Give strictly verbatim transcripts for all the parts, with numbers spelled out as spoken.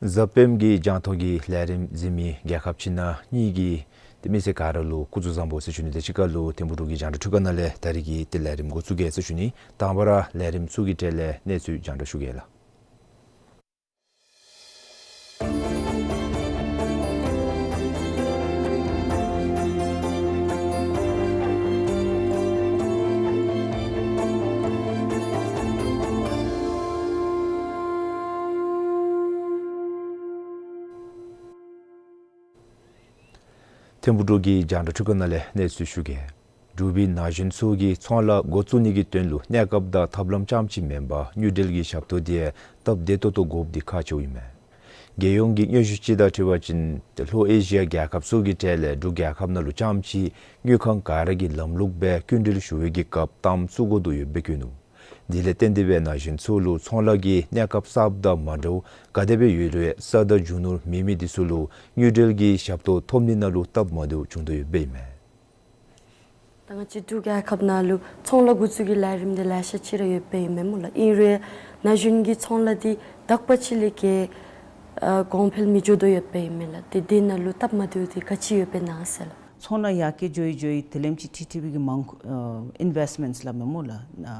གཟའ་སྤེནམ་གི་རྒྱང་མཐོང་གི་ལས་རིམ་གཟིགས་མི་རྒྱལ་ཁབ་ཕྱི་ནང་གཉིས་ཀྱི་ཏེ་མི་སེར་ག་ར་ལུ་སྐུ་གཟུགས་བཟང་པོ་ཟེར་ཞུ་ནི། དེ་གཅིག་ཁར་ལུ་ཐིམ་ཕུག་འབྲུག་གི་རྒྱང་བསྒྲགས་འཕྲུལ་ཁང་ནང་ལས་ད་རིས་ཀྱི་ཏེ་ལས་རིམ་འགོ་བཙུགས་གེ་ཟེར་ཞུ་ནི། དང་པ་ར་ལས་རིམ་ཚུ་གི་གྲས་ལས་གནས་ཚུལ་རྒྱང་བསྒྲགས་ཞུ་གེ་ལགས། ཐིམ་ཕུག་འབྲུག་གི་རྒྱང་བསྒྲགས་འཕྲུལ་ཁང་ནང་ལས་གནས་ཚུལ་ཞུ་གེ། འབྲུག་པའི་ན་གཞོན་ཚུ་གིས་ཚོང་ལཱ་འགོ་བཙུགས་ནི་གི་དོན་ལུ་གནས་སྐབས་དང་ཐབས་ལམ་རྐྱངམ་ཅིག་མེན་པར་དངུལ་འབྲེལ་གྱི་ཞབས་ཏོག་དེ་ཡང་སྟབས་བདེ་ཏོག་ཏོ་དགོཔ་འདི་ཁག་ཆེཝ་ཨིན་མས། རྒྱལ་ཡོངས་ཀྱི་སྙན་ཞུ་ཅིག་དང་འཁྲིལ་བ་ཅིན་ཏེ་ལྷོ་ཨེ་ཤི་ཡ་རྒྱལ་ཁབ་ཚུ་གི་གྲས་ལས་འབྲུག་རྒྱལ་ཁབ་ནང་ལུ་རྐྱངམ་ཅིག་དངུལ་ཁང་ག་ར་གིས་ལམ་ལུགས་སྦེ་སྐྱིན་འགྲུལ་ཞུ་བའི་གི་སྐབས་གཏའམ་བཙུགས་དགོ་དོ་ཡོདཔ་སྦེ་བཀོད་ནུག། དེ་ལས་བརྟེན་ཏེ་སྦེ་ན་གཞོན་ཚུ་ལུ་ཚོང་ལཱ་གི་གནས་སྐབས་གསརཔ་དང་མ་འདྲཝ་ག་དེ་སྦེ་ཡོད་རུང་ས་དང་རྒྱུ་ནོར་མེད་མི་འདི་ཚུ་ལུ་དངུལ་འབྲེལ་གྱི་ཞབས་ཏོག་ཐོབ་ནི་ནང་ལུ་སྟབས་མ་བདེཝ་བྱུང་དོ་ཡོདཔ་ཨིན་མས། ད་ང་བཅས་འབྲུག་རྒྱལ་ཁབ་ནང་ལུ་ཚོང་ལཱ་འགོ་བཙུགས་ཀྱི་ལས་རིམ་འདི་ལེ་ཤ་ཅིག་ར་ཡོདཔ་ཨིན་མས་སྨོ་ལགས། ཨིན་རུང་ན་གཞོན་གྱི་ཚོང་ལཱ་འདི་དག་པ་ཅིག་ལས་བརྒལ་ཨ་གོང་འཕེལ་མི་འགྱོ་དོ་ཡོདཔ་ཨིན་མས་ལགས། ཏེ་དེ་ནང་ལུ་སྟབས་མ་བདེཝ་འདི་ག་ཅི་ཡོདཔ་ཨིན་ན་ཟེར་ལགས། ཚོང་ལཱ་ཡར་རྒྱས་འགྱོ་ཡི་འགྱོ་ཡི་དེ་ལེམ་ཅིག་ཁྲི་ཁྲི་བའི་གི་མང་ཨ་ཨིན་བེསཊ་མེནཊསི་སླབ་མས་སྨོ་ལགས། ཨ་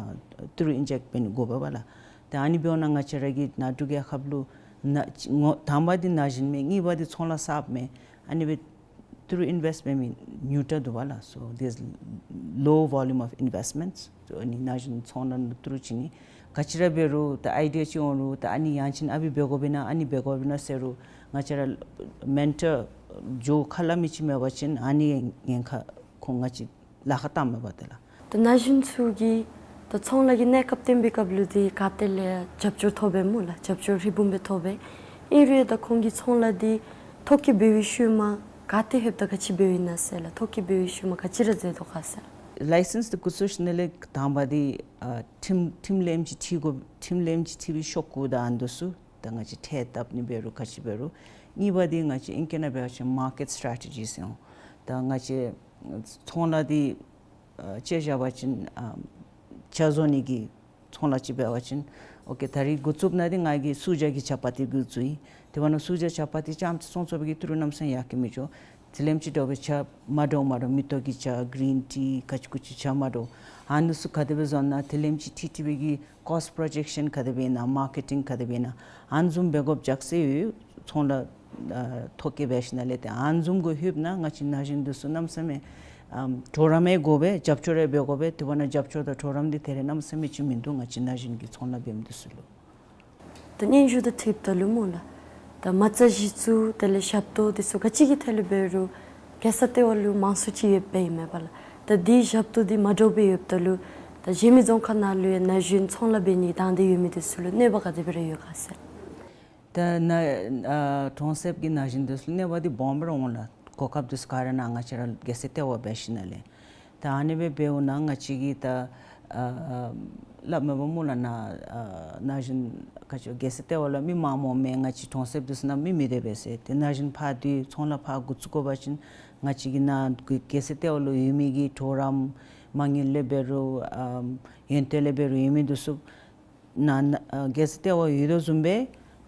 ཏི་རུ་ཨིན་ཇེཀཊ་འབད་ནི་དགོཔ་འབད་བ་ལགས། ཏེ་ཨ་ནི་འབདཝ་ད་ང་བཅས་ར་གི་ནཱ་འབྲུག་རྒྱལ་ཁབ་ལུ་ན་ངོ་དང་པ་འདི་ན་གཞོན་མས། གཉིས་པ་འདི་ཚོང་ལཱ་གསརཔ་མས། ཨ་ནི་སྦེ་ཏི་རུ་ཨིན་བེསཊ་འབད་མི་ཉུང་དྲགས་འདུག་པ་ལགས། So there's low volume of investments. So ཨ་ནི་ན་གཞོན་ཚོང་ལཱ་ནང་ཏི་རུ་བྱིན་ནི་ག་ཅི་ར་འབད་རུང་ད་ཨའི་ཌི་ཡ་ཅིག་འོང་རུང་ད་ཨ་ནི་ཡང་ཅིན་ཨ་ཕི་འབད་དགོཔ་ཨིན་ན་ཨ་ནི་འབད་དགོཔ་ཨིན་ན་ཟེར་རུང་ང་བཅས་ར་མེན་ཊར་འགྱོ་ཁ་སླབ་མི་ཅིག་མེད་པ་ཅིན་ཨ་ནི་ཉེན་ཁ་ཁོང་ང་བཅས་ལཱ་ཁག་བཏངམ་མས་པ་ཏེ་ལགས། ད་ན་གཞོན་ཚུ་གིས་ད་ཚོང་ལཱ་གི་གནས་སྐབས་བཏོན་པའི་སྐབས་ལུ་འདི་ག་ཏེ་ལས་རྒྱབ་སྐྱོར་ཐོབ་པས་སྨོ་ལགས། རྒྱབ་སྐྱོར་ཧྲིལ་བུམ་སྦེ་ཐོབ་པས། ཨིན་རུང་ད་ཁོང་གིས་ཚོང་ལཱ་འདི་ཐོ་བཀོད་འབད་བའི་ཤུལ་མ་ག་ཏེ་ལྷོདཔ་ད་ག་ཅི་འབདཝ་ཨིན་ན་ཟེར་ལགས། ཐོ་བཀོད་འབད་བའི་ཤུལ་མ་ག་ཅི་ར་མཛད་དོ་ག་ཟེར་ལགས། ལའི་སེནསི་འདི་འགོ་བཙུགས་ཞིནམ་ལས་དང་པ་འདི་ཨ་ཁྲིམས་ཁྲིམས་ལེམ་ཅིག་འཁྲི་དགོ། ཁྲིམས་ལེམ་ཅིག་འཁྲི་བའི་ཤོག་གུ་དང་ཨ་ནི་ཚུ་ད་ང་བཅས་ཁྲལ་བཏབ་ནི་འབད་རུང་ག་ཅི་འབད་རུང་། གཉིས་པ་འདི་ང་བཅས་ཨིང་སྐད་ནང་འབད་བ་ཅིན་མར་ཀེཊ་སི་ཊེ་ཊི་ཇིས་ཟེར་འོང་། ད་ང་བཅས་ཚོང་ལཱ་འདི་ཨ་དཔྱེ་བཞག་པ་ཅིན་ཨ་ཇ་བཟོ་ནི་གི་ཚོང་ལཱ་ཅིག་འབད་བ་ཅིན་ཨོ་ཀེ་ད་རིས་འགོ་བཙུགསཔ་ད་འདི་ང་གིས་སུ་ཇ་གི་ཇ་པ་ཏི་འགོ་བཙུགས་ཡི། དེ་འབདཝ་ད་སུ་ཇ་ཇ་པ་ཏི་རྐྱངམ་ཅིག་བཙོང་བཙོང་བའི་གི་ཏི་རུ་གནམ་མེད་ས་མེད་ཡར་རྒྱས་མི་འགྱོ། དེ་ལེམ་ཅིག་འདྲ་བའི་ཇ་མ་འདྲཝ་མ་འདྲཝ་མེ་ཏོག་གི་ཇ་གིརིན་ཊི་ག་ཅི་གུ་ཅི་ཇ་མ་འདྲཝ་ཨ་ནི་ཚུ་ག་དེ་སྦེ་བཟོ་ནི་ཨིན་ན་དེ་ལེམ་ཅིག་འཁྲི་འཁྲི་བའི་གི་ཀོསཊ་པྲོ་ཇེཀ་ཤཱན་ག་དེ་སྦེ་ཨིན་ན་མར་ཀེ་ཊིང་ག་དེ་སྦེ་ཨིན་ན་ཨ་ནི་བཟུམ་འབད་དགོཔ་ཅིག་ཟེར་ཡོད། ཚོང་ལཱ་ཨ་ཐོ་བཀོད་འབད་ཞིནམ་ལས་ཏེ་ཨ་ནི་བཟུམ་གུ་ལྷོདཔ་ད་ང་བཅས་ན་གཞོན་འདི་ཚུ་གནམ་མེད་ས་མེད་ཨམ་གྲོགས་རམ་ཡང་དགོ་པས། རྒྱབ་སྐྱོར་ཡང་འབད་དགོ་པས། དེ་འབདཝ་ད་རྒྱབ་སྐྱོར་དང་གྲོགས་རམ་འདི་ད་རིས་གནམ་མེད་ས་མེད་ཅིག་མིན་འདུག། ང་བཅས་ན་གཞོན་གྱི་ཚོང་ལཱ་འབད་མི་འདི་ཚུ་ལུ། ད་སྙན་ཞུ་དང་འཁྲིལཝ་ད་ལུ་སྨོ་ལགས། ད་མ་རྩ་གཞི་བཙུགས་དེ་ལས་ཞབས་ཏོག་འདི་ཚུ་ག་ཅི་གི་ཐད་ལུ་འབད་རུང་རྒྱལ་ས་ལྟེ་བ་ལུ་མང་སུ་ཅིག་ཡོདཔ་ཨིན་མས་པ་ལགས། ད་འདི་ཞབས་ཏོག་འདི་མ་འདྲཝ་སྦེ་ཡོདཔ་ད་ལུ་ད་གཞན་མི་རྫོང་ཁག་ནང་ལུ་ཡང་ན་གཞོན་ཚོང་ལཱ་འབད་ནི་དང་འདོད་ཡོད་མི་འདི་ཚུ་ལུ་གནོད་པ་ག་དེ་སྦེ་ར་ཡོད་ག་ཟེར། ད་ན་ཨ་གྲོང་གསེབ་ཀྱི་ན་གཞོན་འདི་ཚུ་ལུ་གནོད་པ་འདི་སྦོམ་ར་འོང་ལགས། གོ་སྐབས་འདི་ཚུ་ག་ར་ནཱ་ང་བཅས་ར་རྒྱལ་ས་ལྟེ་བ་འབད་ཞིནམ་ལས། ད་ཨ་ནི་སྦེ་འབདཝ་ད་ང་བཅས་ཀྱིས་ད་ཨ་ཨ་སླབ་མས་པ་སྨོ་ལགས། ན་ཨ་ན་གཞོན་ག་ཅི་རྒྱལ་སའི་ལྟེ་བ་ལུ་མི་མངམ་འོང་མས། ང་བཅས་གྲོང་གསེབ་འདི་ཚུ་ནང་མི་མི་སྡོད་པས་ཟེར། ཏེ་ན་གཞོན་ཕར་འདི་ཚོང་ལཱ་ཕར་འགོ་བཙུགས་དགོ་པ་ཅིན་ང་བཅས་ཀྱི་ན་རྒྱལ་སའི་ལྟེ་བ་ལུ་ཡོད་མི་གི་གྲོགས་རམ་མ་དངུལ་ལས་འབད་རུང་ཨ་ཡོན་ཏན་ལས་འབད་རུང་ཡོད་མི་འདི་ཚུ་ན་ན་ཨ་རྒྱལ་སའི་ལྟེ་བ་ཡོད་དོ་བཟུམ་སྦེ་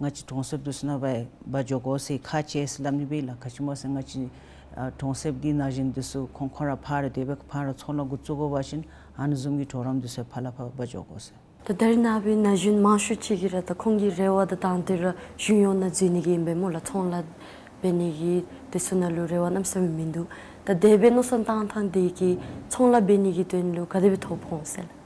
ང་བཅས་གྲོང་གསེབ་འདི་ཚུ་ནང་འབད་འབག་འགྱོ་དགོ་ཟེར་ཁག་ཆེ་ཟེར་སླབ་ནི་སྦེ་ལགས། ག་ཅི་སྨོ་ཟེར་ང་བཅས་ཨ་གྲོང་གསེབ་ཀྱི་ན་གཞོན་འདི་ཚུ་ཁོང་ཁོང་ར་ཕར་ར་སྡོད་པས། ཕར་ར་ཚོང་ལཱ་འགོ་བཙུགས་དགོ་པ་ཅིན་ཨ་ནི་བཟུམ་གྱི་གྲོགས་རམ་འདི་ཚུ་ཕར་ལས་ཕར་འབག་འགྱོ་དགོ་ཟེར། ད་ད་རེས་ནངས་པའི་ན་གཞོན་མང་ཤོས་ཅིག་གིས་ར་ད་ཁོང་གི་རེ་བ་དང་དང་འདོད་ར་གཞུང་གཡོག་ནང་འཛུལ་ནི་གི་ཨིན་པས་སྨོ་ལགས། ཚོང་ལཱ་འབད་ནི་གི་དེ་ཚུ་ནང་ལུ་རེ་བ་གནམ་མེད་ས་མེད་མིན་འདུག། ད་དེ་སྦེ་མནོ་བསམ་བཏང་ཐངས་དེ་གིས་ཚོང་ལཱ་འབད་ནི་གི་དོན་ལུ་ག་དེ་སྦེ་ཐོ་ཕོག་འོང་ཟེར་ལགས།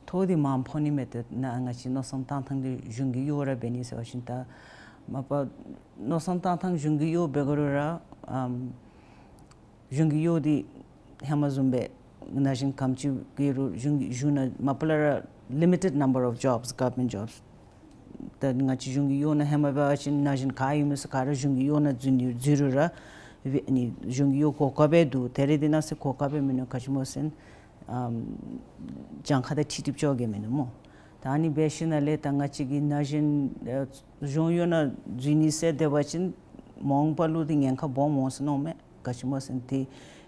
ཐོ་འདི་མངམ་ཕོག་ནི་མས། ཏེ་ན་ང་བཅས་མནོ་བསམ་བཏང་ཐངས་འདི་གཞུང་གི་གཡོག་ར་འབད་ནི་ཟེར་བ་ཅིན་ད་མ་པ་མནོ་བསམ་བཏང་ཐངས་གཞུང་གི་གཡོག་འབད་དགོ་རུང་ར་ཨམ་གཞུང་གི་གཡོག་འདི་ཧེ་མ་བཟུམ་སྦེ་ན་གཞོན་ག་དེམ་ཅིག་གིས་རུང་གཞུང་གི་གཞུང་ནང་མ་པ་ལས་ར་limited number of jobs, government jobs། ད་ང་བཅས་གཞུང་གི་གཡོག་ནང་ཧེ་མ་འབད་བ་ཅིན་ན་གཞོན་ག་ཡོད་མི་ཚུ་ག་ར་གཞུང་གི་གཡོག་ནང་འཛུལ་ནི་འཛུལ་རུང་ར་ཨ་ནི་གཞུང་གི་གཡོག་གོ་སྐབས་སྦེ་འདུག། ད་རེས་འདི་ནང་ཟེར་གོ་སྐབས་སྦེ་མིན་ནུག། ག་ཅི་སྨོ་ཟེར་ཨམ་གྱངས་ཁ་དང་འཁྲིལ་ཏེ་སྦེ་འགྱོ་གེ་མིན་ནུག་སྨོ། ད་ཨ་ནི་འབད་ཞིནམ་ལས་ད་ང་བཅས་ཀྱི་ན་གཞོན་ཨ་གཞུང་གཡོག་ནང་འཛུལ་ནི་ཟེར་སྡོད་པ་ཅིན་མ་འོངས་པ་ལུ་འདི་ཉེན་ཁ་སྦོམ་འོང་ཟེར་མནོཝ་མས། ག་ཅི་སྨོ་ཟེར་ཏེ་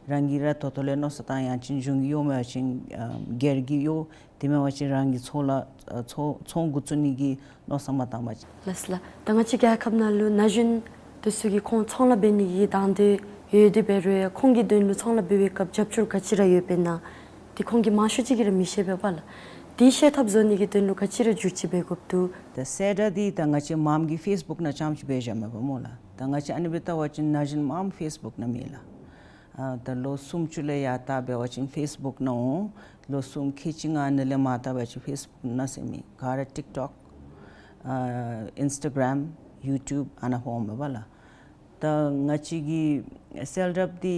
རང་གིས་ར་ད་ལྟོ་ལས་མནོ་བསམ་བཏང་ཡང་ཅིན་གཞུང་གི་གཡོག་མེན་པ་ཅིན་ཨ་སྒེར་གྱི་གཡོག་དེ་མེན་པ་ཅིན་རང་གི་ཚོང་ལཱ་ཨ་ཚོང་ཚོང་འགོ་བཙུགས་ནི་གི་མནོ་བསམ་མ་བཏང་པ་ཅིན། ལགས་སོ་ལགས། ད་ང་བཅས་རྒྱལ་ཁབ་ནང་ལུ་ན་གཞོན་དེ་ཚུ་གིས་ཁོང་ཚོང་ལཱ་འབད་ནི་གི་དང་འདོད་ཡོད་དེ་འབད་རུང་ཡང་ཁོང་གི་དོན་ལུ་ཚོང་ལཱ་འབད་བའི་སྐབས་རྒྱབ་སྐྱོར་ག་ཅི་ར་ཡོདཔ་ཨིན་ན་དེ་ཁོང་གིས་མང་ཤོས་ཅིག་གིས་ར་མི་ཤེས་པས་པ་ལགས། དེ་ཤེས་ཐབས་བཟོ་ནི་གི་དོན་ལུ་ག་ཅི་ར་བསྒྱུར་བཅོས་འབད་དགོཔ་འདུག། ད་གསལ་བསྒྲགས་འདི་ད་ང་བཅས་མངམ་གིས་ཕེསི་བུཀ་ནང་རྐྱངམ་ཅིག་འབད་བཞག་མས་པ་སྨོ་ལགས། ད་ང་བཅས་ཨ་ནི་སྦེ་བལྟ་བ་ཅིན་ན་གཞོན་མངམ་ཕེསི་བུཀ་ནང་མེད་ལགས། ཨ་ད་ལོ་སུམ་ཅུ་ལས་ཡར་ལྟ་འབད་བ་ཅིན་ཕེསི་བུཀ་ནང་འོང་། ལོ་གསུམ་ཁལ་གཅིག་ལྔ་ནང་ལས་མར་ལྟ་འབད་བ་ཅིན་ཕེསི་བུཀ་ནང་ཟེར་མེད། ག་ར་ཊིཀ་ཊོཀ་ཨ་ཨིནསི་ཊ་གརམ་ཡུ་ཊུབ་ཨ་ནཱ་འོངམ་མས་པ་ལགས། ད་ང་བཅས་ཀྱི་སེལ་རྒྱབ་འདི་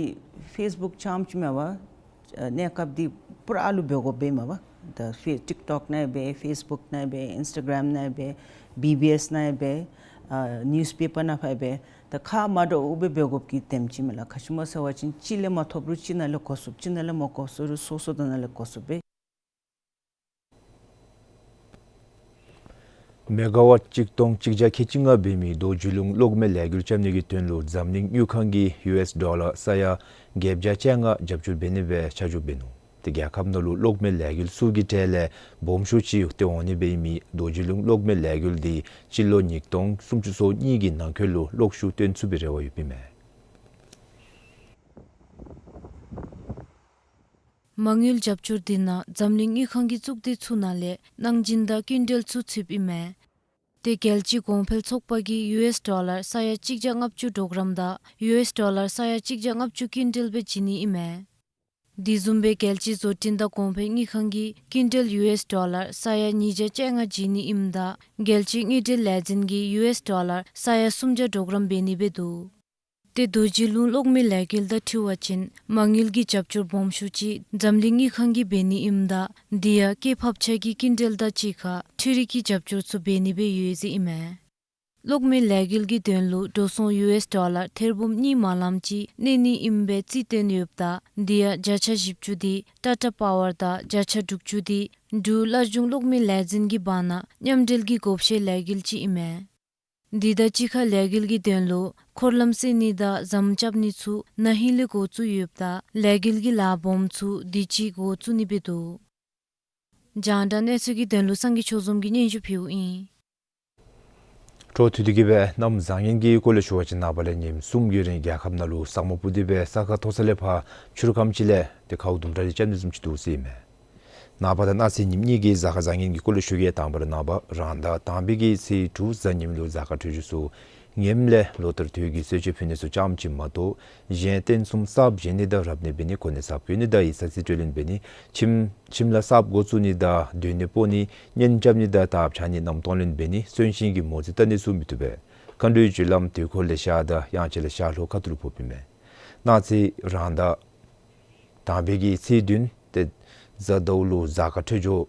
ཕེསི་བུཀ་རྐྱངམ་ཅིག་མེན་པ། ཨ་གནས་སྐབས་འདི་པུ་ར་ཨ་ལུ་འབད་དགོཔ་ཨིན་མས་པ། ད་ཕེ་ཊིཀ་ཊོཀ་ནང་འབད་ཕེསི་བུཀ་ནང་འབད་ཨིནསི་ཊ་གརམ་ནང་འབད་བི་བི་ཨེསི་ནང་འབད་ཨ་ནིའུསི་པེ་པར་ནང་ཕར་འབད། ད་ཁ་མ་འདྲཝ་སྦེ་འབད་དགོཔ་གི་དེམ་ཅིག་མས་ལགས། ག་ཅི་སྨོ་ཟེར་བ་ཅིན་གཅིག་ལས་མ་ཐོབ་རུང་གཅིག་ནང་ལས་གོ་ཚུགསཔ། གཅིག་ནང་ལས་མ་གོ་ཚུགས་རུང་སོ་སོ་དང་ནང་ལས་གོ་ཚུགསཔ་སྦེ། མེ་ག་ཝཊ་གཅིག་སྟོང་གཅིག་བརྒྱ་ཁལ་གཅིག་ལྔ་འབད་མི་རྡོ་རྗེ་ལུང་གློག་མེ་ལས་འགུལ་རྐྱབ་ནི་གི་དོན་ལུ་འཛམ་གླིང་དངུལ་ཁང་གིས་ཡུ་ཨེསི་ཌོ་ལར་ས་ཡ་བརྒྱད་བརྒྱ་བཅོ་ལྔ་རྒྱབ་སྐྱོར་འབད་ནི་སྦེ་ཆ་འཇོག་འབད་ནུག། ཏེ་རྒྱལ་ཁབ་ནང་ལུ་གློག་མེ་ལས་འགུལ་ཚུ་གི་གྲས་ལས་སྦོམ་ཤོས་ཅིག་ཏེ་འོང་ནི་འབད་མི་རྡོ་རྗེ་ལུང་གློག་མེ་ལས་འགུལ་འདི་སྤྱི་ལོ་ཉིས་སྟོང་སུམ་ཅུ་སོ་གཉིས་ཀྱི་ནང་འཁོད་ལུ་གློག་ཤུགས་བཏོན་ཚུགས་པའི་རེ་བ་ཡོདཔ་ཨིན་མས། མ་དངུལ་རྒྱབ་སྐྱོར་འདི་ནང་འཛམ་གླིང་དངུལ་ཁང་གི་གཙུག་སྡེ་ཚུ་ནང་ལས་གནང་སྦྱིན་དང་སྐྱིན་འགྲུལ་ཚུ་ཚུདཔ་ཨིན་མས། ཏེ་རྒྱལ་སྤྱི་གོང་འཕེལ་ཚོགས་པ་གིས་ཡུ་ཨེསི་ཌོ་ལར་ས་ཡ་གཅིག་བརྒྱ་ལྔ་བཅུ་གྲོགས་རམ་དང་ཡུ་ཨེསི་ཌོ་ལར་ས་ཡ་གཅིག་བརྒྱ་ལྔ་བཅུ་སྐྱིན་འགྲུལ་སྦེ་བྱིན་ནི་ཨིན་མས། དེ་བཟུམ་སྦེ་རྒྱལ་སྤྱིའི་བཟོ་སྐྲུན་དང་གོང་འཕེལ་དངུལ་ཁང་གིས་སྐྱིན་འགྲུལ་ཡུ་ཨེསི་ཌོ་ལར་ས་ཡ་ཉིས་བརྒྱ་བཅོ་ལྔ་བྱིན་ནི་ཨིནམ་ད་རྒྱལ་སྤྱིའི་དངུལ་འབྲེལ་ལས་འཛིན་གྱིས་ཡུ་ཨེསི་ཌོ་ལར་ས་ཡ་སུམ་བརྒྱ་གྲོགས་རམ་འབད་ནི་སྦེ་འདུག། ཏེ་རྡོ་རྗེ་ལུང་གློག་མེ་ལས་འགུལ་དང་འཁྲིལ་བ་ཅིན་མ་དངུལ་གྱི་རྒྱབ་སྐྱོར་སྦོམ་ཤོས་ཅིག་འཛམ་གླིང་དངུལ་ཁང་གིས་འབད་ནི་ཨིནམ་ད་དེ་ཡང་སྐྱེད་ཕབ་ཆ་གི་སྐྱིན་འགྲུལ་དང་གཅིག་ཁར་འཕྲུལ་རིག་གི་རྒྱབ་སྐྱོར་ཚུ་འབད་ནི་སྦེ་ཡོད་ཟེར་ཨིན་མས། གློག་མེ་ལས་འགུལ་གྱི་དོན་ལུ་འགྲོ་སོང་ཡུ་ཨེསི་ཌོ་ལར་ཐེར་འབུམ་གཉིས་མ་ལངམ་ཅིག་གནས་ནི་ཨིན་པའི་རྩིས་སྟོན་ཡོདཔ་ད་དེ་ཡང་བརྒྱ་ཆ་བཞི་བཅུ་དེ་ཊ་ཊ་པ་ཝར་དང་བརྒྱ་ཆ་དྲུག་ཅུ་དེ་འབྲུག་སླར་འབྱུང་གློག་མེ་ལས་འཛིན་གྱི་བར་ན་མཉམ་འབྲེལ་གྱི་བགོ་བཤའ་ལས་འགུལ་ཅིག་ཨིན་མས། དེ་དང་གཅིག་ཁར་ལས་འགུལ་གྱི་དོན་ལུ་འཁོར་ལམ་བསལ་ནི་དང་ཟམ་རྐྱབ་ནི་ཚུ་ན་ཧིང་ལས་འགོ་བཙུགས་ཡོདཔ་ད་ལས་འགུལ་གྱི་ལཱ་སྦོམ་ཚུ་དུས་ཅི་འགོ་བཙུགས་ནི་སྦེ་འདུག། རྒྱང་བསྒྲགས་གནས་ཚུལ་གྱི་དོན་ལུ་སངས་རྒྱས་ཆོས་འཛོམས་ཀྱིས་སྙན་ཞུ་ཕུལཝ་ཨིན། འཕྲོ་མཐུད་དེ་གིས་སྦེ་གནམ་བཟང་ངན་གྱི་སྐོར་ལས་ཞུ་བ་ཅིན་ནངས་པ་ལས་ཉིནམ་གསུམ་གྱི་རིང་རྒྱལ་ཁབ་ནང་ལུ་ས་སྨུག་སྤུབས་ཏེ་སྦེ་ས་ཁ་མཐོ་ས་ལས་ཕར་ཆུ་རུད་ཁམས་ཅིག་ལས་ཏེ་ཁཝ་དུམ་གྲ་རེ་རྐྱབ་ནི་བཟུམ་ཅིག་འདུག་ཟེར་ཨིན་མས། ནངས་པ་དང་གནངས་ཚེ་ཉིནམ་གཉིས་ཀྱི་གཟའ་སྐར་བཟང་ངན་གྱི་སྐོར་ལས་ཞུ་གེ། དང་པ་ར་ནངས་པ་རང་ཟླ་དང་པའི་གི་ཚེས་དྲུག་གཟའ་ཉིམ་ལུ་གཟའ་སྐར་འཕྲོད་སྦྱོར་ཚུ་ངནམ་ལས་ལོ་ལྟར་དུས་ཀྱི་གསོལ་མཆོད་ཕུལ་ནི་ཚུ་ཙམ་ཅིག་མ་གཏོགས་གཞན་རྟེན་གསུམ་གསརཔ་བཞེངས་ནི་དང་རབ་གནས་འབད་ནི་གོ་གནས་གསརཔ་བསྐོ་ནི་དང་ཡིག་ཚང་རྩིས་སྤྲོད་ལེན་འབད་ནི་ཁྱིམ་ཁྱིམ་ལཱ་གསརཔ་འགོ་བཙུགས་ནི་དང་སྡོད་གནས་སྤོ་ནི་གཉེན་རྐྱབ་ནི་དང་དར་འཕྱར་ནི་གནམ་གཏོང་ལེན་འབད་ནི་གསོན་གཤིན་གྱི་མོ་རྩིས་བལྟ་ནི་ཚུ་མི་བཏུབ་པས། མཁའ་འགྲོའི་རྒྱུ་ལམ་དུས་འཁོར་ལས་ཤར་དང་དབྱངས་འཆར་ལས་ཤར་ལྷོ་ཁ་ཐུག་ལུ་ཕོགཔ་ཨིན་མས། གནངས་ཚེ་རང་ཟླ་དང་པའི་གི་ཚེས་བདུན་ཏེ་གཟའ་ཟླཝ་ལུ་གཟའ་སྐར་འཕྲོད་སྦྱོར་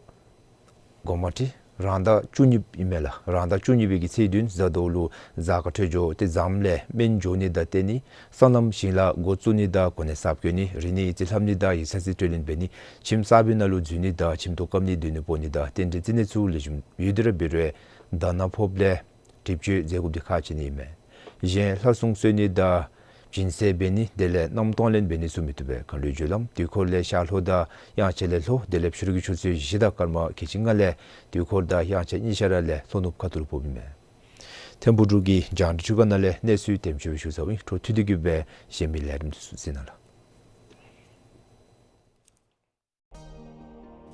དགོངསམ་མ་ཁྲེལ། རང་ཟླ་བཅུ་གཉིས་ཨིན་མས་ལགས། རང་ཟླ་བཅུ་གཉིས་པའི་གི་ཚེས་བདུན་གཟའ་ཟླཝ་ལུ་གཟའ་སྐར་འཕྲོད་སྦྱོར་ཏེ་འཛམ་གླིང་སྨན་འབྱོར་ནི་དང་བསྟུན་ནི་སོ་ནམ་ཞིང་ལཱ་འགོ་བཙུགས་ནི་དང་གོ་གནས་གསརཔ་བསྐོ་ནི་རིག་གནས་ཡིག་རྩིས་ལྷབ་ནི་དང་ཡིག་ཚང་རྩིས་སྤྲོད་ལེན་འབད་ནི་ཁྱིམ་གསར་པའི་ནང་ལུ་འཛུལ་ནི་དང་ཁྱིམ་ཐོག་བཀབ་ནི་སྡོད་གནས་སྤོ་ནི་དང་རྟེན་འབྲེལ་རྩིས་གནས་ཚུ་ལེགས་ཤོམ་ཡོད་དེ་ར་འབད་རུང་དག་སྣང་ཕོགཔ་ལས་སྒྲིབ་སྦྱོར་མཛད་དགོཔ་འདི་ཁག་ཆེ་ནི་ཨིན་མས། གཞན་ལྷ་སྲུང་གསོལ་ནི་དང་སྦྱིན་སྲེག་འབད་ནི་དེ་ལས་རྣམ་གཏོང་ལེན་འབད་ནི་ཚུ་མི་བཏུབ་པས། གང་ལུ་སྦྱོར་ལམ་དུས་འཁོར་ལས་ཤར་ལྷོ་དང་དབྱངས་འཆར་ལས་ལྷོ་དེ་ལས་ཕྱི་རུ་གི་ཆུ་ཚོད་བཞི་དང་སྐར་མ་ཁལ་གཅིག་ལྔ་ལས་དུས་འཁོར་དང་དབྱངས་འཆར་གཉིས་ཆ་ར་ལས་ལྷོ་ནུབ་ཁ་ཐུག་ལུ་ཕོགཔ་ཨིན་མས། ཐིམ་ཕུག་འབྲུག་གི་རྒྱང་བསྒྲགས་ཁྲུས་ཁང་ནང་ལས་གནས་ཚུལ་དེམ་ཅིག་ཞུ་ཚརཝ་ཨིན། འཕྲོ་མཐུད་དེ་གི་སྦེ་གཞན་མི་ལས་རིམ་ཚུ་གཟིགས་གནང་ལགས།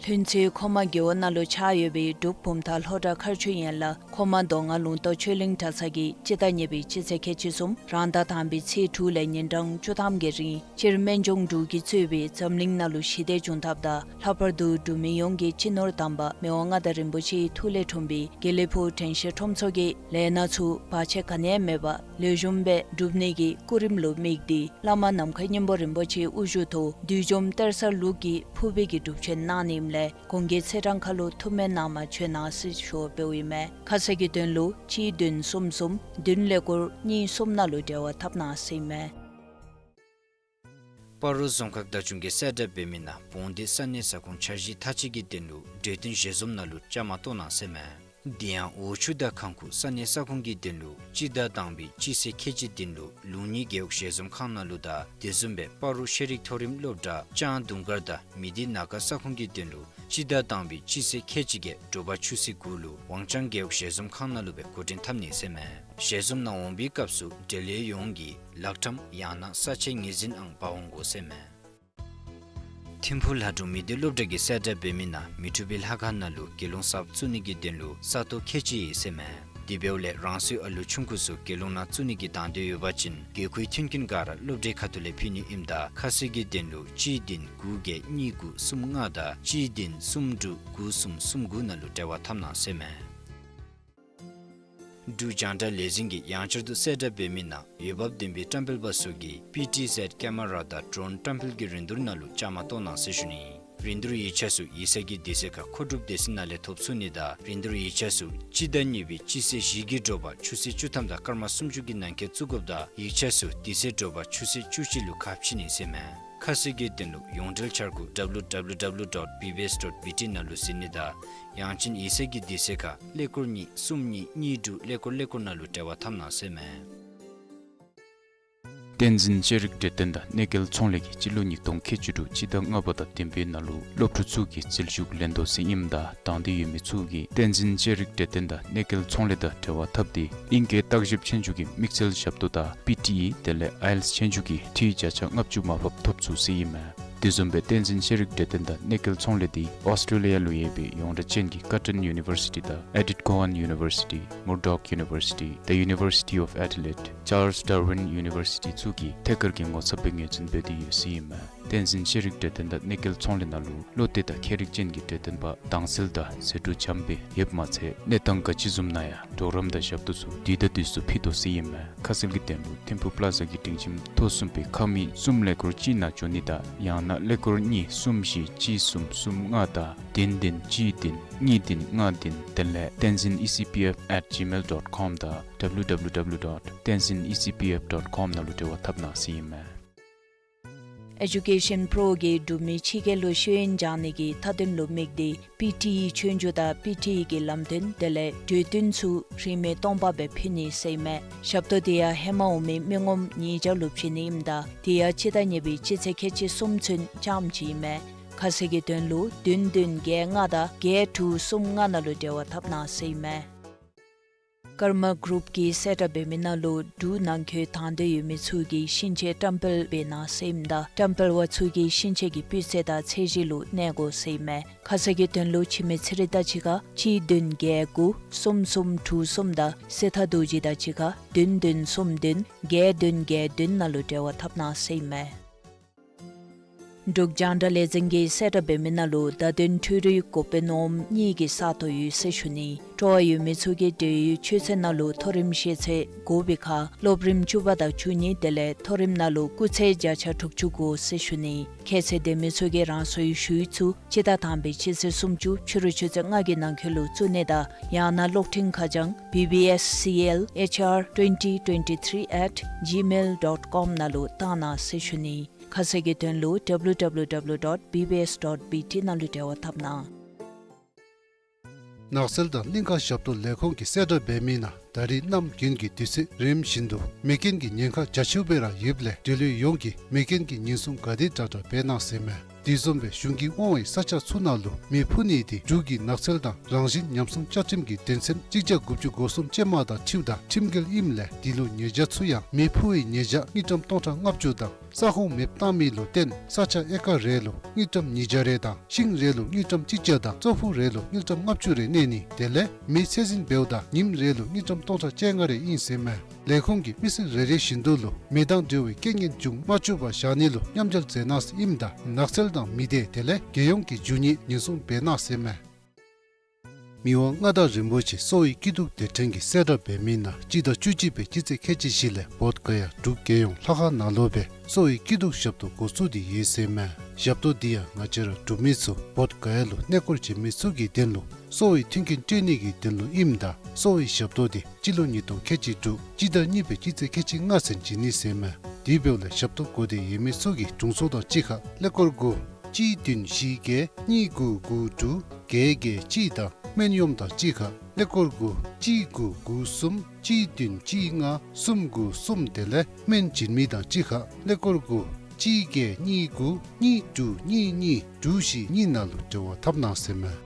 ལྷུན་རྩེ་མཁོ་མ་རྒེད་འོག་ནང་ལུ་ཆགས་ཡོད་པའི་འབྲུག་བུམ་ཐང་ལྷོ་བྲག་མཁར་ཆུ་ཡན་ལག་མཁོ་མ་མདོ་སྔགས་ལུང་རྟོགས་ཆོས་གླིང་གྲྭ་ཚང་གིས་སྤྱི་ཟླ་གཉིས་པའི་སྤྱི་ཚེས་ཁལ་གཅིག་གསུམ་རང་ཟླ་དང་པའི་ཚེས་དྲུག་ལས་ཉིན་གྲངས་བཅུ་ཐམ་གྱི་རིང་སྤྱིར་སྨན་ལྗོངས་འབྲུག་གིས་གཙོས་པའི་འཛམ་གླིང་ནང་ལུ་ཞི་བདེ་འབྱུང་ཐབས་དང་ལྷག་པར་དུ་འབྲུག་མི་ཡོངས་ཀྱི་སྤྱི་ནོར་དམ་པ་མི་དབང་མངའ་བདག་རིན་པོ་ཆེའི་ཐུགས་ལས་འཁྲུངས་པའི་དགེ་ལེགས་ཕུག་དྲན་ཤེས་ཁྲོམ་ཚོགས་ཀྱིས་ལས་སྣ་ཚུ་བར་ཆད་ག་ནི་ཡང་མེད་པར་ལེགས་ཤོམ་སྦེ་སྒྲུབ་ནི་གི་སྐུ་རིམ་ལུ་དམིགས་ཏེ་བླ་མ་ནམ་མཁའི་སྙིང་པོ་རིན་པོ་ཆེའི་དབུ་བཞུགས་ཐོག་བདུད་འཇོམས་གཏེར་གསར་ལུགས་ཀྱི་ཕུར་པའི་གི་སྒྲུབ་མཆོད་གནང་ནི་ཨིནམ་ལས་གོང་གི་ཚེས་གྲངས་ཁར་ལུ་ཐུགས་སྨོན་གནང་མ་བྱོན་གནང་ཟེར་ཞུ་བ་འབདཝ་ཨིན་མས། ཁ་གསལ་གྱི་དོན་ལུ་གཅིག་བདུན་གསུམ་གསུམ་བདུན་ཀླད་ཀོར་གཉིས་གསུམ་ནང་ལུ་འབྲེལ་བ་འཐབ་གནང་ཟེར་ཨིན་མས། སྤ་རོ་རྫོང་ཁག་བདག་སྐྱོང་གིས་གསལ་བསྒྲགས་འབད་མི་ནང་བོང་སྡེ་ས་གནས་ས་ཁོངས་འཆར་གཞི་མཐའ་དཔྱད་ཀྱི་དོན་ལུ་གྲོས་བསྟུན་ཞལ་འཛོམས་ནང་ལུ་བཅའ་མར་གཏོགས་གནང་ཟེར་ཨིན་མས། དེ་ཡང་འོག་ཆུ་དང་ཁང་ཁུག་ས་གནས་ས་ཁོངས་ཀྱི་དོན་ལུ་སྤྱི་ཟླ་དང་པའི་སྤྱི་ཚེས་ཁལ་གཅིག་དོན་ལུ་ལུང་གཉིས་རྒེད་འོག་ཞལ་འཛོམས་ཁང་ནང་ལུ་དང་དེ་བཟུམ་སྦེ་སྤ་རོ་ཤེས་རིག་མཐོ་རིམ་སློབ་གྲྭ་ལྕང་དུང་དཀར་དང་མི་སྡེ་ན་ཁ་ས་ཁོངས་ཀྱི་དོན་ལུ་སྤྱི་ཟླ་དང་པའི་སྤྱི་ཚེས་ཁལ་གཅིག་བརྒྱད་དྲོ་པ་ཆུ་ཚོད་དགུ་ལུ་ཝང་ཅང་རྒེད་འོག་ཞལ་འཛོམས་ཁང་ནང་ལུ་སྦེ་འགོ་འདྲེན་འཐབ་ནི་ཟེར་ཨིན་མས། ཞལ་འཛོམས་ནང་འོང་བའི་སྐབས་སུ་འབྲེལ་ཡོད་ཡོངས་ཀྱིས་ལག་ཁྲམ་ཡང་ན་ས་ཆའི་ངོས་འཛིན་ཨང་འབག་འོང་དགོ་ཟེར་ཨིན་མས། ཐིམ་ཕུག་ལྷ་སྒྲུང་མི་སྡེ་སློབ་གྲྭ་གིས་གསལ་བསྒྲགས་འབད་མི་ནང་མི་འཁྲུགས་པའི་ལྷ་ཁང་ནང་ལུ་དགེ་སློང་གསརཔ་བཙུགས་ནི་གི་དོན་ལུ་ས་སྟོང་ཁལ་གཅིག་ཡོད་ཟེར་ཨིན་མས། དེ་འབདཝ་ལས་རང་སོའི་ཨ་ལུ་ཆུང་ཀུ་ཚུ་དགེ་སློང་ནང་བཙུགས་ནི་གི་དང་འདོད་ཡོད་པ་ཅིན་དགེ་བསྐོས་མཐུན་རྐྱེན་ག་ར་སློབ་གྲྭའི་ཁ་ཐུག་ལས་ཕུལ་ནི་ཨིནམ་ད་ཁ་གསལ་གྱི་དོན་ལུ་གཅིག་བདུན་དགུ་བརྒྱད་གཉིས་དགུ་གསུམ་ལྔ་དང་གཅིག་བདུན་གསུམ་དྲུག་དགུ་གསུམ་གསུམ་དགུ་ནང་ལུ་འབྲེལ་བ་འཐབ་གནང་ཟེར་ཨིན་མས། འབྲུག་རྒྱང་བསྒྲགས་ལས་འཛིན་གྱིས་ཡང་བསྐྱར་དུ་གསལ་བསྒྲགས་འབད་མི་ནང་འོས་འབབ་ལྡན་པའི་བཀྲམ་སྤེལ་པ་ཚུ་གིས་པི་ཊི་ཟེཌ་ཀེ་མ་ར་དང་ཌྲོན་བཀྲམ་སྤེལ་གྱི་རིན་བསྡུར་ནང་ལུ་བཅའ་མར་གཏོགས་གནང་ཟེར་ཞུ་ནི། རིན་བསྡུར་ཡིག་ཆ་ཚུ་ཡིག་ཚང་གི་དུས་ཚོད་ཁར་མཁོ་སྒྲུབ་སྡེ་ཚན་ནང་ལས་ཐོབ་ཚུགས་ནི་དང་རིན་བསྡུར་ཡིག་ཆ་ཚུ་སྤྱི་ཟླ་གཉིས་པའི་སྤྱི་ཚེས་བཞི་གི་དྲོ་པ་ཆུ་ཚོད་བཅུ་ཐམ་དང་སྐར་མ་སུམ་ཅུ་གི་ནང་འཁོད་བཙུགས་དགོཔ་དང་ཡིག་ཆ་ཚུ་དུས་ཚོད་དྲོ་པ་ཆུ་ཚོད་བཅུ་གཅིག་ལུ་ཁ་ཕྱེ་ནི་ཟེར་ཨིན་མས། ཁ་གསལ་གྱི་དོན་ལུ་ཡོངས་འབྲེལ་འཆར་སྒོ་W W W dot B B S dot B T ནང་ལུ་གཟིགས་ནི་དང་ཡང་ཅིན་ཡིག་ཚང་གི་དུས་ཚོད་ཁར་ཀླད་ཀོར་གཉིས་གསུམ་གཉིས་གཉིས་དྲུག་ཀླད་ཀོར་ཀླད་ཀོར་ནང་ལུ་འབྲེལ་བ་འཐབ་གནང་ཟེར་ཨིན་མས། བསྟན་འཛིན་ཤེས་རིག་གྲོས་སྟོན་དང་གནས་སྐལ་ཚོང་ལས་ཀྱིས་སྤྱི་ལོ་ཉིས་སྟོང་ཁལ་གཅིག་དྲུག་སྤྱི་ཟླ་ལྔ་པ་དང་བདུན་པའི་ནང་ལུ་སློབ་ཕྲུག་ཚུ་གི་རྩིས་ཞུགས་ལེན་དོ་ཟེར་ཨིནམ་ད་དང་འདོད་ཡོད་མི་ཚུ་གིས་བསྟན་འཛིན་ཤེས་རིག་གྲོས་སྟོན་དང་གནས་སྐལ་ཚོང་ལས་དང་འབྲེལ་བ་འཐབ་སྟེ་ཨིང་སྐད་བརྟག་ཞིབ་ཆོས་རྒྱུགས་ཀྱི་དམིགས་བསལ་ཞབས་ཏོག་དང་པི་ཊི་ཨི་དེ་ལས་ཨའི་ཨེལ་ཊི་ཨེས་ཆོས་རྒྱུགས་ཀྱི་འཐུས་བརྒྱ་ཆ་ལྔ་བཅུ་མར་ཕབ་ཐོབ་ཚུགས་ཟེར་ཨིན་མས། དེ་བཟུམ་སྦེ་བསྟན་འཛིན་ཤེས་རིག་གྲོས་སྟོན་དང་གནས་སྐལ་ཚོང་ལས་འདི་ཨོསི་ཊེ་ལི་ཡ་ལུ་ཡོད་པའི་ཡོངས་གྲགས་ཅན་གྱི་ཀར་ཊོན་ཡུ་ནི་བར་སི་ཊི་དང་ཨེ་ཌིཐ་ཀོ་ཝཱན་ཡུ་ནི་བར་སི་ཊི་མུར་ཌོག་ཡུ་ནི་བར་སི་ཊི་The University of Adelaide Charles Darwin University ཚུ་གིས་ཐད་ཀར་གྱི་ངོ་ཚབ་སྦེ་ངོས་འཛིན་འབད་དེ་ཡོད་ཟེར་ཨིན་མས། བསྟན་འཛིན་ཤེས་རིག་གྲོས་སྟོན་དང་གནས་སྐལ་ཚོང་ལས་ནང་ལུ་བློ་གཏད་དང་མཁས་རིག་ཅན་གྱི་གྲོས་སྟོན་པ་དྭངས་གསལ་དང་ཟད་འགྲོ་འཇམ་དཔལ་ཡོདཔ་མ་ཚད་གནས་སྟངས་ག་ཅི་བཟུམ་ནང་ཡང་གྲོགས་རམ་དང་ཞབས་ཏོག་ཚུ་དུས་དང་དུས་སུ་ཕུལ་དོ་ཟེར་ཨིན་མས། ཁ་གསལ་གྱི་དོན་ལུ་ཐིམ་ཕུག་པླ་ཛ་གི་སྒྲིང་ཁྱིམ་ཐོག་གསུམ་པའི་ཁང་མིག་གསུམ་ཀླད་ཀོར་གཅིག་ནང་འབྱོན་ནི་དང་ཡང་ན་ཀླད་ཀོར་གཉིས་གསུམ་བཞི་གཅིག་གསུམ་གསུམ་ལྔ་དང་བདུན་བདུན་གཅིག་བདུན་གཉིས་བདུན་ལྔ་བདུན་དེ་ལས་tenzin E C P F at gmail dot com དང་W W W dot tenzin E C P F dot com ནང་ལུ་འབྲེལ་བ་འཐབ་གནང་ཟེར་ཨིན་མས། ཨེ་ཇུ་ཀེ་ཤཱན་པྲོ་གིས་འབྲུག་མི་ཕྱི་རྒྱལ་ལུ་ཤེས་ཡོན་སྦྱང་ནི་གི་མཐའ་དོན་ལུ་དམིགས་ཏེ་པི་ཊི་ཨི་ཆོས་རྒྱུགས་དང་པི་ཊི་ཨི་གི་ལམ་སྟོན་དེ་ལས་གྲོས་བསྟུན་ཚུ་རིན་མེད་སྟོང་པ་སྦེ་ཕུལ་ནི་ཟེར་ཨིན་མས། ཞབས་ཏོག་དེ་ཡང་ཧེ་མ་འོང་མི་མི་ངོམ་ཉིས་བརྒྱ་ལུ་བྱིན་ནི་ཨིནམ་ད་དེ་ཡང་སྤྱི་ཟླ་གཉིས་པའི་སྤྱི་ཚེས་ཁལ་གཅིག་གསུམ་ཚུན་རྐྱངམ་ཅིག་ཨིན་མས། ཁ་གསལ་གྱི་དོན་ལུ་བདུན་བདུན་བརྒྱད་ལྔ་དང་བརྒྱད་དྲུག་གསུམ་ལྔ་ནང་ལུ་འབྲེལ་བ་འཐབ་གནང་ཟེར་ཨིན་མས། ཀརྨ་གུ་རུབ་ཀྱིས་གསལ་བསྒྲགས་འབད་མི་ནང་ལུ་འབྲུག་ནང་འཁོད་དང་འདོད་ཡོད་མི་ཚུ་གིས་ཤིང་ཆས་བཀྲམ་སྤེལ་འབད་གནང་ཟེར་ཨིནམ་ད་བཀྲམ་སྤེལ་པ་ཚུ་གིས་ཤིང་ཆས་ཀྱི་སྤུས་ཚད་དང་ཚད་གཞི་ལུ་གནས་དགོ་ཟེར་ཨིན་མས། ཁ་གསལ་གྱི་དོན་ལུ་འཆི་མེད་ཚེ་རིང་དང་གཅིག་ཁར་གཅིག་བདུན་བརྒྱད་དགུ་གསུམ་གསུམ་དྲུག་གསུམ་དང་སྲས་ཐར་རྡོ་རྗེ་དང་གཅིག་ཁར་བདུན་བདུན་གསུམ་བདུན་བརྒྱད་བདུན་བརྒྱད་བདུན་ནང་ལུ་འབྲེལ་བ་འཐབ་གནང་ཟེར་ཨིན་མས། འབྲུག་རྒྱང་བསྒྲགས་ལས་འཛིན་གྱིས་གསལ་བསྒྲགས་འབད་མི་ནང་ལུ་བརྡ་དོན་འཕྲུལ་རིག་འགོ་དཔོན་འོགམ་གཉིས་ཀྱི་ས་སྟོང་ཡོད་ཟེར་ཞུ་ནི། སྤྲོ་བ་ཡོད་མི་ཚུ་གིས་འབྲེལ་ཡོད་ཆོས་ཚན་ནང་ལུ་མཐོ་རིམ་ཤེས་ཚད་དགོ་པའི་ཁར་སློབ་རིམ་བཅུ་པ་དང་བཅུ་གཉིས་དེ་ལས་མཐོ་རིམ་ནང་ལུ་སྐུགས་ཚད་བརྒྱ་ཆ་དྲུག་ཅུ་དགོ་ཟེར་ཞུ་ནི། ཁྱད་ཚད་ལྡན་མི་ཚུ་གིས་རང་སོའི་ཞུ་ཡིག་ཚུ་སྤྱི་ཟླ་དང་པའི་སྤྱི་ཚེས་སུམ་ཅུ་ཕྱི་རུ་ཆུ་ཚོད་ལྔ་གི་ནང་འཁོད་ལུ་བཙུགས་ནི་དང་ཡང་ན་གློག་འཕྲིན་ཁ་བྱང་B B S C L H R twenty twenty-three at gmail dot com ནང་ལུ་བཏང་གནང་ཟེར་ཞུ་ནི། ཁ་གསལ་གྱི་དོན་ལུ W W W dot B B S dot B T ནང་ལུ་འབྲེལ་བ་འཐབ་གནང་། ནགས་ཚལ་དང་གླིང་ཁ་ཞབས་ཏོག་ལས་ཁུངས་ཀྱིས་གསལ་བསྒྲགས་འབད་མི་ནང་ད་རིས་གནམ་དགུན་གྱི་དུས་ཚོད་རནམ་བཞིན་དུ་མེ་རྐྱེན་གྱི་ཉེན་ཁ་རྒྱ་ཆེཝ་སྦེ་ར་ཡོདཔ་ལས་འབྲེལ་ཡོད་ཡོངས་ཀྱིས་མེ་རྐྱེན་གྱི་ཉེན་སྲུང་ག་དེ་དྲག་དྲག་འབད་གནང་ཟེར་མས། དེ་བཟུམ་སྦེ་གཞུང་གིས་དབང་བའི་ས་ཆ་ཚུ་ནང་ལུ་མེ་ཕུ་ནི་དེ་འབྲུག་གི་ནགས་ཚལ་དང་རང་བཞིན་ཉམས་སྲུང་བཅའ་ཁྲིམས་ཀྱི་དོན་ཚན་གཅིག་བརྒྱ་དགུ་བཅུ་གོ་གསུམ་ཅན་མ་དང་འཁྲིལཝ་ད་ཁྲིམས་འགལ་ཨིནམ་ལས་དེ་ལུ་ཉེས་བྱ་ཚུ་ཡང་མེ་ཕུ་བའི་ཉེས་བྱ་དངུལ་ཀྲམ་སྟོང་ཕྲག་ལྔ་བཅུ་དང་ས་ཁོངས་མེདཔ་བཏང་མི་ལུ་བརྟེན་ས་ཆ་ཨེ་ཀར་རེ་ལུ་དངུལ་ཀྲམ་ཉིས་བརྒྱ་རེ་དང་ཤིང་རེ་ལུ་དངུལ་ཀྲམ་གཅིག་བརྒྱ་དང་ཙོག་ཕུ་རེ་ལུ་དངུལ་ཀྲམ་ལྔ་བཅུ་རེ་གནས་ནི། དེ་ལས་མེ་ཚད་འཛིན་འབདཝ་ད་ཉིནམ་རེ་ལུ་དངུལ་ཀྲམ་སྟོང་ཕྲག་བཅོ་ལྔ་རེ་ཨིན་ཟེར་མས། ལས་ཁུངས་ཀྱིས་མི་སེར་རེ་རེ་བཞིན་དུ་ལུ་མེ་དང་འབྲེལ་བའི་རྐྱེན་ངན་འབྱུང་མ་བཅུག་པར་བཞག་ནི་ལུ་མཉམ་འབྲེལ་མཛད་གནང་ཟེར་ཨིནམ་ད་ནགས་ཚལ་དང་མི་སྡེ་དེ་ལས་རྒྱལ་ཡོངས་ཀྱི་རྒྱུ་དངོས་ཉེན་སྲུང་འབད་གནང་ཟེར་མས། མི་དབང་མངའ་བདག་རིན་པོ་ཆེ་གསོ་བའི་སྐྱིད་སྡུག་སྡེ་ཕྲན་གྱིས་གསལ་བསྒྲགས་འབད་མི་ནང་སྤྱི་ཟླ་བཅུ་གཅིག་པའི་སྤྱི་ཚེས་ཁལ་གཅིག་བཞི་ལས་བོདྷ་ག་ཡ་འབྲུག་རྒྱལ་ཡོངས་ལྷ་ཁང་ནང་ལུ་སྦེ་གསོ་བའི་སྐྱིད་སྡུག་ཞབས་ཏོག་འགོ་བཙུགས་ཏེ་ཡོད་ཟེར་མས། ཞབས་ཏོག་འདི་ཡང་ང་བཅས་ར་འབྲུག་མི་ཚུ་བོདྷ་ག་ཡ་ལུ་གནས་སྐོར་བྱོན་མི་ཚུ་གི་དོན་ལུ་གསོ་བའི་མཐུན་རྐྱེན་སྤྲོད་ནི་གི་དོན་ལུ་ཨིནམ་ད་གསོ་བའི་ཞབས་ཏོག་འདི་སྤྱི་ལོ་ཉིས་སྟོང་ཁལ་གཅིག་དྲུག་སྤྱི་ཟླ་གཉིས་པའི་སྤྱི་ཚེས་ཁལ་གཅིག་ལྔ་ཚུན་བྱིན་ནི་ཟེར་མས། དེ་འབདཝ་ལས་ཞབས་ཏོག་དགོས་འདོད་ཡོད་མི་ཚུ་གིས་དྲུང་འཚོ་དང་གཅིག་ཁར་ཀླད་ཀོར་དགུ་གཅིག་བདུན་བཞི་བརྒྱད་གཉིས་དགུ་དགུ་དྲུག་བརྒྱད་བརྒྱད་གཅིག་དང་སྨན་གཡོགམ་དང་གཅིག་ཁར་ཀླད་ཀོར་དགུ་གཅིག་དགུ་དགུ་གསུམ་གཅིག་བདུན་གཅིག་ལྔ་གསུམ་དགུ་གསུམ་དེ་ལས་སྨན་བྱིན་མི་དང་གཅིག་ཁར་ཀླད་ཀོར་དགུ་གཅིག་བརྒྱད་གཉིས་དགུ་གཉིས་དྲུག་གཉིས་གཉིས་དྲུག་བཞི་གཉིས་ནང་ལུ་འབྲེལ་བ་འཐབ་གནང་ཟེར་མས།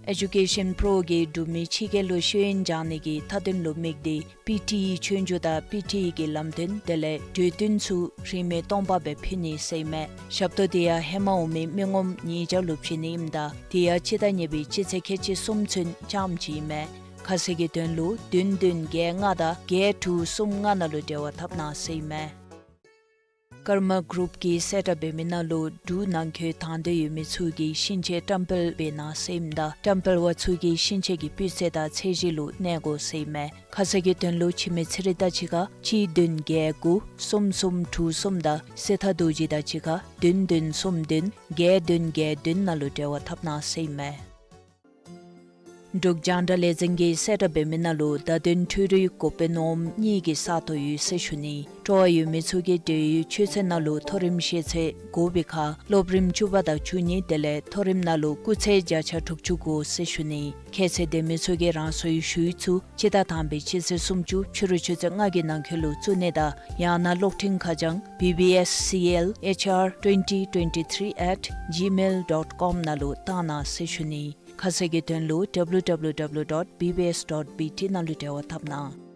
ཨེ་ཌུ་ཀེ་ཤཱན་པྲོ་གིས་འབྲུག་མི་ཕྱི་རྒྱལ་ལུ་ཤེས་ཡོན་སྦྱང་ནི་གི་མཐའ་དོན་ལུ་དམིགས་ཏེ་པི་ཊི་ཨི་ཆོས་རྒྱུགས་དང་པི་ཊི་ཨི་གི་ལམ་སྟོན་དེ་ལས་གྲོས་བསྟུན་ཚུ་རིན་མེད་སྟོང་པ་སྦེ་ཕུལ་ནི་ཟེར་མས། ཞབས་ཏོག་དེ་ཡང་ཧེ་མ་འོང་མི་མི་ངོམ་ཉིས་བརྒྱ་ལུ་བྱིན་ནི་ཨིནམ་ད་དེ་ཡང་སྤྱི་ཟླ་གཉིས་པའི་སྤྱི་ཚེས་ཁལ་གཅིག་གསུམ་ཚུན་རྐྱངམ་ཅིག་ཨིན་མས། ཁ་གསལ་གྱི་དོན་ལུ་བདུན་བདུན་བརྒྱད་ལྔ་དང་བརྒྱད་དྲུག་གསུམ་ལྔ་ནང་ལུ་འབྲེལ་བ་འཐབ་གནང་ཟེར་ཨིན་མས། ཀརྨ་གུ་རུབ་ཀྱིས་གསལ་བསྒྲགས་འབད་མི་ནང་ལུ་འབྲུག་ནང་འཁོད་དང་འདོད་ཡོད་མི་ཚུ་གིས་ཤིང་ཆས་བཀྲམ་སྤེལ་འབད་གནང་ཟེར་ཨིནམ་ད་བཀྲམ་སྤེལ་བ་ཚུ་གིས་ཤིང་ཆས་ཀྱི་སྤུས་ཚད་དང་ཚད་གཞི་ལུ་གནས་དགོ་ཟེར་ཨིན་མས། ཁ་གསལ་གྱི་དོན་ལུ་འཆི་མེད་ཚེ་རིང་དང་གཅིག་ཁར་གཅིག་བདུན་བརྒྱད་དགུ་གསུམ་གསུམ་དྲུག་གསུམ་དང་སྲིད་མཐའ་རྡོ་རྗེ་དང་གཅིག་ཁར་བདུན་བདུན་གསུམ་བདུན་བརྒྱད་བདུན་བརྒྱད་བདུན་ནང་ལུ་འབྲེལ་བ་འཐབ་གནང་ཟེར་ཨིན་མས། འབྲུག་རྒྱང་བསྒྲགས་ལས་འཛིན་གྱིས་གསལ་བསྒྲགས་འབད་མི་ནང་ལུ་བརྡ་དོན་འཕྲུལ་རིག་འགོ་དཔོན་འོགམ་གཉིས་ཀྱི་ས་སྟོང་ཡོད་ཟེར་ཞུ་ནི། སྤྲོ་བ་ཡོད་མི་ཚུ་གིས་འབྲེལ་ཡོད་ཆོས་ཚན་ནང་ལུ་མཐོ་རིམ་ཤེས་ཚད་དགོ་པའི་ཁར་སློབ་རིམ་བཅུ་པ་དང་བཅུ་གཉིས་དེ་ལས་མཐོ་རིམ་ནང་ལུ་སྐུགས་ཚད་བརྒྱ་ཆ་དྲུག་ཅུ་དགོ་ཟེར་ཞུ་ནི། ཁྱད་ཚད་ལྡན་མི་ཚུ་གིས་རང་སོའི་ཞུ་ཡིག་ཚུ་སྤྱི་ཟླ་དང་པའི་སྤྱི་ཚེས་སུམ་ཅུ་ཕྱི་རུ་ཆུ་ཚོད་ལྔ་གི་ནང་འཁོད་ལུ་བཙུགས་ནི་དང་ཡང་ན་གློག་འཕྲིན་ཁ་བྱང་B B S C L H R twenty twenty-three at gmail dot com ནང་ལུ་བཏང་གནང་ཟེར་ཞུ་ནི། ཁ་གསལ་གྱི་དོན་ལུ་W W W dot B B S dot B T ནང་ལུ་འབྲེལ་བ་འཐབ་གནང་།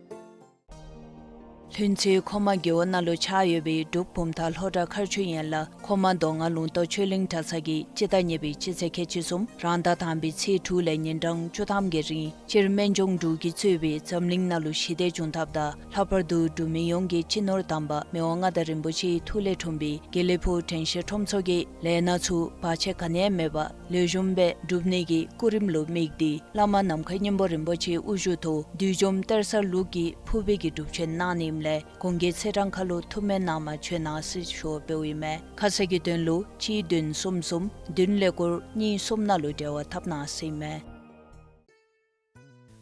ལྷུན་རྩེ་མཁོ་མ་རྒེད་འོག་ནང་ལུ་ཆགས་ཡོད་པའི་འབྲུག་བུམ་ཐང་ལྷོ་བྲག་མཁར་ཆུ་ཡན་ལག་མཁོ་མ་མདོ་སྔགས་ལུང་རྟོགས་ཆོས་གླིང་གྲྭ་ཚང་གིས་སྤྱི་ཟླ་གཉིས་པའི་སྤྱི་ཚེས་ཁལ་གཅིག་གསུམ་རང་ཟླ་དང་པའི་ཚེས་དྲུག་ལས་ཉིན་གྲངས་བཅུ་ཐམ་གྱི་རིང་སྤྱིར་སྨན་ལྗོངས་འབྲུག་གིས་གཙོས་པའི་འཛམ་གླིང་ནང་ལུ་ཞི་བདེ་འབྱུང་ཐབས་དང་ལྷག་པར་དུ་འབྲུག་མི་ཡོངས་ཀྱི་སྤྱི་ནོར་དམ་པ་མི་དབང་མངའ་བདག་རིན་པོ་ཆེའི་ཐུགས་ལས་འཁྲུངས་པའི་དགེ་ལེགས་ཕུག་དྲན་ཤེས་ཁྲོམ་ཚོགས་ཀྱི་ལས་སྣ་ཚུ་བར་ཆད་ག་ནི་ཡང་མེད་པར་ལེགས་ཤོམ་སྦེ་འགྲུབ་ནི་གི་སྐུ་རིམ་ལུ་དམིགས་ཏེ་བླ་མ་ནམ་མཁའི་སྙིང་པོ་རིན་པོ་ཆེའི་དབུ་བཞུགས་ཐོག་བསྡུས་འཇོམས་གཏེར་གསར་ལུགས་ཀྱི་ཕུར་པའི་གི་སྒྲུབ་མཆོད་གནང་ནི་ཨིནམ་ལས་གོང་གི་ཚེས་གྲངས་ཁར་ལུ་ཐུགས་སྨོན་གནང་མ་བྱོན་གནང་ཟེར་ཞུ་བ་འབདཝ་ཨིན་མས། ཁ་གསལ་གྱི་དོན་ལུ་གཅིག་བདུན་གསུམ་གསུམ་བདུན་ཀླད་ཀོར་གཉིས་གསུམ་ནང་ལུ་འབྲེལ་བ་འཐབ་གནང་ཟེར་ཨིན་མས།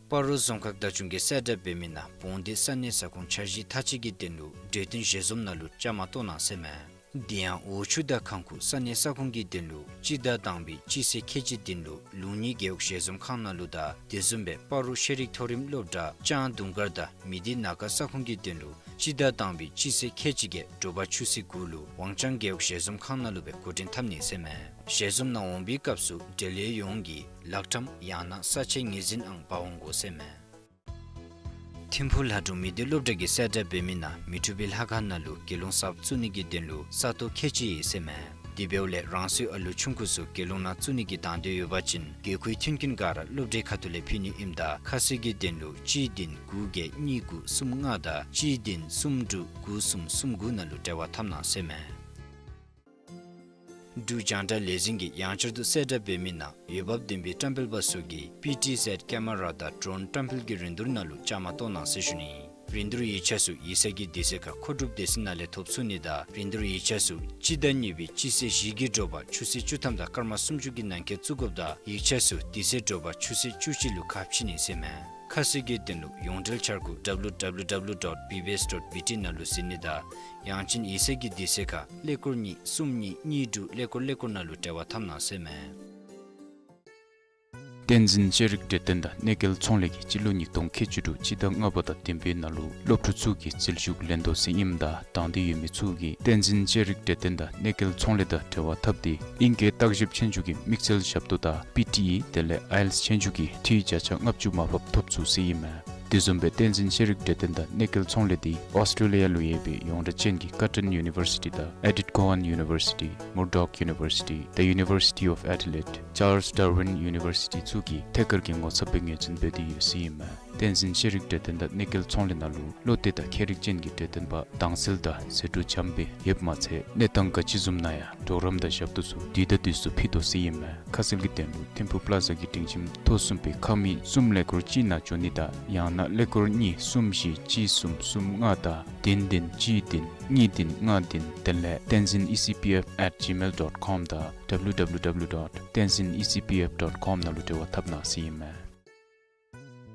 སྤ་རོ་རྫོང་ཁག་བདག་སྐྱོང་གིས་གསལ་བསྒྲགས་འབད་མི་ནང་བོང་སྡེ་ས་གནས་ས་ཁོངས་འཆར་གཞི་མཐའ་དཔྱད་ཀྱི་དོན་ལུ་གྲོས་བསྟུན་ཞལ་འཛོམས་ནང་ལུ་བཅའ་མར་གཏོགས་གནང་ཟེར་ཨིན་མས། དེ་ཡང་འོག་ཆུ་དང་ཁང་ཁུག་ས་གནས་ས་ཁོངས་ཀྱི་དོན་ལུ་སྤྱི་ཟླ་དང་པའི་སྤྱི་ཚེས་ཁལ་གཅིག་བདུན་ལུ་ལུང་གཉིས་རྒེད་འོག་ཞལ་འཛོམས་ཁང་ནང་ལུ་དང་དེ་བཟུམ་སྦེ་སྤ་རོ་ཤེས་རིག་མཐོ་རིམ་སློབ་གྲྭ་ལྕང་དུང་དཀར་དང་མི་སྡེ་ན་ཁ་ས་ཁོངས་ཀྱི་དོན་ལུ་སྤྱི་ཟླ་དང་པའི་སྤྱི་ཚེས་ཁལ་གཅིག་བརྒྱད་དྲོ་པ་ཆུ་ཚོད་དགུ་ལུ་ཝང་ཅང་རྒེད་འོག་ཞལ་འཛོམས་ཁང་ནང་ལུ་སྦེ་འགོ་འདྲེན་འཐབ་ནི་ཟེར་ཨིན་མས། ཞལ་འཛོམས་ནང་འོང་པའི་སྐབས་སུ་འབྲེལ་ཡོད་ཡོངས་ཀྱིས་ལག་ཁྲམ་ཡང་ན་ས་ཆའི་ངོས་འཛིན་ཨང་འབག་འོང་དགོ་ཟེར་ཨིན་མས། ཐིམ་ཕུག་ལྷ་སྒྲུང་མི་སྡེ་སློབ་གྲྭ་གིས་གསལ་བསྒྲགས་འབད་མི་ནང་མི་འཁྲུགས་པའི་ལྷ་ཁང་ནང་ལུ་དགེ་སློང་གསརཔ་བཙུགས་ནི་གི་དོན་ལུ་ས་སྟོང་ཁལ་གཅིག་ཡོད་ཟེར་ཨིན་མས། དེ་འབདཝ་ལས་རང་སོའི་ཨ་ལུ་ཆུང་ཀུ་ཚུ་དགེ་སློང་ནང་བཙུགས་ནི་གི་དང་འདོད་ཡོད་པ་ཅིན་དགེ་བསྐོས་མཐུན་རྐྱེན་ག་ར་སློབ་གྲྭའི་ཁ་ཐུག་ལས་ཕུལ་ནི་ཨིནམ་ད་ཁ་གསལ་གྱི་དོན་ལུ་གཅིག་བདུན་དགུ་བརྒྱད་གཉིས་དགུ་གསུམ་ལྔ་དང་གཅིག་བདུན་གསུམ་དྲུག་དགུ་གསུམ་གསུམ་དགུ་ནང་ལུ་འབྲེལ་བ་འཐབ་གནང་ཟེར་ཨིན་མས། འབྲུག་རྒྱང་བསྒྲགས་ལས་འཛིན་གྱིས་ཡང་བསྐྱར་དུ་གསལ་བསྒྲགས་འབད་མི་ནང་འོས་འབབ་ལྡན་པའི་བཀྲམ་སྤེལ་པ་ཚུ་གིས་པི་ཊི་ཟེཌ་ཀེ་མ་ར་དང་ཌོ་རོན་བཀྲམ་སྤེལ་གྱི་རིན་བསྡུར་ནང་ལུ་བཅའ་མར་གཏོགས་གནང་ཟེར་ཞུ་ནི། རིན་བསྡུར་ཡིག་ཆ་ཚུ་ཡིག་ཚང་གི་དུས་ཚོད་ཁར་མཁོ་སྒྲུབ་སྡེ་ཚན་ནང་ལས་ཐོབ་ཚུགས་ནི་དང་རིན་བསྡུར་ཡིག་ཆ་ཚུ་སྤྱི་ཟླ་གཉིས་པའི་སྤྱི་ཚེས་བཞི་གི་དྲོ་པ་ཆུ་ཚོད་བཅུ་ཐམ་དང་སྐར་མ་སུམ་ཅུ་གི་ནང་འཁོད་བཙུགས་དགོཔ་དང་ཡིག་ཆ་ཚུ་དུས་ཚོད་དྲོ་པ་ཆུ་ཚོད་བཅུ་གཅིག་ལུ་ཁ་ཕྱེ་ནི་ཟེར་མས། ཁ་གསལ་གྱི་དོན་ལུ་ཡོངས་འབྲེལ་འཆར་སྒོ་W W W dot B B S dot B T ནང་ལུ་གཟིགས་ནི་དང་ཡང་ཅིན་ཡིག་ཚང་གི་དུས་ཚོད་ཁར་ཀླད་ཀོར་གཉིས་གསུམ་གཉིས་གཉིས་དྲུག་ཀླད་ཀོར་ཀླད་ཀོར་ནང་ལུ་འབྲེལ་བ་འཐབ་གནང་ཟེར་མས། བསྟན་འཛིན་ཤེས་རིག་གྲོས་སྟོན་དང་གནས་སྐལ་ཚོང་ལས་ཀྱིས་སྤྱི་ལོ་ཉིས་སྟོང་ཁལ་གཅིག་དྲུག་སྤྱི་ཟླ་ལྔ་པ་དང་བདུན་པའི་ནང་ལུ་སློབ་ཕྲུག་ཚུ་གི་རྩིས་ཞུགས་ལེན་དོ་ཟེར་ཨིནམ་ད་དང་འདོད་ཡོད་མི་ཚུ་གིས་བསྟན་འཛིན་ཤེས་རིག་གྲོས་སྟོན་དང་གནས་སྐལ་ཚོང་ལས་དང་འབྲེལ་བ་འཐབ་སྟེ་ཨིང་སྐད་བརྟག་ཞིབ་ཆོས་རྒྱུགས་ཀྱི་དམིགས་བསལ་ཞབས་ཏོག་དང་པི་ཊི་ཨི་དེ་ལས་ཨའི་ཨེལ་ཊི་ཨེས་ཆོས་རྒྱུགས་ཀྱི་འཐུས་བརྒྱ་ཆ་ལྔ་བཅུ་མར་ཕབ་ཐོབ་ཚུགས་ཟེར་ཨིན་མས། དེ་བཟུམ་སྦེ་བསྟན་འཛིན་ཤེས་རིག་གྲོས་སྟོན་དང་གནས་སྐལ་ཚོང་ལས་འདི་ཨོསི་ཊྲེ་ལི་ཡ་ལུ་ཡོད་པའི་ཡོངས་གྲགས་ཅན་གྱི་ཀར་ཊོན་ཡུ་ནི་བར་སི་ཊི་དང་ཨེ་ཌིཐ་ཀོ་ཝཱན་ཡུ་ནི་བར་སི་ཊི། མུར་ཌོག་ཡུ་ནི་བར་སི་ཊི། The University of Adelaide། ཅཱརལསི་ཌར་ཝིན་ཡུ་ནི་བར་སི་ཊི་ཚུ་གིས་ཐད་ཀར་གྱི་ངོ་ཚབ་སྦེ་ངོས་འཛིན་འབད་དེ་ཡོད་ཟེར་ཨིན་མས། བསྟན་འཛིན་ཤེས་རིག་གྲོས་སྟོན་དང་གནས་སྐལ་ཚོང་ལས་ནང་ལུ་བློ་གཏད་དང་མཁས་རིག་ཅན་གྱི་གྲོས་སྟོན་པ་དྭངས་གསལ་དང་ཟད་འགྲོ་འཇམ་སྦེ་ཡོདཔ་མ་ཚད་གནས་སྟངས་ག་ཅི་བཟུམ་ནང་ཡང་གྲོགས་རམ་དང་ཞབས་ཏོག་ཚུ་དུས་དང་དུས་སུ་ཕུལ་དོ་ཟེར་ཨིན་མས། ཁ་གསལ་གྱི་དོན་ལུ་ཐིམ་ཕུག་པ་ལ་ཛ་གི་སྒྲིང་ཁྱིམ་ཐོག་གསུམ་པའི་ཁང་མིག་གསུམ་ཀླད་ཀོར་གཅིག་ནང་འབྱོན་ནི་དང་ཡང་ན་ཀླད་ཀོར་གཉིས་གསུམ་བཞི་གཅིག་གསུམ་གསུམ་ལྔ་དང་བདུན་བདུན་གཅིག་བདུན་གཉིས་བདུན་ལྔ་བདུན་དེ་ལས་tenzin E C P F at gmail dot com དང་W W W dot tenzin E C P F dot com ནང་ལུ་འབྲེལ་བ་འཐབ་གནང་ཟེར་ཨིན་མས།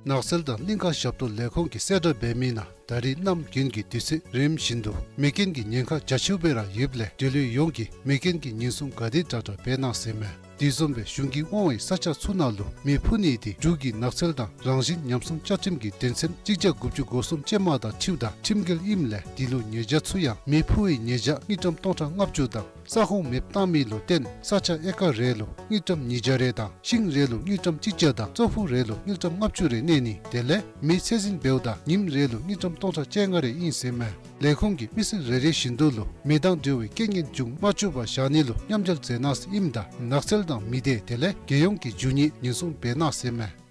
ནགས་ཚལ་དང་གླིང་ཁ་ཞབས་ཏོག་ལས་ཁུངས་ཀྱིས་གསལ་བསྒྲགས་འབད་མི་ནང་ད་རིས་གནམ་དགུན་གྱི་དུས་ཚོད་རིམ་བཞིན་དུ་མེ་རྐྱེན་གྱི་ཉེན་ཁ་རྒྱ་ཆེཝ་སྦེ་ར་ཡོདཔ་ལས་འབྲེལ་ཡོད་ཡོངས་ཀྱིས་མེ་རྐྱེན་གྱི་ཉེན་སྲུང་ག་དེ་དྲག་དྲག་འབད་གནང་ཟེར་མས། དེ་བཟུམ་སྦེ་གཞུང་གིས་དབང་བའི་ས་ཆ་ཚུ་ནང་ལུ་མེ་འཕུ་ནི་དེ་འབྲུག་གི་ནགས་ཚལ་དང་རང་བཞིན་ཉམས་སྲུང་བཅའ་ཁྲིམས་ཀྱི་དོན་ཚན་གཅིག་བརྒྱ་དགུ་བཅུ་གོ་གསུམ་ཅན་མ་དང་འཁྲིལཝ་ད་ཁྲིམས་འགལ་ཨིནམ་ལས་དེ་ལུ་ཉེས་བྱ་ཚུ་ཡང་མེ་འཕུ་བའི་ཉེས་བྱ་དངུལ་ཀྲམ་སྟོང་ཕྲག་ལྔ་བཅུ་དང་ས་ཁོངས་མེདཔ་བཏང་མི་ལུ་བརྟེན་ས་ཆ་ཨེ་ཀར་རེ་ལུ་དངུལ་ཀྲམ་ཉིས་བརྒྱ་རེ་དང་ཤིང་རེ་ལུ་དངུལ་ཀྲམ་གཅིག་བརྒྱ་དང་ཙོག་ཕུག་རེ་ལུ་དངུལ་ཀྲམ་ལྔ་བཅུ་རེ་གནས་ནི་དེ་ལས་མེ་ཚད་འཛིན་འབདཝ་ད་ཉིནམ་རེ་ལུ་དངུལ་ཀྲམ་སྟོང་ཕྲག་བཅོ་ལྔ་རེ་ཨིན་ཟེར་མས། ལས་ཁུངས་ཀྱིས་མི་ཚེ་རེ་རེ་བཞིན་དུ་ལུ་མེ་དང་འབྲེལ་བའི་རྐྱེན་ངན་འབྱུང་མ་བཅུག་པར་བཞག་ནི་ལུ་མཉམ་འབྲེལ་མཛད་གནང་ཟེར་ཨིནམ་ད་ནགས་ཚལ་དང་མི་སྡེ་དེ་ལས་རྒྱལ་ཡོངས་ཀྱི་རྒྱུ་དངོས་ཉེན་སྲུང་འབད་གནང་ཟེར་མས།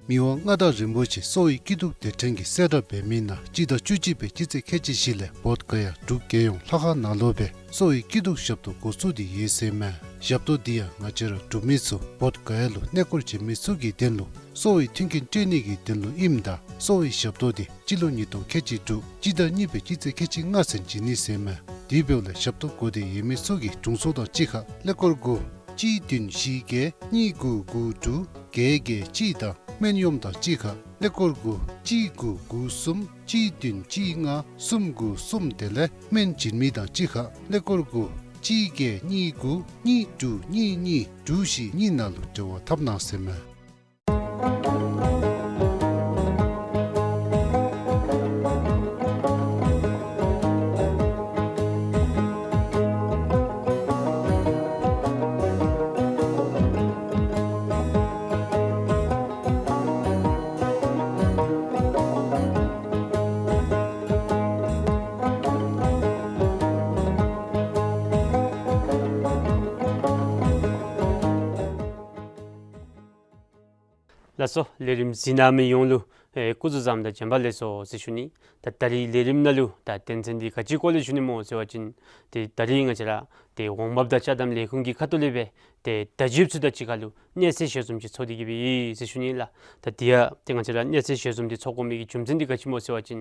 མི་དབང་མངའ་བདག་རིན་པོ་ཆེ་གསོ་བའི་སྐྱིད་སྡུག་དེ་ཕྲན་གྱིས་གསལ་བསྒྲགས་འབད་མི་ནང་སྤྱི་ཟླ་བཅུ་གཅིག་པའི་སྤྱི་ཚེས་ཁལ་གཅིག་བཞི་ལས་བོདྷ་ག་ཡ་འབྲུག་རྒྱལ་ཡོངས་ལྷ་ཁང་ནང་ལུ་སྦེ་གསོ་བའི་སྐྱིད་སྡུག་ཞབས་ཏོག་འགོ་བཙུགས་ཏེ་ཡོད་ཟེར་མས། ཞབས་ཏོག་འདི་ཡང་ང་བཅས་ར་འབྲུག་མི་ཚུ་བོདྷ་ག་ཡ་ལུ་གནས་སྐོར་བྱོན་མི་ཚུ་གི་དོན་ལུ་གསོ་བའི་མཐུན་རྐྱེན་སྤྲོད་ནི་གི་དོན་ལུ་ཨིནམ་ད་གསོ་བའི་ཞབས་ཏོག་འདི་སྤྱི་ལོ་ཉིས་སྟོང་ཁལ་གཅིག་དྲུག་སྤྱི་ཟླ་གཉིས་པའི་སྤྱི་ཚེས་ཁལ་གཅིག་ལྔ་ཚུན་བྱིན་ནི་ཟེར་མས། དེ་འབདཝ་ལས་ཞབས་ཏོག་དགོ་འདོད་ཡོད་མི་ཚུ་གིས་དྲུང་འཚོ་དང་གཅིག་ཁར་ཀླད་ཀོར་དགུ་གཅིག་བདུན་བཞི་བརྒྱད་གཉིས་དགུ་དགུ་དྲུག་བརྒྱད་བརྒྱད་གཅིག་དང་སྨན་གཡོགམ་དང་གཅིག་ཁར་ཀླད་ཀོར་དགུ་གཅིག་དགུ་དགུ་གསུམ་གཅིག་བདུན་གཅིག་ལྔ་གསུམ་དགུ་གསུམ་དེ་ལས་སྨན་བྱིན་མི་དང་གཅིག་ཁར་ཀླད་ཀོར་དགུ་གཅིག་བརྒྱད་གཉིས་དགུ་གཉིས་དྲུག་གཉིས་གཉིས་དྲུག་བཞི་གཉིས་ནང་ལུ་འབྲེལ་བ་འཐབ་གནང་ཟེར་མས། ལགས་སོ། ལས་རིམ་གཟིགས་གནང་མི་ཡོངས་ལུ་ཨེ་སྐུ་གཟུགས་བཟང་དང་བྱོན་པ་ལེགས་སོ་ཟེར་ཞུ་ནི། ད་ད་རིས་ལས་རིམ་ནང་ལུ་ད་དོན་ཚན་འདི་ག་ཅི་སྐོར་ལས་ཞུ་ནི་སྨོ་ཟེར་བ་ཅིན་ཏེ་ད་རིས་ང་བཅས་ར་ཏེ་འོང་འབབ་དང་ཅ་དམ་ལས་ཁུངས་ཀྱི་ཁ་ཐུག་ལས་སྦེ་ཏེ་བརྡ་བརྒྱུདཔ་ཚུ་དང་གཅིག་ཁར་ལུ་གནས་ཚུལ་ཞལ་འཛོམས་ཅིག་ཚོགས་ཏེ་གི་སྦེ་ཡོད་ཟེར་ཞུ་ནི་ལགས། ད་དེ་ཡང་ཏེ་ང་བཅས་ར་གནས་ཚུལ་ཞལ་འཛོམས་འདི་ཚོགས་དགོ་མི་གི་རྒྱུ་མཚན་འདི་ག་ཅི་སྨོ་ཟེར་བ་ཅིན་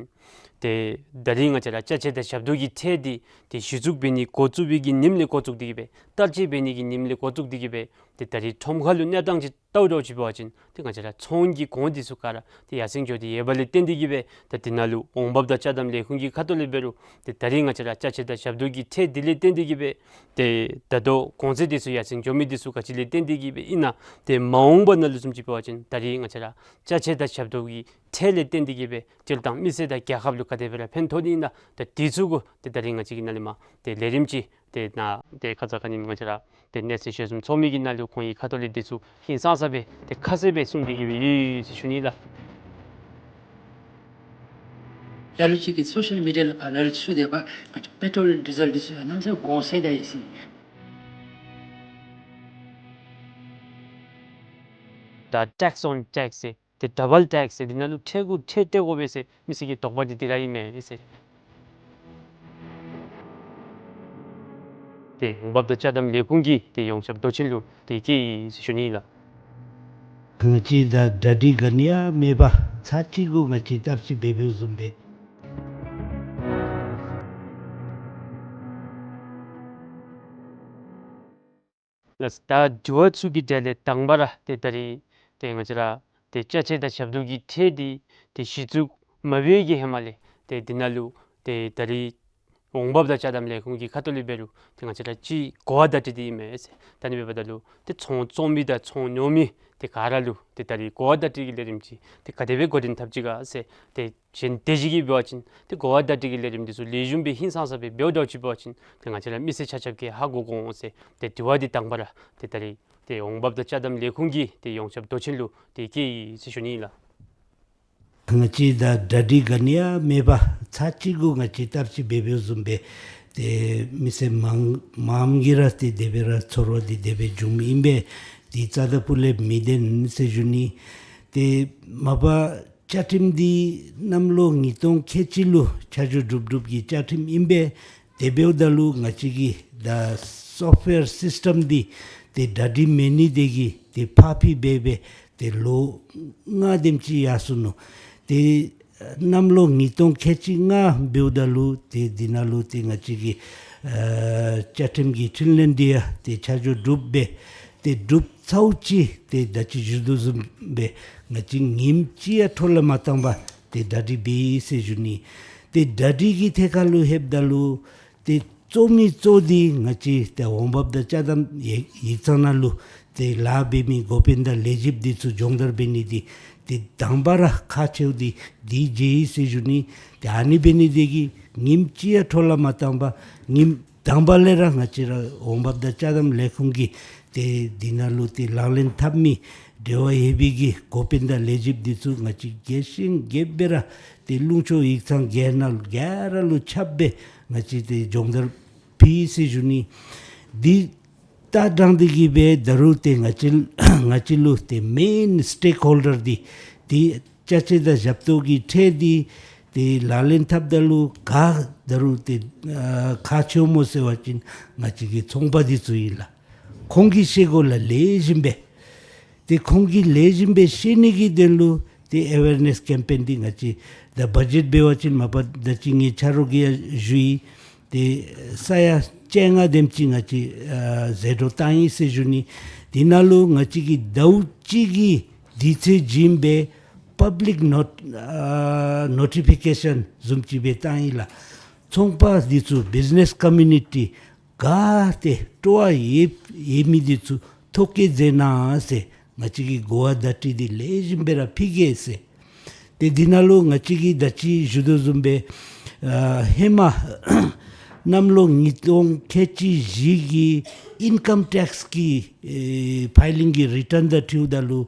ཏེ་ད་རིས་ང་བཅས་ར་ཅ་ཆས་དང་ཞབས་ཏོག་གི་ཁྲལ་འདི་ཏེ་གཞི་བཙུགས་འབད་ནི་འགོ་བཙུགས་པའི་གི་ཉིནམ་ལས་འགོ་བཙུགས་ཏེ་གི་སྦེ་བསྟར་སྤྱོད་འབད་ནི་གི་ཉིནམ་ལས་འགོ་བཙུགས་ཏེ་གི་སྦེ་ཏེ་ད་རིས་ཁྲོམ་ཁ་ལུ་གནས་སྟངས་ཅིག་བལྟཝ་འདྲཝ་ཅིག་འབད་བ་ཅིན་ཏེ་ང་བཅས་ར་ཚོང་གི་གོང་འདི་ཚུ་ག་ར་ཏེ་ཡར་སེང་འགྱོ་སྟེ་ཡོད་པ་ལས་བརྟེན་ཏེ་གི་སྦེ་ད་དེ་ནང་ལུ་འོང་འབབ་དང་ཅ་དམ་ལས་ཁུངས་ཀྱི་ཁ་ཐུག་ལས་འབད་རུང་ཏེ་ད་རིས་ང་བཅས་ར་ཅ་ཆས་དང་ཞབས་ཏོག་གི་ཁྲལ་འདི་ལས་བརྟེན་ཏེ་གི་སྦེ་ཏེ་ད་ལྟོ་གོང་ཚད་འདི་ཚུ་ཡར་སེང་འགྱོ་མི་འདི་ཚུ་ག་ཅི་ལས་བརྟེན་ཏེ་གི་སྦེ་ཨིན་ན་ཏེ་མ་འོངས་པ་ནང་ལུ་བཟུམ་ཅིག་འབད་བ་ཅིན་ད་རིས་ང་བཅས་ར་ཅ་ཆས་དང་ཞབས་ཏོག་གི་ཁྲལ་ལས་བརྟེན་ཏེ་གི་སྦེ་སྤྱིར་བཏང་མི་སེར་དང་རྒྱལ་ཁབ་ལུ་ག་དེ་སྦེ་ར་ཕན་ཐོགས་ནི་ཨིན་ན་ད་འདི་ཚུ་གུ་ཏེ་ད་རིས་ང་བཅས་ཀྱིས་ནཱ་ལས་མར་ཏེ་ལས་རིམ་ཅིག་ཏེ་ནཱ་ཏེ་ཁ་ཙ་ཁ་ཉིནམ་ང་བཅས་ར་ཏེ་གནས་ཚུལ་ཞལ་འཛོམས་ཚོགས་མི་གི་ནང་ལུ་ཁོང་གི་ཁ་ཐུག་ལས་འདི་ཚུ་ཧིང་སངས་ས་སྦེ་ཏེ་ཁ་གསལ་སྦེ་གསུངས་ཏེ་གི་སྦེ་ཡོད་ཟེར་ཞུ་ནི་ལགས། ད་ལྟོ་ཅིག་གི་སོ་ཤལ་མི་ཌི་ཡ་ལུ་ག་ལ་ལུ་ཚུད་དེ་འབད་པ་པེ་ཊོལ་ཌི་ཟེལ་འདི་ཚུ་ཡང་གནམ་མེད་ས་མེད་གོང་ཟད་ད་ཡི་ཟེར། ད་ཊེགསི་ཨོན་ཊེགསི་ཟེར་ཏེ་ཌ་བཱལ་ཊེགསི་ཟེར་འདི་ནང་ལུ་ཁྲལ་གུ་ཁྲལ་སྤྲོད་དགོ་པས་ཟེར་མི་སེར་གྱི་དོགས་པ་འདི་འདི་ར་ཨིན་མས་ཟེར། ཏེ་འོང་འབབ་དང་ཅ་དམ་ལས་ཁུངས་ཀྱི་ཏེ་ཡོངས་ཁྱབ་མདོ་ཆེན་ལུ་ཏེ་བསྐྱལ་ཡི་ཟེར་ཞུ་ནི་ལགས། ང་བཅས་ད་གྲ་སྒྲིག་ག་ནི་ཡང་མེད་པར་ཚར་གཅིག་གུ་ང་བཅས་བརྟག་ཞིབ་འབད་འབདཝ་བཟུམ་སྦེ། ལགས། ད་དྲི་བ་ཚུ་གི་གྲས་ལས་དང་པ་ར་ཏེ་ད་རིས་ཏེ་ང་བཅས་ར་ཏེ་ཅ་ཆས་དང་ཞབས་ཏོག་གི་ཁྲལ་འདི་ཏེ་གཞི་བཙུགས་མ་འབད་བའི་གི་ཧེ་མ་ལས་ཏེ་འདི་ནང་ལུ་ཏེ་ད་རིས་འོང་འབབ་དང་ཅ་དམ་ལས་ཁུངས་ཀྱི་ཁ་ཐུག་ལས་འབད་རུང་ཏེ་ང་བཅས་ར་ཅིག་གོ་བ་བརྡ་སྤྲོད་འདི་ཨིན་མས་ཟེར། ད་ནི་འབདཝ་ད་ལུ་ཏེ་ཚོང་བཙོང་མི་དང་ཚོང་ཉོ་མི་ཏེ་ག་ར་ལུ་ཏེ་ད་རིས་གོ་བ་བརྡ་སྤྲོད་ཀྱི་ལས་རིམ་ཅིག་ཏེ་ག་དེ་སྦེ་འགོ་འདྲེན་འཐབ་ཅི་ག་ཟེར། ཏེ་གཞན་དེ་ཅིག་གིས་འབད་བ་ཅིན་ཏེ་གོ་བ་བརྡ་སྤྲོད་ཀྱི་ལས་རིམ་འདི་ཚུ་ལེགས་ཤོམ་སྦེ་ཧིང་སངས་ས་སྦེ་འབདཝ་འདྲཝ་ཅིག་འབད་བ་ཅིན་ཏེ་ང་བཅས་ར་མི་སེར་ཆ་ཁྱབ་ཀྱིས་ཧ་གོ་དགོ་འོང་ཟེར། ཏེ་དྲི་བ་འདི་དང་པ་ར་ཏེ་ད་རིས་ཏེ་འོང་འབབ་དང་ཅ་དམ་ལས་ཁུངས་ཀྱི་ཏེ་ཡོངས་ཁྱབ་མདོ་ཆེན་ལུ་ཏེ་བསྐྱལ་ཡི་ཟེར་ཞུ་ནི་ལགས། ང་བཅས་ད་གྲ་སྒྲིག་ག་ནི་ཡང་མེད་པར་ཚར་གཅིག་གུ་ང་བཅས་བརྟག་ཞིབ་འབད་འབདཝ་བཟུམ་སྦེ་ཏེ་མི་སེར་མང་མང་གིས་ར་ཏེ་དེ་སྦེ་ར་ཚོར་བ་འདི་དེ་སྦེ་བྱུངམ་ཨིན་པས། ཏེ་རྩ་ད་པུ་ལས་མི་བདེན་ཟེར་ཞུ་ནི། ཏེ་མ་པ་བཅའ་ཁྲིམས་འདི་གནམ་ལོ་ཉིས་སྟོང་ཁལ་གཅིག་ལུ་ཆ་འཇོག་གྲུབ་གྲུབ་ཀྱི་བཅའ་ཁྲིམས་ཨིན་པས། དེ་འབདཝ་ད་ལུ་ང་བཅས་ཀྱི་ད་སོཕཊ་ཝེར་སིསི་ཊེམ་འདི་ཏེ་གྲ་སྒྲིག་མེད་ནི་དེ་གིས་ཏེ་ཕར་ཕྱིར་འབད་འབད་ཏེ་ལོ་ལྔ་དེམ་ཅིག་ཡར་སོ་ནུག། ཏེ་གནམ་ལོ་ཉིས་སྟོང་ཁལ་གཅིག་ལྔ་འབདཝ་ད་ལུ་ཏེ་འདི་ནང་ལུ་ཏེ་ང་བཅས་ཀྱི་ཨ་བཅའ་ཁྲིམས་ཀྱི་འཕྲིན་ལས་འདི་ཡང་ཏེ་ཆ་འཇོག་གྲུབ་སྦེ་ཏེ་གྲུབ་ཚརཝ་ཅིག་ཏེ་ད་ཅི་ཞུ་དོ་བཟུམ་སྦེ་ང་བཅས་ཉིནམ་གཅིག་ཡང་འཕྲོ་བརླག་མ་བཏང་པར་ཏེ་གྲ་སྒྲིག་འབད་ཡི་ཟེར་ཞུ་ནི། ཏེ་གྲ་སྒྲིག་གི་ཐད་ཁར་ལུ་ལྷོདཔ་ད་ལུ་ཏེ་གཙོ་མི་གཙོ་འདི་ང་བཅས་ཏེ་འོང་འབབ་དང་ཅ་དམ་ཡིག་ཡིག་ཚང་ནང་ལུ་ཏེ་ལཱ་འབད་མི་འགོ་དཔོན་དང་ལས་བྱེདཔ་འདི་ཚུ་སྦྱོང་བརྡར་འབད་ནི་འདི་ཏེ་དང་པ་ར་ཁག་ཆེཝ་འདི་འདི་མཇལ་ཡི་ཟེར་ཞུ་ནི། ཏེ་ཨ་ནི་འབད་ནི་དེ་གིས་ཉིནམ་གཅིག་ཡང་འཕྲོ་བརླག་མ་བཏང་པར་ཉིནམ་དང་པ་ལས་ར་ང་བཅས་ར་འོང་འབབ་དང་ཅ་དམ་ལས་ཁུངས་ཀྱི་ཏེ་འདི་ནང་ལུ་ཏེ་ལག་ལེན་འཐབ་མི་འབྲེལ་བ་ཡོད་པའི་གི་འགོ་དཔོན་དང་ལས་བྱེདཔ་འདི་ཚུ་ང་བཅས་རྒྱས་ཤིང་རྒྱས་པ་སྦེ་ར་ཏེ་ལུང་ཕྱོགས་ཡིག་ཚང་ག་ནང་ག་ར་ལུ་ཁྱབ་སྦེ་ང་བཅས་ཏེ་སྦྱོང་བརྡར་ཕུལ་ཡི་ཟེར་ཞུ་ནི། འདི་ད་དྲང་སྟེ་གི་སྦེ་ད་རུང་ཏེ་ང་བཅས་ང་བཅས་ལུ་ཏེ་མེན་སི་ཊེཀ་ཧོལ་ཌར་འདི་ཏེ་ཅ་ཆས་དང་ཞབས་ཏོག་གི་ཁྲལ་འདི་ཏེ་ལག་ལེན་འཐབ་ད་ལུ་ག་ད་རུང་ཏེ་ཨ་ཁག་ཆེཝ་སྨོ་ཟེར་བ་ཅིན་ང་བཅས་ཀྱི་ཚོང་པ་འདི་ཚུ་ཨིན་ལགས། ཁོང་གིས་ཤེས་དགོ་ལགས་ལེགས་ཤོམ་སྦེ། ཏེ་ཁོང་གིས་ལེགས་ཤོམ་སྦེ་ཤེས་ནི་གི་དོན་ལུ་ཏེ་ཨེ་ཝེར་ནེསི་ཀེམ་པེན་འདི་ང་བཅས་ད་བ་ཇེཊ་འབད་བ་ཅིན་མ་པ་ད་ཅི་ངེའི་ཆ་རོགས་ཀྱིས་ཡང་ཞུ་ཡི། ཏེ་ས་ཡ་བཅོ་ལྔ་དེམ་ཅིག་ང་བཅས་ཨ་ཟད་འགྲོ་བཏང་ཡི་ཟེར་ཞུ་ནི། དེ་ནང་ལུ་ང་བཅས་ཀྱིས་ཟླཝ་གཅིག་གི་དུས་ཚོད་བྱིན་སྦེ་པབ་ལིཀ་ནོཊ་ཨ་ནོ་ཊི་ཕི་ཀེ་ཤཱན་བཟུམ་ཅིག་སྦེ་བཏང་ཡི་ལགས། ཚོང་པ་འདི་ཚུ་བིཛ་ནེསི་ཀོ་མིའུ་ནི་ཊི་ག་ཏེ་སྤྲོ་བ་ཡོད་ཡོད་མི་འདི་ཚུ་ཐོ་བཀོད་མཛད་གནང་ཟེར་ང་བཅས་ཀྱིས་གོ་བ་བརྡ་སྤྲོད་འདི་ལེགས་ཤོམ་སྦེ་ར་ཕུལ་གེ་ཟེར། ཏེ་འདི་ནང་ལུ་ང་བཅས་ཀྱིས་ད་ཅི་ཞུ་དོ་བཟུམ་སྦེ་ཨ་ཧེ་མ་གནམ་ལོ་ཉིས་སྟོང་ཁལ་གཅིག་བཞི་གི་ཨིན་ཀམ་ཊེགསི་གི་ཨེ་ཕའི་ལིང་གི་རི་ཊརན་དང་འཁྲིལཝ་ད་ལུ་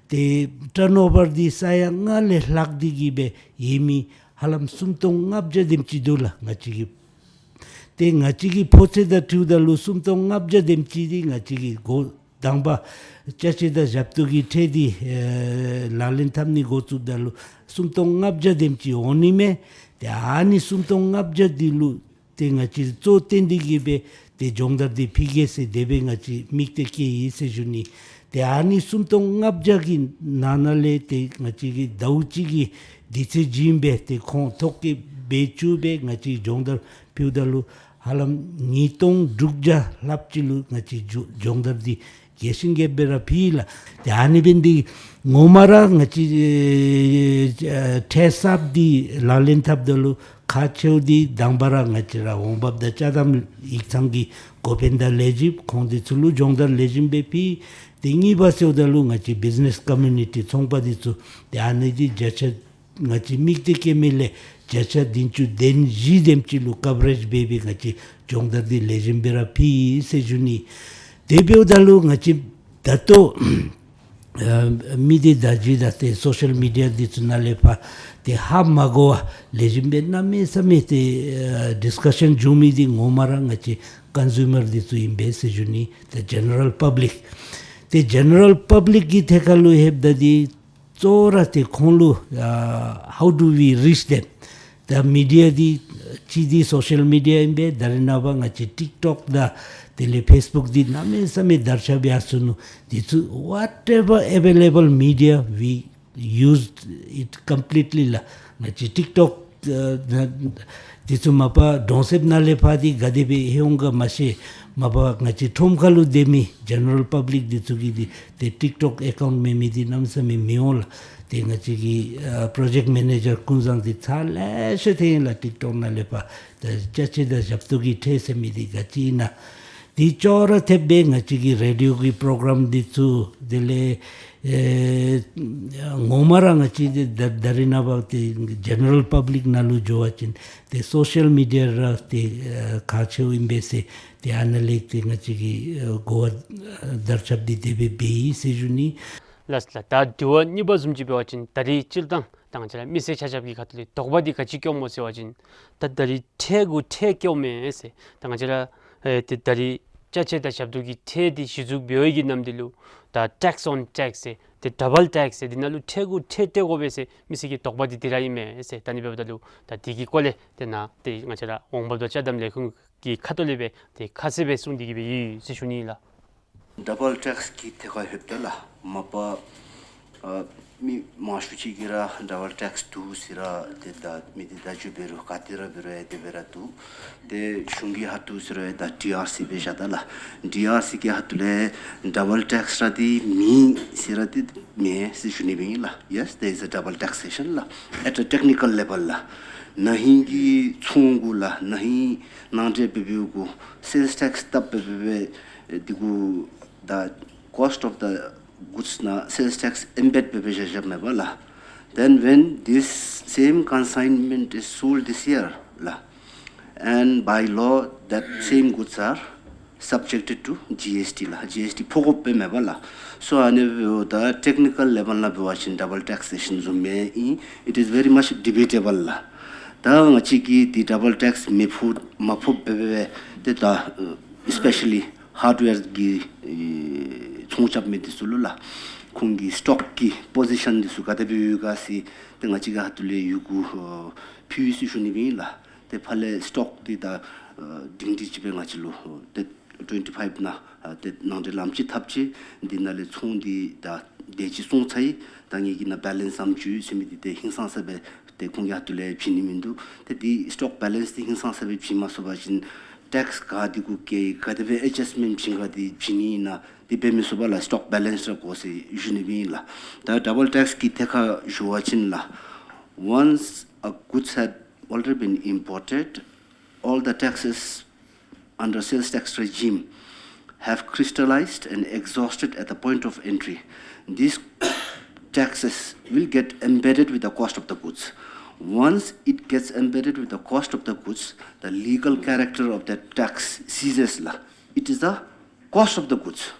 ཏེ་ཊརན་ཨོ་བར་འདི་ས་ཡ་ལྔ་ལས་ལྷག་སྟེ་གི་སྦེ་ཡོད་མི་ཧ་ལམ་སུམ་སྟོང་ལྔ་བརྒྱ་དེམ་ཅིག་འདུག་ལགས། ང་བཅས་ཀྱི་ཏེ་ང་བཅས་ཀྱི་ཕོ་ཚོད་དང་འཁྲིལཝ་ད་ལུ་སུམ་སྟོང་ལྔ་བརྒྱ་དེམ་ཅིག་འདི་ང་བཅས་ཀྱིས་འགོ་དང་པ་ཅ་ཆས་དང་ཞབས་ཏོག་གི་ཁྲལ་འདི་ཨེ་ལག་ལེན་འཐབ་ནི་འགོ་བཙུགསཔ་ད་ལུ་སུམ་སྟོང་ལྔ་བརྒྱ་དེམ་ཅིག་འོང་ནི་མས། ཏེ་ཨ་ནི་སུམ་སྟོང་ལྔ་བརྒྱ་འདི་ལུ་ཏེ་ང་བཅས་གཙོ་བོ་བཏོན་ཏེ་གི་སྦེ་ཏེ་སྦྱོང་བརྡར་འདི་ཕུལ་གེ་ཟེར་དེ་སྦེ་ང་བཅས་དམིགས་གཏད་བསྐྱེད་ཡི་ཟེར་ཞུ་ནི། ཏེ་ཨ་ནི་སུམ་སྟོང་ལྔ་བརྒྱ་གི་ནང་ན་ལས་ཏེ་ང་བཅས་ཀྱིས་ཟླཝ་གཅིག་གི་དུས་ཚོད་བྱིན་སྦེ་ཏེ་ཁོང་ཐོ་བཀོད་འབད་བཅུག་སྦེ་ང་བཅས་སྦྱོང་བརྡར་ཕུལཝ་ད་ལུ་ཧ་ལམ་ཉིས་སྟོང་དྲུག་བརྒྱ་ལྷགཔ་ཅིག་ལུ་ང་བཅས་སྦྱོ་སྦྱོང་བརྡར་འདི་རྒྱས་ཤིང་རྒྱས་པ་སྦེ་ར་ཕུལ་ཡི་ལགས། ཏེ་ཨ་ནི་འབད་ནི་འདི་ངོ་མ་ར་ང་བཅས་ཨེ་ཁྲལ་གསརཔ་འདི་ལག་ལེན་འཐབ་ད་ལུ་ཁག་ཆེཝ་འདི་དང་པ་ར་ང་བཅས་ར་འོང་འབབ་དང་ཅ་དམ་ཡིག་ཚང་གི་འགོ་དཔོན་དང་ལས་བྱེདཔ་ཁོང་འདི་ཚུ་ལུ་སྦྱོང་བརྡར་ལེགས་ཤོམ་སྦེ་ཕུལ། ཏེ་གཉིས་པ་ཟེརཝ་ད་ལུ་ང་བཅས་བིཛ་ནེསི་ཀོ་མིའུ་ནི་ཊི་ཚོང་པ་འདི་ཚུ་ཏེ་ཨ་ནི་འདི་བརྒྱ་ཆ་ང་བཅས་དམིགས་གཏད་བསྐྱེད་མི་ལས་བརྒྱ་ཆ་བདུན་ཅུ་དོན་བཞི་དེམ་ཅིག་ལུ་ཀབ་རེཇ་འབད་སྦེ་ང་བཅས་སྦྱོང་བརྡར་འདི་ལེགས་ཤོམ་སྦེ་ར་ཕུལ་ཡི་ཟེར་ཞུ་ནི། དེ་འབདཝ་ད་ལུ་ང་བཅས་ད་ལྟོ་ཨ་མི་སྡེ་བརྡ་བརྒྱུད་དང་ཏེ་སོ་ཤལ་མི་ཌི་ཡ་འདི་ཚུ་ནང་ལས་ཕར་ཏེ་ཧ་མ་གོ་བར་ལེགས་ཤོམ་སྦེ་གནམ་མེད་ས་མེད་ཏེ་ཨ་ཌིསི་ཀ་ཤཱན་འབྱུང་མི་འདི་ངོ་མ་ར་ང་བཅས་ཀོན་སིའུ་མར་འདི་ཚུ་ཨིན་པས་ཟེར་ཞུ་ནི། ཏེ་ཇེ་ནེ་རལ་པབ་ལིཀ་ཏེ་ཇེ་ནེ་རལ་པབ་ལིཀ་གི་ཐད་ཁར་ལུ་ལྷོདཔ་ད་འདི་གཙོ་བོ་ར་ཏེ་ཁོང་ལུ་ཨ་how do we reach them? ད་མི་ཌི་ཡ་འདི་ གཅིག་འདི་སོ་ཤལ་མི་ཌི་ཡ་ཨིན་པས། ད་རེས་ནངས་པ་ང་བཅས་ཊིཀ་ཊོཀ་དང་དེ་ལས་ཕེསི་བུཀ་འདི་གནམ་མེད་ས་མེད་དར་ཁྱབ་ཡར་སོ་ནུག། འདི་ཚུ་whatever available media we used it completely ལགས། ང་བཅས་ཊིཀ་ཊོཀ་ཨ་འདི་ཚུ་མ་པ་གྲོང་གསེབ་ནང་ལས་ཕར་འདི་ག་དེ་སྦེ་ལྷོད་འོང་ག་མ་ཤེས། མ་པ་ང་བཅས་ཁྲོམ་ཁ་ལུ་སྡོད་མི་ཇེ་ནེ་རལ་པབ་ལིཀ་འདི་ཚུ་གིས་འདི་ཏེ་ཊིཀ་ཊོཀ་ཨེ་ཀའུནཊ་མེད་མི་འདི་གནམ་མེད་ས་མེད་མི་འོང་ལགས། ཏེ་ང་བཅས་ཀྱི་ཨ་པྲོ་ཇེཀཊ་མེ་ནེ་ཇར་ཀུན་བཟང་འདི་ཚར་ལེ་ཤ་ཐོན་ཡི་ལགས། ཊིཀ་ཊོཀ་ནང་ལས་ཕར་ད་ཅ་ཆས་དང་ཞབས་ཏོག་གི་ཁྲལ་ཟེར་མི་འདི་ག་ཅི་ཨིན་ན། འདི་ཅོག་ར་འཐདཔ་སྦེ་ང་བཅས་ཀྱི་རེ་ཌི་ཡོ་གི་པྲོ་གྲམ་འདི་ཚུ་དེ་ལས་ཨེ་ངོ་མ་ར་ང་བཅས་འདི་ད་ད་རེས་ནངས་པ་ཏེ་ཇེ་ནེ་རལ་པབ་ལིཀ་ནང་ལུ་འགྱོ་བ་ཅིན་ཏེ་སོ་ཤལ་མི་ཌི་ཡ་ར་ཏེ་ཨེ་ཁག་ཆེཝ་ཨིན་པས་ཟེར། ཏེ་ཨ་ནཱ་ལས་ཏེ་ང་བཅས་ཀྱིས་ཨེ་གོ་བ་ཨེ་དར་ཁྱབ་འདི་དེ་སྦེ་འབད་ཡི་ཟེར་ཞུ་ནི། ལགས་ལགས། ད་དྲི་བ་གཉིས་པ་བཟུམ་ཅིག་འབད་བ་ཅིན་ད་རེས་སྤྱིར་བཏང་ད་ང་བཅས་ར་མི་སེར་ཆ་ཁྱབ་ཀྱི་ཁ་ཐུག་ལས་དོགས་པ་འདི་ག་ཅི་སྐྱེཝ་སྨོ་ཟེར་བ་ཅིན་ད་ད་རེས་ཁྲལ་གུ་ཁྲལ་སྐྱེཝ་མས་ཟེར། ད་ང་བཅས་ར་ཨེ་ཏེ་ད་རེས་ཅ་ཆས་དང་ཞབས་ཏོག་གི་ཁྲལ་འདི་གཞི་བཙུགས་འབད་བའི་གི་ནམ་དུས་ལུ་ད་ཊེགསི་ཨོན་ཊེགསི་ཟེར་ཏེ་ཌབ་བཱལ་ཊེགསི་ཟེར་འདི་ནང་ལུ་ཁྲལ་གུ་ཁྲལ་སྤྲོད་དགོ་པས་ཟེར་མི་སེར་གྱི་དོགས་པ་འདི་དེ་ར་ཨིན་མས་ཟེར། ད་ཨ་ནི་འབདཝ་ད་ལུ་ད་འདི་གི་སྐོར་ལས་ཏེ་ནཱ་ཏེ་ང་བཅས་ར་འོང་འབབ་དང་ཅ་དམ་ལས་ཁུངས་ཀྱི་ཁ་ཐུག་ལས་སྦེ་ཏེ་ཁ་གསལ་སྦེ་གསུངས་ཏེ་གི་སྦེ་ཡོད་ཟེར་ཞུ་ནི་ལགས། ཌབ་བཱལ་ཊེགསི་གི་ཐད་ཁར་ལྷོདཔ་ད་ལགས་མ་པ་ཨ་མི་མང་ཤོས་ཅིག་གིས་ར་ཌབ་བཱལ་ཊེགསི་འདུག་ཟེར་ར་ཏེ་ད་མི་འདི་བརྡ་བརྒྱུད་འབད་རུང་ག་ཏེ་ར་འབད་རུང་ཨེ་དེ་སྦེ་ར་འདུག། ཏེ་གཞུང་གི་ཁ་ཐུག་ཟེར་རུང་ཨེ་ད་ཌི་ཨར་སི་སྦེ་བཞག་ད་ལགས། ཌི་ཨར་སི་གི་ཁ་ཐུག་ལས་ཌབ་བཱལ་ཊེགསི་ར་འདི་མེད་ཟེར་ར་འདི་མེན་ཟེར་ཞུ་ནི་སྦེ་ཨིན་ལགས། Yes, there is a double taxation ལགས། At a technical level ལགས། ན་ཧིང་གི་ཚོང་གུ་ལགས་ན་ཧིང་ནང་འདྲེན་འབད་འབདཝ་གུ་སེལསི་ཊེགསི་བཏབ་འབད་འབད་འབད་འདི་གུ་the cost of the goods ནང་སེལསི་ཊེགསི་ཨེམ་བེཌ་འབད་འབད་བཞག་བཞགཔ་མས་པ་ལགས། Then when this same consignment is sold this year ལགས། And by law, that same goods are subjected to ཇི་ཨེསི་ཊི་ལགས། ཇི་ཨེསི་ཊི་ཕོག་དགོཔ་མས་པ་ལགས། So ཨ་ནི་འབདཝ་ད་ཊེག་ནི་ཀལ་ལེ་བཱལ་ལུ་འབད་བ་ཅིན་ཌབ་བཱལ་ཊེགསི་ཨེ་ཤཱན་བཟུམ་མས་ཨིན། It is very much debatable ལགས། ད་ང་བཅས་ཀྱིས་འདི་ཌབ་བཱལ་ཊེགསི་མི་ཕོག་མ་ཕོགཔ་འབད་འབད་འབད་ཏེ་ད་ཨེ་སི་པེ་ཤ་ལི་ཧརཌ་ཝེར་གྱི་ཨེ་ཚོང་རྐྱབ་མི་འདི་ཚུ་ལུ་ལགས་ཁོང་གི་སི་ཊོཀ་གི་པོ་ཟི་ཤཱན་འདི་ཚུ་ག་དེ་སྦེ་ཡོད་ག་ཟེར་ཏེ་ང་བཅས་ཀྱི་ཁ་ཐུག་ལས་ཡི་གུ་ཨེ་ཕུལ་ཡི་ཟེར་ཞུ་ནི་སྦེ་ཨིན་ལགས། ཏེ་ཕར་ལས་སི་ཊོཀ་འདི་ད་ཨ་སྒྲིང་སྒྲི་ཅིག་སྦེ་ང་བཅས་ལུ་ཨ་ཏེ་ཊུ་ཝེན་ཊི་ཕའིབ་ནང་ཨ་ཏེ་ནང་འདྲེན་ལམ་ཅིག་འཐབ་ཅི། འདི་ནང་ལས་ཚོང་འདི་ད་དེ་ཅིག་བཙོང་ཚར་ཡི། ད་ངེ་གི་ནང་བེ་ལེནསི་ཙམ་ཅིག་ཡོད་ཟེར་མི་འདི་ཏེ་ཧིང་སངས་ས་སྦེ་ཏེ་ཁོང་གི་ཁ་ཐུག་ལས་བྱིན་ནི་མིན་འདུག། ཏེ་འདི་སི་ཊོཀ་བེ་ལེནསི་འདི་ཧིང་སངས་ས་སྦེ་བྱིན་མ་ཚུགས་པ་ཅིན་ཊེགསི་ག་འདི་གུ་བཀལ་ག་དེ་སྦེ་ཨེ་ཌཇསཊ་མེནཊ་བྱིན་ག་འདི་བྱིན་ནི་ཨིན་ན་འདི་འབད་མི་ཚུགས་པས་ལགས། སི་ཊོཀ་བེ་ལེནསི་ར་དགོ་ཟེར་ཞུ་ནི་སྦེ་ཨིན་ལགས། ད་ཌབ་བཱལ་ཊེགསི་གི་ཐད་ཁར་ཞུ་བ་ཅིན་ལགས། Once a goods had already been imported, all the taxes under sales tax regime have crystallized and exhausted at the point of entry. These taxes will get embedded with the cost of the goods. Once it gets embedded with the cost of the goods, the legal character of that tax ceases ལགས། It is the cost of the goods.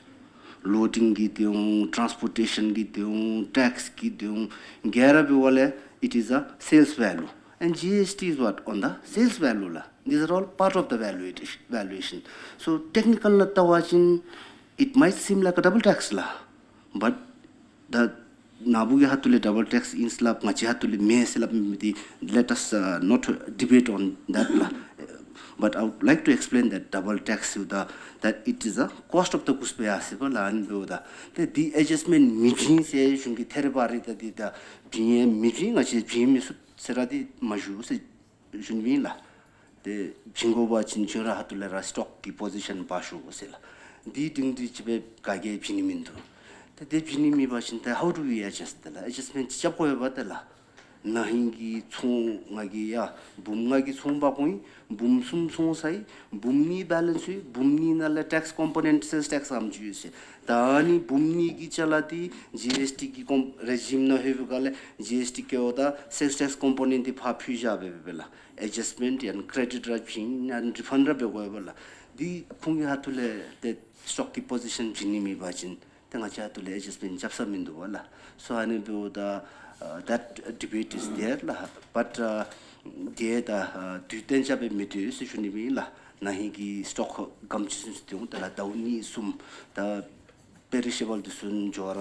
Loading གི་འདི་འོང་། ཊཱནསི་པོར་ཊེ་ཤཱན་གི་འདི་འོང་། ཊེགསི་གི་འདི་འོང་། ག་ར་འབདཝ་ལས་it is a sales value. And G S T is what? On the sales value ལགས། These are all part of the valuation, valuation. So technical ནང་བལྟ་བ་ཅིན་it might seem like a double tax ལགས། But the ནཱ་བུ་གི་ཁ་ཐུག་ལས་ཌབ་བཱལ་ཊེགསི་ཨིན་ཟེར་སླབ་ང་བཅས་ཁ་ཐུག་ལས་མེན་ཟེར་སླབ་མི་འདི་let us uh, not debate on that ལགས། But I would like to explain that double tax is the, that it is a cost of the goods སྦེ་ཡར་སོ་ཡི་པ་ལགས། ཨ་ནི་འབདཝ་ད་ཏེ་འདི་ཨེ་ཌཇསཊ་མེནཊ་མི་བྱིན་ཟེར་གཞུང་གི་ཐད་རི་བ་རི་ད་འདི་ད་བྱིན་ཡང་མི་བྱིན་ང་བཅས་བྱིན་མི་ཚུགས་ཟེར་ར་འདི་མ་ཞུ་ཟེར་ཞུ་ནི་སྦེ་ཨིན་ལགས། ཏེ་བྱིན་དགོ་པ་ཅིན་ཁྱོད་ར་ཁ་ཐུག་ལས་ར་སི་ཊོཀ་གི་པོ་ཟི་ཤཱན་འབག་ཤོག་ཟེར་ལགས། འདི་སྒྲིང་སྒྲི་ཅིག་སྦེ་ག་གིས་བྱིན་ནི་མིན་འདུག། ཏེ་དེ་བྱིན་ནི་མེད་པ་ཅིན་ཏེ་how do we adjust ལགས། ཨེ་ཌཇསཊ་མེནཊ་རྐྱབ་དགོ་པས་ཏེ་ལགས། ན་ཧིང་གི་ཚོང་ང་གིས་ཡ་འབུམ་ལྔ་གི་ཚོང་འབག་འོང་ཡི། འབུམ་གསུམ་ཚོང་ཚར་ཡི། འབུམ་གཉིས་བེ་ལེནསི་ཡོད། འབུམ་གཉིས་ནང་ལས་ཊེགསི་ཀོམ་པོ་ནེནཊ་སེལསི་ཊེགསི་ཙམ་ཅིག་ཡོད་ཟེར། ད་ཨ་ནི་འབུམ་གཉིས་ཀྱི་ཅ་ལ་འདི་ཇི་ཨེསི་ཊི་གི་ཀོམ་རེ་ཇིམ་ནང་ལྷོད་པའི་སྒང་ལས་ཇི་ཨེསི་ཊི་བཀལཝ་ད་སེལསི་ཊེགསི་ཀོམ་པོ་ནེནཊ་འདི་ཕར་འཕུལ་བཞག་སྦེ་སྦེ་སྦེ་ལགས། ཨེ་ཌཇསཊ་མེནཊ་ཡང་ཀྲེ་ཌིཊ་ར་བྱིན་ཡང་རི་ཕཱནཌ་ར་འབད་དགོ་པས་ལགས། འདི་ཁོང་གི་ཁ་ཐུག་ལས་ཏེ་སི་ཊོཀ་གི་པོ་ཟི་ཤཱན་བྱིན་ནི་མེད་པ་ཅིན་ཏེ་ང་བཅས་ཁ་ཐུག་ལས་ཨེ་ཌཇསཊ་མེནཊ་རྐྱབ་ས་མིན་འདུག་པ་ལགས། སོ་ཨ་ནི་འབདཝ་ད་uh, that debate is there ལགས། But uh, དེ་ད་uh, དུས་གཏན་འཇགས་སྦེ་མི་སྡོད་ཟེར་ཞུ་ནི་སྦེ་ཨིན་ལགས། ན་ཧིང་གི་སི་ཊོཀ་ག་དེམ་ཅིག་ཚུན་ཚོད་འདི་འོང་ད་ལགས། ཟླཝ་གཉིས་གསུམ་ད་པེ་རི་ཤེ་བཱལ་འདི་ཚུ་འགྱོ་ར་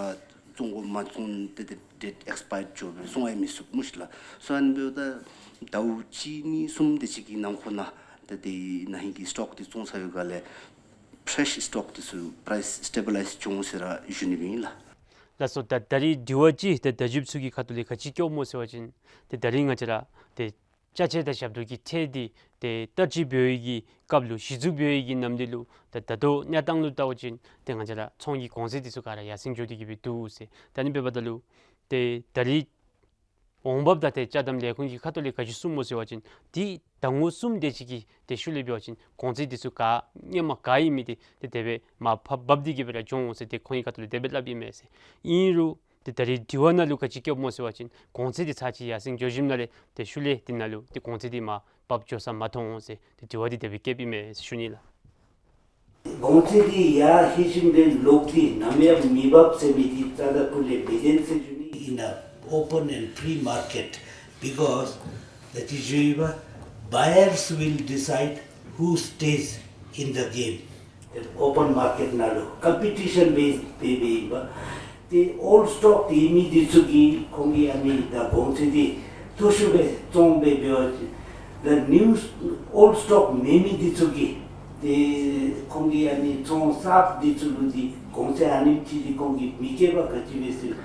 བཙོང་དགོ་མ་བཙོང་ཏེ་ཏེ་ཌེཊ་ཨེགསི་པ་ཡརཌ་འགྱོ་སྦེ་བཙོང་ཡང་མི་ཚུགས་སྨོ་ཤིག་ལགས། སོ་ཨ་ནི་འབདཝ་ད་ ཟླཝ་གཅིག་གཉིས་གསུམ་དེ་ཅིག་གི་ནང་འཁོད་ནང་ཏེ་དེ་ནང་ཧིང་གི་སི་ཊོག་དེ་བཙོང་ཚར་བའི་སྒང་ལས་ཕེ་རེཤ་སི་ཊོག་དེ་ཚུ་པ་རའིསི་སི་ཊེ་བི་ལའིཛ་བྱུང་ཟེར་ར་ཞུ་ནི་ཨིན་ལགས། ལགས་སོ། ད་ད་རིས་དྲི་བ་ཅིག་ཏེ་བརྡ་བརྒྱུདཔ་ཚུ་གི་ཁ་ཐུག་ལས་ག་ཅི་བསྐྱལཝ་སྨོ་ཟེར་བ་ཅིན་ཏེ་ད་རིས་ང་བཅས་ར་ཏེ་ཅ་ཆས་དང་ཞབས་ཏོག་གི་ཁྲལ་འདི་ཏེ་བསྟར་སྤྱོད་འབད་བའི་གི་སྐབས་ལུ་གཞི་བཙུགས་འབད་བའི་གི་ནམ་དུས་ལུ་ད་ད་ལྟོ་གནས་སྟངས་ལུ་བལྟ་བ་ཅིན་ཏེ་ང་བཅས་ར་ཚོང་གི་གོང་ཚད་དེ་ཚུ་ག་ར་ཡར་སེང་འགྱོ་སྟེ་གི་སྦེ་འདུག་ཟེར། ད་ཨ་ནི་འབདཝ་ད་ལུ་ཏེ་ད་རིས་འོང་འབབ་དང་ཏེ་ཅ་དམ་ལས་ཁུངས་ཀྱི་ཁ་ཐུག་ལས་ག་ཅི་གསུངསམ་སྨོ་ཟེར་བ་ཅིན་ཏེ་ཟླ་ངོ་གསུམ་དེ་ཅིག་གི་ཏེ་ཤུལ་ལས་འབད་བ་ཅིན་གོང་ཚད་དེ་ཚུ་ག་སྔོན་མ་ག་ཨིན་མི་དེ་ཏེ་དེ་སྦེ་མར་ཕབ་འབབ་སྟེ་གི་སྦེ་ར་འགྱོ་འོང་ཟེར་ཏེ་ཁོང་གི་ཁ་ཐུག་ལས་དེ་སྦེ་སླབ་ཨིན་མས་ཟེར། ཨིན་རུང་ཏེ་ད་རིས་དྲི་བ་ནང་ལུ་ག་ཅི་བསྐྱལཝ་སྨོ་ཟེར་བ་ཅིན་གོང་ཚད་འདི་ཚར་ཅིག་ཡར་སེང་འགྱོ་ཞིནམ་ལས་ཏེ་ཤུལ་ལས་དེ་ནང་ལུ་ཏེ་གོང་ཚད་འདི་མར་བབས་འགྱོ་ས་མ་མཐོང་འོང་ཟེར་ཏེ་དྲི་བ་འདི་དེ་སྦེ་བསྐྱལཝ་ཨིན་མས་ཟེར་ཞུ་ནི་ལགས། གོང་ཚད་འདི་ཡར་ལྷོད་ཞིནམ་ལས་ལོག་སྟེ་ནམ་ཡང་མི་བབས་ཟེར་མི་འདི་རྩ་དང་ཀུན་ལས་མི་བདེན་ཟེར་ཞུ་ནི། In a open and free market, because that is, buyers will decide who stays in the game. ཨོ་པཱན་མར་ཀེཊ་ནང་ལུ་ཀམ་པི་ཊི་ཤཱན་བེསཌ་སྦེ་སྦེ་ཨིན་པས། ཏེ་ཨོལཌ་སི་ཊོག་ཡོད་མི་འདི་ཚུ་གིས་ཁོང་གིས་ཨ་ནི་ད་གོང་ཚད་འདི་མཐོ་ཤོས་སྦེ་བཙོང་སྦེ་འབད་བ་ཅིན་ད་ནིའུ་ཨོལཌ་སི་ཊོག་མེད་མི་འདི་ཚུ་གིས་ཏེ་ཁོང་གིས་ཨ་ནི་ཚོང་གསརཔ་འདི་ཚུ་ལུ་འདི་གོང་ཚད་ཨ་ནེམ་ཅིག་འདི་ཁོང་གིས་མི་བཀལ་བ་ག་ཅི་སྦེ་ཟེར།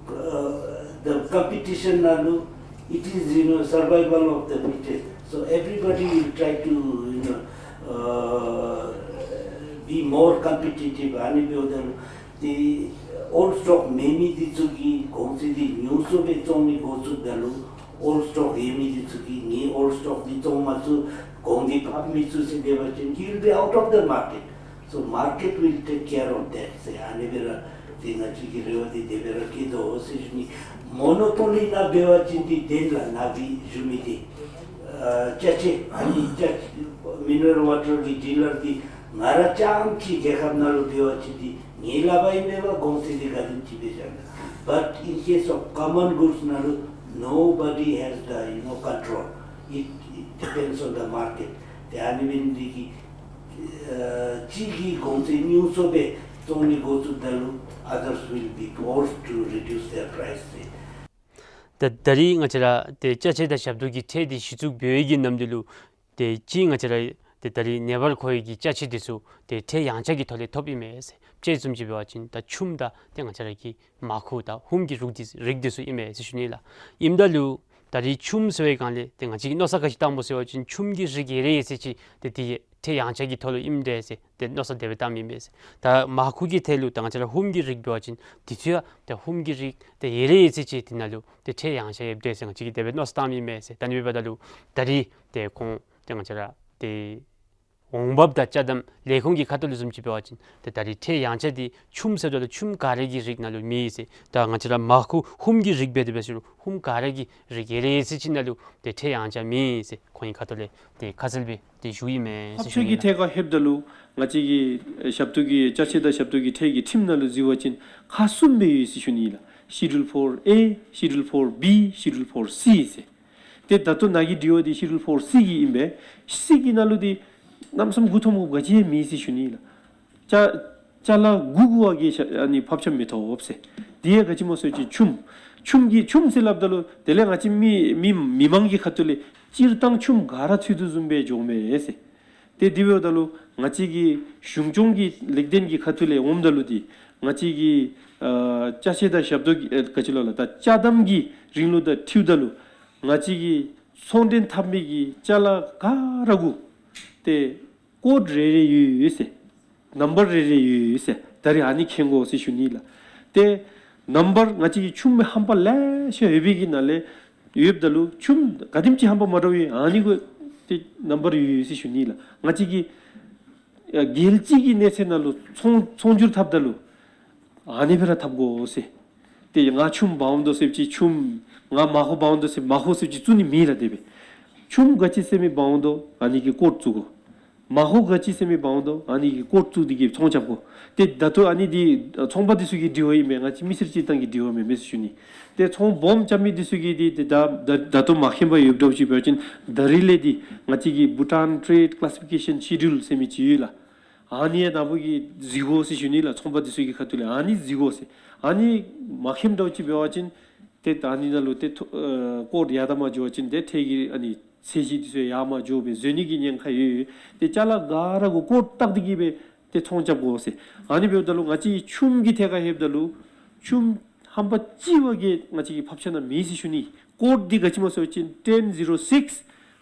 Uh, the competition ནང་ལུ་it is, you know, survival of the fittest. So everybody will try to, you know, uh, be more competitive. ཨ་ནི་འབདཝ་ད་ལུ་ཏེ་ཨོལཌ་སི་ཊོག་མེད་མི་འདི་ཚུ་གིས་གོང་ཚད་འདི་ཉུང་སུ་སྦེ་བཙོང་ནི་འགོ་བཙུགསཔ་ད་ལུ་ཨོལཌ་སི་ཊོག་ཡོད་མི་འདི་ཚུ་གིས་ངེའི་ཨོལཌ་སི་ཊོག་འདི་བཙོང་མ་ཚུགས་གོང་འདི་ཕབ་མི་ཚུགས་ཟེར་སྡོད་པ་ཅིན་you will be out of the market. So market will take care of that. ཟེར་ཨ་ནི་སྦེ་ར་ཏེ་ང་བཅས་ཀྱི་རེ་བ་འདི་དེ་སྦེ་ར་བསྐྱེད་དོ་ཟེར་ཞུ་ནི། མོ་ནོ་པོ་ལི་ནང་འབད་བ་ཅིན་འདི་བདེན་ལགས། ནཱ་གི་ཞུ་མི་འདི་ཨ་ཅ་ཆས་ཨ་ནི་ཅ་མི་ནི་རལ་ཝ་ཊར་གྱི་ཌི་ལར་འདི་ང་ར་རྐྱངམ་གཅིག་རྒྱལ་ཁབ་ནང་ལུ་འབད་བ་ཅིན་འདི་ངེའི་ལག་པར་ཨིན་མས་པ། གོང་ཚད་འདི་ག་དེམ་ཅིག་སྦེ་བཞག་ན། But in case of common goods ནང་ལུ་nobody has the, you know, control. It, it depends on the market. ཏེ་ཨ་ནི་འབད་ནི་འདི་གིས་ཨ་གཅིག་གིས་གོང་ཚད་ཉུང་སུ་སྦེ་བཙོང་ནི་འགོ་བཙུགསཔ་ད་ལུ་others will be forced to reduce their price. ད་ད་རིས་ང་བཅས་ར་ཏེ་ཅ་ཆས་དང་ཞབས་ཏོག་གི་ཁྲལ་འདི་གཞི་བཙུགས་འབད་བའི་གི་ནམ་དུས་ལུ་ཏེ་གཅིག་ང་བཅས་ར་ཏེ་ད་རིས་ནངས་པར་མཁོ་བའི་གི་ཅ་ཆས་འདི་ཚུ་ཏེ་ཁྲལ་ཡངས་ཆག་གི་ཐོག་ལས་ཐོབ་ཨིན་མས་ཟེར། དཔྱེ་བཟུམ་ཅིག་འབད་བ་ཅིན་ད་ཆུམ་དང་ཏེ་ང་བཅས་ར་གི་མར་ཁུ་དང་ཧུམ་གྱི་རིགས་འདི་རིགས་འདི་ཚུ་ཨིན་མས་ཟེར་ཞུ་ནི་ལགས། ཨིནམ་ད་ལུ་ད་རིས་ཆུམ་ཟེར་བའི་སྒང་ལས་ཏེ་ང་བཅས་ཀྱིས་མནོ་བསམ་ག་ཅི་བཏངམ་སྨོ་ཟེར་བ་ཅིན་ཆུམ་གྱི་རིགས་ཡོད་རེ་ཡོད་ཚད་ཅིག་ཏེ་འདི་ཁྲལ་ཡངས་ཆག་གི་ཐོག་ལུ་ཨིནམ་འདྲས་ཟེར་ཏེ་མནོ་བསམ་དེ་སྦེ་བཏངམ་ཨིན་མས་ཟེར། ད་མར་ཁུ་གི་ཐད་ལུ་ད་ང་བཅས་ར་ཧུམ་གྱི་རིགས་འབད་བ་ཅིན་འདི་ཚུ་ཡང་ཏེ་ཧུམ་གྱི་རིགས་ཏེ་ཡོད་རེ་ཡོད་ཚད་ཅིག་འདི་ནང་ལུ་ཏེ་ཁྲལ་ཡངས་ཆག་ཡོདཔ་འདྲས་ཟེར་ང་བཅས་ཀྱིས་དེ་སྦེ་མནོ་བསམ་བཏངམ་ཨིན་མས་ཟེར། ད་ཨ་ནི་འབདཝ་ད་ལུ་ད་རིས་ཏེ་ཁོང་ཏེ་ང་བཅས་ར་ཏེ་འོང་འབབ་དང་ཅ་དམ་ལས་ཁུངས་ཀྱི་ཁ་ཐུག་ལུ་བཟུམ་ཅིག་འབད་བ་ཅིན་ཏེ་ད་རིས་ཁྲལ་ཡངས་ཆག་འདི་ཆུམ་ཟེརཝ་ད་ལུ་ཆུམ་ག་ར་གི་རིགས་ནང་ལུ་མེད་ཟེར། ད་ང་བཅས་ར་མར་ཁུ་ཧུམ་གྱི་རིགས་འབད་དེ་འབད་ཟེར་རུང་ཧུམ་ག་ར་གི་རིགས་ཡོད་རེ་ཡོད་ཚད་ཅིག་ནང་ལུ་ཏེ་ཁྲལ་ཡངས་ཆག་མེད་ཟེར་ཁོང་གི་ཁ་ཐུག་ལས་ཏེ་ཁ་གསལ་སྦེ་ཏེ་ཞུཝ་ཨིན་མས་ཟེར་ཞུ་ནི་ལགས། ཐབས་ཤེས་ཀྱི་ཐད་ཁར་ལྷོདཔ་ད་ལུ་ང་བཅས་ཀྱི་ཞབས་ཏོག་གི་ཅ་ཆས་དང་ཞབས་ཏོག་གི་ཁྲལ་གྱི་ཁྲིམས་ནང་ལུ་གཟིགས་པ་ཅིན་ཁག་གསུམ་སྦེ་ཡོད་ཟེར་ཞུ་ནི་ལགས། Schedule four A, Schedule four B, Schedule four C ཟེར། ཏེ་ད་ལྟོ་ནཱ་གི་དྲི་བ་འདི་Schedule four C གི་ཨིན་པས། C གི་ནང་ལུ་འདི་གནམ་མེད་ས་མེད་མགུ་འཐོམ་དགོཔ་ག་ཅི་ཡང་མེད་ཟེར་ཞུ་ནི་ལགས། ཅ་ཅ་ལ་དགུ་དགུ་བ་གིས་ཨ་ནི་ཕབ་ཆམ་མི་ཐོབ་ཟེར། འདི་ཡང་ག་ཅི་སྨོ་ཟེར་བ་ཅིན་ཆུམ་ཆུམ་གྱི་ཆུམ་ཟེར་སླབ་ད་ལུ་དེ་ལས་ང་བཅས་མི་མི་མི་མང་གི་ཁ་ཐུག་ལས་སྤྱིར་བཏང་ཆུམ་ག་ར་ཚུད་དོ་བཟུམ་སྦེ་འགྱོཝ་མས་ཟེར། ཏེ་དེ་འབདཝ་ད་ལུ་ང་བཅས་ཀྱི་གཞུང་སྐྱོང་གི་ལེགས་ལྡན་གྱི་ཁ་ཐུག་ལས་འོངམ་ད་ལུ་འདི་ང་བཅས་ཀྱི་ཨ་ཅ་ཆས་དང་ཞབས་ཏོག་གི་ཨ་ག་ཅི་ལོ་ལགས། ད་ཅ་དམ་གྱི་རིང་ལུགས་དང་འཁྲིལཝ་ད་ལུ་ང་བཅས་ཀྱི་ཚོང་འབྲེལ་འཐབ་མི་གི་ཅ་ལ་ག་ར་གུ་ཏེ་ཀོཌ་རེ་རེ་ཡོད་ཡོད་ཟེར། ནམ་བར་རེ་རེ་ཡོད་ཡོད་ཟེར། ད་རིས་ཨ་ནི་མཁྱེན་དགོ་ཟེར་ཞུ་ནི་ལགས། ཏེ་ནམ་བར་ང་བཅས་ཀྱི་ཆུམ་ཧམ་པ་ལེ་ཤ་ཡོད་པའི་གི་ནང་ལས་ཡོདཔ་ད་ལུ་ཆུམ་ག་དེམ་ཅིག་ཧམ་པ་མ་འདྲཝ་ཡོད་ཨ་ནི་གུ་ཏེ་ནམ་བར་ཡོད་ཡོད་ཟེར་ཞུ་ནི་ལགས། ང་བཅས་ཀྱི་ཨ་རྒྱལ་སྤྱི་གི་གནས་ཚད་ནང་ལུ་ཚོང་ཚོང་སྒྱུར་འཐབ་ད་ལུ་ཨ་ནི་སྦེ་ར་འཐབ་དགོ་ཟེར། ཏེ་ང་ཆུམ་འབག་འོང་དོ་ཟེར་བ་ཅིན་ཆུམ་ང་མར་ཁུ་འབག་འོང་དོ་ཟེར་མར་ཁུ་ཟེར་བ་ཅིན་བཙུགས་ནི་མེད་ལགས། དེ་སྦེ་ཆུམ་ག་ཅི་ཟེར་མི་འབག་འོང་དོ་ཨ་ནི་གི་ཀོཌ་བཙུགས་དགོ། མར་ཁུ་ག་ཅི་ཟེར་མི་འབག་འོང་དོ་ཨ་ནི་གི་ཀོཌ་བཙུགས་ཏེ་གི་ཚོང་རྐྱབ་དགོ། ཏེ་ད་ལྟོ་ཨ་ནི་འདི་ཚོང་པ་འདི་ཚུ་གི་དྲི་བ་ཨིན་པས། ང་བཅས་མི་སེར་སྤྱིར་བཏང་གི་དྲི་བ་མེན་མས་ཟེར་ཞུ་ནི། ཏེ་ཚོང་སྦོམ་རྐྱབ་མི་འདི་ཚུ་གིས་འདི་ཏེ་ད་ད་ད་ལྟོ་མ་མཁྱེན་པར་ཡོདཔ་འདྲཝ་ཅིག་འབད་བ་ཅིན་ད་རིས་ལས་འདི་ང་བཅས་ཀྱི་Bhutan Trade Classification Schedule ཟེར་མི་ཅིག་ཡོད་ལགས། ཨ་ནི་ཡང་ནཱ་བུ་གིས་གཟིགས་དགོ་ཟེར་ཞུ་ནི་ལགས། ཚོང་པ་འདི་ཚུ་གི་ཁ་ཐུག་ལས་ཨ་ནི་གཟིགས་དགོ་ཟེར། ཨ་ནི་མ་མཁྱེནམ་འདྲཝ་ཅིག་འབད་བ་ཅིན་ ཏེ་ད་ཨ་ནི་ནང་ལུ་ཏེ་ཐོ་ཨ་ཀོཌ་ཡར་དང་མར་འགྱོ་བ་ཅིན་ཏེ་ཁྲལ་གྱི་ཨ་ནི་ཚད་གཞི་འདི་ཚུ་ཡར་མར་འགྱོ་སྦེ་བཟོ་ནི་གི་ཉེན་ཁ་ཡོད། ཏེ་ཅ་ལ་ག་ར་གུ་ཀོཌ་བཏགས་ཏེ་གི་སྦེ་ཏེ་ཚོང་རྐྱབ་དགོ་ཟེར། ཨ་ནི་འབདཝ་ད་ལུ་ང་བཅས་ཆུམ་གྱི་ཐད་ཁར་ལྷོདཔ་ད་ལུ་ཆུམ་ཧམ་པ་གཅིག་བ་གིས་ང་བཅས་ཀྱི་ཕབ་ཆ་ནང་མེད་ཟེར་ཞུ་ནི། ཀོཌ་འདི་ག་ཅི་སྨོ་ཟེར་བ་ཅིན་ten zero six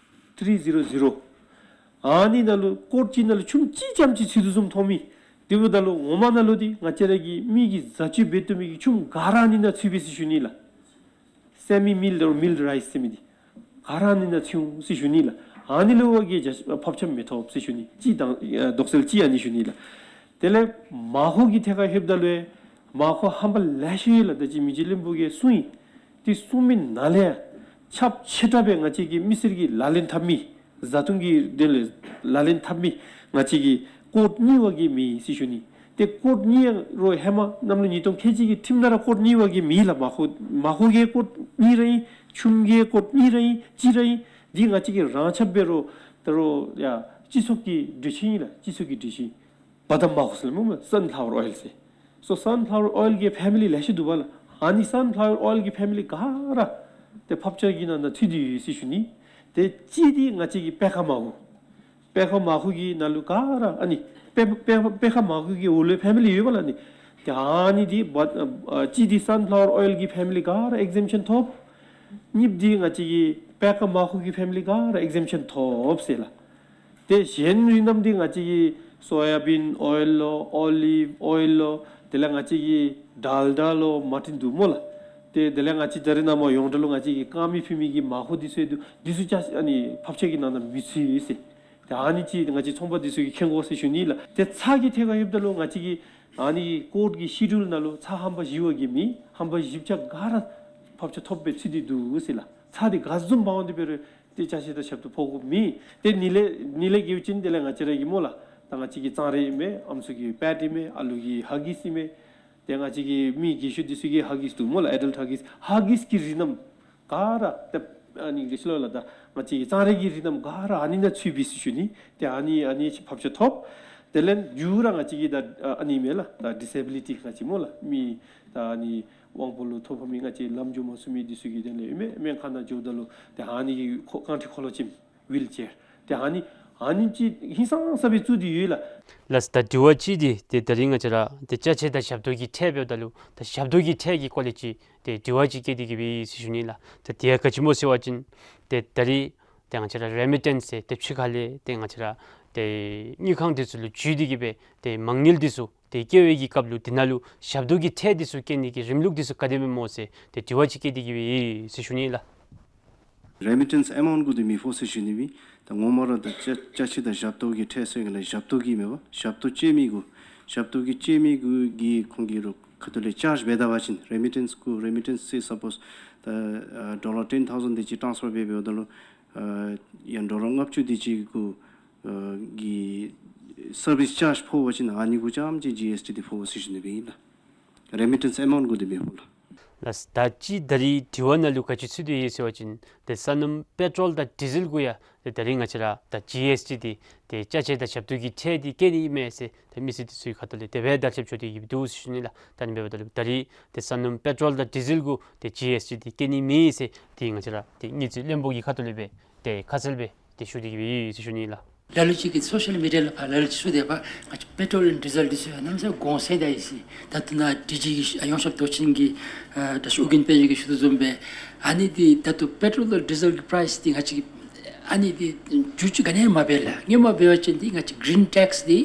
three zero zero། ཨ་ནི་ནང་ལུ་ཀོཌ་གཅིག་ནང་ལུ་ཆུམ་གཅིག་རྐྱངམ་ཅིག་ཚུད་དོ་བཟུམ་མཐོང་མི། དེ་འབདཝ་ད་ལུ་ངོ་མ་ནང་ལུ་འདི་ང་བཅས་ར་གི་མི་གིས་བཟའ་སྤྱོད་འབད་བཏུབ་མི་གི་ཆུམ་ག་ར་ཨ་ནི་ནང་ཚུད་པས་ཟེར་ཞུ་ནི་ལགས། སེ་མི་མིལཌ་ཨོར་མིལཌ་རའིསི་ཟེར་མི་འདི་ག་ར་ཨ་ནི་ནང་ཚུད་འོང་ཟེར་ཞུ་ནི་ལགས། ཨ་ནི་ལུ་བ་གིས་བརྒྱ་ཕབ་ཆ་མི་ཐོབ་ཟེར་ཞུ་ནི། གཅིག་དང་ཨ་དོགས་སེལ་གཅིག་ཨ་ནི་ཞུ་ནི་ལགས། དེ་ལས་མར་ཁུ་གི་ཐད་ཁར་ལྷོདཔ་ད་ལུ་མར་ཁུ་ཧམ་པ་ལེ་ཤ་ཡོད་ལགས། ད་ཅི་མི་རྗེ་བློན་པོ་གིས་གསུངས་ཡི། དེ་གསུངས་མི་ནང་ལས་ཁྱབ་ཆེ་དྲགས་སྦེ་ང་བཅས་ཀྱི་མི་སེར་གྱིས་ལག་ལེན་འཐབ་མི་བཟའ་འཐུང་གི་དོན་ལས་ལག་ལེན་འཐབ་མི་ང་བཅས་ཀྱི་ཀོཌ་གཉིས་བ་གིས་མེད་ཟེར་ཞུ་ནི། ཏེ་ཀོཌ་གཉིས་ར་ཧེ་མ་གནམ་ལོ་ཉིས་སྟོང་ཁལ་གཅིག་གི་ཁྲིམས་ནང་ར་ཀོཌ་གཉིས་བ་གིས་མེད་ལགས། མར་ཁུ་མར་ཁུ་གི་ཀོཌ་གཉིས་ར་ཨིན། ཆུམ་གྱི་ཀོཌ་གཉིས་ར་ཨིན། གཅིག་ར་ཨིན། འདི་ང་བཅས་ཀྱིས་རང་ཁྱབ་འབད་རུང་ད་རུང་ཡ་སྤྱི་ཚོགས་ཀྱི་གྲོས་ཆོད་ཨིན་ལགས། སྤྱི་ཚོགས་ཀྱི་གྲོས་ཆོད་ཨིན། བ་དམ་མར་ཁུ་ཟེར་སླབ་སྨོ། སཱན་ཕ་ལ་ཝར་ཨོའིལ་ཟེར། སོ་སཱན་ཕ་ལ་ཝར་ཨོའིལ་གྱི་ཕེ་མི་ལི་ལེ་ཤ་འདུག་པ་ལགས། ཨ་ནི་སཱན་ཕ་ལ་ཝར་ཨོའིལ་གྱི་ཕེ་མི་ལི་ག་ར་ཏེ་ཕབ་ཆ་གི་ནང་ན་ཚུད་དེ་ཡོད་ཟེར་ཞུ་ནི། ཏེ་གཅིག་འདི་ང་བཅས་ཀྱི་པད་ཁ་མར་ཁུ། པད་ཁ་མར་ཁུ་གི་ནང་ལུ་ག་ར་ཨ་ནི་པད་པད་པད་ཁ་མར་ཁུ་གི་འོག་ལུ་ཕེ་མི་ལི་ཡོད་པ་ལགས་ཨ་ནི། ཏེ་ཨ་ནི་འདི་བ་ཨ་གཅིག་འདི་སཱན་ཕ་ལ་ཝར་ཨོའིལ་གྱི་ཕེ་མི་ལི་ག་ར་ཨེག་ཟེམ་ཤཱན་ཐོབ། གཉིས་འདི་ང་བཅས་ཀྱི་པད་ཁ་མར་ཁུ་གི་ཕེ་མི་ལི་ག་ར་ཨེག་ཟེམ་ཤཱན་ཐོབ་ཟེར་ལགས། ཏེ་གཞན་རིགས་རྣམས་འདི་ང་བཅས་ཀྱི་སོ་ཡ་བིན་ཨོའིལ་ལོ་ཨོ་ལིབ་ཨོའིལ་ལོ་དེ་ལས་ང་བཅས་ཀྱི་ཌལ་ཌ་ལོ་མ་འདྲཝ་འདུག་སྨོ་ལགས། ཏེ་དེ་ལས་ང་བཅས་ད་རེས་ནངས་པ་ཡོངས་གྲགས་ལུ་ང་བཅས་ཀྱི་དཀར་མེ་ཕུལ་མི་གི་མར་ཁུ་འདི་ཚུ་འདུག། འདི་ཚུ་ཅ་ཨ་ནི་ཕབ་ཆ་གི་ནང་ན་མི་ཚུད་ཟེར། ཏེ་ཨ་ནི་ཅིག་ང་བཅས་ཚོང་པ་འདི་ཚུ་གིས་མཁྱེན་དགོ་ཟེར་ཞུ་ནི་ལགས། ཏེ་ཚྭ་གི་ཐད་ཁར་ལྷོདཔ་ད་ལུ་ང་བཅས་ཀྱི་ཨ་ནི་ཀོཌ་ཀྱི་ཤེ་ཌུལ་ནང་ལུ་ཚྭ་ཧམ་པ་བཞི་བ་གིས་མེད། ཧམ་པ་བཞི་ཆ་ག་ར་ཕབ་ཆ་ཐོབ་སྦེ་ཚུད་དེ་འདུག་ཟེར་ལགས། ཚྭ་འདི་ག་བཟུམ་འབག་འོང་དེ་འབད་རུང་ཏེ་ཅ་ཆས་དང་ཞབས་ཏོག་ཕོག་དགོཔ་མེད། ཏེ་ཨ་ནི་ལས་ཨ་ནི་ལས་གལ་ཆེ་ནི་དེ་ལས་ང་བཅས་ར་གི་སྨོ་ལགས། ད་ང་བཅས་ཀྱི་གཙང་རས་ཨིན་མས། ཨམ་སྲུ་གི་པེཌ་ཨིན་མས། ཨ་ལུ་གི་ཧ་གིསི་ཨིན་མས། ཏེ་ང་བཅས་ཀྱི་མི་རྒས་ཤོས་འདི་ཚུ་གི་ཧ་གིསི་འདུག་སྨོ་ལགས། ཨེ་ཌལཊ་ཧ་གིསི། ཧ་གིསི་གི་རིགས་རྣམས་ག་ར་ཏེ་ཨ་ནི་ག་ཅི་ལོ་ལགས། ད་ང་བཅས་ཀྱི་གཙང་རས་ཀྱི་རིགས་རྣམས་ག་ར་ཨ་ནི་ནང་ཚུད་པས་ཟེར་ཞུ་ནི། ཏེ་ཨ་ནི་ཨ་ནི་ཕབ་ཆ་ཐོབ། དེ་ལས་མཇུག་ར་ང་བཅས་ཀྱི་ད་ཨ་ནི་མས་ལགས། ད་ཌིས་ཨེ་བི་ལི་ཊི་ང་བཅས་སྨོ་ལགས། མི་ད་ཨ་ནི་དབང་པོ་ལུ་ཐོ་ཕོག་མི་ང་བཅས་ལམ་འགྱོ་མ་ཚུགས་མི་འདི་ཚུ་གི་དོན་ལས་ཨིན་མས། སྨན་ཁང་ནང་འགྱོཝ་ད་ལུ་ཏེ་ཨ་ནི་གི་ཁོ་རྐང་ཁྲི་འཁོར་ལོ་ཅན་ཝིལ་ཅེར་ཏེ་ཨ་ནི་ཨ་ནི་ཅིག་ཧིང་སངས་ས་སྦེ་བཙུགས་ཏེ་ཡོད་ལགས། ལགས་སོ། ད་དྲི་བ་གཅིག་འདི་ཏེ་ད་རིས་ང་བཅས་ར་ཏེ་ཅ་ཆས་དང་ཞབས་ཏོག་གི་ཁྲལ་འབདཝ་ད་ལུ་ད་ཞབས་ཏོག་གི་ཁྲལ་གྱི་སྐོར་ལས་ཅིག་ཏེ་དྲི་བ་ཅིག་བཀོད་དེ་གི་སྦེ་ཡོད་ཟེར་ཞུ་ནི་ལགས། ད་དེ་ཡང་ག་ཅི་སྨོ་ཟེར་བ་ཅིན་ཏེ་ད་རིས་ཏེ་ང་བཅས་ར་རེ་མི་ཊེནསི་ཟེར་ཏེ་ཕྱི་ཁ་ལས་ཏེ་ང་བཅས་ར་ཏེ་དངུལ་ཁང་འདི་ཚུ་ལུ་འཇུས་ཏེ་གི་སྦེ་ཏེ་མ་དངུལ་འདི་ཚུ་ཏེ་བསྐྱལ་བའི་གི་སྐབས་ལུ་དེ་ནང་ལུ་ཞབས་ཏོག་གི་ཁྲལ་འདི་ཚུ་བཀལ་ནི་གི་རིམ་ལུགས་འདི་ཚུ་ག་དེ་སྦེ་སྨོ་ཟེར་ཏེ་དྲི་བ་ཅིག་བཀོད་དེ་གི་སྦེ་ཡོད་ཟེར་ཞུ་ནི་ལགས། རེ་མི་ཊེནསི་ཨེ་མའུནཊ་གུ་འདི་མི་ཕོག་ཟེར་ཞུ་ནི་སྦེ། ད་ངོ་མ་ར་ད་ཅ་ཅ་ཆས་དང་ཞབས་ཏོག་གི་ཁྲལ་ཟེར་གི་ལགས། ཞབས་ཏོག་གི་མེན་པ། ཞབས་ཏོག་སྤྱོད་མི་གུ་ཞབས་ཏོག་གི་སྤྱོད་མི་གུ་གི་ཁོང་གི་རོགས་ཁ་ཐུག་ལས་ཅཱརཇ་འབད་ད་པ་ཅིན་རེ་མི་ཊེནསི་གུ་རེ་མི་ཊེནསི་སེ་སཔོསི་ད་ཨ་ཌོ་ལར་ཊེན་ཐའུ་ཟེནཌ་དེ་ཅིག་ཊཱནསི་ཕར་འབད་འབདཝ་ད་ལུ་ཨ་ཡང་ཌོ་ལར་ལྔ་བཅུ་དེ་ཅིག་གུ་ཨ་གི་སར་བིསི་ཅཱརཇ་ཕོག་པ་ཅིན་ཨ་ནི་གུ་རྐྱངམ་ཅིག་ཇི་ཨེསི་ཊི་འདི་ཕོག་ཟེར་ཞུ་ནི་སྦེ་ཨིན་ལགས། རེ་མི་ཊེནསི་ཨེ་མའུནཊ་གུ་འདི་མི་ཕོག་ལགས། ལགས། ད་ཅི་ད་རིས་དྲི་བ་ནང་ལུ་ག་ཅི་ཚུད་དེ་ཡོད་ཟེར་བ་ཅིན་ཏེ་སོ་ནམ་པེ་ཊོལ་དང་ཌི་ཟེལ་གུ་ཡང་ཏེ་ད་རིས་ང་བཅས་ར་ད་ཇི་ཨེསི་ཊི་འདི་ཏེ་ཅ་ཆས་དང་ཞབས་ཏོག་གི་ཁྲལ་འདི་བཀལ་ནི་ཨིན་མས་ཟེར་ཏེ་མི་སེར་འདི་ཚུ་གི་ཁ་ཐུག་ལས་དེ་སྦེ་དར་ཁྱབ་འགྱོ་སྟེ་གི་འདུག་ཟེར་ཞུ་ནི་ལགས། ད་ཨ་ནི་འབདཝ་ད་ལུ་ད་རིས་ཏེ་སོ་ནམ་པེ་ཊོལ་དང་ཌི་ཟེལ་གུ་ཏེ་ཇི་ཨེསི་ཊི་འདི་བཀལ་ནི་མེད་ཟེར་ཏེ་ང་བཅས་ར་ཏེ་དངུལ་རྩིས་བློན་པོ་གི་ཁ་ཐུག་ལས་སྦེ་ཏེ་ཁ་གསལ་སྦེ་ཏེ་ཞུ་སྟེ་གི་སྦེ་ཡོད་ཟེར་ཞུ་ནི་ལགས། ལ་ལུ་ཅིག་གིས་སོ་ཤལ་མི་ཌི་ཡ་ལུ་ཕར་ལ་ལུ་ཅིག་ཚུད་དེ་ཕར་ང་བཅས་པེ་ཊོལ་ཨེནཌ་ཌི་ཟེལ་འདི་ཚུ་ཡང་གནམ་མེད་ས་མེད་གོང་སེང་ད་ཡི་ཟེར། ད་ལྟོ་ནཱ་ཌི་ཇི་གི་ཡོངས་ཁྱབ་མདོ་ཆེན་གྱི་ཨ་ད་ཅི་ཨོ་རྒྱན་དཔལ་འབྱོར་གྱིས་ཞུ་དོ་བཟུམ་སྦེ་ཨ་ནི་འདི་ད་ལྟོ་པེ་ཊོལ་དང་ཌི་ཟེལ་གྱི་པ་རའིསི་འདི་ང་བཅས་ཀྱིས་ཨ་ནི་འདི་འགྱུར་བཅོས་ག་ནི་ཡང་མ་འབད་ལགས། སྔོན་མ་འབད་བ་ཅིན་འདི་ང་བཅས་གི་རིན་ཊེགསི་འདི་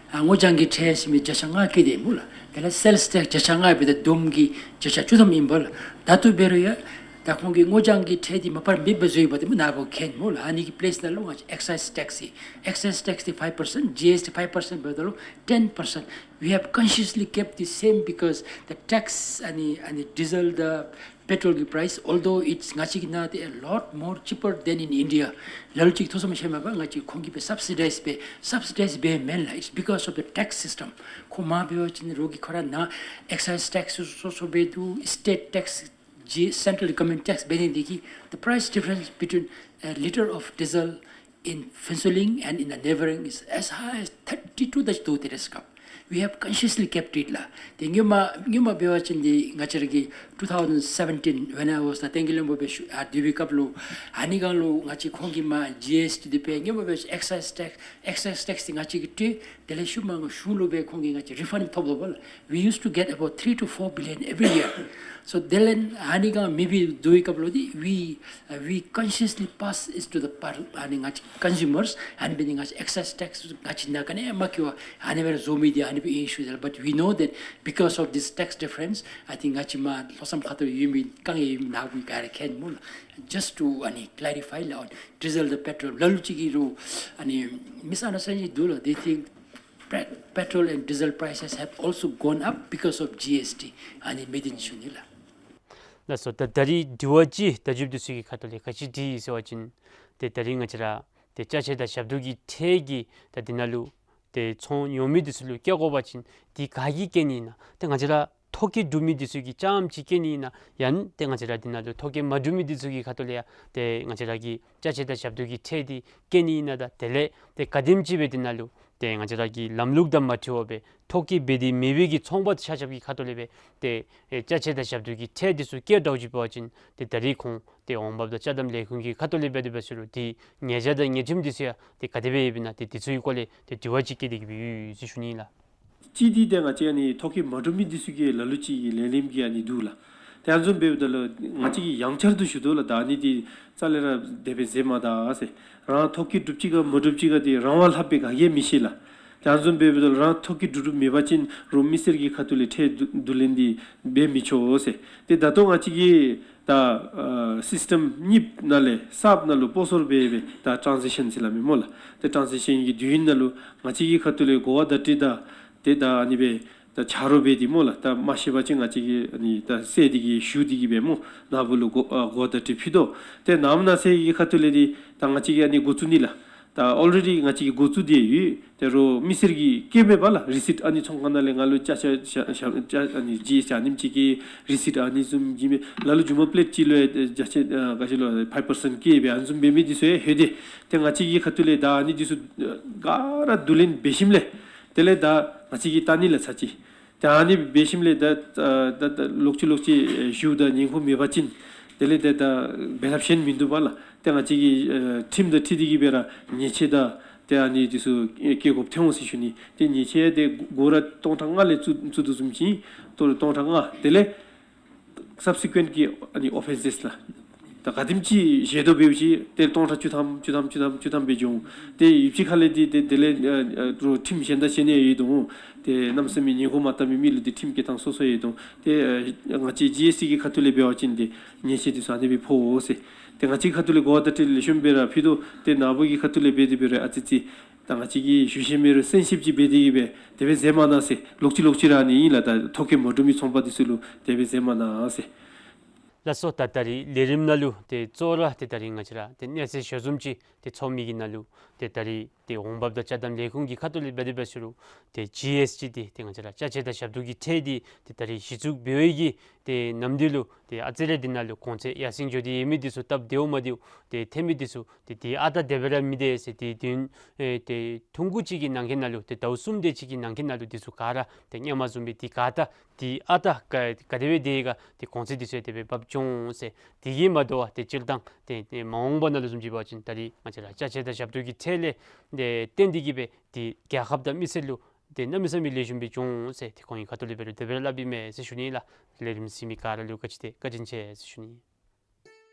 ཨ་སྔོ་ལྗང་གི་ཁྲལ་ཟེར་མི་བརྒྱ་ཆ་ལྔ་བཀལ་ཏེ་སྨོ་ལགས། དེ་ལས་སེལསི་ཊེགསི་བརྒྱ་ཆ་ལྔ་འབདཝ་ད་བསྡོམས་ཀྱིས་བརྒྱ་ཆ་བཅུ་ཐམ་ཨིན་པས་ལགས། ད་ལྟོ་འབད་རུང་ཡང་ད་ཁོང་གིས་སྔོ་ལྗང་གི་ཁྲལ་འདི་མ་པ་ར་མེདཔ་བཟོ་ཡི་པ་འདི་སྨོ་ནཱ་བུ་མཁྱེན་སྨོ་ལགས། ཨ་ནི་གི་པི་ལེསི་ནང་ལུ་ང་བཅས་ཨེག་སའིསི་ཊེགསི་ཟེར། ཨེག་སའིསི་ཊེགསི་འདི་ཕའིབ་པར་སེནཊ། ཇི་ཨེསི་ཊི་ཕའིབ་པར་སེནཊ་འབདཝ་ད་ལུ་ཊེན་པར་སེནཊ། We have consciously kept the same because the tax, ཨ་ནི་ཨ་ནི་ཌི་ཟེལ་དང་པེ་ཊོལ་གྱི་པ་རའིསི་although it's ང་བཅས་ཀྱི་ནང་ཏེ་a lot more cheaper than in India། ལ་ལུ་ཅིག་ཐུགས་བསམ་བཞེས་མ་པ་ང་བཅས་ཁོང་གིས་སྦེ་སབ་སི་ཌའིཛ་འབད་སབ་སི་ཌའིཛ་འབདཝ་མེན་ལགས། It's because of the tax system། ཁོང་མར་འབད་བ་ཅིན་རོགས་ཀྱིས་ཁོ་ར་ནཱ་ཨེག་སའིསི་ཊེགསི་སོ་སོ་འབད་དོ། སི་ཊེཊ་ཊེགསི་ཇི་སེན་ཊྲལ་གོ་ཝར་མེནཊ་ཊེགསི་འབད་ནི་འདི་གིས་the price difference between a litre of diesel in Phuentsholing and in the neighboring is as high as thirty to the two ཏེ་རེས་སྐབས། We have consciously kept it ལགས། ཏེ་སྔོན་མ་སྔོན་མ་འབད་བ་ཅིན་འདི་ང་བཅས་ར་གི་two thousand seventeen, when I was the ཏན་ཏན་ལུ་འབད་ཞུ་ཨ་དེ་བའི་སྐབས་ལུ་ཨ་ནི་སྒང་ལུ་ང་བཅས་ཁོང་གིས་མ་ཇི་ཨེསི་ཊི་འདི་འབད་སྔོན་མ་འབད་ཞུ་ཨེག་སའིཛ་ཊེགསི་ཨེག་སའིཛ་ཊེགསི་འདི་ང་བཅས་ཀྱིས་སྤྲོད། དེ་ལས་ཤུལ་མ་ང་གཞུང་ལུ་འབད་ཁོང་གིས་ང་བཅས་རི་ཕཱནཌ་ཐོབ་དོ་བ་ལགས། We used to get about three to four billion every year. So དེ་ལས་ཨ་ནི་སྒང་མེ་བི་བསྡུ་བའི་སྐབས་ལུ་འདི་we, uh, we consciously pass it to the par- ཨ་ནི་ང་བཅས་consumers. ཨ་ནི་འབད་ནི་ང་བཅས་ཨེག་སའིཛ་ཊེགསི་ང་བཅས་ནང་ག་ནི་མ་བཀལ་བར་ཨ་ནི་སྦེ་ར་བཟོ་མི་འདི་ཨ་ནི་སྦེ་ཨིན་ཞུ་ཡི་ལགས། But we know that because of this tax difference, I think ང་བཅས་མ་ལྷོ་མཚམས་ཁ་ཐུག་ཡོད་མི་དཀའ་ངལ་ཡོད་མི་ནཱ་བུ་ག་ར་མཁྱེན་སྨོ་ལགས། Just to ཨ་ནི་clarify ལགས། On diesel, the petrol ལ་ལུ་ཅིག་གིས་རུང་ཨ་ནི་མིས་ཨན་ཌར་སི་ཊེན་ཌིང་འདུག་ལགས། They think pe- petrol and diesel prices have also gone up because of ཇི་ཨེསི་ཊི་ཨ་ནི་མེདཔ་ཨིན་ཞུ་ནི་ལགས། ལགས་སོ། ད་ད་རིས་དྲི་བ་ཅིག་བརྡ་བརྒྱུདཔ་འདི་ཚུ་གི་ཁ་ཐུག་ལས་ག་ཅི་དྲིས་ཡི་ཟེར་བ་ཅིན་ཏེ་ད་རིས་ང་བཅས་ར་ཏེ་ཅ་ཆས་དང་ཞབས་ཏོག་གི་ཁྲལ་གྱི་ད་འདི་ནང་ལུ་ཏེ་ཚོང་ཉོ་མི་འདི་ཚུ་ལུ་བཀལ་དགོ་པ་ཅིན་འདི་ག་གིས་བཀལ་ནི་ཨིན་ན། ཏེ་ང་བཅས་ར་ཐོ་བཀོད་གྲུབ་མི་འདི་ཚུ་གིས་རྐྱངམ་ཅིག་བཀལ་ནི་ཨིན་ན། ཡང་ཏེ་ང་བཅས་ར་འདི་ནང་ལུ་ཐོ་བཀོད་མ་གྲུབ་མི་འདི་ཚུ་གི་ཁ་ཐུག་ལས་ཡང་ཏེ་ང་བཅས་ར་གི་ཅ་ཆས་དང་ཞབས་ཏོག་གི་ཁྲལ་འདི་བཀལ་ནི་ཨིན་ན་དང་དེ་ལས་ཏེ་ག་དེམ་ཅིག་སྦེ་འདི་ནང་ལུ་ཏེ་ང་བཅས་ར་གི་ལམ་ལུགས་དང་མ་འཁྲིལ་བར་སྦེ་ཐོ་བཀོད་འབད་དེ་མེད་པའི་གི་ཚོང་པ་ཆ་ཁྱབ་ཀྱི་ཁ་ཐུག་ལས་སྦེ་ཏེ་ཨེ་ཅ་ཆས་དང་ཞབས་ཏོག་གི་ཁྲལ་འདི་ཚུ་བཀལ་དོ་ཅིག་འབད་བ་ཅིན་ཏེ་ད་རིས་ཁོང་ཏེ་འོང་འབབ་དང་ཅ་དམ་ལས་ཁུངས་ཀྱི་ཁ་ཐུག་ལས་འབད་དེ་འབད་ཟེར་རུང་ཏེ་ཉེས་བྱ་དང་ཉེས་ཁྲིམས་འདི་ཚུ་ཡང་ཏེ་ག་དེ་སྦེ་ཡོདཔ་ཨིན་ན། ཏེ་འདི་ཚུ་གི་སྐོར་ལས་ཏེ་དྲི་བ་ཅིག་བཀོད་དེ་གི་སྦེ་ཡོད་ཟེར་ཞུ་ནི་ལགས། གཅིག་འདི་ཏེ་ང་བཅས་ཨ་ནི་ཐོ་བཀོད་མ་གྲུབ་མི་འདི་ཚུ་གི་ལ་ལུ་ཅིག་གི་ལས་རིམ་གྱི་ཨ་ནི་འདུག་ལགས། ཏེ་ཨ་ནི་བཟུམ་འབདཝ་ད་ལུ་ང་བཅས་ཀྱིས་ཡང་བསྐྱར་དུ་ཞུ་དོ་ལགས། ད་ཨ་ནི་འདི་རྩ་ལས་ར་དེ་སྦེ་མཛད་མ་ད་ཟེར། རང་ཐོ་བཀོད་གྲུབ་ཅི་ག་མ་གྲུབ་ཅི་ག་འདི་རང་དབང་ལྷག་པའི་ག་གིས་མི་ཤེས་ལགས། ཏེ་ཨ་ནི་བཟུམ་འབདཝ་ད་ལུ་རང་ཐོ་བཀོད་གྲུབ་གྲུབ་མེད་པ་ཅིན་རོགས་མི་སེར་གྱི་ཁ་ཐུག་ལས་ཁྲལ་བསྡུ་བསྡུ་ལེན་འདི་འབད་མི་ཆོག་ཟེར། ཏེ་ད་ལྟོ་ང་བཅས་ཀྱིས་ད་ཨ་སིསི་ཊེམ་གཉིས་ནང་ལས་གསརཔ་ནང་ལུ་སྤོ་སོར་འབད་འབད་ད་ཊཱན་ཟེག་ཤཱན་ཟེར་སླབ་མས་སྨོ་ལགས། ཏེ་ཊཱན་ཟེག་ཤཱན་གྱི་དུས་ཡུན་ནང་ལུ་ང་བཅས་ཀྱི་ཁ་ཐུག་ལས་གོ་བ་བརྡ་སྤྲོད་དང་ཏེ་ད་ཨ་ནི་སྦེ་ད་ཆ་རོགས་འབད་དེ་སྨོ་ལགས། ད་མ་ཤེས་པ་ཅིན་ང་བཅས་ཀྱིས་ཨ་ནི་ད་གསལ་དེ་གི་ཞུ་དེ་གི་སྦེ་སྨོ་ནཱ་བུ་ལུ་གོ་ཨ་གོ་བ་བརྡ་སྤྲོད་ཕུལ་དོ། ཏེ་ནངས་པ་གནངས་ཚེ་གི་ཁ་ཐུག་ལས་འདི་ད་ང་བཅས་ཀྱིས་ཨ་ནི་འགོ་བཙུགས་ནི་ལགས། ད་ཨོལ་རེ་ཌི་ང་བཅས་ཀྱིས་འགོ་བཙུགས་ཏེ་ཡོད། ཏེ་རོགས་མི་སེར་གྱིས་བཀལ་མས་པ་ལགས། རི་སིཊ་ཨ་ནི་ཚོང་ཁང་ནང་ལས་ང་ལུ་ཅ་ཆས་ཅ་ཅ་ཅ་ཨ་ནི་ཇི་ཨེསི་ཊི་ཨ་ནེམ་ཅིག་གི་རི་སིཊ་ཨ་ནི་བཟུམ་གྱི་མས། ལ་ལུ་རྒྱུ་མ་པེ་ལེཊ་གཅིག་ལུ་ཡང་ཅ་ཆས་ཨ་ག་ཅི་ལོ་ཕའིབ་པར་སེནཊ་བཀལ་སྦེ་ཨ་ནི་བཟུམ་འབད་མི་འདི་ཚུ་ཡང་ལྷོད་དེ། ཏེ་ང་བཅས་ཀྱི་ཁ་ཐུག་ལས་ད་ཨ་ནི་འདི་ཚུ་ག་ར་བསྡུ་ལེན་འབད་ཞིནམ་ལས་དེ་ལས་ད་ང་བཅས་ཀྱིས་བལྟ་ནི་ལགས་ཚར་གཅིག། ཏེ་ཨ་ནི་འབད་ཞིནམ་ལས་ད་ཨ་ད་ད་ལོག་ཅི་ལོག་ཅི་ཨེ་ཞུཝ་ད་ཉེན་ཁ་མེད་པ་ཅིན་དེ་ལས་ཏེ་ད་འབད་ཐབས་གཞན་མིན་འདུག་པ་ལགས། ཏེ་ང་བཅས་ཀྱིས་ཨེ་ཁྲིམས་དང་འཁྲིལ་ཏེ་གི་སྦེ་ར་ཉེས་ཆད་དང་ཏེ་ཨ་ནི་འདི་ཚུ་ཨེ་བཀལ་དགོཔ་ཐོན་འོང་ཟེར་ཞུ་ནི། ཏེ་ཉེས་ཆད་འདི་སྒོར་ར་སྟོང་ཕྲག་ལྔ་ལས་བཙུགས་བཙུགས་དོ་བཟུམ་ཅིག་ཨིན། སྟོང་ཕྲག་ལྔ། དེ་ལས་སབ་སི་ཀུ་ཨེནཊ་གི་ཨ་ནི་ཨོ་ཕེནསི་ལགས། ད་ག་དེམ་ཅིག་བཞེས་དོ་འབདཝ་ཅིག་ཏེ་སྟོང་ཕྲག་བཅུ་ཐམ་བཅུ་ཐམ་བཅུ་ཐམ་བཅུ་ཐམ་སྦེ་འགྱོ་འོང་། ཏེ་ཡོད་ཅིག་ཁ་ལས་འདི་ཏེ་དེ་ལས་ཨ་ཨ་རོགས་ཁྲིམས་གཞན་དང་གཞན་ཡང་ཡོད་དོ། ཏེ་གནམ་མེད་ས་མེད་ཉེན་ཁ་མ་བཏབ་མི་མི་ལུ་འདི་ཁྲིམས་བཀལ་ཐངས་སོ་སོ་ཡོད་དོ། ཏེ་ཨ་ང་བཅས་ཇི་ཨེསི་ཊི་གི་ཁ་ཐུག་ལས་འབད་བ་ཅིན་འདི་ཉེས་ཆད་འདི་ཚུ་ཨ་ནི་སྦེ་ཕོག་འོང་ཟེར། ཏེ་ང་བཅས་ཁ་ཐུག་ལས་གོ་བ་བརྡ་སྤྲོད་ལེགས་ཤོམ་སྦེ་ར་ཕུལ་དོ། ཏེ་ནཱ་བུ་གི་ཁ་ཐུག་ལས་འབད་དེ་འབད་རུང་ཨ་ཙི་ཙི་ད་ང་བཅས་ཀྱིས་ཞུ་ཤེས་མེད་རུང་གསན་ཤེསཔ་ཅིག་འབད་དེ་གི་སྦེ་དེ་སྦེ་མཛད་མ་གནང་ཟེར། ལོག་ཅི་ལོག་ཅི་ར་ཨ་ནི་ཨིན་ལགས། ད་ཐོ་བཀོད་མ་གྲུབ་མི་ཚོང་པ་འདི་ཚུ་ལུ་དེ་སྦེ་མཛད་མ་གནང་ཟེར། ལགས་སོ། ད་ད་རིས་ལས་རིམ་ནང་ལུ་ཏེ་གཙོ་བོ་ར་ཏེ་ད་རིས་ང་བཅས་ར་ཏེ་གནས་ཚུལ་ཞལ་འཛོམས་ཅིག་ཏེ་ཚོགས་མི་གི་ནང་ལུ་ཏེ་ད་རིས་ཏེ་འོང་འབབ་དང་ཅ་དམ་ལས་ཁུངས་ཀྱི་ཁ་ཐུག་ལས་འབད་དེ་འབད་ཟེར་རུང་ཏེ་ཇི་ཨེསི་ཊི་འདི་ཏེ་ང་བཅས་ར་ཅ་ཆས་དང་ཞབས་ཏོག་གི་ཁྲལ་འདི་ཏེ་ད་རིས་གཞི་བཙུགས་འབད་བའི་གི་ཏེ་ནམ་དུས་ལུ་ཏེ་ཨ་ཙི་རེ་འདི་ནང་ལུ་གོང་ཚད་ཡར་སེང་འགྱོ་སྟེ་ཡོད་མི་འདི་ཚུ་སྟབས་བདེཝ་མ་བདེཝ་ཏེ་ཐོན་མི་འདི་ཚུ་ཏེ་དེ་ཨ་རྟག་དེ་སྦེ་ར་མི་བདེ་ཟེར། ཏེ་དུས་ཨེ་ཏེ་ཐུང་ཀུ་ཅིག་གི་ནང་འཁོད་ནང་ལུ་ཏེ་ཟླཝ་གསུམ་དེ་ཅིག་གི་ནང་འཁོད་ནང་ལུ་འདི་ཚུ་ག་ར་ཏེ་སྔོན་མ་བཟུམ་སྦེ་ཏེ་ག་ད་ཏེ་ཨ་རྟག་ག་ག་དེ་སྦེ་དེ་ག་ཏེ་གོང་ཚད་འདི་ཚུ་ཡང་དེ་སྦེ་འབབ་འགྱོ་འོང་ཟེར། དེ་གིས་མ་དོ་བར་ཏེ་སྤྱིར་བཏང་ཏེ་ཏེ་མ་འོངས་པ་ནང་ལུ་བཟུམ་ཅིག་འབད་བ་ཅིན་ད་རིས་ང་བཅས་ར་ཅ་ཆས་དང་ཞབས་ཏོག་གི་ཁྲལ་ལས་ཏེ་བརྟེན་ཏེ་གི་སྦེ་ཏེ་རྒྱལ་ཁབ་དང་མི་སེར་ལུ་ཏེ་གནམ་མེད་ས་མེད་ལེགས་ཤོམ་སྦེ་འགྱོ་འོང་ཟེར་ཏེ་ཁོང་གི་ཁ་ཐུག་ལས་འབད་རུང་དེ་སྦེ་ར་སླབ་ཨིན་མས་ཟེར་ཞུ་ནི་ལགས། ལས་རིམ་གཟིགས་མི་ག་ར་ལུ་བཀའ་དྲིན་ཆེ་བཀའ་དྲིན་ཆེ་ཟེར་ཞུ་ནི།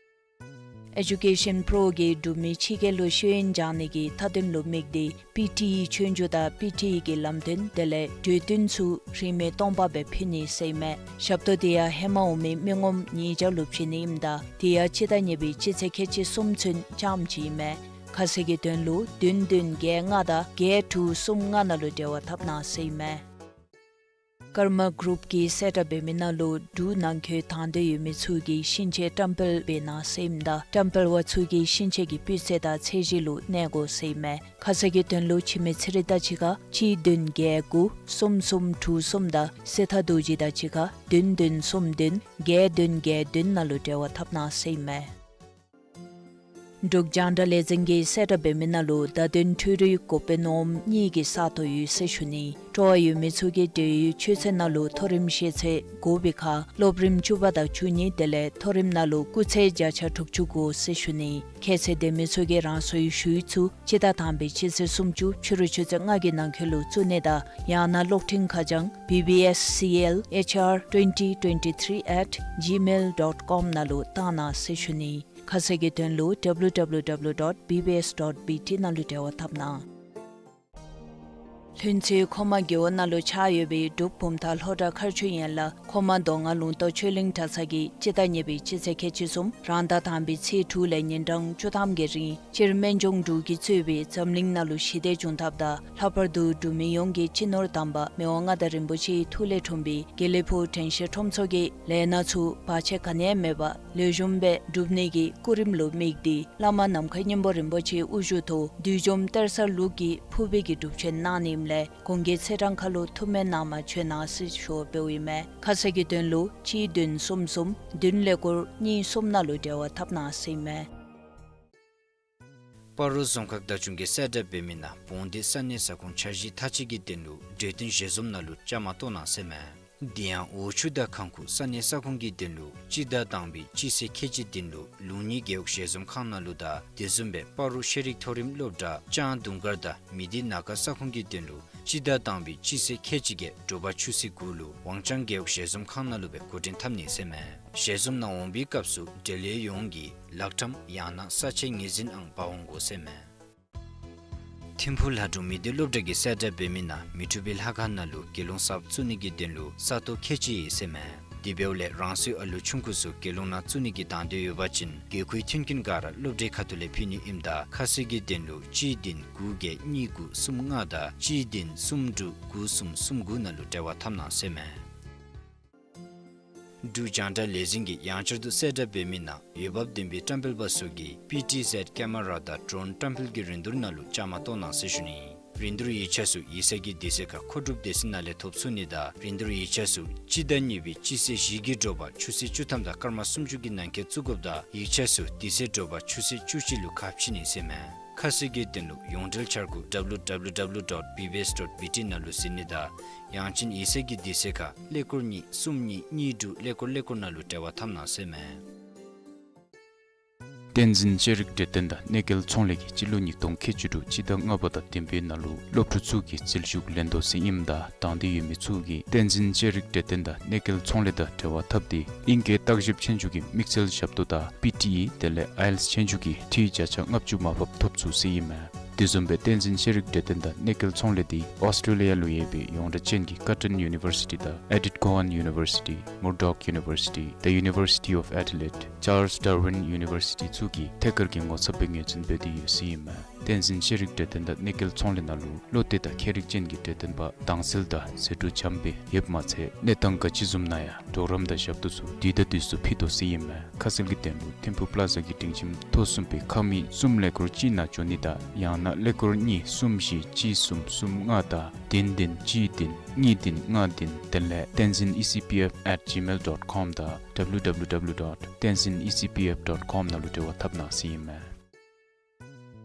ཨེ་ཌུ་ཀེ་ཤཱན་པྲོ་གིས་འབྲུག་མི་ཕྱི་རྒྱལ་ལུ་ཤེས་ཡོན་སྦྱང་ནི་གི་མཐའ་དོན་ལུ་དམིགས་ཏེ་པི་ཊི་ཨི་ཆོས་རྒྱུགས་དང་པི་ཊི་ཨི་གི་ལམ་སྟོན་དེ་ལས་གྲོས་བསྟུན་ཚུ་རིན་མེད་སྟོང་པ་སྦེ་ཕུལ་ནི་ཟེར་ཨིན་མས། ཞབས་ཏོག་འདི་ཡང་ཧེ་མ་འོང་མི་མི་ངོམ་ཉིས་བརྒྱ་ལུ་བྱིན་ནི་ཨིནམ་ད་དེ་ཡང་སྤྱི་ཟླ་གཉིས་པའི་སྤྱི་ཚེས་ཁལ་གཅིག་གསུམ་ཚུན་རྐྱངམ་ཅིག་ཨིན་མས། ཁ་གསལ་གྱི་དོན་ལུ་བདུན་བདུན་བརྒྱད་ལྔ་དང་བརྒྱད་དྲུག་གསུམ་ལྔ་ནང་ལུ་འབྲེལ་བ་འཐབ་གནང་ཟེར་ཨིན་མས། ཀརྨ་གུ་རུབ་ཀྱིས་གསལ་བསྒྲགས་འབད་མི་ནང་ལུ་འབྲུག་ནང་འཁོད་དང་འདོད་ཡོད་མི་ཚུ་གིས་ཤིང་ཆས་བཀྲམ་སྤེལ་འབད་གནང་ཟེར་ཨིནམ་ད་བཀྲམ་སྤེལ་པ་ཚུ་གིས་ཤིང་ཆས་ཀྱི་སྤུས་ཚད་དང་ཚད་གཞི་ལུ་གནས་དགོ་ཟེར་ཨིན་མས། ཁ་གསལ་གྱི་དོན་ལུ་འཆི་མེད་ཚེ་རིང་དང་གཅིག་ཁར་གཅིག་བདུན་བརྒྱད་དགུ་གསུམ་གསུམ་དྲུག་གསུམ་དང་སྲི་ཐར་རྡོ་རྗེ་དང་གཅིག་ཁར་བདུན་བདུན་གསུམ་བདུན་བརྒྱད་བདུན་བརྒྱད་བདུན་ནང་ལུ་འབྲེལ་བ་འཐབ་གནང་ཟེར་ཨིན་མས། འབྲུག་རྒྱང་བསྒྲགས་ལས་འཛིན་གྱིས་གསལ་བསྒྲགས་འབད་མི་ནང་ལུ་བརྡ་དོན་འཕྲུལ་རིག་འགོ་དཔོན་ནོར་བུ་གཉིས་ཀྱི་ས་སྟོང་ཡོད་ཟེར་ཞུ་ནི། སྤྲོ་བ་ཡོད་མི་ཚུ་གིས་འབྲེལ་ཡོད་ཆོས་ཚན་ནང་ལུ་མཐོ་རིམ་ཤེས་ཚད་དགོ་པའི་ཁར་སློབ་རིམ་བཅུ་པ་དང་བཅུ་གཉིས་དེ་ལས་མཐོ་རིམ་ནང་ལུ་སྐུགས་ཚད་བརྒྱ་ཆ་དྲུག་ཅུ་དགོ་ཟེར་ཞུ་ནི། ཁྱད་ཚད་ལྡན་མི་ཚུ་གིས་རང་སོའི་ཞུ་ཡིག་ཚུ་སྤྱི་ཟླ་དང་པའི་སྤྱི་ཚེས་སུམ་ཅུ་ཕྱི་རུ་ཆུ་ཚོད་ལྔ་གི་ནང་འཁོད་ལུ་བཙུགས་ནི་དང་ཡང་ན་གློག་འཕྲིན་ཁ་བྱང་B B S C L H R twenty twenty-three at gmail dot com ནང་ལུ་བཏང་གནང་ཟེར་ཞུ་ནི། ཁ་གསལ་གྱི་དོན་ལུ་W W W dot B B S dot B T ནང་ལུ་འབྲེལ་བ་འཐབ་གནང་། ལྷུན་རྩེ་མཁོ་མ་རྒེད་འོག་ནང་ལུ་ཆགས་ཡོད་པའི་འབྲུག་བུམ་ཐང་ལྷོ་བྲག་མཁར་ཆུ་ཡན་ལག་མཁོ་མ་མདོ་སྔགས་ལུང་རྟོགས་ཆོས་གླིང་གྲྭ་ཚང་གིས་སྤྱི་ཟླ་གཉིས་པའི་སྤྱི་ཚེས་ཁལ་གཅིག་གསུམ་རང་ཟླ་དང་པའི་ཚེས་དྲུག་ལས་ཉིན་གྲངས་བཅུ་ཐམ་གྱི་རིང་སྤྱིར་སྨན་ལྗོངས་འབྲུག་གིས་གཙོས་པའི་འཛམ་གླིང་ནང་ལུ་ཞི་བདེ་བྱུང་ཐབས་དང་ལྷག་པར་དུ་འབྲུག་མི་ཡོངས་ཀྱི་སྤྱི་ནོར་དམ་པ་མི་དབང་མངའ་བདག་རིན་པོ་ཆེའི་ཐུགས་ལས་འཁྲུངས་པའི་དགེ་ལེགས་ཕུག་དྲན་ཤེས་ཁྲོམ་ཚོགས་ཀྱི་ལས་སྣ་ཚུ་བར་ཆད་ག་ནི་ཡང་མེད་པར་ལེགས་ཤོམ་སྦེ་འགྲུབ་ནི་གི་སྐུ་རིམ་ལུ་དམིགས་ཏེ་བླ་མ་ནམ་མཁའི་སྙིང་པོ་རིན་པོ་ཆེའི་དབུ་བཞུགས་ཐོག་བདུད་འཇོམས་གཏེར་གསར་ལུགས་ཀྱི་ཕུར་པའི་གི་སྒྲུབ་མཆོད་གནང་ནི་ཨིནམ་ལས་གུང་གི་ཚེས་གྲངས་ཁར་ལུ་ཐུགས་སྨོན་གནང་མ་བྱོན་གནང་ཟེར་ཞུ་བ་འབདཝ་ཨིན་མས། ཁ་གསལ་གྱི་དོན་ལུ་གཅིག་བདུན་གསུམ་གསུམ་བདུན་ཀླད་ཀོར་གཉིས་གསུམ་ནང་ལུ་འབྲེལ་བ་འཐབ་གནང་ཟེར་ཨིན་མས། སྤ་རོ་རྫོང་ཁག་བདག་སྐྱོང་གིས་གསལ་བསྒྲགས་འབད་མི་ནང་བོང་སྡེ་ས་གནས་ས་ཁོངས་འཆར་གཞི་མཐའ་དཔྱད་ཀྱི་དོན་ལུ་གྲོས་བསྟུན་ཞལ་འཛོམས་ནང་ལུ་བཅའ་མར་གཏོགས་གནང་ཟེར་ཨིན་མས། དེ་ཡང་འོག་ཆུ་དང་ཁང་ཁུག་ས་གནས་ས་ཁོངས་ཀྱི་དོན་ལུ་སྤྱི་ཟླ་དང་པའི་སྤྱི་ཚེས་ཁལ་གཅིག་དོན་ལུ་ལུང་གཉིས་རྒེད་འོག་ཞལ་འཛོམས་ཁང་ནང་ལུ་དང་དེ་བཟུམ་སྦེ་སྤ་རོ་ཤེས་རིག་མཐོ་རིམ་སློབ་གྲྭ་ལྕང་དུང་དཀར་དང་མི་སྡེ་ན་ཁ་ས་ཁོངས་ཀྱི་དོན་ལུ་སྤྱི་ཟླ་དང་པའི་སྤྱི་ཚེས་ཁལ་གཅིག་བརྒྱད་དྲོ་པ་ཆུ་ཚོད་དགུ་ལུ་ཝང་ཅང་རྒེད་འོག་ཞལ་འཛོམས་ཁང་ནང་ལུ་སྦེ་འགོ་འདྲེན་འཐབ་ནི་ཟེར་ཨིན་མས། ཞལ་འཛོམས་ནང་འོང་པའི་སྐབས་སུ་འབྲེལ་ཡོད་ཡོངས་ཀྱིས་ལག་ཁྲམ་ཡང་ན་ས་ཆའི་ངོས་འཛིན་ཨང་འབག་འོང་དགོ་ཟེར་ཨིན་མས། ཐིམ་ཕུག་ལྷ་སྒྲུང་མི་སྡེ་སློབ་གྲྭ་གིས་གསལ་བསྒྲགས་འབད་མི་ནང་མི་འཁྲུགས་པའི་ལྷ་ཁང་ནང་ལུ་དགེ་སློང་གསརཔ་བཙུགས་ནི་གི་དོན་ལུ་ས་སྟོང་ཁལ་གཅིག་ཡོད་ཟེར་ཨིན་མས། དེ་འབདཝ་ལས་རང་སོའི་ཨ་ལུ་ཆུང་ཀུ་ཚུ་དགེ་སློང་ནང་བཙུགས་ནི་གི་དང་འདོད་ཡོད་པ་ཅིན་དགེ་བསྐོས་མཐུན་རྐྱེན་ག་ར་སློབ་གྲྭའི་ཁ་ཐུག་ལས་ཕུལ་ནི་ཨིནམ་ད་ཁ་གསལ་གྱི་དོན་ལུ་གཅིག་བདུན་དགུ་བརྒྱད་གཉིས་དགུ་གསུམ་ལྔ་དང་གཅིག་བདུན་གསུམ་དྲུག་དགུ་གསུམ་གསུམ་དགུ་ནང་ལུ་འབྲེལ་བ་འཐབ་གནང་ཟེར་ཨིན་མས། འབྲུག་རྒྱང་བསྒྲགས་ལས་འཛིན་གྱིས་ཡང་བསྐྱར་དུ་གསལ་བསྒྲགས་འབད་མི་ནང་འོས་འབབ་ལྡན་པའི་བཀྲམ་སྤེལ་པ་ཚུ་གིས་པི་ཊི་ཟེཌ་ཀེ་མ་ར་དང་ཌོ་རོན་བཀྲམ་སྤེལ་གྱི་རིན་བསྡུར་ནང་ལུ་བཅའ་མར་གཏོགས་གནང་ཟེར་ཞུ་ནི། རིན་བསྡུར་ཡིག་ཆ་ཚུ་ཡིག་ཚང་གི་དུས་ཚོད་ཁར་མཁོ་སྒྲུབ་སྡེ་ཚན་ནང་ལས་ཐོབ་ཚུགས་ནི་དང་རིན་བསྡུར་ཡིག་ཆ་ཚུ་སྤྱི་ཟླ་གཉིས་པའི་སྤྱི་ཚེས་བཞི་གི་དྲོ་པ་ཆུ་ཚོད་བཅུ་ཐམ་དང་སྐར་མ་སུམ་ཅུ་གི་ནང་འཁོད་བཙུགས་དགོཔ་དང་ཡིག་ཆ་ཚུ་དུས་ཚོད་དྲོ་པ་ཆུ་ཚོད་བཅུ་གཅིག་ལུ་ཁ་ཕྱེ་ནི་ཟེར་ཨིན་མས། ཁ་གསལ་གྱི་དོན་ལུ་ཡོངས་འབྲེལ་འཆར་སྒོ་W W W dot B B S dot B T ནང་ལུ་གཟིགས་ནི་དང་ཡང་ཅིན་ཡིག་ཚང་གི་དུས་ཚོད་ཁར་ཀླད་ཀོར་གཉིས་གསུམ་གཉིས་གཉིས་དྲུག་ཀླད་ཀོར་ཀླད་ཀོར་ནང་ལུ་འབྲེལ་བ་འཐབ་གནང་ཟེར་ཨིན་མས། བསྟན་འཛིན་ཤེས་རིག་གྲོས་སྟོན་དང་གནས་མཇལ་ཚོང་ལས་ཀྱིས་སྤྱི་ལོ་ཉིས་སྟོང་ཁལ་གཅིག་དྲུག་སྤྱི་ཟླ་ལྔ་པ་དང་བདུན་པའི་ནང་ལུ་སློབ་ཕྲུག་ཚུ་གི་རྩིས་ཞུགས་ལེན་དོ་ཟེར་ཨིནམ་ད་དང་འདོད་ཡོད་མི་ཚུ་གིས་བསྟན་འཛིན་ཤེས་རིག་གྲོས་སྟོན་དང་གནས་མཇལ་ཚོང་ལས་དང་འབྲེལ་བ་འཐབ་སྟེ་ཨིང་སྐད་བརྟག་ཞིབ་ཆོས་རྒྱུགས་ཀྱི་དམིགས་བསལ་ཞབས་ཏོག་དང་པི་ཊི་ཨི་དེ་ལས་ཨའི་ཨེལ་ཊི་ཨེས་ཆོས་རྒྱུགས་ཀྱི་འཕྲི་བརྒྱ་ཆ་ལྔ་བཅུ་མར་ཕབ་ཐོབ་ཚུགས་ཟེར་ཨིན་མས། དེ་བཟུམ་སྦེ་བསྟན་འཛིན་ཤེས་རིག་གྲོས་སྟོན་དང་གནས་མཇལ་ཚོང་ལས་འདི་ཨོསི་ཊྲེ་ལི་ཡ་ལུ་ཡོད་པའི་ཡོངས་གྲགས་ཅན་གྱི་ཀར་ཊོན་ཡུ་ནི་བར་སི་ཊི་དང་ཨེ་ཌིཐ་ཀོ་ཝཱན་ཡུ་ནི་བར་སི་ཊི་མུར་ཌོག་ཡུ་ནི་བར་སི་ཊི་The University of Adelaide Charles Darwin University ཚུ་གིས་ཐད་ཀར་གྱི་ངོ་ཚབ་སྦེ་ངོས་འཛིན་འབད་དེ་ཡོད་ཟེར་ཨིན་མས། བསྟན་འཛིན་ཤེས་རིག་གྲོས་སྟོན་དང་གནས་མཇལ་ཚོང་ལས་ནང་ལུ་བློ་གཏད་དང་མཁས་རིག་ཅན་གྱི་གྲོས་སྟོན་པ་དྭངས་གསལ་དང་ཟད་འགྲོ་འཇམ་སྦེ་ཡོདཔ་མ་ཚད་གནས་སྟངས་ག་ཅི་བཟུམ་ནང་ཡང་གྲོགས་རམ་དང་ཞབས་ཏོག་ཚུ་དུས་དང་དུས་སུ་ཕུལ་དོ་ཟེར་ཨིན་མས། ཁ་གསལ་གྱི་དོན་ལུ་ཐིམ་ཕུག་པ་ལ་ཛ་གི་སྒྲིང་ཁྱིམ་ཐོག་གསུམ་པའི་ཁང་མིག་གསུམ་ཀླད་ཀོར་གཅིག་ནང་འབྱོན་ནི་དང་ཡང་ན་ཀླད་ཀོར་གཉིས་གསུམ་བཞི་གཅིག་གསུམ་གསུམ་ལྔ་དང་བདུན་བདུན་གཅིག་བདུན་གཉིས་བདུན་ལྔ་བདུན་དེ་ལས་tenzin E C P F at gmail dot com དང་W W W dot tenzin E C P F dot com ནང་ལུ་འབྲེལ་བ་འཐབ་གནང་ཟེར་ཨིན་མས།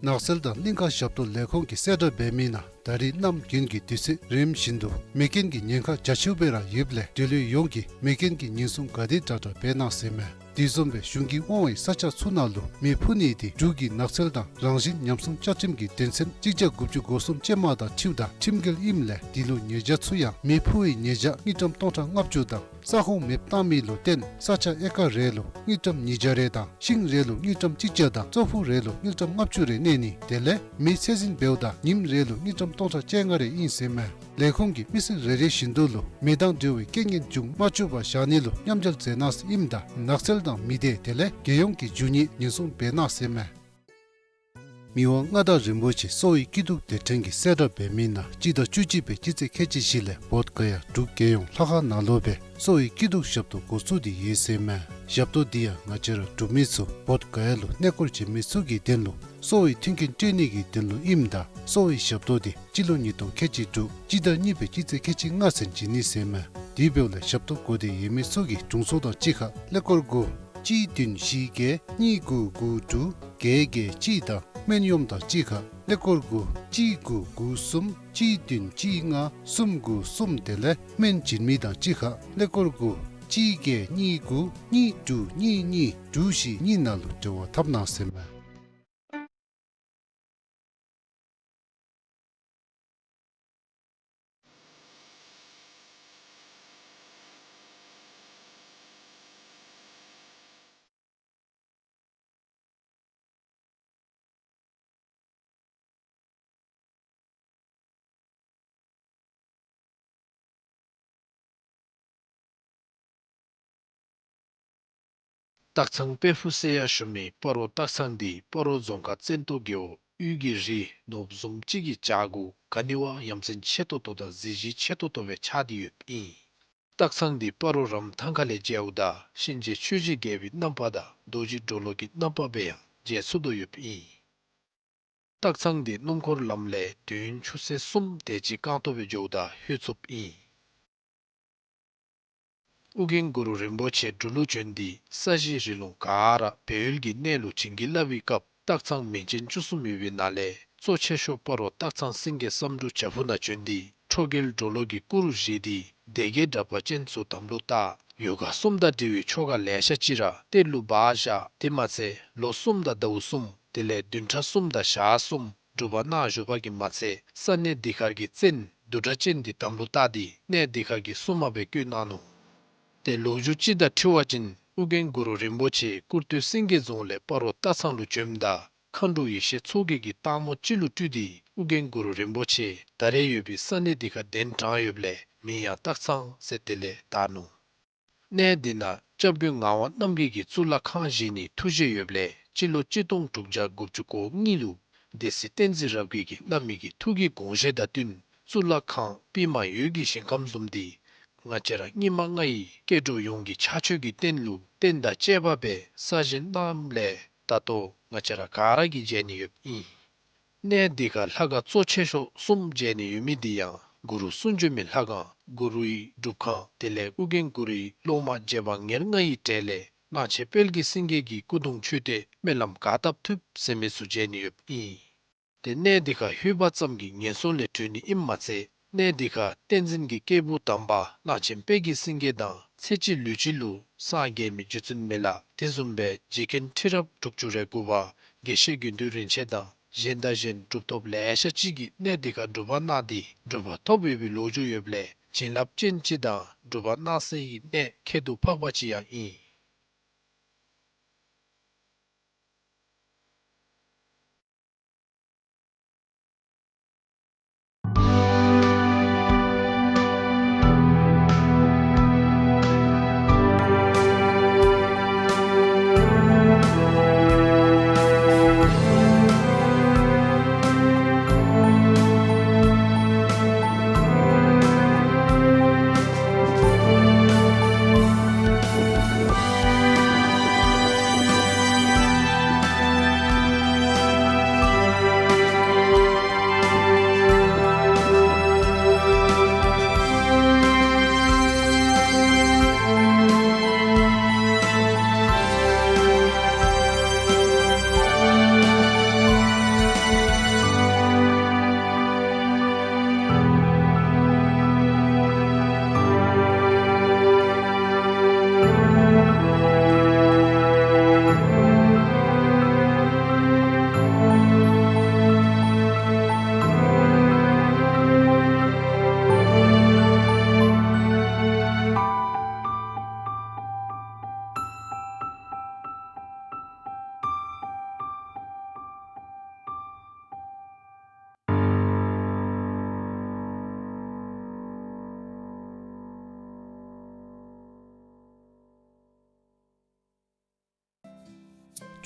ནགས་ཚལ་དང་གླིང་ཁ་ཞབས་ཏོག་ལས་ཁུངས་ཀྱིས་གསལ་བསྒྲགས་འབད་མི་ནང་ད་རིས་གནམ་དགུན་གྱི་དུས་ཚོད་རིམ་བཞིན་དུ་མེ་རྐྱེན་གྱི་ཉེན་ཁ་རྒྱ་ཆེཝ་སྦེ་ར་ཡོདཔ་ལས་འབྲེལ་ཡོད་ཡོངས་ཀྱིས་མེ་རྐྱེན་གྱི་ཉེན་སྲུང་ག་དེ་དྲག་དྲག་འབད་གནང་ཟེར་ཨིན་མས། དེ་བཟུམ་སྦེ་གཞུང་གིས་དབང་བའི་ས་ཆ་ཚུ་ནང་ལུ་མེ་འཕུ་ནི་དེ་འབྲུག་གི་ནགས་ཚལ་དང་རང་བཞིན་ཉམས་སྲུང་བཅའ་ཁྲིམས་ཀྱི་དོན་ཚན་གཅིག་བརྒྱ་དགུ་བཅུ་གོ་གསུམ་ཅན་མ་དང་འཁྲིལཝ་ད་ཁྲིམས་འགལ་ཨིནམ་ལས་དེ་ལུ་ཉེས་བྱ་ཚུ་ཡང་མེ་འཕུ་བའི་ཉེས་བྱ་དངུལ་ཀྲམ་སྟོང་ཕྲག་ལྔ་བཅུ་དང་ས་ཁོངས་མེདཔ་བཏང་མི་ལུ་བརྟེན་ས་ཆ་ཨེ་ཀར་རེ་ལུ་དངུལ་ཀྲམ་ཉིས་བརྒྱ་རེ་དང་ཤིང་རེ་ལུ་དངུལ་ཀྲམ་གཅིག་བརྒྱ་དང་ཙོག་ཕུག་རེ་ལུ་དངུལ་ཀྲམ་ལྔ་བཅུ་རེ་གནས་ནི་དེ་ལས་མེ་ཚད་འཛིན་འབདཝ་ད་ཉིནམ་རེ་ལུ་དངུལ་ཀྲམ་སྟོང་ཕྲག་བཅོ་ལྔ་རེ་ཨིན་ཟེར་ཨིན་མས། ལས་ཁུངས་ཀྱིས་མི་སེར་རེ་རེ་བཞིན་དུ་ལུ་མེ་དང་འབྲེལ་བའི་རྐྱེན་ངན་འབྱུང་མ་བཅུག་པར་བཞག་ནི་ལུ་མཉམ་འབྲེལ་མཛད་གནང་ཟེར་ཨིནམ་ད་ནགས་ཚལ་དང་མི་སྡེ་དེ་ལས་རྒྱལ་ཡོངས་ཀྱི་རྒྱུ་དངོས་ཉེན་སྲུང་འབད་གནང་ཟེར་ཨིན་མས། མི་དབང་མངའ་བདག་རིན་པོ་ཆེ་གསོ་བའི་སྐྱིད་སྡུག་སྡེ་ཕྲན་གྱིས་གསལ་བསྒྲགས་འབད་མི་ནང་སྤྱི་ཟླ་བཅུ་གཅིག་པའི་སྤྱི་ཚེས་ཁལ་གཅིག་བཞི་ལས་བོདྷ་ག་ཡ་འབྲུག་རྒྱལ་ཡོངས་ལྷ་ཁང་ནང་ལུ་སྦེ་གསོ་བའི་སྐྱིད་སྡུག་ཞབས་ཏོག་འགོ་བཙུགས་ཏེ་ཡོད་ཟེར་ཨིན་མས། ཞབས་ཏོག་འདི་ཡང་ང་བཅས་ར་འབྲུག་མི་ཚུ་བོདྷ་ག་ཡ་ལུ་གནས་སྐོར་བྱོན་མི་ཚུ་གི་དོན་ལུ་གསོ་བའི་མཐུན་རྐྱེན་སྤྲོད་ནི་གི་དོན་ལུ་ཨིནམ་ད་གསོ་བའི་ཞབས་ཏོག་འདི་སྤྱི་ལོ་ཉིས་སྟོང་ཁལ་གཅིག་དྲུག་སྤྱི་ཟླ་གཉིས་པའི་སྤྱི་ཚེས་ཁལ་གཅིག་ལྔ་ཚུན་བྱིན་ནི་ཟེར་ཨིན་མས། དེ་འབདཝ་ལས་ཞབས་ཏོག་དགོ་འདོད་ཡོད་མི་ཚུ་གིས་དྲུང་འཚོ་དང་གཅིག་ཁར་ཀླད་ཀོར་དགུ་གཅིག་བདུན་བཞི་བརྒྱད་གཉིས་དགུ་དགུ་དྲུག་ བརྒྱད་བརྒྱད་གཅིག་དང་སྨན་གཡོགམ་དང་གཅིག་ཁར་ཀླད་ཀོར་དགུ་གཅིག་དགུ་དགུ་གསུམ་གཅིག་བདུན་གཅིག་ལྔ་གསུམ་དགུ་གསུམ། དེ་ལས་སྨན་བྱིན་མི་དང་གཅིག་ཁར་ཀླད་ཀོར་དགུ་གཅིག་བརྒྱད་གཉིས་དགུ་གཉིས་དྲུག་གཉིས་གཉིས་དྲུག་བཞི་གཉིས་ནང་ལུ་འབྲེལ་བ་འཐབ་གནང་ཟེར་མས། སྟག་ཚང་དཔལ་ཕུག་ཟེར་ཡང་ཞུ་མི་སྤ་རོ་སྟག་ཚང་འདི་སྤ་རོ་རྫོང་ཁག་བཙན་ཏོ་རྒེད་འོག་དབུས་ཀྱི་རི་ནོར་བུ་བཟུམ་ཅིག་གི་བྱག་གུ་ག་ནི་བ་ཡ་མཚན་ཆེ་ཏོག་ཏོ་དང་གཟི་བརྗིད་ཆེ་ཏོག་ཏོ་སྦེ་ཆགས་ཏེ་ཡོདཔ་ཨིན། སྟག་ཚང་འདི་སྤ་རོ་རམ་ཐང་ཁ་ལས་མཇལཝ་ད་གཤིན་རྗེ་ཆོས་ཀྱི་རྒྱལ་པོའི་རྣམ་པ་དང་རྡོ་རྗེ་གྲོ་ལོད་ཀྱི་རྣམ་པ་སྦེ་ཡང་མཇལ་ཚུགས་དོ་ཡོདཔ་ཨིན། སྟག་ཚང་འདི་སྣུམ་འཁོར་ལམ་ལས་དུས་ཡུན་ཆུ་ཚོད་གསུམ་དེ་ཅིག་རྐང་སྟོང་སྦེ་འགྱོཝ་ད་ལྷོད་ཚུགསཔ་ཨིན། ཨོ་རྒྱན་གུ་རུ་རིན་པོ་ཆེ་འབྲུག་ལུ་བྱོན་ཏེ་ས་གཞི་རི་ལུང་ག་ར་སྦས་ཡུལ་གྱི་གནས་ལུ་བྱིན་གྱིས་བརླབས་པའི་སྐབས་སྟག་ཚང་མིང་ཅན་བཅུ་གསུམ་ཡོད་པའི་ནང་ལས་གཙོ་ཆེ་ཤོས་སྤ་རོ་སྟག་ཚང་སེང་གེ་བསམ་འགྲུབ་བྱག་ཕུག་ནང་བྱོན་ཏེ་ཁྲོ་རྒྱལ་གྲོ་ལོད་ཀྱི་སྐུ་རུ་བཞེངས་ཏེ་སྡེ་བརྒྱད་དྲེགས་པ་ཅན་ཚུ་དམ་ལུ་བཏགས། ཡོ་ག་གསུམ་དང་འབྲེལ་བའི་ཆོ་ག་ལེ་ཤ་ཅིག་ར་གཏེར་ལུ་སྦ་བཞག། དེ་མ་ཚད་ལོ་གསུམ་དང་ཟླཝ་གསུམ་དེ་ལས་བདུན་ཕྲག་གསུམ་དང་ཞག་གསུམ་སྒྲུབ་པ་གནང་བཞུགས་པ་གིས་མ་ཚད་ས་གནས་འདི་ཁར་གྱི་བཙན་བདུད་དྲེགས་ཅན་འདི་དམ་ལུ་བཏགས་ཏེ་གནས་འདི་ཁར་གྱི་སྲུང་མ་སྦེ་བསྐོས་གནང་ནུག། ཏེ་ལོ་རྒྱུས་ཅིག་དང་འཁྲིལ་བ་ཅིན་ཨོ་རྒྱན་གུ་རུ་རིན་པོ་ཆེ་ཀུར་སྟོད་སེང་གེ་རྫོང་ལས་སྤ་རོ་སྟག་ཚང་ལུ་བྱོནམ་ད་མཁའ་འགྲོ་ཡེ་ཤེས་མཚོ་རྒྱལ་གྱིས་སྟག་མོ་ཅིག་ལུ་སྤྲུལ་ཏེ་ཨོ་རྒྱན་གུ་རུ་རིན་པོ་ཆེ་ད་རེས་ཡོད་པའི་ས་གནས་འདི་ཁར་གདན་དྲངས་ཡོདཔ་ལས་མིང་ཡང་སྟག་ཚང་ཟེར་དེ་ལས་བཏགས་ནུག། གནས་འདི་ནང་སྐྱབས་མགོན་ངག་དབང་རྣམ་རྒྱལ་གྱིས་གཙུག་ལག་ཁང་བཞེངས་ནི་ཐུགས་བཞེད་ཡོདཔ་ལས་སྤྱི་ལོ་གཅིག་སྟོང་དྲུག་བརྒྱ་དགུ་བཅུ་གོ་གཉིས་ལུ་སྡེ་སྲིད་བསྟན་འཛིན་རབ་རྒྱས་ཀྱིས་གནང་མི་གི་ཐུགས་ཀྱི་དགོངས་བཞེད་དང་བསྟུན་གཙུག་ལག་ཁང་པདྨ་འོད་ཀྱི་ཞིང་ཁམས་བཟུམ་འདི་ང་བཅས་ར་སྙིགས་མ་ལྔ་ཡི་སྐྱེ་འགྲོ་ཡོངས་ཀྱི་ཕྱག་མཆོད་ཀྱི་རྟེན་ལུ་རྟེན་དང་བཅས་པ་སྦེ་གསར་བཞེངས་གནངམ་ལས་ད་ལྟོ་ང་བཅས་ར་ག་ར་གིས་མཇལ་ནི་ཡོདཔ་ཨིན། གནས་འདི་ཁར་ལྷ་ཁང་གཙོ་ཆེ་ཤོས་གསུམ་མཇལ་ནི་ཡོད་མི་འདི་ཡང་གུ་རུ་གསུང་བྱོན་མའི་ལྷ་ཁང་གུ་རུའི་སྒྲུབ་ཁང་དེ་ལས་ཨོ་རྒྱན་གུ་རུའི་སློབ་མ་རྗེ་འབངས་ཉེར་ལྔ་ཡི་གྲས་ལས་གླང་ཆེན་དཔལ་གྱི་སེང་གེ་གི་སྐུ་གདུང་མཆོད་རྟེན་སྨོན་ལམ་ག་བཏབ་ཐུབ་ཟེར་མི་ཚུ་མཇལ་ནི་ཡོདཔ་ཨིན། ཏེ་གནས་འདི་ཁར་ལྷོད་པ་ཙམ་གྱིས་ངན་སོང་ལས་གྲོལ་ནི་ཨིནམ་མ་ཚད་གནས་འདི་ཁར་བསྟན་འཛིན་གྱི་སྐྱེས་བུ་དམ་པ་གླང་ཆེན་དཔལ་གྱི་སེང་གེ་དང་ཚེ་གཅིག་ལུས་གཅིག་ལུ་སངས་རྒྱས་མི་རྗེ་བཙུན་མི་ལ་དེ་བཟུམ་སྦེ་རྗེ་མཁན་ཁྲི་རབས་དྲུག་ཅུ་རེ་དགུ་པ་དགེ་བཤེས་དགེ་འདུན་རིན་ཆེན་དང་གཞན་དང་གཞན་གྲུབ་ཐོབ་ལེ་ཤ་ཅིག་གིས་གནས་འདི་ཁར་སྒྲུབ་པ་གནང་སྟེ་གྲུབ་པ་ཐོབ་ཡོད་པའི་ལོ་རྒྱུས་ཡོདཔ་ལས་བྱིན་རླབས་ཅན་ཅིག་དང་སྒྲུབ་པ་གནང་སའི་གནས་ཁྱད་དུ་འཕགས་པ་ཅིག་ཡང་ཨིན།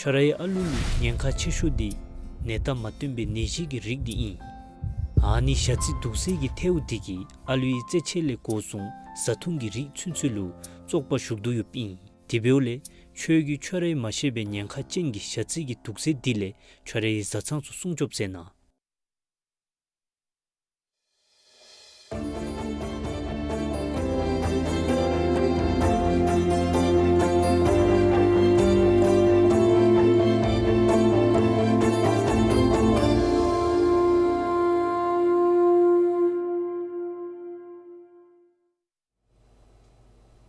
ཁྱོད་རའི་ཨ་ལུ་ལུ་ཉེན་ཁ་ཆེ་ཤོས་འདི་ནད་རྟགས་མ་སྟོན་པའི་ནད་གཞི་གི་རིགས་འདི་ཨིན། ཨ་ནི་ཞ་རྩི་དུག་སེལ་གྱི་ཐལཝ་འདི་གིས་ཨ་ལུའི་རྩེད་ཆས་ལས་འགོ་བཟུང་བཟའ་འཐུང་གི་རིགས་ཚུན་ཚོད་ལུ་བཙོག་པ་ཞུགས་དོ་ཡོདཔ་ཨིན། དེ་འབདཝ་ལས་ཁྱོད་ཀྱིས་ཁྱོད་རའི་མ་ཤེས་པའི་ཉེན་ཁ་ཅན་གྱི་ཞ་རྩི་གི་དུག་སེལ་འདི་ལས་ཁྱོད་རའི་བཟའ་ཚང་ཚུ་སྲུང་སྐྱོབ་མཛད་གནང་།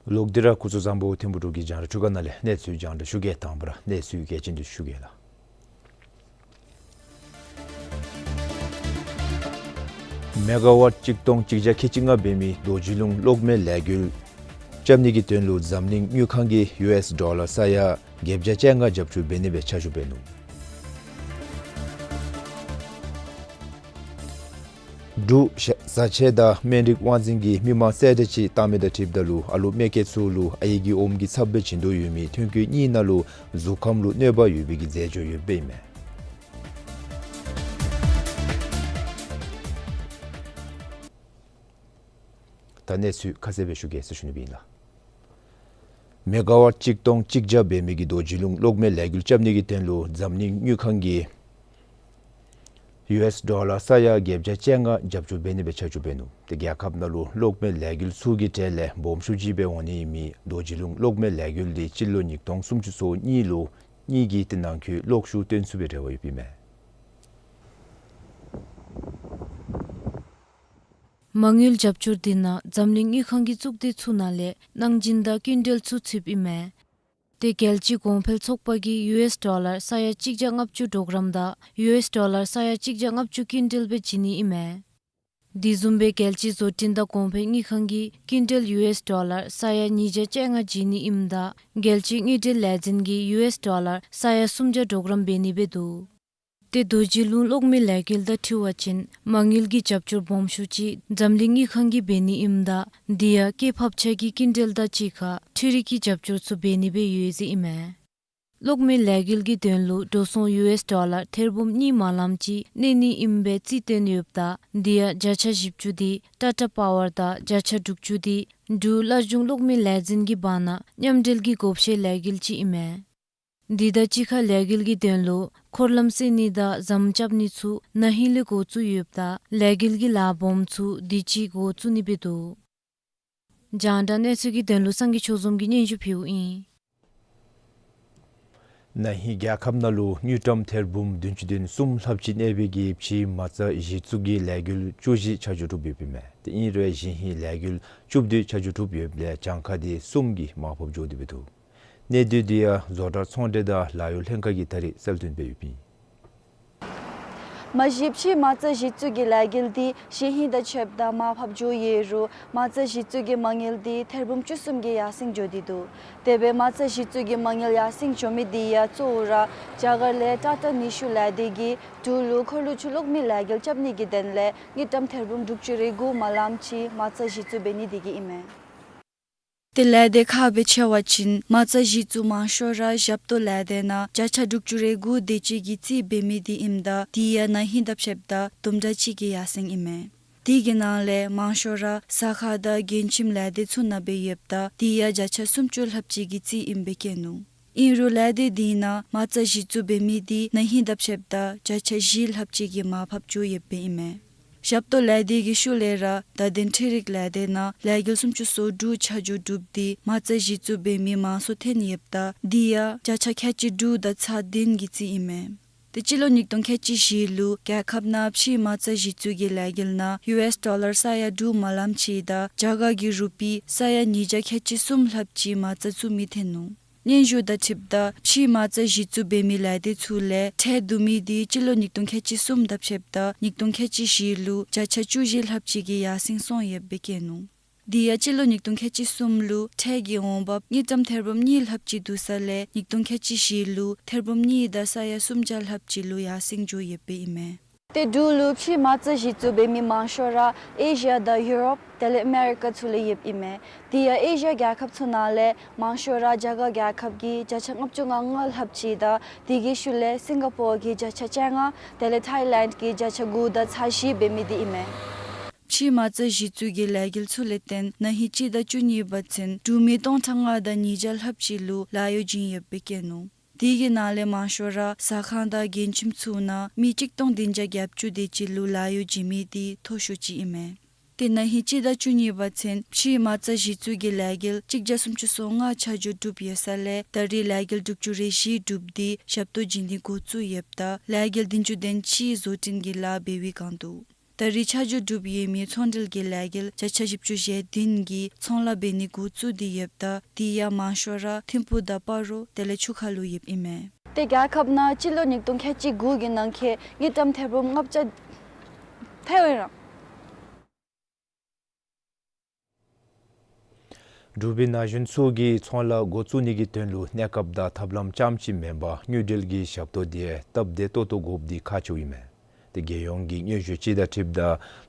ལོག་སྟེ་ར་སྐུ་གཟུགས་བཟང་པོ་ཐིམ་ཕུག་འབྲུག་གི་རྒྱང་བསྒྲགས་ཁྲི་ཀ་ནང་ལས་གནས་ཚུལ་རྒྱང་བསྒྲགས་ཞུ་གེ། དང་པ་ར་གནས་ཚུལ་གལ་ཆེན་འདི་ཞུ་གེ་ལགས། མེ་ག་ཝཊ་གཅིག་སྟོང་གཅིག་བརྒྱ་ཁལ་གཅིག་ལྔ་འབད་མི་རྡོ་རྗེ་ལུང་གློག་མེ་ལས་འགུལ་རྐྱབ་ནི་གི་དོན་ལུ་འཛམ་གླིང་དངུལ་ཁང་གིས་ཡུ་ཨེསི་ཌོ་ལར་ས་ཡ་བརྒྱད་བརྒྱ་བཅོ་ལྔ་རྒྱབ་སྐྱོར་འབད་ནི་སྦེ་ཆ་འཇོག་འབད་ནུག། འབྲུག་བཟའ་ཆས་དང་སྨན་རིགས་དབང་འཛིན་གྱིས་མི་མང་གསལ་བསྒྲགས་ཅིག་བཏང་མི་དང་འཁྲིལཝ་ད་ལུ་ཨ་ལོ་མ་སྐྱེས་ཚུ་ལུ་ཨའི་གི་ཨོམ་གྱི་ཚབ་སྦེ་བྱིན་དོ་ཡོད་མི་ཐོན་སྐྱེད་གཉིས་ནང་ལུ་གཟུགས་ཁམས་ལུ་གནོད་པ་ཡོད་པའི་གི་རྫས་སྦྱོར་ཡོདཔ་ཨིན་མས། ད་གནས་ཚུལ་ཁ་གསལ་སྦེ་ཞུ་གེ་ཟེར་ཞུ་ནི་སྦེ་ཨིན་ལགས། མེ་ག་ཝཊ་གཅིག་སྟོང་གཅིག་བརྒྱ་འབད་མི་གི་རྡོ་རྗེ་ལུང་གློག་མེ་ལས་འགུལ་རྐྱབ་ནི་གི་དོན་ལུ་འཛམ་གླིང་དངུལ་ཁང་གིས་ཡུ་ཨེསི་ཌོ་ལར་ས་ཡ་བརྒྱད་བརྒྱ་བཅོ་ལྔ་རྒྱབ་སྐྱོར་འབད་ནི་སྦེ་ཆ་འཇོག་འབད་ནུག། ཏེ་རྒྱལ་ཁབ་ནང་ལུ་གློག་མེ་ལས་འགུལ་ཚུ་གི་གྲས་ལས་སྦོམ་ཤོས་ཅིག་སྦེ་འོང་ནི་ཨིན་མི་རྡོ་རྗེ་ལུང་གློག་མེ་ལས་འགུལ་འདི་སྤྱི་ལོ་ཉིས་སྟོང་སུམ་ཅུ་སོ་གཉིས་ལུ་གཉིས་ཀྱི་ཏེ་ནང་འཁོད་གློག་ཤུགས་བཏོན་ཚུགས་པའི་རེ་བ་ཡོདཔ་ཨིན་མས། མ་དངུལ་རྒྱབ་སྐྱོར་འདི་ནང་འཛམ་གླིང་དངུལ་ཁང་གི་གཙུག་སྡེ་ཚུ་ནང་ལས་གནང་སྦྱིན་དང་སྐྱིན་འགྲུལ་ཚུ་ཚུདཔ་ཨིན་མས། ཏེ་རྒྱལ་སྤྱི་གོང་འཕེལ་ཚོགས་པ་གིས་ཡུ་ཨེསི་ཌོ་ལར་ས་ཡ་གཅིག་བརྒྱ་ལྔ་བཅུ་གྲོགས་རམ་དང་ཡུ་ཨེསི་ཌོ་ལར་ས་ཡ་གཅིག་བརྒྱ་ལྔ་བཅུ་སྐྱིན་འགྲུལ་སྦེ་བྱིན་ནི་ཨིན་མས། དེ་བཟུམ་སྦེ་རྒྱལ་སྤྱི་བཟོ་སྐྲུན་དང་གོང་འཕེལ་དངུལ་ཁང་གིས་སྐྱིན་འགྲུལ་ཡུ་ཨེསི་ཌོ་ལར་ས་ཡ་ཉིས་བརྒྱ་བཅོ་ལྔ་བྱིན་ནི་ཨིནམ་ད་རྒྱལ་སྤྱི་དངུལ་འབྲེལ་ལས་འཛིན་གྱིས་ཡུ་ཨེསི་ཌོ་ལར་ས་ཡ་སུམ་བརྒྱ་གྲོགས་རམ་འབད་ནི་སྦེ་འདུག། ཏེ་རྡོ་རྗེ་ལུང་གློག་མེ་ལས་འགུལ་དང་འཁྲིལ་བ་ཅིན་མ་དངུལ་གྱི་རྒྱབ་སྐྱོར་སྦོམ་ཤོས་ཅིག་འཛམ་གླིང་དངུལ་ཁང་གིས་འབད་ནི་ཨིནམ་ད་དེ་ཡང་སྐྱེད་འཕྲིན་ཕབ་ཆ་གི་སྐྱིན་འགྲུལ་དང་གཅིག་ཁར་འཕྲུལ་རིག་གི་རྒྱབ་སྐྱོར་ཚུ་འབད་ནི་སྦེ་ཡོད་ཟེར་ཨིན་མས། གློག་མེ་ལས་འགུལ་གྱི་དོན་ལུ་འགྲོ་སོང་ཡུ་ཨེསི་ཌོ་ལར་ཐེར་འབུམ་གཉིས་མ་ལམ་ཅིག་གནས་ནི་ཨིན་པའི་རྩིས་སྟོན་ཡོདཔ་ད་དེ་ཡང་བརྒྱ་ཆ་བཞི་བཅུ་དེ་ཊ་ཊ་པ་ཝར་དང་བརྒྱ་ཆ་དྲུག་ཅུ་དེ་འབྲུག་སླར་འབྱུང་གློག་མེ་ལས་འཛིན་གྱི་བར་ན་མཉམ་འབྲེལ་གྱི་བགོ་བཤའ་ལས་འགུལ་ཅིག་ཨིན་མས། དེ་དང་གཅིག་ཁར་ལས་འགུལ་གྱི་དོན་ལུ་འཁོར་ལམ་བསལ་ནི་དང་ཟམ་རྐྱབ་ནི་ཚུ་ན་ཧིང་ལས་འགོ་བཙུགས་ཡོདཔ་ད་ལས་འགུལ་གྱི་ལཱ་སྦོམ་ཚུ་དུས་ཅི་འགོ་བཙུགས་ནི་སྦེ་འདུག། རྒྱང་བསྒྲགས་གནས་ཚུལ་གྱི་དོན་ལུ་སངས་རྒྱས་ཆོས་འཛོམས་ཀྱིས་སྙན་ཞུ་ཕུལཝ་ཨིན། ན་ཧིང་རྒྱལ་ཁབ་ནང་ལུ་དངུལ་ཀྲམ་ཐེར་འབུམ་བདུན་ཅུ་དོན་གསུམ་ལྷགཔ་ཅིག་གནས་པའི་གི་ཕྱེ་མ་རྩ་གཞི་བཙུགས་ཀྱི་ལས་འགུལ་བཅུ་བཞི་ཆ་འཇོག་གྲུབ་ཡོདཔ་ཨིན་མས། ཏེ་ཨིན་རུང་གཞེས་ཧིང་ལས་འགུལ་བཅུ་བདུན་ཆ་འཇོག་གྲུབ་ཡོདཔ་ལས་གྱངས་ཁ་དེ་གསུམ་གྱིས་མར་ཕབ་འགྱོ་སྟེ་སྦེ་འདུག། གནས་སྡུད་འདི་ཡང་བཟོ་གྲྭ་ཚོང་འབྲེལ་དང་ལཱ་གཡོག་ལྷན་ཁག་གིས་ད་རེས་གསལ་སྟོན་འབད་ཡོདཔ་ཨིན། མ་གཞི་ཕྱེ་མ་རྩ་གཞི་བཙུགས་ཀྱི་ལས་འགུལ་འདི་གཞེས་ཧིང་དང་ཕྱདཔ་ད་མར་ཕབ་འགྱོ་ཡོད་རུང་མ་རྩ་གཞི་བཙུགས་ཀྱི་མ་དངུལ་འདི་ཐེར་འབུམ་བཅུ་གསུམ་གྱིས་ཡར་སེང་འགྱོ་སྟེ་འདུག། དེ་སྦེ་མ་རྩ་གཞི་བཙུགས་ཀྱི་མ་དངུལ་ཡར་སེང་འགྱོ་མི་འདི་ཡང་གཙོ་བོ་ར་རྒྱ་གར་ལས་ཊ་ཊ་ནི་ཤུ་ལས་སྡེ་གིས་འབྲུག་ལུ་འཁོར་ལོ་བཅུ་གློག་མེ་ལས་འགུལ་རྐྱབ་ནི་གི་དོན་ལས་དངུལ་ཀྲམ་ཐེར་འབུམ་དྲུག་ཅུ་རེ་དགུ་མ་ལམ་ཅིག་མ་རྩ་གཞི་བཙུགས་འབད་ནི་དེ་གིས་ཨིན་མས། ཏེ་ལས་སྡེ་ཁག་སྦེ་ཕྱེ་བ་ཅིན་མ་རྩ་གཞི་བཙུགས་མང་ཤོས་ར་ཞབས་ཏོག་ལས་སྡེ་ནང་བརྒྱ་ཆ་དྲུག་ཅུ་རེ་དགུ་དེ་ཅིག་གིས་རྩིས་འབད་མི་དེ་ཨིནམ་ད་དེ་ཡང་ན་ཧིང་དང་ཕྱདཔ་ད་དུམ་གྲ་ཅིག་གིས་ཡར་སེང་ཨིན་མས། དེ་གི་ནང་ལས་མང་ཤོས་ར་ཟ་ཁང་དང་མགྱོནམ་ལས་སྡེ་ཚུ་ནང་སྦེ་ཡོདཔ་ད་དེ་ཡང་བརྒྱ་ཆ་སུམ་ཅུ་ལྷགཔ་ཅིག་གིས་རྩིས་ཨིནམ་སྦེ་བཀོད་ནུག། ཨིན་རུང་ལས་སྡེ་དེ་ནང་མ་རྩ་གཞི་བཙུགས་འབད་མི་དེ་ན་ཧིང་དང་ཕྱདཔ་ད་བརྒྱ་ཆ་བཞི་ལྷགཔ་ཅིག་གིས་མར་ཕབ་འགྱོ་ཡོདཔ་ཨིན་མས། ཞབས་ཏོག་ལས་སྡེ་གི་ཤུལ་ལས་ར་བརྡ་དོན་འཕྲུལ་རིག་ལས་སྡེ་ནང་ལས་འགུལ་སུམ་ཅུ་སོ་དྲུག་ཆ་འཇོག་གྲུབ་སྟེ་མ་རྩ་གཞི་བཙུགས་འབད་མི་མང་སུ་ཐོན་ཡོདཔ་ད་དེ་ཡང་བརྒྱ་ཆ་ཁལ་གཅིག་དྲུག་དང་ཚག་བདུན་གྱི་རྩིས་ཨིན་མས། ཏེ་སྤྱི་ལོ་ཉིས་སྟོང་ཁལ་གཅིག་བཞི་ལུ་རྒྱལ་ཁབ་ནང་ཕྱེ་མ་རྩ་གཞི་བཙུགས་ཀྱི་ལས་འགུལ་ནང་ཡུ་ཨེསི་ཌོ་ལར་ས་ཡ་དྲུག་མ་ལམ་ཅིག་དང་རྒྱ་གར་གྱི་རུ་པི་ས་ཡ་ཉིས་བརྒྱ་ཁལ་གཅིག་གསུམ་ལྷགཔ་ཅིག་མ་རྩ་བཙུགས་མི་ཐོན་ནུག། སྙན་ཞུ་དང་འཁྲིལཝ་ད་ཕྱེ་མ་རྩ་གཞི་བཙུགས་འབད་མི་ལས་སྡེ་ཚུ་ལས་ཁྲལ་བསྡུ་མི་དེ་སྤྱི་ལོ་ཉིས་སྟོང་ཁལ་གཅིག་གསུམ་དང་ཕྱདཔ་ད་ཉིས་སྟོང་ཁལ་གཅིག་བཞི་ལུ་བརྒྱ་ཆ་བཅུ་བཞི་ལྷགཔ་ཅིག་གིས་ཡར་སེང་སོང་ཡོདཔ་སྦེ་བཀོད་ནུག། དེ་ཡང་སྤྱི་ལོ་ཉིས་སྟོང་ཁལ་གཅིག་གསུམ་ལུ་ཁྲལ་གྱི་འོང་འབབ་དངུལ་ཀྲམ་ཐེར་འབུམ་གཉིས་ལྷགཔ་ཅིག་བསྡུ་ས་ལས་ཉིས་སྟོང་ཁལ་གཅིག་བཞི་ལུ་ཐེར་འབུམ་གཉིས་དང་ས་ཡ་སུམ་བརྒྱ་ལྷགཔ་ཅིག་ལུ་ཡར་སེང་འགྱོ་ཡོདཔ་སྦེ་ཨིན་མས། ཏེ་འབྲུག་ལུ་ཕྱེ་མ་རྩ་གཞི་བཙུགས་འབད་མི་མང་ཤོས་ར་ཨེ་ཤི་ཡ་དང་ཡུ་རོབ་དེ་ལས་ཨ་མེ་རི་ཀ་ཚུ་ལས་ཡོདཔ་ཨིན་མས། དེ་ཡང་ཨེ་ཤི་ཡ་རྒྱལ་ཁབ་ཚུ་ནང་ལས་མང་ཤོས་ར་རྒྱ་གར་རྒྱལ་ཁབ་ཀྱིས་བརྒྱ་ཆ་ལྔ་བཅུ་ང་ལྔ་ལྷགཔ་ཅིག་དང་དེ་གི་ཤུལ་ལས་སིང་ག་པོར་གྱིས་བརྒྱ་ཆ་བཅོ་ལྔ་དེ་ལས་ཐཱའི་ལེནཌ་གྱིས་བརྒྱ་ཆ་དགུ་དང་ཚག་བཞི་འབད་མི་དེ་ཨིན་མས། ཕྱེ་མ་རྩ་གཞི་བཙུགས་ཀྱི་ལས་འགུལ་ཚུ་ལས་བརྟེན་ན་ཧིང་སྤྱི་ཟླ་བཅུ་གཉིས་པ་ཚུན་འབྲུག་མི་སྟོང་ཕྲག་ལྔ་དང་ཉིས་བརྒྱ་ལྷགཔ་ཅིག་ལུ་ལཱ་གཡོག་བྱིན་ཡོདཔ་སྦེ་བཀོད་ནུག། དེ་གི་ནང་ལས་མང་ཤོས་ར་ཟ་ཁང་དང་མགྱོནམ་ཚུ་ནང་མི་གཅིག་སྟོང་བདུན་བརྒྱ་བརྒྱད་ཅུ་དེ་ཅིག་ལུ་ལཱ་གཡོག་བྱིན་མི་དེ་མཐོ་ཤོས་ཅིག་ཨིན་མས། ཏེ་ན་ཧིང་སྤྱི་ཟླ་བཅུ་གཉིས་པ་ཚུན་ཕྱེ་མ་རྩ་གཞི་བཙུགས་ཀྱི་ལས་འགུལ་གཅིག་བརྒྱ་སུམ་ཅུ་སོ་ལྔ་ཆ་འཇོག་གྲུབ་ཡོད་ས་ལས་ད་རེས་ལས་འགུལ་དྲུག་ཅུ་རེ་བཞི་གྲུབ་སྟེ་ཞབས་ཏོག་བྱིན་ནི་འགོ་བཙུགས་ཡོདཔ་ད་ལས་འགུལ་བདུན་ཅུ་དོན་གཅིག་བཟོ་སྐྲུན་གྱི་ལཱ་འབད་བའི་བསྒང་འདུག། ད་རེས་ཆ་འཇོག་གྲུབ་ཡོད་མི་ཚོང་འབྲེལ་གྱི་ལས་འགུལ་བརྒྱ་ཆ་བཞི་བཅུ་ཞེ་བདུན་གྱིས་ཚོང་ལཱ་འབད་ནི་འགོ་བཙུགས་ཏེ་ཡོདཔ་ད་དེ་ཡང་མང་ཤོས་ར་ཐིམ་ཕུག་དང་སྤ་རོ་དེ་ལས་ཆུ་ཁ་ལུ་ཡོདཔ་ཨིན་མས། ཏེ་རྒྱལ་ཁབ་ནང་སྤྱི་ལོ་ཉིས་སྟོང་ཁལ་གཅིག་དགུ་གི་ནང་འཁོད་དངུལ་ཀྲམ་ཐེར་འབུམ་ལྔ་བརྒྱ་ཐལ་ཡི་རང་། འབྲུག་པའི་ན་གཞོན་ཚུ་གིས་ཚོང་ལཱ་འགོ་བཙུགས་ནི་གི་དོན་ལུ་གནས་སྐབས་དང་ཐབས་ལམ་རྐྱངམ་ཅིག་མེན་པར་དངུལ་འབྲེལ་གྱི་ཞབས་ཏོག་དེ་སྟབས་བདེ་ཏོག་ཏོ་དགོཔ་འདི་ཁག་ཆེཝ་ཨིན་མས། ཏེ་རྒྱལ་ཡོངས་ཀྱི་དངོས་ཤུགས་ཅིག་དང་འཁྲིལཝ་ད་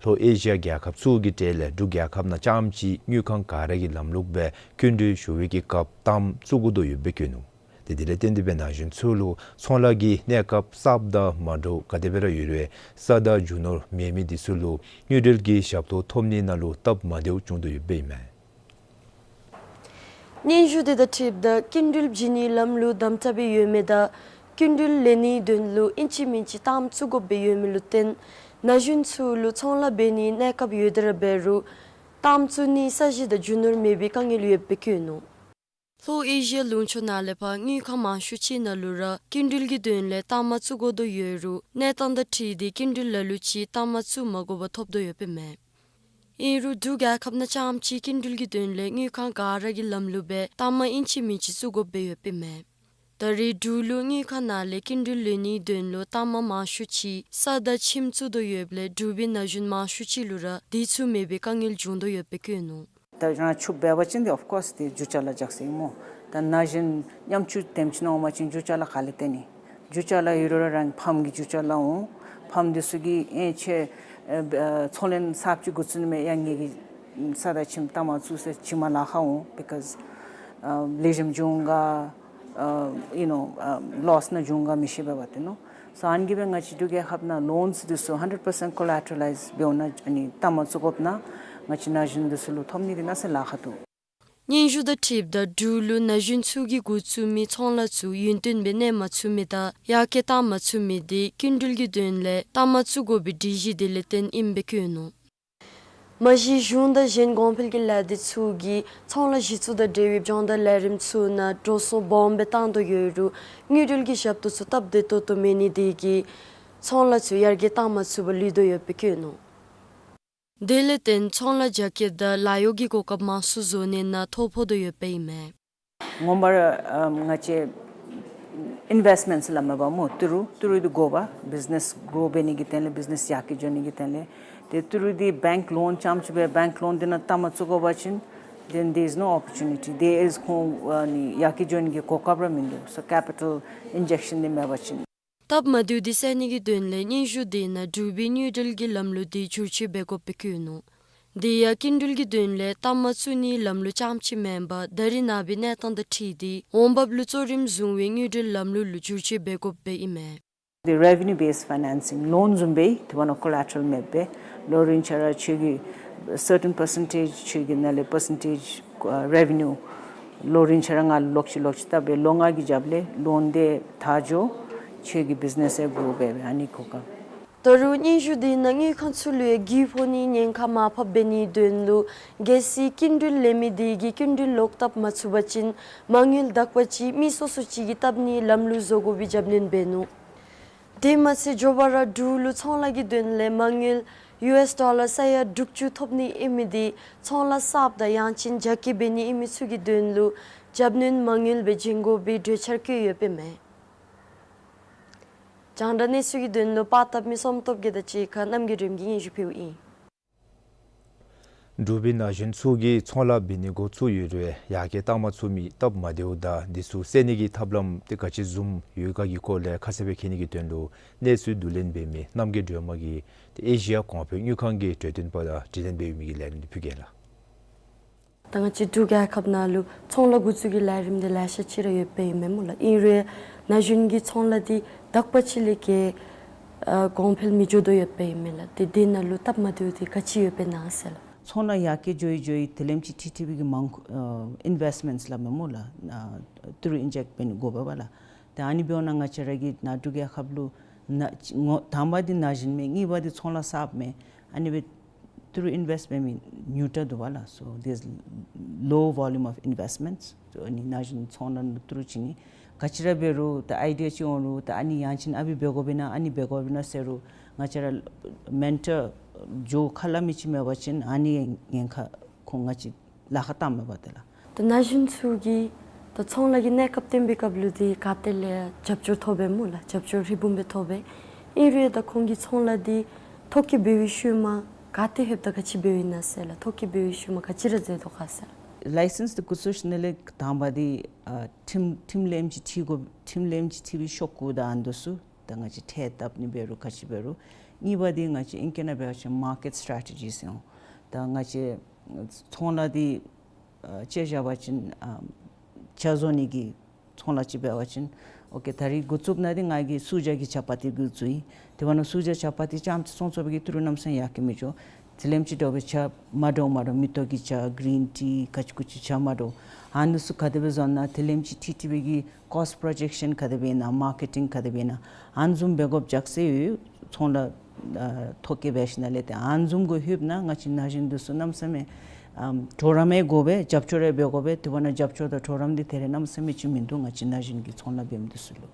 ལྷོ་ཨེ་ཤི་ཡ་རྒྱལ་ཁབ་ཚུ་གི་གྲས་ལས་འབྲུག་རྒྱལ་ཁབ་ནང་རྐྱངམ་ཅིག་དངུལ་ཁང་ག་ར་གིས་ལམ་ལུགས་སྦེ་སྐྱིན་འགྲུལ་ཞུ་བའི་གི་སྐབས་གཏའམ་བཙུགས་དགོ་དོ་ཡོདཔ་སྦེ་བཀོད་ནུག། ཏེ་དེ་ལས་བརྟེན་ཏེ་སྦེ་ན་གཞོན་ཚུ་ལུ་ཚོང་ལཱ་གི་གནས་སྐབས་གསརཔ་དང་མ་འདྲཝ་ག་དེ་སྦེ་ར་ཡོད་རུང་ས་དང་རྒྱུ་ནོར་མེད་མི་འདི་ཚུ་ལུ་དངུལ་འབྲེལ་གྱི་ཞབས་ཏོག་ཐོབ་ནི་ནང་ལུ་སྟབས་མ་བདེཝ་བྱུང་དོ་ཡོདཔ་ཨིན་མས། སྙན་ཞུ་དེ་དང་འཁྲིལཝ་ད་སྐྱིན་འགྲུལ་བྱིན་ནིའི་ལམ་ལུགས་དམ་དྲགས་སྦེ་ཡོད་མི་དང་སྐྱིན་འགྲུལ་ལེན་ནིའི་དོན་ལུ་ཨིན་ཅི་མིན་ཅི་གཏའམ་བཙུགས་དགོཔ་སྦེ་ཡོད་མི་ལུ་བརྟེན་ན་གཞོན་ཚུ་ལུ་ཚོང་ལཱ་འབད་ནིའི་གནས་སྐབས་ཡོད་དེ་ར་འབད་རུང་གཏའམ་བཙུགས་ནིའི་ས་གཞི་དང་རྒྱུ་ནོར་མེད་པའི་དཀའ་ངལ་ཡོདཔ་སྦེ་བཀོད་ནུག། ལྷོ་ཨེ་ཤི་ཡ་ལུང་ཕྱོགས་ནང་ལས་ཕར་དངུལ་ཁང་མང་ཤོས་ཅིག་ནང་ལུ་ར་སྐྱིན་འགྲུལ་གྱི་དོན་ལས་གཏའ་མ་བཙུགས་དགོ་དོ་ཡོད་རུང་གནས་སྟངས་དང་འཁྲིལ་ཏེ་སྐྱིན་འགྲུལ་ལ་ལུ་ཅིག་གཏའ་མ་བཙུགས་མ་དགོ་པར་ཐོབ་དོ་ཡོདཔ་ཨིན་མས། ཨིན་རུང་འབྲུག་རྒྱལ་ཁབ་ནང་རྐྱངམ་ཅིག་སྐྱིན་འགྲུལ་གྱི་དོན་ལས་དངུལ་ཁང་ག་ར་གི་ལམ་ལུགས་སྦེ་གཏའ་མ་ཨིན་ཅི་མིན་ཅི་བཙུགས་དགོཔ་སྦེ་ཡོདཔ་ཨིན་མས། ད་རེས་འབྲུག་ལུ་དངུལ་ཁང་ནང་ལས་སྐྱིན་འགྲུལ་ལེན་ནིའི་དོན་ལུ་གཏའ་མ་མང་ཤོས་ཅིག་ས་དང་ཁྱིམ་བཙུགས་དོ་ཡོདཔ་ལས་འབྲུག་པའི་ན་གཞོན་མང་ཤོས་ཅིག་ལུ་ར་དེ་ཚུ་མེད་པའི་དཀའ་ངལ་བྱུང་དོ་ཡོདཔ་སྦེ་བཀོད་ནུག། ད་རང་ཕྱུགཔ་འབད་བ་ཅིན་ཏེ་of course ཏེ་རྒྱུ་ཆ་ལ་འཇགས་ཟེར་སྨོ། ད་ན་གཞོན་ཉམ་ཆུང་དེམ་ཅིག་ནང་འོང་པ་ཅིན་རྒྱུ་ཆ་ལ་ག་ལས་བརྟེན་ནི། རྒྱུ་ཆ་ལ་ཡོད་རུང་ར་རང་ཕམ་གི་རྒྱུ་ཆ་ལ་འོང་། ཕམ་འདི་ཚུ་གིས་ཨེ་ཁྱོད་ཨེ་ཚོང་ལས་གསརཔ་ཅིག་འགོ་བཙུགས་ནི་མས། ཡ་ངེ་གི་ས་དང་ཁྱིམ་གཏའ་མ་བཙུགས་ཟེར་ཅིག་མར་ལཱ་ཁག་འོང་། because ཨ་ལེགས་ཤོམ་འགྱོ་འོང་ག་ཨ་you know ཨ་ལོས་ནང་འགྱོ་འོང་ག་མི་ཤེས་པས་པ་ཏེ་ནོ། So ཨ་ནི་གིས་སྦེ་ང་བཅས་འབྲུག་རྒྱལ་ཁབ་ནང་ལོནས་འདི་ཚུ་hundred percent collateralize འབད་འོང་ན་ཨ་ནི་གཏའ་མ་བཙུགས་དགོཔ་ན་ང་བཅས་ན་གཞོན་འདི་ཚུ་ལུ་ཐོབ་ནི་འདི་གནམ་མེད་ས་མེད་ལཱ་ཁག་འདུག། སྙན་ཞུ་དང་འཁྲིལཝ་ད་འབྲུག་ལུ་ན་གཞོན་ཚུ་གིས་འགོ་བཙུགས་མི་ཚོང་ལཱ་ཚུ་ཡུན་བརྟན་སྦེ་གནས་མ་ཚུགས་མི་དང་ཡར་རྒྱས་བཏང་མ་ཚུགས་མི་འདི་སྐྱིན་འགྲུལ་གྱི་དོན་ལས་གཏའ་མ་བཙུགས་དགོ་པའི་སྒྲིག་གཞི་དེ་ལས་བརྟེན་ཨིནམ་སྦེ་བཀོད་ནུག། མ་གཞི་གཞུང་དང་གཞན་གོང་འཕེལ་གྱི་ལས་སྡེ་ཚུ་གིས་ཚོང་ལཱ་གཞི་བཙུགས་དང་འབྲེལ་བའི་སྦྱོང་བརྡར་ལས་རིམ་ཚུ་ནང་འགྲོ་སོང་སྦོམ་སྦེ་བཏང་དོ་ཡོད་རུང་དངུལ་འབྲེལ་གྱི་ཞབས་ཏོག་ཚུ་སྟབས་བདེ་ཏོག་ཏོ་མེད་ནི་དེ་གིས་ཚོང་ལཱ་ཚུ་ཡར་རྒྱས་བཏང་མ་ཚུགས་པར་ལུས་དོ་ཡོདཔ་སྦེ་བཀོད་ནུག། དེ་ལས་བརྟེན་ཚོང་ལཱ་རྒྱ་སྐྱེད་དང་ལཱ་གཡོག་གི་གོ་སྐབས་མང་སུ་བཟོ་ནི་ནང་ཐོ་ཕོག་དོ་ཡོདཔ་ཨིན་མས། ངོ་མ་ར་ཨམ་ང་བཅས་ཨིན་ཝེསཊ་མེནཊ་ལུ་མེན་པར་སྨོ་ཏི་རུ་ཏི་རུ་འདི་དགོ་པས། བིཛ་ནེསི་གྲོ་འབད་ནི་གི་དོན་ལས་བིཛ་ནེསི་ཡར་རྒྱས་འགྱོ་ནི་གི་དོན་ལས། ཏེ་ཏི་རུ་འདི་བེངཀ་ལོན་རྐྱངམ་ཅིག་སྦེ་བེངཀ་ལོན་འདི་ནང་གཏའ་མ་བཙུགས་དགོ་པ་ཅིན་then there is no opportunity, there is ཁོང་ཨ་ནི་ཡར་རྒྱས་འགྱོ་ནི་གི་གོ་སྐབས་ར་མིན་འདུག། So ཀེ་པི་ཊལ་ཨིན་ཇེག་ཤཱན་འདི་མེད་པ་ཅིན། སྟབས་མ་བདེཝ་འདི་སེལ་ནི་གི་དོན་ལས་སྙན་ཞུ་དེ་ནང་འབྲུག་པའི་དངུལ་འབྲེལ་གྱི་ལམ་ལུགས་འདི་བསྒྱུར་བཅོས་འབད་དགོཔ་སྦེ་བཀོད་ནུག། དེ་ཡང་སྐྱིན་འགྲུལ་གྱི་དོན་ལས་གཏའ་མ་བཙུགས་ནིའི་ལམ་ལུགས་རྐྱངམ་ཅིག་མེན་པར་ད་རེས་ནངས་པའི་གནས་སྟངས་དང་འཁྲིལ་ཏེ་འོང་འབབ་ལུ་གཙོ་རིམ་བཟུང་བའི་དངུལ་འབྲེལ་ལམ་ལུགས་ལུ་བསྒྱུར་བཅོས་འབད་དགོཔ་སྦེ་ཨིན་མས། The revenue based financing loan བཟུམ་སྦེ་དེ་བ་ན་ཀོ་ལེ་ཊ་རལ་མེདཔ་སྦེ་ལོ་རིམ་ཆ་ར་ཁྱོད་ཀྱི་སར་ཊེན་པར་སེན་ཊེཇ་ཁྱོད་ཀྱི་ནང་ལས་པར་སེན་ཊེཇ་ཨ་རེ་བེ་ནིའུ་ལོ་རིམ་ཆ་ར་ང་ལོག་ཅི་ལོག་ཅི་བཏབ་སྦེ་ལོ་ལྔ་གི་རྒྱབ་ལས་ལོན་དེ་ཐག་འགྱོ། ཁྱོད་ཀྱི་བིཛ་ནེསི་ཡང་གྲོ་འབད་སྦེ་ཨ་ནི་གོ་སྐབས། ད་རུང་སྙན་ཞུ་དེ་ནང་དངུལ་ཁང་ཚུ་ལུ་ཡང་རྒུད་ཕོག་ནིའི་ཉེན་ཁ་མར་ཕབ་འབད་ནིའི་དོན་ལུ་གལ་སྲིད་སྐྱིན་འགྲུལ་ལེན་མི་དེ་གིས་སྐྱིན་འགྲུལ་ལོག་བཏབ་མ་ཚུགས་པ་ཅིན་མ་དངུལ་དག་པ་ཅིག་མི་སོ་སོ་ཅིག་གིས་བཏབ་ནིའི་ལམ་ལུགས་བཟོ་དགོ་པའི་རྒྱབ་སྣོན་འབད་ནུག། དེ་མ་ཚད་མགྱོགས་པ་ར་འབྲུག་ལུ་ཚོང་ལཱ་གི་དོན་ལས་མ་དངུལ་ཡུ་ཨེསི་ཌོ་ལར་ས་ཡ་དྲུག་ཅུ་ཐོབ་ནི་ཨིན་མི་དེ་ཚོང་ལཱ་གསརཔ་དང་ཡང་ཅིན་རྒྱ་སྐྱེད་འབད་ནི་ཨིན་མི་ཚུ་གི་དོན་ལུ་རྒྱབ་སྣོན་མ་དངུལ་སྦེ་བྱིན་དགོ་པའི་གྲོས་འཆར་བཀོད་ཡོདཔ་ཨིན་མས། རྒྱང་བསྒྲགས་གནས་ཚུལ་གྱི་དོན་ལུ་པར་བཏབ་མི་བསོད་སྟོབས་རྒྱས་དང་གཅིག་ཁར་རྣམ་རྒྱལ་སྒྲོལམ་གྱིས་སྙན་ཞུ་ཕུལཝ་ཨིན། འབྲུག་པའི་ན་གཞོན་ཚུ་གིས་ཚོང་ལཱ་འབད་ནི་འགོ་བཙུགས་ཡོད་རུང་ཡར་རྒྱས་བཏང་མ་ཚུགས་མི་སྟབས་མ་བདེཝ་དང་འདི་ཚུ་སེལ་ནི་གི་ཐབས་ལམ་དེ་ག་ཅི་བཟུམ་ཡོད་ག་གི་སྐོར་ལས་ཁ་གསལ་སྦེ་མཁྱེན་ནི་གི་དོན་ལུ་གནས་ཚུལ་བསྡུ་ལེན་འབད་མི་རྣམ་རྒྱལ་སྒྲོལ་མ་གིས་ཏེ་ཨེ་ཤི་ཡ་གོང་འཕེལ་དངུལ་ཁང་གི་གྲོས་སྟོན་པ་དང་དྲི་ལན་འབད་མི་གི་ལན་འདི་ཕུལ་གེ་ལགས། ད་ང་བཅས་འབྲུག་རྒྱལ་ཁབ་ནང་ལུ་ཚོང་ལཱ་འགོ་བཙུགས་ཀྱི་ལས་རིམ་འདི་ལེ་ཤ་ཅིག་ར་ཡོདཔ་ཨིན་མས་སྨོ་ལགས། ཨིན་རུང་ན་གཞོན་གྱི་ཚོང་ལཱ་འདི་དག་པ་ཅིག་ལས་བརྒལ་ཨ་གོང་འཕེལ་མི་འགྱོ་དོ་ཡོདཔ་ཨིན་མས་ལགས། ཏེ་དེ་ནང་ལུ་སྟབས་མ་བདེཝ་འདི་ག་ཅི་ཡོདཔ་ཨིན་ན་ཟེར་ལགས། ཚོང་ལཱ་ཡར་རྒྱས་འགྱོ་ཡི་འགྱོ་ཡི་དེ་ལེམ་ཅིག་ཁྲི་ཁྲི་བི་གི་མང་ཨ་ཨིན་ཝེསཊ་མེནཊ་སླབ་མས་སྨོ་ལགས། ཨ་ཏི་རུ་ཨིན་ཇེཀཊ་འབད་ནི་དགོ་པས་པ་ལགས། ཏེ་ཨ་ནི་འབདཝ་ད་ང་བཅས་ར་གི་ནཱ་འབྲུག་རྒྱལ་ཁབ་ལུ་ན་ངོ་དང་པ་འདི་ན་གཞོན་མས། གཉིས་པ་འདི་ཚོང་ལཱ་གསརཔ་མས། ཨ་ནི་སྦེ་ཏི་རུ་ཨིན་ཝེསཊ་འབད་མི་ཉུང་དྲགས་འདུག་པ་ལགས། So there's low volume of investments. So ཨ་ནི་ན་གཞོན་ཚོང་ལཱ་ནང་ཏི་རུ་བྱིན་ནི་ག་ཅི་ར་འབད་རུང་ད་ཨའི་ཌི་ཡ་ཅིག་འོང་རུང་ད་ཨ་ནི་ཡང་ཅིན་ཨ་ཕི་འབད་དགོཔ་ཨིན་ན་ཨ་ནི་འབད་དགོཔ་ཨིན་ན་ཟེར་རུང་ང་བཅས་ར་མེན་ཊར་ འགྱོ་ཁ་སླབ་མི་ཅིག་མེད་པ་ཅིན་ཨ་ནི་ཉེན་ཁ་ཁོང་ང་བཅས་ལཱ་ཁག་བཏངམ་མས་པ་དེ་ལགས། ད་ན་གཞོན་ཚུ་གིས་ད་ཚོང་ལཱ་གི་གནས་སྐབས་བཏོན་པའི་སྐབས་ལུ་འདི་ག་ཏེ་ལས་རྒྱབ་སྐྱོར་ཐོབ་པས་སྨོ་ལགས། རྒྱབ་སྐྱོར་ཧྲིལ་བུམ་སྦེ་ཐོབ་པས། ཨིན་རུང་ད་ཁོང་གིས་ཚོང་ལཱ་འདི་ཐོ་བཀོད་འབད་བའི་ཤུལ་མ་ག་ཏེ་ལྷོདཔ་ད་ག་ཅི་འབདཝ་ཨིན་ན་ཟེར་ལགས། ཐོ་བཀོད་འབད་བའི་ཤུལ་མ་ག་ཅི་ར་མཛད་དོ་ག་ཟེར་ལགས། ལའི་སེནསི་འདི་འགོ་བཙུགས་ཞིནམ་ལས་དང་པ་འདི་ཨ་ཁྲིམས་ཁྲིམས་ལེན་ཅིག་འཁྲི་དགོ། ཁྲིམས་ལེན་ཅིག་འཁྲི་བའི་ཤོག་གུ་དང་ཨ་ནི་འདི་ཚུ་ད་ང་བཅས་ཁྲལ་བཏབ་ནི་འབད་རུང་ག་ཅི་འབད་རུང་། གཉིས་པ་འདི་ང་བཅས་ཨིང་སྐད་ནང་འབད་བ་ཅིན་མར་ཀེཊ་སི་ཊེ་ཊི་ཇི་ཟེར་འོང་། ད་ང་བཅས་ཚོང་ལཱ་འདི་ཨ་དཔྱེ་བཞག་པ་ཅིན་ཨ་ཇ་བཟོ་ནི་གི་ཚོང་ལཱ་ཅིག་འབད་བ་ཅིན་ཨོ་ཀེ་ད་རིས་འགོ་བཙུགསཔ་ད་འདི་ང་གིས་སུ་ཇ་གི་ཇ་པ་ཏི་འགོ་བཙུགས་ཡི། དེ་འབདཝ་ད་སུ་ཇ་ཇ་པ་ཏི་རྐྱངམ་ཅིག་ཚོང་བཙོང་བའི་གི་ཏི་རུ་གནམ་མེད་ས་མེད་ཡར་སྐྱེ་མི་འགྱོ། དེ་ལས་ཅིག་འདྲ་བའི་ཇ་མ་འདྲཝ་མ་འདྲཝ་མེ་ཏོག་གི་ཇ་གིརིན་ཊི་ག་ཅི་གུ་ཅི་ཇ་མ་འདྲཝ་ཨ་ནི་ཚུ་ག་དེ་སྦེ་བཟོ་ན། དེ་ལས་ཅིག་འཁྲི་འཁྲི་བའི་གི་ཀོསཊ་པྲོ་ཇེཀ་ཤཱན་ག་དེ་སྦེ་ཨིན་ན། མར་ཀེ་ཊིང་ག་དེ་སྦེ་ཨིན་ན། ཨ་ནི་བཟུམ་འབད་དགོཔ་ཅིག་ཟེར་ཡོད། ཚོང་ལཱ་ཨ་ཐོ་བཀོད་འབད་ཞིནམ་ལས་ཏེ་ཨ་ནི་བཟུམ་གུ་ལྷོདཔ་ད་ང་བཅས་ན་གཞོན་འདི་ཚུ་གནམ་མེད་ས་མེད་ཨམ་གྲོགས་རམ་ཡང་དགོ་པས། རྒྱབ་སྐྱོར་ཡང་འབད་དགོ་པས། དེ་འབདཝ་ད་རྒྱབ་སྐྱོར་དང་གྲོགས་རམ་འདི་ད་རིས་གནམ་མེད་ས་མེད་ཅིག་མིན་འདུག། ང་བཅས་ན་གཞོན་གྱི་ཚོང་ལཱ་འབད་མི་འདི་ཚུ་ལུ།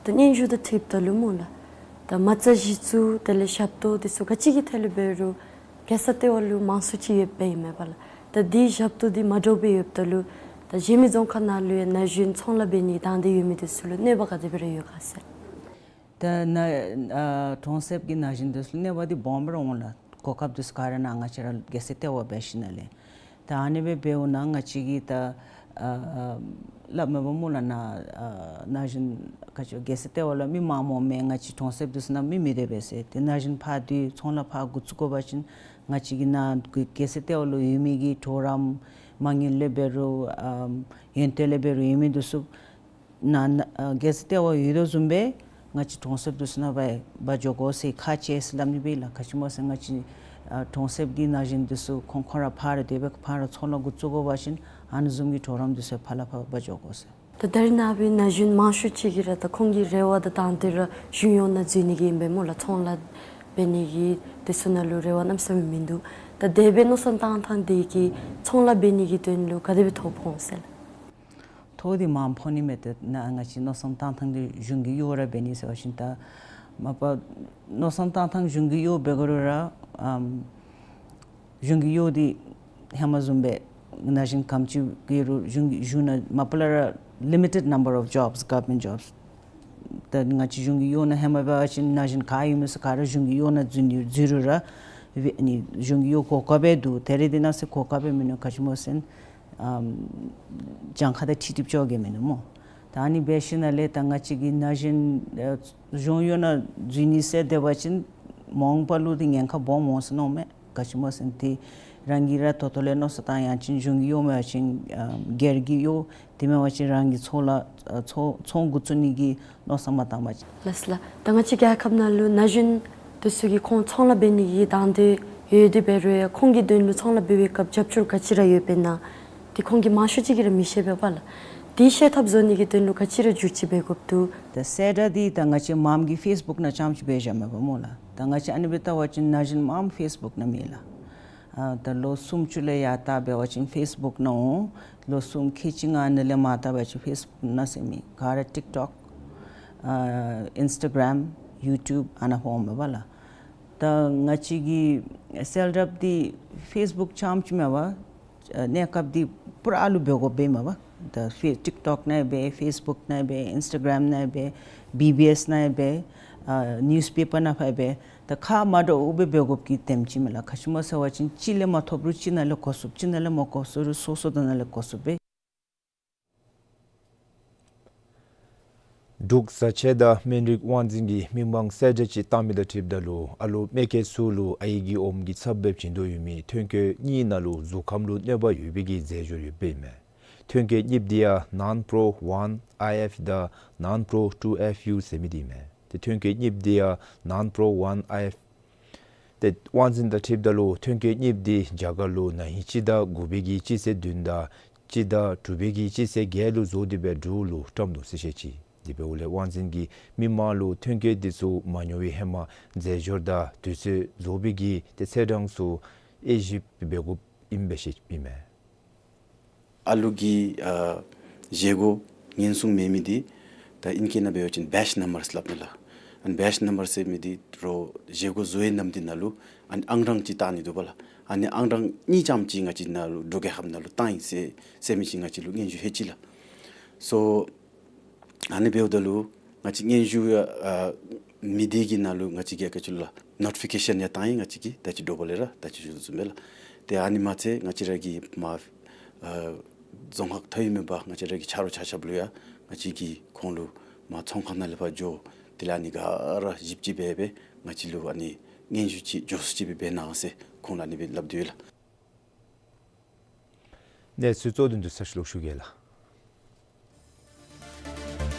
ད་སྙན་ཞུ་དང་འཁྲིལཝ་ད་ལུ་སྨོ་ལགས། ད་མ་རྩ་གཞི་བཙུགས་དེ་ལས་ཞབས་ཏོག་འདི་ཚུ་ག་ཅི་གི་ཐད་ལུ་འབད་རུང་རྒྱལ་ས་ལྟེ་བ་ལུ་མང་སུ་ཅིག་ཡོདཔ་ཨིན་མས་པ་ལགས། ད་འདི་ཞབས་ཏོག་འདི་མ་འདྲཝ་སྦེ་ཡོདཔ་ད་ལུ་ད་གཞན་མི་རྫོང་ཁག་ནང་ལུ་ཡང་ན་གཞོན་ཚོང་ལཱ་འབད་ནི་དང་འདོད་ཡོད་མི་འདི་ཚུ་ལུ་གནོད་པ་ག་དེ་སྦེ་ར་ཡོད་ག་ཟེར། ད་ན་ཨ་གྲོང་གསེབ་ཀྱི་ན་གཞོན་འདི་ཚུ་ལུ་གནོད་པ་འདི་སྦོམ་ར་འོང་ལགས། གོ་སྐབས་འདི་ཚུ་ག་ར་ནཱ་ང་བཅས་ར་རྒྱལ་ས་ལྟེ་བ་འབད་ཞིནམ་ལས། ད་ཨ་ནི་སྦེ་འབདཝ་ད་ང་བཅས་ཀྱིས་ད་ཨ་ཨ་སླབ་མས་པ་སྨོ་ལགས། ན་ཨ་ན་གཞོན་ག་ཅི་རྒྱལ་ས་ལྟེ་བ་ལུ་མི་མངམ་མས། ང་བཅས་གྲོང་གསེབ་འདི་ཚུ་ནང་མི་མི་སྡོད་པས་ཟེར། ཏེ་ན་གཞོན་ཕར་འདི་ཚོང་ལཱ་ཕར་འགོ་བཙུགས་དགོ་པ་ཅིན་ང་བཅས་ཀྱི་ནཱ་རྒྱལ་ས་ལྟེ་བ་ལུ་ཡོད་མི་གི་གྲོགས་རམ་མ་དངུལ་ལས་འབད་རུང་ཨམ་ཡོན་ཏན་ལས་འབད་རུང་ཡོད་མི་འདི་ཚུ་ནཱ་ནཱ་ཨ་རྒྱལ་ས་ལྟེ་བ་ཡོད་དོ་བཟུམ་སྦེ་ང་བཅས་གྲོང་གསེབ་འདི་ཚུ་ནང་འབད་འབད་འགྱོ་དགོ་ཟེར་ཁག་ཆེ་ཟེར་སླབ་ནི་སྦེ་ལགས། ག་ཅི་སྨོ་ཟེར་ང་བཅས་ཨ་གྲོང་གསེབ་ཀྱི་ན་གཞོན་འདི་ཚུ་ཁོང་ཁོང་ར་ཕར་ར་སྡོད་པས། ཕར་ར་ཚོང་ལཱ་འགོ་བཙུགས་དགོ་པ་ཅིན་ཨ་ནི་བཟུམ་གྱི་གྲོགས་རམ་འདི་ཚུ་ཕར་ལས་ཕར་འབད་འགྱོ་དགོ་ཟེར། ད་ད་རིས་ནངས་པའི་ན་གཞོན་མང་ཤོས་ཅིག་གིས་ར་ད་ཁོང་གི་རེ་བ་དང་དང་འདོད་ར་གཞུང་གཡོག་ནང་འཛུལ་ནི་གི་ཨིན་པས་སྨོ་ལགས། ཚོང་ལཱ་འབད་ནི་གི་དེ་ཚུ་ནང་ལུ་རེ་བ་གནམ་མེད་ས་མེད་མིན་འདུག། ད་དེ་སྦེ་མནོ་བསམ་བཏང་ཐངས་འདི་གིས་ཚོང་ལཱ་འབད་ནི་གི་དོན་ལུ་ག་དེ་སྦེ་ཐོ་ཕོག་འོང་ཟེར་ལགས། ཐོ་འདི་མངམ་ཕོག་ནི་མས། ཏེ་ནཱ་ང་བཅས་མནོ་བསམ་བཏང་ཐངས་འདི་གཞུང་གི་གཡོག་ར་འབད་ནི་ཟེར་བ་ཅིན་ད་མ་པ་མནོ་བསམ་བཏང་ཐངས་གཞུང་གི་གཡོག་འབད་དགོ་རུང་ར་ཨམ་གཞུང་གི་གཡོག་འདི་ཧེ་མ་བཟུམ་སྦེ་ན་གཞོན་ག་དེམ་ཅིག་གི་རུང་གཞུང་གི་གཞུང་ནང་མ་པ་ལས་ར་limited number of jobs, government jobs། ད་ང་བཅས་གཞུང་གི་གཡོག་ནང་ཧེ་མ་འབད་བ་ཅིན་ན་གཞོན་ག་ཡོད་མི་ཚུ་ག་ར་གཞུང་གི་གཡོག་ནང་འཛུལ་ནི་འཛུལ་རུང་ར་ཨ་ནི་གཞུང་གི་གཡོག་གོ་སྐབས་འདུག། ད་རིས་འདི་ནང་ཟེར་གོ་སྐབས་མིན་ནུག། ག་ཅི་སྨོ་ཟེར་ཨམ་གྱངས་ཁ་དང་འཁྲིལ་ཏེ་སྦེ་འགྱོ་གེ་མིན་ནུག་སྨོ། ད་ཨ་ནི་འབད་ཞིནམ་ལས་ད་ང་བཅས་ཀྱི་ན་གཞོན་ཨ་གཞུང་གཡོག་ནང་འཛུལ་ནི་ཟེར་སྡོད་པ་ཅིན་མ་འོངས་པ་ལུ་འདི་ཉེན་ཁ་སྦོམ་འོང་ཟེར་མནོཝ་མས། ག་ཅི་སྨོ་ཟེར་ཏེ་རང་གིས་ར་ད་ལྟོ་ལས་མནོ་བསམ་བཏང་ཡང་ཅིན་གཞུང་གི་གཡོག་མེན་པ་ཅིན་ཨ་སྒེར་གྱི་གཡོག་དེ་མེན་པ་ཅིན་རང་གི་ཚོང་ལཱ་ཨ་ཚོང་ཚོང་འགོ་བཙུགས་ནི་གི་མནོ་བསམ་མ་བཏང་པ་ཅིན། ལགས་སོ་ལགས། ད་ང་བཅས་རྒྱལ་ཁབ་ནང་ལུ་ན་གཞོན་འདི་ཚུ་གིས་ཁོང་ཚོང་ལཱ་འབད་ནི་གི་དང་འདོད་ཡོད་དེ་འབད་རུང་ཡང་ཁོང་གི་དོན་ལུ་ཚོང་ལཱ་འབད་བའི་སྐབས་རྒྱབ་སྐྱོར་ག་ཅི་ར་ཡོདཔ་ཨིན་ན། དེ་ཁོང་གིས་མང་ཤོས་ཅིག་གིས་ར་མི་ཤེས་པས་པ་ལགས། དེ་ཤེས་ཐབས་བཟོ་ནི་གི་དོན་ལུ་ག་ཅི་ར་བསྒྱུར་བཅོས་འབད་དགོཔ་འདུག། ད་གསལ་བསྒྲགས་འདི་ད་ང་བཅས་མངམ་གིས་ཕེསི་བུཀ་ནང་རྐྱངམ་ཅིག་འབད་བཞག་མས་པ་སྨོ་ལགས། ད་ང་བཅས་ཨ་ནི་སྦེ་བལྟ་བ་ཅིན་ན་གཞོན་མངམ་ཕེསི་བུཀ་ནང་མེད་ལགས། ཨ་ད་ལོ་སུམ་ཅུ་ལས་ཡར་ལྟ་འབད་བ་ཅིན་ཕེསི་བུཀ་ནང་འོང་། ལོ་སུམ་ཁལ་གཅིག་ལྔ་ནང་ལས་མར་ལྟ་འབད་བ་ཅིན་ཕེསི་བུཀ་ནང་ཟེར་མེད། ག་ར་ཊིཀ་ཊོཀ་ཨ་ཨིནསི་ཊ་གརམ་ཡུ་ཊུབ་ཨ་ནཱ་ཕར་འོངམ་མས་པ་ལགས། ད་ང་བཅས་ཀྱི་གསལ་བསྒྲགས་འདི་ཕེསི་བུཀ་རྐྱངམ་ཅིག་མེན་པ། ཨ་གནས་སྐབས་འདི་པུ་ར་ཨ་ལུ་འབད་དགོཔ་མས་པ། ད་ཕེ་ཊིཀ་ཊོཀ་ནང་འབད་ཕེསི་བུཀ་ནང་འབད་ཨིནསི་ཊ་གརམ་ནང་འབད་བི་བི་ཨེསི་ནང་འབད་ཨ་ནིའུསི་པེ་པར་ནང་ཕར་འབད། ད་ཁག་མ་འདྲཝ་སྦེ་འབད་དགོཔ་གི་དེམ་ཅིག་མས་ལགས། ག་ཅི་སྨོ་ཟེར་བ་ཅིན་གཅིག་ལས་མ་ཐོབ་རུང་གཅིག་ནང་ལས་གོ་ཚུགསཔ། གཅིག་ནང་ལས་མ་གོ་ཚུགས་རུང་སོ་སོ་དེ་ནང་ལས་གོ་ཚུགསཔ་སྦེ། འབྲུག་བཟའ་ཆས་དང་སྨན་རིགས་དབང་འཛིན་གྱིས་མི་མང་གསལ་བསྒྲགས་ཅིག་བཏང་མི་དང་འཁྲིལཝ་ད་ལུ་ཨ་ལོ་མ་སྐྱེས་ཚུ་ལུ་ཨའི་གི་ཨོམ་གྱི་ཚབ་སྦེ་བྱིན་དོ་ཡོད་མི་ཐོན་སྐྱེད་གཉིས་ནང་ལུ་གཟུགས་ཁམས་ལུ་གནོད་པ་ཡོད་པའི་གི་རྫས་སྦྱོར་ཡོདཔ་ཨིན་མས། ཐོན་སྐྱེད་གཉིས་པོ་འདི་ཡང་ནཱན་པྲོ་ཝན་ཨའི་ཨེཕ་དང་ནཱན་པྲོ་ཊུ་ཨེཕ་ཡུ་ཟེར་མི་འདི་ཨིན་མས། ཏེ་ཐོན་སྐྱེད་གཉིས་པོ་འདི་ཡང་ནཱན་པྲོ་ཝན་ཨའི་ཨེཕ། ཏེ་དབང་འཛིན་དང་འཁྲིལཝ་ད་ལུ་ཐོན་སྐྱེད་གཉིས་པོ་འདི་རྒྱ་གར་ལུ་ན་ཧིང་སྤྱི་ཟླ་དགུ་པའི་གི་སྤྱི་ཚེས་བདུན་དང་སྤྱི་ཟླ་དྲུག་པའི་གི་སྤྱི་ཚེས་བརྒྱད་ལུ་བཟོ་སྟེ་སྦེ་འབྲུག་ལུ་བཀྲམ་ནུག་ཟེར་བཤད་ཅི། དེ་འབདཝ་ལས་དབང་འཛིན་གྱིས་མི་མང་ལུ་ཐོན་སྐྱེད་འདི་ཚུ་མ་ཉོ་བའི་ཧེ་མ་རྫས་སྦྱོར་དང་དུས་ཚོད་བཟོ་བའི་གི་ཏེ་ཚེས་གྲངས་ཚུ་དབྱེ་ཞིབ་འབད་དགོཔ་ཨིནམ་སྦེ་བཤད་ཨིན་མས། ཨ་ལུ་གི་ཨ་བཞེས་སྒོ་ཉེན་སྲུང་མེད་མི་འདི་ད་ཨིང་སྐད་ནང་འབད་བ་ཅིན་བེཆ་ནམ་བར་སླབ་ནི་ལགས། ཨ་ནི་batch number ཟེར་མི་འདི་རོགས་བཞེས་སྒོ་བཟོ་བའི་ནམ་འདི་ནང་ལུ་ཨ་ནི་ཨང་གྲངས་ཅིག་བཏང་ནི་འདུག་པ་ལགས། ཨ་ནི་ཨང་གྲངས་གཉིས་ཙམ་ཅིག་ང་བཅས་ནཱ་ལུ་འབྲུག་རྒྱལ་ཁབ་ནང་ལུ་བཏང་ཡི་ཟེར་ཟེར་མི་ཅིག་ང་བཅས་ལུ་སྙན་ཞུ་ལྷོད་ཅི་ལགས། སོ་ཨ་ནི་འབདཝ་ད་ལུ་ང་བཅས་སྙན་ཞུ་ཡང་ཨ་མི་སྡེ་གི་ནང་ལུ་ང་བཅས་ཀྱིས་ག་ཅི་ལོ་ལགས་ནོ་ཊི་ཕི་ཀེ་ཤཱན་ཡང་བཏང་ཡི། ང་བཅས་ཀྱིས་ད་ཅི་འདྲཝ་ལས་ར་ད་ཅི་ཞུ་དོ་བཟུམ་སྦེ་ལགས། ཏེ་ཨ་ནི་མ་ཚད་ང་བཅས་ར་གི་མ་ཨ་རྫོང་ཁག་མཐའ་དབུས་མེན་པར་ང་བཅས་ར་གི་ཆ་རོགས་ཆ་ཁྱབ་ལུ་ཡང་ང་བཅས་ཀྱིས་ཁོང་ལུ་མ་ཚོང་ཁང་ནང་ལས་ཕར་འགྱོ་དེ་ལས་ཨ་ནི་ག་ར་ཞིབ་དཔྱད་འབད་སྦེ་ང་བཅས་ལུ་ཨ་ནི་སྙན་ཞུ་ཅིག་མགྱོགས་སུ་ཅིག་སྦེ་འབད་གནང་ཟེར་ཁོང་ལུ་ཨ་ནི་སྦེ་སླབ་དོ་ཡོད་ལགས། གནས་ཚུལ་གཙོ་དོན་དུ་ཚར་ཅིག་ལོག་ཞུ་གེ་ལགས།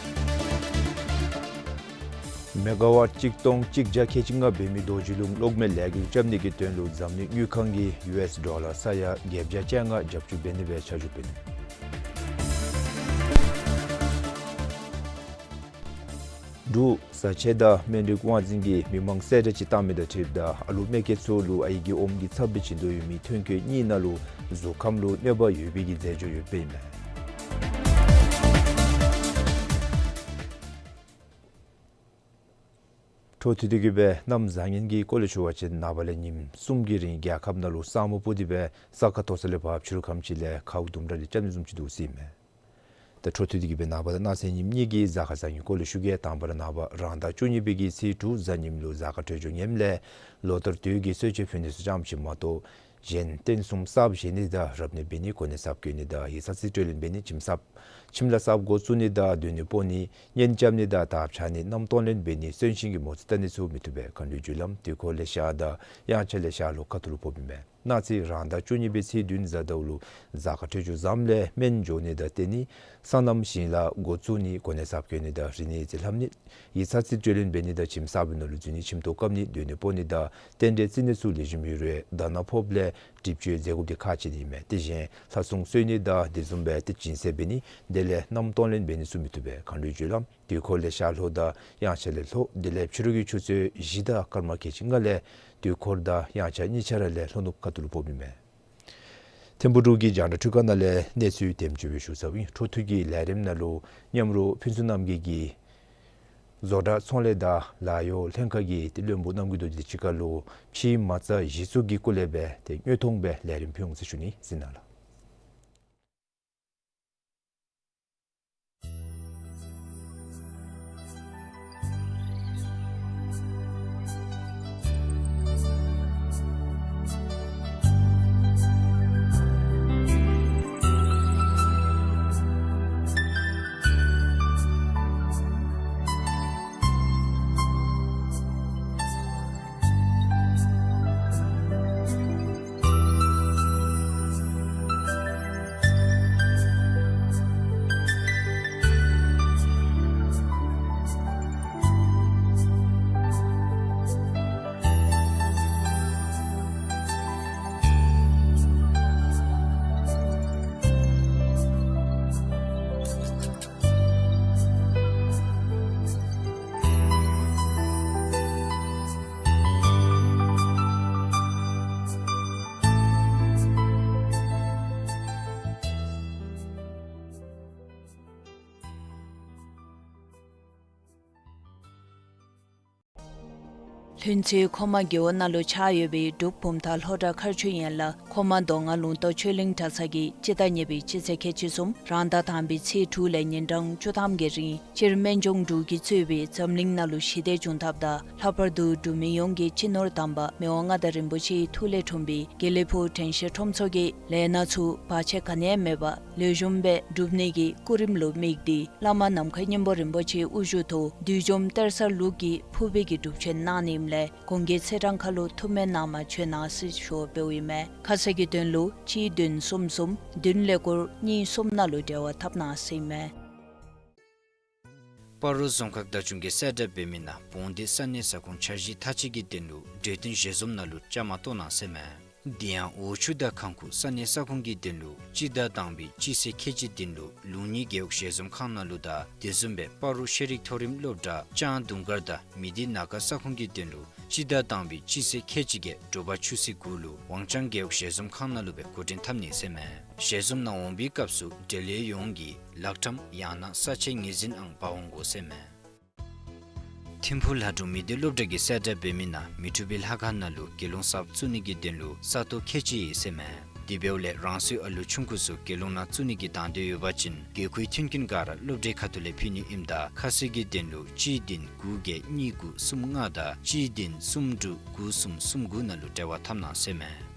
མེ་ག་ཝཊ་གཅིག་སྟོང་གཅིག་བརྒྱ་ཁལ་གཅིག་ལྔ་འབད་མི་རྡོ་རྗེ་ལུང་གློག་མེ་ལས་འགུལ་རྐྱབ་ནི་གི་དོན་ལུ་འཛམ་གླིང་དངུལ་ཁང་གིས་ཡུ་ཨེསི་ཌོ་ལར་ས་ཡ་བརྒྱད་བརྒྱ་བཅོ་ལྔ་རྒྱབ་སྐྱོར་འབད་ནི་སྦེ་ཆ་འཇོག་འབད་ནུག། འབྲུག་བཟའ་ཆས་དང་སྨན་རིགས་དབང་འཛིན་གྱིས་མི་མང་གསལ་བསྒྲགས་ཅིག་བཏང་མི་དང་འཁྲིལཝ་ད་ཨ་ལུ་མེ་བཀལ་ཚུ་ལུ་ཨའི་གི་ཨོམ་གྱི་ཚབ་སྦེ་བྱིན་དོ་ཡོད་མི་ཐོན་སྐྱེད་གཉིས་ནང་ལུ་གཟུགས་ཁམས་ལུ་གནོད་པ་ཡོད་པའི་གི་རྫས་སྦྱོར་ཡོདཔ་ཨིན་མས། འཕྲོ་མཐུད་དེ་གི་སྦེ་གནམ་བཟང་ངན་གྱི་སྐོར་ལས་ཞུ་བ་ཅིན་ནངས་པ་ལས་ཉིནམ་གསུམ་གྱི་རིང་རྒྱལ་ཁབ་ནང་ལུ་ས་སྨུག་ཕུབ་སྟེ་སྦེ་ས་ཁ་མཐོ་ས་ལས་ཕར་ཕྱི་རུ་ཁམས་ཅིག་ལས་ཁཝ་དུམ་གྲ་རེ་རྐྱབ་ནི་བཟུམ་ཅིག་འདུག་ཟེར་ཨིན་མས། ད་འཕྲོ་མཐུད་དེ་གི་སྦེ་ནངས་པ་དང་གནངས་ཚེ་ཉིནམ་གཉིས་ཀྱི་གཟའ་སྐར་བཟང་ངན་སྐོར་ལས་ཞུ་གེ། དང་པ་ར་ནངས་པ་རང་ཟླ་བཅུ་གཉིས་པའི་གི་ཚེས་དྲུག་གཟའ་ཉིམ་ལུ་གཟའ་སྐར་འཕྲོད་སྦྱོར་ངནམ་ལས་ལོ་ལྟར་དུས་ཀྱི་གསོལ་མཆོད་ཕུལ་ནི་ཚུ་ཙམ་ཅིག་མ་གཏོགས་གཞན་རྟེན་གསུམ་གསརཔ་བཞེངས་ནི་དང་རབ་གནས་འབད་ནི་གོ་གནས་གསརཔ་བསྐོ་ནི་དང་ཡིག་ཚང་རྩིས་སྤྲོད་ལེན་འབད་ནི་ཁྱིམ་གསརཔ་ཁྱིམ་ལཱ་གསརཔ་འགོ་བཙུགས་ནི་དང་སྡོད་གནས་སྤོ་ནི་གཉེན་རྐྱབ་ནི་དང་དར་འཕྱར་ནི་གནམ་གཏོང་ལེན་འབད་ནི་གསོན་གཤིན་གྱི་མོ་རྩིས་བལྟ་ནི་ཚུ་མི་བཏུབ་པས། མཁའ་འགྲོའི་རྒྱུ་ལམ་དུས་འཁོར་ལས་ཤར་དང་དབྱངས་འཆར་ལས་ཤར་ལྷོ་ཁ་ཐུག་ལུ་ཕོགཔ་ཨིན་མས། གནངས་ཚེ་རང་ཟླ་བཅུ་གཉིས་པའི་ཚེས་བདུན་གཟའ་ཟླཝ་ལུ་གཟའ་སྐར་འཕྲོད་སྦྱོར་བཟངམ་ལས་སྨན་སྦྱོར་ནི་དང་བསྟེན་ནི་སོ་ནམ་ཞིང་ལཱ་འགོ་བཙུགས་ནི་གོ་གནས་གསརཔ་བསྐོ་ནི་དང་རིག་གནས་རྩིས་ལྷབ་ནི་ཡིག་ཚང་རྩིས་སྤྲོད་ལེན་འབད་ནི་དང་ཁྱིམ་གསར་པའི་ནང་ལུ་འཛུལ་ནི་ཁྱིམ་ཐོག་བཀབ་ནི་སྡོད་གནས་སྤོ་ནི་དང་རྟེན་འབྲེལ་བརྩི་ནི་ཚུ་ལེགས་ཤོམ་ཡོད་རུང་ཟླ་ནག་ཕོགཔ་ལས་སྒྲིབ་སྦྱོར་མཛད་དགོཔ་འདི་ཁག་ཆེ་ནི་ཨིན་མས། དེ་བཞིན་ལྷ་སྲུང་གསོལ་ནི་དང་དེ་བཟུམ་སྦེ་ཏེ་སྦྱིན་སྲེག་འབད་ནི་དེ་ལས་གནམ་གཏོང་ལེན་འབད་ནི་ཚུ་མི་བཏུབ་པས། མཁའ་འགྲོའི་རྒྱུ་ལམ་དུས་འཁོར་ལས་ཤར་ལྷོ་དང་དབྱངས་འཆར་ལས་ལྷོ་དེ་ལས་ཕྱི་རུ་གི་ཆུ་ཚོད་བཞི་དང་སྐར་མ་ཁལ་གཅིག་ལྔ་ལས་དུས་འཁོར་དང་དབྱངས་འཆར་གཉིས་ཆ་ར་ལས་ལྷོ་ནུབ་ཁ་ཐུག་ལུ་ཕོགཔ་ཨིན་མས། ཐིམ་ཕུག་འབྲུག་གི་རྒྱང་བསྒྲགས་འཕྲུལ་ཁང་ནང་ལས་གནས་ཚུལ་དེམ་ཅིག་སྦེ་ཞུ་ཚརཝ་ཨིན། འཕྲོ་མཐུད་ཀྱི་ལས་རིམ་ནང་ལུ་མཉམ་རོགས་ཕུན་ཚོགས་རྣམ་རྒྱལ་གྱིས་བཟོ་གྲྭ་ཚོང་ལས་དང་ལཱ་གཡོག་ལྷན་ཁག་གི་ཏེ་བློན་པོ་རྣམ་རྒྱལ་རྡོ་རྗེ་གཅིག་ཁར་ལུ་ཕྱེ་མ་རྩ་གཞི་བཙུགས་ཀྱི་སྐོར་ལས་སྦེ་ཏེ་དངོས་མཐོང་སྦེ་ལས་རིམ་ཕུལ་འོང་ཟེར་ཞུ་ནི། གཟིགས་གནང་ལགས། ལྷུན་རྩེ་མཁོ་མ་རྒེད་འོག་ནང་ལུ་ཆགས་ཡོད་པའི་འབྲུག་བུམ་ཐང་ལྷོ་བྲག་མཁར་ཆུ་ཡན་ལག་མཁོ་མ་མདོ་སྔགས་ལུང་རྟོགས་ཆོས་གླིང་གྲྭ་ཚང་གིས་སྤྱི་ཟླ་གཉིས་པའི་སྤྱི་ཚེས་ཁལ་གཅིག་གསུམ་རང་ཟླ་དང་པའི་ཚེས་དྲུག་ལས་ཉིན་གྲངས་བཅུ་ཐམ་གྱི་རིང་སྤྱིར་སྨན་ལྗོངས་འབྲུག་གིས་གཙོས་པའི་འཛམ་གླིང་ནང་ལུ་ཞི་བདེ་འབྱུང་ཐབས་དང་ལྷག་པར་དུ་འབྲུག་མི་ཡོངས་ཀྱི་སྤྱི་ནོར་དམ་པ་མི་དབང་མངའ་བདག་རིན་པོ་ཆེའི་ཐུགས་ལས་འཁྲུངས་པའི་དགེ་ལེགས་ཕུག་དྲན་ཤེས་ཁྲོམ་ཚོགས་ཀྱིས་ལས་སྣ་ཚུ་བར་ཆད་ག་ནི་ཡང་མེད་པར་ལེགས་ཤོམ་སྦེ་སྒྲུབ་ནི་གི་སྐུ་རིམ་ལུ་དམིགས་ཏེ་བླ་མ་ནམ་མཁའི་སྙིང་པོ་རིན་པོ་ཆེའི་དབུ་བཞུགས་ཐོག་བདུད་འཇོམས་གཏེར་གསར་ལུགས་ཀྱི་ཕུར་པའི་གི་སྒྲུབ་མཆོད་གནང་ནི་ཨིནམ་ལས་གོང་གི་ཚེས་གྲངས་ཁར་ལུ་ཐུགས་སྨོན་གནང་མ་བྱོན་གནང་ཟེར་ཞུ་བ་འབདཝ་ཨིན་མས། ཁ་གསལ་གྱི་དོན་ལུ་གཅིག་བདུན་གསུམ་གསུམ་བདུན་ཀླད་ཀོར་གཉིས་གསུམ་ནང་ལུ་འབྲེལ་བ་འཐབ་གནང་ཟེར་ཨིན་མས། སྤ་རོ་རྫོང་ཁག་བདག་སྐྱོང་གིས་གསལ་བསྒྲགས་འབད་མི་ནང་བོང་སྡེ་ས་གནས་ས་ཁོངས་འཆར་གཞི་མཐའ་དཔྱད་ཀྱི་དོན་ལུ་གྲོས་བསྟུན་ཞལ་འཛོམས་ནང་ལུ་བཅའ་མར་གཏོགས་གནང་ཟེར་ཨིན་མས། དེ་ཡང་འོག་ཆུ་དང་ཁང་ཁུག་ས་གནས་ས་ཁོངས་ཀྱི་དོན་ལུ་སྤྱི་ཟླ་དང་པའི་སྤྱི་ཚེས་ཁལ་གཅིག་དོན་ལུ་ལུང་གཉིས་རྒེད་འོག་ཞལ་འཛོམས་ཁང་ནང་ལུ་དང་དེ་བཟུམ་སྦེ་སྤ་རོ་ཤེས་རིག་མཐོ་རིམ་སློབ་གྲྭ་ལྕང་དུང་དཀར་དང་མི་སྡེ་ན་ཁ་ས་ཁོངས་ཀྱི་དོན་ལུ་སྤྱི་ཟླ་དང་པའི་སྤྱི་ཚེས་ཁལ་གཅིག་བརྒྱད་དྲོ་པ་ཆུ་ཚོད་དགུ་ལུ་ཝང་ཅང་རྒེད་འོག་ཞལ་འཛོམས་ཁང་ནང་ལུ་སྦེ་གོ་སྒྲིག་འཐབ་ནི་ཟེར་ཨིན་མས། ཞལ་འཛོམས་ནང་འོང་པའི་སྐབས་སུ་འབྲེལ་ཡོད་ཡོངས་ཀྱིས་ལག་ཁྲམ་ཡང་ན་ས་ཆའི་ངོས་འཛིན་ཨང་འབག་འོང་དགོ་ཟེར་ཨིན་མས། ཐིམ་ཕུག་ལྷ་སྒྲུང་མི་སྡེ་སློབ་གྲྭ་གིས་གསལ་བསྒྲགས་འབད་མི་ནང་མི་འཁྲུག་པའི་ལྷ་ཁང་ནང་ལུ་དགེ་སློང་གསརཔ་བཙུགས་ནི་གི་དོན་ལུ་ས་སྟོང་ཁལ་གཅིག་ཡོད་ཟེར་མས། དེ་འབདཝ་ལས་རང་སོའི་ཨ་ལུ་ཆུང་ཀུ་ཚུ་དགེ་སློང་ནང་བཙུགས་ནི་གི་དང་འདོད་ཡོད་པ་ཅིན་དགོས་མཁོའི་མཐུན་རྐྱེན་ག་ར་སློབ་གྲྭའི་ཁ་ཐུག་ལས་ཕུལ་ནི་ཨིནམ་ད་ཁ་གསལ་གྱི་དོན་ལུ་གཅིག་བདུན་དགུ་བརྒྱད་གཉིས་དགུ་གསུམ་ལྔ་དང་གཅིག་བདུན་གསུམ་དྲུག་དགུ་གསུམ་གསུམ་དགུ་ནང་ལུ་འབྲེལ་བ་འཐབ་གནང་ཟེར་མས།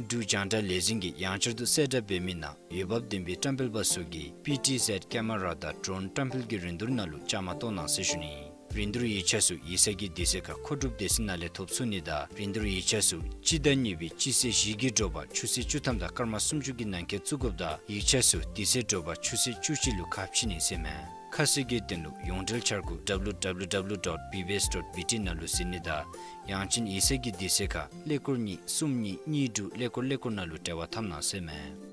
འབྲུག་རྒྱང་བསྒྲགས་ལས་འཛིན་གྱིས་ཡང་བསྐྱར་དུ་གསལ་བསྒྲགས་འབད་མི་ནང་འོས་འབབ་ལྡན་པའི་བཀྲམ་སྤེལ་པ་ཚུ་གིས་པི་ཊི་ཟེཌ་ཀེ་མ་ར་དང་ཌོ་རོན་བཀྲམ་སྤེལ་གྱི་རིན་བསྡུར་ནང་ལུ་བཅའ་མར་གཏོགས་གནང་ཟེར་ཞུ་ནི། རིན་བསྡུར་ཡིག་ཆ་ཚུ་ཡིག་ཚང་གི་དུས་ཚོད་ཁར་མཁོ་སྒྲུབ་སྡེ་ཚན་ནང་ལས་ཐོབ་ཚུགས་ནི་དང་རིན་བསྡུར་ཡིག་ཆ་ཚུ་སྤྱི་ཟླ་གཉིས་པའི་སྤྱི་ཚེས་བཞི་གི་དྲོ་པ་ཆུ་ཚོད་བཅུ་ཐམ་དང་སྐར་མ་སུམ་ཅུ་གི་ནང་འཁོད་བཙུགས་དགོཔ་དང་ཡིག་ཆ་ཚུ་དུས་ཚོད་དྲོ་པ་ཆུ་ཚོད་བཅུ་གཅིག་ལུ་ཁ་ཕྱེ་ནི་ཟེར་མས། ཁ་གསལ་གྱི་དོན་ལུ་ཡོངས་འབྲེལ་འཆར་སྒོ་ཌབ་ལུ་ཌབ་ལུ་ཌབ་ལུ་ཌོཊ་བི་བི་ཨེསི་ཌོཊ་བི་ཊི་ནང་ལུ་གཟིགས་ནི་དང་ཡང་ཅིན་ཡིག་ཚང་གི་དུས་ཚོད་ཁར་ཀླད་ཀོར་གཉིས་གསུམ་གཉིས་གཉིས་དྲུག་ཀླད་ཀོར་ཀླད་ཀོར་ནང་ལུ་འབྲེལ་བ་འཐབ་གནང་ཟེར་མས།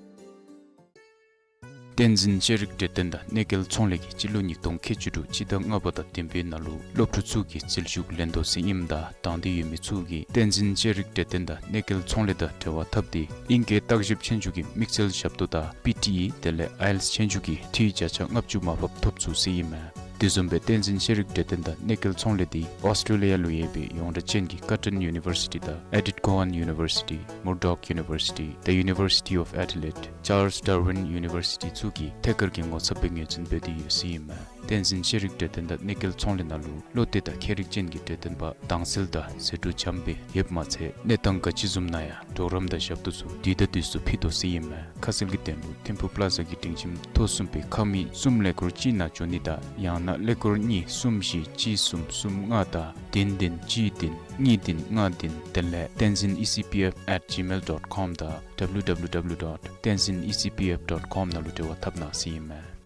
བསྟན་འཛིན་ཤེས་རིག་གྲོས་སྟོན་དང་གནས་མཁལ་ཚོང་ལས་ཀྱིས་སྤྱི་ལོ་ཉིས་སྟོང་ཁལ་གཅིག་དྲུག་སྤྱི་ཟླ་ལྔ་པ་དང་བདུན་པའི་ནང་ལུ་སློབ་ཕྲུག་ཚུ་གི་རྩིས་ཞུ་ལེན་དོ་ཟེར་ཨིནམ་ད་དང་འདོད་ཡོད་མི་ཚུ་གིས་བསྟན་འཛིན་ཤེས་རིག་གྲོས་སྟོན་དང་གནས་མཁལ་ཚོང་ལས་དང་འབྲེལ་བ་འཐབ་སྟེ་ཨིང་སྐད་བརྟག་ཞིབ་ཆོས་རྒྱུགས་ཀྱི་དམིགས་བསལ་ཞབས་ཏོག་དང་པི་ཊི་ཨི་དེ་ལས་ཨའི་ཨེལ་ཊི་ཨེསི་ཆོས་རྒྱུགས་ཀྱི་འཐུས་བརྒྱ་ཆ་ལྔ་བཅུ་མར་ཕབ་ཐོབ་ཚུགས་ཟེར་ཨིན་མས། དེ་བཟུམ་སྦེ་བསྟན་འཛིན་ཤེས་རིག་གྲོས་སྟོན་དང་གནས་མཁལ་ཚོང་ལས་འདི་ཨོསི་ཊེ་ལི་ཡ་ལུ་ཡོད་པའི་ཡོངས་གྲགས་ཅན་གྱི་ཀར་ཊོན་ཡུ་ནི་ཝར་སི་ཊི་དང་ཨེ་ཌིཐ་གོ་ཝཱན་ཡུ་ནི་ཝར་སི་ཊི་མུར་ཌོག་ཡུ་ནི་ཝར་སི་ཊི་The University of Adelaide Charles Darwin University ཚུ་གིས་ཐད་ཀར་གྱི་ངོ་ཚབ་སྦེ་ངོས་འཛིན་འབད་དེ་ཡོད་ཟེར་ཨིན་མས། བསྟན་འཛིན་ཤེས་རིག་གྲོས་སྟོན་དང་གནས་མཁལ་ཚོང་ལས་ནང་ལུ་བློ་གཏད་དང་མཁས་རིག་ཅན་གྱི་གྲོས་སྟོན་པ་དྭངས་གསལ་དང་ཟད་འགྲོ་འཇམ་སྦེ་ཡོདཔ་མ་ཚད་གནས་སྟངས་ག་ཅི་བཟུམ་ནང་ཡང་གྲོགས་རམ་དང་ཞབས་ཏོག་ཚུ་དུས་དང་དུས་སུ་ཕུལ་དོ་ཟེར་ཨིན་མས། ཁ་གསལ་གྱི་དོན་ལུ་ཐིམ་ཕུག་པླ་ཛ་གི་སྒྲིང་ཁྱིམ་ཐོག་གསུམ་པའི་ཁང་མིག་གསུམ་ཀླད་ཀོར་གཅིག་ནང་འབྱོན་ནི་དང་ཡང་ན་ཀླད་ཀོར་གཉིས་གསུམ་བཞི་གཅིག་གསུམ་གསུམ་ལྔ་དང་བདུན་བདུན་གཅིག་བདུན་གཉིས་བདུན་ལྔ་བདུན་དེ་ལས་བསྟན་འཛིན་ཨི་སི་པི་ཨེཕ་ཨེཊ་ཇི་མེལ་ཌོཊ་ཀོམ་དང་ཌབ་ལུ་ཌབ་ལུ་ཌབ་ལུ་ཌོཊ་བསྟན་འཛིན་ཨི་སི་པི་ཨེཕ་ཌོཊ་ཀོམ་ནང་ལུ་འབྲེལ་བ་འཐབ་གནང་ཟེར་ཨིན་མས།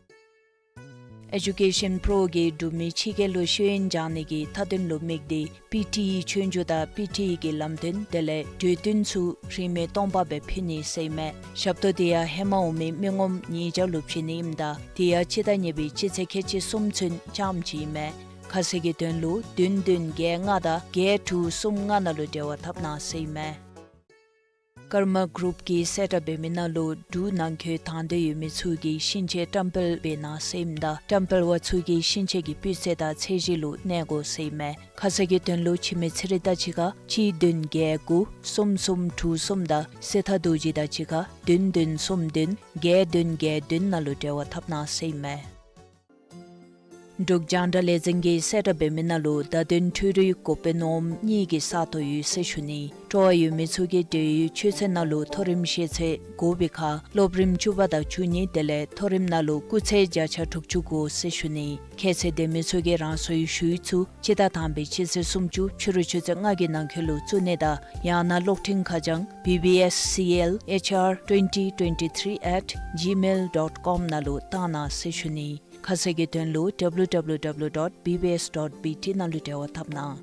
ཨེ་ཌུ་ཀེ་ཤཱན་པྲོ་གིས་འབྲུག་མི་ཕྱི་རྒྱལ་ལུ་ཤེས་ཡོན་སྦྱང་ནི་གི་མཐའ་དོན་ལུ་དམིགས་ཏེ་པི་ཊི་ཨི་ཆོས་རྒྱུགས་དང་པི་ཊི་ཨི་གི་ལམ་སྟོན་དེ་ལས་གྲོས་བསྟུན་ཚུ་རིན་མེད་སྟོང་པ་སྦེ་ཕུལ་ནི་ཟེར་ཨིན་མས། ཞབས་ཏོག་དེ་ཡང་ཧེ་མ་འོང་མི་མི་ངོམ་ཉིས་བརྒྱ་ལུ་བྱིན་ནི་ཨིནམ་ད་དེ་ཡང་སྤྱི་ཟླ་གཉིས་པའི་སྤྱི་ཚེས་ཁལ་གཅིག་གསུམ་ཚུན་རྐྱངམ་ཅིག་ཨིན་མས། ཁ་གསལ་གྱི་དོན་ལུ་བདུན་བདུན་བརྒྱད་ལྔ་དང་བརྒྱད་དྲུག་གསུམ་ལྔ་ནང་ལུ་འབྲེལ་བ་འཐབ་གནང་ཟེར་ཨིན་མས། ཀརྨ་གུ་རུབ་ཀྱིས་གསལ་བསྒྲགས་འབད་མི་ནང་ལུ་འབྲུག་ནང་འཁོད་དང་འདོད་ཡོད་མི་ཚུ་གིས་ཤིང་ཆས་བཀྲམ་སྤེལ་འབད་གནང་ཟེར་ཨིནམ་ད་བཀྲམ་སྤེལ་པ་ཚུ་གིས་ཤིང་ཆས་ཀྱི་སྤུས་ཚད་དང་ཚད་གཞི་ལུ་གནས་དགོ་ཟེར་ཨིན་མས། ཁ་གསལ་གྱི་དོན་ལུ་འཆི་མེད་ཚེ་རིང་དང་གཅིག་ཁར་གཅིག་བདུན་བརྒྱད་དགུ་གསུམ་གསུམ་དྲུག་གསུམ་དང་སྲས་ཐར་རྡོ་རྗེ་དང་གཅིག་ཁར་བདུན་བདུན་གསུམ་བདུན་བརྒྱད་བདུན་བརྒྱད་བདུན་ནང་ལུ་འབྲེལ་བ་འཐབ་གནང་ཟེར་ཨིན་མས། འབྲུག་རྒྱང་བསྒྲགས་ལས་འཛིན་གྱིས་གསལ་བསྒྲགས་འབད་མི་ནང་ལུ་བརྡ་དོན་འཕྲུལ་རིག་འགོ་དཔོན་འོགམ་གཉིས་ཀྱི་ས་སྟོང་ཡོད་ཟེར་ཞུ་ནི། སྤྲོ་བ་ཡོད་མི་ཚུ་གིས་འབྲེལ་ཡོད་ཆོས་ཚན་ནང་ལུ་མཐོ་རིམ་ཤེས་ཚད་དགོ་པའི་ཁར་སློབ་རིམ་བཅུ་པ་དང་བཅུ་གཉིས་དེ་ལས་མཐོ་རིམ་ནང་ལུ་སྐུགས་ཚད་བརྒྱ་ཆ་དྲུག་ཅུ་དགོ་ཟེར་ཞུ་ནི། ཁྱད་ཚད་ལྡན་མི་ཚུ་གིས་རང་སོའི་ཞུ་ཡིག་ཚུ་སྤྱི་ཟླ་དང་པའི་སྤྱི་ཚེས་སུམ་ཅུ་ཕྱི་རུ་ཆུ་ཚོད་ལྔ་གི་ནང་འཁོད་ལུ་བཙུགས་ནི་དང་ཡང་ན་གློག་འཕྲིན་ཁ་བྱང་B B S C L H R twenty twenty-three at gmail dot com ནང་ལུ་བཏང་གནང་ཟེར་ཞུ་ནི། ཁ་གསལ་གྱི་དོན་ལུ་W W W dot B B S dot B T ནང་ལུ་འབྲེལ་བ་འཐབ་གནང་།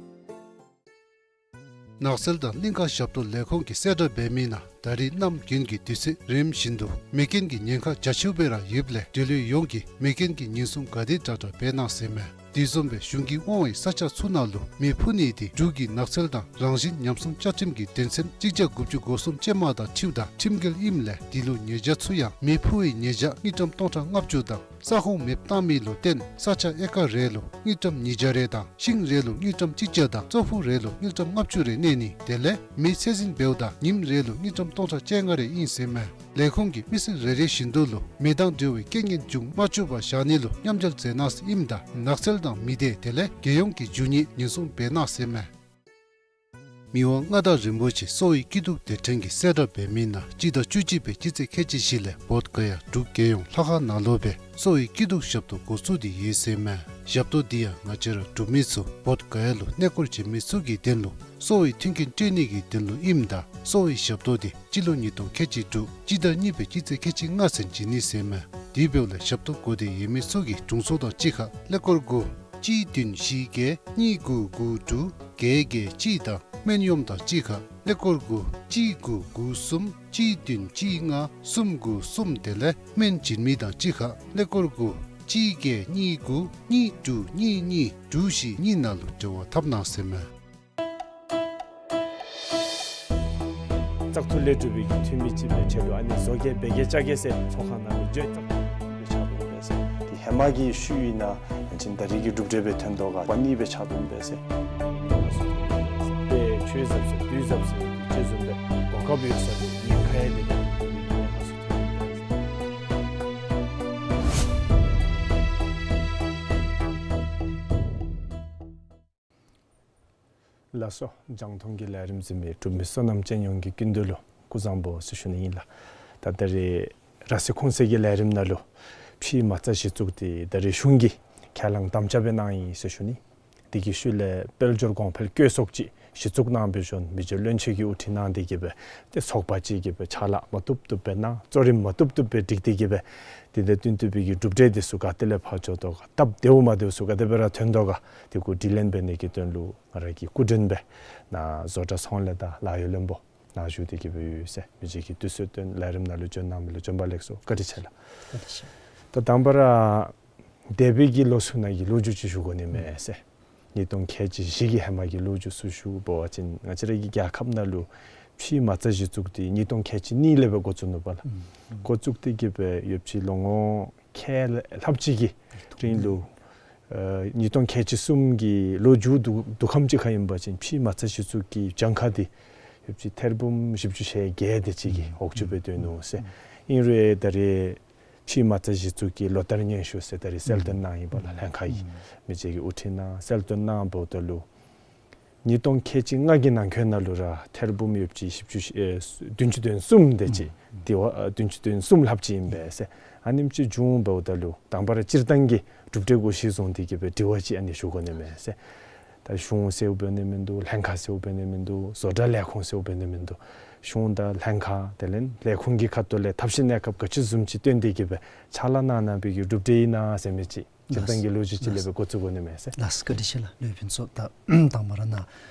ནགས་ཚལ་དང་གླིང་ཁ་ཞབས་ཏོག་ལས་ཁུངས་ཀྱིས་གསལ་བསྒྲགས་འབད་མི་ནང་ད་རིས་གནམ་དགུན་གྱི་དུས་ཚོད་རིམ་བཞིན་དུ་མེ་རྐྱེན་གྱི་ཉེན་ཁ་རྒྱ་ཆེཝ་སྦེ་ར་ཡོདཔ་ལས་འབྲེལ་ཡོད་ཡོངས་ཀྱིས་མེ་རྐྱེན་གྱི་ཉེན་སྲུང་ག་དེ་དྲག་དྲག་འབད་གནང་ཟེར་མས། དེ་བཟུམ་སྦེ་གཞུང་གིས་དབང་བའི་ས་ཆ་ཚུ་ནང་ལུ་མེ་འཕུ་ནི་དེ་འབྲུག་གི་ནགས་ཚལ་དང་རང་བཞིན་ཉམས་སྲུང་བཅའ་ཁྲིམས་ཀྱི་དོན་ཚན་གཅིག་བརྒྱ་དགུ་བཅུ་གོ་གསུམ་ཅན་མ་དང་འཁྲིལཝ་ད་ཁྲིམས་འགལ་ཨིནམ་ལས་དེ་ལུ་ཉེས་བྱ་ཚུ་ཡང་མེ་འཕུ་བའི་ཉེས་བྱ་དངུལ་ཀྲམ་སྟོང་ཕྲག་ལྔ་བཅུ་དང་ས་ཁོངས་མེདཔ་བཏང་མི་ལུ་བརྟེན་ས་ཆ་ཨེ་ཀར་རེ་ལུ་དངུལ་ཀྲམ་ཉིས་བརྒྱ་རེ་དང་ཤིང་རེ་ལུ་དངུལ་ཀྲམ་གཅིག་བརྒྱ་དང་ཙོག་ཕུག་རེ་ལུ་དངུལ་ཀྲམ་ལྔ་བཅུ་རེ་གནས་ནི་དེ་ལས་མེ་ཚད་འཛིན་འབདཝ་ད་ཉིནམ་རེ་ལུ་དངུལ་ཀྲམ་སྟོང་ཕྲག་བཅོ་ལྔ་རེ་ཨིན་ཟེར་མས། ལས་ཁུངས་ཀྱིས་མི་ཚེ་རེ་རེ་བཞིན་དུ་ལུ་མེ་དང་འབྲེལ་བའི་རྐྱེན་ངན་འབྱུང་མ་བཅུག་པར་བཞག་ནི་ལུ་མཉམ་འབྲེལ་མཛད་གནང་ཟེར་ཨིནམ་ད་ནགས་ཚལ་དང་མི་སྡེ་དེ་ལས་རྒྱལ་ཡོངས་ཀྱི་རྒྱུ་དངོས་ཉེན་སྲུང་འབད་གནང་ཟེར་མས། མི་དབང་མངའ་བདག་རིན་པོ་ཆེ་གསོ་བའི་སྐྱིད་སྡུག་སྡེ་ཕྲན་གྱིས་གསལ་བསྒྲགས་འབད་མི་ནང་སྤྱི་ཟླ་བཅུ་གཅིག་པའི་སྤྱི་ཚེས་ཁལ་གཅིག་བཞི་ལས་བོདྷ་ག་ཡ་འབྲུག་རྒྱལ་ཡོངས་ལྷ་ཁང་ནང་ལུ་སྦེ་གསོ་བའི་སྐྱིད་སྡུག་ཞབས་ཏོག་འགོ་བཙུགས་ཏེ་ཡོད་ཟེར་མས། ཞབས་ཏོག་འདི་ཡང་ང་བཅས་ར་འབྲུག་མི་ཚུ་བོདྷ་ག་ཡ་ལུ་གནས་སྐོར་བྱོན་མི་ཚུ་གི་དོན་ལུ་གསོ་བའི་མཐུན་རྐྱེན་སྤྲོད་ནི་གི་དོན་ལུ་ཨིནམ་ད་གསོ་བའི་ཞབས་ཏོག་འདི་སྤྱི་ལོ་ཉིས་སྟོང་ཁལ་གཅིག་དྲུག་སྤྱི་ཟླ་གཉིས་པའི་སྤྱི་ཚེས་ཁལ་གཅིག་ལྔ་ཚུན་བྱིན་ནི་ཟེར་མས། དེ་འབདཝ་ལས་ཞབས་ཏོག་དགོ་སྟེ་ཡོད་མི་ཚུ་གིས་དྲུང་འཚོ་དང་གཅིག་ཁར་ཀླད་ཀོར་དགུ་གཅིག་བདུན་བཞི་བརྒྱད་གཉིས་དགུ་དགུ་དྲུག་བརྒྱད་བརྒྱད་གཅིག་དང་སྨན་གཡོགམ་དང་གཅིག་ཁར་ཀླད་ཀོར་དགུ་གཅིག་དགུ་དགུ་གསུམ་གཅིག་བདུན་གཅིག་ལྔ་གསུམ་དགུ་གསུམ་དེ་ལས་སྨན་བྱིན་མི་དང་གཅིག་ཁར་ཀླད་ཀོར་དགུ་གཅིག་བརྒྱད་གཉིས་དགུ་གཉིས་དྲུག་གཉིས་གཉིས་དྲུག་བཞི་གཉིས་ནང་ལུ་འབྲེལ་བ་འཐབ་གནང་ཟེར་མས། བཙག་འཐུ་ལས་གྲུབ་པའི་གི་འཐུས་མི་ཅིག་སྦེ་ཆེད་དུ་ཨ་ནི་བཟོ་གེ་འབད་གེ་བཅའ་གེ་ཟེར་ཚོགས་ཁང་ནང་ལུ་བརྗོད་བཙག་འཐུ་ལས་ཆགས་འདུག་ཟེར། དེ་ཧེ་མ་གི་ཤུལ་ཨིན་ན་ ཅིན་ད་རིས་ཀྱི་གྲུབ་འབྲས་སྦེ་ཐོན་དོ་ག་པ་ནི་སྦེ་ཆགས་དོ་འབད་ཟེར། དཔེ་ཆོས་ཟབ་ཟེར་དུས་ཟབ་ཟེར་ཅིག་བཟུམ་སྦེ་གོ་སྐབས་ཡོད་ས་འདི་ཉེན་ཁ་ཡང་འདི་ལགས་སོ། རྒྱང་མཐོང་གི་ལས་རིམ་གཟིགས་མི་འབྲུག་མི་བསོད་ནམས་ཅན་ཡོངས་ཀྱི་སྐུ་མདུན་ལུ་སྐུ་གཟུགས་བཟང་པོ་ཟེར་ཞུ་ནི་ཨིན་ལགས། ད་ད་རིས་ར་བསིལ་ཁུང་སེང་གི་ལས་རིམ་ནང་ལུ་ཕྱིའི་མ་རྩ་གཞི་བཙུགས་འདི་ད་རིས་གཞུང་གིས་ཁས་བླངས་དམ་བཅའ་སྦེ་གནང་ཡི་ཟེར་ཞུ་ནི། དེ་གི་ཤུལ་ལས་དཔལ་འབྱོར་གོང་འཕེལ་བཀོད་ཚོགས་ཅིག་གཞི་བཙུགས་གནང་སྦེ་བྱོན་མི་རྗེ་བློན་ཆེན་གྱིས་དབུ་ཁྲིད་གནང་སྟེ་གི་སྦེ་ཏེ་ཚོགས་པ་ཅིག་གིས་སྦེ་ཕྱག་ལཱ་མ་བཏུབ་བཏུབ་སྦེ་གནང་། གཙོ་རིམ་མ་བཏུབ་བཏུབ་སྦེ་སྒྲིག་སྟེ་གི་སྦེ་དེ་ལས་བསྟུན་ཏེ་སྦེ་གི་གྲུབ་འབྲས་འདི་ཚུ་ག་ཏེ་ལས་ཕར་འགྱོ་དོ་ག་སྟབས་བདེཝ་མ་བདེཝ་ཚུ་ག་དེ་སྦེ་ར་ཐོན་དོ་ག་དེ་གུ་དྲི་ལན་འབད་ནི་གི་དོན་ལུ་ང་ར་གིས་སྐུ་མགྲོན་སྦེ་ནཱ་བཟོ་གྲྭ་ཚོང་ལས་དང་ལཱ་གཡོག་བློན་པོ་ནཱ་བཞུགས་ཏེ་གི་སྦེ་ཡོད་ཟེར། མི་རྗེ་གིས་དུས་ཚོད་བཏོན་ལས་རིམ་ནང་ལུ་བྱོན་གནང་མི་ལུ་བྱོན་པ་ལེགས་སོ། བཀའ་དྲིན་ཆེ་ལགས། བཀའ་དྲིན་ཆེ། ད་དང་པ་ར་འདས་པའི་གི་ལོ་ཚུ་ནང་གི་ལོ་རྒྱུས་ཅིག་ཞུ་དགོ་ནི་མས་ཟེར། ཉིས་སྟོང་ཁལ་གཅིག་བཞི་གི་ཧེ་མ་གི་ལོ་རྒྱུས་ཚུ་ཞུ་བ་ཅིན་ང་བཅས་ར་གི་རྒྱལ་ཁབ་ནང་ལུ་ཕྱིའི་མ་རྩ་གཞི་བཙུགས་འདི་ཉིས་སྟོང་ཁལ་གཅིག་གཉིས་ལས་སྦེ་འགོ་བཙུགས་ནུག་པ་ལགས། ཨུམ། འགོ་བཙུགས་ཏེ་གི་སྦེ་ཡོད་པ་ཅིན་ལོ་ངོ་ཁལ་ལྷགཔ་ཅིག་གི་རིང་ལུ་ཨ་ཉིས་སྟོང་ཁལ་གཅིག་གསུམ་གྱི་ལོ་མཇུག་བསྡུ་བསྡུ་ཁམས་ཅིག་ཁར་ཨིན་པ་ཅིན་ཕྱིའི་མ་རྩ་གཞི་བཙུགས་ཀྱི་གྱངས་ཁ་འདི་ཡོད་པ་ཅིན་ཐེར་འབུམ་བཞི་བཅུ་ཞེ་བརྒྱད་དེ་ཅིག་གི་ཨུམ་འོག་ཅུ་སྦེ་སྡོད་ནུག་ཟེར། ཨིན་རུང་ད་རིས་ཕྱིའི་མ་རྩ་གཞི་བཙུགས་ཀྱི་ལོ་བསྟར་སྙན་ཞུ་ཟེར་ད་རིས་གསལ་སྟོན་གནང་ཡི་པ་ལགས། ལྷན་ཁག་གི་མི་རྗེ་གིས་དབུ་ཁྲིད་གནང་གསལ་སྟོན་གནང་འབདཝ་ད་ལུ་ཉིས་སྟོང་ཁལ་གཅིག་ལྔ་གི་ནང་འཁོད་ནང་ལུ་ར་ཐེར་འབུམ་ཡོད་པ་ཅིན་བཞི་བཅུ་ཨེ་བདུན་ཅུ་དོན་གསུམ་དེ་ཅིག་དེ་བ་ཨ་བདུན་ཅུ་དོན་གསུམ་ལྷགཔ་ཅིག་ཨིན་པས་ཟེར། ཨ་ནེམ་ཅིག་བྱུང་འབདཝ་ད་ལུ་དང་པ་ར་སྤྱིར་བཏང་གི་གྲུབ་འབྲས་གུ་གཞི་བཟུང་སྟེ་གི་སྦེ་དྲི་བ་ཅིག་ཨ་ནི་ཞུ་དགོ་ནི་མས་ཟེར། ད་གཞུང་ཟེརཝ་འབད་ནི་མིན་འདུག། ལྷན་ཁག་ཟེརཝ་འབད་ནི་མིན་འདུག། བཟོ་གྲྭ་ལས་ཁུངས་ཟེརཝ་འབད་ནི་མིན་འདུག། གཞུང་དང་ལྷན་ཁག་དེ་ལས་ལས་ཁུངས་ཀྱི་ཁ་ཐུག་ལས་ཐབས་ཤེས་གནས་སྐབས་ག་ཅི་བཟུམ་ཅིག་བཏོན་ཏེ་གི་སྦེ་ཕྱག་ལཱ་གནང་གནང་བའི་གི་གྲུབ་འབྲས་ཨིན་ན་ཟེར་མི་ཅིག་སྤྱིར་བཏང་གི་ལོ་རྒྱུས་ཅིག་ལས་སྦེ་འགོ་བཙུགས་དགོ་ནི་མས་ཟེར། ལགས་སོ། བཀའ་དྲིན་ཆེ་ལགས། ལུས་ཕུན་ཚོགས། ད་དང་པ་ར་ནཱ་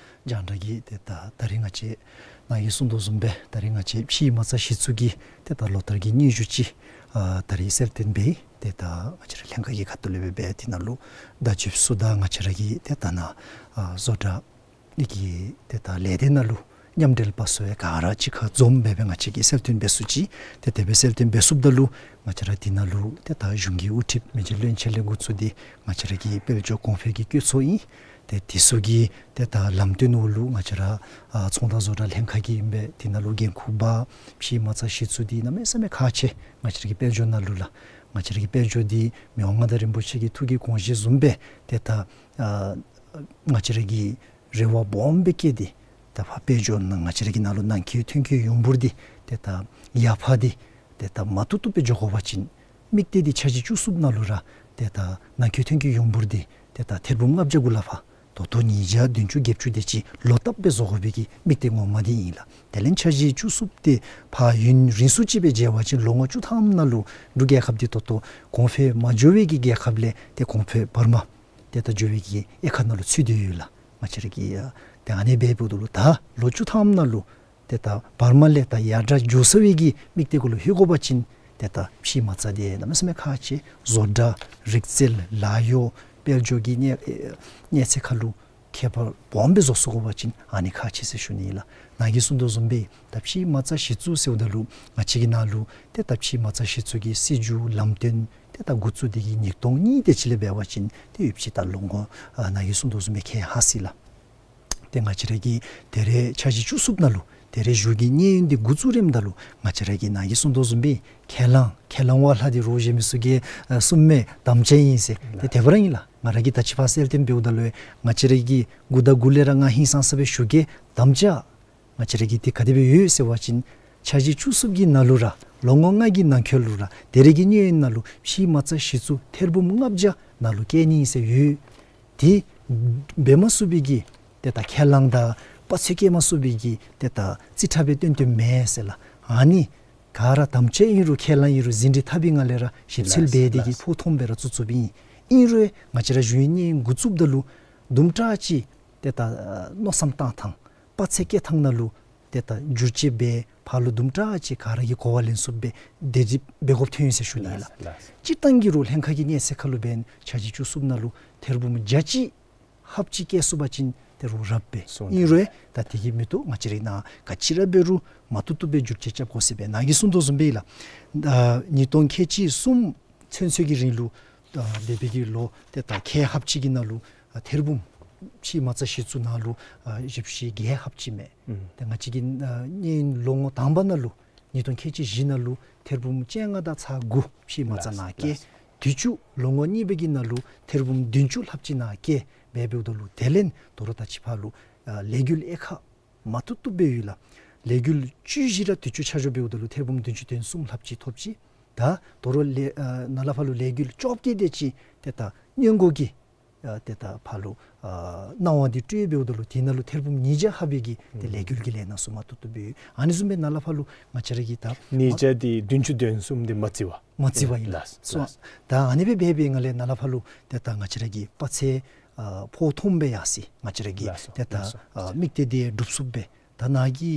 རྒྱང་བསྒྲགས་ཀྱི་ཏེ་ད་ད་རིས་ང་བཅས་ནཱ་གིས་གསུངས་དོ་བཟུམ་སྦེ་ད་རིས་ང་བཅས་ཕྱིའི་མ་རྩ་གཞི་བཙུགས་ཀྱི་ཏེ་ད་ལོ་བསྟར་གྱི་སྙན་ཞུ་ཅིག་ཨ་ད་རིས་གསལ་སྟོན་འབད་ཡི། ཏེ་ད་ང་བཅས་ར་ལྷན་ཁག་གི་ཁ་ཐུག་ལས་སྦེ་འབད་དེ་ནང་ལུ་བརྡ་བརྒྱུདཔ་ཚུ་དང་ང་བཅས་ར་གི་ཏེ་ད་ནཱ་ཨ་བཟོ་གྲྭ་ནི་གི་ཏེ་ད་ལས་སྡེ་ནང་ལུ་མཉམ་འབྲེལ་པ་ཚུ་ཡང་ག་ར་གཅིག་ཁར་འཛོམས་སྦེ་སྦེ་ང་བཅས་ཀྱིས་གསལ་སྟོན་འབད་ཚུགས་ཅི། ཏེ་དེ་སྦེ་གསལ་སྟོན་འབད་ཚུགསཔ་ད་ལུ་ང་བཅས་ར་དེ་ནང་ལུ་ཏེ་ད་གཞུང་གི་དབུ་ཁྲིདཔ་མི་རྗེ་བློན་ཆེན་ལས་འགོ་བཙུགས་ཏེ་ང་བཅས་ར་གི་དཔལ་འབྱོར་གོང་འཕེལ་གྱི་བཀོད་ཚོགས་ཨིན། ཏེ་དེ་ཚུ་གི་ཏེ་ད་ལམ་སྟོན་འོག་ལུ་ང་བཅས་ར་ཨ་ཚོང་དང་བཟོ་གྲྭ་ལྷན་ཁག་གི་ཨིན་པས། དེ་ནང་ལུ་འགན་ཁུར་འབག་ཕྱིའི་མ་རྩ་གཞི་བཙུགས་འདི་གནམ་མེད་ས་མེད་ཁག་ཆེ། ང་བཅས་ར་གི་དཔལ་འབྱོར་ནང་ལུ་ལགས། ང་བཅས་ར་གི་དཔལ་འབྱོར་འདི་མི་དབང་མངའ་བདག་རིན་པོ་ཆེ་གི་ཐུགས་ཀྱི་དགོངས་བཞེད་བཟུམ་སྦེ་ཏེ་ད་ཨ་ང་བཅས་ར་གི་རེ་བ་སྦོམ་སྦེ་བསྐྱེད་དེ་ད་ཕར་དཔལ་འབྱོར་ནང་ང་བཅས་ར་གི་ནང་ལུ་ནང་འཁོད་ཐོན་སྐྱེད་ཡོངས་འབོར་འདི་ཏེ་ད་ཡར་འཕར་ཏེ་ཏེ་ད་མ་བཏུབ་བཏུབ་སྦེ་འགྱོ་དགོ་པ་ཅིན་དམིགས་གཏད་འདི་འཆར་གཞི་བཅུ་གསུམ་ནང་ལུ་ར་ཏེ་ད་ནང་འཁོད་ཐོན་སྐྱེད་ཡོངས་འབོར་འདི་ཏེ་ད་ཐེར་འབུམ་ལྔ་བརྒྱ་གུ་ལས་ཕར་ད་ལྟོ་ཉིས་བརྒྱ་བདུན་ཅུ་བརྒྱད་ཅུ་དེ་ཅིག་ལོག་ལྟབ་སྦེ་བཟོ་དགོ་པའི་གི་དམིགས་གཏད་ངོ་མ་འདི་ཨིན་ལགས། དེ་ལས་འཆར་གཞི་བཅུ་གསུམ་འདི་ཕར་ཡུན་རིང་སུ་ཅིག་སྦེ་འཇལ་བ་ཅིན་ལོ་ངོ་བཅུ་ཐམ་ནང་ལུ་འབྲུག་རྒྱལ་ཁབ་འདི་ད་ལྟོ་གོང་འཕེལ་མ་འགྱོ་བའི་གི་རྒྱལ་ཁབ་ལས་ཏེ་གོང་འཕེལ་བར་མ་ཏེ་ད་འགྱོ་བའི་གི་དབྱེ་ཁག་ནང་ལུ་ཚུད་དེ་ཡོད་ལགས། ང་བཅས་ར་གི་ཨ་ཏེ་ཨ་ནི་འབདཝ་ད་ལུ་ད་ལོ་བཅུ་ཐམ་ནང་ལུ་ཏེ་ད་བར་མ་ལས་ད་ཡར་དྲག་འགྱོ་ཚར་བའི་གི་དམིགས་གཏད་གུ་ལུ་ལྷོད་དགོ་པ་ཅིན་ཏེ་ད་ཕྱིའི་མ་རྩ་འདི་གནམ་མེད་ས་མེད་ཁག་ཆེ། བཟོ་གྲྭ་རིག་རྩལ་ལཱ་གཡོག་དཔལ་འབྱོར་གྱི་གནས་གནས་ཚད་ཁར་ལུ་ཁྱད་པར་སྦོམ་སྦེ་བཟོ་ཚུགས་དགོ་པ་ཅིན་ཨ་ནི་ཁག་ཆེ་ཟེར་ཞུ་ནི་ཨིན་ལགས། ནཱ་གིས་གསུངས་དོ་བཟུམ་སྦེ་ད་ཕྱིའི་མ་རྩ་གཞི་བཙུགས་ཟེརཝ་ད་ལུ་ང་བཅས་ཀྱི་ནང་ལུ་ཏེ་ད་ཕྱིའི་མ་རྩ་གཞི་བཙུགས་ཀྱི་སྲིད་བྱུས་ལམ་སྟོན་ཏེ་ད་འགོ་བཙུགས་འདི་གི་ཉིས་སྟོང་གཉིས་དེ་ཅིག་ལས་འབད་བ་ཅིན་ཏེ་ཡོད་པ་ཅིན་ད་ལོ་ངོ་ཨ་ནཱ་གིས་གསུངས་དོ་བཟུམ་སྦེ་ཁལ་ལྷག་ཅི་ལགས། ཏེ་ང་བཅས་ར་གི་ད་རེས་འཆར་གཞི་བཅུ་གསུམ་ནང་ལུ་ད་རེས་གཞུང་གི་གནས་ཡུན་འདི་འགོ་བཙུགས་རནམ་ད་ལུ་ང་བཅས་ར་གི་ནཱ་གིས་གསུངས་དོ་བཟུམ་སྦེ་ཁས་བླངས་ཁས་བླངས་པ་ལྷག་སྟེ་རོགས་གཞན་མི་ཚུ་གིས་ཨ་གསུངམ་མས་དམ་བཅའ་ཨིན་ཟེར། ཏེ་དེ་སྦེ་ར་ཨིན་ལགས། ང་ར་གིས་ད་ཅི་ཕར་གསལ་སྟོན་འབདཝ་ད་ལུ་ང་བཅས་ར་གིས་མགུ་དང་མགུ་ལས་ར་ང་ཧིང་སངས་ས་སྦེ་ཞུ་གེ། དམ་བཅའ་ང་བཅས་ར་གི་འདི་ག་དེ་སྦེ་ཡོད་ཟེར་བ་ཅིན་འཆར་གཞི་བཅུ་གསུམ་གྱི་ནང་ལུ་ར་ལོ་ངོ་ལྔ་གི་ནང་འཁོད་ལུ་ར་ད་རེས་ཀྱི་གནས་ཡུན་ནང་ལུ་ཕྱིའི་མ་རྩ་གཞི་བཙུགས་ཐེར་འབུམ་ལྔ་བརྒྱ་ནང་ལུ་བསྐྱེད་ནི་ཟེར་ཡོད། དེ་འབད་མ་ཚུགས་པའི་གི་ཏེ་ད་ཁས་བླངས་དང་དཔའ་རྩལ་བསྐྱེད་མ་ཚུགས་པའི་གི་ཏེ་ད་རྩིས་ཁྲ་སྦེ་སྟོན་སྟོནམ་མེན་ཟེར་ལགས། ཨ་ནི་ག་ར་དམ་བཅའ་ཨིན་རུང་ཁས་བླངས་ཨིན་རུང་ཟིན་བྲིས་འཐབ་པའི་ངང་ལས་ར་ཞིབ་འཚོལ་འབད་དེ་གི་ཕོ་ཐོམ་སྦེ་ར་བཙུགས་བཙུགསཔ་ཨིན། ཨིན་རུང་ང་བཅས་ར་གཞུང་གི་གནས་ཡུན་འགོ་བཙུགསཔ་ད་ལུ་དུམ་གྲ་ཅིག་ཏེ་ད་མནོ་བསམ་བཏང་ཐངས་དཔའ་རྩལ་བསྐྱེད་ཐངས་ནང་ལུ་ཏེ་ད་འགྱུར་བཅོས་འབད་ཕར་ལུ་དུམ་གྲ་ཅིག་ག་ར་གིས་གོ་བ་ལེན་ཚུགསཔ་སྦེ་དེ་ཅིག་འབད་དགོཔ་ཐོན་ཡི་ཟེར་ཞུ་ནི་ཨིན་ལགས། སྤྱིར་བཏང་གི་རུང་ལྷན་ཁག་གི་གནས་ཚད་ཁར་ལུ་འབདན་འཆར་གཞི་བཅུ་གསུམ་ནང་ལུ་ཐེར་འབུམ་བརྒྱ་ཅིག་ལྷགཔ་ཅིག་བསྐྱེད་ཚུགས་པ་ཅིན་ཏེ་རུང་རབ་པས། ཨིན་རུང་ད་དེ་གིས་མི་བཏུབ། ང་བཅས་ར་ནཱ་ག་ཅི་ར་འབད་རུང་མ་བཏུབ་བཏུབ་སྦེ་འགྱུར་བཅོས་རྐྱབ་དགོ་ཟེར་སྦེ་ནཱ་གིས་གསུངས་དོ་བཟུམ་སྦེ་ལགས། ཨ་ཉིས་སྟོང་ཁལ་གཅིག་གསུམ་ཚུན་ཚོད་ཀྱི་རིང་ལུ་ ཨ་འདས་པའི་གི་ལོ་ཏེ་ད་ཁལ་ལྷགཔ་ཅིག་གི་ནང་ལུ་ཨ་ཐེར་འབུམ་ཕྱི་མ་རྩ་གཞི་བཙུགས་ནང་ལུ་ཨ་བཞི་བཅུ་ཞེ་བརྒྱད་ལྷགཔ་ཅིག་མས། ཨུམ། ཏེ་ང་བཅས་ཀྱི་ཨ་ནི་ལོ་ངོ་དང་པ་ནང་ལུ་ཉིས་སྟོང་ཁལ་གཅིག་བཞི་ནང་ལུ་ཐེར་འབུམ་བཅོ་ལྔ་དང་ཚག་དགུ་ཕྱི་མ་རྩ་ནང་བཀལ། ལགས་སོ། དུས་ཅི་ལོ་ངོ་གཉིས་པའི་གི་ནང་ལུ་ཐེར་འབུམ་བདུན་ཅུ་ལྷགཔ་ཅིག་ནང་བཀལ་འབད་འབདཝ་ད་ལུ་དེ་ལས་ད་རུང་ད་ཅི་ཕར་ལུ་ཨ་ལས་འགུལ་ཨེ་ཁ་མ་ཐུབ་ཐུབ་སྦེ་ཡོད་ལགས། ལས་འགུལ་བཅུ་བཞི་ར་དུས་ཅི་ཆ་འཇོག་འབདཝ་ད་ལུ་ཐེར་འབུམ་བདུན་ཅུ་དོན་གསུམ་ལྷགཔ་ཅིག་ཐོབ་ཅི། ད་ད་རུང་ལས་ཨ་ནཱ་ལས་ཕར་ལུ་ལས་འགུལ་བཅོ་བརྒྱད་དེ་ཅིག་ཏེ་ད་སྔོན་འགོག་གི་ཨ་ཏེ་ད་ཕར་ལུ་ཨ་གནང་བ་འདི་སྤྲོད་འབདཝ་ད་ལུ་དེ་ནང་ལུ་ཐེར་འབུམ་ཉིས་བརྒྱ་ལྷག་པའི་གི་ཏེ་ལས་འགུལ་གྱི་ལས་སྣ་ཚུ་མ་ཐུབ་ཐུབ་སྦེ་ཡོད། ཨ་ནི་བཟུམ་སྦེ་ནཱ་ལས་ཕར་ལུ་ང་བཅས་ར་གི་ད་ཉིས་བརྒྱ་དེ་བདུན་ཅུ་དོན་གསུམ་དེ་མ་བརྩི་བར། མ་བརྩི་བར་ཨིན་ལགས། ལགས་སོ། ལགས་སོ། ད་ཨ་ནི་སྦེ་འབད་འབད་ནང་ལས་ནཱ་ལས་ཕར་ལུ་ཏེ་ད་ང་བཅས་ར་གི་དཔའ་རྩལ་ཨ་ཕོ་ཐོམ་སྦེ་ཡར་སོ་ཡི། ང་བཅས་ར་གི་ལགས་སོ། ཏེ་ད་ལགས་སོ། ཨ་དམིགས་གཏད་དེ་འགྲུབ་ཚུགསཔ་སྦེ། ད་ནཱ་གི་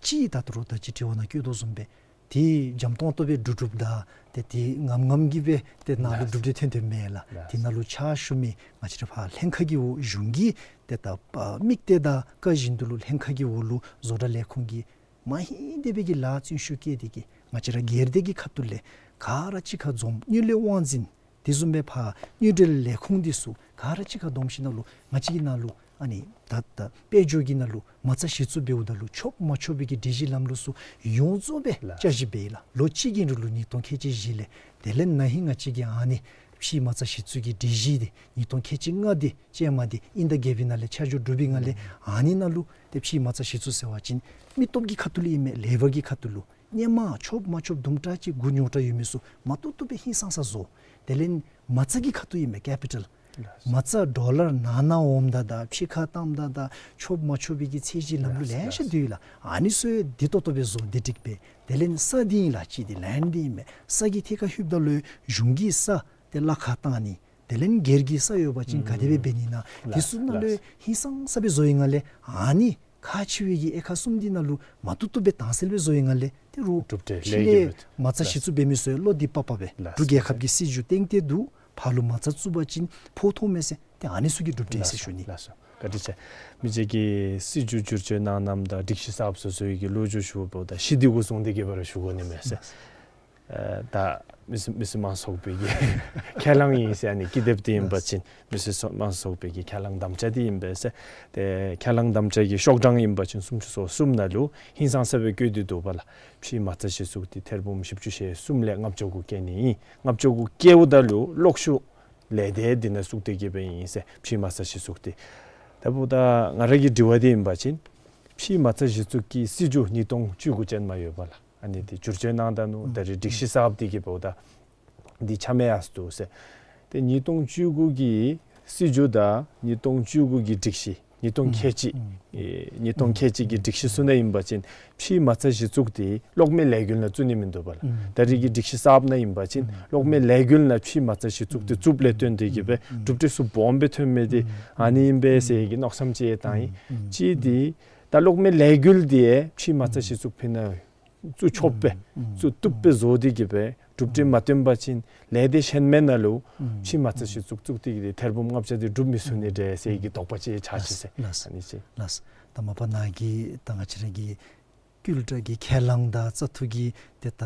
ཅིག་ད་ད་རུང་ད་ཅི་དྲི་བ་ནང་བཀོད་དོ་བཟུམ་སྦེ་དེ་འཇམ་ཏོང་ཏོ་སྦེ་འགྲུབ་འགྲུབ་ད་ཏེ་དེ་ངམ་ངམ་གྱིས་སྦེ་ཏེ་ནཱ་ལུ་གྲུབ་འབྲས་ཐོན་ཐོནམ་མས་ལགས། ལགས། དེ་ནང་ལུ་ཕྱག་ཞུ་མི་ང་བཅས་ར་ཕར་ལྷན་ཁག་གི་འོག་གཞུང་གི་ཏེ་ད་ཨ་དམིགས་གཏད་དང་བཀའ་བཞིན་དུ་ལུ་ལྷན་ཁག་གི་འོག་ལུ་བཟོ་གྲྭ་ལས་ཁུངས་ཀྱི་མ་ཧེ་དེ་སྦེ་གི་ལཱ་བརྩོན་ཤུགས་བསྐྱེད་དེ་གིས་ང་བཅས་ར་སྒེར་སྡེ་གི་ཁ་ཐུག་ལས་ག་ར་གཅིག་ཁར་འཛོམས། དངུལ་ལས་དབང་འཛིན་དེ་བཟུམ་སྦེ་ཕར་དངུལ་འབྲེལ་ལས་ཁུངས་འདི་ཚུ་ག་ར་གཅིག་ཁར་བསྡོམས་ཞིནམ་ལས་ང་བཅས་ཀྱི་ནང་ལུ་ཨ་ནི་ད་ད་དཔལ་འབྱོར་གྱི་ནང་ལུ་མ་རྩ་གཞི་བཙུགས་འབདཝ་ད་ལུ་ཆོགཔ་མ་ཆོག་པའི་གི་སྒྲིག་གཞི་ལམ་ལུགས་ཚུ་ཡོངས་རྫོགས་སྦེ་ལགས། བསྐྱར་ཞིབ་འབད་ཡི་ལགས། ལོ་གཅིག་གི་རིང་ལུ་ཉིས་སྟོང་ཁལ་གཅིག་བཞི་ལས། དེ་ལས་ན་ཧིང་ང་བཅས་ཀྱིས་ཨ་ནི་ཕྱི་མ་རྩ་གཞི་བཙུགས་ཀྱི་སྒྲིག་གཞི་འདི་ཉིས་སྟོང་ཁལ་གཅིག་ལྔ་འདི་ཅན་མ་འདི་དབྱིན་ཟླ་བརྒྱད་པའི་ནང་ལས་ཆ་འཇོག་གྲུབ་པའི་ནང་ལས་ཨ་ནི་ནང་ལུ་ཏེ་ཕྱི་མ་རྩ་གཞི་བཙུགས་ཟེར་བ་ཅིན་མི་སྟོབས་ཀྱི་ཁ་ཐུག་ལུ་ཨིན་མས། ལེ་བར་གྱི་ཁ་ཐུག་ལུ་སྔོན་མ་ཆོགཔ་མ་ཆོགཔ་དུམ་གྲ་ཅིག་འགོ་ཉོག་དྲགས་ཡོད་མི་ཚུ་མ་ཐུབ་ཐུབ་སྦེ་ཧིང་སངས་ས་བཟོ། དེ་ལས་མ་རྩ་གི་ཁ་ཐུག་ཨིན་མས། ཀེ་པི་ཊལ། ལགས། མ་རྩ་ཌོ་ལར་ནང་ན་འོངམ་ད་དང་ཕྱི་ཁར་བཏངམ་ད་དང་ཆོགཔ་མ་ཆོག་པའི་གི་ཚད་གཞི་ལམ་ལུགས་ལེ་ཤ་འདུག་ལགས། ཨ་ནི་ཚུ་བདེ་ཏོག་ཏོ་སྦེ་བཟོ་བདེ་སྒྲིག་སྦེ། དེ་ལས་ས་འདི་ཨིན་ལགས། གཅིག་འདི་ལེནཌ་འདི་ཨིན་མས། ས་གི་ཐད་ཁར་ལྷོདཔ་ད་ལུ་གཞུང་གི་ས་ཏེ་གླ་ཁར་བཏང་ནི། དེ་ལས་སྒེར་གྱི་ས་ཡོད་པ་ཅིན་ག་དེ་སྦེ་འབད་ནི་ན། ལགས། དེ་ཚུ་ནང་ལུ་ལགས། ཧིང་སངས་ས་སྦེ་བཟོ་བའི་ནང་ལས་ཨ་ནི་ཁག་ཆེ་བའི་གི་དབྱེ་ཁག་གསུམ་འདི་ནང་ལུ་མ་ཐུབ་ཐུབ་སྦེ་དྭངས་གསལ་སྦེ་བཟོ་བའི་ནང་ལས་ཏེ་རུང་གྲུབ་འབྲས་ཕྱི་ལས་ལེགས་ཡོད་པས། མ་རྩ་གཞི་བཙུགས་འབད་མི་ཚུ་ཡང་བློ་བདེ་པག་པ་སྦེ། ལགས། འབྲུག་རྒྱལ་ཁབ་ཀྱི་སྲིད་བྱུས་སྟེང་དེ་འདུག། ཕར་ལུ་མ་རྩ་བཙུགས་པ་ཅིན་ཕོག་ཐོགས་མས་ཟེར་ཏེ་ཨ་ནི་ཚུ་གི་གྲུབ་འབྲས་ཟེར་ཞུ་ནི། ལགས་སོ། བཀའ་དྲིན་ཆེ། མི་རྗེ་གིས་སྲིད་བྱུས་བསྒྱུར་བཅོས་གནང་གནངམ་དང་སྒྲིག་གཞི་གསརཔ་བཟོ་བཟོ་བའི་གི་ལོ་རྒྱུས་ཞུ་བ་ད་ཞི་བདེ་གུ་བཟུང་སྟེ་གི་འབད་རུང་ཞུ་དགོ་ནི་མས་ཟེར། ལགས། ཨ་ད་མི་སེར་མི་སེར་དམངས་ཚོགས་པའི་གི་ཁས་བླངས་ཨིན་ཟེར། ཨ་ནི་ཀི་དེབ་འདི་ཨིན་པ་ཅིན་མི་སེར་དམངས་ཚོགས་པའི་གི་ཁས་བླངས་དམ་བཅའ་འདི་ཨིན་པས་ཟེར། ཏེ་ཁས་བླངས་དམ་བཅའ་གི་ཤོག་གྲངས་ཨིན་པ་ཅིན་སུམ་ཅུ་སོ་གསུམ་ནང་ལུ་ཧིང་སངས་ས་སྦེ་བཀོད་དེ་འདུག་པ་ལགས། ཕྱི་མ་རྩ་གཞི་བཙུགས་འདི་ཐེར་འབུམ་བཞི་བཅུ་ཞེ་གསུམ་ལས་ལྔ་བཅུ་གུ་བཀལ་ནི་ཨིན། ལྔ་བཅུ་གུ་བཀལཝ་ད་ལུ་གློག་ཤུགས་ལས་སྡེ་འདི་ནང་བཙུགས་ཏེ་གི་འབདཝ་ཨིན་ཟེར། ཕྱི་མ་རྩ་གཞི་བཙུགས་འདི། ད་འབདཝ་ད་ང་ར་གི་དྲི་བ་འདི་ཨིན་པ་ཅིན་ཕྱི་མ་རྩ་གཞི་བཙུགས་ཀྱི་སྲིད་བྱུས་ཉིས་སྟོང་བཅུ་དགུ་ཅན་མ་ཡོད་པ་ལགས། ཨ་ནི་འདི་བསྒྱུར་བཅོས་གནང་ད་ནུག། ད་རེས་སྒྲིག་གཞི་གསརཔ་འདི་གི་འབདཝ་ད་འདི་ཆ་མེད་ཡར་སོ་འདུག་ཟེར། ཏེ་ཉིས་སྟོང་བཅུ་དགུ་གི་སྲིད་བྱུས་དང་ཉིས་སྟོང་བཅུ་དགུ་གི་སྒྲིག་གཞི་ཉིས་སྟོང་ཁལ་གཅིག་ཨེ་ཉིས་སྟོང་ཁལ་གཅིག་གི་སྒྲིག་གཞི་ཚུ་ནང་ཨིན་པ་ཅིན་ཕྱི་མ་རྩ་གཞི་བཙུགས་འདི་གློག་མེ་ལས་འགུལ་ནང་བཙུགས་ནི་མིན་འདུག་པ་ལགས། ད་རེས་ཀྱི་སྒྲིག་གཞི་གསརཔ་ནང་ཨིན་པ་ཅིན་གློག་མེ་ལས་འགུལ་ནང་ཕྱི་མ་རྩ་གཞི་བཙུགས་འདི་བཙུགསཔ་ལས་བརྟེན་ཏེ་གི་སྦེ་གྲུབ་འབྲས་ཚུ་སྦོམ་སྦེ་ཐོན་མི་འདི་ཨ་ནི་ཨིན་པས་ཟེར་གི་མནོ་བསམ་ཅིག་བཏང་ཡི། གཅིག་འདི་ད་གློག་མེ་ལས་འགུལ་འདི་ཕྱི་མ་རྩ་གཞི་བཙུགས་ཕི་ནང་བཙུགས་ཆོགཔ་སྦེ་བཙུགས་བཏུབ་སྦེ་བཟོ་སྟེ་གི་སྦེ་གྲུབ་འབྲས་མ་ཐོན་པ་ཅིན་ལས་སྡེ་གཞན་མི་ནང་ལུ་ཕྱི་མ་རྩ་གཞི་བཙུགས་བཙུགས་ཏེ་གི་ཐེར་འབུམ་ལྔ་བརྒྱ་འདི་འགྲུབ་མི་ཚུགས་ནི་འདྲས་ཟེར་གི་དོགས་པ་ཅིག་ཆགས་ཅི་ཟེར། ལགས། ཨ་ནི་ཅིག། ལགས། ད་མ་པ་ནཱ་གི་ད་ང་བཅས་ར་གི་ཀུན་ཏུ་གི་ཁས་བླངས་དང་བཙག་འཐུ་གི་ཏེ་ད་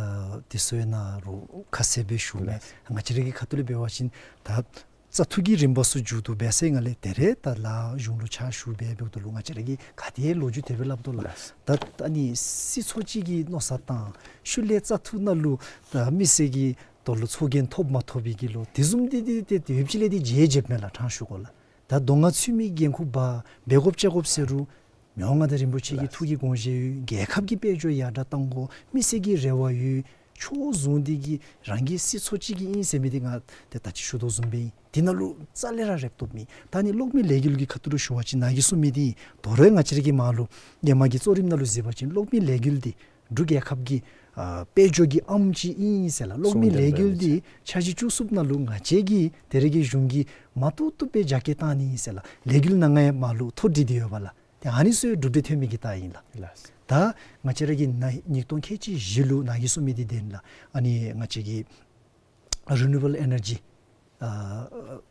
དེ་ཚུ་ཡང་ནཱ་རུང་ཁ་གསལ་སྦེ་ཞུ་མས། ལགས། ང་བཅས་ར་གི་ཁ་ཐུག་ལས་འབད་བ་ཅིན་ད་བཙག་འཐུ་གི་རིམ་པ་ཚུ་མཇུག་བསྡུ་འབད་ཚར་ནང་ལས་ད་རེས་ད་ལཱ་གཞུང་ལུ་ཕྱག་ཞུ་འབད་འབདཝ་ད་ལུ་ང་བཅས་ར་གིས་ག་དེ་ལོ་རྒྱུས་དེ་སྦེ་སླབ་དོ་ལགས། ལགས། ད་ཨ་ནི་སྲིད་ཚོགས་ཅིག་གི་མནོ་བསམ་དང་ཤུལ་ལས་བཙག་འཐུ་ནང་ལུ་ད་མི་སེར་གྱི་དོན་ལུ་ཚོགས་རྒྱན་ཐོབ་མ་ཐོབ་པའི་གི་ལོ་དེ་བཟུམ་འདི་འདི་ཏེ་ཡོདཔ་ཅིག་ལས་འདི་བརྗེད་བརྗེདཔ་མས་ལགས། དྲང་ཞུ་དགོ་ལགས། ད་གདོང་ཁར་ཚུད་མི་འགན་ཁུར་འབག་འབད་དགོཔ་རྐྱབ་དགོཔ་ཟེར་རུང་མི་དབང་མངའ་བདག་རིན་པོ་ཆེ་གི་ཐུགས་ཀྱི་དགོངས་བཞེད་ཡོད། རྒྱལ་ཁབ་ཀྱི་དཔལ་འབྱོར་ཡར་དྲག་གཏང་དགོ། མི་སེར་གྱི་རེ་བ་ཡོད། ཕྱོགས་བཟུང་སྟེ་གི་རང་གི་སྲིད་ཚོགས་ཅིག་གི་ཨིན་ཟེར་མི་འདི་ང་ཏེ་ད་ཅི་ཞུ་དོ་བཟུམ་སྦེ་ཨིན། དེ་ནང་ལུ་རྩ་ལས་ར་རེ་བ་བཏོན་མེད། ད་ནི་གློག་མེ་ལས་འགུལ་གྱི་ཁ་ཐུག་ལུ་ཞུ་བ་ཅིན་ནཱ་གིས་གསུངས་མི་འདི་ད་རུང་ང་བཅས་ར་གི་མར་ལུ་ཧེ་མ་གི་གཙོ་རིམ་ནང་ལུ་གཟིགས་པ་ཅིན་གློག་མེ་ལས་འགུལ་འདི་འབྲུག་རྒྱལ་ཁབ་ཀྱི་ཨ་དཔལ་འབྱོར་གྱི་ཨམ་ཅིག་ཨིན་ཟེར་ལགས། གློག་མེ་ལས་འགུལ་འདི་འཆར་གཞི་བཅུ་གསུམ་ནང་ལུ་ང་བཅས་ཀྱིས་ད་རེས་ཀྱི་གཞུང་གིས་མ་བཏུབ་བཏུབ་སྦེ་རྒྱ་སྐྱེད་བཏང་ནི་ཨིན་ཟེར་ལགས། ལས་འགུལ་ནང་ཡང་མར་ལུ་ཐོ་བྲིས་ཏེ་ཡོད་པ་ལགས། ཏེ་ཨ་ནི་ཚུ་གྲུབ་འབྲས་ཐོན་མི་གི་རྟགས་ཨིན་ལགས། ལགས། ད་ང་བཅས་ར་གི་ནཱ་ཉིས་སྟོང་ཁལ་གཅིག་བཞི་ལུ་ནཱ་གིས་གསུངས་མི་འདི་བདེན་ལགས། ཨ་ནི་ང་བཅས་ཀྱི་རི་ནིའུ་བཱལ་ཨེ་ནར་ཇི་ ཨ་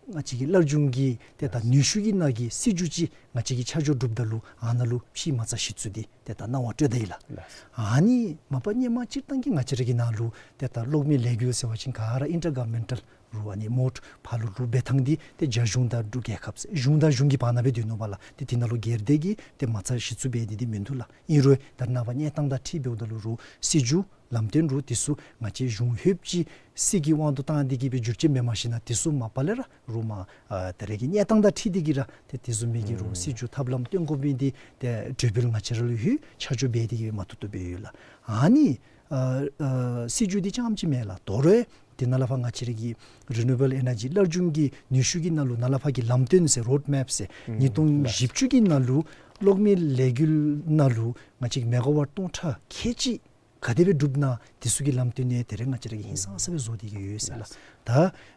ང་བཅས་ཀྱི་སླར་འབྱུང་གི་ཏེ་ད་ནུས་ཤུགས་ཀྱི་ནང་གི་སྲིད་བྱུས་ཅིག་ང་བཅས་ཀྱིས་ཆ་འཇོག་གྲུབ་ད་ལུ་ཨ་ནཱ་ལུ་ཕྱིའི་མ་རྩ་གཞི་བཙུགས་འདི་ཏེ་ད་གནང་བ་སྤྲོད་ད་ཡི་ལགས། ལགས། ཨ་ནི་མ་པ་སྔོན་མ་སྤྱིར་བཏང་གི་ང་བཅས་ར་གི་ནང་ལུ་ཏེ་ད་གློག་མེ་ལས་འགུལ་ཟེར་བ་ཅིན་ག་ར་ཨིན་ཊར་གོ་ཝར་མེན་ཊལ་རུ་ཨ་ནི་མོཌ་ཕར་ལུ་འབད་ཐངས་འདི་ཏེ་རྒྱ་གཞུང་དང་འབྲུག་རྒྱལ་ཁབ་གཞུང་དང་གཞུང་གི་བར་ན་སྦེ་སྡོད་ནུག་པ་ལགས། ཏེ་དེ་ནང་ལུ་སྒེར་སྡེ་གིས་ཏེ་མ་རྩ་གཞི་བཙུགས་འབད་དེ་འདི་མིན་འདུག་ལགས། ཨིན་རུང་ད་རེས་ནངས་པ་གནས་སྟངས་དང་འཁྲིལ་འབདཝ་ད་ལུ་རུང་སྲིད་བྱུས་ལམ་སྟོན་རུང་དེ་ཚུ་ང་བཅས་གཞུང་ཧོད་ཅིག་སྲིད་ཀྱི་དབང་དུ་བཏང་སྟེ་གིས་སྦེ་བསྒྱུར་བཅོས་འབད་མ་ཤེས་ན་དེ་ཚུ་མ་པ་ལས་ར་རུང་མ་ཨ་ད་རེས་ཀྱི་གནས་སྟངས་དང་འཁྲིལ་ཏེ་གིས་ར་ཏེ་དེ་བཟུམ་མའི་གི་རུང་སྲིད་བྱུས་ཐབས་ལམ་སྟོན་དགོ་མི་འདི་ཏེ་གྲོས་འབུལ་ང་བཅས་ར་ལུ་ཧོད་ཆ་འཇོག་འབད་དེ་གིས་སྦེ་མ་བཏུབ་བཏུབ་སྦེ་ཡོད་ལགས། ཨ་ནི་ཨ་ཨ་སྲིད་བྱུས་འདི་རྐྱངམ་ཅིག་མེན་ལགས། དོ་རུང་དེ་ནང་ལས་ཕར་ང་བཅས་ར་གི་རི་ནིའུ་ཨེ་བཱལ་ཨེ་ནར་ཇི་སླར་འབྱུང་གི་ནུས་ཤུགས་ཀྱི་ནང་ལུ་ནཱ་ལས་ཕར་གྱི་ལམ་སྟོན་ཟེར་རོཌ་མེཔ་ཟེར་ཨུམ་ཉིས་སྟོང་བཞི་བཅུ་གི་ནང་ལུ་གློག་མེ་ལས་འགུལ་ནང་ལུ་ང་བཅས་ཀྱི་མེ་ག་ཝཊ་སྟོང་ཕྲག་ཁལ་གཅིག་ག་དེ་སྦེ་འགྲུབ་ན་དེ་ཚུ་གི་ལམ་སྟོན་ཡང་ད་རེས་ང་བཅས་ར་གིས་ཧིང་སངས་ས་སྦེ་བཟོ་སྟེ་གིས་ཡོད་ཟེར་ལགས། ད་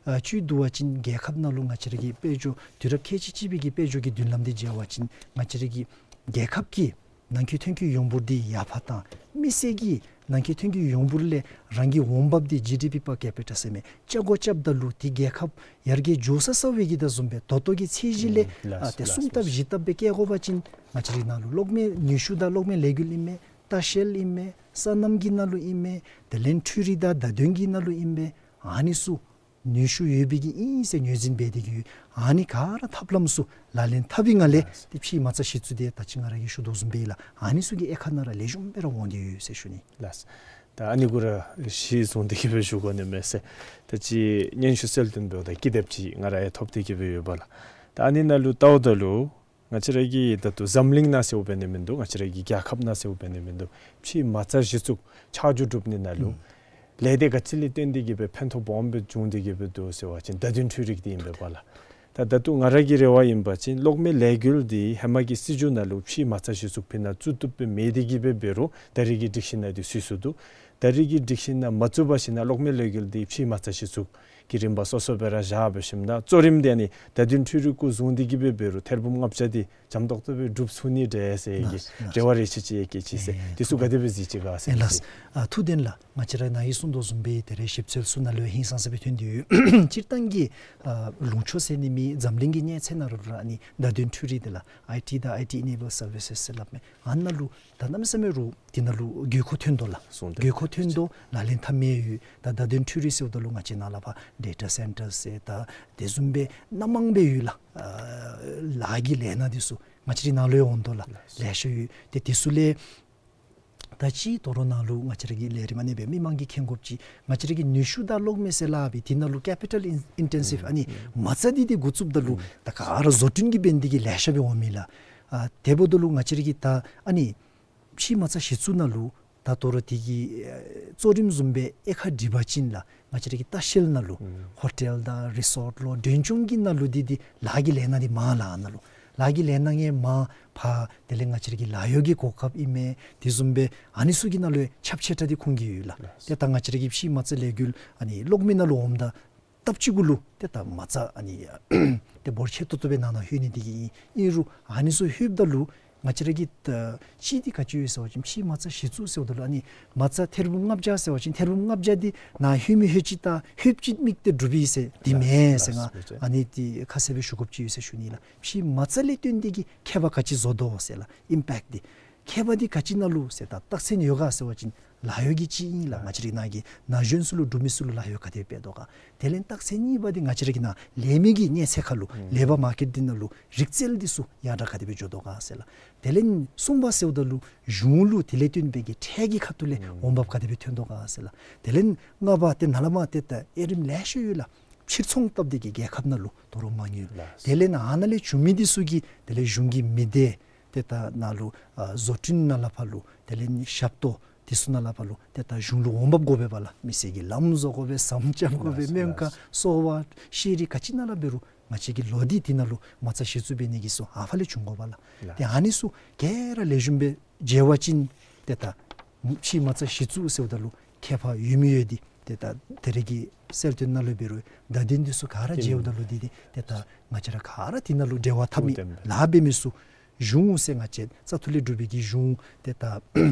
ཨ་ཅིག་བསྡུ་བ་ཅིན་རྒྱལ་ཁབ་ནང་ལུ་ང་བཅས་ར་གི་དཔལ་འབྱོར་དུས་རབས་ཁལ་གཅིག་གཅིག་པའི་གི་དཔལ་འབྱོར་གྱི་མདུན་ལམ་འདི་མཇལ་བ་ཅིན་ང་བཅས་ར་གི་རྒྱལ་ཁབ་ཀྱི་ནང་འཁོད་ཐོན་སྐྱེད་ཡོངས་འབོར་འདི་ཡར་འཕར་བཏང་། མི་སེར་གྱི་ནང་འཁོད་ཐོན་སྐྱེད་ཡོངས་འབོར་ལས་རང་གི་འོང་འབབ་འདི་ཇི་ཌི་པི་པར་ཀེ་པི་ཊ་ཟེར་མི་རྐྱབ་དགོ། རྐྱབ་ད་ལུ་དེ་རྒྱལ་ཁབ་ཡར་རྒྱས་འགྱོ་ས་ས་སྦེ་གི་ད་བཟུམ་སྦེ་ད་ལྟོ་གི་ཚད་གཞི་ལས་ཨ་ཏེ་སྲུང་སྟབས་བཞེས་སྟབས་སྦེ་བཀལ་དགོ་པ་ཅིན་ང་བཅས་རའི་ནང་ལུ་གློག་མེ་ནུས་ཤུགས་དང་གློག་མེ་ལས་འགུལ་ཨིན་མས། ལྟ་བཤལ་ཨིན་མས། སོ་ནམ་གྱི་ནང་ལུ་ཨིན་མས། དེ་ལས་འཕྲུལ་རིག་དང་བརྡ་དོན་གྱི་ནང་ལུ་ཨིན་མས། ཨ་ནི་ཚུ་ནུས་ཤུགས་ཡོད་པའི་གི་ཨིན་ཟེར་ངོས་འཛིན་འབད་དེ་གིས་ཨ་ནི་ག་ར་ཐབས་ལམ་ཚུ་ལག་ལེན་འཐབ་པའི་ངང་ལས་ཏེ་ཕྱིའི་མ་རྩ་གཞི་བཙུགས་འདི་ད་ཅི་ང་ར་གིས་ཞུ་དོ་བཟུམ་སྦེ་ལགས། ཨ་ནི་ཚུ་གི་དབྱེ་ཁག་ནང་ར་ལེགས་ཤོམ་སྦེ་ར་འོང་སྟེ་ཡོད་ཟེར་ཞུ་ནི། ལགས། ད་ཨ་ནི་གུ་ར་གཞི་བཟུང་སྟེ་གིས་སྦེ་ཞུ་དགོ་ནི་མས་ཟེར། ད་ཅི་སྙན་ཞུ་གསལ་སྟོན་འབདཝ་ད་ཀི་དེབ་ཅིག་ང་ར་ཡང་ཐོབ་སྟེ་གིས་སྦེ་ཡོད་པ་ལགས། ད་ཨ་ནི་ནང་ལུ་བལྟཝ་ད་ལུ་ང་བཅས་ར་གི་ད་ལྟོ་འཛམ་གླིང་ནང་ཟེརཝ་འབད་ནི་མིན་འདུག། ང་བཅས་ར་གི་རྒྱལ་ཁབ་ནང་ཟེརཝ་འབད་ནི་མིན་འདུག། ཕྱིའི་མ་རྩ་གཞི་བཙུགས་ཆ་འཇོག་གྲུབ་ནི་ནང་ལུ་ཨུམ་ལས་སྡེ་ག་ཅི་ལས་བརྟེན་ཏེ་གིས་སྦེ་ཕན་ཐོགས་སྦོམ་སྦེ་བྱུང་སྟེ་གིས་སྦེ་འདུག་ཟེར་བ་ཅིན་བརྡ་དོན་འཕྲུལ་རིག་འདི་ཨིན་པས་པ་ལགས། ད་ད་ལྟོ་ང་ར་གི་རེ་བ་ཨིན་པ་ཅིན་གློག་མེ་ལས་འགུལ་འདི་ཧེ་མ་གི་སྲིད་བྱུས་ནང་ལུ་ཕྱིའི་མ་རྩ་གཞི་བཙུགས་ཕི་ནང་བཙུགས་བཏུབ་སྦེ་མེད་དེ་གིས་སྦེ་འབད་རུང་ད་རེས་ཀྱི་སྒྲིག་གཞི་ནང་འདི་ཚུད་སོ་ནུག། ད་རེས་ཀྱི་སྒྲིག་གཞི་ནང་མ་བཙུགས་པ་ཅིན་གློག་མེ་ལས་འགུལ་འདི་ཕྱིའི་མ་རྩ་གཞི་བཙུགས་ཀྱི་རིམ་པ་སོ་སོ་སྦེ་ར་བཞག་སྦེ་ཞིནམ་ད་གཙོ་རིམ་འདི་ཨ་ནི་བརྡ་དོན་འཕྲུལ་རིག་གུ་བཟུང་སྟེ་གིས་སྦེ་འབད་རུང་ཐེར་འབུམ་ལྔ་བརྒྱ་འདི་འཇམ་ཏོག་ཏོ་སྦེ་འགྲུབ་ཚུགས་ནི་འདྲས་ཟེར་གྱི་ལགས་ལགས། རེ་བ་རེ་ཆེ་ཆེ་བསྐྱེད་ཅི་ཟེར། ཨེ་དེ་ཚུ་ག་དེ་སྦེ་གཟིགས་ཅི་ག་ཟེར། ཨེ་ལགས། ཨ་ཐུགས་བདེན་ལགས། ང་བཅས་ར་ནཱ་གིས་གསུངས་དོ་བཟུམ་སྦེ་ད་རེས་ཞིབ་འཚོལ་ཚུ་ནང་ལུ་ཧིང་སངས་ས་སྦེ་ཐོན་ཏེ་ཡོད། སྤྱིར་བཏང་གི་ཨ་ལུང་ཕྱོགས་ཟེར་ནི་མེད། འཛམ་གླིང་གི་གནས་ཚད་ནང་ལུ་ར་ཨ་ནི་བརྡ་དོན་འཕྲུལ་རིག་འདི་ལགས་ཨའི་ཊི་དང་ཨའི་ཊི་ཨི་ནེ་བཱལཌ་སར་བི་སེསི་ཟེར་སླབ་མི་ཨ་ནཱ་ལུ་ད་གནམ་མེད་ས་མེད་རུང་དེ་ནང་ལུ་དགོས་མཁོ་ཐོན་དོ་ལགས། སོང་སྟེ་དགོས་མཁོ་ཐོན་དོ། ལག་ལེན་འཐབ་མི་ཡོད། ད་བརྡ་དོན་འཕྲུལ་རིག་ཟེརཝ་ད་ལུ་ང་བཅས་ནཱ་ལས་ཕར་ཌེ་ཊ་སེན་ཊར་ཟེར་ད་དེ་བཟུམ་སྦེ་སྣ་མང་སྦེ་ཡོད་ལགས། ཨ་ལཱ་གི་ལས་སྣ་འདི་ཚུ་ང་བཅས་རའི་ནང་ལུ་ཡང་འོང་དོ་ལགས། ལེ་ཤ་ཡོད། ཏེ་དེ་ཚུ་ལས་ད་ཅི་དོ་རུང་ནཱ་ལུ་ང་བཅས་ར་གི་ལས་རིམ་ཨ་ནི་སྦེ་མི་མང་གིས་མཁྱེན་དགོཔ་ཅིག་ང་བཅས་ར་གི་ནུས་ཤུགས་དང་གློག་མེ་ཟེར་སླབ་པའི་དེ་ནང་ལུ་ཀེ་པི་ཊལ་ཨིན་ཨིན་ཊེན་སིབ་ཨ་ནི་མ་རྩ་འདི་འདི་འགོ་བཙུགསཔ་ད་ལུ་ད་ག་ར་བཟོ་སྐྲུན་གྱི་འབད་ནི་འདི་གིས་ལེ་ཤ་སྦེ་འོང་མི་ལགས། ཨ་དེ་འབདཝ་ད་ལུ་ང་བཅས་ར་གི་ད་ཨ་ནི་ཕྱིའི་མ་རྩ་གཞི་བཙུགས་ནང་ལུ་ད་དོ་རུང་དེ་གི་ཨེ་གཙོ་རིམ་བཟུམ་སྦེ་དབྱེ་ཁག་སྒྲིག་པ་ཅིན་ལགས། ང་བཅས་ར་གི་ལྟ་བཤལ་ནང་ལུ་ཧོ་ཊེལ་དང་རི་སོཊ་ལུ་མགྲོན་སྐྱོང་གི་ནང་ལུ་འདི་འདི་ལཱ་གི་ལས་སྣ་འདི་མང་ལགས། ཨ་ནཱ་ལུ་ལཱ་གི་ལས་སྣ་ངེ་མང་ཕར་དེ་ལས་ང་བཅས་ར་གི་ལཱ་གཡོག་གི་གོ་སྐབས་ཨིན་མས། དེ་བཟུམ་སྦེ་ཨ་ནི་ཚུ་གི་ནང་ལུ་ཁྱབ་ཆེ་དྲགས་འདི་ཁུངས་ཀྱི་ཡོད་ལགས། ཏེ་ད་ང་བཅས་ར་གི་ཕྱིའི་མ་རྩ་ལས་འགུལ་ཨ་ནི་གློག་མེ་ནང་ལུ་འོངམ་ད་སྟབས་གཅིག་གུ་ལུ་ཏེ་ད་མ་རྩ་ཨ་ནི་ཏེ་འབོར་ཆེ་ཏོག་ཏོ་སྦེ་ནང་ན་ལྷོད་ནི་འདི་གིས་ཨིན། ཨིན་རུང་ཨ་ནི་ཚུ་ལྷོདཔ་ད་ལུ་ང་བཅས་ར་གི་ད་ཅི་འདི་ག་ཅི་ཡོད་ཟེར་བ་ཅིན་ཕྱིའི་མ་རྩ་གཞི་བཙུགས་ཟེརཝ་ད་ལུ་ཨ་ནི་མ་རྩ་ཐེར་འབུམ་ལྔ་བརྒྱ་ཟེར་བ་ཅིན་ཐེར་འབུམ་ལྔ་བརྒྱ་འདི་ནཱ་ལྷོད་མི་ལྷོད་ཅི་ད་ལྷོདཔ་ཅིག་དམིགས་ཏེ་གྲུབ་ཡི་ཟེར་འདི་མེན་ཟེར། ལགས་ལགས། ང་ཨ་ནི་འདི་ཁ་གསལ་སྦེ་ཞུ་དགོཔ་ཅིག་ཡོད་ཟེར་ཞུ་ནི་ལགས། ཕྱིའི་མ་རྩ་ལས་བརྟེན་ཏེ་གིས་ཁྱད་པར་ག་ཅི་བཟོ་དོ་ཟེར་ལགས། ཨིམ་པེཀཊ་འདི་ཁྱད་པར་འདི་ག་ཅི་ནང་ལུ་ཟེར་ད་རྟགས་མཚན་ཡོད་ག་ཟེར་བ་ཅིན་ལཱ་གཡོག་གི་ཅིག་ཨིན་ལགས། ང་བཅས་རའི་ནང་གི་ན་གཞོན་ཚུ་ལུ་འབྲུག་མི་ཚུ་ལུ་ལཱ་གཡོག་ག་དེ་སྦེ་འབད་དོ་ག། དེ་ལས་རྟགས་མཚན་གཉིས་པ་འདི་ང་བཅས་ར་གི་ནཱ་ལས་མི་གི་གནས་ཚད་ཁར་ལུ་ལེ་བར་མར་ཀེཊ་འདི་ནང་ལུ་རིག་རྩལ་འདི་ཚུ་ཡར་དྲག་ག་དེ་སྦེ་འགྱོ་དོ་ག་ཟེར་ལགས། དེ་ལས་གསུམ་པ་ཟེརཝ་ད་ལུ་གཞུང་ལུ་དེ་ལས་བརྟེན་པའི་གི་ཁྲལ་གྱི་ཁ་ཐུག་ལས་འོང་འབབ་ག་དེ་སྦེ་ཐོན་དོ་ག་ཟེར་ལགས། དེ་ལས་ལྔ་པ་ཏེ་ནཱ་ལས་མར་ཏེ་ད་དབྱེ་རིམ་ལེ་ཤ་ཡོད་ལགས། ཕྱིར་ཚོང་སྟབས་བདེ་གི་རྒྱལ་ཁབ་ནང་ལུ་དོ་རུང་མ་དངུལ། ལགས། དེ་ལས་ནཱ་ཨ་ནཱ་ལས་བྱུང་མི་འདི་ཚུ་གིས་དེ་ལས་གཞུང་གི་མི་སྡེ་ཏེ་ད་ནཱ་ལུ་ཨ་བཟོ་སྐྲུན་ནང་ལས་ཕར་ལུ་དེ་ལས་ནི་ཞབས་ཏོག་དེ་ཚུ་ནང་ལས་ཕར་ལུ་ཏེ་ད་གཞུང་ལུ་འོང་འབབ་དགོ་པས་པ་ལགས། མི་སེར་གྱིས་ལམ་བཟོ་དགོ་པས། ཟམ་རྐྱབ་དགོ་པས། ལགས་སྨན་ཁང་ལགས། གསོ་བ་ཤེས་རིག་ག་ཅི་ནང་ལས་འབད་རུང་ང་བཅས་ཀྱི་ལོག་སྟེ་དེ་ནང་ལུ་མ་རྩ་གཞི་བཙུགས་འབད་ནི་གི་ཚུ་ཨ་ཕར་ལས་འབྱུང་དགོ་པ་ལགས། ལགས། ཏེ་ཨ་ནི་ཚུ་ག་ར་ལེགས་ཤོམ་སྦེ་མཇལ་བ་ཅིན་ཏེ་ད་ཕྱིའི་མ་རྩ་གཞི་བཙུགས་ཟེརཝ་ད་ལུ་ཁྱད་པར་ཡོད་མི་ཡོད་འདི་ཏེ་ད་དེ་རིང་གི་གསལ་སྟོན་ནང་ལུ་འབད་རུང་བརྡ་དོན་འདི་ཚུ་ག་ར་མཇལཝ་ད་ལུ་འདི་འདི་ཏེ་ད་ང་བཅས་ར་ག་ར་དེ་ནང་ལུ་འབྲེལ་བ་འཐབ་མི་ཐུགས་བདེན་པས། ལཱ་འབད་མི་ཚུ་གཞུང་ཟེར་ང་བཅས་བཙག་འཐུ་ལས་གྲུབ་པའི་གི་གཞུང་ཏེ་ད་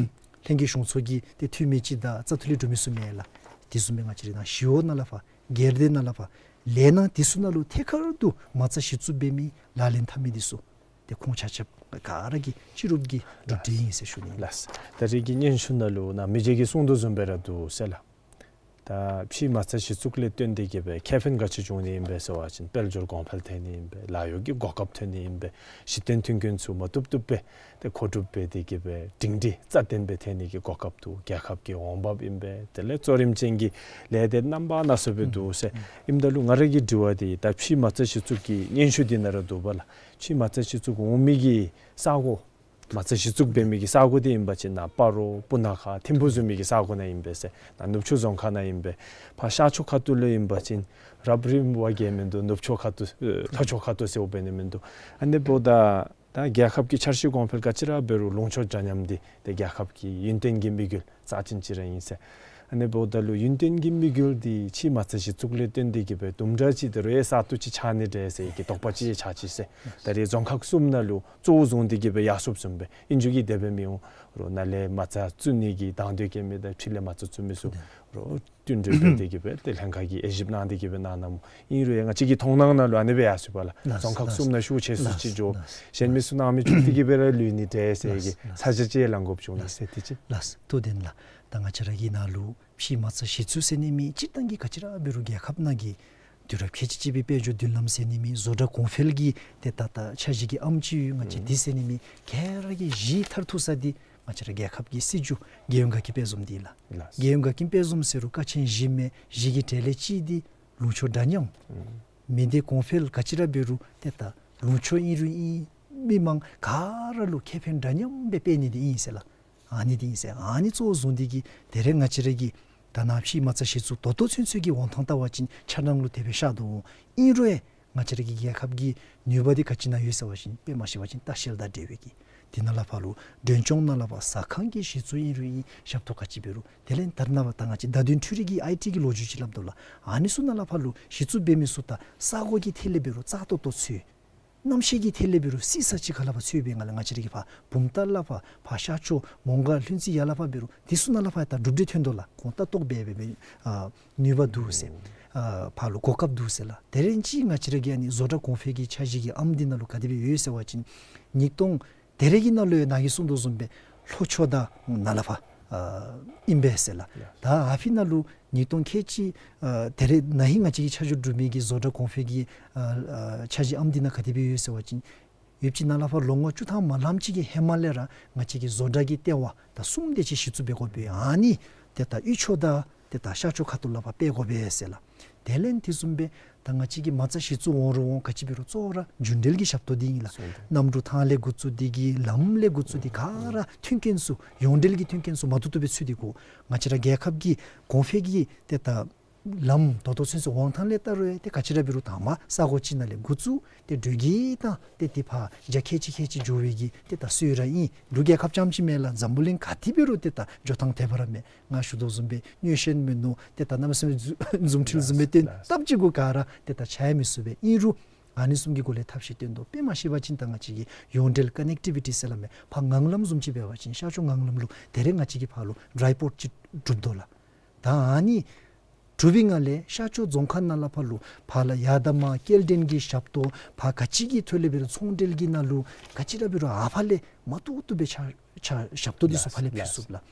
ལྷན་རྒྱས་གཞུང་ཚོགས་ཀྱི་ཏེ་འཐུས་མི་ཅིག་དང་བཙག་འཐུ་ལས་གྲུབ་མི་ཚུ་མེན་ལགས། དེ་བཟུམ་སྦེ་ང་བཅས་ར་ནཱ་ཞི་གཡོག་ནང་ལས་ཕར་སྒེར་སྡེ་ནང་ལས་ཕར་ ལས་སྣ་དེ་ཚུ་ནང་ལུ་ཐད་ཀར་དུ་མ་རྩ་གཞི་བཙུགས་འབད་མི་ལག་ལེན་འཐབ་མི་དེ་ཚུ་ཏེ་ཁོང་ཆ་ཁྱབ་ག་ར་གི་སྤྱི་རུབ་ཀྱི་གྲུབ་འབྲས་ཨིན་ཟེར་ཞུ་ནི། ལགས། ད་རེས་ཀྱི་སྙན་ཞུ་ནང་ལུ་ནཱ་མི་རྗེ་གིས་གསུང་དོ་བཟུམ་སྦེ་ར་འདུག་ཟེར་ལགས། ད་ཕྱིའི་མ་རྩ་གཞི་བཙུགས་ལས་བརྟེན་ཏེ་གིས་སྦེ་ཁེ་ཕན་ག་ཅི་བྱུང་ནི་ཨིན་པས་ཟེར་བ་ཅིན་དཔལ་འབྱོར་གོང་འཕེལ་ཐོན་ནི་ཨིན་པས། ལཱ་གཡོག་གི་གོ་སྐབས་ཐོན་ནི་ཨིན་པས། གཞི་རྟེན་མཐུན་རྐྱེན་ཚུ་མ་བཏུབ་བཏུབ་སྦེ་ཏེ་མཁོ་སྒྲུབ་འབད་དེ་གིས་སྦེ་སྒྲིང་སྒྲི་རྩ་བརྟན་སྦེ་ཐོན་ནི་གི་གོ་སྐབས་འདུག། རྒྱལ་ཁབ་ཀྱི་འོང་འབབ་ཨིན་པས། དེ་ལས་གཙོ་རིམ་ཅན་གྱི་ལས་སྡེ་རྣམ་པ་སྣ་ཚོགས་སྦེ་འདུག་ཟེར། ཨིནམ་ད་ལུ་ང་ར་གི་དྲི་བ་འདི་ད་ཕྱིའི་མ་རྩ་གཞི་བཙུགས་ཀྱི་སྙན་ཞུ་འདི་ནང་ར་འདུག་པ་ལགས། ཕྱིའི་མ་རྩ་གཞི་བཙུགས་འོང་མི་གི་ས་གོ་མ་རྩ་གཞི་བཙུགས་འབད་མི་གི་ས་གོ་འདི་ཨིན་པ་ཅིན་ནཱ་སྤ་རོ་སྤུ་ན་ཁ་ཐིམ་ཕུ་བཟུམ་མའི་གི་ས་གོ་ནང་ཨིན་པས་ཟེར། ནཱ་ནུབ་ཕྱོགས་རྫོང་ཁག་ནང་ཨིན་པས། ཕར་ཤར་ཕྱོགས་ཁ་ཐུག་ལུ་ཨིན་པ་ཅིན་རབ་རིབ་བ་གིས་མིན་འདུག། ནུབ་ཕྱོགས་ཁ་ཐུག་ཨེ་ལྷོ་ཕྱོགས་ཁ་ཐུག་ཟེར་འབད་ནི་མིན་འདུག། ཨ་ནི་འབདཝ་ད་ད་རྒྱལ་ཁབ་ཀྱི་འཆར་གཞི་གོང་འཕེལ་ག་ཅི་ར་འབད་རུང་ལུང་ཕྱོགས་འདྲ་མཉམ་འདི་ཏེ་རྒྱལ་ཁབ་ཀྱི་ཡུན་བརྟན་གྱི་དམིགས་ཡུལ་རྩ་ཅན་ཅིག་ར་ཨིན་ཟེར། ཨ་ནི་འབདཝ་ད་ལུ་ཡུན་བརྟན་གྱི་དམིགས་ཡུལ་འདི་ཕྱིའི་མ་རྩ་གཞི་བཙུགས་ལས་བརྟེན་ཏེ་གིས་སྦེ་དུམ་གྲ་ཅིག་དེ་རུང་ཡང་ས་སྟོང་ཅིག་ཆགས་ནི་འདྲས་ཟེར་གྱི་དོགས་པ་ཅིག་ཆགས་ཅི་ཟེར། ད་རེས་རྫོང་ཁག་གསུམ་ནང་ལུ་གཙོ་བོ་བཟུང་སྟེ་གིས་སྦེ་ཡར་སོངམ་བཟུམ་སྦེ་ཨིན་རུང་གི་དེ་སྦེ་མི་འོང་རུང་ནཱ་ལས་མ་རྩ་བཙུགས་ནི་གི་དང་འདོད་བསྐྱེད་མི་དང་ཕྱི་ལས་མ་རྩ་བཙུགས་མི་ཚུ་རུང་བསྟུན་གྲོས་འབད་དེ་གིས་སྦེ་ཏེ་ལྷན་ཁག་གིས་དབྱེ་ཞིབ་གནང་སྟེ་གིས་སྦེ་གནང་གནངམ་ཨིན་རུང་ཡང་ང་བཅས་ཀྱི་མཐོང་སྣང་ནང་ལུ་ཨ་ནི་སྦེ་ཡར་སོངམ་པ་ལགས། ལགས། རྫོང་ཁག་གསུམ་ནང་ཤུགས་ཆེ་སུ་ཅིག་འགྱོ། ལགས། གཞན་མི་ཚུ་གནང་མི་ཚུགས་ཏེ་གིས་སྦེ་ར་ལུས་ནི་འདྲས་ཟེར་གྱི་ལགས། ཚ་གྱང་ཅིག་ལང་དགོཔ་བྱུང་ནི་ཟེར་དེ་ཅིག། ལགས། ཐུགས་བདེན་ལགས། ད་ང་བཅས་ར་གི་ནཱ་ལུ་ཕྱིའི་མ་རྩ་གཞི་བཙུགས་ཟེར་ནི་མི་སྤྱིར་བཏང་གི་ག་ཅི་ར་འབད་རུང་རྒྱལ་ཁབ་ནང་གི་དུས་རབས་ཁལ་གཅིག་གཅིག་པའི་དཔལ་འབྱོར་མདུན་ལམ་ཟེར་ནི་མི་བཟོ་གྲྭ་གོང་འཕེལ་གྱི་ཏེ་ད་ད་འཆར་གཞི་གི་ཨམ་ཅིག་ཡོད། ང་བཅས་འདི་ཟེར་ནི་མི་ག་ར་གི་གཞི་མཐར་ཐུག་ས་འདི་ང་བཅས་ར་རྒྱལ་ཁབ་ཀྱི་སྲིད་བྱུས་རྒྱལ་ཡོངས་དགའ་སྐྱིད་དཔལ་འཛོམས་འདི་ལགས། ལགས། རྒྱལ་ཡོངས་དགའ་སྐྱིད་དཔལ་འཛོམས་ཟེར་རུང་ཀ་ཆེན་བཞི་མས། བཞི་གི་གྲས་ལས་གཅིག་འདི་ལུང་ཕྱོགས་འདྲ་མཉམ། ཨུམ། མི་སྡེ་གོང་འཕེལ་ག་ཅི་ར་འབད་རུང་ཏེ་ད་ལུང་ཕྱོགས་ཨིན་རུང་ཨིན། མི་མང་ག་ར་ལུ་ཁེ་ཕན་འདྲ་མཉམ་སྦེ་སྤེལ་ནི་འདི་ཨིན་ཟེར་ལགས། ཨ་ནི་འདི་ཨིན་ཟེར། ཨ་ནི་གཙོ་བོ་བཟུང་སྟེ་གིས་ད་རེས་ང་བཅས་ར་གི་ད་ནཱ་ཕྱིའི་མ་རྩ་གཞི་བཙུགས་ད་ལྟོ་ཚུན་ཚོད་ཀྱི་འོང་ཐངས་བལྟ་བ་ཅིན་འཆར་སྣང་ལུ་དེ་སྦེ་ཤར་དོ་འོང་། ཨིན་རུང་ཡང་ང་བཅས་ར་གི་རྒྱལ་ཁབ་ཀྱི་ནུས་པ་འདི་ག་ཅི་ནང་ཡོད་ཟེར་བ་ཅིན་དཔེ་མ་ཤེས་པ་ཅིན་ལྟ་བཤལ་དང་འབྲེལ་བའི་གི་འདི་ནང་ལས་ཕར་ལུ་མགྲོན་སྐྱོང་ནང་ལས་ཕར་ཟ་ཁང་གི་གཞི་བཙུགས་ཨིན་རུང་ཨིན། ཞབས་ཏོག་ག་ཅི་འབད་རུང་། དེ་ལས་ད་རེས་ནངས་པ་ད་ང་བཅས་བརྡ་དོན་འཕྲུལ་རིག་གི་ཨའི་ཊི་གི་ལོ་རྒྱུས་ཅིག་སླབ་དོ་ལགས། ཨ་ནི་ཚུ་ནང་ལས་ཕར་ལུ་གཞི་བཙུགས་འབད་མི་ཚུ་ད་ས་གོ་གི་ཐད་ལས་འབད་རུང་རྩ་ཏོག་ཏོ་ཚུད། གནམ་གཤིས་ཀྱི་ཐད་ལས་འབད་རུང་བསིལ་ས་ཅིག་ཁ་ལས་ཕར་ཚུད་པའི་ངང་ལས་ང་བཅས་ར་གི་ཕར་བུམ་ཐང་ལས་ཕར་ཕར་ཤར་ཕྱོགས་མོང་སྒར་ལྷུན་རྩེ་ཡར་ལས་ཕར་འབད་རུང་འདི་ཚུ་ནང་ལས་ཕར་ད་གྲུབ་འབྲས་ཐོན་དོ་ལགས། ཁོང་ལྟ་རྟོག་འབད་འབད་འབད་ཨ་ནུས་པ་འདུག་ཟེར། ཨ་ཕར་ལུ་གོ་སྐབས་འདུག་ཟེར་ལགས། དེ་རིང་ཅིག་ང་བཅས་ར་གི་ཨ་ནི་བཟོ་གྲྭ་གོང་འཕེལ་གྱི་འཆར་གཞི་གི་ཨམ་འདི་ནང་ལུ་ག་དེ་སྦེ་ཡོད་ཟེར་བ་ཅིན་ཉིས་སྟོང་དེ་རིང་གི་ནང་ལུ་ཡང་ནཱ་གིས་གསུང་དོ་བཟུམ་སྦེ་ལྷོ་ཕྱོགས་དང་ནཱ་ལས་ཕར་ཨ་ཨིན་པས་ཟེར་ལགས། ཡ། ད་ཨ་ཕི་ནང་ལུ་ཉིས་སྟོང་ཁལ་གཅིག་ཨ་དེ་རིང་ན་ཧིང་ང་བཅས་ཀྱིས་ཆ་འཇོག་གྲུབ་མི་གི་བཟོ་གྲྭ་གོང་འཕེལ་གྱི་ཨ་ཨ་འཆར་གཞི་ཨམ་འདི་ནང་ག་དེ་སྦེ་ཡོད་ཟེར་བ་ཅིན་ཡོདཔ་ཅིག་ནཱ་ལས་ཕར་ལོ་ངོ་བཅུ་ཐམ་མ་ལངམ་ཅིག་གི་ཧེ་མ་ལས་ར་ང་བཅས་ཀྱིས་བཟོ་གྲྭ་གི་ལྟེ་བ་ད་གསུམ་དེ་ཅིག་གཞི་བཙུགས་འབད་དགོ་པས། ཨ་ནི་ཏེ་ད་དབུས་ཕྱོགས་དང་ཏེ་ད་ཤར་ཕྱོགས་ཁ་ཐུག་ལས་ཕར་སྤེལ་དགོ་པས་ཟེར་ལགས། དེ་ལས་དེ་བཟུམ་སྦེ་ད་ང་བཅས་ཀྱི་མ་རྩ་གཞི་བཙུགས་འོང་རུང་འོང་ག་ཅི་འབད་རུང་གཙོ་བོ་ར་རྒྱུན་འབྲེལ་གྱི་ཞབས་ཏོག་འདི་ཨིན་ལགས། གནམ་གྲུ་ཐང་ལས་འགོ་བཙུགས་ཏེ་གིས་ལམ་ལས་འགོ་བཙུགས་ཏེ་ག་ར་མཐུན་རྐྱེན་ཚུ་ཡོངས་འབྲེལ་གྱི་མཐུན་རྐྱེན་ཚུ་མ་ཐུབ་ཐུབ་སྦེ་ཚུད་དེ་གོ། ང་བཅས་ར་རྒྱལ་ཁབ་ཀྱི་གོང་འཕེལ་གྱི་ཏེ་ད་ལམ་ད་ལྟོ་ཚུན་ཚོད་འོང་ཐངས་ལས་བལྟ་རུང་ཡང་ཏེ་ག་ཅི་ར་འབད་རུང་དང་པ་ས་གོ་ཅིག་ནང་ལས་འགོ་བཙུགས་ཏེ་འགྲོས་ཀྱིས་ད་ཏེ་ཏེ་ཕར་རྒྱ་ཁལ་གཅིག་ཁལ་གཅིག་འགྱོ་བའི་གི་ཏེ་ད་སྲོལ་ར་ཨིན། འབྲུག་རྒྱལ་ཁབ་རྐྱངམ་ཅིག་མེན་ལགས། འཛམ་བུ་གླིང་ག་ཏེ་འབད་རུང་ཏེ་ད་འགྱོ་ཐངས་དེ་སྦེ་ར་མས། ང་ཞུ་དོ་བཟུམ་སྦེ་མངོན་ཤེས་མིན་ནུག། ཏེ་ད་གནམ་མེད་ས་མེད་རྫུ་རྫུ་འཕྲུལ་བཟུམ་སྦེ་སྟོན་ལགས། སྟབས་ཅིག་གུ་ག་ར་ཏེ་ད་ཆ་ཡང་མི་ཚུགས་པས། ཨིན་རུང་ཨ་ནི་བཟུམ་གྱི་སྒོ་ལས་ཐབས་ཤེས་སྟོན་དོ། དཔེ་མ་ཤེས་པ་ཅིན་ད་ང་བཅས་ཀྱི་ཡོངས་འབྲེལ་ཀ་ནེག་ཊི་བི་ཊི་ཟེར་སླབ་མས། ཕར་ངང་ལམ་བཟུམ་ཅིག་འབད་བ་ཅིན་ཤར་ཕྱོགས་ངང་ལམ་ལུ་དེ་རིང་ང་བཅས་ཀྱིས་ཕར་ལུ་ཌའི་པོརཊ་ཅིག་གྲུབ་དོ་ལགས། ད་ཨ་ནི་གྲུབ་པའི་ངང་ལས་ཤར་ཕྱོགས་རྫོང་ཁག་ནང་ལས་ཕར་ལུ་ཕར་ལས་ཡར་དང་མར་སྐྱེལ་འདྲེན་གྱི་ཞབས་ཏོག་ཕར་ག་ཅི་གི་ཐོག་ལས་འབད་རུང་ཚོང་འབྲེལ་གྱི་ནང་ལུ་ག་ཅི་ར་འབད་རུང་ཨ་ཕར་ལས་མ་ཐུབ་ཐུབ་སྦེ་ཆ་ཆ་ཞབས་ཏོག་འདི་ཚུ་ཕར་ལས་ཕུལ་ཚུགས་ལགས།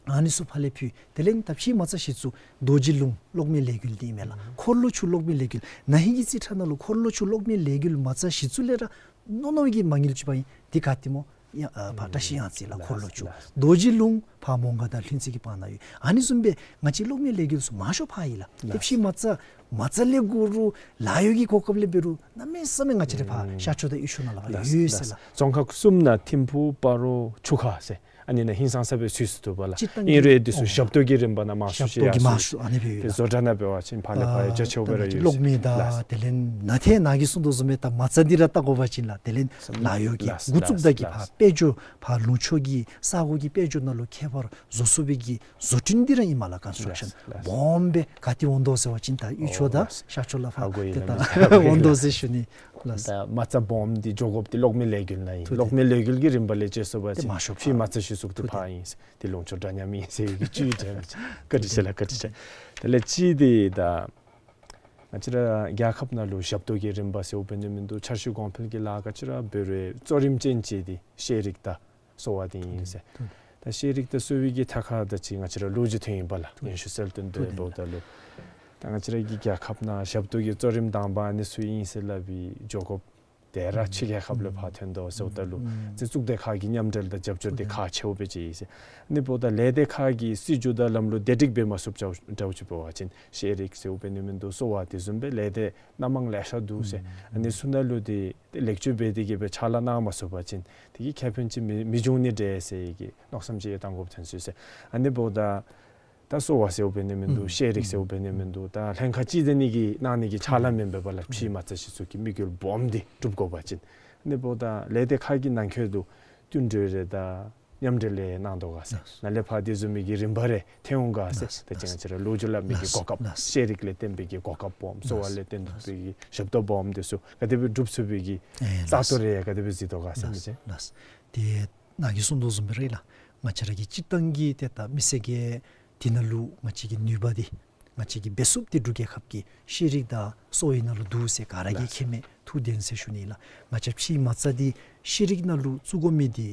ཨ་ནི་ཚུ་ཕར་ལས་ཕུལ། དེ་ལས་ད་ཕྱིའི་མ་རྩ་གཞི་བཙུགས་རྡོ་རྗེ་ལུང་གློག་མེ་ལས་འགུལ་འདི་ཨིན་མས་ལགས། འཁོར་ལོ་ཆུ་གློག་མེ་ལས་འགུལ་ན་ཧིང་གི་རྩིས་ཁྲ་ནང་ལུ་འཁོར་ལོ་ཆུ་གློག་མེ་ལས་འགུལ་མ་རྩ་གཞི་བཙུགས་ལས་ར་རྣོ་རྣོ་གི་མ་དངུལ་ཅིག་འབག་ཡི། འདི་ག་ཏེ་སྨོ། ཡ་ཨ་ཕར་བཀྲ་ཤིས་གཡང་རྩེ་ལགས། འཁོར་ལོ་ཆུ། ལགས། རྡོ་རྗེ་ལུང་ཕར་མོང་སྒར་དང་ལྷུན་རྩེ་གི་བར་ན་ཡོད། ཨ་ནི་བཟུམ་སྦེ་ང་བཅས་གློག་མེ་ལས་འགུལ་ཚུ་མང་ཤོས་ཕར་ཨིན་ལགས། ཏེ་ལགས། ཕྱིའི་མ་རྩ་མ་རྩ་ལས་འགོ་རུང་ལཱ་གཡོག་གི་གོ་སྐབས་ལས་འབད་རུང་གནམ་མེད་ས་མེད་ང་བཅས་ར་ཕར་ཨུམ་ཤར་ཕྱོགས་དང་དབུས་ཕྱོགས་ནང་ལས་ཕར་ལགས། ཡོད་ཟེར་ལགས། ལགས། རྫོང་ཁག་གསུམ་ནང་ཐིམ་ཕུ་སྤ་རོ་ཆུ་ཁ་ཟེར་ཨ་ནི་ནང་ཧིང་སངས་ས་སྦེ་ཚུད་སོ་ཐུབ་པ་ལགས། སྤྱིར་བཏང་ཨིན་རུང་འདི་ཚུ་ཨོ་ཞབས་ཏོག་གི་རིམ་པ་ནང་མང་ཤོས་ཞབས་ཅིག་ཏོག་གི་ཡར་མང་སོང་ཤོས་ཨ་ནི་སྦེ་ཡོད་ལགས། ཏེ་བཟོ་གྲྭ་ནང་འབད་བ་ཅིན་ཕར་ལས་ཕར་ཡང་རྒྱ་ཆེཝ་སྦེ་ར་ཡོད། གློག་མེ་དང་ལགས། དེ་ལས་ནཱ་ཏེ་ནཱ་གིས་གསུང་དོ་བཟུམ་སྦེ་ད་མ་རྩ་འདི་ར་བལྟ་དགོ་པ་ཅིན་ལགས། དེ་ལས་ལཱ་གཡོག་གི་ལགས། འགོ་བཙུགས་ད་གི་ལགས། ཕར་དཔལ་འབྱོར་ཕར་ལུང་ཕྱོགས་ཀྱི་ས་གོ་གི་དཔལ་འབྱོར་ནང་ལུ་ཁྱད་པར་བཟོ་ཚུགས་པའི་གི་བཟོ་སྐྲུན་འདི་ར་ཨིན་མས་ལགས། ཀོན་སི་ཊརག་ཤཱན། ལགས། ལགས། སྦོམ་སྦེ་ག་ཏེ་འོང་དོ་ཟེར་བ་ཅིན་ད་དབུས་ཕྱོགས་དང་ཨོ་ལགས། ཤར་ཕྱོགས་ལས་ཕར་ཧ་གོ་ཡི་ཏེ་ལགས། ད་འོང་དོ་ཟེར་ཞུ་ནི། ལགས། ད་མ་རྩ་སྦོམ་འདི་འགྱོ་དགོཔ་འདི་གློག་མེ་ལས་འགུལ་ནང་ཨིན། ཐུགས་བདེན། གློག་མེ་ལས་འགུལ་གྱི་རིམ་པ་ལས་བཅད་སོང་པ་ཏེ་ཅིན་མང་ཤོས་ཕྱིའི་ཕར་མ་རྩ་གཞི་བཙུགས་འདི་ཐུགས་ཕར་བདེན། ཨིན་ཟེར། ཏེ་ལུང་ཕྱོགས་འདྲ་མཉམ་ཨིན་ཟེར་གྱི་བཅུད་དྲན། བཀའ་དྲིན་ཆེ་ལགས། བཀའ་དྲིན་ཆེ། དེ་ལས་གཅིག་འདི་ད་ ང་བཅས་ར་རྒྱལ་ཁབ་ནང་ལུ་ཞབས་ཏོག་གི་རིམ་པ་ཟེརཝ་འབད་ནི་མིན་འདུག། འཆར་གཞི་གོང་འཕེལ་གྱི་ལཱ་ག་ཅི་ར་འབད་རུང་གཙོ་རིམ་ཅན་ཅིག་འདི་ཤེས་རིག་དང་གསོ་བ་འདི་ཨིན་ཟེར། ད་ཤེས་རིག་དང་གསོ་བའི་གི་ཐད་ཁར་ད་ཅི་ང་བཅས་ར་ལོ་རྒྱུས་ཐོན་ཡི་པ་ལགས། སྙན་ཞུ་གསལ་སྟོན་འབདཝ་ད་ལུ་ད་ང་བཅས་ར་གི་རྒྱལ་ཁབ་ནང་ཞབས་ཏོག་གི་གཙོ་རིམ་དང་པ་ཨ་ནི་ཚུ་ཨིན་ཟེར་སླབ་པའི་འགྱོ་དགོཔ་དེ་ར་ཕྱི་རྒྱལ་ཁབ་ལས་ཕར་ཐོན་དོ་ཟེརཝ་ད་ལུ་རྩིས་གཙུག་སྡེ་ཁག་གི་མཉམ་འབྲེལ་དང་རྒྱབ་སྐྱོར་འདི་ཁག་ཆེཝ་སྦེ་ཅིག་ཨིན་ཟེར། ཨ་ནི་འབདཝ་ད་ལས་སྡེ་ཁག་གི་སྲིད་བྱུས་དང་ལམ་ལུགས་བདེ་སྒྲིག་འབད་མ་ཚུགསཔ་འདྲཝ་ཅིག་འབད་བ་ཅིན་ཤེས་རིག་ཟེརཝ་འབད་ནི་མིན་འདུག། གསོ་བ་དེ་བཟུམ་སྦེ་ལས་སྡེ་སྣ་མང་ལེ་ཤ་འདུག་ཟེར། ཨ་ནི་ཚུ་ནང་ལུ་འདི་ལེགས་བཅོས་འབད་དེ་གི་སྦེ་ཕྱག་ལཱ་གནང་མ་ཚུགས་པ་ཅིན་དེ་གིས་ཁེ་ཕན་ཅིག་མི་མི་འབྱུང་ནི་འདྲས་ཟེར་གྱི་མནོ་བསམ་ཅིག་ཡང་བཏང་དགོཔ་ཐོན་སོང་ཟེར། ཨ་ནི་འབདཝ་ད་ད་གསོ་བ་ཟེརཝ་འབད་ནི་མིན་འདུག། ཤེས་རིག་ཟེརཝ་འབད་ནི་མིན་འདུག། ད་ལྷན་ཁག་གཅིག་དེ་ནི་གི་གནང་ནི་གི་ཕྱག་ལཱ་མེན་པས་པ་ལགས། ཕྱིའི་མ་རྩ་གཞི་བཙུགས་ཀྱི་དམིགས་ཡུལ་སྦོམ་འདི་འགྲུབ་དགོ་པ་ཅིན། ཨ་ནི་འབདཝ་ད་ལས་སྡེ་ཁག་གི་ནང་འཁོད་དུ་བསྟུན་གྲོས་རེ་དང་མཉམ་འབྲེལ་རེ་གནང་དོ་ག་ཟེར། ནཱ་ལས་ཕར་དེ་བཟུམ་མའི་གི་རིམ་པ་རེ་ཐོན་འོང་ག་ཟེར། ད་ཅི་ང་བཅས་ར་ལོ་རྒྱུས་སླབ་མི་གི་གོ་སྐབས་ཤེས་རིག་ལས་བརྟེན་པའི་གི་གོ་སྐབས་སྦོམ་གསོ་བ་ལས་བརྟེན་པའི་གི་ཞབས་ཏོག་སྦོམ་དེ་ཚུ་ག་དེ་སྦེ་འགྲུབ་ཚུགས་པའི་གི་རྩ་གཏོར་རེ་ག་དེ་སྦེ་གཟིགས་དོ་ག་ཟེར་མི་ཅིག། ལགས། དེ་ནཱ་གིས་གསུངས་དོ་བཟུམ་སྦེ་ར་ལགས། ང་བཅས་ར་གི་སྤྱིར་བཏང་གི་ཏེ་ད་མི་སེར་གྱི་དེ་ནང་ལུ་ང་བཅས་ཀྱི་ནུས་པ་འདི་ང་བཅས་ཀྱི་འབད་ཚུགསཔ་འདི་འབྲུག་རྒྱལ་ཁབ་ཀྱི་ཤེས་རིག་དང་གསོ་བའི་ནང་ལུ་འདུག་ཟེར་ག་ར་གིས་མཁྱེན་མས། ཐུགས་བདེན་ཟེར་ཞུ་ནི་ལགས། ང་བཅས་ཕྱིའི་མ་རྩ་འདི་ཤེས་རིག་ནང་ལུ་བཙུགས་དགོ་མི་འདི་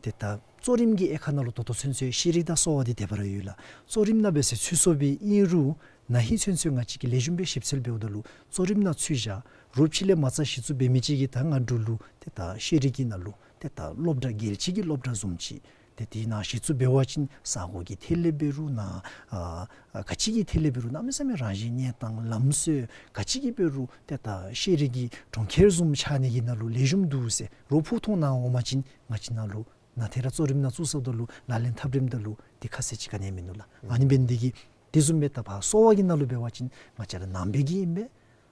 ཏེ་ད་གཙོ་རིམ་གྱི་དབྱེ་ཁག་ནང་ལུ་ད་ལྟོ་ཚུན་ཚོད་ཤེས་རིག་དང་གསོ་བ་འདི་དེ་སྦེ་ར་ཡོད་ལགས། གཙོ་རིམ་ནང་སྦེ་ཟེར་ཚུད་སོང་པའི་ཨིན་རུང་ན་ཧིང་ཚུན་ཚོད་ང་བཅས་ཀྱིས་ལེགས་ཤོམ་སྦེ་ཞིབ་འཚོལ་འབདཝ་ད་ལུ་གཙོ་རིམ་ནང་ཚུད་བཞག། རོགས་ཕྱི་ལས་མ་རྩ་གཞི་བཙུགས་འབད་མི་ཅིག་གིས་ད་ང་འབྲུག་ལུ་ཏེ་ད་ཤེས་རིག་གི་ནང་ལུ་ཏེ་ད་སློབ་གྲྭ་རྒྱལ་སྤྱི་གི་སློབ་གྲྭ་བཟུམ་ཅིག་ཏེ་དེ་ནང་གཞི་བཙུགས་འབད་བ་ཅིན་ས་སྒོ་གི་ཐད་ལས་འབད་རུང་ནཱ་ཨ་ཨ་ག་ཅི་གི་ཐད་ལས་འབད་རུང་གནམ་མེད་ས་མེད་རང་བཞིན་གནས་སྟངས་ལམ་སྲོལ་ག་ཅི་གི་འབད་རུང་ཏེ་ད་ཤེས་རིག་གི་གྲོང་ཁྱེར་བཟུམ་ཆགས་ནི་གི་ནང་ལུ་ལེགས་ཤོམ་འདུག་ཟེར། རོགས་ཕུག་མཐོང་ནང་འོང་པ་ཅིན་ང་བཅས་ནཱ་ལུ་ནཱ་ཏེ་ར་གཙོ་རིམ་ནང་བཙུགས་སོངམ་ད་ལུ་ལག་ལེན་འཐབ་རནམ་ད་ལུ་དེ་ཁ་གསལ་ཅིག་ག་ནི་ཡང་མིན་ནུག་ལགས། ཨ་ནི་འབད་ནི་འདི་གིས་དེ་བཟུམ་སྦེ་ད་ཕར་གསོ་བ་གི་ནང་ལུ་འབད་བ་ཅིན་ང་བཅས་ར་ནང་པའི་གི་ཨིན་པས།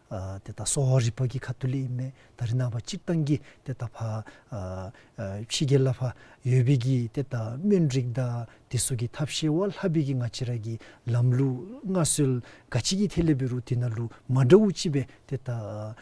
ཨ་ཏེ་ད་གསོ་བ་རིག་པ་གི་ཁ་ཐུག་ལས་ཨིན་མས། ད་རེས་ནངས་པ་སྤྱིར་བཏང་གི་ཏེ་ད་ཕར་ཨ་ཨ་ཕྱི་རྒྱལ་ལས་ཕར་ཡོད་པའི་གི་ཏེ་ད་སྨན་རིག་དང་དེ་ཚུ་གི་ཐབས་ཤེས་བ་ལྷག་པའི་གི་ང་བཅས་ར་གི་ལམ་ལུགས་སྔར་སྲོལ་ག་ཅི་གི་ཐད་ལས་འབད་རུང་དེ་ནང་ལུ་མ་འདྲཝ་ཅིག་སྦེ་ཏེ་ད་ཨ་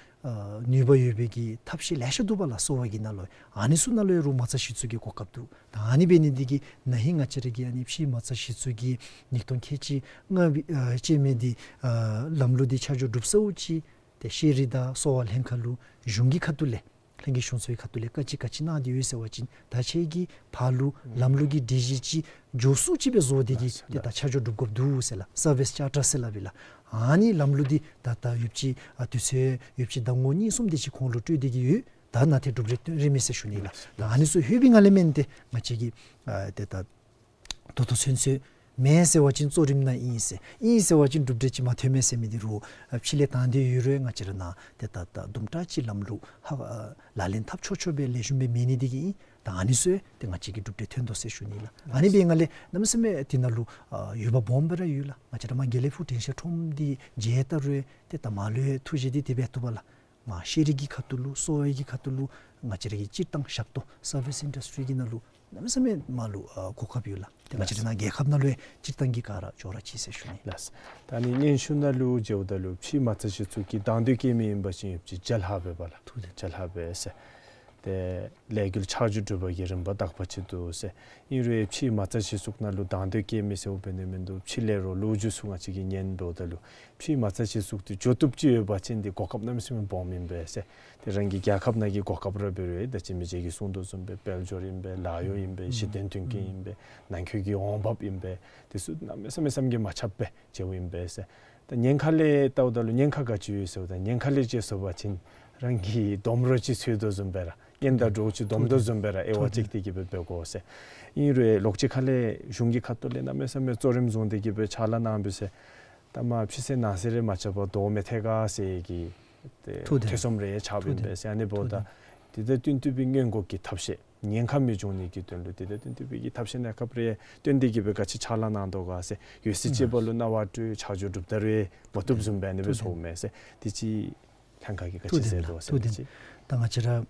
ནུས་པ་ཡོད་པའི་གི་ཐབས་ཤེས་ལེ་ཤ་འདུག་པ་ལགས། གསོ་བ་གི་ནང་ལུ་ཨ་ནི་ཚུ་ནང་ལུ་ཡང་རོགས་མ་རྩ་གཞི་བཙུགས་ཀྱི་གོ་སྐབས་འདུག། ད་ཨ་ནི་འབད་ནི་འདི་གིས་ན་ཧིང་ང་བཅས་ར་གི་ཨ་ནི་ཕྱིའི་མ་རྩ་གཞི་བཙུགས་ཀྱི་ཉིས་སྟོང་ཁལ་གཅིག་ལྔ་པའི་ཨ་ཅན་མའི་འདི་ཨ་ལམ་ལུགས་འདི་ཆ་འཇོག་གྲུབ་ཚརཝ་ཅིག་ཏེ་ཤེས་རིག་དང་གསོ་བ་ལྷན་ཁག་ལུ་གཞུང་གི་ཁ་ཐུག་ལས་ལྷན་རྒྱས་གཞུང་ཚོགས་ཀྱི་ཁ་ཐུག་ལས་བཀའ་ཅི་བཀའ་ཅི་གནང་སྟེ་ཡོད་ཟེར་བ་ཅིན་ད་ཁྱེད་ཀྱིས་ཕར་ལུ་ལམ་ལུགས་ཀྱི་སྒྲིག་གཞི་ཅིག་འགྱོ་ཚུགསཔ་ཅིག་སྦེ་བཟོ་སྟེ་གི་ཏེ་ད་ཆ་འཇོག་གྲུབ་དགོཔ་འདུག་ཟེར་ལགས། སར་བིསི་ཅར་ཊར་ཟེར་སླབ་ཨིན་ལགས། ཨ་ནི་ལམ་ལུགས་འདི་ད་ད་ཡོདཔ་ཅིག་ཨ་དུས་ཚོད་ཡོདཔ་ཅིག་ཟླ་ངོ་གཉིས་གསུམ་དེ་ཅིག་གོང་ལུ་སྤྲོད་དེ་གི་ཡོད། ད་ནཱ་ཏེ་གྲུབ་འབྲས་སྟོན་རན་མས་ཟེར་ཞུ་ནི་ལགས། ད་ཨ་ནི་ཚུ་ལྷོད་པའི་ངང་ལས་མེན་ཏེ་ང་བཅས་ཀྱིས་ཨ་ཏེ་ད་ད་ལྟོ་ཚུན་ཚོད་མེན་ཟེར་བ་ཅིན་གཙོ་རིམ་ནང་ཨིན་ཟེར་ཨིན་ཟེར་བ་ཅིན་གྲུབ་འབྲས་ཅིག་མ་ཐོན་མས་ཟེར་མི་འདི་རོགས་ཨ་ཕྱི་ལས་བཏང་སྟེ་ཡོད་རུང་ང་བཅས་ར་ནཱ་ཏེ་ད་ད་དུམ་གྲ་ཅིག་ལམ་ལུགས་ཧ་ཨ་ལག་ལེན་འཐབ་ཆོག་ཆོག་སྦེ་ལེགས་ཤོམ་སྦེ་མེད་ནི་འདི་གིས་ཨིན། ད་ཨ་ནི་ཚུ་ཏེ་ང་བཅས་ཀྱིས་གྲུབ་འབྲས་ཐོན་དོ་ཟེར་ཞུ་ནི་ལགས། ཨ་ནི་འབད་བའི་ངང་ལས་གནམ་མེད་ས་མེད་དེ་ནང་ལུ་ཨ་འོས་འབབ་སྦོམ་སྦེ་ར་ཡོད་ལགས། ང་བཅས་ར་མར་དགེ་ལེགས་ཕུག་དྲན་ཤེས་ཁྲོམ་འདི་མཇལ་ད་རུང་ཏེ་ད་མར་ལུ་ཡང་ཐུགས་བཞེད་འདི་དེ་སྦེ་བཏུབ་པ་ལགས། མར་ཤེས་རིག་གི་ཁ་ཐུག་ལུ་གསོ་བའི་གི་ཁ་ཐུག་ལུ་ང་བཅས་ར་གི་སྤྱིར་བཏང་ཞབས་ཏོག་སར་བིསི་ཨིན་ཌསི་ཊི་རི་གི་ནང་ལུ་གནམ་མེད་ས་མེད་མར་ལུ་ཨ་གོ་སྐབས་ཡོད་ལགས། ཏེ་ང་བཅས་ར་ནཱ་རྒྱལ་ཁབ་ནང་ལུ་ཡང་སྤྱིར་བཏང་གི་ག་ར་ཅོག་ར་གཅིག་ཟེར་ཞུ་ནི་ལགས། ད་ཨ་ནི་སྙན་ཞུ་ནང་ལུ་མཇལཝ་ད་ལུ་ཕྱིའི་མ་རྩ་གཞི་བཙུགས་ཀྱི་དང་འདོད་བསྐྱེད་མི་ཨིན་པ་ཅིན་ཡོདཔ་ཅིག་བརྒྱ་ལྷག་པས་པ་ལགས། ཐུགས་བདེན། བརྒྱ་ལྷག་པས་ཟེར། ཏེ་ལས་འགུལ་ཆ་འཇོག་གྲུབ་པ་གི་རིམ་པ་དག་པ་ཅིག་འདུག་ཟེར། ཨིན་རུང་ཕྱིའི་མ་རྩ་གཞི་བཙུགས་ནང་ལུ་དང་འདོད་བསྐྱེད་མི་ཟེརཝ་འབད་ནི་མིན་འདུག། ཕྱི་ལས་རོགས་ལོ་རྒྱུས་ཚུ་ང་བཅས་ཀྱིས་ཉན་འབདཝ་ད་ལུ་ཕྱིའི་མ་རྩ་གཞི་བཙུགས་ཏེ་འགྱོ་བཏུབ་ཅིག་ཡོད་པ་ཅིན་འདི་གོ་སྐབས་གནམ་མེད་ས་མེད་སྦོམ་ཨིན་པས་ཟེར། ཏེ་རང་གི་རྒྱལ་ཁབ་ནང་གི་གོ་སྐབས་ར་འབད་རུང་ད་ཅི་མི་རྗེ་གིས་གསུངས་དོ་བཟུམ་སྦེ་དཔལ་འབྱོར་ཨིན་པས། ལཱ་གཡོག་ཨིན་པས། གཞི་རྟེན་མཐུན་རྐྱེན་ཨིན་པས། ནང་འཁོད་ཀྱི་འོང་འབབ་ཨིན་པས། དེ་ཚུ་གནམ་མེད་ས་མེད་བསམ་གྱིས་མ་ཁྱབ་པས། ཅིག་ཨིན་པས་ཟེར། ད་ཉེན་ཁ་ལས་བལྟཝ་ད་ལུ་ཉེན་ཁ་ག་ཅི་ཡོད་ཟེརཝ་ད་ཉེན་ཁ་ལས་ཅིག་ཟེར་བ་ཅིན་རང་གི་དོམ་རོ་ཅིག་འཚོལ་དོ་བཟུམ་སྦེ་ར་གཉེན་དང་གྲོགས་ཅིག་སྡོམ་དོ་བཟུམ་སྦེ་ར་དབྱེ་བ་ཕྱེ་སྟེ་གི་སྦེ་འབད་དགོ་ཟེར། ཨིན་རུང་ལོགས་ཅིག་ཁ་ལས་གཞུང་གི་ཁ་ཐུག་ལས་གནམ་མེད་ས་མེད་གཙོ་རིམ་བཟུང་སྟེ་གི་སྦེ་ཕྱག་ལཱ་གནང་བའི་ཟེར། ད་མར་ཕྱི་གསལ་ནང་གསལ་རེ་མ་ཆགས་པར་དོ་མི་ཐེག་ག་ཟེར་གྱི་ཐེ་ཚོམ་རེ་ཆགསཔ་ཨིན་པས་ཟེར། ཨ་ནི་འབདཝ་ད་དེ་དང་བསྟུན་ཏེ་སྦེ་སྔོན་འགོག་གི་ཐབས་ཤེས་ཉེན་ཁ་མི་འབྱུང་ནི་གི་དོན་ལུ་དེ་དང་བསྟུན་ཏེ་སྦེ་གི་ཐབས་ཤེས་གནས་སྐབས་རེ་བཏོན་ཏེ་གི་སྦེ་ག་ཅི་ཕྱག་ལཱ་གནང་དོ་ག་ཟེར། ཡོད་ཚད་ཅིག་པ་ལུ་གནང་བ་སྤྲོད་ཆ་འཇོག་གྲུབ་ད་རུང་མ་བཏུབ་བཟུམ་སྦེ་ཨ་ནི་སྦེ་སོངམ་མས་ཟེར། དེ་ཅིག་ལྷན་ཁག་གིས་ག་ཅི་ཟེར་དོ་ཟེར་ཐུགས་བདེན་ལགས། ཐུགས་བདེན། ད་ང་བཅས་ར་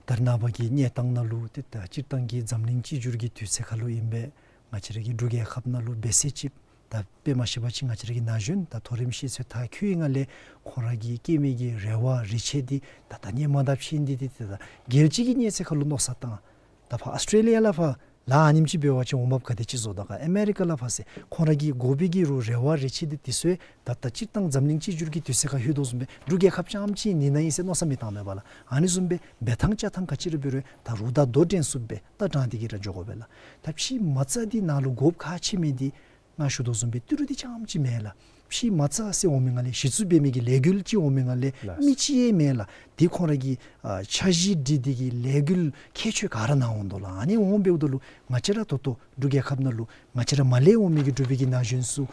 ད་རེས་ནངས་པ་གི་གནས་སྟངས་ནང་ལུ་ཏེ་ད་སྤྱིར་བཏང་གི་འཛམ་གླིང་གཅིག་གྱུར་གྱི་དུས་ཚོད་ཁར་ལུ་ཨིན་པས། ང་བཅས་ར་གི་འབྲུག་རྒྱལ་ཁབ་ནང་ལུ་འབད་ས་ཅིག་ད་དཔེ་མ་ཤེས་པ་ཅིན་ང་བཅས་ར་གི་ན་གཞོན་ད་མཐོ་རིམ་ཤེས་ཚད་མཐར་འཁྱོལ་བའི་ངང་ལས་ཁོང་ར་གི་སྐྱེ་མི་གི་རེ་བ་རེ་ཆེ་འདི་ད་ད་ནི་མ་འདང་ཕྱིན་འདི་ཏེ་ད་རྒྱལ་སྤྱི་གི་གནས་ཚད་ཁར་ལུ་མནོ་བསམ་བཏང་། ད་ཕར་ཨཱོས་ཊྲེ་ལི་ཡ་ལས་ཕར་ ལགས། ཨ་ནེམ་ཅིག་འབད་བ་ཅིན་འོང་འབབ་ག་དེ་ཅིག་བཟོ་དོ་ག། ཨ་མེ་རི་ཀ་ལས་ཕར་ཟེར་ཁོང་ར་གི་དགོ་པའི་གི་རུ་རེ་བ་རེ་ཆེ་འདི་དེ་ཚུ་ད་ལྟོ་སྤྱིར་བཏང་འཛམ་གླིང་གཅིག་གྱུར་གྱི་དུས་ཚོད་ཁར་ལྷོད་དོ་བཟུམ་སྦེ་འབྲུག་རྒྱལ་ཁབ་རྐྱངམ་ཅིག་ནི་ནཱ་ཨིན་ཟེར་མནོ་བསམ་མི་བཏང་མས་པ་ལགས། ཨ་ནི་བཟུམ་སྦེ་འབད་ཐངས་བཅའ་ཐངས་ག་ཅི་ར་འབད་རུང་ད་རུང་ད་དོ་འགྲན་ཚུགསཔ་སྦེ་ད་དྲང་སྟེ་གི་ར་འགྱོ་དགོ་པས་ལགས། ད་ཕྱི་མ་རྩ་འདི་ནཱ་ལུ་དགོཔ་ཁག་ཆེ་མི་འདི་ང་ཞུ་དོ་བཟུམ་སྦེ་ཏི་རུ་འདི་རྐྱངམ་ཅིག་མེན་ལགས། ཕྱི་མ་རྩ་ཟེར་འོང་མི་ནང་ལས་གཞི་བཙུགས་འབད་མི་གི་ལས་འགུལ་ཅིག་འོང་མི་ནང་ལས་ལགས། མི་གཅིག་ཡང་མེན་ལགས། དེ་ཁོང་ར་གི་ཨ་འཆར་གཞི་སྒྲིག་སྟེ་གི་ལས་འགུལ་ཁྱད་ཆོས་ག་ར་ནཱ་འོང་དོ་ལགས། ཨ་ནི་འོང་འབདཝ་ད་ལུ་ང་བཅས་ར་ད་ལྟོ་འབྲུག་རྒྱལ་ཁབ་ནང་ལུ་ང་བཅས་ར་མར་ལས་འོང་མི་གི་འབྲུག་པའི་གི་ན་གཞོན་ཚུ་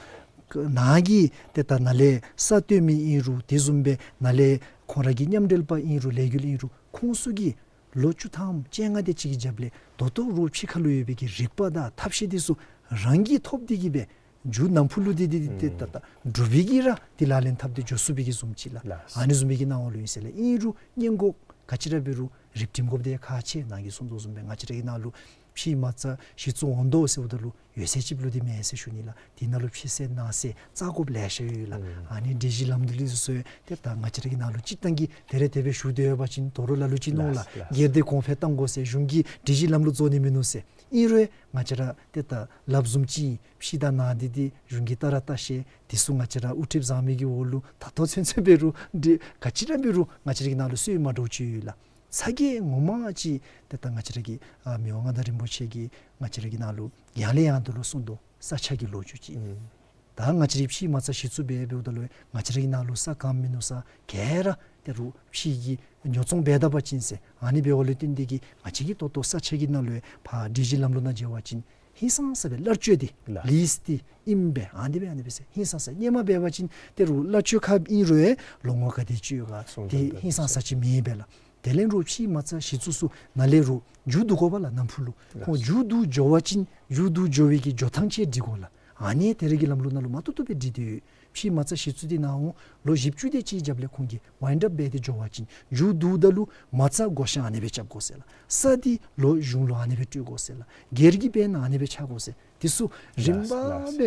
ནཱ་གི་ཏེ་ད་ནཱ་ལས་ས་སྟོན་མི་ཨིན་རུང་དེ་བཟུམ་སྦེ་ནཱ་ལས་ཁོང་ར་གི་མཉམ་འབྲེལ་པ་ཨིན་རུང་ལས་འགུལ་ཨིན་རུང་ཁོང་ཚུ་གིས་ལོ་བཅུ་ཐམ་བཅོ་ལྔ་དེ་ཅིག་གི་རྒྱབ་ལས་ད་ལྟོ་རུང་ཕྱི་ཁ་ལུ་ཡོད་པའི་གི་རིག་པ་དང་ཐབས་ཤེས་དེ་ཚུ་རང་གིས་ཐོབ་སྟེ་གི་སྦེ་མཇུག་ནམ་ཕུགས་ལུ་འདི་འདི་འདི་ཏེ་ད་ལྟོ་འབྲུག་པའི་གིས་ར་འདི་ལག་ལེན་འཐབ་སྟེ་འགྱོ་ཚུགས་པའི་གི་བཟུམ་ཅིག་ལགས། ལགས། ཨ་ནི་བཟུམ་མའི་གི་སྣང་བ་ལུ་ཨིན་ཟེར་ལགས། ཨིན་རུང་སྔོན་འགོག་ག་ཅི་ར་འབད་རུང་རིག་ཁྲིམས་དགོཔ་འདི་ཁག་ཆེ། ནཱ་གིས་གསུངས་དོ་བཟུམ་སྦེ་ང་བཅས་ར་གི་ནང་ལུ་ཕྱི་མ་རྩ་གཞི་བཙུགས་འོང་དོ་ཟེརཝ་ད་ལུ་ཡོད་ཚད་ཅིག་ལུ་འདི་མེན་ཟེར་ཞུ་ནི་ལགས། དེ་ནང་ལུ་ཕྱི་གསལ་ནང་གསལ་བཙག་དགོཔ་ལེ་ཤ་ཡོད་ལགས། ཨ་ནི་སྒྲིག་གཞི་ལམ་ལུགས་འདི་ཚུ་ཏེ་ད་ང་བཅས་ར་གི་ནང་ལུ་སྤྱིར་བཏང་གི་དེ་རེ་དེ་སྦེ་ཞུ་སྡོད་པ་ཅིན་དོ་རུང་ལ་ལུ་ཅིག་མནོ་ལགས། ལགས། སྒེར་སྡེ་གོང་འཕེལ་གཏང་དགོ་ཟེར་གཞུང་གི་སྒྲིག་གཞི་ལམ་ལུགས་རྫོགས་ནི་མིན་ནུག་ཟེར། ཨིན་རུང་ང་བཅས་ར་ཏེ་ད་སླབ་བཟུམ་ཅིག་ཕྱི་དང་ནང་འདི་འདི་གཞུང་གི་ལྟ་ར་ལྟ་བཤལ་དེ་ཚུ་ང་བཅས་ར་དབུ་ཁྲིདཔ་བཟང་མི་གི་འོག་ལུ་ད་ལྟོ་ཚུན་ཚོད་འབད་རུང་འདི་ག་ཅི་ར་འབད་རུང་ང་བཅས་ར་གི་ནང་ལུ་སྲོལ་མ་འདྲཝ་ཅིག་ཡོད་ལགས། ཚ་གྱང་ངོ་མ་ཅིག་ཏེ་ད་ང་བཅས་ར་གི་ཨ་མི་དབང་མངའ་བདག་རིན་པོ་ཆེ་གིས་ང་བཅས་ར་གི་ནང་ལུ་ཡང་ལས་ཡང་དུ་ལུ་གསུངས་དོ། ས་ཆ་གི་ལོ་རྒྱུས་ཅིག། ཨུམ། ད་ང་བཅས་རའི་ཕྱི་མ་རྩ་གཞི་བཙུགས་འབད་འབདཝ་ད་ལུ་ང་བཅས་ར་གི་ནང་ལུ་ས་གང་མིན་ནུག་ས་ག་ར་ཏེ་རུང་ཕྱི་གི་ཉོ་ཚོང་འབད་ད་པ་ཅིན་ཟེར། ཨ་ནི་འབདཝ་ལས་བརྟེན་ཏེ་གིས་ང་བཅས་ཀྱི་ད་ལྟོ་ས་ཆ་གི་ནང་ལུ་ཕར་སྒྲིག་གཞི་ལམ་ལུགས་ནང་འགྱོ་བ་ཅིན་ཧིང་སངས་ས་སྦེ་གླར་སྤྱོད་འདི་ལགས། ལིསི་འདི་ཨིནམ་སྦེ་ཨ་ནི་སྦེ་ཨ་ནི་སྦེ་ཟེར་ཧིང་སངས་ས། སྔོན་མ་འབད་བ་ཅིན་ཏེ་རུང་གླར་སྤྱོད་ཁར་ཨིན་རུང་ལོ་ངོ་ག་དེ་ཅིག་ཡོད་ག་སོང་ཏེ་ཙང་ཧིང་སངས་ས་ཅིག་མེད་པས་ལགས། དེ་ལས་རུང་ཕྱི་མ་རྩ་གཞི་བཙུགས་ཚུ་ནཱ་ལས་རུང་མཇུག་བསྡུ་དགོ་པས་ལགས། ནམ་ཕུགས་ལུ་ཁོང་མཇུག་བསྡུ་འགྱོ་བ་ཅིན་མཇུག་བསྡུ་འགྱོ་བའི་གི་འགྱོ་ཐངས་ཅིག་སྒྲིག་དགོ་ལགས། ཨ་ནི་དེ་རེ་གི་ལམ་ལུགས་ནང་ལུ་མ་ཐུབ་ཐུབ་སྦེ་སྒྲིག་སྟེ་ཡོད། ཕྱི་མ་རྩ་གཞི་བཙུགས་འདི་ནཱ་འོང་ལོ་བཞི་བཅུ་དེ་ཅིག་རྒྱབ་ལས་ཁོང་གིས་ཝའིནཌ་ཨཔ་འབད་དེ་འགྱོ་བ་ཅིན་མཇུག་བསྡུཝ་ད་ལུ་མ་རྩ་བགོ་བཤའ་ཨ་ནི་སྦེ་རྐྱབ་དགོ་ཟེར་ལགས། ས་འདི་ལོག་གཞུང་ལུ་ཨ་ནི་སྦེ་སྤྲོད་དགོ་ཟེར་ལགས། སྒེར་གྱི་འབད་ན་ཨ་ནི་སྦེ་ཆགས་དགོ་ཟེར། དེ་ཚུ་རིམ་པ་སྦེ་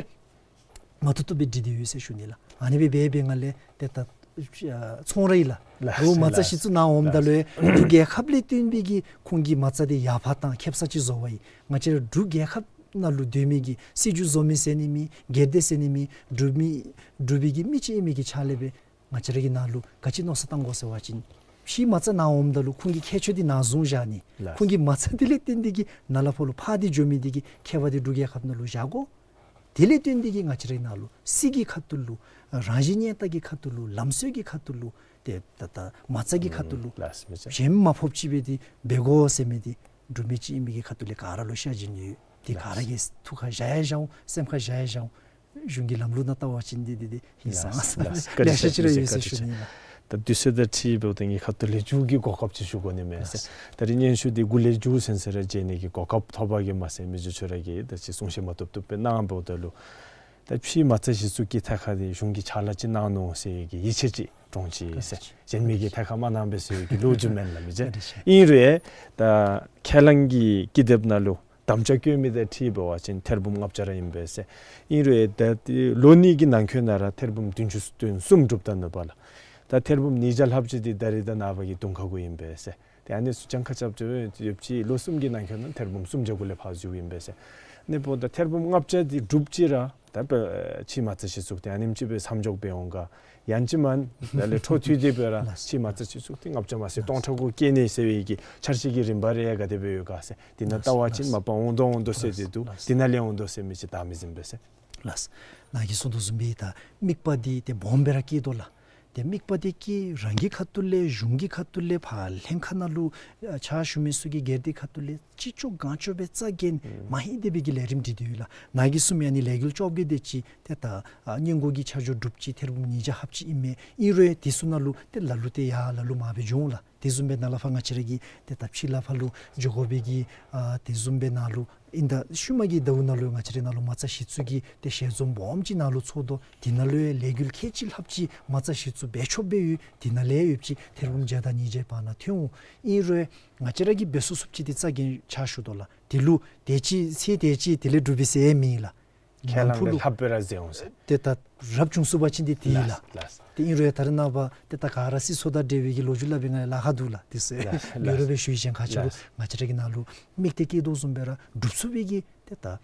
མ་ཐུབ་ཐུབ་སྦེ་སྒྲིག་སྟེ་ཡོད་ཟེར་ཞུ་ནི་ལགས། ཨ་ནི་སྦེ་འབད་འབད་ནི་ལས་ཏེ་ད་ཨ་ཚོང་ར་ཨིན་ལགས། ལགས། རུང་མ་རྩ་གཞི་བཙུགས་ནཱ་འོངམ་ད་ལུ་འབྲུག་རྒྱལ་ཁབ་ལས་བརྟེན་པའི་གི་ཁོང་གི་མ་རྩ་འདི་ཡར་འཕར་བཏང་ཁེ་སང་ཅིག་བཟོ་བ་ཨིན། ང་བཅས་ར་འབྲུག་རྒྱལ་ཁབ་ནང་ལུ་སྡོད་མི་གི་སྲིད་བྱུས་བཟོ་མི་ཟེར་ནི་མེད། སྒེར་སྡེ་ཟེར་ནི་མེད། འབྲུག་མི་འབྲུག་པའི་གི་མི་ཅིག་ཨིན་མི་གི་ཆ་ལས་སྦེ་ང་བཅས་ར་གི་ནང་ལུ་ག་ཅི་མནོ་བསམ་བཏང་དགོ་ཟེར་བ་ཅིན་ཕྱི་མ་རྩ་ནཱ་འོངམ་ད་ལུ་ཁོང་གི་ཁྱད་ཆོས་འདི་ནཱ་བཟུང་བཞག་ནི། ལགས། ཁོང་གི་མ་རྩ་འདི་ལས་བརྟེན་ཏེ་གིས་ནཱ་ལས་ཕར་ལུ་འཕར་ཏེ་འགྱོ་མི་འདི་གི་ཁྱད་པར་འདི་འབྲུག་རྒྱལ་ཁབ་ནང་ལུ་བཞག་དགོ། དེ་ལས་བརྟེན་ཏེ་གིས་ང་བཅས་རའི་ནང་ལུ་སྲིད་ཀྱི་ཁ་ཐུག་ལུ་རང་བཞིན་གནས་སྟངས་ཀྱི་ཁ་ཐུག་ལུ་ལམ་སྲོལ་གྱི་ཁ་ཐུག་ལུ་ཏེ་ད་ལྟོ་མ་རྩ་གི་ཁ་ཐུག་ལུ་ལགས་སོ། ཞེན་མ་ཕོགཔ་ཅིག་སྦེ་འདི་འབད་དགོ་ཟེར་མི་འདི་འབྲུག་མི་ཅིག་ཨིན་མི་གི་ཁ་ཐུག་ལས་ག་ར་ལུ་ཤ་ཞེན་ཡོད། འདི་ག་ར་གི་ཐུགས་ཁར་བཞག་ཡང་བཞག་འོང་། སེམས་ཁར་བཞག་ཡང་བཞག་འོང་། གཞུང་གི་ལམ་ལུགས་ནང་བལྟ་བ་ཅིན་འདི་འདི་འདི་ཧིང་སངས་ལགས་སོ། ལགས་སོ། ལེ་ཤ་ཅིག་ར་ཡོད་ཟེར་ཞུ་ནི་ལགས། ད་དུས་ཚོད་དང་འཁྲིལ་འབདཝ་ད་ངེའི་ཁ་ཐུག་ལས་མཇུག་གི་གོ་སྐབས་ཅིག་ཞུ་དགོ་ནི་མས་ཟེར། ད་རིས་སྙན་ཞུ་འདི་འགོ་ལས་མཇུག་ཚུན་ཚོད་ར་མཇལ་ནི་གི་གོ་སྐབས་ཐོབ་པ་གིས་མ་ཚད་མི་རྗེ་ཁྱོད་ར་གིས་ད་ཅི་གསུང་བཤད་མ་ཐུབ་ཐུབ་སྦེ་གནང་འབདཝ་ད་ལུ་ད་ཕྱི་མ་རྩ་གཞི་བཙུགས་ཀྱི་ཐད་ཁར་འདི་གཞུང་གིས་ཕྱག་ལཱ་ཅིག་གནང་ནུག་ཟེར་བའི་གི་ཡིད་ཆེས་ཅིག་འདྲོངས་ཅི་ཟེར། གཞན་མི་གིས་ཐད་ཁར་མ་གནང་པས་ཟེར་བའི་གི་ལོ་རྒྱུས་མེན་ལགས་མི་རྗེ། ཨིན་རུང་ད་ཁས་བླངས་ཀྱི་ཀི་དེབ་ནང་ལུ་དམ་བཅའ་བཀོད་མི་དང་འཁྲིལ་འབད་བ་ཅིན་ཐེར་འབུམ་ལྔ་བརྒྱ་ར་ཨིན་པས་ཟེར། ཨིན་རུང་ད་ལོ་གཉིས་ཀྱི་ནང་འཁོད་ནང་ར་ཐེར་འབུམ་བདུན་ཅུ་དོན་གསུམ་གྲུབ་ད་ནུག་པ་ལགས། ད་ཐེར་འབུམ་ཉིས་བརྒྱ་ལྷགཔ་ཅིག་འདི་ད་རིས་ད་ནངས་པ་གི་དུང་ཁ་གུ་ཨིན་པས་ཟེར། ཏེ་ཨ་ནི་ཚུ་གྱངས་ཁ་རྐྱབ་རྐྱབ་ཡོད་ཅི། ལོ་གསུམ་གྱི་ནང་འཁོད་ནང་ཐེར་འབུམ་སུམ་བརྒྱ་གུ་ལས་ཕར་འགྱོཝ་ཨིན་པས་ཟེར། ཨ་ནི་འབདཝ་ད་ཐེར་འབུམ་ལྔ་བརྒྱ་འདི་གྲུབ་ཅི་ར་ད་ཕྱི་མ་རྩ་གཞི་བཙུགས་ཏེ་ཨ་ནེམ་ཅིག་སྦེ་མཚམས་འཇོག་འབད་འོང་ག། ཡང་ཅིན་མ་ད་ལས་འཕྲོ་མཐུད་དེ་འབད་ར་ཕྱི་མ་རྩ་གཞི་བཙུགས་ཏེ་ལྔ་བརྒྱ་མ་ཚད་སྟོང་ཕྲག་གུ་སྐྱེ་ནི་ཟེར་བའི་གི་འཆར་གཞི་གི་རིམ་པ་རེ་ག་དེ་སྦེ་ཡོད་ག་ཟེར། དེ་ནང་བལྟ་བ་ཅིན་མ་པ་འོང་དོ་འོང་དོ་ཟེར་ཏེ་འདུག། དེ་ནང་ལས་འོང་དོ་ཟེར་མི་ཅིག་བདའ་མི་ཟིན་པས་ཟེར། ལགས། ནཱ་གིས་གསུངས་དོ་བཟུམ་སྦེ་ད་དམིགས་པ་འདི་ཏེ་སྦོམ་སྦེ་ར་བསྐྱེད་དོ་ལགས། ཏེ་དམིགས་པ་འདི་བསྐྱེད་རང་གི་ཁ་ཐུག་ལས་གཞུང་གི་ཁ་ཐུག་ལས་ཕར་ལྷན་ཁག་ནང་ལུ་ཕྱག་ཞུ་མི་ཚུ་གི་སྒེར་སྡེ་ཁ་ཐུག་ལས་ཅི་ལྕོགས་གང་ལྕོགས་སྦེ་རྩ་འགེངས་མ་ཧིང་སྟེ་སྦེ་གི་ལས་རིམ་སྒྲིག་སྟེ་ཡོད་ལགས། ནཱ་གིས་གསུངས་མི་ཨ་ནི་ལས་འགུལ་བཅོ་བརྒྱད་དེ་ཅིག་ཏེ་ད་ཨ་སྔོན་འགོག་གི་ཆ་འཇོག་གྲུབ་ཅི། ཐེར་འབུམ་ཉིས་བརྒྱ་ལྷགཔ་ཅིག་ཨིན་མས། ཨིན་རུང་དེ་ཚུ་ནང་ལུ་ཏེ་ལ་ལུ་ཏེ་ཡར་ལ་ལུ་མར་སྦེ་འགྱོ་འོང་ལགས། དེ་བཟུམ་སྦེ་ནཱ་ལས་ཕར་ང་བཅས་ར་གི་ཏེ་ད་ཕྱི་ལས་ཕར་ལུ་འགྱོ་དགོ་པའི་གི་ཨ་དེ་བཟུམ་སྦེ་ནཱ་ལུ་ཨིན། ད་ཤུལ་མ་གི་ཟླཝ་ནང་ལུ་ང་བཅས་རའི་ནང་ལུ་མ་རྩ་གཞི་བཙུགས་ཀྱི་ཏེ་ཞལ་འཛོམས་སྦོམ་ཅིག་ནཱ་ལུ་ཚོགས་དོ། དེ་ནང་ལུ་ཡང་ལས་འགུལ་ཁལ་གཅིག་ལྷགཔ་ཅིག་མ་རྩ་གཞི་བཙུགས་འབད་ཆོགཔ་སྦེ་ཡོད། དེ་ནང་ལས་ཡོདཔ་ཅིག་ཐེར་འབུམ་བརྒྱ་དང་ཉིས་བརྒྱའི་བར་ན་ཐོན་འོང་། ཨིན་རུང་ང་བཅས་ར་གིས་འབད་ཚུགས་ཚུགསཔ་ཅིག་ཏེ་རྩ་འགེངས་ཕྱག་ཞུ་དོ་ལགས། དེ་ལུ་དེ་ཅིག་ཚེ་དེ་ཅིག་དེ་ལས་འགྲུབ་པས་ཟེར་མེད་ལགས། ཁས་བླངས་ལས་ལྷག་སྦེ་ར་མཛད་འོང་ཟེར། ཏེ་ད་རབ་བྱུང་ཚུགས་པ་ཅིན་འདི་དེ་ལགས་ལགས། ཏེ་ཨིན་རུང་ཡང་ད་རེས་ནངས་པ་ཏེ་ད་ག་ར་སྲིད་ཚོགས་དང་འབྲེལ་བའི་གི་ལོ་རྒྱུས་སླབ་པའི་ང་ལཱ་ཁག་འདུག་ལགས། དེ་ཚུ་ལགས་ལགས། ཡོད་རུང་སྦེ་ཞུ་ཡི། གཞན་ཁ་ཆེ་རུང་ལགས། ང་བཅས་ར་གི་ནང་ལུ་དམིགས་གཏད་བསྐྱེད་དོ་བཟུམ་སྦེ་ར་སྒྲུབ་ཚུགས་པའི་གི་ཏེ་ད་ཨ་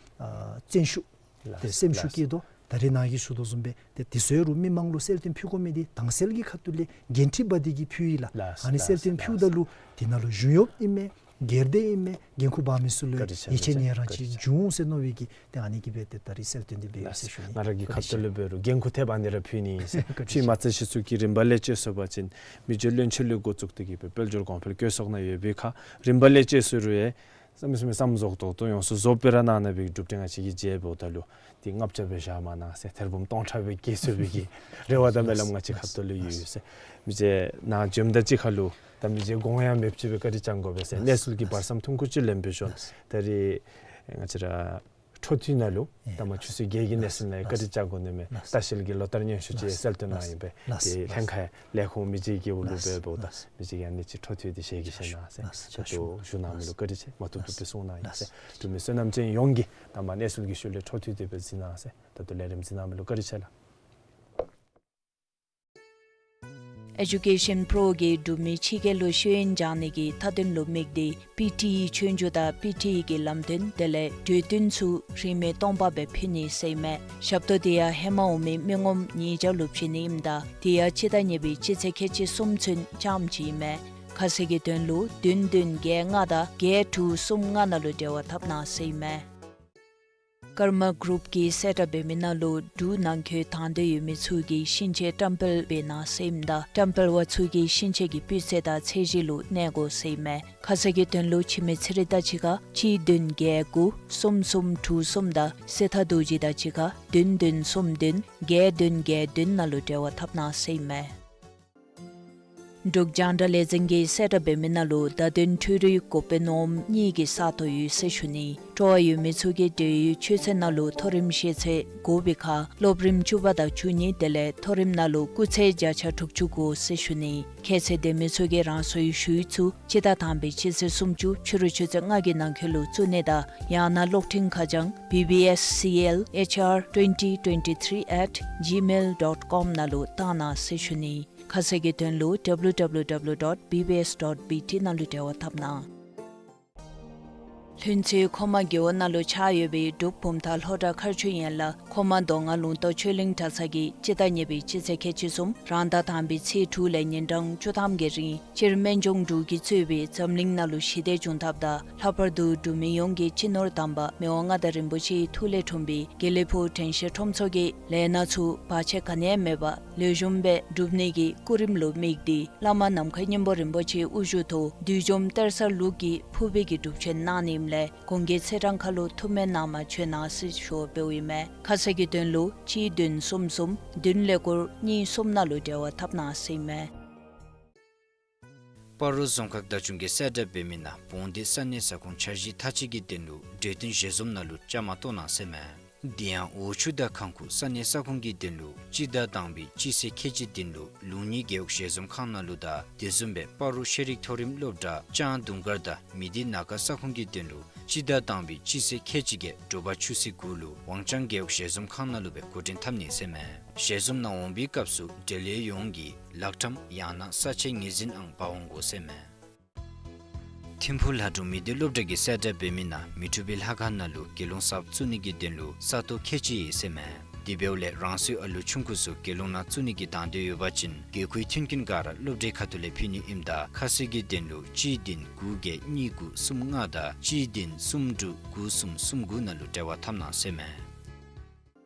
བརྩོན་ཤུགས་ལགས་ཏེ་སེམས་ཤུགས་ལགས། བསྐྱེད་དོ། ད་རེས་ནཱ་གིས་ཞུ་དོ་བཟུམ་སྦེ་ཏེ་དེ་ཚུ་ཡོད་རུང་མི་མང་ལུ་གསལ་སྟོན་ཕུལ་དགོ་མི་འདི་དྭངས་གསལ་གྱི་ཁ་ཐུག་ལས་འགན་འཁྲི་འབག་སྟེ་གིས་ཕུལ་ཡི་ལགས། ལགས་ཨ་ནི་ལགས་གསལ་སྟོན་ཕུལཝ་ད་ལུ་དེ་ནང་ལུ་གཞུང་གཡོགཔ་ཨིན་མས། སྒེར་སྡེ་ཨིན་མས། འགན་ཁུར་འབག་མི་ཚུ་ལུ་བཀའ་དྲིན་ཆེ། ཡིད་ཆེས་ནི་རང་བཀའ་དྲིན་ཆེ་བྱུང་འོང་ཟེར་མནོ་བའི་གི་ཏེ་ཨ་ནི་གིས་སྦེ་ཏེ་ད་རིས་གསལ་སྟོན་འདི་འབད་ཡི་ཟེར་ཞུ་ནི། ང་ར་གི་ཁ་ཐུག་ལས་འབད་རུང་འགན་ཁུར་ཐེབས་ཨ་ནི་ར་ཕུལ་ནི་ཨིན་ཟེར། བཀའ་དྲིན་ཆེ། ཕྱི་མ་ཚད་གཞི་ཚུ་གི་རིམ་པ་ལས་དཔྱད་ཞུ་བ་ཅིན་མི་རྗེ་བློན་ཆེན་ལས་འགོ་བཙུགས་ཏེ་གིས་སྦེ་དཔལ་འབྱོར་གོང་འཕེལ་བཀོད་ཚོགས་ནང་ཡོད་པའི་ཁར་རིམ་པ་ལས་དཔྱད་ཞུ་རུང་ཡང་བསམ་མི་བསམ་མི་བསམ་རྫོགས་ཏོག་ཏོ་ཡོངས་སུ་རྫོགསཔ་སྦེ་ར་གནང་གནང་བའི་གྲུབ་འབྲས་ང་བཅས་ཀྱིས་མཇལཝ་ད་ལུ་ཏེ་ལྔ་བརྒྱ་སྦེ་བཞག་མ་གནང་ཟེར། ཐེར་འབུམ་སྟོང་ཕྲག་སྦེ་བཀལ་ཚུགས་པའི་གི་རེ་བ་དང་སྨོན་ལམ་ང་བཅས་ཁ་ཐུག་ལུ་ཡོད་ཡོད་ཟེར། མི་རྗེ་ནཱ་འབྱོནམ་དང་གཅིག་ཁར་ལུ་ད་མི་རྗེ་དགོངས་ཡངས་མེདཔ་ཅིག་སྦེ་བཀའ་དྲིན་བསྐྱང་དགོ་པས་ཟེར། གནས་ཚུལ་གྱི་བར་མཚམས་ཐུང་ཀུ་ཅིག་ལེན་པའི་ཤུལ་ད་རིས་ང་བཅས་ར་འཕྲོ་མཐུད་ནང་ལུ་ད་མ་ཆུ་ཚོད་བརྒྱད་ཀྱི་གནས་ཚུལ་ནང་བཀའ་དྲིན་བསྐྱང་དགོ་ནི་མས། ལྟ་བཤལ་གྱི་ལོ་ལྟར་སྙན་ཞུ་ཅིག་གསལ་སྟོན་གནང་ཡི་པས། ཏེ་ལྷན་ཁག་ལས་ཁུངས་མི་རྗེ་གི་འོག་ལུ་འབདཝ་ད་མི་རྗེ་གིས་ཨ་ནི་ཅིག་འཕྲོ་མཐུད་དེ་ཞལ་གྱིས་བཞེས་གནང་ཟེར་ད་ལྟོ་ཞུ་གནང་མི་ལུ་བཀའ་དྲིན་ཆེ། མ་བཏུབ་བཏུབ་སྦེ་གསུང་གནང་ཡི་ཟེར། འབྲུག་མི་བསོད་ནམས་ཅན་ཡོངས་ཀྱིས་ད་མ་གནས་ཚུལ་གྱི་ཤུལ་ལས་འཕྲོ་མཐུད་དེ་སྦེ་གཟིགས་གནང་ཟེར། ད་ལྟོ་ལས་རིམ་གཟིགས་གནང་མི་ལུ་བཀའ་དྲིན་ཆེ་ལགས། ཨེ་ཌུ་ཀེ་ཤཱན་པྲོ་གིས་འབྲུག་མི་ཕྱི་རྒྱལ་ལུ་ཤེས་ཡོན་སྦྱང་ནི་གི་མཐའ་དོན་ལུ་དམིགས་ཏེ་པི་ཊི་ཨི་ཆོས་རྒྱུགས་དང་པི་ཊི་ཨི་གི་ལམ་སྟོན་དེ་ལས་གྲོས་བསྟུན་ཚུ་རིན་མེད་སྟོང་པ་སྦེ་ཕུལ་ནི་ཟེར་ཨིན་མས། ཞབས་ཏོག་དེ་ཡང་ཧེ་མ་འོང་མི་མི་ངོམ་ཉིས་བརྒྱ་ལུ་བྱིན་ནི་ཨིནམ་ད་དེ་ཡང་སྤྱི་ཟླ་གཉིས་པའི་སྤྱི་ཚེས་ཁལ་གཅིག་གསུམ་ཚུན་རྐྱངམ་ཅིག་ཨིན་མས། ཁ་གསལ་གྱི་དོན་ལུ་བདུན་བདུན་བརྒྱད་ལྔ་དང་བརྒྱད་དྲུག་གསུམ་ལྔ་ནང་ལུ་འབྲེལ་བ་འཐབ་གནང་ཟེར་ཨིན་མས། ཀརྨ་གུ་རུབ་ཀྱིས་གསལ་བསྒྲགས་འབད་མི་ནང་ལུ་འབྲུག་ནང་འཁོད་དང་འདོད་ཡོད་མི་ཚུ་གིས་ཤིང་ཆས་བཀྲམ་སྤེལ་འབད་གནང་ཟེར་ཨིནམ་ད་བཀྲམ་སྤེལ་པ་ཚུ་གིས་ཤིང་ཆས་ཀྱི་སྤུས་ཚད་དང་ཚད་གཞི་ལུ་གནས་དགོ་ཟེར་ཨིན་མས། ཁ་གསལ་གྱི་དོན་ལུ་འཆི་མེད་ཚེ་རིང་དང་གཅིག་ཁར་གཅིག་བདུན་བརྒྱད་དགུ་གསུམ་གསུམ་དྲུག་གསུམ་དང་སྲས་ཐར་རྡོ་རྗེ་དང་གཅིག་ཁར་བདུན་བདུན་གསུམ་བདུན་བརྒྱད་བདུན་བརྒྱད་བདུན་ནང་ལུ་འབྲེལ་བ་འཐབ་གནང་ཟེར་ཨིན་མས། འབྲུག་རྒྱང་བསྒྲགས་ལས་འཛིན་གྱིས་གསལ་བསྒྲགས་འབད་མི་ནང་ལུ་བརྡ་དོན་འཕྲུལ་རིག་འགོ་དཔོན་འོགམ་གཉིས་ཀྱི་ས་ཐོ་ཡོད་ཟེར་ཞུ་ནི། སྤྲོ་བ་ཡོད་མི་ཚུ་གིས་འབྲེལ་ཡོད་ཆོས་ཚན་ནང་ལུ་མཐོ་རིམ་ཤེས་ཚད་དགོ་པའི་ཁར་སློབ་རིམ་བཅུ་པ་དང་བཅུ་གཉིས་དེ་ལས་མཐོ་རིམ་ནང་ལུ་སྐུགས་ཚད་བརྒྱ་ཆ་དྲུག་ཅུ་དགོ་ཟེར་ཞུ་ནི། ཁྱད་ཚད་ལྡན་མི་ཚུ་གིས་རང་སོའི་ཞུ་ཡིག་ཚུ་སྤྱི་ཟླ་དང་པའི་སྤྱི་ཚེས་སུམ་ཅུ་ཕྱི་རུ་ཆུ་ཚོད་ལྔ་གི་ནང་འཁོད་ལུ་བཙུགས་ནི་དང་ཡང་ན་གློག་འཕྲིན་ཁ་བྱང་B B S C L H R twenty twenty-three at gmail dot com ནང་ལུ་བཏང་གནང་ཟེར་ཞུ་ནི། ཁ་གསལ་གྱི་དོན་ལུ W W W dot B B S dot B T ནང་ལུ་འབྲེལ་བ་འཐབ་གནང་། ལྷུན་རྩེ་མཁོ་མ་རྒེད་འོག་ནང་ལུ་ཆགས་ཡོད་པའི་འབྲུག་བུམ་ཐང་ལྷོ་བྲག་མཁར་ཆུ་ཡན་ལག་མཁོ་མ་མདོ་སྔགས་ལུང་རྟོགས་ཆོས་གླིང་གྲྭ་ཚང་གིས་སྤྱི་ཟླ་གཉིས་པའི་སྤྱི་ཚེས་ཁལ་གཅིག་གསུམ་རང་ཟླ་དང་པའི་ཚེས་དྲུག་ལས་ཉིན་གྲངས་བཅུ་ཐམ་གྱི་རིང་སྤྱིར་སྨན་ལྗོངས་འབྲུག་གིས་གཙོས་པའི་འཛམ་གླིང་ནང་ལུ་ཞི་བདེ་འབྱུང་ཐབས་དང་ལྷག་པར་དུ་འབྲུག་མི་ཡོངས་ཀྱི་སྤྱི་ནོར་དམ་པ་མི་དབང་མངའ་བདག་རིན་པོ་ཆེའི་ཐུགས་ལས་འཁྲུངས་པའི་དགེ་ལེགས་ཕུག་དྲན་ཤེས་ཁྲོམ་ཚོགས་ཀྱི་ལས་སྣ་ཚུ་བར་ཆད་ག་ནི་ཡང་མེད་པར་ལེགས་ཤོམ་སྦེ་འགྲུབ་ནི་གི་སྐུ་རིམ་ལུ་དམིགས་ཏེ་བླ་མ་ནམ་མཁའི་སྙིང་པོ་རིན་པོ་ཆེའི་དབུ་བཞུགས་ཐོག་བདུད་འཇོམས་གཏེར་གསར་ལུགས་ཀྱི་ཕུར་པའི་གི་སྒྲུབ་མཆོད་གནང་ནི་ཨིནམ་ལས་གོང་གི་ཚེས་གྲངས་ཁར་ལུ་ཐུགས་སྨོན་གནང་མ་བྱོན་གནང་ཟེར་ཞུ་བ་འབདཝ་ཨིན་མས། ཁ་གསལ་གྱི་དོན་ལུ་གཅིག་བདུན་གསུམ་གསུམ་བདུན་ཀླད་ཀོར་གཉིས་གསུམ་ནང་ལུ་འབྲེལ་བ་འཐབ་གནང་ཟེར་ཨིན་མས། སྤ་རོ་རྫོང་ཁག་བདག་སྐྱོང་གིས་གསལ་བསྒྲགས་འབད་མི་ནང་བོང་སྡེ་ས་གནས་ས་ཁོངས་འཆར་གཞི་མཐའ་དཔྱད་ཀྱི་དོན་ལུ་གྲོས་བསྟུན་ཞལ་འཛོམས་ནང་ལུ་བཅའ་མར་གཏོགས་གནང་ཟེར་མས། དེ་ཡང་འོག་ཆུ་དང་ཁང་ཁུག་ས་གནས་ས་ཁོངས་ཀྱི་དོན་ལུ་སྤྱི་ཟླ་དང་པའི་སྤྱི་ཚེས་ཁལ་གཅིག་དོན་ལུ་ལུང་གཉིས་རྒེད་འོག་ཞལ་འཛོམས་ཁང་ནང་ལུ་དང་དེ་བཟུམ་སྦེ་སྤ་རོ་ཤེས་རིག་མཐོ་རིམ་སློབ་གྲྭ་ལྕང་དུང་དཀར་དང་མི་སྡེ་ན་ཁ་ས་ཁོངས་ཀྱི་དོན་ལུ་སྤྱི་ཟླ་དང་པའི་སྤྱི་ཚེས་ཁལ་གཅིག་བརྒྱད་དྲོ་པ་ཆུ་ཚོད་དགུ་ལུ་ཝང་ཅང་རྒེད་འོག་ཞལ་འཛོམས་ཁང་ནང་ལུ་སྦེ་འགོ་འདྲེན་འཐབ་ནི་ཟེར་མས། ཞལ་འཛོམས་ནང་འོང་པའི་སྐབས་སུ་འབྲེལ་ཡོད་ཡོངས་ཀྱིས་ལག་ཁྲམ་ཡང་ན་ས་ཆའི་ངོས་འཛིན་ཨང་འབག་འོང་དགོ་ཟེར་མས། ཐིམ་ཕུ་ལྷ་སྒྲུང་མི་སྡེ་སློབ་གྲྭ་གིས་གསལ་བསྒྲགས་འབད་མི་ནང་མི་འཁྲུགས་པའི་ལྷ་ཁང་ནང་ལུ་དགེ་སློང་གསརཔ་བཙུགས་ནི་གི་དོན་ལུ་ས་སྟོང་ཁལ་གཅིག་ཡོད་ཟེར་མས། དེ་འབདཝ་ལས་རང་སོའི་ཨ་ལུ་ཆུང་ཀུ་ཚུ་དགེ་སློང་ནང་བཙུགས་ནི་གི་དང་འདོད་ཡོད་པ་ཅིན་དགེ་བསྐོས་མཐུན་རྐྱེན་ག་ར་སློབ་གྲྭའི་ཁ་ཐུག་ལས་ཕུལ་ནི་ཨིནམ་ད་ཁ་གསལ་གྱི་དོན་ལུ་གཅིག་བདུན་དགུ་བརྒྱད་གཉིས་དགུ་གསུམ་ལྔ་དང་གཅིག་བདུན་གསུམ་དྲུག་དགུ་གསུམ་གསུམ་དགུ་ནང་ལུ་འབྲེལ་བ་འཐབ་གནང་ཟེར་མས།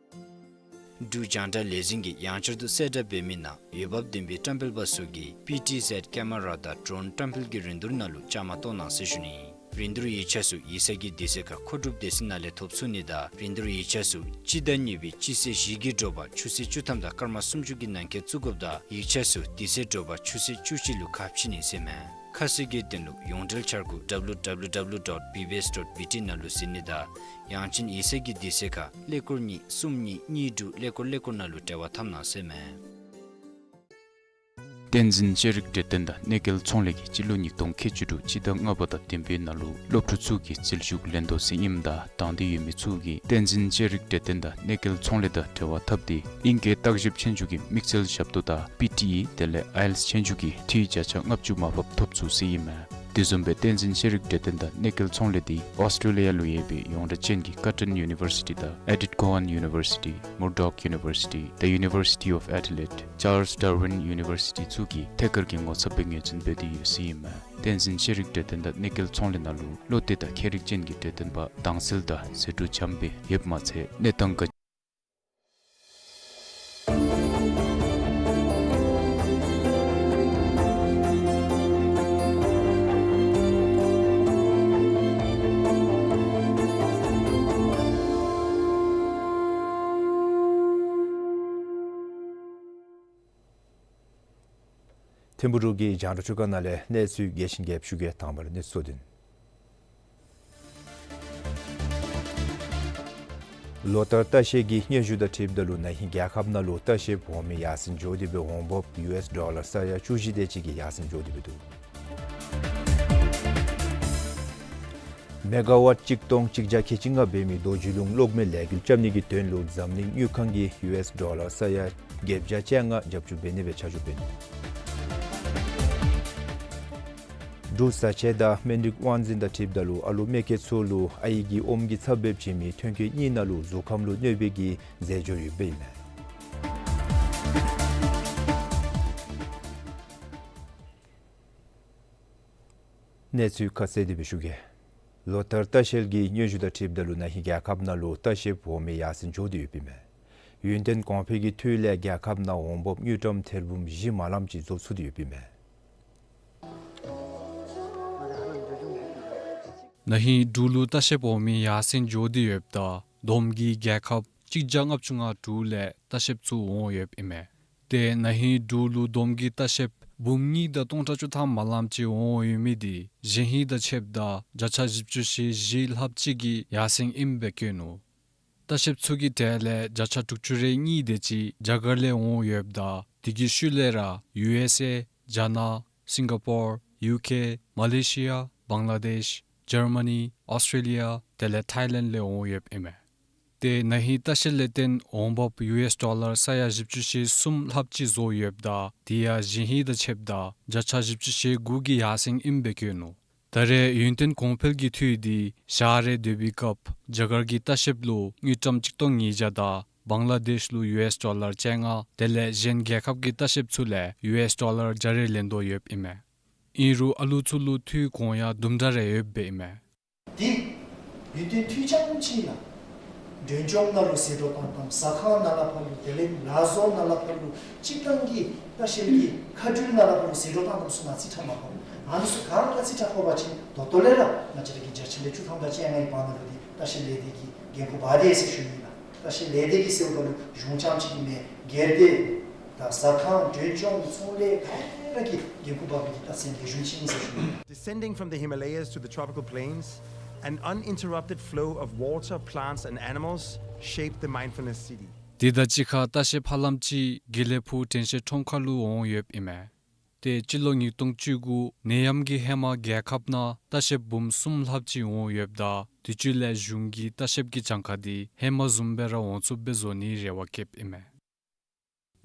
འབྲུག་རྒྱང་བསྒྲགས་ལས་འཛིན་གྱིས་ཡང་བསྐྱར་དུ་གསལ་བསྒྲགས་འབད་མི་ནང་འོས་འབབ་ལྡན་པའི་བཀྲམ་སྤེལ་པ་ཚུ་གིས་པི་ཊི་ཟེཌ་ཀེ་མ་ར་དང་ཌོ་རོན་བཀྲམ་སྤེལ་གྱི་རིན་བསྡུར་ནང་ལུ་བཅའ་མར་གཏོགས་གནང་ཟེར་ཞུ་ནི། རིན་བསྡུར་ཡིག་ཆ་ཚུ་ཡིག་ཚང་གི་དུས་ཚོད་ཁར་མཁོ་སྒྲུབ་སྡེ་ཚན་ནང་ལས་ཐོབ་ཚུགས་ནི་དང་རིན་བསྡུར་ཡིག་ཆ་ཚུ་སྤྱི་ཟླ་གཉིས་པའི་སྤྱི་ཚེས་བཞི་གི་དྲོ་པ་ཆུ་ཚོད་བཅུ་ཐམ་དང་སྐར་མ་སུམ་ཅུ་གི་ནང་འཁོད་བཙུགས་དགོཔ་དང་ཡིག་ཆ་ཚུ་དེ་ཚེ་དྲོ་པ་ཆུ་ཚོད་བཅུ་གཅིག་ལུ་ཁ་ཕྱེ་ནི་ཟེར་མས། ཁ་གསལ་གྱི་དོན་ལུ་ཡོངས་འབྲེལ་འཆར་སྒོ་W W W dot B B S dot B T ནང་ལུ་གཟིགས་ནི་དང་ཡང་ཅིན་ཡིག་ཚང་གི་དུས་ཚོད་ཁར་ཀླད་ཀོར་གཉིས་གསུམ་གཉིས་གཉིས་དྲུག་ཀླད་ཀོར་ཀླད་ཀོར་ནང་ལུ་འབྲེལ་བ་འཐབ་གནང་ཟེར་མས། བསྟན་འཛིན་ཤེས་རིག་འབྲེལ་ལྡན་དང་གནས་སྐལ་ཚོང་ལས་ཀྱིས་སྤྱི་ལོ་ཉིས་སྟོང་ཁལ་གཅིག་དྲུག་སྤྱི་ཟླ་ལྔ་པ་དང་བདུན་པའི་ནང་ལུ་སློབ་ཕྲུག་ཚུ་གི་འཛུལ་ཞུགས་ལེན་དོ་ཟེར་ཨིནམ་ད་དང་འདོད་ཡོད་མི་ཚུ་གིས་བསྟན་འཛིན་ཤེས་རིག་འབྲེལ་ལྡན་དང་གནས་སྐལ་ཚོང་ལས་དང་འབྲེལ་བ་འཐབ་སྟེ་ཨིང་སྐད་བརྟག་ཞིབ་ཆོས་རྒྱུགས་ཀྱི་དམིགས་བསལ་ཞབས་ཏོག་དང་པི་ཊི་ཨི་དེ་ལས་ཨའི་ཨེལ་ཊི་ཨེསི་ཆོས་རྒྱུགས་ཀྱི་འཐུས་བརྒྱ་ཆ་ལྔ་བཅུ་མར་ཕབ་ཐོབ་ཚུགས་ཟེར་ཨིན་མས། དེ་བཟུམ་སྦེ་བསྟན་འཛིན་ཤེས་རིག་འབྲེལ་ལྡན་དང་གནས་སྐལ་ཚོང་ལས་འདི་ཨོསི་ཊྲེ་ལི་ཡ་ལུ་ཡོད་པའི་ཡོངས་གྲགས་ཅན་གྱི་ཀར་ཊོན་ཡུ་ནི་ཝར་སི་ཊི་དང་ཨེ་ཌིཐ་ཀོ་ཧན་ཡུ་ནི་ཝར་སི་ཊི། Murdoch University, the University of Adelaide, Charles Darwin University ཚུ་གིས་ཐད་ཀར་གྱི་ངོ་ཚབ་སྦེ་ངོས་འཛིན་འབད་དེ་ཡོད་ཟེར་ཨིན་མས། བསྟན་འཛིན་ཤེས་རིག་འབྲེལ་ལྡན་དང་གནས་སྐལ་ཚོང་ལས་ནང་ལུ་བློ་གཏད་དང་མཁས་རིག་ཅན་གྱི་འབྲེལ་ལྡན་པ་དྭངས་གསལ་དང་ཟད་འགྲོ་འཇམ་སྦེ་ཡོདཔ་མ་ཚད་གནས་སྟངས་ག་ཐིམ་ཕུ་རུ་གི་རྒྱང་བསྒྲགས་ཁྲི་ཀ་ནང་ལས་གནས་ཚུལ་རྒྱས་ཤིང་རྒྱསཔ་ཞུ་གེ། དང་པ་ར་གནས་ཚུལ་བསྡུ་སྟོན། ལོ་ལྟར་ལྟ་བཤལ་གྱི་སྙན་ཞུ་དང་འཁྲིལཝ་ད་ལུ་ན་ཧིང་རྒྱལ་ཁབ་ནང་ལུ་ལྟ་བཤལཔ་འོང་མི་ཡར་སེང་འགྱོ་སྟེ་སྦེ་འོང་འབབ་ཡུ་ཨེསི་ཌོ་ལར་ས་ཡ་བཅུ་བཞི་དེ་ཅིག་གིས་ཡར་སེང་འགྱོ་སྟེ་སྦེ་འདུག། མེ་ག་ཝཊ་གཅིག་སྟོང་གཅིག་བརྒྱ་ཁལ་གཅིག་ལྔ་འབད་མི་རྡོ་རྗེ་ལུང་གློག་མེ་ལས་འགུལ་རྐྱབ་ནི་གི་དོན་ལུ་འཛམ་གླིང་དངུལ་ཁང་གིས་ཡུ་ཨེསི་ཌོ་ལར་ས་ཡ་བརྒྱད་བརྒྱ་བཅོ་ལྔ་རྒྱབ་སྐྱོར་འབད་ནི་སྦེ་ཆ་འཇོག་འབད་ནུག། འབྲུག་བཟའ་ཆས་དང་སྨན་རིགས་དབང་འཛིན་དང་འཁྲིལཝ་ད་ལུ་ཨ་ལུ་མེ་སྐྱེས་ཚུ་ལུ་ཨའི་གི་ཨོམ་གྱི་ཚབ་སྦེ་བྱིན་མི་ཐོན་སྐྱེད་གཉིས་ནང་ལུ་གཟུགས་ཁམས་ལུ་གནོད་པའི་གི་རྫས་སྦྱོར་ཡོདཔ་ཨིན་མས། གནས་ཚུལ་ཁ་གསལ་དེ་སྦེ་ཞུ་གེ། ལོ་ལྟར་ལྟ་བཤལ་གྱི་སྙན་ཞུ་དང་འཁྲིལཝ་ད་ལུ་ན་ཧིང་རྒྱལ་ཁབ་ནང་ལུ་ལྟ་བཤལཔ་འོང་མི་ཡར་སེང་འགྱོ་སྟེ་ཡོདཔ་ཨིན་མས། ཡུན་བརྟན་གོང་འཕེལ་གྱི་འཐུས་ལས་རྒྱལ་ཁབ་ནང་འོང་འབབ་དངུལ་ཀྲམ་ཐེར་འབུམ་བཞི་མ་ལམ་ཅིག་བཟོ་ཚུགས་ཏེ་ཡོདཔ་ཨིན་མས། ན་ཧིང་འབྲུག་ལུ་ལྟ་བཤལཔ་འོང་མི་ཡར་སེང་འགྱོ་སྟེ་ཡོདཔ་ད་བསྡོམས་ཀྱིས་རྒྱལ་ཁབ་གཅིག་བརྒྱ་ལྔ་བཅུ་ང་དྲུག་ལས་ལྟ་བཤལཔ་ཚུ་འོང་ཡོདཔ་ཨིན་མས། ཏེ་ན་ཧིང་འབྲུག་ལུ་བསྡོམས་ཀྱིས་ལྟ་བཤལཔ་འབུམ་གཉིས་དང་སྟོང་ཕྲག་བཅུ་ཐམ་མ་ལམ་ཅིག་འོང་ཡོད་མི་འདི་གཞེས་ཧིང་དང་ཕྱདཔ་ད་བརྒྱ་ཆ་བཞི་བཅུ་ཞེ་བཞི་ལྷགཔ་ཅིག་གིས་ཡར་སེང་ཨིནམ་སྦེ་བཀོད་ནུག། ལྟ་བཤལཔ་ཚུ་གི་གྲས་ལས་བརྒྱ་ཆ་དྲུག་ཅུ་རེ་གཉིས་དེ་ཅིག་རྒྱ་གར་ལས་འོང་ཡོདཔ་ད་དེ་གི་ཤུལ་ལས་ར་ཡུ་ཨེསི་ཨེ། རྒྱ་ནག། སིང་ག་པོར། ཡུ་ཀེ། མ་ལེ་ཤི་ཡ། བང་ལ་དེཤ། ཇར་མ་ནི། ཨོསི་ཊྲེ་ལི་ཡ་དེ་ལས་ཐའི་ལེནཌ་ལས་འོང་ཡོདཔ་ཨིན་མས། ཏེ་ན་ཧིང་ལྟ་བཤལ་ལས་བརྟེན་འོང་འབབ་ཡུ་ཨེསི་ཌོ་ལར་ས་ཡ་བཞི་བཅུ་ཞེ་གསུམ་ལྷགཔ་ཅིག་བཟོ་ཡོདཔ་ད་དེ་ཡང་གཞེས་ཧིང་དང་ཕྱདཔ་ད་བརྒྱ་ཆ་བཞི་བཅུ་ཞེ་དགུ་གིས་ཡར་སེང་ཨིནམ་སྦེ་བཀོད་ནུག། ད་རེས་ཡུན་བརྟན་གོང་འཕེལ་གྱི་འཐུས་འདི་ཞག་རེ་སྡོད་པའི་སྐབས་རྒྱ་གར་གྱི་ལྟ་བཤལཔ་ལུ་དངུལ་ཀྲམ་གཅིག་སྟོང་ཉིས་བརྒྱ་དང་བང་ལ་དེཤ་ལུ་ཡུ་ཨེསི་ཌོ་ལར་བཅོ་ལྔ་དེ་ལས་གཞན་རྒྱལ་ཁབ་ཀྱི་ལྟ་བཤལཔ་ཚུ་ལས་ཡུ་ཨེསི་ཌོ་ལར་བརྒྱ་རེ་ལེན་དོ་ཡོདཔ་ཨིན་མས། ཨིན་རུང་ཨ་ལུ་ཚུ་ལུ་འཐུས་གོང་ཡང་དུམ་གྲ་རེ་ཡོདཔ་ཨིན་མས། འདི་ཡུན་བརྟན་འཐུས་རྐྱངམ་ཅིག་ལགས། མགྲོན་སྐྱོང་ནང་ལུ་ཟད་འགྲོ་བཏང་བཏངམ། ཟ་ཁང་ནང་ལས་ཕར་ལུ་དེ་ལས་ལཱ་བཟོ་ནང་ལས་ཕར་ལུ་སྤྱིར་བཏང་གི་ལྟ་བཤལ་གྱི་མཁའ་འགྲུལ་ནང་ལས་ཕར་ལུ་ཟད་འགྲོ་བཏང་བཏངམ་ཚུ་ནང་རྩིས་ཁྲ་མ་ཕབ། ཨ་ནི་ཚུ་ག་ར་རྩིས་ཁྲ་ཕབ་པ་ཅིན་ད་ལྟོ་ལས་ར་ང་བཅས་ར་གི་བརྒྱ་ཆ་ལས་བཅུ་ཐམ་དང་བཅོ་ལྔ་གི་བར་ན་ལུ་འདི་ལྟ་བཤལ་ལས་སྡེ་གིས་འགན་ཁུར་འབག་དེས་ཟེར་ཞུ་ནི་ལགས། ལྟ་བཤལ་ལས་སྡེ་གིས་ཟེརཝ་ད་ལུ་གཞུང་རྐྱངམ་ཅིག་གིས་མེན། སྒེར་སྡེ་དང་ཟ་ཁང་མགྲོན་སྐྱོང་ཚོང་ལས་ག་ར་གིས་འགན་ཁུར་འབག་པའི་གི་རྟགས་མཚན་ལེགས་ཤོམ་ཅིག་ཨིན་ཟེར་ཞུ་ནི། Descending from the Himalayas to the tropical plains, an uninterrupted flow of water, plants, and animals shaped the mindfulness city. དེ་དང་གཅིག་ཁར་ལྟ་བཤལཔ་ཧ་ལམ་ཅིག་དགེ་ལེགས་ཕུག་དྲན་ཤེས་ཁྲོམ་ཁ་ལུ་འོང་ཡོདཔ་ཨིན་མས། ཏེ་སྤྱི་ལོ་ཉིས་སྟོང་བཅུ་དགུ་ནད་ཡམས་ཀྱི་ཧེ་མ་རྒྱལ་ཁབ་ནང་ལྟ་བཤལཔ་འབུམ་གསུམ་ལྷགཔ་ཅིག་འོང་ཡོདཔ་ད་དེ་ཚུ་ལས་གཞུང་གིས་ལྟ་བཤལཔ་གི་གྱངས་ཁ་འདི་ཧེ་མ་བཟུམ་སྦེ་ར་འོང་ཚུགསཔ་སྦེ་བཟོ་ནིའི་རེ་བ་བསྐྱེདཔ་ཨིན་མས།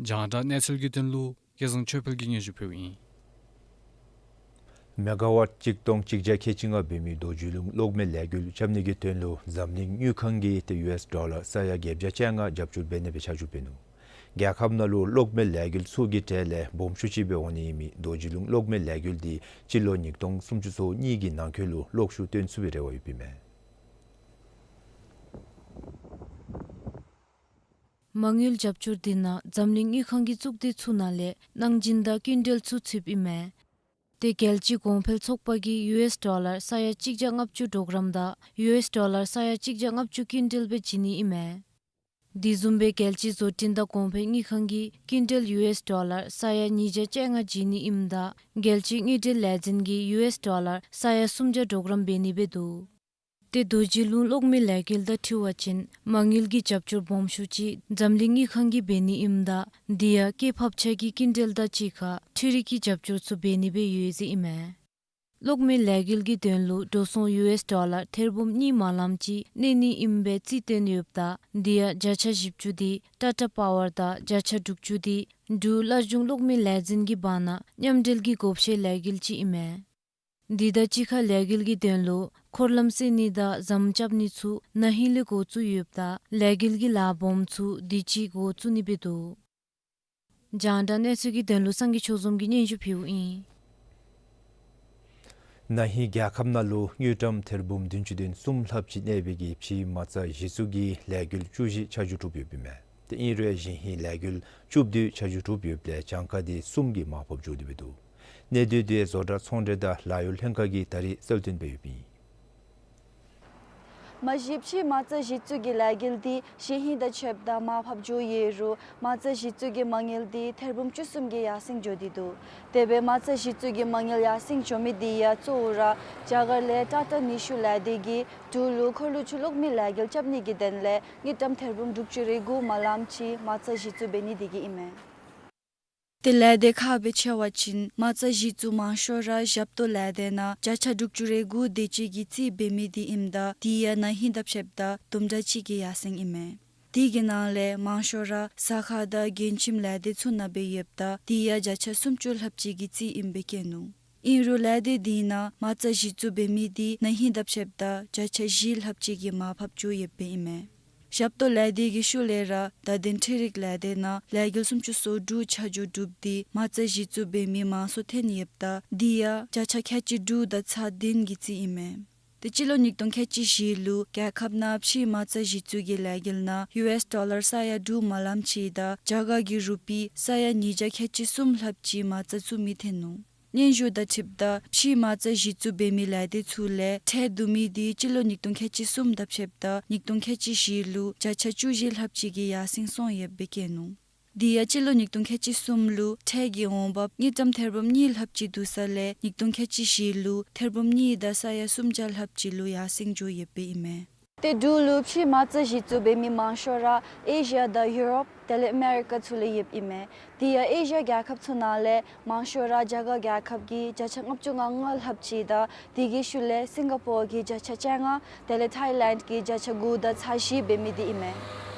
རྒྱང་བསྒྲགས་གནས་ཚུལ་གྱི་དོན་ལུ་སྐལ་བཟང་ཆོས་འཕེལ་གྱིས་སྙན་ཞུ་ཕུལཝ་ཨིན། མེ་ག་ཝཊ་གཅིག་སྟོང་གཅིག་བརྒྱ་ཁལ་གཅིག་ལྔ་འབད་མི་རྡོ་རྗེ་ལུང་གློག་མེ་ལས་འགུལ་རྐྱབ་ནི་གི་དོན་ལུ་འཛམ་གླིང་དངུལ་ཁང་གིས་ཏེ་ཡུ་ཨེསི་ཌོ་ལར་ས་ཡ་བརྒྱད་བརྒྱ་བཅོ་ལྔ་རྒྱབ་སྐྱོར་འབད་ནི་སྦེ་ཆ་འཇོག་འབད་ནུག། རྒྱལ་ཁབ་ནང་ལུ་གློག་མེ་ལས་འགུལ་ཚུ་གི་གྲས་ལས་སྦོམ་ཤོས་ཅིག་སྦེ་འོང་ནི་ཨིན་མི་རྡོ་རྗེ་ལུང་གློག་མེ་ལས་འགུལ་འདི་སྤྱི་ལོ་ཉིས་སྟོང་སུམ་ཅུ་སོ་གཉིས་ཀྱི་ནང་འཁོད་ལུ་གློག་ཤུགས་བཏོན་ཚུགས་པའི་རེ་བ་ཡོདཔ་ཨིན་མས། མ་དངུལ་རྒྱབ་སྐྱོར་འདི་ནང་འཛམ་གླིང་དངུལ་ཁང་གི་གཙུག་སྡེ་ཚུ་ནང་ལས་གནང་སྦྱིན་དང་སྐྱིན་འགྲུལ་ཚུ་ཚུདཔ་ཨིན་མས། ཏེ་རྒྱལ་སྤྱི་གོང་འཕེལ་ཚོགས་པ་གིས་ཡུ་ཨེསི་ཌོ་ལར་ས་ཡ་གཅིག་བརྒྱ་ལྔ་བཅུ་གྲོགས་རམ་དང་ཡུ་ཨེསི་ཌོ་ལར་ས་ཡ་གཅིག་བརྒྱ་ལྔ་བཅུ་སྐྱིན་འགྲུལ་སྦེ་བྱིན་ནི་ཨིན་མས། དེ་བཟུམ་སྦེ་རྒྱལ་སྤྱི་བཟོ་སྐྲུན་དང་གོང་འཕེལ་དངུལ་ཁང་གིས་སྐྱིན་འགྲུལ་ཡུ་ཨེསི་ཌོ་ལར་ས་ཡ་ཉིས་བརྒྱ་བཅོ་ལྔ་བྱིན་ནི་ཨིནམ་ད་རྒྱལ་སྤྱིའི་དངུལ་འབྲེལ་ལས་འཛིན་གྱིས་ཡུ་ཨེསི་ཌོ་ལར་ས་ཡ་སུམ་བརྒྱ་གྲོགས་རམ་འབད་ནི་སྦེ་འདུག། ཏེ་རྡོ་རྗེ་ལུང་གློག་མེ་ལས་འགུལ་དང་འཁྲིལ་བ་ཅིན་མ་དངུལ་གྱི་རྒྱབ་སྐྱོར་སྦོམ་ཤོས་ཅིག་འཛམ་གླིང་དངུལ་ཁང་གིས་འབད་ནི་ཨིནམ་ད་དེ་ཡང་སྐྱེད་ཕབ་ཆ་གི་སྐྱིན་འགྲུལ་དང་གཅིག་ཁར་འཕྲུལ་རིག་གི་རྒྱབ་སྐྱོར་ཚུ་འབད་ནི་སྦེ་ཡོད་ཟེར་ཨིན་མས། གློག་མེ་ལས་འགུལ་གྱི་དོན་ལུ་འགྲོ་སོང་ཡུ་ཨེསི་ཌོ་ལར་ཐེར་འབུམ་གཉིས་མ་ལམ་ཅིག་གནས་ནི་ཨིན་པའི་རྩིས་བཏོན་ཡོདཔ་ད་དེ་ཡང་བརྒྱ་ཆ་བཞི་བཅུ་དེ་ཊ་ཊ་པ་ཝར་དང་བརྒྱ་ཆ་དྲུག་ཅུ་དེ་འབྲུག་སླར་འབྱུང་གློག་མེ་ལས་འཛིན་གྱི་བར་ན་མཉམ་འབྲེལ་གྱི་བགོ་བཤའ་ལས་འགུལ་ཅིག་ཨིན་མས། དེ་དང་གཅིག་ཁར་ལས་འགུལ་གྱི་དོན་ལུ་འཁོར་ལམ་བསལ་ནི་དང་ཟམ་རྐྱབ་ནི་ཚུ་ན་ཧིང་ལས་འགོ་བཙུགས་ཡོདཔ་ད་ལས་འགུལ་གྱི་ལཱ་སྦོམ་ཚུ་དུས་ཅི་འགོ་བཙུགས་ནི་སྦེ་འདུག། རྒྱང་བསྒྲགས་གནས་ཚུལ་གྱི་དོན་ལུ་སངས་རྒྱས་ཆོས་འཛོམས་ཀྱིས་སྙན་ཞུ་ཕུལཝ་ཨིན། ན་ཧིང་རྒྱལ་ཁབ་ནང་ལུ་དངུལ་ཀྲམ་ཐེར་འབུམ་བདུན་ཅུ་དོན་གསུམ་ལྷགཔ་ཅིག་གནས་པའི་གི་ཕྱེ་མ་རྩ་གཞི་བཙུགས་ཀྱི་ལས་འགུལ་བཅུ་བཞི་ཆ་འཇོག་གྲུབ་ཡོདཔ་ཨིན་མས། ཏེ་ཨིན་རུང་གཞེས་ཧིང་ལས་འགུལ་བཅུ་བདུན་ཆ་འཇོག་གྲུབ་ཡོདཔ་ལས་གྱངས་ཁ་དེ་གསུམ་གྱིས་མར་ཕབ་འགྱོ་དོ་ཡོདཔ་འདུག། གནས་སྡུད་དེ་བཟོ་གྲྭ་ཚོང་འབྲེལ་དང་ལཱ་གཡོག་ལྷན་ཁག་གིས་ད་རིས་གསལ་སྟོན་འབད་ཡོདཔ་ཨིན། མ་གཞི་ཕྱེ་མ་རྩ་གཞི་བཙུགས་ཀྱི་ལས་འགུལ་འདི་གཞེས་ཧིང་དང་ཕྱདཔ་ད་མར་ཕབ་འགྱོ་ཡོད་རུང་མ་རྩ་གཞི་བཙུགས་ཀྱི་མ་དངུལ་འདི་ཐེར་འབུམ་བཅུ་གསུམ་གྱིས་ཡར་སེང་འགྱོ་སྟེ་འདུག། དེ་སྦེ་མ་རྩ་གཞི་བཙུགས་ཀྱི་མ་དངུལ་ཡར་སེང་འགྱོ་མི་འདི་ཡང་གཙོ་བོ་ར་རྒྱ་གར་ལས་ཊ་ཊ་ནུས་ཤུགས་ལས་སྡེ་གིས་འབྲུག་ལུ་འཁོར་ལོ་ཆུ་གློག་མེ་ལས་འགུལ་རྐྱབ་ནི་གི་དོན་ལས་དངུལ་ཀྲམ་ཐེར་འབུམ་དྲུག་ཅུ་རེ་དགུ་མ་ལམ་ཅིག་མ་རྩ་གཞི་བཙུགས་འབད་ནི་དེ་གིས་ཨིན་མས། ཏེ་ལས་སྡེ་ཁག་སྦེ་ཕྱེ་བ་ཅིན་མ་རྩ་གཞི་བཙུགས་མང་ཤོས་ར་ཞབས་ཏོག་ལས་སྡེ་ནང་བརྒྱ་ཆ་དྲུག་ཅུ་རེ་དགུ་དེ་ཅིག་གིས་རྩིས་འབད་མི་འདི་ཨིནམ་ད་དེ་ཡང་ན་ཧིང་དང་ཕྱདཔ་ད་དུམ་གྲ་ཅིག་གིས་ཡར་སེང་ཨིན་མས། དེ་གི་ནང་ལས་མང་ཤོས་ར་ཟ་ཁང་དང་མགྱོནམ་ལས་སྡེ་ཚུ་ནང་སྦེ་ཡོདཔ་ད་དེ་ཡང་བརྒྱ་ཆ་སུམ་ཅུ་ལྷགཔ་ཅིག་གིས་རྩིས་ཨིནམ་སྦེ་བཀོད་ནུག། ཨིན་རུང་ལས་སྡེ་དེ་ནང་མ་རྩ་གཞི་བཙུགས་འབད་མི་འདི་ན་ཧིང་དང་ཕྱདཔ་ད་བརྒྱ་ཆ་བཞི་ལྷགཔ་ཅིག་གིས་མར་ཕབ་འགྱོ་ཡོདཔ་ཨིན་མས། ཞབས་ཏོག་ལས་སྡེ་གི་ཤུལ་ལས་ར་བརྡ་དོན་འཕྲུལ་རིག་ལས་སྡེ་ནང་ལས་འགུལ་སུམ་ཅུ་སོ་དྲུག་ཆ་འཇོག་གྲུབ་སྟེ་མ་རྩ་གཞི་བཙུགས་འབད་མི་མང་སུ་ཐོན་ཡོདཔ་ད་དེ་ཡང་བརྒྱ་ཆ་ཁལ་གཅིག་དྲུག་དང་ཚག་བདུན་གྱིས་རྩིས་ཨིན་མས། ཏེ་སྤྱི་ལོ་ཉིས་སྟོང་ཁལ་གཅིག་བཞི་ལུ་རྒྱལ་ཁབ་ནང་ཕྱེ་མ་རྩ་གཞི་བཙུགས་ཀྱི་ལས་འགུལ་ནང་ཡུ་ཨེསི་ཌོ་ལར་ས་ཡ་དྲུག་མ་ལམ་ཅིག་དང་རྒྱ་གར་གྱི་རུ་པི་ས་ཡ་ཉིས་བརྒྱ་ཁལ་གཅིག་གསུམ་ལྷགཔ་ཅིག་མ་རྩ་བཙུགས་མི་ཐོན་ནུག། སྙན་ཞུ་དང་འཁྲིལཝ་ད་ཕྱེ་མ་རྩ་གཞི་བཙུགས་འབད་མི་ལས་སྡེ་ཚུ་ལས་ཁྲལ་བསྡུ་མི་འདི་སྤྱི་ལོ་ཉིས་སྟོང་ཁལ་གཅིག་གསུམ་དང་ཕྱདཔ་ད་ཉིས་སྟོང་ཁལ་གཅིག་བཞི་ལུ་བརྒྱ་ཆ་བཅུ་བཞི་ལྷགཔ་ཅིག་གིས་ཡར་སེང་སོང་ཡོདཔ་སྦེ་བཀོད་ནུག། དེ་ཡང་སྤྱི་ལོ་ཉིས་སྟོང་ཁལ་གཅིག་གསུམ་ལུ་ཁྲལ་གྱི་འོང་འབབ་དངུལ་ཀྲམ་ཐེར་འབུམ་གཉིས་ལྷགཔ་ཅིག་བསྡུ་ས་ལས་ཉིས་སྟོང་ཁལ་གཅིག་བཞི་ལུ་ཐེར་འབུམ་གཉིས་དང་ས་ཡ་སུམ་བརྒྱ་ལྷགཔ་ཅིག་ལུ་ཡར་སེང་འགྱོ་ཡོདཔ་སྦེ་ཨིན་མས། ཏེ་འབྲུག་ལུ་ཕྱེ་མ་རྩ་གཞི་བཙུགས་འབད་མི་མང་ཤོས་ར་ཨེ་ཤི་ཡ་དང་ཡུ་རོབ་དེ་ལས་ཨ་མེ་རི་ཀ་ཚུ་ལས་ཡོདཔ་ཨིན་མས། དེ་ཡང་ཨེ་ཤི་ཡ་རྒྱལ་ཁབ་ཚུ་ནང་ལས་མང་ཤོས་ར་རྒྱ་གར་རྒྱལ་ཁབ་ཀྱིས་བརྒྱ་ཆ་ལྔ་བཅུ་ང་ལྔ་ལྷགཔ་ཅིག་དང་དེ་གི་ཤུལ་ལས་སིང་ག་པོར་གྱིས་བརྒྱ་ཆ་བཅོ་ལྔ་དེ་ལས་ཐའི་ལེནཌ་ཀྱིས་བརྒྱ་ཆ་དགུ་དང་ཚག་བཞི་འབད་མི་འདི་ཨིན་མས།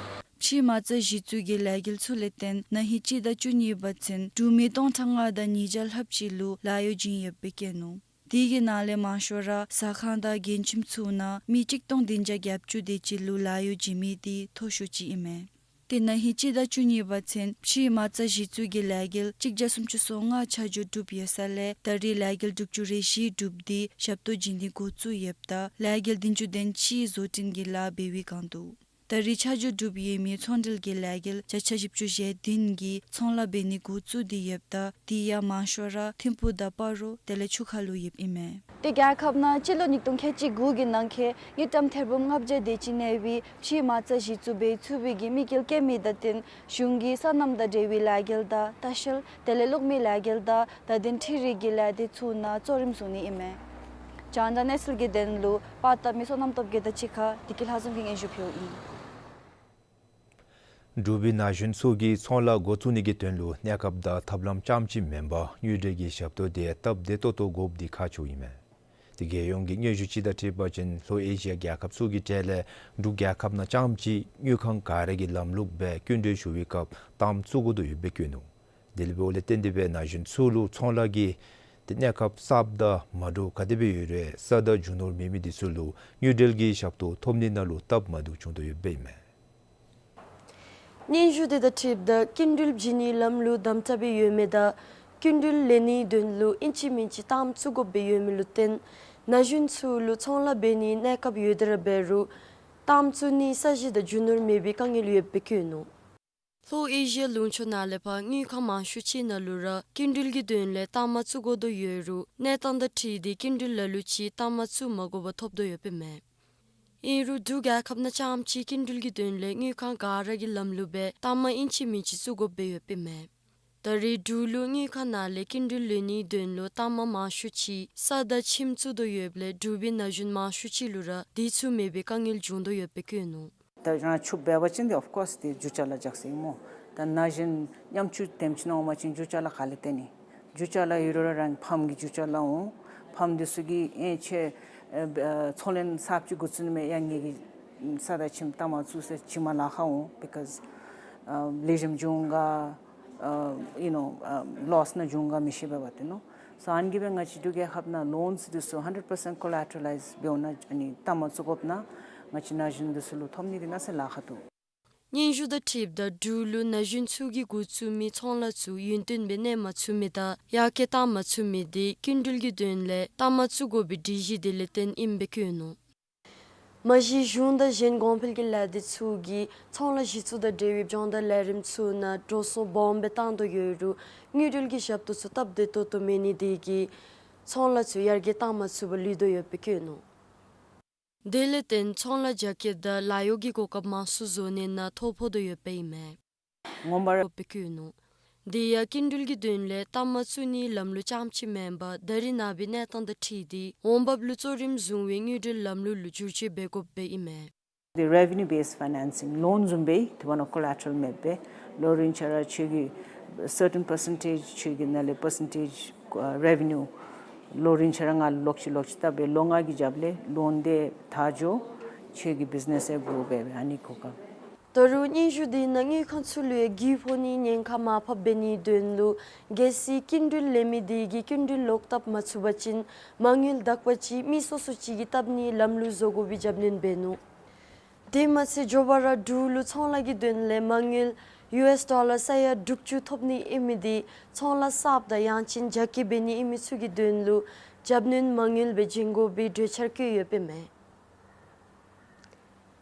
ཕྱེ་མ་རྩ་གཞི་བཙུགས་ཀྱི་ལས་འགུལ་ཚུ་ལས་བརྟེན་ན་ཧིང་སྤྱི་ཟླ་བཅུ་གཉིས་པ་ཚུན་འབྲུག་མི་སྟོང་ཕྲག་ལྔ་དང་ཉིས་བརྒྱ་ལྷགཔ་ཅིག་ལུ་ལཱ་གཡོག་བྱིན་ཡོདཔ་སྦེ་བཀོད་ནུག། དེ་གི་ནང་ལས་མང་ཤོས་ར་ཟ་ཁང་དང་མགྱོནམ་ཚུ་ནང་མི་གཅིག་སྟོང་བདུན་བརྒྱ་བརྒྱད་ཅུ་དེ་ཅིག་ལུ་ལཱ་གཡོག་བྱིན་མི་འདི་མཐོ་ཤོས་ཅིག་ཨིན་མས། ཏེ་ན་ཧིང་སྤྱི་ཟླ་བཅུ་གཉིས་པ་ཚུན་ཕྱེ་མ་རྩ་གཞི་བཙུགས་ཀྱི་ལས་འགུལ་གཅིག་བརྒྱ་སུམ་ཅུ་སོ་ལྔ་ཆ་འཇོག་གྲུབ་ཡོད་ས་ལས་ད་རེས་ལས་འགུལ་དྲུག་ཅུ་རེ་བཞི་གྲུབ་སྟེ་ཞབས་ཏོག་བྱིན་ནི་འགོ་བཙུགས་ཡོདཔ་ད་ལས་འགུལ་བདུན་ཅུ་དོན་གཅིག་བཟོ་སྐྲུན་གྱི་ལཱ་འབད་བའི་བསྒང་འདུག། ད་རེས་ཆ་འཇོག་གྲུབ་ཡོད་མི་ཚོང་འབྲེལ་གྱི་ལས་འགུལ་བརྒྱ་ཆ་བཞི་བཅུ་ཞེ་བདུན་གྱིས་ཚོང་ལཱ་འབད་ནི་འགོ་བཙུགས་ཏེ་ཡོདཔ་ད་དེ་ཡང་མང་ཤོས་ར་ཐིམ་ཕུག་དང་སྤ་རོ་དེ་ལས་ཆུ་ཁ་ལུ་ཡོདཔ་ཨིན་མས། ཏེ་རྒྱལ་ཁབ་ནང་སྤྱི་ལོ་ཉིས་སྟོང་ཁལ་གཅིག་དགུ་གི་ནང་འཁོད་དངུལ་ཀྲམ་ཐེར་འབུམ་ལྔ་བརྒྱ་དེ་ཅིག་གནས་པའི་ཕྱེ་མ་རྩ་གཞི་བཙུགས་འབད་ཚུགས་པའི་གི་དམིགས་ཡུལ་བསྐྱེད་མི་དང་བསྟུན་གཞུང་གིས་སོ་ནམ་དང་འབྲེལ་བའི་ལས་འགུལ་དང་ལྟ་བཤལ་དེ་ལས་གློག་མེ་ལས་འགུལ་དང་བརྡ་དོན་འཕྲུལ་རིག་གི་ལས་སྡེ་ཚུ་ནང་གཙོ་རིམ་བཟུང་ནི་ཨིན་མས། རྒྱང་བསྒྲགས་གནས་ཚུལ་གྱི་དོན་ལུ་པར་བཏབ་མི་བསོད་ནམས་སྟོབས་རྒྱས་དང་གཅིག་ཁར་བདེ་སྐྱིད་ལྷ་འཛོམས་ཀྱིས་སྙན་ཞུ་ཕུལཝ་ཨིན། འབྲུག་པའི་ན་གཞོན་ཚུ་གིས་ཚོང་ལཱ་འགོ་བཙུགས་ནི་གི་དོན་ལུ་གནས་སྐབས་དང་ཐབས་ལམ་རྐྱངམ་ཅིག་མེན་པར་དངུལ་འབྲེལ་གྱི་ཞབས་ཏོག་དེ་སྟབས་བདེ་ཏོག་ཏོ་དགོཔ་འདི་ཁག་ཆེཝ་ཨིན་མས། ཏེ་རྒྱལ་ཡོངས་ཀྱི་སྙན་ཞུ་ཅིག་དང་འཁྲིལ་བ་ཅིན་ལྷོ་ཨེ་ཤི་ཡ་རྒྱལ་ཁབ་ཚུ་གི་གྲས་ལས་འབྲུག་རྒྱལ་ཁབ་ནང་རྐྱངམ་ཅིག་དངུལ་ཁང་ག་ར་གིས་ལམ་ལུགས་སྦེ་སྐྱིན་འགྲུལ་ཞུ་བའི་སྐབས་གཏའམ་བཙུགས་དགོ་དོ་ཡོདཔ་སྦེ་བཀོད་ནུག། དེ་ལས་འབདཝ་ལས་བརྟེན་ཏེ་སྦེ་ན་གཞོན་ཚུ་ལུ་ཚོང་ལཱ་གི་ཏེ་གནས་སྐབས་གསརཔ་དང་མ་འདྲཝ་ག་དེ་སྦེ་ཡོད་རུང་ས་དང་རྒྱུ་ནོར་མེད་མི་འདི་ཚུ་ལུ་དངུལ་འབྲེལ་གྱི་ཞབས་ཏོག་ཐོབ་ནི་ནང་ལུ་སྟབས་མ་བདེཝ་བྱུང་དོ་ཡོདཔ་ཨིན་མས། སྙན་ཞུ་དེ་དང་འཁྲིལཝ་ད་སྐྱིན་འགྲུལ་བྱིན་ནིའི་ལམ་ལུགས་དམ་དྲག་སྦེ་ཡོད་མི་དང་སྐྱིན་འགྲུལ་ལེན་ནིའི་དོན་ལུ་ཨིན་ཅི་མིན་ཅི་གཏའམ་བཙུགས་དགོཔ་སྦེ་ཡོད་མི་ལུ་བརྟེན་ན་གཞོན་ཚུ་ལུ་ཚོང་ལཱ་འབད་ནིའི་གནས་སྐབས་ཡོད་དེ་ར་འབད་རུང་གཏའམ་བཙུགས་ནིའི་ས་གཞི་དང་རྒྱུ་ནོར་མེད་པའི་དཀའ་ངལ་ཡོདཔ་སྦེ་བཀོད་ནུག། ལྷོ་ཨེ་ཤི་ཡ་ལུང་ཕྱོགས་ནང་ལས་ཕར་དངུལ་ཁང་མང་ཤོས་ཅིག་ནང་ལུ་ར་སྐྱིན་འགྲུལ་གྱི་དོན་ལས་གཏའམ་བཙུགས་དགོ་དོ་ཡོད་རུང་གནས་སྟངས་དང་འཁྲིལ་ཏེ་སྐྱིན་འགྲུལ་ལ་ལུ་ཅིག་གཏའམ་བཙུགས་མ་དགོ་པར་ཐོབ་དོ་ཡོདཔ་ཨིན་མས། ཨིན་རུང་འབྲུག་རྒྱལ་ཁབ་ནང་རྐྱངམ་ཅིག་སྐྱིན་འགྲུལ་གྱི་དོན་ལས་དངུལ་ཁང་ག་ར་གིས་ལམ་ལུགས་སྦེ་གཏའམ་ཨིན་ཅི་མིན་ཅི་བཙུགས་དགོཔ་སྦེ་ཡོདཔ་ཨིན་མས། ད་རེས་འབྲུག་ལུ་དངུལ་ཁང་ནང་ལས་སྐྱིན་འགྲུལ་ལེན་ནིའི་དོན་ལུ་ལྟག་མ་མང་ཤོས་ཅིག་ས་དང་ཁྱིམ་བཙུགས་དོ་ཡོདཔ་ལས་འབྲུག་པའི་ན་གཞོན་མང་ཤོས་ཅིག་ལུ་ར་དེ་ཚུ་མེད་པའི་དཀའ་ངལ་བྱུང་དོ་ཡོདཔ་སྦེ་བཀོད་ནུག། ད་རང་ཕྱུགཔ་འབད་བ་ཅིན་དེ་of course དེ་རྒྱུ་ཆ་ལུ་འཇགས་ཟེར་ཨིན་མས། ད་ན་གཞོན་ཉམ་ཆུང་དེམ་ཅིག་ནང་འོང་པ་ཅིན་རྒྱུ་ཆ་ལུ་ག་ལས་བརྟེན་ནི། རྒྱུ་ཆ་ལུ་ཡོད་རུང་ར་རང་ཕམ་གི་རྒྱུ་ཆ་ལུ་འོང་། ཕམ་འདི་ཚུ་གིས་ཨེ་ཁྱོད་ཨེ་ཚོང་ལས་གསརཔ་ཅིག་འགོ་བཙུགས་ནི་མས། ཡ་ངེ་གི་ས་དང་ཁྱིམ་ལྟག་མ་བཙུགས་ཟེར་ཅིག་མར་ལཱ་ཁག་འོང་། because ཨ་ལེགས་ཤོམ་འགྱོ་འོང་ག་ཨ་you know ཨ་ལོསི་ནང་འགྱོ་འོང་ག་མི་ཤེས་པས་པ་ཏེ་ནོ། སོ་ཨ་ནི་གིས་སྦེ་ང་བཅས་འབྲུག་རྒྱལ་ཁབ་ནང་ལོནསི་འདི་ཚུ་hundred percent collateralize འབད་འོང་ན་ཨ་ནི་ལྟག་མ་བཙུགས་དགོཔ་ནང་ང་བཅས་ན་གཞོན་འདི་ཚུ་ལུ་ཐོབ་ནི་འདི་ནང་ས་ལཱ་ཁག་འདུག། སྙན་ཞུ་དང་འཁྲིལཝ་ད་འབྲུག་ལུ་ན་གཞོན་ཚུ་གིས་འགོ་བཙུགས་མི་ཚོང་ལཱ་ཚུ་ཡུན་བརྟན་སྦེ་གནས་མ་ཚུགས་མི་དང་ཡར་རྒྱས་བཏང་མ་ཚུགས་མི་དེ་སྐྱིན་འགྲུལ་གྱི་དོན་ལས་ལྟག་མ་བཙུགས་དགོ་པའི་སྒྲིག་གཞི་དེ་ལས་བརྟེན་ཨིནམ་སྦེ་བཀོད་ནུག། མ་གཞི་གཞུང་དང་གཞན་གོང་འཕེལ་གྱི་ལས་སྡེ་ཚུ་གིས་ཚོང་ལཱ་གཞི་བཙུགས་དང་འབྲེལ་བའི་སྦྱོང་བརྡར་ལས་རིམ་ཚུ་ནང་འགྲོ་སོང་སྦོམ་སྦེ་བཏང་དོ་ཡོད་རུང་དངུལ་འབྲེལ་གྱི་ཞབས་ཏོག་ཚུ་སྟབས་བདེ་ཏོག་ཏོ་མེད་ནི་དེ་གིས་ཚོང་ལཱ་ཚུ་ཡར་རྒྱས་བཏང་མ་ཚུགས་པར་ལུས་དོ་ཡོདཔ་སྦེ་བཀོད་ནུག། དེ་ལས་བརྟེན་ཚོང་ལཱ་རྒྱ་སྐྱེད་དང་ལཱ་གཡོག་གི་གོ་སྐབས་མང་སུ་བཟོ་ནི་ནང་ཐོ་ཕོག་དོ་ཡོདཔ་ཨིན་མས། ངོ་མ་ར་སྦེ་བཀོད་ནུག། དེ་ཡང་སྐྱིན་འགྲུལ་གྱི་དོན་ལས་ལྟག་མ་བཙུགས་ནིའི་ལམ་ལུགས་རྐྱངམ་ཅིག་མེན་པར་ད་རེས་ནངས་པའི་གནས་སྟངས་དང་འཁྲིལ་ཏེ་འོང་འབབ་ལུ་གཙོ་རིམ་བཟུང་བའི་དངུལ་འབྲེལ་ལམ་ལུགས་ལུ་བསྒྱུར་བཅོས་འབད་དགོཔ་སྦེ་ཨིན་མས། The revenue based financing, loan བཟུམ་སྦེ་དེ་བ་ན་collateral མེདཔ་སྦེ་ལོ་རིམ་ཆ་ར་ཁྱོད་ཀྱི་certain percentage ཁྱོད་ཀྱི་ནང་ལས་percentage ཨ་revenue ལོ་རིམ་ཆ་ར་ང་ལོག་ཅི་ལོག་ཅི་བཏབ་སྦེ་ལོ་ལྔ་གི་རྒྱབ་ལས་ལོན་དེ་ད་འགྱོ། ཁྱོད་ཀྱི་business ཨེ་grow འབད་འབད་ཨ་ནི་གོ་སྐབས། ད་རུང་སྙན་ཞུ་དེ་ནང་དངུལ་ཁང་ཚུ་ལུ་ཡང་རྒུད་ཕོག་ནིའི་ཉེན་ཁ་མར་ཕབ་འབད་ནིའི་དོན་ལུ་གལ་སྲིད་སྐྱིན་འགྲུལ་ལེན་མི་དེ་གིས་སྐྱིན་འགྲུལ་ལོག་བཏབ་མ་ཚུགས་པ་ཅིན་མ་དངུལ་དག་པ་ཅིག་མི་སོ་སོ་ཅིག་གིས་བཏབ་ནིའི་ལམ་ལུགས་བཟོ་དགོ་པའི་རྒྱབ་སྣོན་འབད་ནུག། དེ་མ་ཚད་མགྱོགས་པ་ར་འབྲུག་ལུ་ཚོང་ལཱ་གི་དོན་ལས་མ་དངུལ་ཡུ་ཨེསི་ཌོ་ལར་ས་ཡ་དྲུག་ཅུ་ཐོབ་ནི་ཨིན་མི་དེ་ཚོང་ལཱ་གསརཔ་དང་ཡང་ཅིན་རྒྱ་སྐྱེད་འབད་ནི་ཨིན་མི་ཚུ་གི་དོན་ལུ་རྒྱབ་སྣོན་མ་དངུལ་སྦེ་བྱིན་དགོ་པའི་གྲོས་འཆར་བཀོད་ཡོདཔ་ཨིན་མས།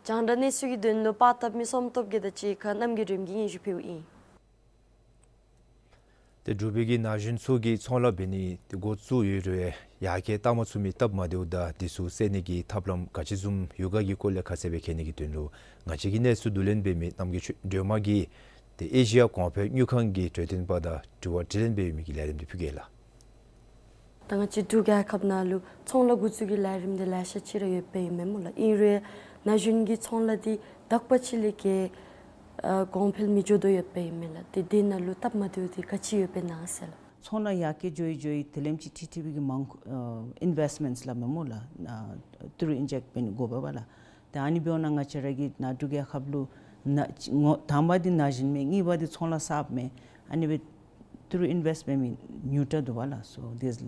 རྒྱང་བསྒྲགས་གནས་ཚུལ་གྱི་དོན་ལུ་པར་བཏབ་མི་བསོད་སྟོབས་རྒྱས་དང་གཅིག་ཁར་རྣམ་རྒྱལ་སྒྲོལམ་གྱིས་སྙན་ཞུ་ཕུལཝ་ཨིན། ཏེ་འབྲུག་པའི་གི་ན་གཞོན་ཚུ་གིས་ཚོང་ལཱ་འབད་ནི་དེ་འགོ་བཙུགས་ཡོད་རུང་ཡར་རྒྱས་བཏང་མ་ཚུགས་མི་སྟབས་མ་བདེཝ་དང་དེ་ཚུ་སེལ་ནི་གི་ཐབས་ལམ་ག་ཅི་བཟུམ་ཡོད་ག་གི་སྐོར་ལས་ཁ་གསལ་སྦེ་མཁྱེན་ནི་གི་དོན་ལུ་ང་བཅས་ཀྱི་གནས་ཚུལ་བསྡུ་ལེན་འབད་མི་རྣམ་རྒྱལ་ཆོས་སྒྲོལ་མ་གིས་ཏེ་ཨེ་ཤི་ཡ་གོང་འཕེལ་དངུལ་ཁང་གི་གྲོས་སྟོན་པ་དང་དྲི་བ་དྲིས་ལན་འབད་མི་གི་ལས་རིམ་དེ་ཕུལ་གེ་ལགས། ད་ང་བཅས་འབྲུག་རྒྱལ་ཁབ་ནང་ལུ་ཚོང་ལཱ་འགོ་བཙུགས་ཀྱི་ལས་རིམ་དེ་ལེ་ཤ་ཅིག་ར་ཡོདཔ་ཨིན་མས་སྨོ་ལགས། ཨིན་རུང་ན་གཞོན་གྱི་ཚོང་ལཱ་དེ་དག་པ་ཅིག་ལས་བརྒལ་ཨ་གོང་འཕེལ་མི་འགྱོ་དོ་ཡོདཔ་ཨིན་མས་ལགས། ཏེ་དེ་ནང་ལུ་སྟབས་མ་བདེཝ་དེ་ག་ཅི་ཡོདཔ་ཨིན་ན་ཟེར་ལགས། ཚོང་ལཱ་ཡར་རྒྱས་འགྱོ་ཡི་འགྱོ་ཡི་དེ་ལེམ་ཅིག་ཁྲི་ཁྲི་བའི་གི་མང་ཨ་ཨིན་ཝེསཊ་མེནཊསི་སླབ་མས་སྨོ་ལགས། ཨ་ཏི་རུ་ཨིན་ཇེཀཊ་འབད་ནི་དགོ་པས་པ་ལགས། ཏེ་ཨ་ནི་འབདཝ་ད་ང་བཅས་ར་གི་ནཱ་འབྲུག་རྒྱལ་ཁབ་ལུ་ན་ངོ་དང་པ་འདི་ན་གཞོན་མས། གཉིས་པ་འདི་ཚོང་ལཱ་གསརཔ་མས། ཨ་ནི་སྦེ་ཏི་རུ་ཨིན་ཝེསཊ་འབད་མི་ཉུང་དྲགས་འདུག་པ་ལགས། So there's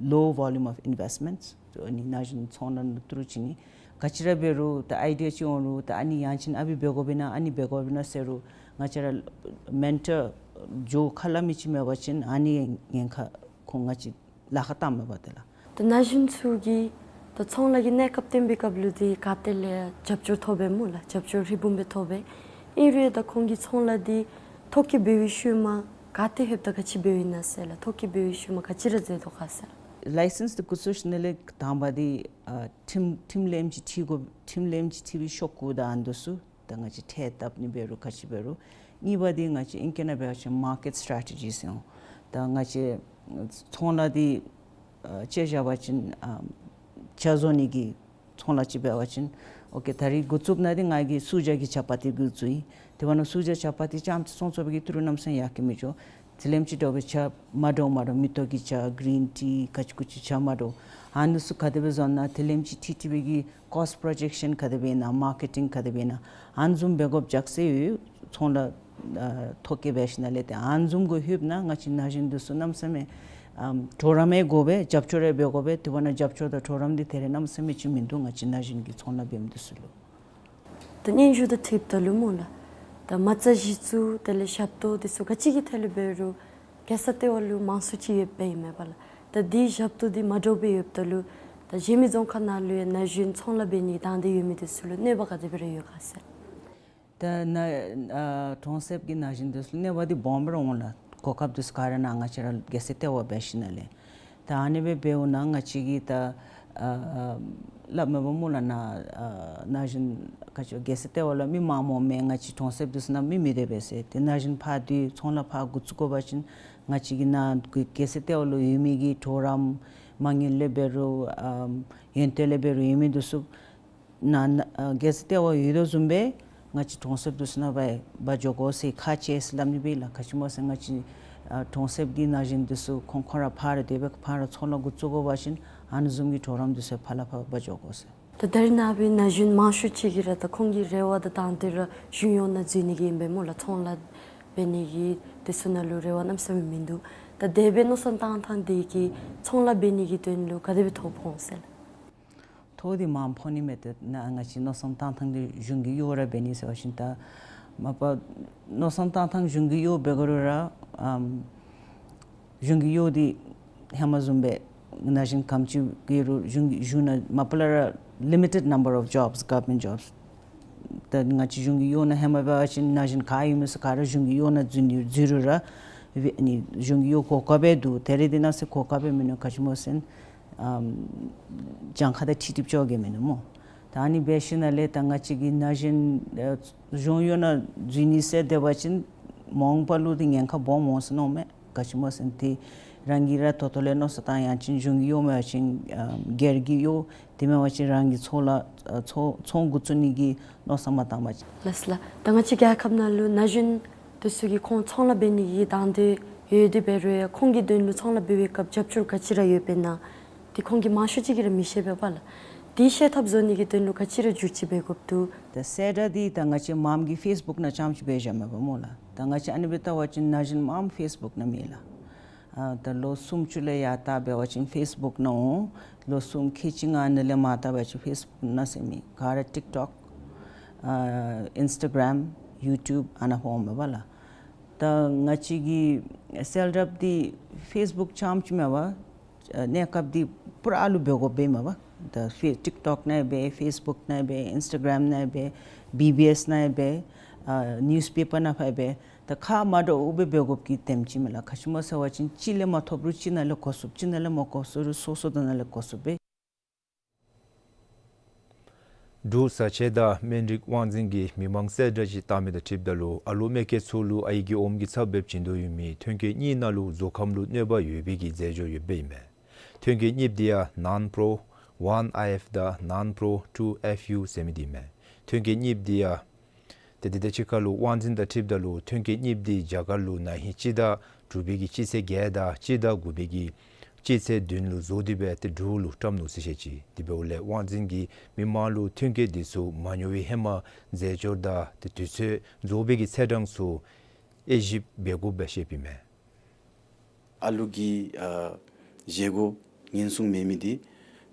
low volume of investments. ཨ་ནི་ན་གཞོན་ཚོང་ལཱ་ནང་ཏི་རུ་ཅིག་ནི་ག་ཅི་ར་འབད་རུང་ད་ཨའི་ཌི་ཡ་ཅིག་འོང་རུང་ད་ཨ་ནི་ཡང་ཅིན་ཨ་ཕི་འབད་དགོ་པས་ན་ཨ་ནི་འབད་དགོ་པས་ན་ཟེར་རུང་ང་བཅས་ར་མེན་ཊར་འགྱོ་ཁ་སླབ་མི་ཅིག་མེད་པ་ཅིན་ཨ་ནི་ཉེན་ཁ་ཁོང་ང་བཅས་ལཱ་ཁག་བཏངམ་མས་པ་ཏེ་ལགས། ད་ན་གཞོན་ཚུ་གིས་ད་ཚོང་ལཱ་གི་གནས་སྐབས་བཏོན་པའི་སྐབས་ལུ་དེ་ག་ཏེ་ལས་རྒྱབ་སྐྱོར་ཐོབ་པས་སྨོ་ལགས། རྒྱབ་སྐྱོར་ཧྲིལ་བུམ་སྦེ་ཐོབ་པས། ཨིན་རུང་ད་ཁོང་གིས་ཚོང་ལཱ་དེ་ཐོ་བཀོད་འབད་བའི་ཤུལ་མ་ག་ཏེ་ལྷོདཔ་ད་ག་ཅི་འབདཝ་ཨིན་ན་ཟེར་ལགས། ཐོ་བཀོད་འབད་བའི་ཤུལ་མ་ག་ཅི་ར་མཛད་དོ་ག་ཟེར་ལགས། ལའི་སེནསི་དེ་འགོ་བཙུགས་ཞིནམ་ལས་དང་པ་དེ་ཨ་ཁྲིམས་ཁྲིམས་ལེམ་ཅིག་ཁྲི་དགོ་ཁྲིམས་ལེམ་ཅིག་ཁྲི་བའི་ཤོག་གུ་དང་ཨ་ནི་འདི་ཚུ་ད་ང་བཅས་ཁྲལ་བཏབ་ནི་འབད་རུང་ག་ཅི་འབད་རུང་གཉིས་པ་འདི་ང་བཅས་ཨིང་སྐད་ནང་འབད་བ་ཅིན་མར་ཀེཊ་སི་ཊེ་ཊི་ཇི་ཟེར་འོང་། ད་ང་བཅས་ཚོང་ལཱ་འདི་ཨ་དཔྱེ་བཞག་པ་ཅིན་ཨ་ཇ་བཟོ་ནི་གི་ཚོང་ལཱ་ཅིག་འབད་བ་ཅིན་ཨོ་ཀེ་ད་རིས་འགོ་བཙུགསཔ་ནང་འདི་ང་གིས་སུ་ཇ་གི་ཇ་པ་ཏི་འགོ་བཙུགས་ཡི། དེ་བ་ན་སུ་ཇ་ཇ་པ་ཏི་རྐྱངམ་ཅིག་ཚོང་བཙོང་པའི་གི་ཏི་རུ་གནམ་མེད་ས་མེད་ཡར་རྒྱས་མི་འགྱོ། དེ་ལེམ་ཅིག་འདྲཝ་གི་ཇ་མ་འདྲཝ་མ་འདྲཝ་མེ་ཏོག་གི་ཇ་གིརིན་ཊི་ག་ཅི་གུ་ཅི་ཇ་མ་འདྲཝ་ཨ་ནི་ཚུ་ག་དེ་སྦེ་བཟོ་ནི་དེ་ལེམ་ཅིག་ཁྲི་ཁྲི་བའི་གི་ཀོསཊ་པྲོ་ཇེཀ་ཤཱན་ག་དེ་སྦེ་ཨིན་ན་མར་ཀེ་ཊིང་ག་དེ་སྦེ་ཨིན་ན་ཨ་ནི་བཟུམ་འབད་དགོཔ་ཇག་སེ་ཡོད། ཚོང་ལཱ་ཨ་ཐོ་བཀོད་འབད་ཞིནམ་ལས་ཏེ་ཨ་ནི་བཟུམ་གུ་ལྷོདཔ་ན་ང་བཅས་ན་གཞོན་འདི་ཚུ་གནམ་མེད་ས་མེད་ཨམ་གྲོགས་རམ་ཡང་དགོ་པས། རྒྱབ་སྐྱོར་ཡང་འབད་དགོ་པས། དེ་བ་ན་རྒྱབ་སྐྱོར་དང་གྲོགས་རམ་འདི་ད་རིས་གནམ་མེད་ས་མེད་ཅིག་མིན་འདུག། ང་བཅས་ན་གཞོན་གྱི་ཚོང་ལཱ་འབད་མི་འདི་ཚུ་ལུ། ད་སྙན་ཞུ་དང་འཁྲིལཝ་ད་ལུ་སྨོ་ལགས། ད་མ་རྩ་གཞི་བཙུགས་དེ་ལས་ཞབས་ཏོག་འདི་ཚུ་ག་ཅི་གི་ཐད་ལུ་འབད་རུང་རྒྱལ་ས་ལྟེ་བ་ལུ་མང་སུ་ཅིག་ཡོདཔ་ཨིན་མས་པ་ལགས། ད་དེའི་ཞབས་ཏོག་འདི་མ་འདྲཝ་སྦེ་ཡོདཔ་ད་ལུ་ད་གཞན་མི་རྫོང་ཁག་ནང་ལུ་ཡང་ན་གཞོན་ཚོང་ལཱ་འབད་ནི་དང་འདོད་ཡོད་མི་འདི་ཚུ་ལུ་གནོད་པ་ག་དེ་སྦེ་ར་ཡོད་ག་ཟེར། ད་ན་ཨ་གྲོང་གསེབ་ཀྱི་ན་གཞོན་འདི་ཚུ་ལུ་གནོད་པ་འདི་སྦོམ་ར་འོང་ལགས། གོ་སྐབས་འདི་ཚུ་ག་ར་ནཱ་ང་བཅས་ར་རྒྱལ་ས་ལྟེ་བ་འབད་ཞིནམ་ལས། ད་ཨ་ནི་སྦེ་འབདཝ་ད་ང་བཅས་ཀྱིས་ད་ཨ་ཨ་ སླབ་མས་པ་སྨོ་ལགས། ན་ཨ་ན་གཞོན་ག་ཅི་རྒྱལ་སའི་ལྟེ་བ་ལུ་མི་མངམ་མས། ང་བཅས་གྲོང་གསེབ་འདི་ཚུ་ནང་མི་མི་སྡོད་པས་ཟེར། ཏེ་ན་གཞོན་ཕར་འདི་ཚོང་ལཱ་ཕར་འགོ་བཙུགས་དགོ་པ་ཅིན་ང་བཅས་ཀྱི་ན་རྒྱལ་སའི་ལྟེ་བ་ལུ་ཡོད་མི་གི་གྲོགས་རམ་མ་དངུལ་ལས་འབད་རུང་ཨམ་ཡོན་ཏན་ལས་འབད་རུང་ཡོད་མི་འདི་ཚུ་ན་ན་ཨ་རྒྱལ་སའི་ལྟེ་བ་ཡོད་དོ་བཟུམ་སྦེ་ང་བཅས་གྲོང་གསེབ་འདི་ཚུ་ནང་འབག་འབག་འགྱོ་དགོ་ཟེར་ཁག་ཆེ་ཟེར་སླབ་ནི་སྦེ་ལགས། ག་ཅི་སྨོ་ཟེར་ང་བཅས་ཨ་གྲོང་གསེབ་ཀྱི་ན་གཞོན་འདི་ཚུ་ཁོང་ཁོང་ར་ཕར་ར་སྡོད་པས། ཕར་ར་ཚོང་ལཱ་འགོ་བཙུགས་དགོ་པ་ཅིན་ཨ་ནི་བཟུམ་གྱི་གྲོགས་རམ་འདི་ཚུ་ཕར་ལས་ཕར་འབག་འགྱོ་དགོ་ཟེར། ད་ད་རེས་ནངས་པའི་ན་གཞོན་མང་ཤོས་ཅིག་གིས་ར་ད་ཁོང་གི་རེ་བ་ད་དང་འདོད་ར་གཞུང་གཡོག་ནང་འཛུལ་ནི་གི་ཨིན་པས་སྨོ་ལགས། ཚོང་ལཱ་འབད་ནི་གི་དེ་ཚུ་ནང་ལུ་རེ་བ་གནམ་མེད་ས་མེད་མིན་འདུག། ད་དེ་སྦེ་མནོ་བསམ་བཏང་ཐངས་དེ་གིས་ཚོང་ལཱ་འབད་ནི་གི་དོན་ལུ་ག་དེ་སྦེ་ཐོ་ཕོག་འོང་ཟེར་ལགས། ཐོ་འདི་མངམ་ཕོག་ནི་མས། ཏེ་ན་ང་བཅས་མནོ་བསམ་བཏང་ཐངས་འདི་གཞུང་གི་གཡོག་ར་འབད་ནི་ཟེར་བ་ཅིན་ད་མ་པ་མནོ་བསམ་བཏང་ཐངས་གཞུང་གི་གཡོག་འབད་དགོ་རུང་ར་ཨམ་གཞུང་གི་གཡོག་འདི་ཧེ་མ་བཟུམ་སྦེ་ན་གཞོན་ག་དེམ་ཅིག་གིས་རུང་གཞུང་གི་གཞུང་ནང་མ་པ་ལས་ར་limited number of jobs, government jobs། ད་ང་བཅས་གཞུང་གི་གཡོག་ནང་ཧེ་མ་འབད་བ་ཅིན་ན་གཞོན་ག་ཡོད་མི་ཚུ་ག་ར་གཞུང་གི་གཡོག་ནང་འཛུལ་ནི་འཛུལ་རུང་ར་ཨ་ནི་གཞུང་གི་གཡོག་གོ་སྐབས་འདུག། ད་རེས་འདི་ནང་ཟེར་གོ་སྐབས་མིན་འདུག། ག་ཅི་སྨོ་ཟེར་ཨམ་གྱངས་ཁ་དང་འཁྲིལ་ཏེ་འགྱོ་གེ་མིན་འདུག་སྨོ། ད་ཨ་ནི་འབད་ཞིནམ་ལས་ད་ང་བཅས་ཀྱི་ན་གཞོན་ཨ་གཞུང་གཡོག་ནང་འཛུལ་ནི་ཟེར་སྡོད་པ་ཅིན་མ་འོངས་པ་ལུ་འདི་ཉེན་ཁ་སྦོམ་འོང་ཟེར་མནོཝ་མས། ག་ཅི་སྨོ་ཟེར་ཏེ་རང་གིས་ར་ད་ལྟོ་ལས་མནོ་བསམ་བཏང་ཡང་ཅིན་གཞུང་གི་གཡོག་མེན་པ་ཅིན་ཨམ་སྒེར་གྱི་གཡོག་དེ་མེན་པ་ཅིན་རང་གི་ཚོང་ལཱ་ཨ་ཚོང་ཚོང་འགོ་བཙུགས་ནི་གི་མནོ་བསམ་མ་བཏང་པ་ཅིན། ལགས་སོ་ལགས། ད་ང་བཅས་རྒྱལ་ཁབ་ནང་ལུ་ན་གཞོན་དེ་ཚུ་གིས་ཁོང་ཚོང་ལཱ་འབད་ནི་གི་དང་འདོད་ཡོད་དེ་འབད་རུང་ཡང་ཁོང་གི་དོན་ལུ་ཚོང་ལཱ་འབད་བའི་སྐབས་རྒྱབ་སྐྱོར་ག་ཅི་ར་ཡོདཔ་ཨིན་ན་དེ་ཁོང་གིས་མང་ཤོས་ཅིག་གིས་ར་མི་ཤེས་པས་པ་ལགས། དེ་ཤེས་ཐབས་བཟོ་ནི་གི་དོན་ལུ་ག་ཅི་ར་བསྒྱུར་བཅོས་འབད་དགོཔ་འདུག། ད་གསལ་བསྒྲགས་འདི་ད་ང་བཅས་མངམ་གི་ཕེསི་བུཀ་ནང་རྐྱངམ་ཅིག་སྦེ་བཞག་མས་པ་སྨོ་ལགས། ད་ང་བཅས་ཨ་ནི་སྦེ་བལྟ་བ་ཅིན་ན་གཞོན་མངམ་ཕེསི་བུཀ་ནང་མེད་ལགས། ཨ་ད་ལོ་སུམ་ཅུ་ལས་ཡར་ལྟ་འབད་བ་ཅིན་ཕེསི་བུཀ་ནང་འོང་། ལོ་གསུམ་ཁལ་གཅིག་ལྔ་ཨ་ནི་ལས་མར་ལྟ་འབད་བ་ཅིན་ཕེསི་བུཀ་ནང་ཟེར་མེད། ག་ར་ཊིཀ་ཊོཀ་ཨ་ཨིནསི་ཊ་གརམ་ཡུ་ཊུབ་ཨ་ནཱ་ཕར་འོངམ་མས་པ་ལགས། ད་ང་བཅས་ཀྱི་གསལ་བསྒྲགས་འདི་ཕེསི་བུཀ་རྐྱངམ་ཅིག་མེན་པ། ཨ་གནས་སྐབས་འདི་པུ་ར་ཨ་ལུ་འབད་དགོཔ་འབདཝ་མས་པ། ད་ཕེ་ཊིཀ་ཊོཀ་ནང་འབད་ཕེསི་བུཀ་ནང་འབད་ཨིནསི་ཊ་གརམ་ནང་འབད་བི་བི་ཨེསི་ནང་འབད་ཨ་ནིའུསི་པེ་པར་ནང་ཕར་འབད། ད་ཁག་མ་འདྲཝ་སྦེ་འབད་དགོཔ་གི་དེམ་ཅིག་མས་ལགས། ག་ཅི་སྨོ་ཟེར་བ་ཅིན་གཅིག་ལས་མ་ཐོབ་རུང་གཅིག་ནང་ལས་གོ་ཚུགསཔ། གཅིག་ནང་ལས་མ་གོ་ཚུགས་རུང་སོ་སོ་དེ་ནང་ལས་གོ་ཚུགསཔ་སྦེ། འབྲུག་བཟའ་ཆས་དང་སྨན་རིགས་དབང་འཛིན་གྱིས་མི་མང་གསལ་བསྒྲགས་ཅིག་བཏང་མི་དང་འཁྲིལཝ་ད་ལུ་ཨ་ལོ་མེ་སྐྱེས་ཚུ་ལུ་ཨའི་གི་ཨོམ་གྱི་ཚབ་སྦེ་བྱིན་དོ་ཡོད་མི་ཐོན་སྐྱེད་གཉིས་ནང་ལུ་གཟུགས་ཁམས་ལུ་གནོད་པ་ཡོད་པའི་གི་རྫས་སྦྱོར་ཡོདཔ་ཨིན་མས། ཐོན་སྐྱེད་གཉིས་པོ་འདི་ཡང་ནཱན་པྲོ་ཝན་ཨའི་ཨེཕ་དང་ནཱན་པྲོ་ཊུ་ཨེཕ་ཡུ་ཟེར་མི་འདི་ཨིན་མས། ཐོན་སྐྱེད་གཉིས་པོ་འདི་ཡང་ཏེ་དེ་དང་གཅིག་ཁར་ལུ་དབང་འཛིན་དང་འཁྲིལཝ་ད་ལུ་ཐོན་སྐྱེད་གཉིས་པོ་འདི་རྒྱ་གར་ལུ་ན་ཧིང་སྤྱི་ཟླ་དྲུག་པའི་གི་སྤྱི་ཚེས་བརྒྱད་དང་སྤྱི་ཟླ་དགུ་པའི་གི་སྤྱི་ཚེས་བདུན་ལུ་བཟོ་སྟེ་སྦེ་ཏེ་འབྲུག་ལུ་བཀྲམ་ནུག་ཟེར་བཤད་ཅི། དེ་འབདཝ་ལས་དབང་འཛིན་གྱིས་མི་མང་ལུ་ཐོན་སྐྱེད་འདི་ཚུ་མ་ཉོ་བའི་ཧེ་མ་རྫས་སྦྱོར་དང་ཏེ་དུས་ཚོད་རྫོགས་པའི་གི་ཚེས་གྲངས་ཚུ་དབྱེ་ཞིབ་འབད་དགོཔ་སྦེ་བཤདཔ་ཨིན་མས། ཨ་ལུ་གི་ཨ་བཞེས་སྒོ་ཉེན་སྲུང་མེད་མི་འདི་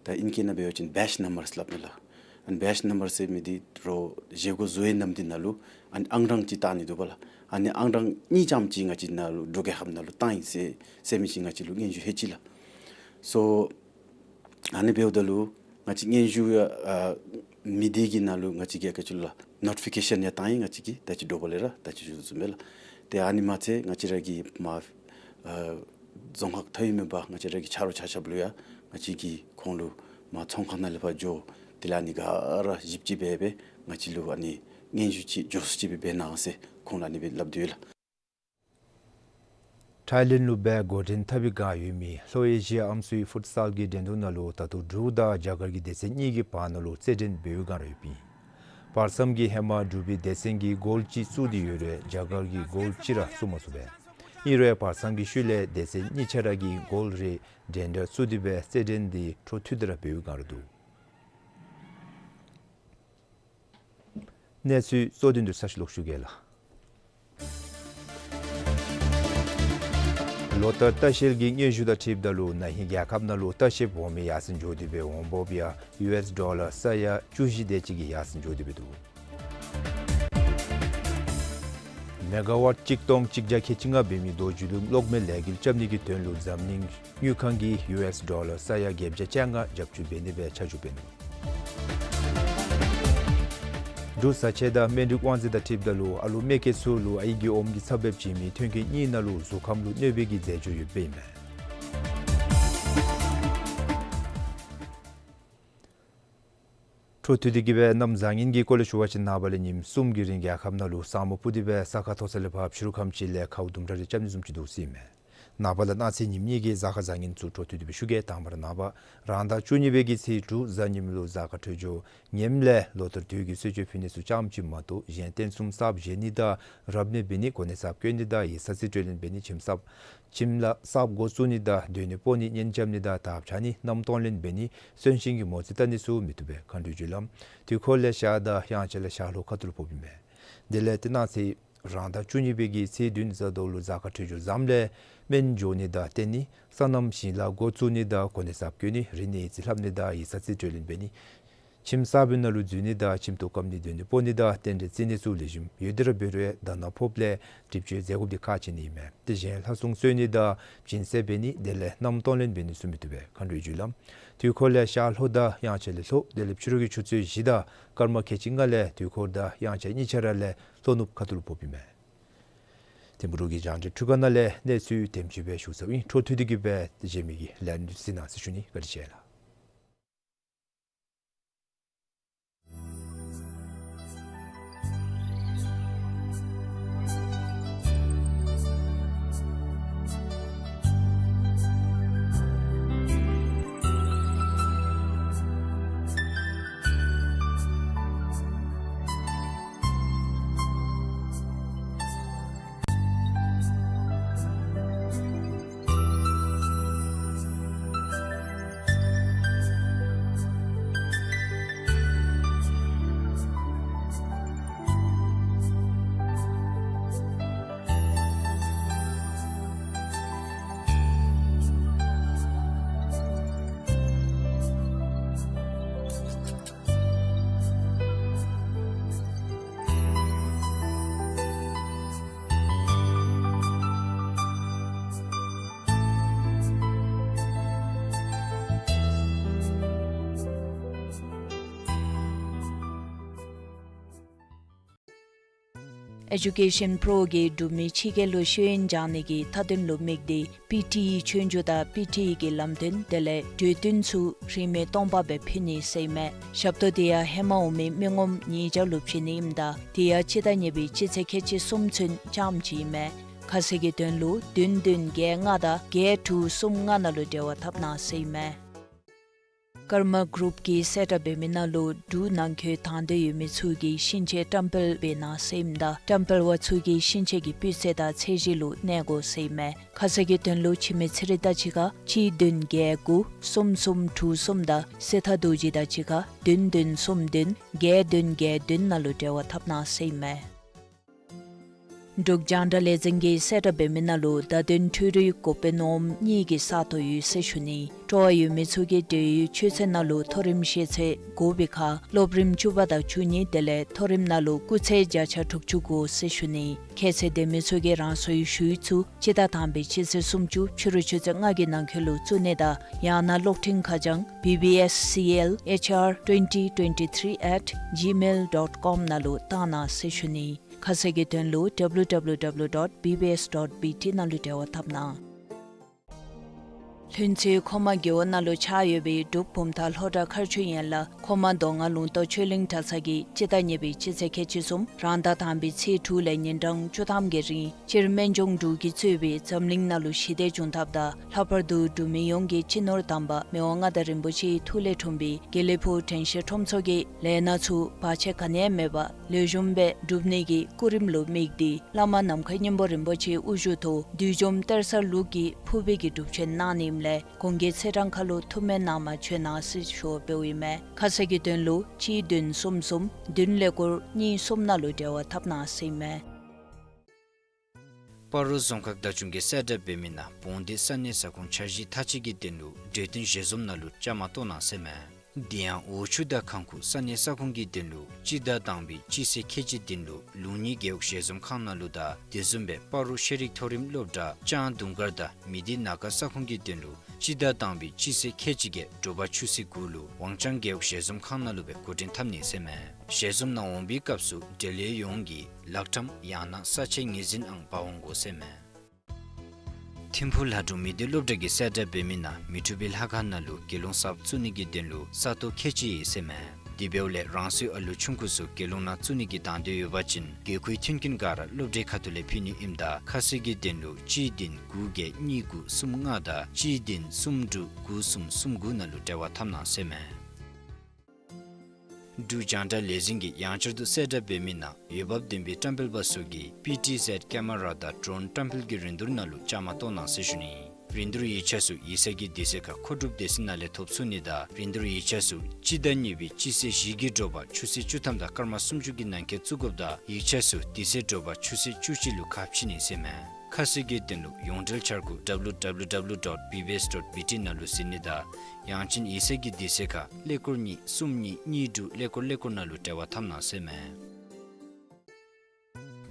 ད་ཨིང་སྐད་ནང་འབད་བ་ཅིན་བེཆ་ནམ་བར་སླབ་ནི་ལགས། ཨ་ནི་བེཆ་ནམ་བར་ཟེར་མི་འདི་རོགས་བཞེས་སྒོ་བཟོ་བའི་ནམ་འདི་ནང་ལུ་ཨ་ནི་ཨང་གྲངས་ཅིག་བཏང་ནི་འདུག་པ་ལགས། ཨ་ནི་ཨང་གྲངས་གཉིས་ཙམ་ཅིག་ང་བཅས་ནང་ལུ་འབྲུག་རྒྱལ་ཁབ་ནང་ལུ་བཏང་ཡི་ཟེར་ཟེར་མི་ཅིག་ང་བཅས་ལུ་སྙན་ཞུ་ལྷོད་ཅི་ལགས། སོ་ཨ་ནི་འབདཝ་ད་ལུ་ང་བཅས་སྙན་ཞུ་ཡང་ཨ་མི་སྡེ་གི་ནང་ལུ་ང་བཅས་ཀྱིས་ག་ཅི་ལོ་ལགས་ནོ་ཊི་ཕི་ཀེ་ཤཱན་ཡང་བཏང་ཡི། ང་བཅས་ཀྱིས་ད་ཅི་དྲོ་པ་ལས་ར་ད་ཅི་ཞུ་དོ་བཟུམ་སྦེ་ལགས། ཏེ་ཨ་ནི་མ་ཚད་ང་བཅས་ར་གི་མར་ཨ་རྫོང་ཁག་མཐོ་རིམ་མེན་པར་ང་བཅས་ར་གི་ཆ་རོགས་ཆ་ཁྱབ་ལུ་ཡང་ང་བཅས་ཀྱིས་ཁོང་ལུ་མར་ཚོང་ཁང་ནང་ལས་ཕར་འགྱོ་དེ་ལས་ཨ་ནི་ག་ར་ཞིབ་དཔྱད་འབད་སྦེ་ང་བཅས་ལུ་ཨ་ནི་སྙན་ཞུ་ཅིག་མགྱོགས་སུ་ཅིག་སྦེ་འབད་གནང་ཟེར་ཁོང་ལུ་ཨ་ནི་སྦེ་སླབ་སྟེ་ཡོད་ལགས། ཐའི་ལེནཌ་ལུ་སྦེ་འགོ་འདྲེན་འཐབ་པའི་བསྒང་ཡོད་མི་ལྷོ་ཨེ་ཤི་ཡ་ཨམ་སྲུའི་ཕུཊ་སཱལ་གྱི་འགྲན་བསྡུར་ནང་ལུ་ད་ལྟོ་འབྲུག་དང་རྒྱ་གར་གྱི་སྡེ་ཚན་གཉིས་ཀྱི་བར་ན་ལུ་རྩེད་འགྲན་འབད་བའི་བསྒང་ར་ཡོདཔ་ཨིན། བར་མཚམས་ཀྱི་ཧེ་མ་འབྲུག་པའི་སྡེ་ཚན་གྱིས་གོལ་གཅིག་བཙུགས་ཏེ་ཡོད་རུང་རྒྱ་གར་གྱིས་གོལ་གཅིག་ར་བཙུགས་མ་ཚུགས་པས། ཨིན་རུང་བར་མཚམས་ཀྱི་ཤུལ་ལས་སྡེ་ཚན་གཉིས་ཆ་ར་གིས་གོལ་རེ་འདྲན་འདྲ་བཙུགས་ཏེ་སྦེ་རྩེད་འགྲན་འདི་འཕྲོ་མཐུད་དེ་ར་འབད་བའི་བསྒང་ར་འདུག། གནས་ཚུལ་གཙོ་དོན་འདི་ཚར་ཅིག་ལོག་ཞུ་གེ་ལགས། ལོ་ལྟར་ལྟ་བཤལ་གྱི་སྙན་ཞུ་དང་འཁྲིལཝ་ད་ལུ་ན་ཧིང་རྒྱལ་ཁབ་ནང་ལུ་ལྟ་བཤལཔ་འོང་མི་ཡར་སེང་འགྱོ་སྟེ་སྦེ་འོང་འབབ་ཡང་ཡུ་ཨེསི་ཌོ་ལར་ས་ཡ་བཅུ་བཞི་དེ་ཅིག་གིས་ཡར་སེང་འགྱོ་སྟེ་སྦེ་འདུག། མེ་ག་ཝཊ་གཅིག་སྟོང་གཅིག་བརྒྱ་ཁལ་གཅིག་ལྔ་འབད་མི་རྡོ་རྗེ་གླིང་གློག་མེ་ལས་འགུལ་རྐྱབ་ནི་གི་དོན་ལུ་འཛམ་གླིང་དངུལ་ཁང་གིས་ཡུ་ཨེསི་ཌོ་ལར་ས་ཡ་བརྒྱད་བརྒྱ་བཅོ་ལྔ་རྒྱབ་སྐྱོར་འབད་ནི་སྦེ་ཆ་འཇོག་འབད་ནུག། འབྲུག་བཟའ་ཆས་དང་སྨན་རིགས་དབང་འཛིན་དང་འཁྲིལཝ་ད་ལུ་ཨ་ལོ་མེ་སྐྱེས་ཚུ་ལུ་ཨའི་གི་ཨོམ་གྱི་ཚབ་སྦེ་བྱིན་མི་ཐོན་སྐྱེད་གཉིས་ནང་ལུ་གཟུགས་ཁམས་ལུ་གནོད་པའི་གི་རྫས་སྦྱོར་ཡོདཔ་ཨིན་མས། འཕྲོ་མཐུད་དེ་གིས་སྦེ་གནམ་བཟང་ངན་གྱི་སྐོར་ལས་ཞུ་བ་ཅིན་ནངས་པ་ལས་ཉིནམ་གསུམ་གྱི་རིང་རྒྱལ་ཁབ་ནང་ལུ་ས་སྨུག་སྤུབས་ཏེ་སྦེ་ས་ཁ་མཐོ་ས་ལས་ཕར་ཕྱི་རུ་ཁམས་ཅིག་ལས་ཁཝ་དུམ་གྲ་རེ་རྐྱབ་ནི་བཟུམ་ཅིག་འདུག་ཟེར་ཨིན་མས། ནངས་པ་ལས་གནངས་ཚེ་ཉིནམ་གཉིས་ཀྱི་གཟའ་སྐར་བཟང་ངན་ཚུ་འཕྲོ་མཐུད་དེ་སྦེ་ཞུ་གེ། དང་པ་ར་ནངས་པ་རང་ཟླ་བཅུ་གཉིས་པའི་གི་ཚེས་དྲུག་གཟའ་ཉིམ་ལུ་གཟའ་སྐར་འཕྲོད་སྦྱོར་ངནམ་ལས་ལོ་ལྟར་དུས་ཀྱི་གསོལ་མཆོད་ཕུལ་ནི་ཚུ་རྐྱངམ་ཅིག་མ་གཏོགས་གཞན་རྟེན་གསུམ་གསརཔ་བཞེངས་ནི་དང་རབ་གནས་འབད་ནི་གོ་གནས་གསརཔ་བསྐོ་ནི་དང་ཡིག་ཚང་རྩིས་སྤྲོད་ལེན་འབད་ནི་ཁྱིམ་གསརཔ་ཁྱིམ་ལཱ་གསརཔ་འགོ་བཙུགས་ནི་དང་སྡོད་གནས་སྤོ་ནི་གཉེན་རྐྱབ་ནི་དང་དར་འཕྱར་ནི་མནའམ་གཏོང་ལེན་འབད་ནི་གསོན་གཤིན་གྱི་མོ་རྩིས་བལྟ་ནི་ཚུ་མི་བཏུབ་པས། མཁའ་འགྲོའི་རྒྱུ་ལམ་དུས་འཁོར་ལས་ཤར་དང་དབྱངས་འཆར་ལས་ཤར་ལྷོ་ཁ་ཐུག་ལུ་ཕོགཔ་ཨིན་མས། དེ་ལས་ཏེ་གནངས་ཚེ་རང་ཟླ་བཅུ་གཉིས་པའི་གི་ཚེས་བདུན་གཟའ་ཟླ་ལུ་གཟའ་སྐར་འཕྲོད་སྦྱོར་བཟངམ་ལས་སྨན་འགྱོ་ནི་དང་བསྟེན་ནི་སོ་ནམ་ཞིང་ལཱ་འགོ་བཙུགས་ནི་དང་གོ་གནས་གསརཔ་བསྐོ་ནི་རིག་གནས་ཡིག་རྩིས་ལྷབ་ནི་དང་ཡིག་ཚང་རྩིས་སྤྲོད་ལེན་འབད་ནི་ཁྱིམ་གསར་པའི་ནང་ལུ་འཛུལ་ནི་དང་ཁྱིམ་ཐོག་བཀབ་ནི་སྡོད་གནས་སྤོ་ནི་དང་རྟེན་འབྲེལ་བརྩི་ནི་ཚུ་ལེགས་ཤོམ་ཡོད། དེ་ར་འབད་རུང་ཟླ་ནག་ཕོགཔ་ལས་སྒྲིབ་སྦྱོང་མཛད་དགོཔ་འདི་ཁག་ཆེ་ནི་ཨིན་མས། དེ་བཞིན་ལྷ་སྲུང་གསོལ་ནི་དང་སྦྱིན་སྲེག་འབད་ནི་དེ་ལས་མནའམ་གཏོང་ལེན་འབད་ནི་ཚུ་མི་བཏུབ་པས། མཁའ་འགྲོའི་རྒྱུ་ལམ་དུས་འཁོར་ལས་ཤར་ལྷོ་དང་དབྱངས་འཆར་ལས་ལྷོ། དེ་ལས་ཕྱི་རུ་གི་ཆུ་ཚོད་བཞི་དང་སྐར་མ་ཁལ་གཅིག་ལྔ་ལས་དུས་འཁོར་དང་དབྱངས་འཆར་གཉིས་ཆ་ར་ལས་ལྷོ་ནུབ་ཁ་ཐུག་ལུ་ཕོགཔ་ཨིན་མས། ཐིམ་ཕུ་རུ་གི་རྒྱང་བསྒྲགས་འཕྲུལ་ཁང་ནང་ལས་གནས་ཚུལ་དེམ་ཅིག་སྦེ་ཞུ་ཚརཝ་ཨིན། འཕྲོ་མཐུད་དེ་གིས་སྦེ་གཞན་མི་གི་ལན་གཟིགས་གནང་ཟེར་ཞུ་ནི། བཀའ་དྲིན་ཆེ་ལགས། ཨེ་ཌུ་ཀེ་ཤཱན་པྲོ་གིས་འབྲུག་མི་ཕྱི་རྒྱལ་ལུ་ཤེས་ཡོན་སྦྱང་ནི་གི་མཐའ་དོན་ལུ་དམིགས་ཏེ་པི་ཊི་ཨི་ཆོས་རྒྱུགས་དང་པི་ཊི་ཨི་གི་ལམ་སྟོན་དེ་ལས་གྲོས་བསྟུན་ཚུ་རིན་མེད་སྟོང་པ་སྦེ་ཕུལ་ནི་ཟེར་ཨིན་མས། ཞབས་ཏོག་དེ་ཡང་ཧེ་མ་འོང་མི་མི་ངོམ་ཉིས་བརྒྱ་ལུ་བྱིན་ནི་ཨིནམ་ད་དེ་ཡང་སྤྱི་ཟླ་གཉིས་པའི་སྤྱི་ཚེས་ཁལ་གཅིག་གསུམ་ཚུན་རྐྱངམ་ཅིག་ཨིན་མས། ཁ་གསལ་གྱི་དོན་ལུ་བདུན་བདུན་བརྒྱད་ལྔ་དང་བརྒྱད་དྲུག་གསུམ་ལྔ་ནང་ལུ་འབྲེལ་བ་འཐབ་གནང་ཟེར་ཨིན་མས། ཀརྨ་གུ་རུབ་ཀྱིས་གསལ་བསྒྲགས་འབད་མི་ནང་ལུ་འབྲུག་ནང་འཁོད་དང་འདོད་ཡོད་མི་ཚུ་གིས་ཤིང་ཆས་བཀྲམ་སྤེལ་འབད་གནང་ཟེར་ཨིནམ་ད་བཀྲམ་སྤེལ་བ་ཚུ་གིས་ཤིང་ཆས་ཀྱི་སྤུས་ཚད་དང་ཚད་གཞི་ལུ་གནས་དགོ་ཟེར་ཨིན་མས། ཁ་གསལ་གྱི་དོན་ལུ་འཆི་མེད་ཚེ་རིང་དང་གཅིག་ཁར་གཅིག་བདུན་བརྒྱད་དགུ་གསུམ་གསུམ་དྲུག་གསུམ་དང་སྲིད་མཐའ་རྡོ་རྗེ་དང་གཅིག་ཁར་བདུན་བདུན་གསུམ་བདུན་བརྒྱད་བདུན་བརྒྱད་བདུན་ནང་ལུ་འབྲེལ་བ་འཐབ་གནང་ཟེར་ཨིན་མས། འབྲུག་རྒྱང་བསྒྲགས་ལས་འཛིན་གྱིས་གསལ་བསྒྲགས་འབད་མི་ནང་ལུ་བརྡ་དོན་འཕྲུལ་རིག་འགོ་དཔོན་འོགམ་གཉིས་ཀྱི་ས་ཐོ་ཡོད་ཟེར་ཞུ་ནི། སྤྲོ་བ་ཡོད་མི་ཚུ་གིས་འབྲེལ་ཡོད་ཆོས་ཚན་ནང་ལུ་མཐོ་རིམ་ཤེས་ཚད་དགོ་པའི་ཁར་སློབ་རིམ་བཅུ་པ་དང་བཅུ་གཉིས་དེ་ལས་མཐོ་རིམ་ནང་ལུ་སྐུགས་ཚད་བརྒྱ་ཆ་དྲུག་ཅུ་དགོ་ཟེར་ཞུ་ནི། ཁྱད་ཚད་ལྡན་མི་ཚུ་གིས་རང་སོའི་ཞུ་ཡིག་ཚུ་སྤྱི་ཟླ་དང་པའི་སྤྱི་ཚེས་སུམ་ཅུ་ཕྱི་རུ་ཆུ་ཚོད་ལྔ་གི་ནང་འཁོད་ལུ་བཙུགས་ནི་དང་ཡང་ན་གློག་འཕྲིན་ཁ་བྱང་B B S C L H R twenty twenty-three at gmail dot com ནང་ལུ་བཏང་གནང་ཟེར་ཞུ་ནི། ཁ་གསལ་གྱི་དོན་ལུ W W W dot B B S dot B T ནང་ལུ་འབྲེལ་བ་འཐབ་གནང་། ལྷུན་རྩེ་མཁོ་མ་རྒེད་འོག་ནང་ལུ་ཆགས་ཡོད་པའི་འབྲུག་བུམ་ཐང་ལྷོ་བྲག་མཁར་ཆུ་ཡན་ལག་མཁོ་མ་མདོ་སྔགས་ལུང་རྟོགས་ཆོས་གླིང་གྲྭ་ཚང་གིས་སྤྱི་ཟླ་གཉིས་པའི་སྤྱི་ཚེས་ཁལ་གཅིག་གསུམ་རང་ཟླ་དང་པའི་ཚེས་དྲུག་ལས་ཉིན་གྲངས་བཅུ་ཐམ་གྱི་རིང་སྤྱིར་སྨན་ལྗོངས་འབྲུག་གིས་གཙོས་པའི་འཛམ་གླིང་ནང་ལུ་ཞི་བདེ་བྱུང་ཐབས་དང་ལྷག་པར་དུ་འབྲུག་མི་ཡོངས་ཀྱི་སྤྱི་ནོར་དམ་པ་མི་དབང་མངའ་བདག་རིན་པོ་ཆེའི་ཐུགས་ལས་འཁྲུངས་པའི་དགེ་ལེགས་ཕུག་དྲན་ཤེས་ཁྲོམ་ཚོགས་ཀྱི་ལས་སྣ་ཚུ་བར་ཆད་ག་ནི་ཡང་མེད་པར་ལེགས་ཤོམ་སྦེ་འགྲུབ་ནི་གི་སྐུ་རིམ་ལུ་དམིགས་ཏེ་བླ་མ་ནམ་མཁའི་སྙིང་པོ་རིན་པོ་ཆེའི་དབུ་བཞུགས་ཐོག་བདུད་འཇོམས་གཏེར་གསར་ལུགས་ཀྱི་ཕུར་པའི་གི་སྒྲུབ་མཆོད་གནང་ནི་ཨིནམ་ལས་གོང་གི་ཚེས་གྲངས་ཁར་ལུ་ཐུགས་སྨོན་གནང་མ་བྱོན་གནང་ཟེར་ཞུ་བ་འབདཝ་ཨིན་མས། ཁ་གསལ་གྱི་དོན་ལུ་གཅིག་བདུན་གསུམ་གསུམ་བདུན་ཀླད་ཀོར་གཉིས་གསུམ་ནང་ལུ་འབྲེལ་བ་འཐབ་གནང་ཟེར་ཨིན་མས། སྤ་རོ་རྫོང་ཁག་བདག་སྐྱོང་གིས་གསལ་བསྒྲགས་འབད་མི་ནང་བོང་སྡེ་ས་གནས་ས་ཁོངས་འཆར་གཞི་མཐའ་དཔྱད་ཀྱི་དོན་ལུ་གྲོས་བསྟུན་ཞལ་འཛོམས་ནང་ལུ་བཅའ་མར་གཏོགས་གནང་ཟེར་ཨིན་མས། དེ་ཡང་འོ་ཆུ་དང་ཁང་ཁུག་ས་གནས་ས་ཁོངས་ཀྱི་དོན་ལུ་སྤྱི་ཟླ་དང་པའི་སྤྱི་ཚེས་ཁལ་གཅིག་དོན་ལུ་ལུང་གཉིས་རྒེད་འོག་ཞལ་འཛོམས་ཁང་ནང་ལུ་དང་དེ་བཟུམ་སྦེ་སྤ་རོ་ཤེས་རིག་མཐོ་རིམ་སློབ་གྲྭ་ལྕང་དུང་དཀར་དང་མི་སྡེ་ན་ག་ས་ཁོངས་ཀྱི་དོན་ལུ་སྤྱི་ཟླ་དང་པའི་སྤྱི་ཚེས་ཁལ་གཅིག་བརྒྱད་དྲོ་པ་ཆུ་ཚོད་དགུ་ལུ་ཝང་ཅང་རྒེད་འོག་ཞལ་འཛོམས་ཁང་ནང་ལུ་སྦེ་གོ་སྒྲིག་འཐབ་ནི་ཟེར་ཨིན་མས། ཞལ་འཛོམས་ནང་འོང་པའི་སྐབས་སུ་འབྲེལ་ཡོད་ཡོངས་ཀྱིས་ལག་ཁྲམ་ཡང་ན་ས་ཆའི་ངོས་འཛིན་ཨང་འབག་འོང་དགོ་ཟེར་ཨིན་མས། ཐིམ་ཕུ་ལྷ་སྒྲུང་མི་སྡེ་སློབ་གྲྭ་གིས་གསལ་བསྒྲགས་འབད་མི་ནང་མི་འཁྲུགས་པའི་ལྷ་ཁང་ནང་ལུ་དགེ་སློང་གསརཔ་བཙུགས་ནི་གི་དོན་ལུ་ས་སྟོང་ཁལ་གཅིག་ཡོད་ཟེར་ཨིན་མས། དེ་འབདཝ་ལས་རང་སོའི་ཨ་ལུ་ཆུང་ཀུ་ཚུ་དགེ་སློང་ནང་བཙུགས་ནི་གི་དང་འདོད་ཡོད་པ་ཅིན་བརྒྱུད་སྐུལ་མཐུན་རྐྱེན་ག་ར་སློབ་གྲྭའི་ཁ་ཐུག་ལས་ཕུལ་ནི་ཨིནམ་ད་ཁ་གསལ་གྱི་དོན་ལུ་གཅིག་བདུན་དགུ་བརྒྱད་གཉིས་དགུ་གསུམ་ལྔ་དང་གཅིག་བདུན་གསུམ་དྲུག་དགུ་གསུམ་གསུམ་དགུ་ནང་ལུ་འབྲེལ་བ་འཐབ་གནང་ཟེར་མས། འབྲུག་རྒྱང་བསྒྲགས་ལས་འཛིན་གྱིས་ཡང་བསྐྱར་དུ་གསལ་བསྒྲགས་འབད་མི་ནང་འོས་འབབ་ལྡན་པའི་བཀྲམ་སྤེལ་པ་ཚུ་གིས་པི་ཊི་ཟེཌ་ཀེ་མ་ར་དང་ཌྲོན་བཀྲམ་སྤེལ་གྱི་རིན་བསྡུར་ནང་ལུ་བཅའ་མར་གཏོགས་གནང་ཟེར་ཞུ་ནི། རིན་བསྡུར་ཡིག་ཆ་ཚུ་ཡིག་ཚང་གི་དུས་ཚོད་ཁར་མཁོ་སྒྲུབ་སྡེ་ཚན་ནང་ལས་ཐོབ་ཚུགས་ནི་དང་རིན་བསྡུར་ཡིག་ཆ་ཚུ་སྤྱི་ཟླ་གཉིས་པའི་སྤྱི་ཚེས་བཞི་གི་དྲོ་པ་ཆུ་ཚོད་བཅུ་ཐམ་དང་སྐར་མ་སུམ་ཅུ་གི་ནང་འཁོད་བཙུགས་དགོཔ་དང་ཡིག་ཆ་ཚུ་དེ་ཚེ་དྲོ་པ་ཆུ་ཚོད་བཅུ་གཅིག་ལུ་ཁ་ཕྱེ་ནི་ཟེར་མས། ཁ་གསལ་གྱི་དོན་ལུ་ཡོངས་འབྲེལ་འཆར་སྒོ་W W W dot B B S dot B T ནང་ལུ་གཟིགས་ནི་དང་ཡང་ཅིན་ཡིག་ཚང་གི་དུས་ཚོད་ཁར་ཀླད་ཀོར་གཉིས་གསུམ་གཉིས་གཉིས་དྲུག་ཀླད་ཀོར་ཀླད་ཀོར་ནང་ལུ་འབྲེལ་བ་འཐབ་གནང་ཟེར་མས།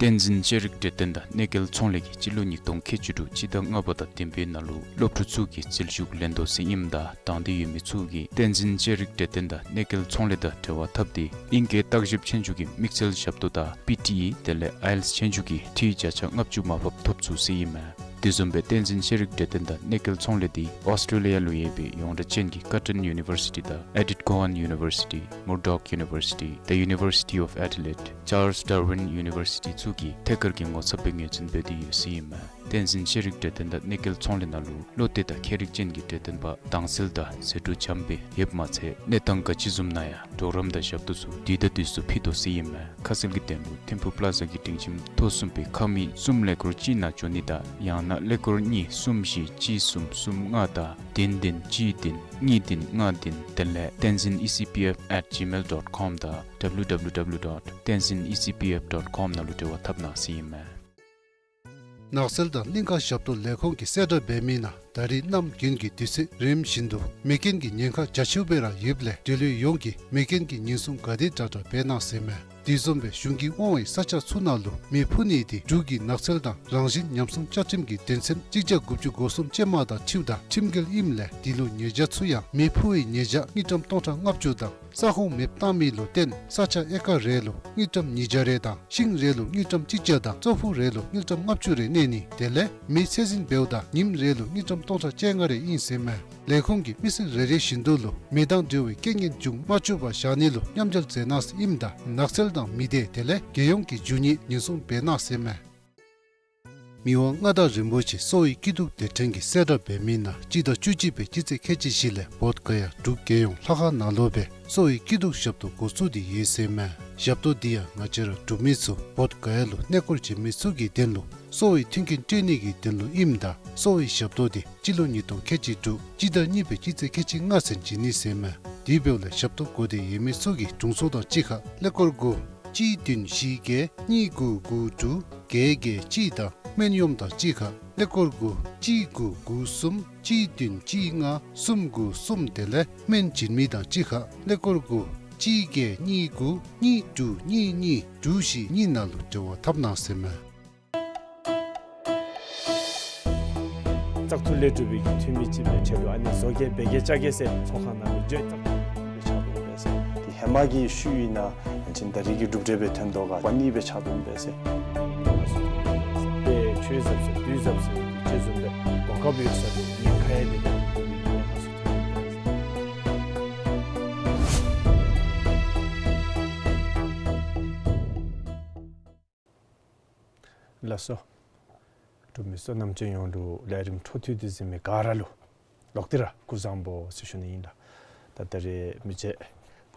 བསྟན་འཛིན་ཤེས་རིག་འབྲེལ་ལྡན་དང་གནས་མཇལ་ཚོང་ལས་ཀྱིས་སྤྱི་ལོ་ཉིས་སྟོང་ཁལ་གཅིག་དྲུག་སྤྱི་ཟླ་ལྔ་པ་དང་བདུན་པའི་ནང་ལུ་སློབ་ཕྲུག་ཚུ་གི་རྩིས་ཞུ་ལེན་དོ་ཟེར་ཨིནམ་ད་དང་འདོད་ཡོད་མི་ཚུ་གིས་བསྟན་འཛིན་ཤེས་རིག་འབྲེལ་ལྡན་དང་གནས་མཇལ་ཚོང་ལས་དང་འབྲེལ་བ་འཐབ་སྟེ་ཨིང་སྐད་བརྟག་ཞིབ་ཆོས་རྒྱུགས་ཀྱི་དམིགས་བསལ་ཞབས་ཏོག་དང་པི་ཊི་ཨི་དེ་ལས་ཨའི་ཨེལ་ཊི་ཨེསི་ཆོས་རྒྱུགས་ཀྱི་འཕྲི་བརྒྱ་ཆ་ལྔ་བཅུ་མར་ཕབ་ཐོབ་ཚུགས་ཟེར་ཨིན་མས། དེ་བཟུམ་སྦེ་བསྟན་འཛིན་ཤེས་རིག་འབྲེལ་ལྡན་དང་གནས་མཇལ་ཚོང་ལས་འདི་ཨོསི་ཊེ་ལི་ཡ་ལུ་ཡོད་པའི་ཡོངས་གྲགས་ཅན་གྱི་ཀར་ཊོན་ཡུ་ནི་བར་སི་ཊི་དང་ཨེ་ཌིཐ་ཀོ་ཝཱན་ཡུ་ནི་བར་སི་ཊི་མུར་ཌོག་ཡུ་ནི་བར་སི་ཊི་The University of Adelaide Charles Darwin University ཚུ་གིས་ཐད་ཀར་གྱི་ངོ་ཚབ་སྦེ་ངོས་འཛིན་འབད་དེ་ཡོད་ཟེར་ཨིན་མས། བསྟན་འཛིན་ཤེས་རིག་འབྲེལ་ལྡན་དང་གནས་མཇལ་ཚོང་ལས་ནང་ལུ་བློ་གཏད་དང་མཁས་རིག་ཅན་གྱི་འབྲེལ་ལྡན་པ་དྭངས་གསལ་དང་ཟད་འགྲོ་འཇམ་སྦེ་ཡོདཔ་མ་ཚད་གནས་སྟངས་ག་ཅི་བཟུམ་ནང་ཡང་གྲོགས་རམ་དང་ཞབས་ཏོག་ཚུ་དུས་དང་དུས་སུ་ཕུལ་དོ་ཟེར་ཨིན་མས། ཁ་གསལ་གྱི་དོན་ལུ་ཐིམ་ཕུག་པླ་ཛ་གི་སྒྲིང་ཁྱིམ་ཐོག་གསུམ་པའི་ཁང་མིག་གསུམ་ཀླད་ཀོར་གཅིག་ནང་འབྱོན་ནི་དང་ཡང་ན་ཀླད་ཀོར་གཉིས་གསུམ་བཞི་གཅིག་གསུམ་གསུམ་ལྔ་དང་བདུན་བདུན་གཅིག་བདུན་གཉིས་བདུན་ལྔ་བདུན་དེ་ལས་tenzin E C P F at gmail dot com དང་W W W dot tenzin E C P F dot com ནང་ལུ་འབྲེལ་བ་འཐབ་གནང་ཟེར་ཨིན་མས། ནགས་ཚལ་དང་གླིང་ཀ་ཞབས་ཏོག་ལས་ཁུངས་ཀྱིས་གསལ་བསྒྲགས་འབད་མི་ནང་ད་རིས་གནམ་དགུན་གྱི་དུས་ཚོད་རིམ་བཞིན་དུ་མེ་རྐྱེན་གྱི་ཉེན་ཁ་རྒྱ་ཆེཝ་སྦེ་ར་ཡོདཔ་ལས་འབྲེལ་ཡོད་ཡོངས་ཀྱིས་མེ་རྐྱེན་གྱི་ཉེན་སྲུང་ག་དེ་དྲག་དྲག་འབད་གནང་ཟེར་མས། དེ་བཟུམ་སྦེ་གཞུང་གིས་དབང་བའི་ས་ཆ་ཚུ་ནང་ལུ་མེ་འཕུ་ནི་དེ་འབྲུག་གི་ནགས་ཚལ་དང་རང་བཞིན་ཉམས་སྲུང་བཅའ་ཁྲིམས་ཀྱི་དོན་ཚན་གཅིག་བརྒྱ་དགུ་བཅུ་གོ་གསུམ་ཅན་མ་དང་འཁྲིལཝ་ད་ཁྲིམས་འགལ་ཨིནམ་ལས་དེ་ལུ་ཉེས་བྱ་ཚུ་ཡང་མེ་འཕུ་བའི་ཉེས་བྱ་དངུལ་ཀྲམ་སྟོང་ཕྲག་ལྔ་བཅུ་དང་ས་ཁོངས་མེདཔ་བཏང་མི་ལུ་བརྟེན་ས་ཆ་ཨེ་ཀར་རེ་ལུ་དངུལ་ཀྲམ་ཉིས་བརྒྱ་རེ་དང་ཤིང་རེ་ལུ་དངུལ་ཀྲམ་གཅིག་བརྒྱ་དང་ཙོག་ཕུག་རེ་ལུ་དངུལ་ཀྲམ་ལྔ་བཅུ་རེ་གནས་ནི་དེ་ལས་མེ་ཚད་འཛིན་འབདཝ་ད་ཉིནམ་རེ་ལུ་དངུལ་ཀྲམ་སྟོང་ཕྲག་བཅོ་ལྔ་རེ་ཨིན་ཟེར་མས། ལས་ཁུངས་ཀྱིས་མི་སེར་རེ་རེ་བཞིན་དུ་ལུ་མེ་དང་འབྲེལ་བའི་རྐྱེན་ངན་འབྱུང་མ་བཅུག་པར་བཞག་ནི་ལུ་མཉམ་འབྲེལ་མཛད་གནང་ཟེར་ཨིནམ་ད་ནགས་ཚལ་དང་མི་སྡེ་དེ་ལས་རྒྱལ་ཡོངས་ཀྱི་རྒྱུ་དངོས་ཉེན་སྲུང་འབད་གནང་ཟེར་མས། མི་དབང་མངའ་བདག་རིན་པོ་ཆེ་གསོ་བའི་སྐྱིད་སྡུག་སྡེ་ཕྲན་གྱིས་གསལ་བསྒྲགས་འབད་མི་ནང་སྤྱི་ཟླ་བཅུ་གཅིག་པའི་སྤྱི་ཚེས་ཁལ་གཅིག་བཞི་ལས་བོདྷ་ག་ཡ་འབྲུག་རྒྱལ་ཡོངས་ལྷ་ཁང་ནང་ལུ་སྦེ་གསོ་བའི་སྐྱིད་སྡུག་ཞབས་ཏོག་འགོ་བཙུགས་ཏེ་ཡོད་ཟེར་མས། ཞབས་ཏོག་འདི་ཡང་ང་བཅས་ར་འབྲུག་མི་ཚུ་བོདྷ་ག་ཡ་ལུ་གནས་སྐོར་བྱོན་མི་ཚུ་གི་དོན་ལུ་གསོ་བའི་མཐུན་རྐྱེན་སྤྲོད་ནི་གི་དོན་ལུ་ཨིནམ་ད་གསོ་བའི་ཞབས་ཏོག་འདི་སྤྱི་ལོ་ཉིས་སྟོང་ཁལ་གཅིག་དྲུག་སྤྱི་ཟླ་གཉིས་པའི་སྤྱི་ཚེས་ཁལ་གཅིག་ལྔ་ཚུན་བྱིན་ནི་ཟེར་མས། དེ་འབདཝ་ལས་ཞབས་ཏོག་དགོ་སྟེ་ཡོད་མི་ཚུ་གིས་དྲུང་འཚོ་དང་གཅིག་ཁར་ཀླད་ཀོར་དགུ་གཅིག་བདུན་བཞི་བརྒྱད་གཉིས་དགུ་དགུ་དྲུག་བརྒྱད་བརྒྱད་གཅིག་དང་སྨན་གཡོགམ་དང་གཅིག་ཁར་ཀླད་ཀོར་དགུ་གཅིག་དགུ་དགུ་གསུམ་གཅིག་བདུན་གཅིག་ལྔ་གསུམ་དགུ་གསུམ་དེ་ལས་སྨན་བྱིན་མི་དང་གཅིག་ཁར་ཀླད་ཀོར་དགུ་གཅིག་བརྒྱད་གཉིས་དགུ་གཉིས་དྲུག་གཉིས་གཉིས་དྲུག་བཞི་གཉིས་ནང་ལུ་འབྲེལ་བ་འཐབ་གནང་ཟེར་མས། བཙག་འཐུ་ལས་གྲུབ་པའི་གི་འཐུས་མི་ཅིག་སྦེ་ཁྲིད་དོ། ཨ་ནི་བཟོ་གེ་འབད་གེ་རྐྱབ་གེ་ཟེར་ཚོགས་ཁང་ནང་ལུ་བརྗོད་བཙག་འཐུ་སྦེ་ཆགས་དོ་པས་ཟེར། དེ་ཧེ་མ་གི་ཤུལ་ཨིན་ན་ཡང་ཅིན་ད་རིས་ཀྱི་གྲུབ་འབྲས་སྦེ་ཐོན་དོ་ག་པ་ནི་སྦེ་ཆགས་དོ་པས་ཟེར། དཔེ་ཆོས་ཟབ་ཟེར་དུས་ཟབ་ཟེར་ཅིག་བཟུམ་སྦེ་གོ་སྐབས་ཡོད་ས་དེ་ཉེན་ཁ་ཡང་དེ་ལས་ཀྱི་ཉེན་ཁ་སུ་ཐོན་པས་ཟེར། ལགས་སོ། འབྲུག་མི་སོ་ནམ་ཅན་ཡོངས་ལུ་ལས་རིམ་འཕྲོ་མཐུད་དེ་གཟིགས་མི་ག་ར་ལུ་ལོག་སྟེ་ར་སྐུ་གཟུགས་བཟང་པོ་ཟེར་ཞུ་ནི་ཨིན་ལགས། ད་ད་རེས་མི་རྗེ་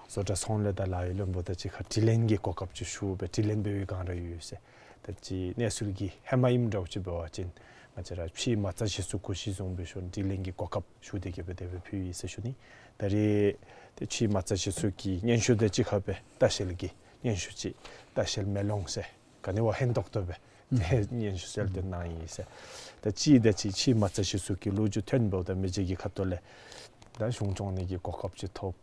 བཟོ་གྲྭ་ཚོང་ལས་དང་ལཱ་གཡོག་བློན་པོ་དང་གཅིག་ཁར་དྲི་ལན་གྱི་གོ་སྐབས་ཅིག་ཞུ་སྦེ་དྲི་ལན་འབད་བའི་སྒང་ར་ཡོད་ཟེར། ད་ཅི་གནས་ཚུལ་གྱི་ཧེ་མ་ཨིནམ་འདྲཝ་ཅིག་འབད་བ་ཅིན་ང་བཅས་ར་ཕྱིའི་མ་རྩ་གཞི་བཙུགས་གུ་ཤི་བཟུམ་སྦེ་ཞུ་དྲི་ལན་གྱི་གོ་སྐབས་ཞུ་སྟེ་གི་སྦེ་དེ་སྦེ་ཕུལ་ཡི་ཟེར་ཞུ་ནི། ད་རེས་ཏེ་ཕྱིའི་མ་རྩ་གཞི་བཙུགས་ཀྱི་སྙན་ཞུ་དང་གཅིག་ཁར་སྦེ་ལྟ་བཤལ་གྱི་སྙན་ཞུ་ཅིག་ལྟ་བཤལ་མེ་ལོང་ཟེར་ག་ནི་བ་ཧན་ཏོག་ཏོ་སྦེ་ཏེ་སྙན་ཞུ་གསལ་སྟོན་གནང་ཡི་ཟེར། ད་ཅི་ད་ཅི་ཕྱིའི་མ་རྩ་གཞི་བཙུགས་ཀྱི་ལོ་རྒྱུས་ཐོན་འབདཝ་ད་མི་རྗེ་གི་ཁ་ཐུག་ལས་ད་གཞུང་སྐྱོང་ནི་གི་གོ་སྐབས་ཅིག་ཐོབ།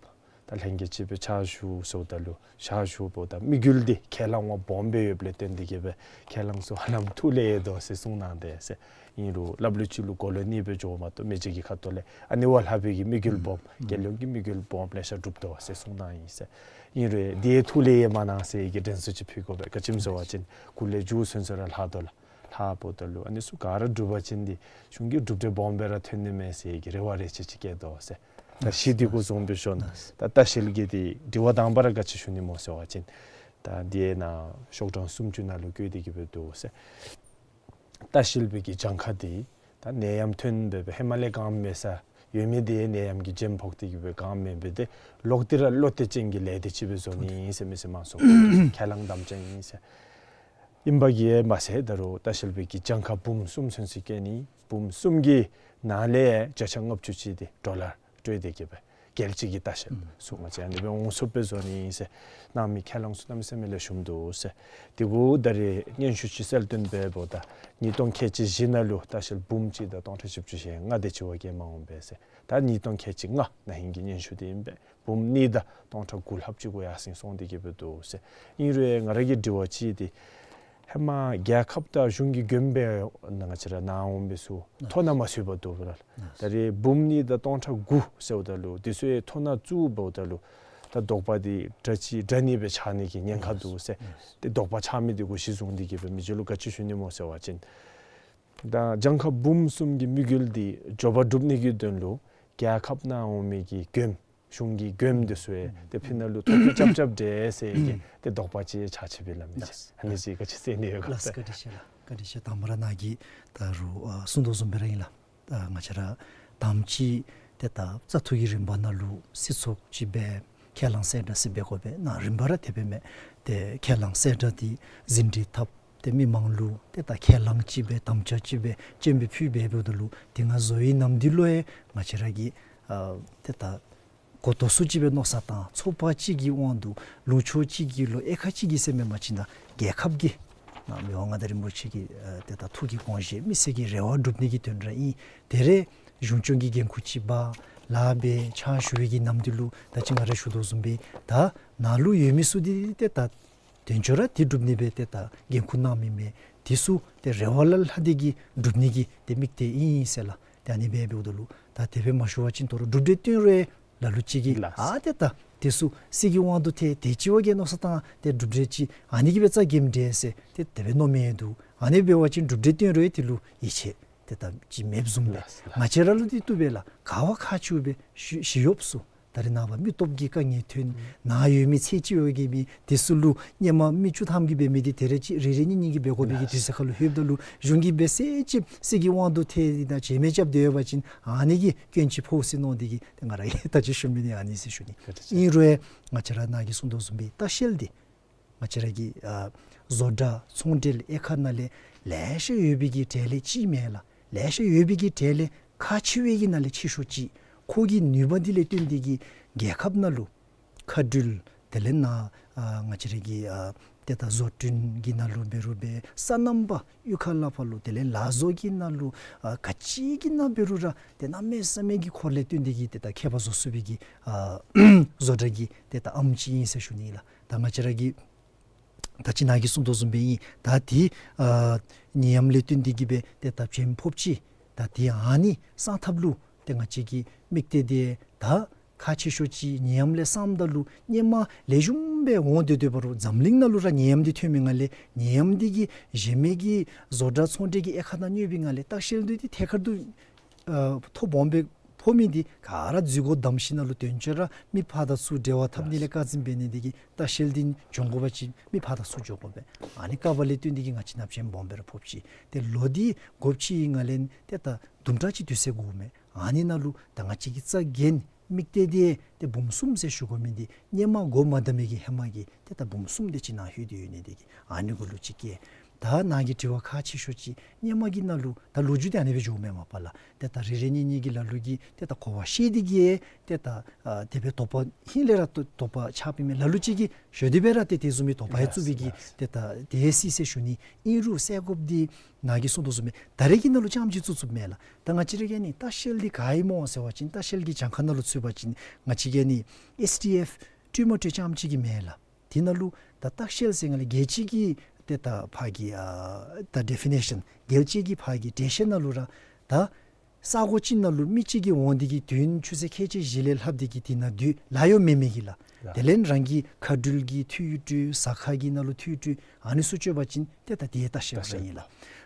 ད་ལྷན་རྒྱས་ཅིག་སྦེ་ཕྱག་ཞུ་ཟེརཝ་ད་ལུ་ཕྱག་ཞུཝ་ད་དམིགས་ཡུལ་འདི་ཁས་བླངས་བ་སྦོམ་སྦེ་ཡོདཔ་ལས་བརྟེན་ཏེ་གི་སྦེ་ཁས་བླངས་ཚུ་ཧ་ལམ་ཐུགས་ལས་ཡལ་དོ་ཟེར་གསུངས་གནང་དེས་ཟེར། ཨིན་རུང་སླབ་ལུགས་ཅིག་ལུ་གོ་ལོན་ནི་སྦེ་འགྱོཝ་མ་གཏོགས་མི་རྗེ་གི་ཁ་ཐུག་ལས་ཨ་ནི་བ་ལྷག་པའི་གི་དམིགས་ཡུལ་སྦོམ་རྒྱལ་ཡོངས་ཀྱི་དམིགས་ཡུལ་སྦོམ་ལེ་ཤ་གྲུབ་དོ་ཟེར་གསུངས་གནང་ཡི་ཟེར། ཨིན་རུང་དེ་ཐུགས་ལས་ཡལ་མ་གནང་ཟེར་གྱི་དྲན་གསོ་ཅིག་ཕུལ་དགོ་པས། ག་ཅི་སྨོ་ཟེར་བ་ཅིན་སྐུ་ལས་མཇུག་ཚུན་ཚོད་ར་ལྷག་དོ་ལགས། ལྷགཔ་ད་ལུ་ཨ་ནི་ཚུ་ག་ར་གྲུབ་པ་ཅིན་འདི་གཞུང་གི་གྲུབ་འབྲས་སྦོམ་སྦེ་ར་ཐོན་ནི་མས་ཟེར་གྱི་རེ་བ་རེ་ཆེ་ཅིག་བསྐྱེད་དོ་ཟེར། ད་གཞི་འདི་གུ་བཟུང་སྦེ་ཞུ་ན། ད་ལྟ་བཤལ་གྱི་འདི་དྲི་བ་དང་པ་ར་ག་ཅི་ཞུ་ནི་སྨོ་ཟེར་བ་ཅིན། ད་འདི་ནང་ཤོག་གྲངས་སུམ་ཅུ་ནང་ལུ་བཀོད་དེ་གི་སྦེ་འདུག་ཟེར། ལྟ་བཤལ་པའི་གི་གྱངས་ཁ་འདི་ད་ནད་ཡམས་ཐོན་སྦེ་སྦེ་ཧེ་མ་ལས་ག་ཡང་མེད་ས་ཡོད་མི་འདི་ནད་ཡམས་ཀྱིས་འཇོམས་ཕོག་སྟེ་གི་སྦེ་ག་ཡང་མེད་པས། ཏེ་ལོག་སྟེ་ར་ལོག་སྟེ་ཅན་གྱི་ལས་དེ་ཅིག་སྦེ་བཟོ་ནི་ཨིན་ཟེར་མི་སེར་དམངས་སོ་ཁས་བླངས་དམ་བཅའ་ཨིན་ཟེར། ཨིན་པ་གིས་མ་ཚད་ད་རུང་ལྟ་བཤལ་པའི་གི་གྱངས་ཁ་འབུམ་གསུམ་ཚུན་ཚོད་བཀལ་ནི། འབུམ་གསུམ་གྱི་ནང་ལས་བརྒྱ་ཆ་ལྔ་བཅུ་ཅིག་འདི་ཌོ་ལར་སྤྲོད་དེ་གི་སྦེ་རྒྱལ་སྤྱི་གི་ལྟ་བཤལ་ཚུ་ང་བཅས་ཨ་ནི་སྦེ་འོང་ཚུགསཔ་སྦེ་བཟོ་ནི་ཨིན་ཟེར་གནང་མི་ཁས་བླངས་ཚུ་གནམ་མེད་ས་མེད་ལེགས་ཤོམ་འདུག་ཟེར། དེ་གུ་ད་རེས་སྙན་ཞུ་ཅིག་གསལ་སྟོན་འབདཝ་ད་ཉིས་སྟོང་ཁལ་གཅིག་བཞི་ནང་ལུ་ལྟ་བཤལ་འབུམ་གཅིག་དང་སྟོང་ཕྲག་བཞི་བཅུ་ཞེ་ལྔ་དེ་ཅིག་བ་གིས་མ་འོང་པས་ཟེར། ད་ཉིས་སྟོང་ཁལ་གཅིག་ལྔ་ན་ཧིང་གི་སྙན་ཞུ་འདི་ཨིན་པས། འབུམ་གཉིས་དང་སྟོང་ཕྲག་དགུ་ལྷགཔ་ཅིག་གུ་ཡར་སེང་སོང་སྟེ་གི་སྦེ་འདུག་ཟེར། ཨིན་རུང་ང་ར་གི་དྲི་བ་ཅིག་འདི་ཧེ་མ་རྒྱལ་ཁབ་དང་གཞུང་གིས་མགྱོནམ་སྦེ་ང་བཅས་ར་ནཱ་འོང་མི་ཚུ་ཐོ་ནང་མ་ཚུད་པར་འདུག་པ་ལགས། ད་རེས་འབུམ་གཉིས་དང་སྟོང་ཕྲག་དགུ་ཟེརཝ་ད་ལུ་དེ་ཚུ་ཡང་ཐོ་ནང་བཙུགས་འབདཝ་ད་ལུ་ད་དོགས་པ་འདི་དྲག་ཅི་དྲག་ནི་སྦེ་ཆགས་ནི་གི་ཉེན་ཁ་འདུག་ཟེར། ཏེ་དོགས་པ་ཆགས་མི་འདི་གུ་གཞི་བཟུང་སྟེ་གི་སྦེ་མི་རྗེ་ལུ་ག་ཅི་ཞུ་ནི་སྨོ་ཟེར་བ་ཅིན། ད་གྱངས་ཁ་འབུམ་གསུམ་གྱི་དམིགས་ཡུལ་འདི་མགྱོགས་པ་སྒྲུབ་ནི་གི་དོན་ལུ་རྒྱལ་ཁབ་ནང་འོང་མི་གི་མགྱོནམ་གཞུང་གི་མགྱོནམ་འདི་ཚུ་ཡང་ཏེ་ཕི་ནང་ལུ་ཐོ་བཀོད་རྐྱབ་རྐྱབ་འདྲས་ཟེར་གྱི་ཏེ་དོགས་པ་ཅིག་ཆགས་ཅི་སྦེ་ལགས་མི་རྗེ། ཨ་ནི་ཅིག་ག་ཅི་ཟེར་ནི་ཡོད་ག་ལགས། བཀའ་དྲིན་ཆེ་ལགས། བཀའ་དྲིན་ཆེ། དང་པ་ར་ནཱ་གིས་ད་རུང་ཨ་གསུངས་དོ་བཟུམ་སྦེ་ར་ཨིན་ལགས། ཨ་ང་བཅས་ར་དང་པ་ཅིག་ཏེ་ད་བཙག་འཐུ་གི་རིམ་པ་ནང་ལུ་སྲིད་ཚོགས་ཅིག་སྦེ་ཁས་བླངས་གསལ་བསྒྲགས་ཅིག་འབད་དགོ་པས། ནཱ་རིམ་པ་ར་དེ་སྦེ་མས། ཏེ་ཁས་བླངས་གསལ་བསྒྲགས་འདི་ཟིན་བྲིས་བཏབ་སྟེ་མི་མང་ལུ་ཏེ་ད་ཁས་བླངས་ཅིག་སྦེ་དམ་བཅའ་ཅིག་སྦེ་སྤྱན་འབུལ་ཕུལ་འབད་འབདཝ་ད་ལུ་དེ་ང་བཟོ་བའི་ནམ་དུས་ལུ་ཡང་ང་བཅས་ར་གིས་ཨ་ཏེ་ད་གོ་ཏོ་སུ་ཅིག་སྦེ་མནོ་བསམ་བཏང་ཚོགས་པ་ཅིག་གི་དབང་དུ་ལུང་ཕྱོགས་ཅིག་གི་ལུ་དབྱེ་ཁ་ཅིག་གི་ཟེར་མི་མ་ཅིག་ད་རྒྱལ་ཁབ་ཀྱི་ནཱ་མི་དབང་མངའ་བདག་རིན་པོ་ཆེ་གི་ཨ་ཏེ་ད་ཐུགས་ཀྱི་དགོངས་བཞེད་མི་སེར་གྱི་རེ་བ་སྒྲུབ་ནི་གི་དོན་ར་ཨིན། དེ་རེ་གཞུང་སྐྱོང་གི་འགན་ཁུར་ཅིག་འབག་ལཱ་འབད་ཕྱག་ཞུ་བའི་གི་ནམ་དུས་ལུ་ད་ཅི་ང་ར་ཞུ་དོ་བཟུམ་སྦེ་ད་ནཱ་ལུ་ཡོད་མི་ཚུ་འདི་ཏེ་ད་དོན་གཙོ་ར་འདི་སྒྲུབ་ནི་སྦེ་ཏེ་ད་འགན་ཁུར་གནང་མི་མས། དེ་ཚུ་ཏེ་རེ་བ་ལས་ལྷག་སྟེ་གི་སྒྲུབ་ནི་གི་ཏེ་དམིགས་གཏད་ཨིན་ཟེར་ལགས། ཏེ་ཨ་ནི་སྦེ་འབདཝ་ད་ལུ་ད་དེ་སྦེ་མ་ཞུ་བ་ཅིན་དོ་རུང་གྲུབ་འབྲས་བཏོན་རུང་ལ་ལུ་ཅིག་གིས་ལགས། ཨ་ཏེ་ད་དེ་ཚུ་སྲིད་ཀྱི་དབང་དུ་ཐལ་ཏེ་ཅིག་བ་གིས་མནོ་བསམ་བཏང་ཏེ་གྲུབ་འབྲས་ཅིག་ཨ་ནི་གིས་སྦེ་རྩ་འགེངས་འདྲས་ཟེར་ཏེ་དེ་སྦེ་མནོ་མི་འདུག། ཨ་ནི་འབད་བ་ཅིན་གྲུབ་འབྲས་བཏོན་རུང་དེ་ལུ་ཡིད་ཆེས་ཏེ་ད་ཅིག་མེདཔ་བཟུམ་སྦེ། ལགས་སོ། ང་བཅས་ར་ལུ་འདི་བཏུབ་པས་ལགས། ག་བ་ཁག་ཆེཝ་སྦེ་ཞི་ཞི་གཡོགཔ་ཚུ་ད་རེས་ནངས་པ་མི་སྟོབས་ཀྱི་དཀའ་ངལ་ཐོན། ནཱ་ཡོད་མི་ཚེ་གཅིག་འོང་གི་མི་དེ་ཚུ་ལུ་སྔོན་མ་མི་བཅུ་ཐམ་གྱིས་འབད་མི་འདི་ད་རེས་ཅིག་རེ་རེ་གཉིས་གཉིས་ཀྱིས་འབད་དགོ་པའི་གི་དུས་ཚོད་ཁར་ལུ་ལྷོདཔ་ད་ལུ་གཞུང་གིས་འབད་ཟེར་ཅིག་སྲིད་ཀྱི་དབང་དུ་ཐལ་ཏེ་ད་བྱེ་མེད་རྐྱབ་སྡོད་པ་ཅིན་ཨ་ནི་གིས་སྐྱོན་ཅིག་ཕོག་ཟེར་མནོ་སྟེ་གི་ཏེ་ང་ར་གིས་ད་ཅི་ཞུ་མི་འདི་ཨ་ནི་ཟེར་ཞུ་ནི། ཨིན་རུང་ང་བཅས་ར་ནཱ་གིས་གསུངས་དོ་བཟུམ་སྦེ་ལྟ་བཤལ་འདི་ང་བཅས་ར་གི་ཨ་བཟོ་གྲྭ་ཚོང་འབྲེལ་དབྱེ་ཁག་ནང་ལས་ལེ་ཤ་ཡོད་པའི་གི་གྲས་ལས་གཅིག་མས་ལགས། ལེ་ཤ་ཡོད་པའི་གི་གྲས་ལས་ཁག་ཆེ་བའི་གི་ནང་ལས་ཆེ་ཤོས་ཅིག། ཁོ་གི་ནུས་པ་འདི་ལས་བརྟེན་ཏེ་གི་རྒྱལ་ཁབ་ནང་ལུ་མཁའ་འགྲུལ་དེ་ལས་ནཱ་ཨ་ང་བཅས་ར་གི་ཨ་ཏེ་ད་བཟོ་སྐྲུན་གྱི་ནང་ལུ་འབད་རུང་འབད་སོ་ནམ་པ་གཡུས་ཁ་ལས་ཕར་ལུ་དེ་ལས་ལག་བཟོ་གི་ནང་ལུ་ཨ་ག་ཅི་གི་ནང་འབད་རུང་ར་ཏེ་གནམ་མེད་ས་མེད་ཀྱི་ཁོ་ལས་བརྟེན་ཏེ་གི་ཏེ་ད་ཁྱད་པར་བཟོ་ཚུགས་པའི་གི་ཨ་བཟོ་གྲྭ་གི་ཏེ་ད་ཨམ་ཅིག་ཨིན་ཟེར་ཞུ་ནི་ལགས། ད་ང་བཅས་ར་གི་ད་ཅི་ནཱ་གིས་གསུངས་དོ་བཟུམ་སྦེ་ཨིན། ད་འདི་ཨ་ནད་ཡམས་ལས་བརྟེན་ཏེ་གི་སྦེ་ཏེ་ད་བྱེམ་ཕོགཔ་ཅིག། ད་འདི་ཨ་ནི་སངས་ཐབས་ལུ་ཏེ་ང་བཅས་ཀྱི་དམིགས་གཏད་འདི་ད་ཁག་ཆེ་ཤོས་ཅིག་ནད་ཡམས་ལས་བསམ་ད་ལུ་སྔོན་མ་ལེགས་ཤོམ་སྦེ་འོང་སྡོད་སྡོད་པ་རུང་འཛམ་གླིང་ནང་ལུ་ར་ནད་ཡམས་འདི་ཐོན་མི་ནང་ལས་ནད་ཡམས་འདི་གིས་གཞན་མི་གི་བཟོ་གྲྭ་ཚོང་འབྲེལ་གྱི་དབྱེ་ཁག་ནང་གནོད་པའི་ནང་ལས་ལྟ་བཤལ་འདི་ཏེ་ཐད་ཀར་དུ་ཨ་ཐོ་སྦོམ་སྦེ་ཕོག་མི་འདི་ག་ར་འཛུལ་སྒོ་བསྡམས་ཞིནམ་ལས་དོན་གཙོ་ར་མི་ཕར་དང་ཚུར་འབྲེལ་བ་འཐབ་ནི་ལས་བཀག་འཛིན་འབད་ནི་འདི་གིས་ལྟ་བཤལ་འདི་འགྱོ་དགོ་པ་ཅིན་མི་ཕར་དང་ཚུར་འགྱོ་དགོ་པས། ཨ་ནི་དཀའ་བ་ལས་བརྟེན་ཏེ་གི་ང་བཅས་ནཱ་བྱེམ་སྦོམ་སྦེ་ར་ཕོགཔ་ཅིག། ཏེ་ལོ་འདི་དགོཔ་ཅིག་ཨིན་ནང་ལས་ཏེ་ད་དུམ་གྲ་ཅིག་དུས་ཚོད་འགོརཝ་མས། ཨ་ནི་ནང་ལུ་ད་ང་བཅས་ཀྱིས་རྩ་འགེངས་དམིགས་གཏད་འདི་ཏེ་འབུམ་གསུམ་ཟེར་ཞུ་དགོ་མི་འདི་སྔོན་མ་འགོ་མ་དམ་མི་གི་ཧེ་མ་གི་ཏེ་ད་འབུམ་གསུམ་དེ་ཅིག་ནཱ་ལྷོད་དེ་ཡོད་ནི་འདི་གིས་ཨ་ནི་གུ་ལུ་ཅིག་བཀལ། ད་ནཱ་གི་དྲི་བ་ཁག་ཆེ་ཤོས་ཅིག་སྔོན་མ་གི་ནང་ལུ་ད་ལོ་རྒྱུས་འདི་ཨ་ནི་སྦེ་འགྱོཝ་མས་མ་པ་ལགས། ཏེ་ད་རེ་རེ་གཉིས་གཉིས་ཀྱིས་ལ་ལུ་གིས་ཏེ་ད་གོ་བ་ཤེས་ཏེ་གི་ཏེ་ད་ཨ་དེ་སྦེ་དོགས་པ་ཧིང་ལས་ར་དོ་དོགས་པ་ཆགས་པའི་མས། ལ་ལུ་ཅིག་གིས་ཞུ་སྟེ་སྦེ་ར་ཏེ་དེ་བཟུམ་མའི་དོགས་པ་ཡང་བཙུགས་པའི་གི་ཏེ་ད་དེ་སྲིད་ཟེར་ཞུ་ནི། ཨིན་རུང་གསལ་དགོཔ་འདི་ནཱ་གིས་གསུངས་དོ་བཟུམ་སྦེ་ད་རེས་ཀྱི་ནང་ལུ་རྐྱངམ་ཅིག་བཙུགས་བཙུགསཔ་མས་ལགས། ད་ང་བཅས་ར་གི་ཨ་ནི་ལྟ་བཤལ་འདི་ག་ཨིན་སྨོ་ཟེར་བ་ཅིན་ལྟ་བཤལ་གྱི་གྱངས་ཁ་ནང་ལུ་ཚུད་པ་ཅིན་ང་བཅས་ཀྱི་ཨ་ནི་ཨེསི་ཌི་ཨེཕ་སྤྲོད་མ་སྤྲོད་རྐྱངམ་ཅིག་གི་མེན་ལགས། དེ་ནང་ལུ་ད་ལྟ་བཤལ་ཟེར་ང་ལས་རྒྱལ་སྤྱི་གི་ཏེ་ད་ཕར་གྱི་ཨ་ད་ཌེ་ཕི་ནེ་ཤཱན་རྒྱལ་སྤྱི་གི་ཕར་གྱི་འགྲེལ་བཤད་ནང་ལུ་ར་ད་ས་གོ་ཅིག་ནང་ལུ་མི་ཅིག་གིས་འོང་སྟེ་གི་དུས་ཡུན་ཆུ་ཚོད་ཁལ་གཅིག་བཞི་ལས་ལྷག་སྟེ་གི་དེ་ནང་སྡོད་ལཱ་ཡོད་མེད་མེད་ཀྱི་ལགས། ལགས། དེ་ལས་རང་གི་མཁའ་འགྲུལ་གྱི་འཐུས་སྤྲོད་ཟ་ཁང་གི་ནང་ལུ་འཐུས་སྤྲོད་ཨ་ནི་ཚུ་སྤྱོད་པ་ཅིན་ཏེ་ད་དེ་ལྟ་བཤལ་ར་ཨིན་ལགས།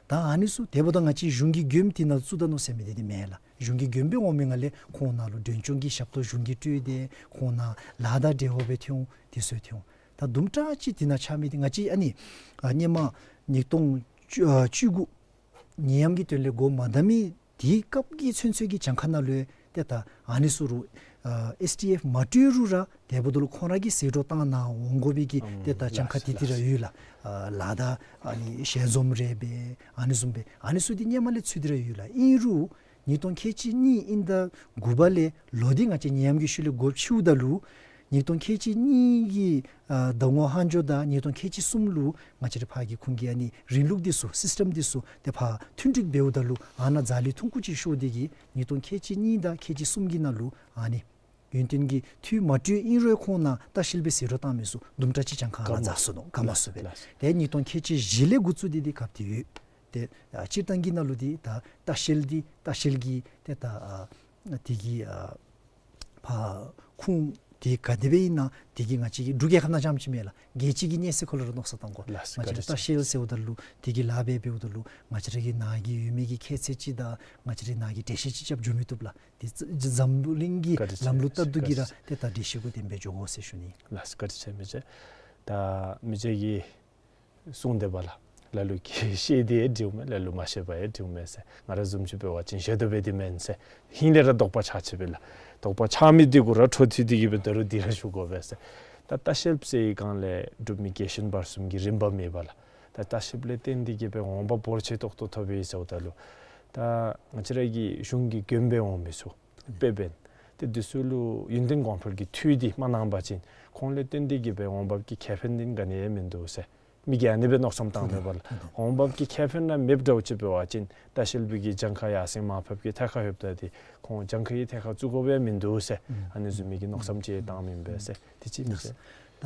ད་ཨ་ནི་ཚུ་དེ་འབདཝ་ད་ང་བཅས་གཞུང་གི་མགྱོནམ་དེ་ནང་བཙུགས་ད་ནུག་ཟེར་མི་འདི་འདི་མེན་ལགས། གཞུང་གི་མགྱོནམ་སྦེ་འོང་མི་ནང་ལས་ཁོང་ནང་ལུ་མགྲོན་སྐྱོང་གི་ཞབས་ཏོག་གཞུང་གིས་སྤྲོད་དེ་ཁོང་ནང་ལཱ་དང་འབྲེལ་བ་སྦེ་ཐོན་འོང་དེ་ཚུ་ཐོན་འོང་། ད་དུམ་གྲ་ཅིག་དེ་ནང་ཆགས་མི་འདི་ང་བཅས་ཨ་ནི་ཨ་ཧེ་མ་ཉིས་སྟོང་བཅུ་ཨ་བཅུ་དགུ་ནད་ཡམས་ཀྱི་དོན་ལས་འགོ་མ་དང་མི་དེའི་སྐབས་ཀྱི་ཚུན་ཚོད་ཀྱི་གྱངས་ཁ་ནང་ལུ་ཏེ་ད་ཨ་ནི་ཚུ་རུང་ཨ་ཨེསི་ཌི་ཨེཕ་མ་སྤྲོད་རུང་ར་དེ་འབདཝ་ད་ལུ་ཁོང་ར་གིས་ཟད་འགྲོ་བཏང་གནང་འོང་དགོ་པའི་གི་ཨམ་ཏེ་ད་གྱངས་ཁ་ལགས་དེ་དེ་ར་ལགས། ཡོད་ལགས། ཨ་ལཱ་དང་ཨ་ནི་ཞལ་འཛོམས་རེ་འབད་ཨ་ནི་བཟུམ་སྦེ་ཨ་ནི་ཚུ་འདི་ཧེ་མ་ལས་ཚུད་དེ་ར་ཡོད་ལགས། ཨིན་རུང་ཉིས་སྟོང་ཁལ་གཅིག་གཉིས་དབྱིན་ཟླ་དགུ་པ་ལས་ལོ་འདི་ང་བཅས་ནད་ཡམས་ཀྱི་ཤུལ་ལས་འགོ་བཙུགསཔ་ད་ལུ་ཉིས་སྟོང་ཁལ་གཅིག་གཉིས་ཀྱི་ཨ་ཟླ་ངོ་ལྷག་འཕྲོ་དང་ཉིས་སྟོང་ཁལ་གཅིག་གསུམ་ལུ་ང་བཅས་རའི་ཕར་གྱི་ཁོང་གི་ཨ་ནི་རིང་ལུགས་འདི་ཚུ་སིསི་ཊམ་འདི་ཚུ་ཏེ་ཕར་མཐུན་འགྲིག་འབདཝ་ད་ལུ་ཨ་ནཱ་ཛ་ལི་ཐུང་ཀུ་ཅིག་ཤོར་ཏེ་གིས་ཉིས་སྟོང་ཁལ་གཅིག་གཉིས་དང་ཁལ་གཅིག་གསུམ་གྱི་ནང་ལུ་ཨ་ནི་ཡུན་བརྟན་གྱི་འཐུས་མ་སྤྲོད་ཨིན་རུང་ཁོང་ནང་ལྟ་བཤལ་སྦེ་ཟད་འགྲོ་བཏང་མི་ཚུ་དུམ་གྲ་ཅིག་གྱངས་ཁ་ཨ་ནཱ་འཛག་སོ་ནུག། བཀག་མ་ཚུགས་པས། ལགས། ཏེ་ཉིས་སྟོང་ཁལ་གཅིག་བཞི་ལས་འགོ་བཙུགས་ཏེ་འདི་སྐབས་དེ་ཡོད། ཏེ་ཨ་སྤྱིར་བཏང་གི་ནང་ལུ་འདི་ད་ལྟ་བཤལ་འདི་ལྟ་བཤལ་གྱི་ཏེ་ད་ཨ་དེ་གི་ཨ་ཕར་ཁུངས་དེ་ག་དེ་སྦེ་ཨིན་ན་དེ་གིས་ང་བཅས་ཀྱི་འབྲུག་རྒྱལ་ཁབ་ནང་རྐྱངམ་ཅིག་མེན་ལགས། རྒྱལ་སྤྱི་གི་གནས་ཚད་ཁོ་ལུ་ར་མནོ་བསམ་བཏང་དགོ། ལགས། ང་བཅས་ར་ལྟ་བཤལ་ཟེརཝ་ད་ལུ་དེ་གི་ལཱ་འབད་འབདཝ་ད་ལུ་ང་བཅས་ར་གི་ནཱ་གི་ཡོད་མི་གི་ཁྱད་ཚད་ཅིག་དང་ང་བཅས་ར་ནཱ་གི་འགྲེལ་བཤད་ཅིག་རྐྱབ་འགྱོ་མི་བཏུབ་ལགས། དེ་འཛམ་བུ་གླིང་གི་ལམ་ལུགས་ལྟར་དུ་གིས་ར་ཏེ་ད་འགྲེལ་བཤད་གུ་བརྟེན་སྦེ་འགྱོ་དགོ་ཟེར་ཞུ་ནི། ལགས། བཀའ་དྲིན་ཆེ་མི་རྗེ། ད་མི་རྗེ་གིས་གསུངས་དེ་སྦེ་ལགས། ལ་ལུ་གིས་བཤད་དེ་ཡང་འགྲིག་མས། ལ་ལུ་མ་བཤད་པར་ཡང་འགྲིག་མས་ཟེར། ང་ར་བཟུམ་ཅིག་འབད་བ་ཅིན་བཤད་དོ་སྦེ་འདི་མེན་ཟེར། ཧིང་ལས་ར་དོགས་པ་ཆགས་ཅི་སྦེ་ལགས། དོགས་པ་ཆགས་མི་འདི་གུ་ར་འཕྲོ་མཐུད་དེ་གིས་སྦེ་ད་རུང་འདི་ར་ཞུ་དགོ་པས་ཟེར། ད་ལྟ་བཤལཔ་ཟེར་བའི་སྒང་ལས་འབྲུག་མི་རྒས་གཤིན་བར་གསུམ་གྱི་རིམ་པ་མེད་པ་ལགས། ད་ལྟ་བཤལཔ་ལས་བརྟེན་ཏེ་གིས་སྦེ་འོང་འབབ་འབོར་ཆེ་ཏོག་ཏོ་ཐོབ་པས་ཟེརཝ་ད་ལུ་ད་ང་བཅས་ར་གི་གཞུང་གི་མགྱོནམ་སྦེ་འོང་མི་ཚུ་དཔེ་འབདན་ཏེ་འདི་ཚུ་ལུ་ཡུན་བརྟན་གོང་འཕེལ་གྱི་འཐུས་འདི་མ་གནང་པ་ཅིན་ཁོང་ལས་བརྟེན་ཏེ་གིས་སྦེ་འོང་འབབ་ཀྱི་ཁེ་ཕན་འདི་ག་ནི་ཡང་མིན་འདུག་ཟེར། མི་གིས་ཨ་ནི་སྦེ་མནོ་བསམ་བཏང་དོ་སྦེ་ལགས། འོང་འབབ་ཀྱི་ཁེ་ཕན་ར་མེདཔ་འདྲཝ་ཅིག་འབད་བ་ཅིན་ལྟ་བཤལ་པའི་གི་གྱངས་ཁ་ཡར་སེང་མར་ཕབ་ཀྱི་ཐད་ཁར་ལྷོདཔ་ད་འདི་ཁོང་གྱངས་ཁའི་ཐད་ཁར་བཙུགས་དགོཔ་ཡང་མིན་འདུག་ཟེར། ཨ་ནི་བཟུམ་མའི་གི་མནོ་བསམ་ཅིག་བཏངམ་ཨིན་པས་ཟེར། དེ་ཅིག་མི་ཟེར། ད་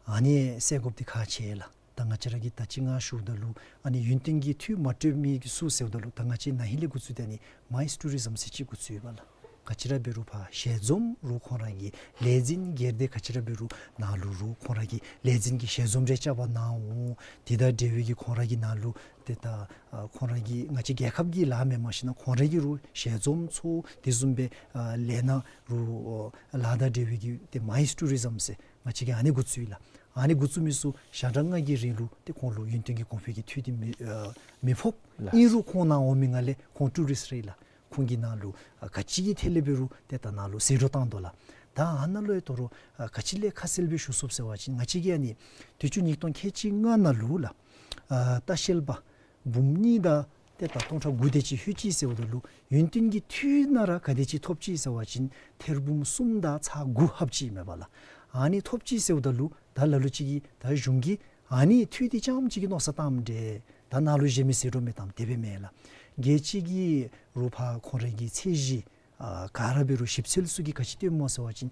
ཨ་ནི་ཟེར་དགོཔ་འདི་ཁག་ཆེ་ལགས། ད་ང་བཅས་ར་གིས་ད་ཅི་སྔ་ཞུཝ་ད་ལུ་ཨ་ནི་ཡུན་བརྟན་གྱི་འཐུས་མ་སྤྲོད་མི་གི་ཚུ་ཟེརཝ་ད་ལུ་ད་ང་བཅས་ན་ཧིང་ལས་འགོ་བཙུགས་ཏེ་ཨ་ནི་མཱིསི་ཊུ་རི་ཛམ་ཟེར་ཅིག་འགོ་བཙུགས་ཡོད་པ་ལགས། ག་ཅི་ར་འབད་རུང་ཕར་ཞལ་འཛོམས་རུང་ཁོང་ར་གི་ལས་འཛིན་སྒེར་སྡེ་ག་ཅི་ར་འབད་རུང་ནང་ལུ་རུང་ཁོང་ར་གི་ལས་འཛིན་གྱི་ཞལ་འཛོམས་རེ་རྐྱབ་པར་གནང་འོང་། དེ་དང་འབྲེལ་བའི་གི་ཁོང་ར་གི་ནང་ལུ་ཏེ་ད་ཨ་ཁོང་ར་གི་ང་བཅས་རྒྱལ་ཁབ་ཀྱི་ལཱ་མེནམ་ཞིན་ན་ཁོང་ར་གི་རུང་ཞལ་འཛོམས་ཚོགས་དེ་བཟུམ་སྦེ་ཨ་ལས་སྣ་རུང་ཨ་ལཱ་དང་འབྲེལ་བའི་གི་ཏེ་མཱིསི་ཊུ་རི་ཛམ་ཟེར་ང་བཅས་ཀྱིས་ཨ་ནི་འགོ་བཙུགས་ཡི་ལགས། ཨ་ནི་འགོ་བཙུགས་མི་ཚུ་ཞག་གྲངས་ལྔ་གི་རིང་ལུ་ཏེ་ཁོང་ལུ་ཡུན་བརྟན་གྱི་གོང་འཕེལ་གྱི་འཐུས་འདི་མི་ཨ་མི་ཕོག། ལགས། ཨིན་རུང་ཁོང་ནང་འོང་མི་ནང་ལས་ཁོང་ཊུ་རིསཊ་རེ་ལགས། ཁོང་གི་ནང་ལུ་ཨ་ག་ཅི་གི་ཐད་ལས་འབད་རུང་ཏེ་ད་ནང་ལུ་ཟད་འགྲོ་བཏང་དོ་ལགས། ད་ཨ་ནཱ་ལུ་ཡང་དོ་རུང་ཨ་ག་ཅི་ལས་ཁ་གསལ་སྦེ་ཞུ་ཚུགས་ཟེར་བ་ཅིན་ང་བཅས་ཀྱིས་ཨ་ནི་དུས་ཅི་ཉིས་སྟོང་ཁལ་གཅིག་ལྔ་ནང་ལུ་ལགས། ཨ་ལྟ་བཤལ་པ་འབུམ་གཉིས་དང་ཏེ་ད་སྟོང་ཕྲག་དགུ་དེ་ཅིག་ལྷོད་ཅི་ཟེརཝ་ད་ལུ་ཡུན་བརྟན་གྱི་འཐུས་ནང་ར་ག་དེ་ཅིག་ཐོབ་ཅི་ཟེར་བ་ཅིན་ཐེར་འབུམ་གསུམ་དང་ཚག་དགུ་ལྷགཔ་ཅིག་མས་པ་ལགས། ཨ་ནི་ཐོབ་ཅི་ཟེརཝ་ད་ལུ་ད་ལ་ལུ་ཅིག་གིས་ད་གཞུང་གིས་ཨ་ནི་འཐུས་འདི་རྐྱངམ་ཅིག་གི་མནོ་བསམ་བཏངམ་འདྲས། ད་ནང་ལུ་གཞན་མི་ཟད་འགྲོ་མི་བཏངམ་དེ་སྦེ་མེན་ལགས། རྒྱལ་སྤྱི་གི་རུང་ཕར་ཁོང་རའི་གི་ཚད་གཞི་ཨ་ག་ར་འབད་རུང་ཞིབ་འཚོལ་ཚུ་གིས་ག་ཅི་སྟོནམ་སྨོ་ཟེར་བ་ཅིན་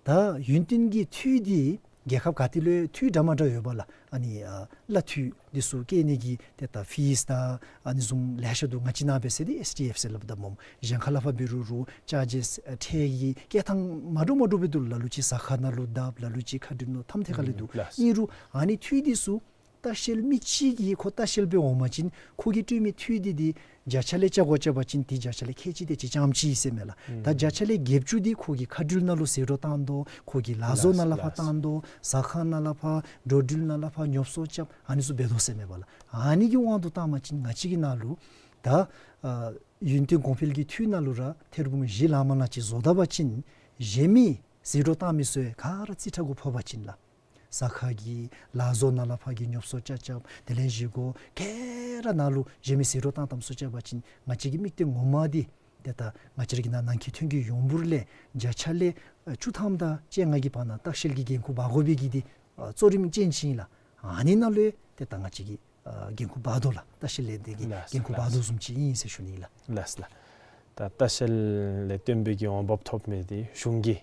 ད་ཡུན་བརྟན་གྱི་འཐུས་འདི་རྒྱལ་ཁབ་ག་ཏེ་ལུ་འཐུས་འདྲ་མ་འདྲཝ་ཡོད་པ་ལགས། ཨ་ནི་ཨ་གླ་འཐུས་འདི་ཚུ་བཀལ་ནི་གི་ཏེ་ད་ཕིསི་དང་ཨ་ནི་བཟུམ་ལེ་ཤ་འདུག། ང་བཅས་ནང་འབད་ཟེར་འདི་ཨེསི་ཌི་ཨེཕ་ཟེར་སླབ་ད་སྨོ། གཞན་ཁ་ལས་ཕར་འབད་རུང་རུང་ཅཱར་ཇེསི་ཨ་ཁྲལ་གྱི་བཀལ་ཐངས་མ་འདྲཝ་མ་འདྲཝ་སྦེ་འདུག། ལ་ལུ་ཅིག་ཟ་ཁང་ནང་ལུ་བརྡབ། ལ་ལུ་ཅིག་མཁའ་འགྲུལ་ནང་ཐམ་ཐད་ཁ་ལས་འདུག། ལགས། ཨིན་རུང་ཨ་ནི་འཐུས་འདི་ཚུ་ལྟ་བཤལ་མི་ཅིག་གིས་ཁོ་ལྟ་བཤལ་སྦེ་འོང་པ་ཅིན་ཁོ་གིས་སྤྲོད་མི་འཐུས་འདི་འདི་བརྒྱ་ཆ་ལས་བཅད་དགོ་བཅད་པ་ཅིན་འདི་བརྒྱ་ཆ་ལས་ཁལ་གཅིག་དེ་ཅིག་རྐྱངམ་ཅིག་ཟེར་མས་ལགས། ད་བརྒྱ་ཆ་ལས་བརྒྱད་ཅུ་འདི་ཁོ་གི་མཁའ་འགྲུལ་ནང་ལུ་ཟད་འགྲོ་བཏང་དོ། ཁོ་གི་ལཱ་བཟོ་ནང་ལས་ཕར་བཏང་དོ། ཟ་ཁང་ནང་ལས་ཕར་འགྲོ་འགྲུལ་ནང་ལས་ཕར་ཉོ་ཚོང་རྐྱབ་ཨ་ནི་ཚུ་འབད་དོ་ཟེར་མས་པ་ལགས། ཨ་ནི་གི་དབང་དུ་བཏང་པ་ཅིན་ང་བཅས་ཀྱི་ནང་ལུ་ད་ཨ་ཡུན་བརྟན་གོང་འཕེལ་གྱི་འཐུས་ནང་ལུ་ར་ཐེར་འབུམ་བཞི་ལང་མ་ལང་ཅིག་བཟོ་ད་པ་ཅིན་གཞན་མི་ཟད་འགྲོ་བཏང་མི་ཚུ་ག་ར་རྩིས་ཁྲ་གུ་ཕབ་པ་ཅིན་ལགས། ཟ་ཁང་གི་ལཱ་བཟོ་ནང་ལས་ཕར་གྱི་ཉོ་ཚོང་རྐྱབ་རྐྱབ་དེ་ལས་བཞེས་སྒོ་ག་ར་ནང་ལུ་གཞན་མི་ཟད་འགྲོ་བཏང་བཏངམ་ཚུ་རྐྱབ་པ་ཅིན་ང་བཅས་ཀྱི་དམིགས་གཏད་ངོ་མ་འདི་ཏེ་ད་ང་བཅས་ར་གི་ནང་ནང་འཁོད་ཐོན་སྐྱེད་ཡོངས་འབོར་ལས་བརྒྱ་ཆ་ལས་ཨ་བཅུ་ཐམ་དང་བཅོ་ལྔ་གི་བར་ན་ལྟ་བཤལ་གྱི་འགན་ཁུར་འབག་དགོ་པའི་གི་འདི་ཨ་གཙོ་རིམ་ཅན་ཅིག་ཨིན་ལགས། ཨ་ནི་ནང་ལུ་ཏེ་ད་ང་བཅས་ཀྱིས་ཨ་འགན་ཁུར་འབག་དོ་ལགས། ལྟ་བཤལ་ལས་སྡེ་གིས་ལགས་འགན་ཁུར་ལགས་འབག་དོ་བཟུམ་ཅིག་ཨིན་ཟེར་ཞུ་ནི་ལགས། ལགས་ལགས། ད་ལྟ་བཤལ་ལས་བརྟེན་པའི་གི་འོང་འབབ་ཐོབ་མི་འདི་གཞུང་གིས་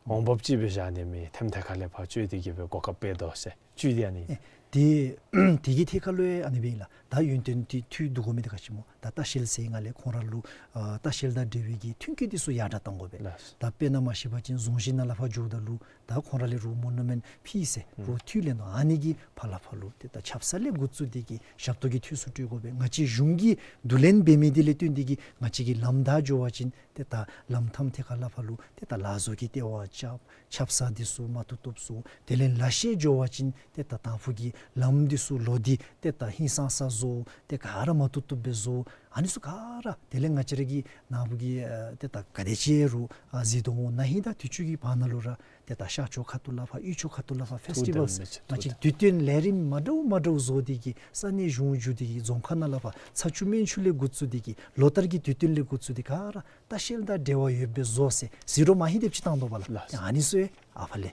འོང་འབབ་ཅིག་སྦེ་བཞག་ནི་མེད། ཐེམ་ཐད་ཁ་ལས་ཕར་བཅོལ་ཏེ་གིས་སྦེ་གོ་སྐབས་སྤེལ་དོ་ཟེར་བཅུད་དེ་ཨ་ནི། ཨེ་ ཏེ་དེ་གི་ཐད་ཁར་ལུ་ཡང་ཨ་ནི་སྦེ་ཨིན་ལགས། ད་ཡུན་བརྟན་ཏེ་འཐུས་འདུག་དགོ་མི་འདི་ག་ཅི་སྨོ། ད་ལྟ་བཤལ་ཟེར་ང་ལས་ཁོང་ར་ལུ་ཨ་ལྟ་བཤལ་དང་འབྲེལ་བའི་གི་མཐུན་རྐྱེན་འདི་ཚུ་ཡར་དྲག་གཏང་དགོ་པས། ལགས། ད་དཔེར་ན་མ་ཤེས་པ་ཅིན་རྫོང་གཞི་ནང་ལས་ཕར་འགྱོཝ་ད་ལུ་ད་ཁོང་ར་ལས་རོགས་མོ་ནུ་མེན་ཕི་ཟེར་ཨུམ་རོགས་འཐུས་ལེན་དོ། ཨ་ནི་གི་ཕར་ལས་ཕར་ལུ་ཏེ་ད་ཆབ་གསང་ལས་འགོ་བཙུགས་ཏེ་གི་ཞབས་ཏོག་གི་འཐུས་ཚུ་སྤྲོད་དགོ་པས། ང་བཅས་གཞུང་གིས་བསྡུ་ལེན་འབད་མི་འདི་ལས་བརྟེན་ཏེ་གི་ང་བཅས་ཀྱི་ལམ་བདའ་འགྱོ་བ་ཅིན་ཏེ་ད་ལམ་མཐའམ་ཐད་ཁར་ལས་ཕར་ལུ་ཏེ་ད་ལ་བཟོ་གི་ལྟེ་བ་རྐྱབ། ཆབ་གསང་འདི་ཚུ་མ་བཏུབ་བཏུབ་བཟོ། དེ་ལས་ལ་བཤལ་འགྱོ་བ་ཅིན་ཏེ་ད་དང་ཕུ་གི་ལམ་འདི་ཚུ་ལོག་སྟེ་ཏེ་ད་ཧིང་སངས་ས་བཟོ། ཏེ་ག་ར་མ་བཏུབ་བཏུབ་སྦེ་བཟོ། ཨ་ནི་ཚུ་ག་ར་དེ་ལས་ང་བཅས་ར་གི་ནཱ་བུ་གི་ཨ་ཏེ་ད་ག་དེ་ཅིག་རུང་ཨ་གཟིགས་དོ་འོང་། ན་ཧིང་དང་དུས་ཅི་གི་བར་ན་ལུ་ར་ཏེ་ད་ཤར་ཕྱོགས་ཁ་ཐུག་ལས་ཕར་དབུས་ཕྱོགས་ཁ་ཐུག་ལས་ཕར་ཕེསི་ཊི་ཝཱལསི་ཐུགས་དམ་མེད་ཅིག་ང་བཅས་ཐུགས་དམ་དུས་སྟོན་ལས་རིམ་མ་འདྲཝ་མ་འདྲཝ་བཟོ་སྟེ་གི་ས་གནས་གཞུང་བརྒྱུད་དེ་གི་རྫོང་ཁག་ནང་ལས་ཕར་ཚ་ཆུ་སྨན་ཆུ་ལས་འགོ་བཙུགས་ཏེ་གི་ལོ་ལྟར་གྱི་དུས་སྟོན་ལས་འགོ་བཙུགས་ཏེ་ག་ར་ལྟ་བཤལ་དང་འབྲེལ་བ་ཡོདཔ་སྦེ་བཟོ་ཟེར་གཟིགས་རོགས་མ་ཧིང་དེམ་ཅིག་བཏང་དོ་བ་ལགས། ལགས། ཨ་ནི་ཚུ་ཡང་ཨ་ཕར་ལས་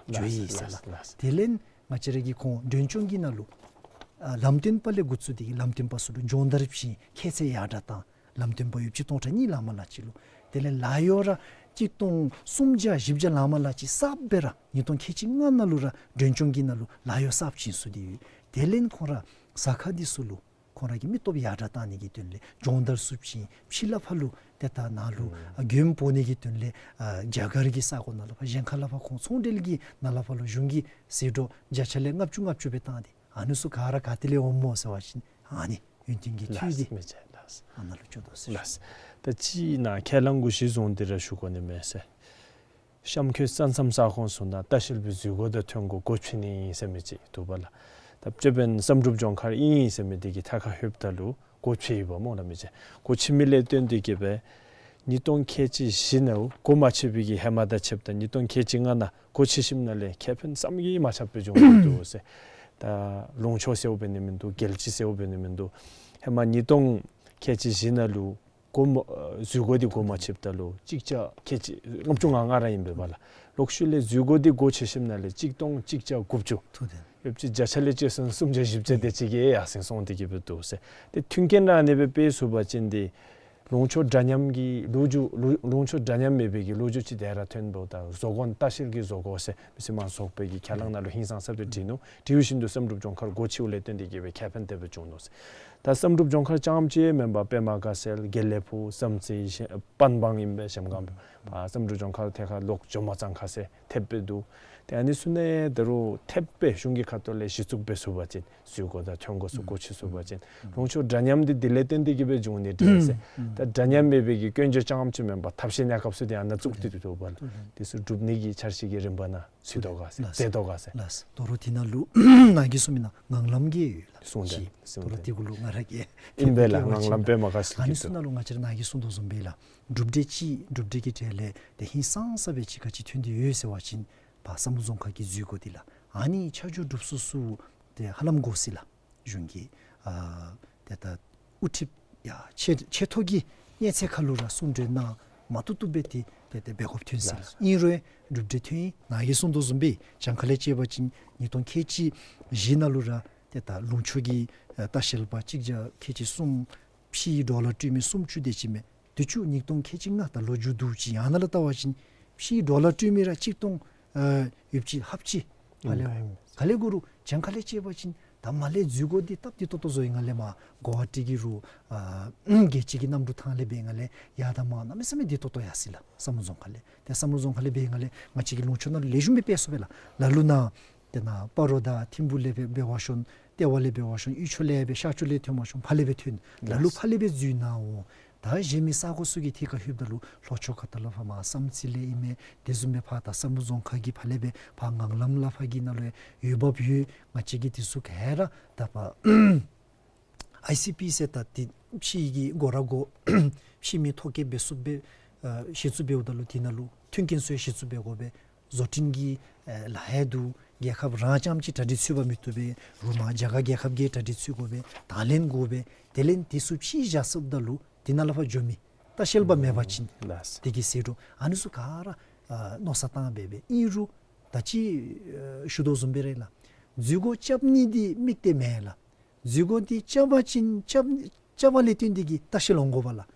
འགྱོ་ཡི་ཟེར་ལགས། ལགས། དེ་ལས་ང་བཅས་ར་གི་ཁོང་མགྲོན་སྐྱོང་གི་ནང་ལུ་ཨ་ལམ་སྟོན་པ་ལས་འགོ་བཙུགས་ཏེ་གི་ལམ་སྟོན་པ་ཚུ་ལུ་སྦྱོང་བརྡར་བྱིན། ཁྱད་ཚད་ཡར་དྲག་བཏང་། ལམ་སྟོན་པ་ཡོདཔ་ཅིག་སྟོང་ཕྲག་གཉིས་ལང་མ་ལང་ཅིག་ལུ། དེ་ལས་ལཱ་གཡོག་ར་གཅིག་སྟོང་སུམ་བརྒྱ་བཞི་བརྒྱ་ལང་མ་ལང་ཅིག་གསརཔ་སྦེ་ར་ཉིས་སྟོང་ཁལ་གཅིག་ལྔ་ནང་ལུ་ར་མགྲོན་སྐྱོང་གི་ནང་ལུ་ལཱ་གཡོག་གསརཔ་བྱིན་ཚུགས་ཏེ་ཡོད། དེ་ལས་ཁོང་ར་ཟ་ཁང་འདི་ཚུ་ལུ་ཁོང་ར་གི་མི་སྟོབས་ཡར་དྲག་བཏང་ནི་གི་དོན་ལས་སྦྱོང་བརྡར་ཚུ་བྱིན། ཕྱི་ལས་ཕར་ལུ་ཏེ་ད་ནཱ་ལུ་ཨ་མགྱོནམ་འབོ་ནི་གི་དོན་ལས་ཨ་རྒྱ་གར་གྱི་ས་གོ་ནང་ལས་ཕར་གཞན་ཁ་ལས་ཕར་ཁོང་ཚོང་འབྲེལ་གྱི་ནང་ལས་ཕར་ལུ་གཞུང་གིས་ཟད་འགྲོ་བརྒྱ་ཆ་ལས་ལྔ་བཅུ་ལྔ་བཅུ་སྦེ་བཏང་སྟེ། ཨ་ནི་ཚུ་ག་ར་ག་ཏེ་ལས་འོངམ་སྨོ་ཟེར་བ་ཅིན་ཨ་ནི་ཡུན་བརྟན་གྱི་འཐུས་འདི་ལགས་མི་རྗེ་ལགས། ཨ་ནཱ་ལུ་འགྱོ་དོ་ཟེར་ཞུ། ལགས། ད་ཅི་ནཱ་ཁས་བླངས་གུ་གཞི་བཟུང་སྟེ་ར་ཞུ་དགོ་ནི་མས་ཟེར། གཤམ་འཁོད་ས་མཚམས་ས་ཁོངས་ཚུ་ནང་ལྟ་བཤལ་པའི་འཛུལ་སྒོ་དང་ཐོན་སྒོ་སྒོ་ཕྱེ་ནི་ཨིན་ཟེར་མི་ཅིག་འདུག་པ་ལགས། ད་ཅི་འབདན་བསམ་གྲུབ་ལྗོངས་མཁར་ཨིན་ཟེར་མི་འདི་གི་ཐད་ཁར་ལྷོདཔ་ད་ལུ་སྒོ་ཕྱེ་ཡི་པ་སྨོ་ལགས་མི་རྗེ། སྒོ་ཕྱེ་མི་ལས་བརྟེན་ཏེ་གི་སྦེ་ཉིས་སྟོང་ཁལ་གཅིག་བཞི་ནང་སྒོ་མ་ཕྱེ་བའི་གི་ཧེ་མ་དང་ཕྱདཔ་ད་ཉིས་སྟོང་ཁལ་གཅིག་ལྔ་ནང་སྒོ་ཕྱེ་ཞིནམ་ལས་ཁེ་ཕན་བསམ་གྱིས་མ་ཁྱབ་སྦེ་བྱུང་ཡོད་འདུག་ཟེར། ད་ལུང་ཕྱོགས་ཟེརཝ་འབད་ནི་མིན་འདུག། རྒྱལ་སྤྱི་ཟེརཝ་འབད་ནི་མིན་འདུག། ཧེ་མ་ཉིས་སྟོང་ཁལ་གཅིག་བཞི་ནང་ལུ་སྒོ་མ་ཨ་འཛུལ་སྒོ་འདི་སྒོ་མ་ཕྱེདཔ་ད་ལུ་གཅིག་བརྒྱ་ཁལ་གཅིག་ལྔ་བཅུ་ང་ལྔ་ར་ཨིན་པས་པ་ལགས། ལོག་ཤུལ་ལས་འཛུལ་སྒོ་འདི་སྒོ་ཕྱེ་ཞིནམ་ལས་གཅིག་སྟོང་གཅིག་བརྒྱ་དགུ་བཅུ། ཐུགས་དམ། ཡོདཔ་ཅིག་བརྒྱ་ཆ་ལས་ཅིག་སོང་སུམ་བརྒྱ་བཞི་བརྒྱ་དེ་ཅིག་གིས་ཡར་སེང་སོང་སྟེ་གི་སྦེ་འདུག་ཟེར། ཏེ་མཐུན་རྐྱེན་ར་ཨ་ནི་སྦེ་དཔེ་བཟུང་བ་ཅིན་ཏེ་ལུང་ཕྱོགས་འདྲ་མཉམ་གྱི་ལོ་རྒྱུས་ལུ་ལུང་ཕྱོགས་འདྲ་མཉམ་མེད་པའི་གི་ལོ་རྒྱུས་ཅིག་དེ་ར་ཐོན་འདུག། ད་བཟོ་བཀོད་ལྟ་བཤལ་གྱི་བཟོ་བཀོད་ཟེར་མི་སེར་མང་ཚོགས་པའི་གི་ཁས་བླངས་ནང་ལུ་ཧིང་སངས་ས་སྦེ་བྲིས་ནུག། བྲིས་ཞིནམ་དུ་བསམ་གྲུབ་ལྗོངས་མཁར་སྒོ་ཕྱེཝ་ལས་བརྟེན་ཏེ་གི་སྦེ་ཁེ་ཕན་དེ་སྦེ་བྱུང་ནུག་ཟེར། ད་བསམ་གྲུབ་ལྗོངས་མཁར་རྐྱངམ་ཅིག་མེན་པར་པདྨ་དགའ་ཚལ་དགེ་ལེགས་ཕུག་བསམ་རྩེ་ཞིང་པན་སྦང་ཨིན་པས་ཞིང་སྒང་པ་བསམ་གྲུབ་ལྗོངས་མཁར་ཐད་ཁར་ལོག་ཇོ་མོ་གཙང་ཁ་ཟེར་ཐེབས་སྦེ་འདུག། ཏེ་ཨ་ནི་ཚུ་ནང་ད་རུང་ཐེབས་སྦེ་གཞུང་གི་ཁ་ཐུག་ལས་གཞི་བཙུགས་འབད་ཚུགས་པ་ཅིན་འཛུལ་སྒོ་དང་ཐོན་སྒོ་ཚུ་སྒོ་ཕྱེ་ཚུགས་པ་ཅིན་ལུང་ཕྱོགས་འདྲ་མཉམ་འདི་དེ་ལས་བརྟེན་ཏེ་གི་སྦེ་བྱུང་ནི་འདྲས་ཟེར། ད་འདྲ་མཉམ་མེད་པའི་གི་སྐྱོན་བརྗོད་རྐྱངམ་ཅིག་མེན་པར་ཐབས་ཤེས་གནས་སྐབས་སུ་དེ་ཨ་ནཱ་བཙུགས་ཏེ་འདུག་པ་ལགས། དེ་ཚུ་སྒྲུབ་ནི་གི་འཆར་གཞི་གི་རིམ་པ་ནང་ཚུད་དོ་ག་ཟེར། ལགས། མཛད་དོ་ག་ཟེར། ལགས། དོ་རུང་དེ་ནང་ལུ་ནཱ་གིས་གསུངས་མི་ནང་ངང་ལམ་གྱི་ཡོད་ལགས། གསུངས་ཏེ་ཅིག་གསུངས་ཏེ། དོ་རུང་དེ་གུ་ལུ་ང་ར་གིས་ཨིན་པས་ལགས། ངང་ལམ་པདྨ་དགའ་ཚལ་གྱི་ཨ་ནི་ཚུ་ནང་ལུ་ང་བཅས་ར་ནཱ་གིས་གསུངས་དོ་བཟུམ་སྦེ་ལགས། གྲུབ་འབྲས་ཅིག་གྲུབ་འབྲས་ཀྱི་གྲས་ལས་ཏེ་ཧིང་སངས་ས་སྦེ་ཅིག་ག་ཅི་ཐོན་ཏེ་ཡོད་ཟེར་བ་ཅིན་ཕར་བསམ་གྲུབ་ལྗོངས་མཁར་གྱི་འཛུལ་སྒོ་འདི་ལགས། ཨ་ནི་ཆ་འཇོག་སྒྲུབ་ས་ཚུ་ཏེ་ཧ་ལམ་དགོ་ཟེར་ལགས། གཞུང་གི་ཨ་ཏེ་ད་དབུ་ཁྲིདཔ་ཡ་ཆེ་ཆེ་མཐོ་གི་གནས་ཚད་ཁར་ལུ་ར་གསུང་གྲོས་གནང་མ་བཏུབ་བཏུབ་སྦེ་ཏེ་ཏེ་ཏེ་འབད་དགོཔ་ཐོན་ཟེར་ལགས། ཨིན་རུང་གྲུབ་འབྲས་ཐོན་ཡི། ནཱ་གིས་གསུངས་དོ་བཟུམ་སྦེ་གྱངས་ཁ་ལས་བཅད་པ་ཅིན་ཉིས་སྟོང་ཁལ་གཅིག་བཞི་ནང་ལུ་ར་ཏེ་ད་ལུང་ཕྱོགས་ཀྱི་ཨ་ལྟ་བཤལ་པ་གཅིག་བརྒྱ་ཁལ་གཅིག་གསུམ་ཕྱིའི་ཌོ་ལར་སྤྲོད་མི་སུམ་ཅུ་དེ་ཅིག་མས། དུས་ཅི་ཉིས་སྟོང་ཁལ་གཅིག་ལྔ་ད་ལོ་མཇུག་བསྡུ་ཅི་ཡང་ནཱ་ལས་བལྟ་བ་ཅིན་ཕྱིའི་ཌོ་ལར་སྤྲོད་མི་ར་གཅིག་སྟོང་ཨ་ཡོདཔ་ཅིག་ལྷགཔ་ཅིག་ཕར་ལས་ཨིན་པས། ག་ལས་དགོ་རུང་གྱངས་ཁ་ལས་བཅད་པ་ཅིན་ད་མར་ལས་འཛུལ་སྒོ་འདི་སྟབས་བདེ་ཏོག་ཏོ་བཟོ་ཡི། ང་ལས་མར་གོ་ཝ་ཊི་གི་རུང་ཨ་རྒྱལ་སྤྱི་གི་གནམ་གྲུ་ཐང་ལས་འབད་ང་ལས་ཡར་དང་མར་གནམ་མེད་ས་མེད་བདེ་ཏོག་ཏོ་ཡར་སོ་ཡི་ལགས། བསམ་གྲུབ་ལྗོངས་མཁར་ལས། ཏེ་བསམ་གྲུབ་ལྗོངས་མཁར་ལས་འབད་ང་ལས་ང་བཅས་ཀྱི་ལུང་ཕྱོགས་ནང་ལུ་ལེགས་ཤོམ་སྦེ་སྤེལ་ཚུགས་པས་ལགས། ལ་ལུ་ནཱ་ཏེ་ནཱ་སྤ་རོ་དང་ཐིམ་ཕུག་ལས་འབད་འབད་བ་ཤོང་། ལྟེ་བ་ལས་འབད་བ་ཤོང་། དབུས་ཕྱོགས་ལས་འབད་ཤར་ཕྱོགས་ལས་ཐོན་བ་ཤོང་། ཕར་ལས་འབད་ཐོན། ལ་ལུ་ཕར་ལས་འབད་འཛུལ་ནི་འོང་། ད་གཞན་མི་ས་གོ་ཚུ་གི་ཐད་ཁར་ལྷོདཔ་ད་ལུ་ལྷོ་ཕྱོགས་ཁ་ཐུག་ལས་ཕར་མར་བསམ་རྩེ་ལས་ཨིན་མས། དེ་བཟུམ་སྦེ་ཕར་ད་བསམ་གྲུབ་ལྗོངས་མཁར་གྱི་ཕར་ལས་འབད་ཕར་ངང་ལམ་ལས་ཕར་གྱི་ནང་ལུ་ཡོད་འབབ་ཡོད། ང་བཅས་ཀྱིས་དེ་ཚུ་ག་ར་ད་ཕར་ཨའི་སི་པི་ཟེར་ད་ཏེ་ཕྱི་གི་སྒོ་ར་སྒོ་ཕྱི་མི་ཐོ་བཀོད་འབད་ཚུགསཔ་སྦེ་ཨ་གཞི་བཙུགས་འབདཝ་ད་ལུ་དེ་ནང་ལུ་མཐུན་རྐྱེན་ཚུ་ཡང་གཞི་བཙུགས་འབད་དགོ་པས། བཟོ་སྐྲུན་གྱི་ཨེ་ལཱ་ཡང་འདུག། རྒྱལ་ཁབ་རང་རྐྱངམ་གཅིག་གྲ་སྒྲིག་ཚུད་པ་མི་བཏུབ་པས། རུང་མར་རྒྱ་གར་རྒྱལ་ཁབ་ཀྱི་གྲ་སྒྲིག་ཚུད་དགོ་པས། དང་ལེན་དགོ་པས། དེ་ལས་དེ་ཚུ་ཕྱིར་བཞག་ཚུགསཔ་ད་ལུ་དེ་ནང་ལས་ཕར་འགྱོ་མི་ལྟ་བཤལ་པ་མེད་པ་ཅིན་ལགས། དེ་གི་ཟད་འགྲོ་ཨ་ནི་ཚུ་ག་ར་ཨ་མནོ་བསམ་བཏང་འབད་འབད་ཨིན་རུང་ད་ཅི་ཨ་ཞུ་དོ་བཟུམ་སྦེ་ར་ལགས། འཛུལ་སྒོ་རྐྱབ་ནི་འདི་དམིགས་གཏད་མེན་ལགས། འཛུལ་སྒོ་འདི་རྐྱབ་པ་ཅིན་རྐྱབ་རྐྱབ་པ་ལས་བརྟེན་ཏེ་གི་ལྟ་བཤལ་འོང་དགོ་པས་ལགས།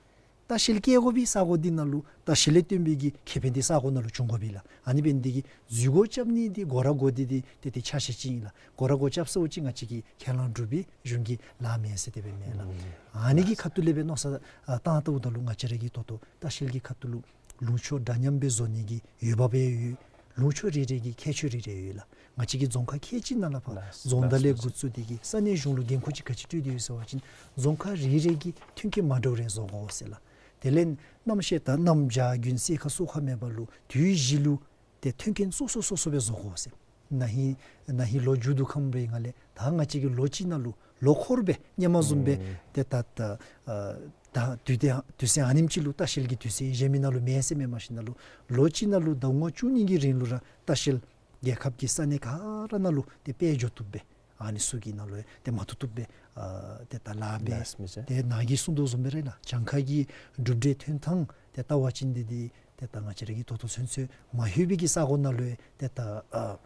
ལྟ་བཤལ་བསྐྱལ་དགོ་པའི་ས་གོ་འདི་ནང་ལུ་ལྟ་བཤལ་ལས་བརྟེན་པའི་གི་ཁེ་ཕན་འདི་ས་གོ་ནང་ལུ་འབྱུང་དགོ་པས་ལགས། ཨ་ནི་འབད་ནི་འདི་གིས་འཛུལ་སྒོ་རྐྱབ་ནི་འདི་སྒོ་ར་སྒོ་འདི་འདི་ཏེ་ཏེ་ཆ་ཤས་ཅིག་ཨིན་ལགས། སྒོ་ར་སྒོ་རྐྱབ་ཚརཝ་ཅིག་ང་བཅས་ཀྱི་ཁས་བླངས་སྒྲུབ་པའི་གཞུང་གི་ལཱ་མེན་ཟེར་དེ་སྦེ་མེན་ལགས། ཨ་ནི་གི་ཁ་ཐུག་ལས་སྦེ་མནོ་བསམ་བཏང་ལྟཝ་ད་ལུ་ང་བཅས་ར་གི་ད་ལྟོ་ལྟ་བཤལ་གྱི་ཁ་ཐུག་ལུ་ལུང་ཕྱོགས་འདྲ་མཉམ་སྦེ་བཟོ་ནི་གི་འོས་འབབ་ཡང་ཡོད། ལུང་ཕྱོགས་རེ་རེ་གི་ཁྱད་ཆོས་རེ་རེ་ཡོད་ལགས། ང་བཅས་ཀྱི་རྫོང་ཁག་ཁལ་གཅིག་ནང་ལས་ཕར་ལགས། རྫོང་བདག་ལས་འགོ་བཙུགས་ཏེ་གི་ས་གནས་གཞུང་ལུ་འགན་ཁུར་ཅིག་ག་ཅི་སྤྲོད་དེ་ཡོད་ཟེར་བ་ཅིན་རྫོང་ཁག་རེ་རེ་གི་མཐུན་རྐྱེན་མ་འདྲཝ་རེ་བཟོ་དགོ་ཟེར་ལགས། དེ་ལས་གནམ་གཤིས་དང་གནམ་བྱཱར་དགུན་སེར་ཁ་སོ་ཁ་མེད་པར་ལུ་དུས་བཞི་ལུ་ཏེ་མཐུན་རྐྱེན་སོ་སོ་སོ་སོ་སྦེ་བཟོ་དགོ་ཟེར། ན་ཧིང་ན་ཧིང་ལོ་མཇུག་བསྡུ་ཁམས་རེ་ང་ལས་ད་ང་བཅས་ཀྱི་ལོ་གཅིག་ནང་ལུ་ལོ་འཁོར་སྦེ་སྔོན་མ་བཟུམ་སྦེ་ཨུམ་ཏེ་ད་ད་ཨ་ད་དུས་དེ་དུས་ཚོད་ཨ་ནེམ་ཅིག་ལུ་ལྟ་བཤལ་གྱི་དུས་ཚོད་གཞན་མི་ནང་ལུ་མེད་ཟེར་མེན་མ་གཞི་ནང་ལུ་ལོ་གཅིག་ནང་ལུ་ཟླཝ་ལྔ་བཅུ་གཉིས་ཀྱི་རིང་ལུ་ར་ལྟ་བཤལ་རྒྱལ་ཁབ་ཀྱི་ས་གནས་ག་ར་ནང་ལུ་ཏེ་དཔལ་འབྱོར་བཏུབ་སྦེ་ཨ་ནི་ཚུ་གི་ནང་ལུ་ཏེ་མ་བཏུབ་བཏུབ་སྦེ་ཨ་ཏེ་ད་ལཱ་འབད། ལགས་མི་ཅིག། ཏེ་ནཱ་གིས་གསུངས་དོ་བཟུམ་སྦེ་ར་ལགས། གྱངས་ཁ་གི་གྲུབ་འབྲས་ཐོན་ཐངས་ཏེ་བལྟ་བ་ཅིན་འདི་འདི་ཏེ་ད་ང་བཅས་ར་གི་ད་ལྟོ་ཚུན་ཚོད་མ་ལྷོད་པའི་གི་ས་གོ་ནང་ལུ་ཏེ་ད་ཨ་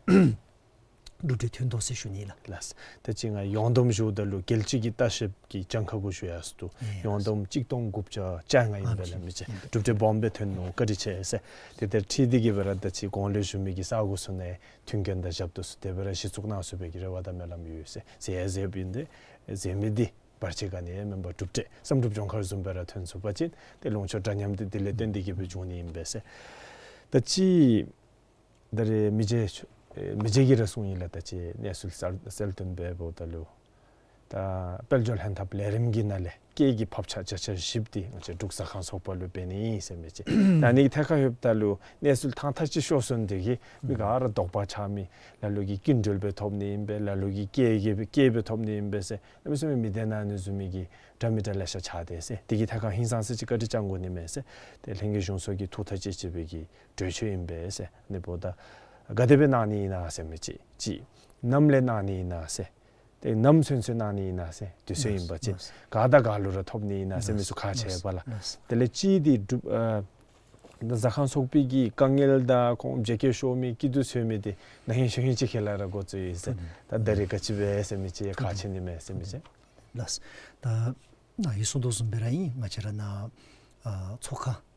གྲུབ་འབྲས་ཐོན་དོ་ཟེར་ཞུ་ནི་ལགས། ལགས། ད་ཅི་ང་ཡོངས་བསྡོམས་ཞུཝ་ད་ལུ་རྒྱལ་སྤྱི་གི་ལྟ་བཤལ་གྱི་གྱངས་ཁ་གུ་ཞུ་ཡར་སོང་འདུག། ཡོངས་བསྡོམས་གཅིག་སྟོང་དགུ་བརྒྱ་བཅོ་ལྔ་ཨིན་པས་ལགས་མི་ཅིག། གྲུབ་འབྲས་སྦོམ་སྦེ་ཐོན་ནུག། བཀའ་དྲིན་ཆེ་ཟེར། ཏེ་དེ་འཕྲིན་འདི་གིས་སྦེ་ར་ད་ཅི་གོང་ལས་ཞུ་མི་གི་ས་གོ་ཚུ་ནང་མཐུན་རྐྱེན་དང་ཞབས་ཏོག་ཚུ་དེ་སྦེ་ར་གཞི་བཙུགས་གནང་ཚུགས་པའི་གི་རེ་བ་དང་སྨོན་ལམ་ཡོད་ཟེར། ཟེར་ཡང་ཟེར་བ་ཅིན་ཏེ་ཟེར་མི་འདི་བར་ཆད་ག་ནི་ཡང་མེན་པར་གྲུབ་འབྲས་བསམ་གྲུབ་ལྗོངས་མཁར་བཟུམ་སྦེ་ར་ཐོན་ཚུགས་པ་ཅིན་ཏེ་ལུང་ཕྱོགས་འདྲ་མཉམ་འདི་དེ་ལས་བརྟེན་ཏེ་གིས་སྦེ་འབྱུང་ནི་ཨིན་པས་ཟེར། ད་ཅི་ད་རེས་མི་རྗེ་ཨེ་མི་རྗེ་གིས་ར་གསུངས་ཡི་ལགས། ད་ཅི་གནས་ཚུལ་གསལ་གསལ་སྟོན་འབདཝ་ད་ལུ་ད་དཔལ་འབྱོར་ལྷན་ཐབས་ལས་རིམ་གྱི་ནང་ལས་སྐྱེད་ཀྱི་ཕབ་ཆག་བརྒྱ་ཆ་བཞི་འདི་ང་བཅས་འབྲུག་ཟ་ཁང་ཚོགས་པ་ལུ་འབད་ནི་ཨིན་ཟེར་མི་ཅིག། ད་ཨ་ནི་གི་ཐད་ཁར་ལྷོདཔ་ད་ལུ་གནས་ཚུལ་ཐང་ཐང་ཅིག་ཤོར་སོང་། དེ་གིས་མི་ག་ར་དོགས་པ་ཆགས་མི། ལ་ལུ་གིས་སྐྱིན་འགྲུལ་སྦེ་ཐོབ་ནི་ཨིན་པས། ལ་ལུ་གིས་སྐྱེད་ཀྱི་སྐྱེད་སྦེ་ཐོབ་ནི་ཨིན་པས་ཟེར། གནམ་མེད་ས་མེད་མི་བདེན་ན་ནི་བཟུམ་མའི་གི་འདྲ་མི་འདྲ་ལེ་ཤ་ཆགས་ཏེ་ཟེར། དེ་གི་ཐད་ཁར་ཧིང་སངས་ས་ཅིག་བཀའ་དྲིན་བསྐྱང་དགོ་ནི་མས་ཟེར། ཏེ་ལྷན་རྒྱས་གཞུང་ཚོགས་ཀྱིས་ཐུགས་ཐག་བཅད་བཅད་པའི་གི་གྲོས་ཆོད་ཨིན་པས་ཟེར། ཨ་ནི་འབདཝ་ད་ག་དེ་སྦེ་གནང་ནི་ཨིན་ན་ཟེར་མི་ཅིག། ཅིག་ནམ་ལས་གནང་ནི་ཨིན་ན་ཟེར། ཏེ་ནམ་ཚུན་ཚོད་གནང་ནི་ཨིན་ན་ཟེར། དུས་ཚོད་ཨིན་པ་ཅིན་ག་དང་ག་ལུ་ར་ཐོབ་ནི་ཨིན་ན་ཟེར་མི་ཚུ་ཁག་ཆེ་བས་ལགས། དེ་ལས་ཅིག་འདི་འབྲུག་ཨ་ད་ཟ་ཁང་ཚོགས་པའི་གི་དཀའ་ངལ་དང་ཁོང་བརྗེ་བཀོད་ཤོར་མི་སྐྱིད་སྡུག་ཚུད་མི་འདི་ན་ཧིང་གཞེས་ཧིང་ཅིག་ཁ་ལས་ར་འགོ་བཙུགས་ཡི་ཟེར། ད་ད་རེས་ག་ཅི་སྦེ་ཟེར་མི་ཅིག་ཁག་ཆེ་ནི་མས་ཟེར་མི་ཅིག། ལགས། ད་ནཱ་གིས་གསུངས་དོ་བཟུམ་སྦེ་ར་ཨིན། ང་བཅས་ར་ནཱ་ཨ་ཚོགས་ཁང་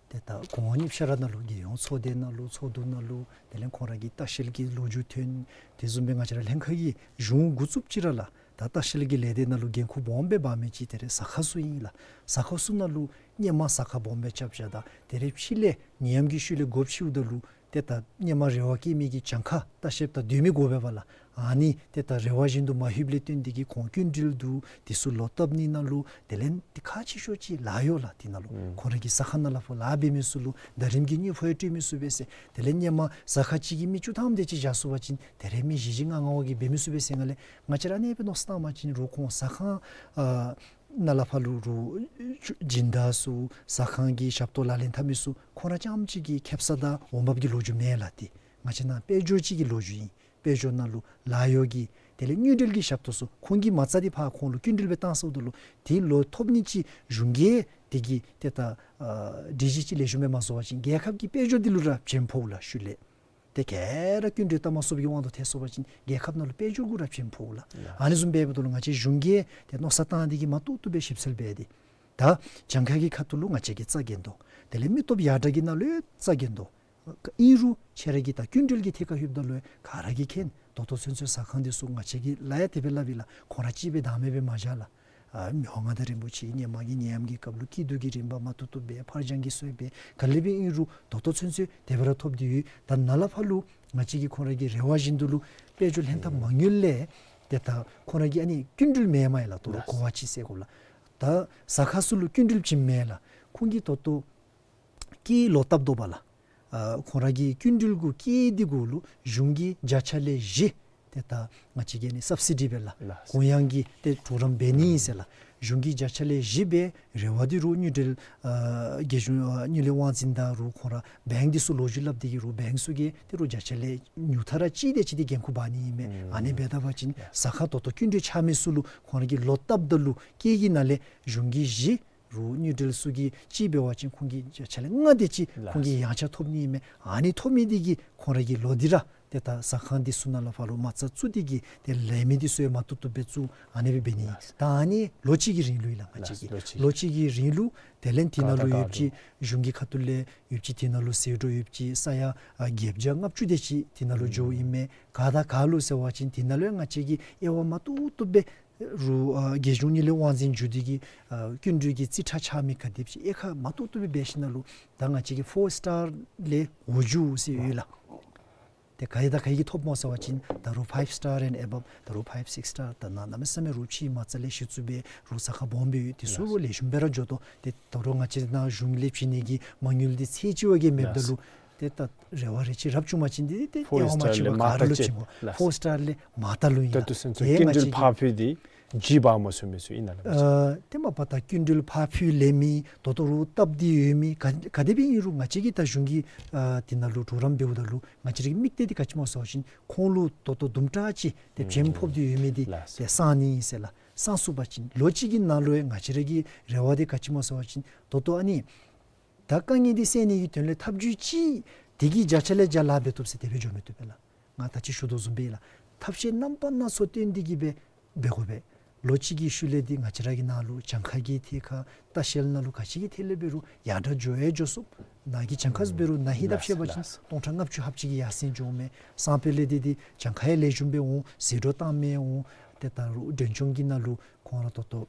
ཏེ་ད་གོང་འོག་གཉིས་ཆ་ར་ནང་ལུ་རྒྱལ་ཡོངས་ཚོགས་སྡེ་ནང་ལུ་ཚོགས་འདུ་ནང་ལུ་དེ་ལས་ཁོང་ར་གི་ལྟ་བཤལ་གྱི་ལོ་རྒྱུས་ཐོན། དེ་བཟུམ་སྦེ་ང་བཅས་ར་ལྷན་ཁག་གི་གཞུང་འགོ་བཙུགསཔ་ཅིག་ར་ལགས། ད་ལྟ་བཤལ་གྱི་ལས་སྡེ་ནང་ལུ་འགན་ཁུར་སྦོམ་སྦེ་འབག་མི་ཅིག་དེ་རེ་ཟ་ཁང་ཚུ་ཨིན་ལགས། ཟ་ཁང་ཚུ་ནང་ལུ་སྔོན་མ་ཟ་ཁང་སྦོམ་སྦེ་རྐྱབ་བཞག་ད་དེ་རེ་ཕྱི་ལས་ནད་ཡམས་ཀྱི་ཤུལ་ལས་སྒོ་ཕྱེཝ་ད་ལུ་ཏེ་ད་སྔོན་མ་རེ་བ་བསྐྱེད་མི་གི་གྱངས་ཁ་ལྟ་བཤལཔ་དང་སྡོད་མི་དགོ་པས་པ་ལགས། ཨ་ནི་ཏེ་ད་རེ་བ་བཞིན་དུ་མ་ལྷོདཔ་ལས་བརྟེན་ཏེ་གིས་ཁོང་སྐྱིན་འགྲུལ་འདུག། དེ་ཚུ་ལོག་བཏབ་ནི་ནང་ལུ་དེ་ལས་ཏེ་ཁག་ཆེ་ཤོས་ཅིག་ལཱ་གཡོག་ལགས། དེ་ནང་ལུ་ཁོང་ར་གི་ཟ་ཁང་ནང་ལས་ཕར་ལཱ་འབད་མི་ཚུ་ལུ་ཟླ་རིམ་གྱི་དངུལ་ཕོགས་ཡང་སྤྲོད་མི་ཚུགས་པས་ཟེར། དེ་ལས་སྔོན་མ་ཟ་ཁང་ཅིག་གིས་མི་བཅུ་ཐམ་དེ་ཅིག་བཞག་སོང་པ་ཅིན་དེ་རེ་མི་བཞི་བཞི་ལྔ་ལྔ་བ་གིས་འབད་མི་ཚུགས་པས་ཟེར་ང་ལས་ང་བཅས་ར་ཨ་ནེ་སྦེ་མནོ་བསམ་བཏང་པ་ཅིན་རུང་ཁོང་ཟ་ཁང་ཨ་ནང་ལས་ཕར་ལུ་རུང་སྦྱིན་བདག་ཚུ་ཟ་ཁང་གི་ཞབས་ཏོག་ལག་ལེན་འཐབ་མི་ཚུ་ཁོང་ར་རྐྱངམ་ཅིག་གི་ཁེབ་ས་དང་འོང་འབབ་ཀྱི་ལོ་རྒྱུས་མེན་ལགས། ཏེ་ང་བཅས་ནཱ་དཔལ་འབྱོར་ཅིག་གི་ལོ་རྒྱུས་ཨིན། དཔལ་འབྱོར་ནང་ལུ་ལཱ་གཡོག་གི་དེ་ལས་དངུལ་འབྲེལ་གྱི་ཞབས་ཏོག་ཚུ་ཁོང་གིས་མ་རྩ་འདི་ཕར་ཁོང་ལུ་སྐྱིན་འགྲུལ་སྦེ་བཏང་སོངམ་ད་ལུ་དེ་ལུ་ཐོབ་ནི་ཅིག་གཞུང་གིས་དེ་གི་ཏེ་ད་ཨ་སྒྲིག་གཞི་ཅིག་ལེགས་ཤོམ་སྦེ་མ་བཟོ་བ་ཅིན་རྒྱལ་ཁབ་ཀྱི་དཔལ་འབྱོར་འདི་ལུ་ར་བྱིན་ཕོག་ལགས་ཤུལ་ལས། ཏེ་ག་ར་སྐྱིན་འགྲུལ་བཏང་མ་ཚུགས་པའི་དབང་དུ་ཐལ་སོང་པ་ཅིན་རྒྱལ་ཁབ་ནང་ལུ་དཔལ་འབྱོར་གུ་ར་བྱིན་ཕོག་ལགས། ཨ་ནི་བཟུམ་འབདཝ་ད་ལུ་ང་བཅས་གཞུང་གིས་ཏེ་མནོ་བསམ་བཏང་སྟེ་གིས་མ་ཏོག་ཏོ་སྦེ་ཞིབ་འཚོལ་འབད་དེ་ད་གྱངས་ཁ་གི་ཁ་ཐུག་ལུ་ང་བཅས་ཀྱིས་རྩ་འགེངས་དོ། དེ་ལས་མི་སྟོབས་ཡར་དྲག་གི་ནང་ལུ་རྩ་འགེངས་དོ། ཨིན་རུང་ཁྱེད་ར་གིས་ད་སྐྱིན་འགྲུལ་གྱི་ཐད་ཁར་ལྷོདཔ་ད་ལུ་ག་ར་གིས་མཁྱེན། ད་ལྟོ་ཚུན་ཚོད་ཟ་ཁང་འདི་ཚུ་ང་བཅས་ཀྱིས་ལཱ་ཡང་དེ་སྦེ་སླབ་ཨིན་ལགས། ཁོང་ར་གཅིག་སྦེ་བདག་མེད་སྦེ་མ་བཞག་ལགས། ཨ་མི་དབང་མངའ་བདག་རིན་པོ་ཆེ་གིས་སྔོན་མ་གི་ནད་ཡམས་ཀྱི་སྐབས་ལུ་སྐྱིད་སྡུག་གི་རིམ་པ་མ་ཏོག་ཏོ་སྦེ་ཕར་འགྱངས་ཀྱིས་སོང་སྦེ་ག་ལས་སྦེ་ཨིན་རུང་ད་ལྟོ་ཚུན་ཚོད་དེ་སྦེ་ར་ཐོབ་སྟེ་ཡོད། ད་ནཱ་ལས་ཕར་ལུ་ང་བཅས་ཀྱིས་ཁོང་ར་གི་རེ་བ་བཞིན་དུ་ལུ་དཔལ་འབྱོར་ལྷན་ཐབས་མ་དངུལ་ལས་ཏེ་ད་ཁོང་ར་གི་ཨ་ནི་སྐྱིན་འགྲུལ་མེན་མས་ལགས། ད་ལྟོ་གོ་བ་ཅིག་ཟེར་དགོ་ལགས། ད་ཟ་ཁང་ཚུ་ལུ་སྐྱིན་འགྲུལ་བྱིནམ་མས་ལགས། ཁོང་གིས་ད་ལྟོ་སྐྱེད་ལོག་བཏབ་དོ་བ་ལགས། ཨ་ཁོང་ར་གི་སྐྱིན་འགྲུལ་གུ་སྐྱེད་འདི་གུ་ལུ་གཞུང་གིས་བརྒྱ་ཆ་ལས་བཞི་ཏེ་ད་ང་བཅས་ཀྱིས་ནི་སབ་སི་ཌི་འབད་ལགས། གུ་ཡངས་ཀྱི་ཏེ་གྲོགས་རམ་འབད་ནི་ཨིན་ཟེར་ལགས། གཞུང་གིས་བརྒྱ་ཆ་ལས་བཞི་འབད་རེ་བ་འདི་རུང་དངུལ་འབྲེལ་ཨ་རྒྱལ་གཞུང་ཨ་དངུལ་ལས་དབང་འཛིན་དང་རུང་ཁོང་ར་བེངཀ་འདི་ཚུ་ལོ་རྒྱུས་སླབ་སྟེ་གིས་རུང་བེངཀ་ཚུ་གིས་ཏེ་རུང་བརྒྱ་ཆ་ལས་ཉུང་མཐའ་ར་གཅིག་དེ་ཅིག་འདི་འགན་ཁུར་འབག་ནི་ཨིན་མས། ཨ་ནི་འབདཝ་ད་པ་ཅིན་ཟ་ཁང་ད་ལྟོ་སྐྱིན་འགྲུལ་ཆགས་མི་ཚུ་ལུ་ཁོང་ར་གིས་ལོག་བཏབ་ད་ལུ་སྐྱེད་ཀྱི་ནང་ལས་གཞུང་གིས་བཞི་རུང་དངུལ་འབྲེལ་ཚུ་གིས་གཅིག་འབད་བ་ཅིན་ཁོང་གིས་བརྒྱ་ཆ་ལས་ལྔ་དེ་ཅིག་ཁོང་གིས་ཡང་ཆ་ཐོབ་ནི་ཨིན་མས། ཨ་ནི་ཐོབ་མི་འདི་གིས་ཁོང་ར་གི་ལོག་འདི་ར་ ཏེ་ད་ཟ་ཁང་འདི་ཚུ་ནང་ལས་ཕར་ལུ་མ་རྩ་བཙུགས་ཏེ་གི་ཏེ་ལེན་མི་འདི་ཚུ་ཡང་མ་བཏུབ་བཏུབ་སྦེ་བཙུགས། ཨ་ནི་སྦེ་འབད་ནི། ལགས། ད་ཨ་ནི་ལོ་གཅིག་གི་རིང་ལུ་ཨིན་ལགས། ང་བཅས་ཀྱི་ལགས། ལོ་གཅིག་ལོ་གཅིག་གི་རིང་ལུ་དེ་ལས་དེ་ནང་ལུ་ག་དང་ཡོདཔ་ཅིག་ག་དང་གཞུང་གི་ཁ་ཐུག་ལས་ཡོདཔ་ཅིག་དེ་ནང་ལུ་ཟད་འགྲོ་ཡོདཔ་ཅིག་ས་ཡ་ཨ་བརྒྱད་བརྒྱ་ལྔ་བཅུ་དེ་ཅིག་དེ་ནང་ལུ་འགྱོཝ་ཨིན་མས། ག་དང་ག་ལུ་ཟེར་བ་ཅིན་དེ་ནང་ལུ་ཡང་ང་བཅས་ཀྱིས་དབྱེ་བ་མ་བཏུབ་བཏུབ་སྦེ་རུང་ཨ་རྒྱལ་གཞུང་གཉིད་ལས་དབང་འཛིན་འགྱོ་སྟེ་གི་ཨ་སྐྱིན་འགྲུལ་གྱི་རྩིས་ཁྲ་ཆགས་མི་ག་དེམ་ཅིག་དབྱེ་ཁ་མ་བཏུབ་བཏུབ་སྦེ་འབད་ཞིནམ་ལས་ད་ང་བཅས་ཀྱི་ཕོར་སི་ཊར་ལས་འོག་འགྱོ་ཟེར་ཡོད་ལགས། ཏེ་ག་ཡི་དང་ག་ཡི་གིས་ཐོབ་སྨོ་ཟེར་བ་ཅིན་ད་རུང་ཕའིབ་སི་ཊར་ཨེནཌ་ཨེ་བབ། ད་རུང་ཕའིབ་སིགསི་སི་ཊར། ད་ནཱ་གནམ་མེད་ས་མེད་རུང་ཕྱི་མ་རྩ་ལས་གཞི་བཙུགས་སྦེ་རུང་ཟ་ཁང་སྦོམ་སྦེ་ཡོད། དེ་ཚུ་ལེགས་ལེགས་ཤོམ་སྦེ་ར་འགྱོ་དོ། ཏེ་ད་རུང་ང་བཅས་ནཱ་གཞུང་ལས་བྱིན་ནི་གི་མ་དངུལ་འདི་ཚད་ཅིག་བ་གིས་མེདཔ་ད་ལུ་ཏེ་ད་རེ་བ་རེ་ཅིག་རབ་བྱུང་པ་ཅིན་འདི་ཏེ་ཕོར་སི་ཊར་ལས་མར་ལྟ་ཅི། ཕོར་སི་ཊར་ལས་མར་ལྟ་ལུ་ཨིན་ལགས། ད་ལྟོ་ཚུན་ཚོད་སྐྱིན་འགྲུལ་ཕར་འཕུལ་འདི་ཇི་འབག་མ་ཚུགས་མི་ཚུ་ཨིན་ན་ལགས། ཨ་ཏེ་མ་པ་ད་སྐྱིན་འགྲུལ་ཕར་འཕུལ་ལེན་མི་ད་ལྟོ་རུང་སྟབས་བདེ་ཡོད་མི་ག་ག་དེ་སྦེ་ཨིན་རུང་ང་བཅས་ཀྱིས་ད་གཞུང་གི་ཨ་དེ་ནང་ལུ་གྲོགས་རམ་འབདཝ་ད་ལུ་ང་བཅས་རའི་དམིགས་གཏད་འདི་ག་ཅི་སྨོ་ཟེར་བ་ཅིན་ཁོང་ལུ་ད་ལྟོ་དུམ་གྲ་ཅིག་ཏེ་བྱེམ་ཕོག་སྟེ་ཡོད་མི་འདི་ལགས། ཏེ་སངས་ནི་ཨིན་ཟེར་ལགས། སངས་ཚུགས་པ་ཅིན་ལོ་གཅིག་གི་ནང་ལུ་ཡང་ང་བཅས་ར་གི་རེ་བ་འདི་ག་ཅི་སྨོ་ཟེར་བ་ཅིན་ད་ལྟོ་ཨ་ནི་ད་དཀའ་ངལ་འདི་སེལ་ནི་གི་དོན་ལས་ཐབས་བྱུས་ཅིག་དེ་གི་བརྒྱ་ཆ་ལས་བརྒྱ་ལཱ་འབད་བཏུབ་ཟེར་དེ་སྦེ་འགྱོ་མི་བཏུབ་པས་ལགས། ང་ད་ཅི་ཞུ་དོ་བཟུམ་སྦེ་ལགས། ཐབས་ཤེས་རྣམ་པ་སྣ་ཚོགས་བཏོན་ཏེ་གི་སྦེ་འབད་དགོ་པས། ལོ་གཅིག་གི་ཤུལ་ལས་འདི་ང་བཅས་ར་གི་ནང་ལུ་གྱངས་ཁ་གི་ཐད་ཁར་ལྟ་བཤལ་ནང་ལུ་ག་ཅི་གི་ཐད་ལས་འབད་རུང་ཡར་དྲག་འགྱོ་ཡང་འགྱོ་ཚུགས། ནཱ་གི་གྱངས་ཁ་འབད་རུང་ན་ཧིང་ལྟ་བཤལ་པ་ཅིན་ལགས། སྟོང་ཕྲག་ལྔ་བཅུ་ལྷགཔ་ཅིག་གི་ཡར་སེང་འགྱོཝ་མས། སང་ཕོད་ལས་འདི་འདི་གྱངས་ཁ་ཡང་ལེགས་ཤོམ་སྦེ་འོང་། ཟད་འགྲོ་བཏང་མི་འོང་། ཏེ་ད་རུང་མགྲོན་ཆུང་གི་ནང་ལུ་ཁོང་ར་ད་ལྟོ་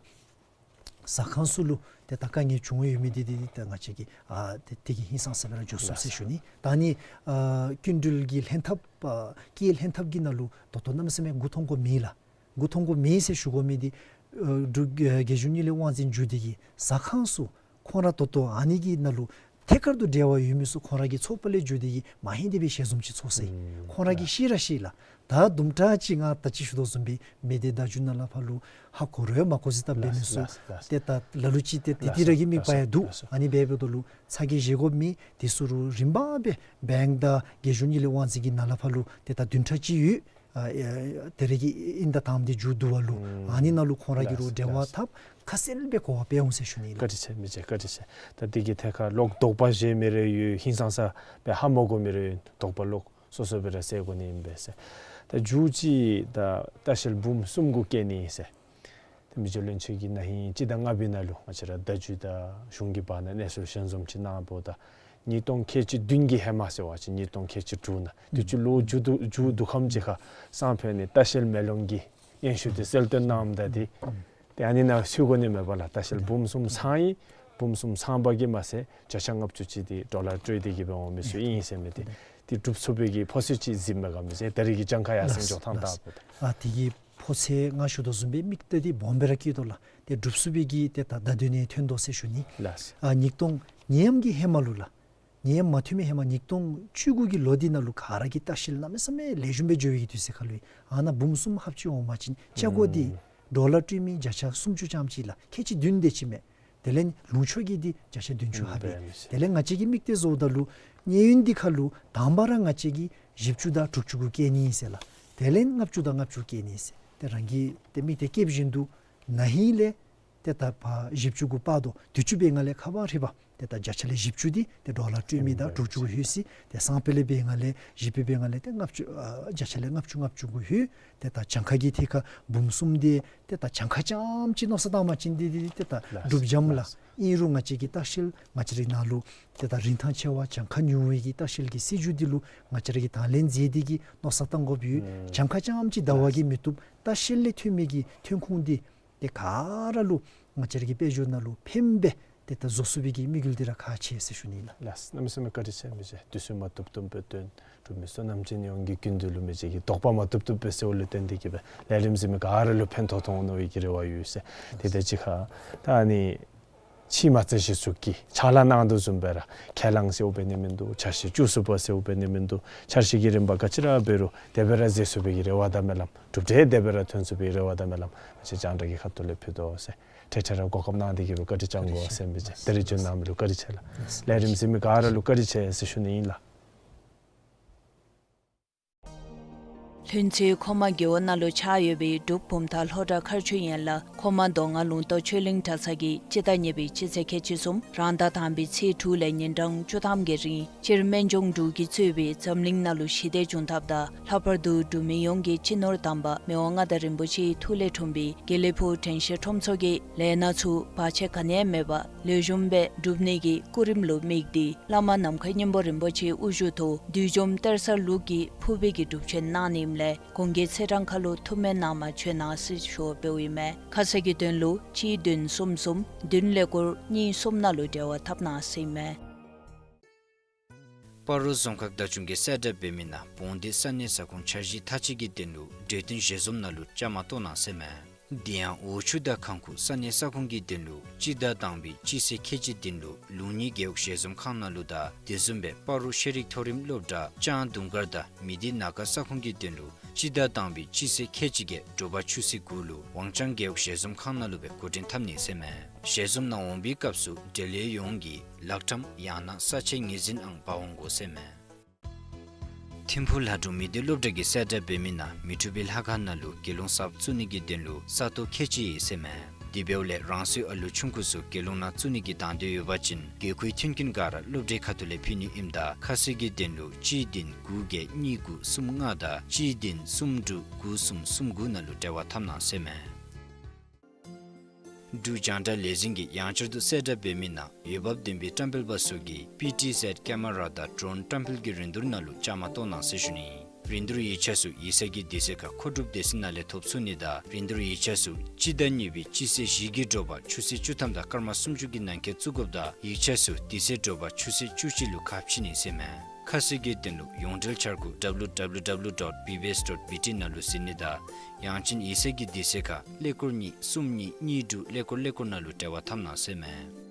ཟ་ཁང་ཚུ་ལུ་ཏེ་ད་དཀའ་ངལ་བྱུང་ཡོད་མི་འདི་འདི་ད་ང་བཅས་ཀྱིས་ཨ་ཏེ་དེ་གིས་ཧིང་སངས་ས་སྦེ་ར་འགྱོ་ཚུགས་ཟེར་ཞུ་ནི། ད་ཨ་ནི་ཨ་སྐྱིན་འགྲུལ་གྱི་ལྷན་ཐབས་ཨ་སྐྱེད་ལྷན་ཐབས་ཀྱི་ནང་ལུ་ད་ལྟོ་གནམ་མེད་ས་མེད་མགུ་འཐོམ་དགོཔ་མེད་ལགས། མགུ་འཐོམ་དགོཔ་མེད་ཟེར་ཞུ་དགོ་མི་འདི་ཨ་འབྲུག་རྒྱལ་གཞུང་གཉིད་ལས་དབང་འཛིན་འགྱོ་སྟེ་གི་ཟ་ཁང་ཚུ་ཁོང་ར་ད་ལྟོ་ཨ་ནི་གི་ནང་ལུ་ཐད་ཀར་དུ་འབྲེལ་བ་ཡོད་མི་ཚུ་ཁོང་ར་གི་ཚོགས་པ་ལས་འགྱོ་སྟེ་གི་མ་ཧེང་དེ་སྦེ་ཞལ་འཛོམས་ཅིག་ཚོགས་ཟེར། ཨུམ་ཁོང་ར་གིས་ཤེས་ར་ཤེས་ལགས། ད་དུམ་གྲ་ཅིག་ང་ད་ཅི་ཞུ་དོ་བཟུམ་སྦེ་མི་སྡེ་བརྡ་བརྒྱུད་ནང་ལས་ཕར་ལུ་ཧ་གོ་རུང་མ་གོ་ཟེར་ད་འབད་མི་ཚུ་ལགས་ལགས་ལགས། ཏེ་ད་ལ་ལུ་ཅིག་ཏེ་ཏེ་ལགས་ཏེ་ར་གི་མིག་ལགས་པ་ཡང་འདུག། ལགས། ཨ་ནི་སྦེ་འབདཝ་ད་ལུ་ཚ་གྱང་བཞེས་དགོཔ་མེད། དེ་ཚུ་རུང་རིམ་པ་སྦེ་བེངཀ་དང་རྒྱལ་གཞུང་གཉིད་ལས་དབང་འཛིན་གྱི་ནང་ལས་ཕར་ལུ་ཏེ་ད་བདུན་ཕྲག་ཅིག་ཡོད། ཨ་ཨེ་དེ་ར་གི་ཨིན་ད་དང་འདི་མཇུག་བསྡུ་བ་ལུ་ཨུམ་ཨ་ནི་ནང་ལུ་ཁོང་ར་གིས་རུང་ལགས་འབྲེལ་བ་ལགས། འཐབ་ཁ་གསལ་སྦེ་གོ་བ་སྤེལ་འོང་ཟེར་ཞུ་ནི་ལགས། བཀའ་དྲིན་ཆེ་མི་རྗེ་བཀའ་དྲིན་ཆེ། ད་འདི་གི་ཐད་ཁར་ལོག་དོགས་པ་བཞེས་མི་རེ་ཡོད། ཧིང་སངས་ས་སྦེ་ཧ་མ་གོ་མི་རེ་ཡོད། དོགས་པ་ལོག་སོ་སོ་སྦེ་ར་སེལ་དགོ་ནི་ཨིན་པས་ཟེར། ད་མཇུག་ཅིག་ད་ལྟ་བཤལ་འབུམ་གསུམ་གུ་བསྐྱལ་ནི་ཨིན་ཟེར། ཏེ་མི་རྗེ་བློན་ཆེན་གྱིས་ན་ཧིང་སྤྱི་ཟླ་ལྔ་པའི་ནང་ལུ་ང་བཅས་ར་བརྡ་བརྒྱུད་དང་གཞུང་གི་བར་ན་གནས་ཚུལ་ཞལ་འཛོམས་ཅིག་གནངམ་ད་ཉིས་སྟོང་ཁལ་གཅིག་བདུན་གྱི་ཧེ་མ་ཟེར་བ་ཅིན་ཉིས་སྟོང་ཁལ་གཅིག་དྲུག་ནང་དུས་ཅི་ལོ་མཇུག་བསྡུ་མཇུག་བསྡུ་ཁམས་ཅིག་ཁར་སང་ཕོད་ནི་ལྟ་བཤལ་མེ་ལོང་གི་སྙན་ཞུ་དེ་གསལ་སྟོན་གནངམ་ད་འདི་ཏེ་ཨ་ནི་ནང་ཚུད་དགོ་ནི་མས་པ་ལགས། ལྟ་བཤལ་འབུམ་གསུམ་ཚང་ཡི། འབུམ་གསུམ་ཚང་པ་གིས་མ་ཚད་བརྒྱ་ཆ་ལྔ་བཅུ་ཅིག་འདི་ཌོ་ལར་སྤྲོད་དེ་གི་སྦེ་འོང་མི་ཚུ་ཨིན་ཟེར་མི་འདི་འདི་གྲུབ་ཚུགས་པའི་གི་ཕོ་ཚོད་ཅིག་གཟིགས་མས་ག་མི་ཟེར། ད་རེས་ཀྱི་གྱངས་ཁ་ཡར་སེང་འགྱོ་ཐངས་ལྟ་བུ་ད། ཨ་དེ་གི་ཕོ་ཚོད་ང་ཞུ་དོ་བཟུམ་སྦེ་དམིགས་གཏད་འདི་སྦོམ་སྦེ་ར་བསྐྱེད་དོ་ལགས། ཏེ་གྲུབ་ཚུགས་པའི་གི་ཏེ་ད་བརྡ་དོན་ནི་ཐོན་དོ་ཟེར་ཞུ་ནི། ལགས། ཨ་ཉིས་སྟོང་ཉི་ཡམ་གྱི་ཧེ་མ་ལུ་ལགས། ཉི་ཡམ་མ་ཐོན་མི་ཧེ་མ་ཉིས་སྟོང་བཅུ་དགུ་གི་ལོ་འདི་ནང་ལུ་ག་ར་གིས་ལྟ་བཤལ་གནམ་མེད་ས་མེད་ལེགས་ཤོམ་སྦེ་འགྱོ་བའི་གི་དུས་ཚོད་ཁར་ལུ་ཨ་ནཱ་འབུམ་གསུམ་ལྷགཔ་ཅིག་འོང་པ་ཅིན་ཆ་བགོ་འདི་ཨུམ་ཌོ་ལར་སྤྲོད་མི་བརྒྱ་ཆ་སུམ་ཅུ་ཙམ་ཅིག་ལགས། ཁལ་གཅིག་བདུན་དེ་ཅིག་མས། དེ་ལས་ལུང་ཕྱོགས་ཀྱི་འདི་བརྒྱ་ཆ་བདུན་ཅུ་ཧ་ཨུམ་སྦེ། འབད་མི་ཟེར། དེ་ལས་ང་བཅས་ཀྱིས་དམིགས་གཏད་བཟོཝ་ད་ལུ་གནས་ཡུན་འདི་ཁར་ལུ་དང་པ་ར་ང་བཅས་ཀྱིས་བཞི་བཅུ་དང་དྲུག་ཅུ་གུ་བསྐྱལ་ནི་ཨིན་ཟེར་ལགས། དེ་ལས་ལྔ་བཅུ་དང་ལྔ་བཅུ་བསྐྱལ་ནི་ཨིན་ཟེར། ཏེ་རང་གིས་ཏེ་དམིགས་གཏད་བསྐྱེད་བཞིན་དུ་ན་ཧིང་ལས་ཏེ་ད་ཕར་བཞི་བཅུ་གུ་སྤར་དོ། དུས་ཅི་འབད་ང་ལས་ཁ་བ་རི་བ་ཏེ་ད་བརྒྱ་ཆ་ལས་བཞི་བཅུ་འདི་ཏེ་ཌོ་ལར་སྤྲོད་མི་དང་དྲུག་ཅུ་གུ་ལྷོད་ཅི། ཏེ་སང་ཕོད་ལས་འབད་ང་ལས་བཞི་པའི་འབད་ང་ལས་ཏེ་ལྔ་བཅུ་ཨ་བརྒྱ་ཆ་ལས་ལྔ་བཅུ་ལྔ་བཅུ་གུ་ལྷོད། ཏེ་ད་གྱངས་ཁ་གི་ཐད་ཁར་འབུམ་གསུམ་འདི་ཏེ་ད་གྱངས་ཁ་རྐྱངམ་ཅིག་མནོ་བསམ་བཏང་པ་ཅིན་འདི་འདི་ཏེ་ད་ལགས་སྒྲུབ་འཇམ་ལགས། ལགས། ཨིན་རུང་ང་བཅས་ཀྱི་ལྟ་བཤལ་ང་བཅས་རའི་ནང་ལུ་ཏེ་ད་རིན་ཐང་ཆེ་བ་གྱངས་ཁ་ཉུང་བའི་གི་ལྟ་བཤལ་གྱི་སྲིད་བྱུས་འདི་ལུ་ང་བཅས་ར་གིས་དང་ལེན་མཛད་དེ་གི་མནོ་བསམ་བཏང་དགོཔ་ཡོད། ཨུམ་གྱངས་ཁ་རྐྱངམ་ཅིག་བདའ་བ་གིས་མི་བཏུབ། ལགས། ལྟ་བཤལ་ལས་ཐོན་མི་གི་ཐོན་ཁུངས་འདི་ཏེ་ག་ར་ལུ་ང་བཅས་ར་གི་དཔལ་འབྱོར་ནང་ལུ་ཕནམ་སྦེ་ཏེ་ད་བཟོ་ཚུགས་པའི་གི་དམིགས་ཡུལ་འདི་ར་ཁག་ཆེ་ཟེར་ཞུ་ནི་ལགས། ལགས། གནམ་མེད་ས་མེད་བཀའ་དྲིན་ཆེ་མི་རྗེ། དུས་ཚོད་མ་ཐུབ་ཐུབ་སྦེ་བཏོན་གྲུབ་མི་བསོད་ནམས་ཅན་ཡོངས་ཀྱི་སྐུ་མདུན་ལུ་མི་རྗེ་གིས་དོགས་པ་མ་ཐུབ་ཐུབ་སྦེ་སེལ་ལུ་བརྟེན་ཏེ་གི་སྦེ་ལས་རིམ་གཟིགས་མི་ག་ར་ལུ་ཕན་ཐོགས་ཐོགས་འོང་མནོ་བའི་གི་རེ་བ་ཡོད་ཟེར། ཏེ་ད་ཅི་ཁར་ད་ཨ་ནི་ཕྱི་མ་རྩ་གཞི་ཚུ་གིས་ཕྱག་ལཱ་གནང་དོ་བཟུམ་སྦེ་ར་ཁས་བླངས་ཟེརཝ་འབད་ནི་མིན་འདུག། འཆར་གཞི་བཅུ་གསུམ་པ་ཟེརཝ་འབད་ནི་མིན་འདུག། འཆར་གཞི་གི་རིམ་པ་ག་ཅི་ར་འབད་རུང་དེ་སྦེ་ར་མཛད་ཚུགས་པའི་གི་རེ་བ་དང་སྨོན་ལམ། གྲུབ་འབྲས་དེ་སྦེ་ར་ཐོན་ཚུགས་པའི་རེ་བ་དང་སྨོན་ལམ་ང་བཅས་རྒྱང་བསྒྲགས་ཀྱི་ཁ་ཐུག་ལས་ཕུལ་དོ་ཟེར། འཕྲལ་འཕྲལ་ར་གོ་སྐབས་གནང་སྟེ་གི་སྦེ་བཀའ་དྲིན་བསྐྱང་དགོ་ཟེར་མི་རྗེ། ད་རེས་བྱོན་གནང་མི་ལུ་བཀའ་དྲིན་ཆེ་ལགས། ལས་རིམ་གཟིགས་མི་ག་ར་ལུ་བཀའ་དྲིན་ཆེ་ཟེར་ཞུ་ནི་ཨིན་ལགས། ལྷུན་རྩེ་མཁོ་མ་རྒེད་འོག་ནང་ལུ་ཆགས་ཡོད་པའི་འབྲུག་བུམ་ཐང་ལྷོ་བྲག་མཁར་ཆུ་ཡན་ལག་མཁོ་མ་མདོ་སྔགས་ལུང་རྟོགས་ཆོས་གླིང་གྲྭ་ཚང་གིས་སྤྱི་ཟླ་གཉིས་པའི་སྤྱི་ཚེས་ཁལ་གཅིག་གསུམ་རང་ཟླ་དང་པའི་ཚེས་དྲུག་ལས་ཉིན་གྲངས་བཅུ་ཐམ་གྱི་རིང་སྤྱིར་སྨན་ལྗོངས་འབྲུག་གིས་གཙོས་པའི་འཛམ་གླིང་ནང་ལུ་ཞི་བདེ་བྱུང་ཐབས་དང་ལྷག་པར་དུ་འབྲུག་མི་ཡོངས་ཀྱི་སྤྱི་ནོར་དམ་པ་མི་དབང་མངའ་བདག་རིན་པོ་ཆེའི་ཐུགས་ལས་འཁྲུངས་པའི་དགེ་ལེགས་ཕུག་དྲན་ཤེས་ཁྲོམ་ཚོགས་ཀྱིས་ལས་སྣ་ཚུ་བར་ཆད་ག་ནི་ཡང་མེད་པར་ལེགས་ཤོམ་སྦེ་སྒྲུབ་ནི་གི་སྐུ་རིམ་ལུ་དམིགས་ཏེ་བླ་མ་ནམ་མཁའི་སྙིང་པོ་རིན་པོ་ཆེའི་དབུ་བཞུགས་ཐོག་བསྡུས་འཇོམས་གཏེར་གསར་ལུགས་ཀྱི་ཕུར་པའི་གི་སྒྲུབ་ཆེན་གནང་ནི་ཨིནམ་ལས་གོང་གི་ཚེས་གྲངས་ཁར་ལུ་ཐུགས་སྨོན་གནང་མ་བྱོན་གནང་ཟེར་ཞུ་བ་འབདཝ་ཨིན་མས། ཁ་གསལ་གྱི་དོན་ལུ་གཅིག་བདུན་གསུམ་གསུམ་བདུན་ཀླད་ཀོར་གཉིས་གསུམ་ནང་ལུ་འབྲེལ་བ་འཐབ་གནང་ཟེར་ཨིན་མས། སྤ་རོ་རྫོང་ཁག་བདག་སྐྱོང་གིས་གསལ་བསྒྲགས་འབད་མི་ནང་བོང་སྡེ་ས་གནས་ས་ཁོངས་འཆར་གཞི་མཐའ་དཔྱད་ཀྱི་དོན་ལུ་གྲོས་བསྟུན་ཞལ་འཛོམས་ནང་ལུ་བཅའ་མར་གཏོགས་གནང་ཟེར་ཨིན་མས། དེ་ཡང་འོག་ཆུ་དང་ཁང་ཁུག་ས་གནས་ས་ཁོངས་ཀྱི་དོན་ལུ་སྤྱི་ཟླ་དང་པའི་སྤྱི་ཚེས་ཁལ་གཅིག་དོན་ལུ་ལུང་གཉིས་རྒེད་འོག་ཞལ་འཛོམས་ཁང་ནང་ལུ་དང་དེ་བཟུམ་སྦེ་སྤ་རོ་ཤེས་རིག་མཐོ་རིམ་སློབ་གྲྭ་ལྕང་དུང་དཀར་དང་མི་སྡེ་ན་ག་ས་ཁོངས་ཀྱི་དོན་ལུ་སྤྱི་ཟླ་དང་པའི་སྤྱི་ཚེས་ཁལ་གཅིག་བརྒྱད་དྲོ་པ་ཆུ་ཚོད་དགུ་ལུ་ཝང་ཅང་རྒེད་འོག་ཞལ་འཛོམས་ཁང་ནང་ལུ་སྦེ་འགོ་འདྲེན་འཐབ་ནི་ཟེར་ཨིན་མས། ཞལ་འཛོམས་ནང་འོང་པའི་སྐབས་སུ་འབྲེལ་ཡོད་ཡོངས་ཀྱིས་ལག་ཁྲམ་ཡང་ན་ས་ཆའི་ངོས་འཛིན་ཨང་འབག་འོང་དགོ་ཟེར་ཨིན་མས། ཐིམ་ཕུ་ལྷ་སྒྲུང་མི་སྡེ་སློབ་གྲྭ་གིས་གསལ་བསྒྲགས་འབད་མི་ནང་མི་འཁྲུགས་པའི་ལྷ་ཁང་ནང་ལུ་དགེ་སློང་གསརཔ་བཙུགས་ནི་གི་དོན་ལུ་ས་སྟོང་ཁལ་གཅིག་ཡོད་ཟེར་ཨིན་མས། དེ་འབདཝ་ལས་རང་སོའི་ཨ་ལུ་ཆུང་ཀུ་ཚུ་དགེ་སློང་ནང་བཙུགས་ནི་གི་དང་འདོད་ཡོད་པ་ཅིན་དགོས་མཁོའི་མཐུན་རྐྱེན་ག་ར་སློབ་གྲྭའི་ཁ་ཐུག་ལས་ཕུལ་ནི་ཨིནམ་ད་ཁ་གསལ་གྱི་དོན་ལུ་གཅིག་བདུན་དགུ་བརྒྱད་གཉིས་དགུ་གསུམ་ལྔ་དང་གཅིག་བདུན་གསུམ་དྲུག་དགུ་གསུམ་གསུམ་དགུ་ནང་ལུ་འབྲེལ་བ་འཐབ་གནང་ཟེར་ཨིན་མས། འབྲུག་རྒྱང་བསྒྲགས་ལས་འཛིན་གྱིས་ཡང་བསྐྱར་དུ་གསལ་བསྒྲགས་འབད་མི་ནང་འོས་འབབ་ལྡན་པའི་བཀྲམ་སྤེལ་པ་ཚུ་གིས་པི་ཊི་ཟེཌ་ཀེ་མ་ར་དང་ཌྲོན་བཀྲམ་སྤེལ་གྱི་རིན་བསྡུར་ནང་ལུ་བཅའ་མར་གཏོགས་གནང་ཟེར་ཞུ་ནི། རིན་བསྡུར་ཡིག་ཆ་ཚུ་ཡིག་ཚང་གི་དུས་ཚོད་ཁར་མཁོ་སྒྲུབ་སྡེ་ཚན་ནང་ལས་ཐོབ་ཚུགས་ནི་དང་རིན་བསྡུར་ཡིག་ཆ་ཚུ་སྤྱི་ཟླ་གཉིས་པའི་སྤྱི་ཚེས་བཞི་གི་དྲོ་པ་ཆུ་ཚོད་བཅུ་ཐམ་དང་སྐར་མ་སུམ་ཅུ་གི་ནང་འཁོད་བཙུགས་དགོཔ་དང་ཡིག་ཆ་ཚུ་དེ་ཚེ་དྲོ་པ་ཆུ་ཚོད་བཅུ་གཅིག་ལུ་ཁ་ཕྱེ་ནི་ཟེར་ཨིན་མས། ཁ་གསལ་གྱི་དོན་ལུ་ཡོངས་འབྲེལ་འཆར་སྒོ་ཌབ་ལིའུ་ཌབ་ལིའུ་ཌབ་ལིའུ་ཌོཊ་བི་བི་ཨེསི་ཌོཊ་བི་ཊི་ནང་ལུ་གཟིགས་ནི་དང་ཡང་ཅིན་ཡིག་ཚང་གི་དུས་ཚོད་ཁར་ཀླད་ཀོར་གཉིས་གསུམ་གཉིས་གཉིས་དྲུག་ཀླད་ཀོར་ཀླད་ཀོར་ནང་ལུ་འབྲེལ་བ་འཐབ་གནང་ཟེར་ཨིན་མས།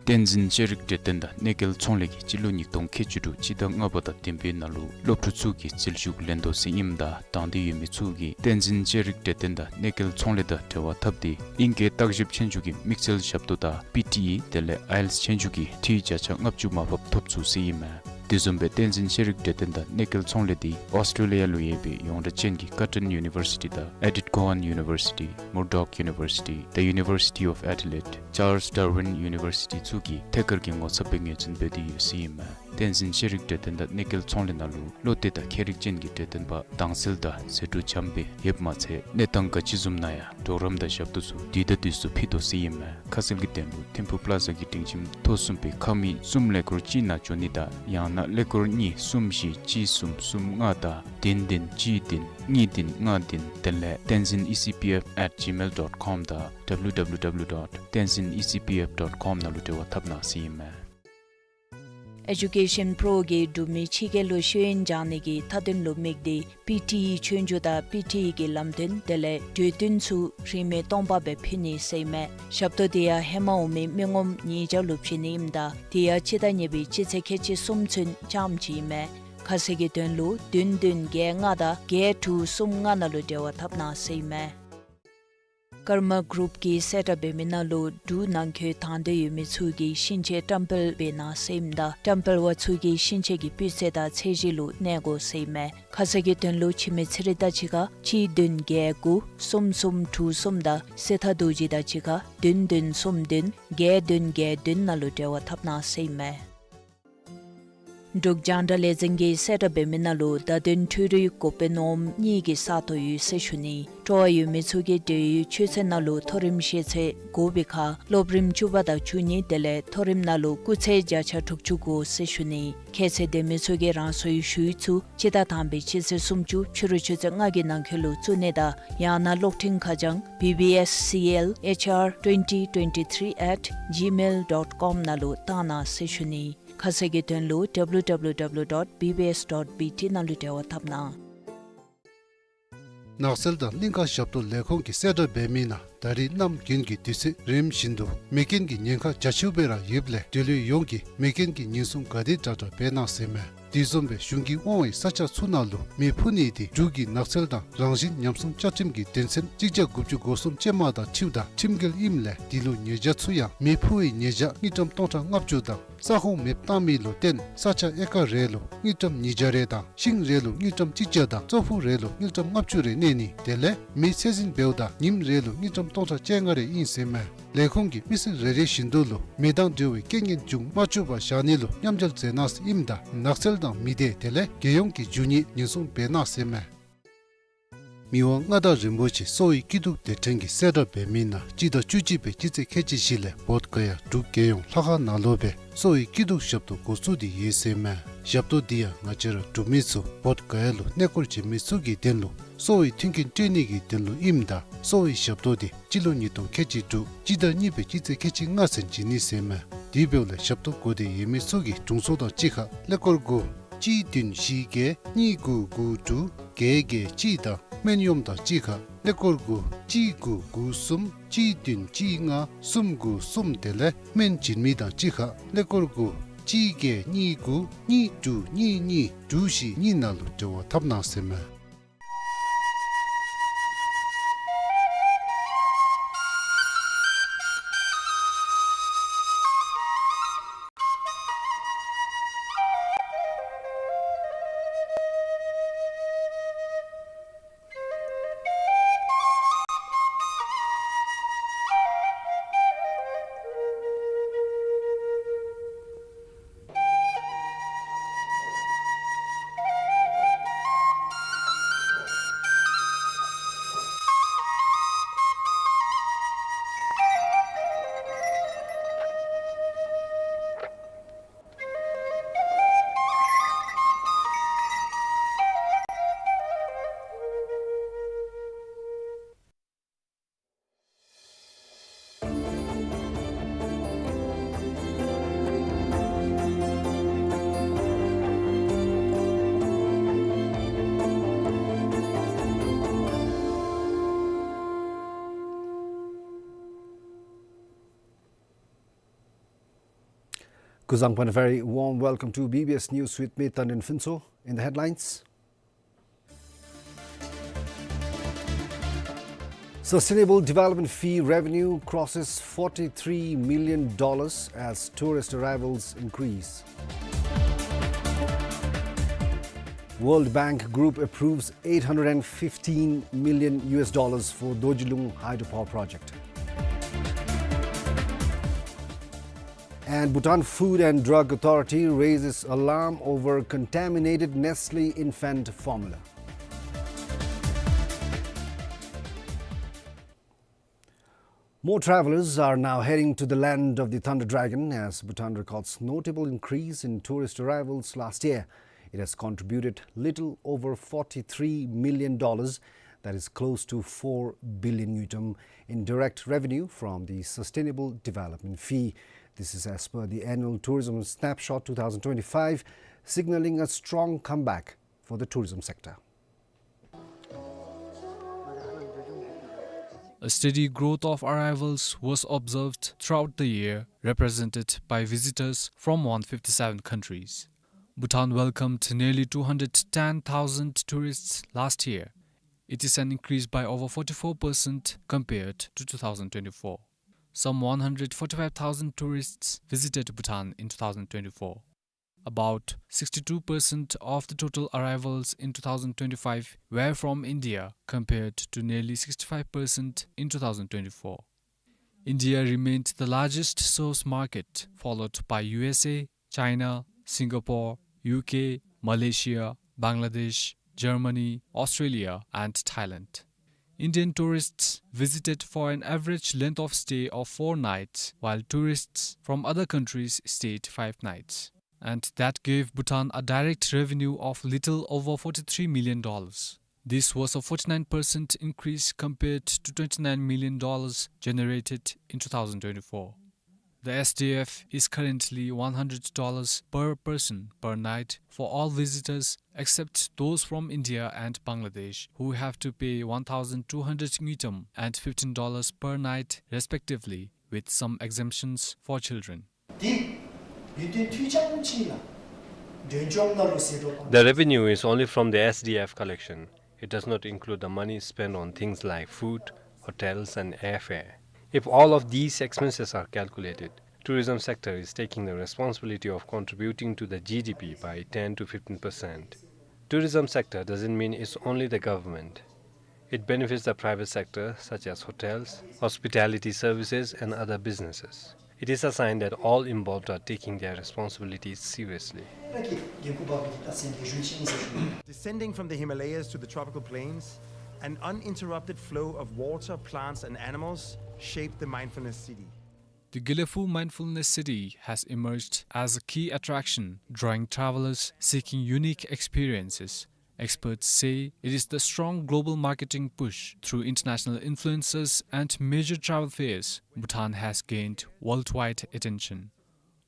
བསྟན་འཛིན་ཤེས་རིག་གྲོས་སྟོན་དང་གནས་སྐལ་ཚོང་ལས་ཀྱིས་སྤྱི་ལོ་ཉིས་སྟོང་ཁལ་གཅིག་དྲུག་སྤྱི་ཟླ་ལྔ་པ་དང་བདུན་པའི་ནང་ལུ་སློབ་ཕྲུག་ཚུ་གི་རྩིས་ཞུ་ལེན་དོ་ཟེར་ཨིནམ་ད་དང་འདོད་ཡོད་མི་ཚུ་གིས་བསྟན་འཛིན་ཤེས་རིག་གྲོས་སྟོན་དང་གནས་སྐལ་ཚོང་ལས་དང་འབྲེལ་བ་འཐབ་སྟེ་ཨིང་སྐད་བརྟག་ཞིབ་ཆོས་རྒྱུགས་ཀྱི་དམིགས་བསལ་ཞབས་ཏོག་དང་པི་ཊི་ཨི་དེ་ལས་ཨའི་ཨེལ་ཊི་ཨེསི་ཆོས་རྒྱུགས་ཀྱི་འཕྲི་བརྒྱ་ཆ་ལྔ་བཅུ་མར་ཕབ་ཐོབ་ཚུགས་ཟེར་ཨིན་མས། དེ་བཟུམ་སྦེ་བསྟན་འཛིན་ཤེས་རིག་གྲོས་སྟོན་དང་གནས་སྐལ་ཚོང་ལས་འདི་ཨོསི་ཊྲེ་ལི་ཡ་ལུ་ཡོད་པའི་ཡོངས་གྲགས་ཅན་གྱི་ཀར་ཊོན་ཡུ་ནི་ཝར་སི་ཊི་དང་ཨེ་ཌིཐ་ཀོ་ཧཱན་ཡུ་ནི་ཝར་སི་ཊི་མུར་ཌོག་ཡུ་ནི་ཝར་སི་ཊི་The University of Adelaide Charles Darwin University ཚུ་གིས་ཐད་ཀར་གྱི་ངོ་ཚབ་སྦེ་ངོས་འཛིན་འབད་དེ་ཡོད་ཟེར་ཨིན་མས། བསྟན་འཛིན་ཤེས་རིག་གྲོས་སྟོན་དང་གནས་སྐལ་ཚོང་ལས་ནང་ལུ་བློ་གཏད་དང་མཁས་རིག་ཅན་གྱི་གྲོས་སྟོན་པ་དྭངས་གསལ་དང་ཟད་འགྲོ་འཇམ་སྦེ་ཡོདཔ་མ་ཚད་གནས་སྟངས་ག་ཅི་བཟུམ་ནང་ཡང་གྲོགས་རམ་དང་ཞབས་ཏོག་ཚུ་དུས་དང་དུས་སུ་ཕུལ་དོ་ཟེར་ཨིན་མས། ཁ་གསལ་གྱི་དོན་ལུ་ཐིམ་ཕུ་པླ་ཛ་གི་སྒྲིང་ཁྱིམ་ཐོག་གསུམ་པའི་ཁང་མིག་གསུམ་ཀླད་ཀོར་གཅིག་ནང་འབྱོན་ནི་དང་ཡང་ན་ཀླད་ཀོར་གཉིས་གསུམ་བཞི་གཅིག་གསུམ་གསུམ་ལྔ་དང་བདུན་བདུན་གཅིག་བདུན་གཉིས་བདུན་ལྔ་བདུན་དེ་ལས་tenzin E C P F at gmail dot com དང་www dot tenzin E C P F dot com ནང་ལུ་འབྲེལ་བ་འཐབ་གནང་ཟེར་ཨིན་མས། ཨེ་ཌུ་ཀེ་ཤཱན་པྲོ་གིས་འབྲུག་མི་ཕྱི་རྒྱལ་ལུ་ཤེས་ཡོན་སྦྱང་ནི་གི་མཐའ་དོན་ལུ་དམིགས་ཏེ་པི་ཊི་ཨི་ཆོས་རྒྱུགས་དང་པི་ཊི་ཨི་གི་ལམ་སྟོན་དེ་ལས་གྲོས་བསྟུན་ཚུ་རིན་མེད་སྟོང་པ་སྦེ་ཕུལ་ནི་ཟེར་ཨིན་མས། ཞབས་ཏོག་དེ་ཡང་ཧེ་མ་འོང་མི་མི་ངོམ་ཉིས་བརྒྱ་ལུ་བྱིན་ནི་ཨིནམ་ད་དེ་ཡང་སྤྱི་ཟླ་གཉིས་པའི་སྤྱི་ཚེས་ཁལ་གཅིག་གསུམ་ཚུན་རྐྱངམ་ཅིག་ཨིན་མས། ཁ་གསལ་གྱི་དོན་ལུ་བདུན་བདུན་བརྒྱད་ལྔ་དང་བརྒྱད་དྲུག་གསུམ་ལྔ་ནང་ལུ་འབྲེལ་བ་འཐབ་གནང་ཟེར་ཨིན་མས། ཀརྨ་གུ་རུབ་ཀྱིས་གསལ་བསྒྲགས་འབད་མི་ནང་ལུ་འབྲུག་ནང་འཁོད་དང་འདོད་ཡོད་མི་ཚུ་གིས་ཤིང་ཆས་བཀྲམ་སྤེལ་འབད་གནང་ཟེར་ཨིནམ་ད་བཀྲམ་སྤེལ་པ་ཚུ་གིས་ཤིང་ཆས་ཀྱི་སྤུས་ཚད་དང་ཚད་གཞི་ལུ་གནས་དགོ་ཟེར་ཨིན་མས། ཁ་གསལ་གྱི་དོན་ལུ་འཆི་མེད་ཚེ་རིང་དང་གཅིག་ཁར་གཅིག་བདུན་བརྒྱད་དགུ་གསུམ་གསུམ་དྲུག་གསུམ་དང་གསེར་ཐང་རྡོ་རྗེ་དང་གཅིག་ཁར་བདུན་བདུན་གསུམ་བདུན་བརྒྱད་བདུན་བརྒྱད་བདུན་ནང་ལུ་འབྲེལ་བ་འཐབ་གནང་ཟེར་ཨིན་མས། འབྲུག་རྒྱང་བསྒྲགས་ལས་འཛིན་གྱིས་གསལ་བསྒྲགས་འབད་མི་ནང་ལུ་བརྡ་དོན་འཕྲུལ་རིག་འགོ་དཔོན་འོགམ་གཉིས་ཀྱི་ས་སྟོང་ཡོད་ཟེར་ཞུ་ནི། སྤྲོ་བ་ཡོད་མི་ཚུ་གིས་འབྲེལ་ཡོད་ཆོས་ཚན་ནང་ལུ་མཐོ་རིམ་ཤེས་ཚད་དགོ་པའི་ཁར་སློབ་རིམ་བཅུ་པ་དང་བཅུ་གཉིས་དེ་ལས་མཐོ་རིམ་ནང་ལུ་སྐུགས་ཚད་བརྒྱ་ཆ་དྲུག་ཅུ་དགོ་ཟེར་ཞུ་ནི། ཁྱད་ཚད་ལྡན་མི་ཚུ་གིས་རང་སོའི་ཞུ་ཡིག་ཚུ་སྤྱི་ཟླ་དང་པའི་སྤྱི་ཚེས་སུམ་ཅུ་ཕྱི་རུ་ཆུ་ཚོད་ལྔ་གི་ནང་འཁོད་ལུ་བཙུགས་ནི་དང་ཡང་ན་གློག་འཕྲིན་ཁ་བྱང་B B S C L H R twenty twenty-three at gmail dot com ནང་ལུ་བཏང་གནང་ཟེར་ཞུ་ནི། ཁ་གསལ་གྱི་དོན་ལུ་W W W dot B B S dot B T ནང་ལུ་འབྲེལ་བ་འཐབ་གནང་། ནགས་ཚལ་དང་གླིང་ཁ་ཞབས་ཏོག་ལས་ཁུངས་ཀྱིས་གསལ་བསྒྲགས་འབད་མི་ནང་ད་རིས་གནམ་དགུན་གྱི་དུས་ཚོད་རིམ་བཞིན་དུ་མེ་རྐྱེན་གྱི་ཉེན་ཁ་རྒྱ་ཆེཝ་སྦེ་ར་ཡོདཔ་ལས་འབྲེལ་ཡོད་ཡོངས་ཀྱིས་མེ་རྐྱེན་གྱི་ཉེན་སྲུང་ག་དེ་དྲག་དྲག་འབད་གནང་ཟེར་ཨིན་མས། དེ་བཟུམ་སྦེ་གཞུང་གིས་དབང་བའི་ས་ཆ་ཚུ་ནང་ལུ་མེ་འཕུ་ནི་དེ་འབྲུག་གི་ནགས་ཚལ་དང་རང་བཞིན་ཉམས་སྲུང་བཅའ་ཁྲིམས་ཀྱི་དོན་ཚན་གཅིག་བརྒྱ་དགུ་བཅུ་གོ་གསུམ་ཅན་མ་དང་འཁྲིལཝ་ད་ཁྲིམས་འགལ་ཨིནམ་ལས་དེ་ལུ་ཉེས་བྱ་ཚུ་ཡང་མེ་འཕུ་བའི་ཉེས་བྱ་དངུལ་ཀྲམ་སྟོང་ཕྲག་ལྔ་བཅུ་དང་ས་ཁོངས་མེདཔ་བཏང་མི་ལུ་བརྟེན་ས་ཆ་ཨེ་ཀར་རེ་ལུ་དངུལ་ཀྲམ་ཉིས་བརྒྱ་རེ་དང་ཤིང་རེ་ལུ་དངུལ་ཀྲམ་གཅིག་བརྒྱ་དང་ཙོག་ཕུག་རེ་ལུ་དངུལ་ཀྲམ་ལྔ་བཅུ་རེ་གནས་ནི་དེ་ལས་མེ་ཚད་འཛིན་འབདཝ་ད་ཉིནམ་རེ་ལུ་དངུལ་ཀྲམ་སྟོང་ཕྲག་བཅོ་ལྔ་རེ་ཨིན་ཟེར་མས། ལས་ཁུངས་ཀྱིས་མི་སེར་རེ་རེ་བཞིན་དུ་ལུ་མེ་དང་འབྲེལ་བའི་རྐྱེན་ངན་འབྱུང་མ་བཅུག་པར་བཞག་ནི་ལུ་མཉམ་འབྲེལ་མཛད་གནང་ཟེར་ཨིནམ་ད་ནགས་ཚལ་དང་མི་སྡེ་དེ་ལས་རྒྱལ་ཡོངས་ཀྱི་རྒྱུ་དངོས་ཉེན་སྲུང་འབད་གནང་ཟེར་མས། མི་དབང་མངའ་བདག་རིན་པོ་ཆེ་གསོ་བའི་སྐྱིད་སྡུག་སྡེ་ཕྲན་གྱིས་གསལ་བསྒྲགས་འབད་མི་ནང་སྤྱི་ཟླ་བཅུ་གཅིག་པའི་སྤྱི་ཚེས་ཁལ་གཅིག་བཞི་ལས་བོདྷ་ག་ཡ་འབྲུག་རྒྱལ་ཡོངས་ལྷ་ཁང་ནང་ལུ་སྦེ་གསོ་བའི་སྐྱིད་སྡུག་ཞབས་ཏོག་འགོ་བཙུགས་ཏེ་ཡོད་ཟེར་མས། ཞབས་ཏོག་འདི་ཡང་ང་བཅས་ར་འབྲུག་མི་ཚུ་བོདྷ་ག་ཡ་ལུ་གནས་སྐོར་བྱོན་མི་ཚུ་གི་དོན་ལུ་གསོ་བའི་མཐུན་རྐྱེན་སྤྲོད་ནི་གི་དོན་ལུ་ཨིནམ་ད་གསོ་བའི་ཞབས་ཏོག་འདི་སྤྱི་ལོ་ཉིས་སྟོང་ཁལ་གཅིག་དྲུག་སྤྱི་ཟླ་གཉིས་པའི་སྤྱི་ཚེས་ཁལ་གཅིག་ལྔ་ཚུན་བྱིན་ནི་ཟེར་མས། དེ་འབདཝ་ལས་ཞབས་ཏོག་དགོ་སྟེ་ཡོད་མི་ཚུ་གིས་དྲུང་འཚོ་དང་གཅིག་ཁར་ཀླད་ཀོར་དགུ་གཅིག་བདུན་བཞི་བརྒྱད་གཉིས་དགུ་དགུ་དྲུག་བརྒྱད་བརྒྱད་གཅིག་དང་སྨན་གཡོགམོ་དང་གཅིག་ཁར་ཀླད་ཀོར་དགུ་གཅིག་དགུ་དགུ་གསུམ་གཅིག་བདུན་གཅིག་ལྔ་གསུམ་དགུ་གསུམ་དེ་ལས་སྨན་བྱིན་མི་དང་གཅིག་ཁར་ཀླད་ཀོར་དགུ་གཅིག་བརྒྱད་གཉིས་དགུ་གཉིས་དྲུག་གཉིས་གཉིས་དྲུག་བཞི་གཉིས་ནང་ལུ་འབྲེལ་བ་འཐབ་གནང་ཟེར་མས། Kuzuzangpo, a very warm welcome to B B S News with me, Tandin Phuntsho. In the headlines, Sustainable Development Fee revenue crosses forty-three million dollars as tourist arrivals increase. World Bank Group approves eight hundred and fifteen million U S dollars for Dorjilung hydropower project. And Bhutan Food and Drug Authority raises alarm over contaminated Nestle infant formula. More travelers are now heading to the land of the Thunder Dragon as Bhutan records notable increase in tourist arrivals last year. It has contributed little over forty-three million dollars, that is close to four billion ngultrum, in direct revenue from the Sustainable Development Fee. This is as per the Annual Tourism Snapshot two thousand twenty-five, signaling a strong comeback for the tourism sector. A steady growth of arrivals was observed throughout the year, represented by visitors from one fifty-seven countries. Bhutan welcomed nearly two hundred ten thousand tourists last year. It is an increase by over forty-four percent compared to two thousand twenty-four. Some one hundred forty-five thousand tourists visited Bhutan in two thousand twenty-four. About sixty-two percent of the total arrivals in two thousand twenty-five were from India, compared to nearly sixty-five percent in two thousand twenty-four. India remained the largest source market, followed by U S A, China, Singapore, U K, Malaysia, Bangladesh, Germany, Australia, and Thailand. Indian tourists visited for an average length of stay of four nights, while tourists from other countries stayed five nights. And that gave Bhutan a direct revenue of little over forty-three million dollars. This was a forty-nine percent increase compared to twenty-nine million dollars generated in two thousand twenty-four. The S D F is currently one hundred dollars per person per night for all visitors except those from India and Bangladesh, who have to pay one thousand two hundred ngultrum and fifteen dollars per night respectively, with some exemptions for children. དེ་བོད་དོན་འཐུས་ཚང་ཅིག་ལ་ The revenue is only from the S D F collection. It does not include the money spent on things like food, hotels, and airfare. If all of these expenses are calculated, tourism sector is taking the responsibility of contributing to the G D P by ten to fifteen percent. Tourism sector doesn't mean it's only the government. It benefits the private sector, such as hotels, hospitality services, and other businesses. It is a sign that all involved are taking their responsibilities seriously. Descending from the Himalayas to the tropical plains, an uninterrupted flow of water, plants, and animals shaped the mindfulness city. The Gelephu Mindfulness City has emerged as a key attraction, drawing travelers seeking unique experiences. Experts say it is the strong global marketing push through international influencers and major travel fairs Bhutan has gained worldwide attention.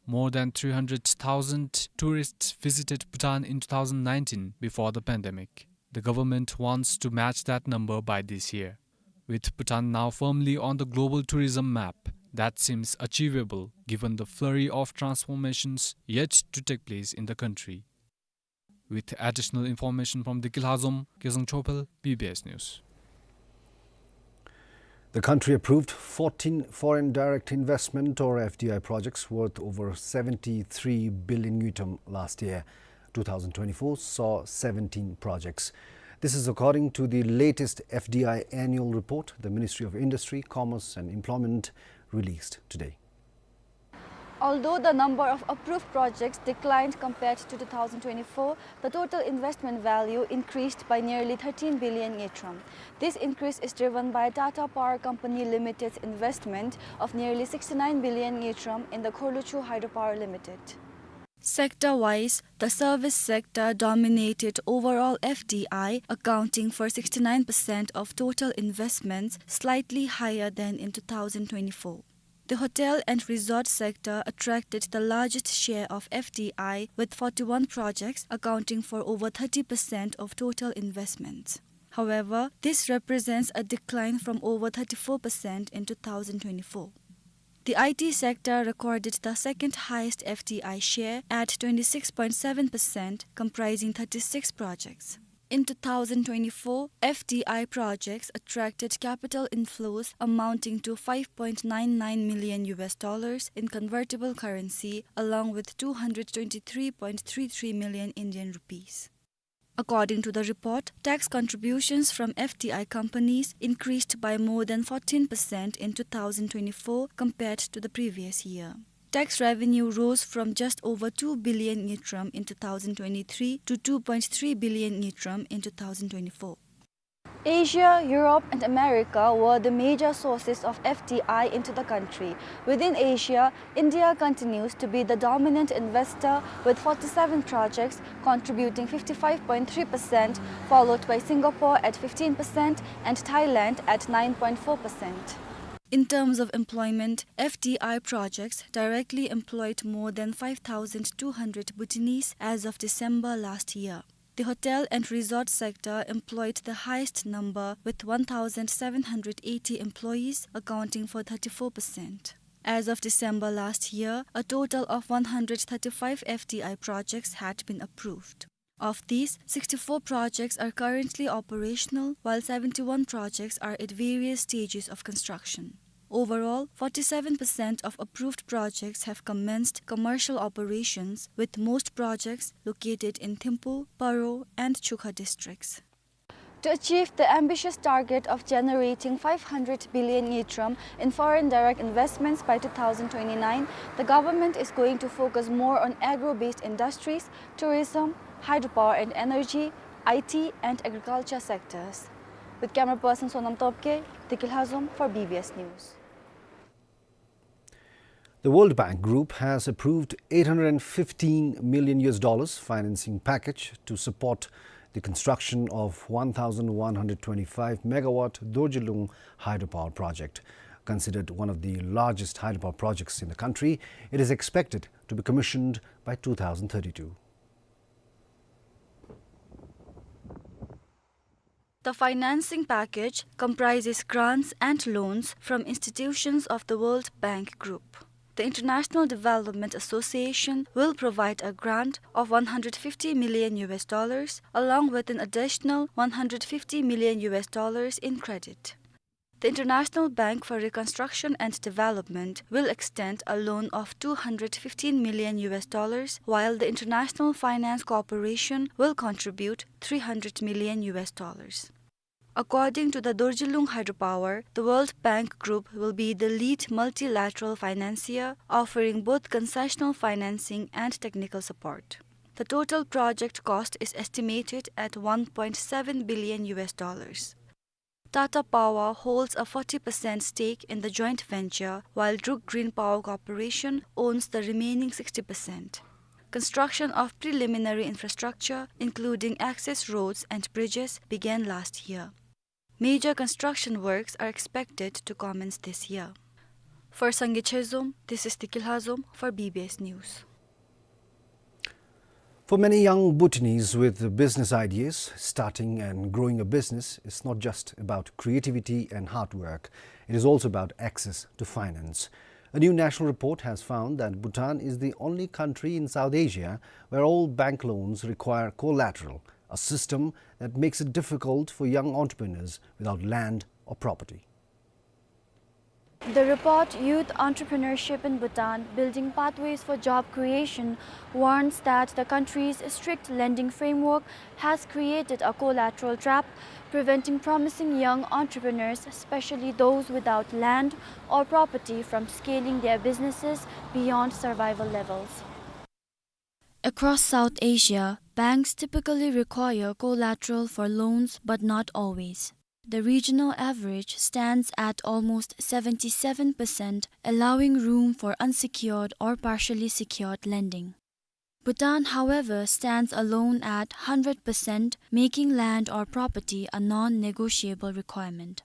More than three hundred thousand tourists visited Bhutan in two thousand nineteen before the pandemic. The government wants to match that number by this year. With Bhutan now firmly on the global tourism map, that seems achievable given the flurry of transformations yet to take place in the country. With additional information from Dikil Hazom, Kezang Chopel, B B S News. The country approved fourteen foreign direct investment, or F D I, projects worth over seventy-three billion ngultrum last year. Two thousand twenty-four saw seventeen projects. This is according to the latest F D I annual report the Ministry of Industry, Commerce and Employment released today. Although the number of approved projects declined compared to two thousand twenty-four, the total investment value increased by nearly thirteen billion ngultrum. This increase is driven by Tata Power Company Limited's investment of nearly sixty-nine billion ngultrum in the Khorluchu Hydropower Limited. Sector-wise, the service sector dominated overall F D I, accounting for sixty-nine percent of total investments, slightly higher than in two thousand twenty-four. The hotel and resort sector attracted the largest share of F D I, with forty-one projects accounting for over thirty percent of total investments. However, this represents a decline from over thirty-four percent in two thousand twenty-four. The I T sector recorded the second highest F D I share at twenty-six point seven percent, comprising thirty-six projects. In two thousand twenty-four, F D I projects attracted capital inflows amounting to five point nine nine million U S dollars in convertible currency, along with two hundred twenty-three point three three million Indian rupees. According to the report, tax contributions from F D I companies increased by more than fourteen percent in two thousand twenty-four compared to the previous year. Tax revenue rose from just over two billion ngultrum in two thousand twenty-three to two point three billion ngultrum in two thousand twenty-four. Asia, Europe, and America were the major sources of F D I into the country. Within Asia, India continues to be the dominant investor, with forty-seven projects contributing fifty-five point three percent, followed by Singapore at fifteen percent and Thailand at nine point four percent. In terms of employment, F D I projects directly employed more than five thousand two hundred Bhutanese as of December last year. The hotel and resort sector employed the highest number, with one thousand seven hundred eighty employees, accounting for thirty-four percent. As of December last year, a total of one hundred thirty-five F D I projects had been approved. Of these, sixty-four projects are currently operational, while seventy-one projects are at various stages of construction. Overall, forty-seven percent of approved projects have commenced commercial operations, with most projects located in Thimphu, Paro, and Chukha districts. To achieve the ambitious target of generating five hundred billion ngultrum in foreign direct investments by two thousand twenty-nine, the government is going to focus more on agro-based industries, tourism, hydropower and energy, I T, and agriculture sectors. With camera person Sonam Topke, Dikil Hazom for B B S News. The World Bank Group has approved eight hundred fifteen million U S dollars financing package to support the construction of one thousand one hundred twenty-five megawatt Dorjilung hydropower project. Considered one of the largest hydropower projects in the country, it is expected to be commissioned by two thousand thirty-two. The financing package comprises grants and loans from institutions of the World Bank Group. The International Development Association will provide a grant of one hundred fifty million U S dollars, along with an additional one hundred fifty million U S dollars in credit. The International Bank for Reconstruction and Development will extend a loan of two hundred fifteen million U S dollars, while the International Finance Corporation will contribute three hundred million U S dollars. According to the Dorjilung Hydropower, the World Bank Group will be the lead multilateral financier, offering both concessional financing and technical support. The total project cost is estimated at one point seven billion U S dollars. Tata Power holds a forty percent stake in the joint venture, while Druk Green Power Corporation owns the remaining sixty percent. Construction of preliminary infrastructure, including access roads and bridges, began last year. Major construction works are expected to commence this year. For Sangay Chezom, this is Tiki Lhazom for B B S News. For many young Bhutanese with business ideas, starting and growing a business is not just about creativity and hard work. It is also about access to finance. A new national report has found that Bhutan is the only country in South Asia where all bank loans require collateral, a system that makes it difficult for young entrepreneurs without land or property. The report, Youth Entrepreneurship in Bhutan, Building Pathways for Job Creation, warns that the country's strict lending framework has created a collateral trap, preventing promising young entrepreneurs, especially those without land or property, from scaling their businesses beyond survival levels. Across South Asia, banks typically require collateral for loans, but not always. The regional average stands at almost seventy-seven percent, allowing room for unsecured or partially secured lending. Bhutan, however, stands alone at hundred percent, making land or property a non-negotiable requirement.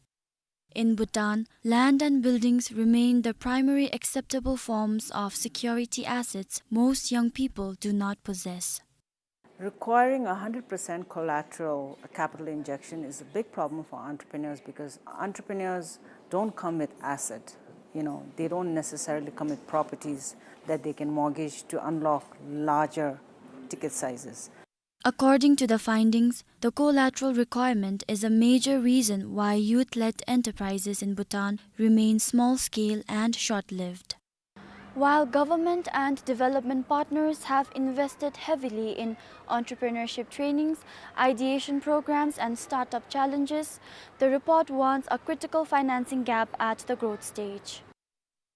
In Bhutan, land and buildings remain the primary acceptable forms of security assets most young people do not possess. Requiring a hundred percent collateral capital injection is a big problem for entrepreneurs because entrepreneurs don't come with asset. You know, they don't necessarily come with properties that they can mortgage to unlock larger ticket sizes. According to the findings, the collateral requirement is a major reason why youth-led enterprises in Bhutan remain small-scale and short-lived. While government and development partners have invested heavily in entrepreneurship trainings, ideation programs, and startup challenges, the report warns a critical financing gap at the growth stage.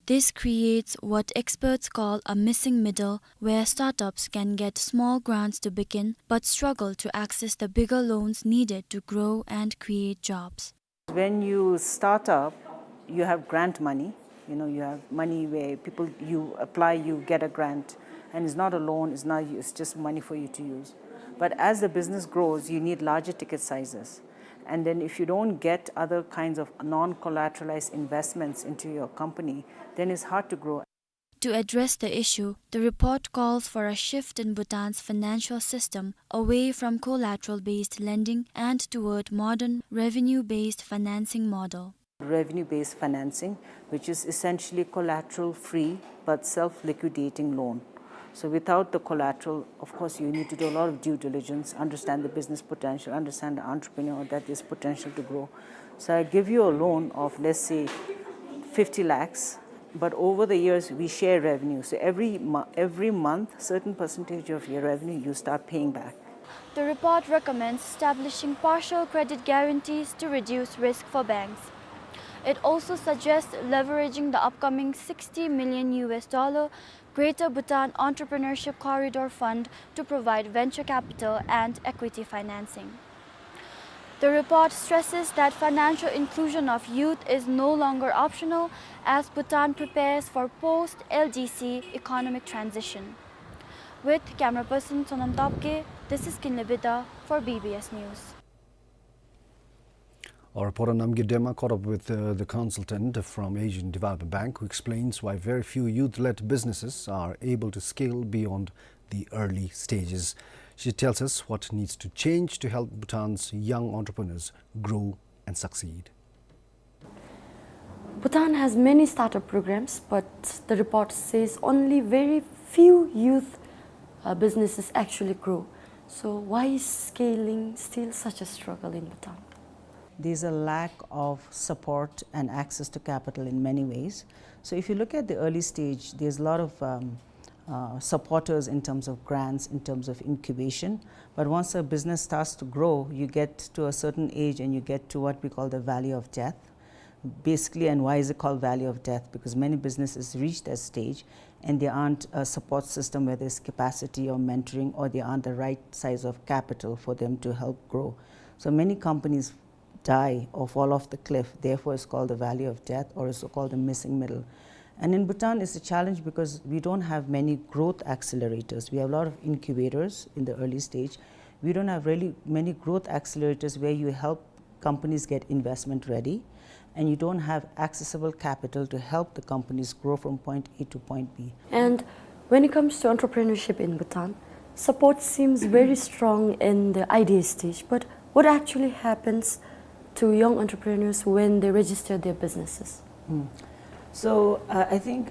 This creates what experts call a missing middle, where startups can get small grants to begin but struggle to access the bigger loans needed to grow and create jobs. When you start up, you have grant money. You know, you have money where people, you apply, you get a grant, and it's not a loan, it's not, it's just money for you to use. But as the business grows, you need larger ticket sizes. And then if you don't get other kinds of non-collateralized investments into your company, then it's hard to grow. To address the issue, the report calls for a shift in Bhutan's financial system away from collateral-based lending and toward modern revenue-based financing model. Revenue-based financing, which is essentially collateral-free but self-liquidating loan. So without the collateral, of course, you need to do a lot of due diligence, understand the business potential, understand the entrepreneur that there's potential to grow. So I give you a loan of, let's say, fifty lakhs, but over the years, we share revenue. So every mo-, every month, certain percentage of your revenue you start paying back. The report recommends establishing partial credit guarantees to reduce risk for banks. It also suggests leveraging the upcoming sixty million U S dollar Greater Bhutan Entrepreneurship Corridor Fund to provide venture capital and equity financing. The report stresses that financial inclusion of youth is no longer optional as Bhutan prepares for post-L D C economic transition. With camera person Sonam Topke, this is Kinle Bida for B B S News. Our reporter Namgay Dema caught up with, uh, the consultant from Asian Development Bank, who explains why very few youth-led businesses are able to scale beyond the early stages. She tells us what needs to change to help Bhutan's young entrepreneurs grow and succeed. Bhutan has many startup programs, but the report says only very few youth uh, businesses actually grow. So why is scaling still such a struggle in Bhutan? There's a lack of support and access to capital in many ways. So if you look at the early stage, there's a lot of um, uh, supporters in terms of grants, in terms of incubation. But once a business starts to grow, you get to a certain age and you get to what we call the valley of death. Basically, and why is it called valley of death? Because many businesses reach that stage and there aren't a support system where there's capacity or mentoring, or there aren't the right size of capital for them to help grow. So many companies die or fall off the cliff. Therefore, it's called the valley of death, or it's called the missing middle. And in Bhutan, it's a challenge because we don't have many growth accelerators. We have a lot of incubators in the early stage. We don't have really many growth accelerators where you help companies get investment ready, and you don't have accessible capital to help the companies grow from point A to point B. And when it comes to entrepreneurship in Bhutan, support seems very strong in the idea stage, but what actually happens to young entrepreneurs when they register their businesses? So uh, I think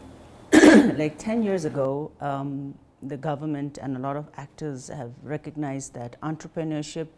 like ten years ago, um, the government and a lot of actors have recognized that entrepreneurship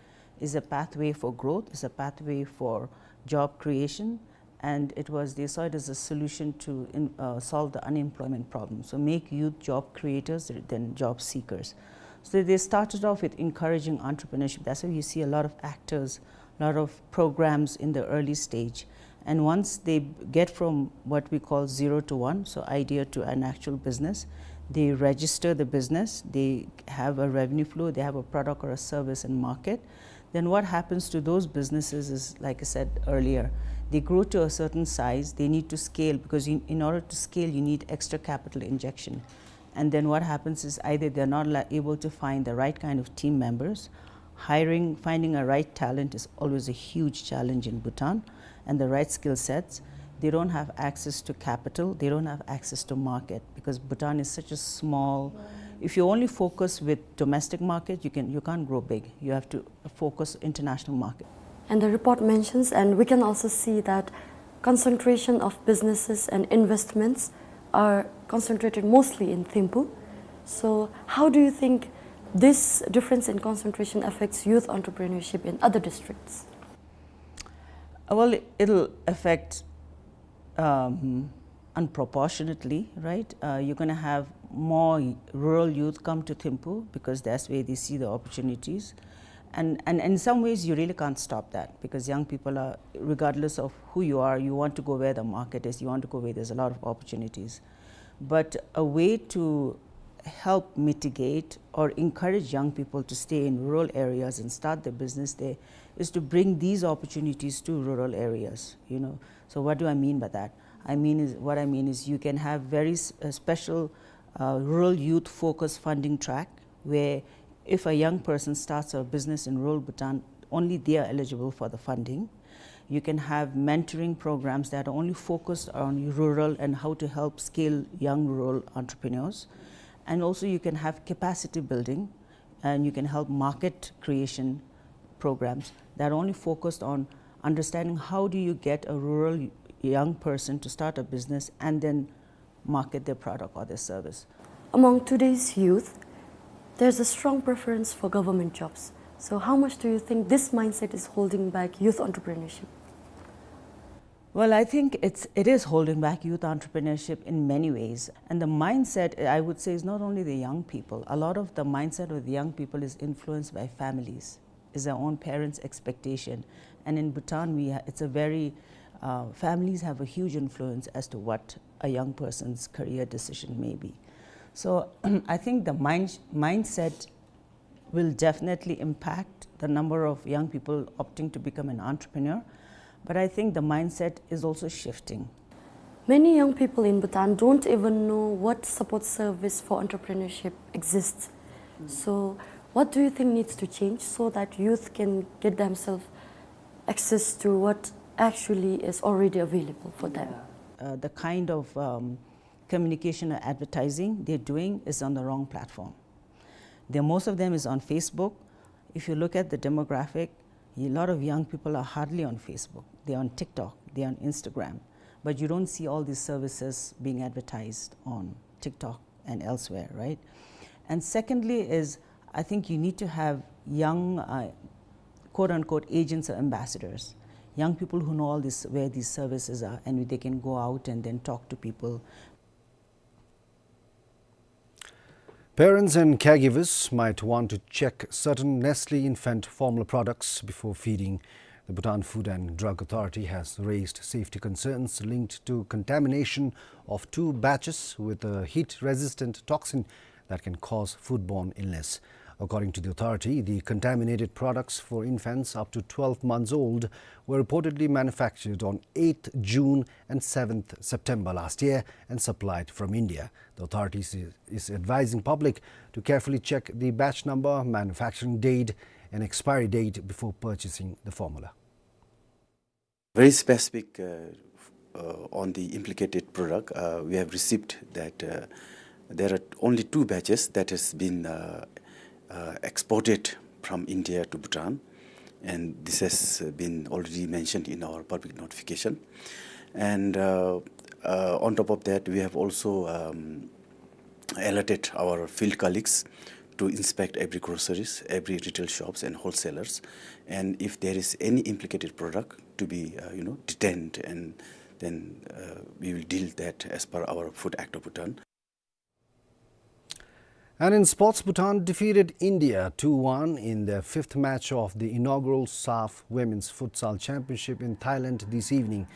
is a pathway for growth, is a pathway for job creation, and it was, they saw it as a solution to in, uh, solve the unemployment problem. So make youth job creators than job seekers. So they started off with encouraging entrepreneurship. That's why you see a lot of actors, a lot of programs in the early stage. And once they get from what we call zero to one, so idea to an actual business, they register the business, they have a revenue flow, they have a product or a service in market. Then what happens to those businesses is, like I said earlier, they grow to a certain size, they need to scale, because in, in order to scale, you need extra capital injection. And then what happens is either they're not able to find the right kind of team members. Hiring, finding a right talent is always a huge challenge in Bhutan, and the right skill sets. They don't have access to capital, they don't have access to market, because Bhutan is such a small, if you only focus with domestic market, you can, you can't grow big. You have to focus international market. And the report mentions, and we can also see that concentration of businesses and investments are concentrated mostly in Thimphu. So how do you think this difference in concentration affects youth entrepreneurship in other districts? Uh, well, it'll affect um, unproportionately, right? Uh, you're going to have more rural youth come to Thimphu because that's where they see the opportunities. And, and in some ways, you really can't stop that, because young people are, regardless of who you are, you want to go where the market is, you want to go where there's a lot of opportunities. But a way to help mitigate or encourage young people to stay in rural areas and start their business there is to bring these opportunities to rural areas, you know. So what do I mean by that? I mean is, what I mean is you can have very s- uh, special uh, rural youth focused funding track where if a young person starts a business in rural Bhutan, only they are eligible for the funding. You can have mentoring programs that are only focused on rural and how to help scale young rural entrepreneurs. And also you can have capacity building, and you can help market creation programs that are only focused on understanding how do you get a rural young person to start a business and then market their product or their service. Among today's youth, there's a strong preference for government jobs. So how much do you think this mindset is holding back youth entrepreneurship? Well, I think it's, it is holding back youth entrepreneurship in many ways. And the mindset, I would say, is not only the young people. A lot of the mindset of the young people is influenced by families, is their own parents' expectation. And in Bhutan, we ha- it's a very, uh, families have a huge influence as to what a young person's career decision may be. So I think the mind, mindset will definitely impact the number of young people opting to become an entrepreneur. But I think the mindset is also shifting. Many young people in Bhutan don't even know what support service for entrepreneurship exists. So, what do you think needs to change so that youth can get themselves access to what actually is already available for them? Uh, the kind of um, communication or advertising they're doing is on the wrong platform. There, most of them is on Facebook. If you look at the demographic, a lot of young people are hardly on Facebook. They're on TikTok, they're on Instagram. But you don't see all these services being advertised on TikTok and elsewhere, right? And secondly is, I think you need to have young, uh, quote unquote, agents or ambassadors, young people who know all this, where these services are, and they can go out and then talk to people. Parents and caregivers might want to check certain Nestle infant formula products before feeding. The Bhutan Food and Drug Authority has raised safety concerns linked to contamination of two batches with a heat-resistant toxin that can cause foodborne illness. According to the authority, the contaminated products for infants up to twelve months old were reportedly manufactured on eighth June and seventh September last year and supplied from India. The authority is, is advising public to carefully check the batch number, manufacturing date, and expiry date before purchasing the formula. Very specific, uh, uh, on the implicated product. Uh, we have received that, uh, there are only two batches that has been, uh, uh, exported from India to Bhutan, and this has, uh, been already mentioned in our public notification. And, uh, uh, on top of that, we have also, um, alerted our field colleagues to inspect every groceries, every retail shops and wholesalers, and if there is any implicated product to be, uh, you know, detained, and then, uh, we will deal that as per our Food Act of Bhutan. And in sports, Bhutan defeated India two one in their fifth match of the inaugural SAFF Women's Futsal Championship in Thailand this evening.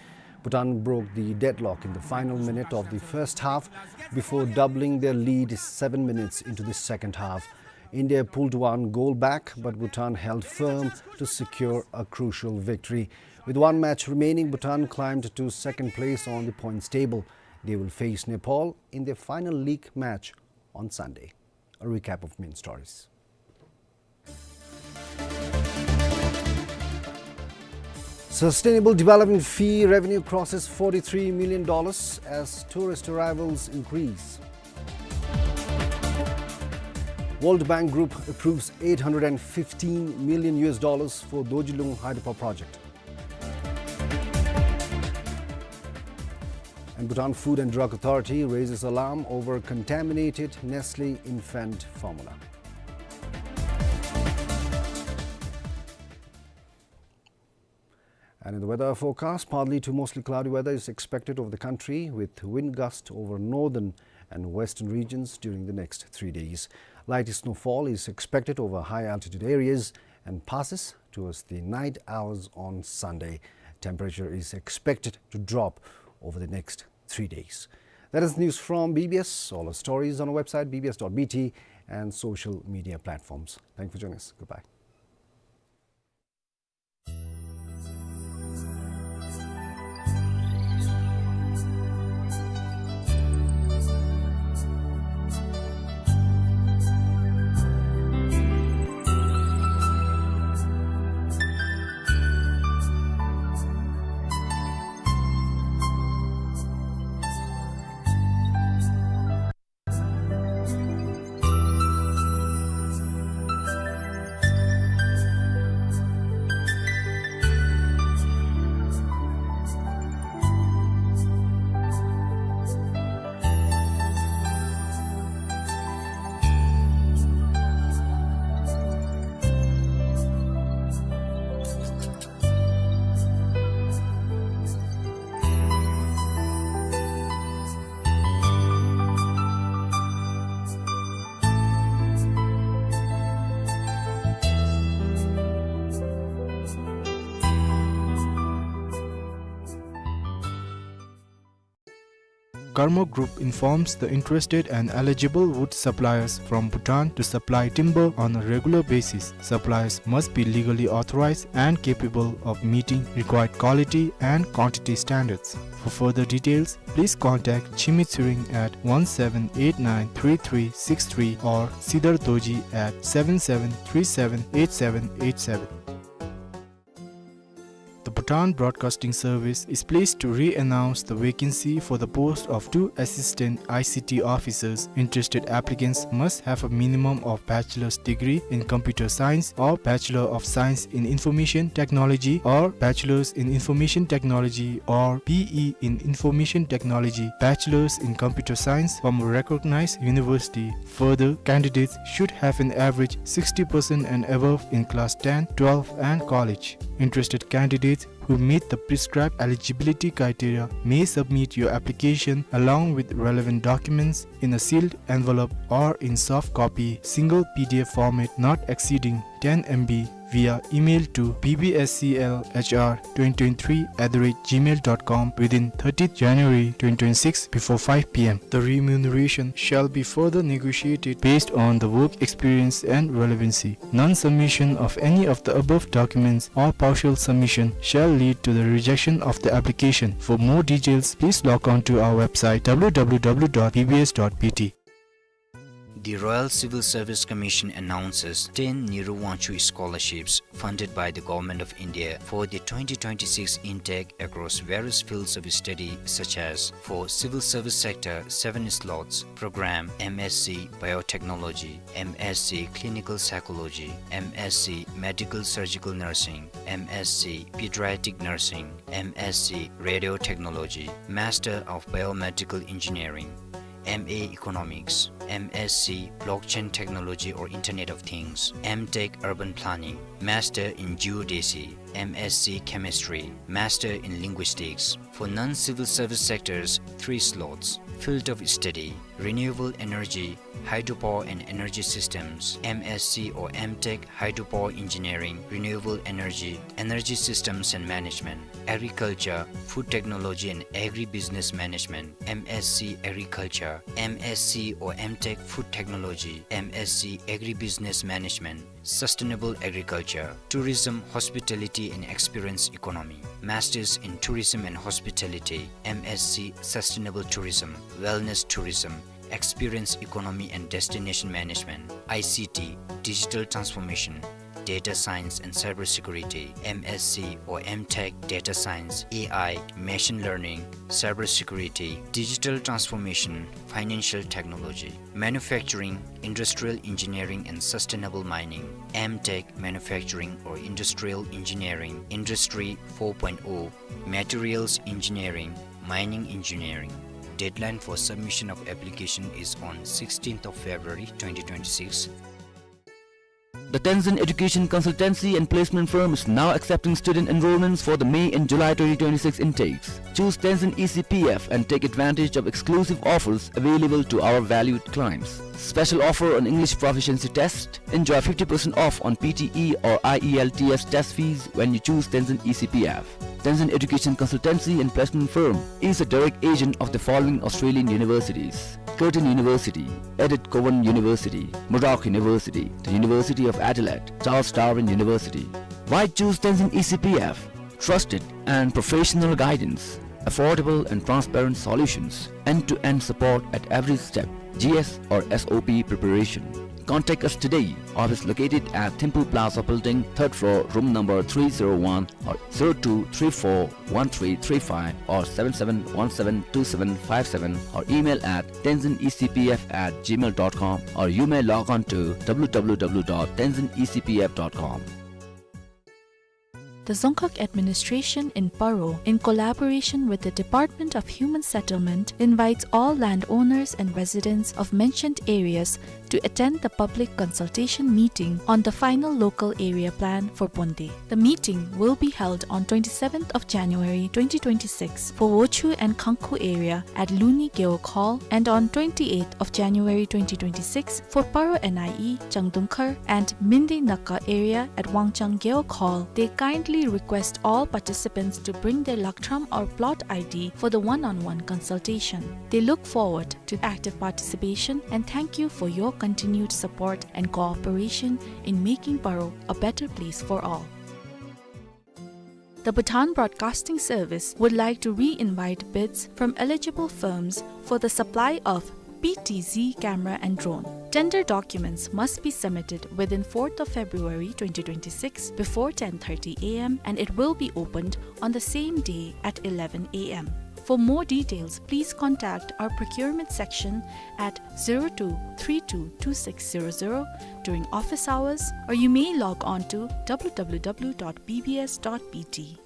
Bhutan broke the deadlock in the final minute of the first half before doubling their lead seven minutes into the second half. India pulled one goal back, but Bhutan held firm to secure a crucial victory. With one match remaining, Bhutan climbed to second place on the points table. They will face Nepal in their final league match on Sunday. A recap of main stories. Sustainable Development Fee revenue crosses forty-three million dollars as tourist arrivals increase. World Bank Group approves eight hundred and fifteen million U S dollars for Dorjilung Hydropower project. And Bhutan Food and Drug Authority raises alarm over contaminated Nestle infant formula. And in the weather forecast, partly to mostly cloudy weather is expected over the country, with wind gust over northern and western regions during the next three days. Light snowfall is expected over high altitude areas and passes towards the night hours on Sunday. Temperature is expected to drop over the next three days. That is news from B B S. All our stories on our website, B B S dot B T, and social media platforms. Thank you for joining us. Goodbye. Karma Group informs the interested and eligible wood suppliers from Bhutan to supply timber on a regular basis. Suppliers must be legally authorized and capable of meeting required quality and quantity standards. For further details, please contact Chimi Tshering at one seven eight nine three three six three or Sidar Dorji at seven seven three seven eight seven eight seven. The Bhutan Broadcasting Service is pleased to re-announce the vacancy for the post of two assistant I C T officers. Interested applicants must have a minimum of bachelor's degree in computer science or Bachelor of Science in Information Technology or Bachelor's in Information Technology or B E in Information Technology, Bachelor's in Computer Science from a recognized university. Further, candidates should have an average sixty percent and above in class ten, twelve and college. Interested candidates who meet the prescribed eligibility criteria may submit your application along with relevant documents in a sealed envelope or in soft copy, single P D F format not exceeding ten M B, via email to B B S C L H R twenty twenty-three at the rate gmail dot com within thirtieth January twenty twenty-six before five P M. The remuneration shall be further negotiated based on the work experience and relevancy. Non-submission of any of the above documents or partial submission shall lead to the rejection of the application. For more details, please log on to our website W W W dot B B S dot B T. The Royal Civil Service Commission announces ten Nehru Wangchuck Scholarships funded by the Government of India for the twenty twenty-six intake across various fields of study, such as for civil service sector, seven slots program, M S C Biotechnology, M S C Clinical Psychology, M S C Medical Surgical Nursing, M S C Pediatric Nursing, M S C Radiotechnology, Master of Biomedical Engineering, M A Economics, M S C Blockchain Technology or Internet of Things, M Tech Urban Planning, Master in Geodesy, M S C Chemistry, Master in Linguistics. For non-civil service sectors, three slots. Field of study: renewable energy, hydropower and energy systems, M S C or M Tech Hydropower Engineering, Renewable Energy, Energy Systems and Management, Agriculture, Food Technology and Agribusiness Management, M S C Agriculture, M S C or M Tech Food Technology, M S C Agribusiness Management, Sustainable Agriculture, Tourism, Hospitality and Experience Economy, Masters in Tourism and Hospitality, M S C Sustainable Tourism, Wellness Tourism, Experience Economy and Destination Management, I C T, Digital Transformation, Data Science and Cybersecurity, M S C or M Tech Data Science, A I, Machine Learning, Cybersecurity, Digital Transformation, Financial Technology, Manufacturing, Industrial Engineering and Sustainable Mining, M Tech Manufacturing or Industrial Engineering, Industry four point oh, Materials Engineering, Mining Engineering. Deadline for submission of application is on sixteenth of February twenty twenty-six. The Tenzin Education Consultancy and Placement Firm is now accepting student enrollments for the May and July twenty twenty-six intakes. Choose Tenzin E C P F and take advantage of exclusive offers available to our valued clients. Special offer on English proficiency test. Enjoy fifty percent off on P T E or I E L T S test fees when you choose Tenzin E C P F. Tenzin Education Consultancy and Placement Firm is a direct agent of the following Australian universities: Curtin University, Edith Cowan University, Murdoch University, the University of Adelaide, Charles Darwin University. Why choose Tenzin E C P F? Trusted and professional guidance, affordable and transparent solutions, end-to-end support at every step, G S or S O P preparation. Contact us today. Office located at Thimphu Plaza Building, third floor, room number three zero one, or zero two three four one three three five or seven seven one seven two seven five seven, or email at tenzin E C P F at gmail dot com, or you may log on to W W W dot tenzin E C P F dot com. The Dzongkhag Administration in Paro, in collaboration with the Department of Human Settlement, invites all landowners and residents of mentioned areas to attend the public consultation meeting on the final local area plan for Bonde. The meeting will be held on twenty-seventh of January twenty twenty-six for Wochhu and Khangkhu area at Luni Gewog Hall, and on twenty-eighth of January twenty twenty-six for Paro N I E, Changdungkhar and Mindi Naka area at Wangchang Gewog Hall. They kindly request all participants to bring their lakthram or plot I D for the one-on-one consultation. They look forward to active participation and thank you for your continued support and cooperation in making Paro a better place for all. The Bhutan Broadcasting Service would like to re-invite bids from eligible firms for the supply of P T Z camera and drone. Tender documents must be submitted within fourth of February twenty twenty-six before ten thirty A M and it will be opened on the same day at eleven A M. For more details, please contact our procurement section at zero two three two two six zero zero during office hours, or you may log on to W W W dot B B S dot B T.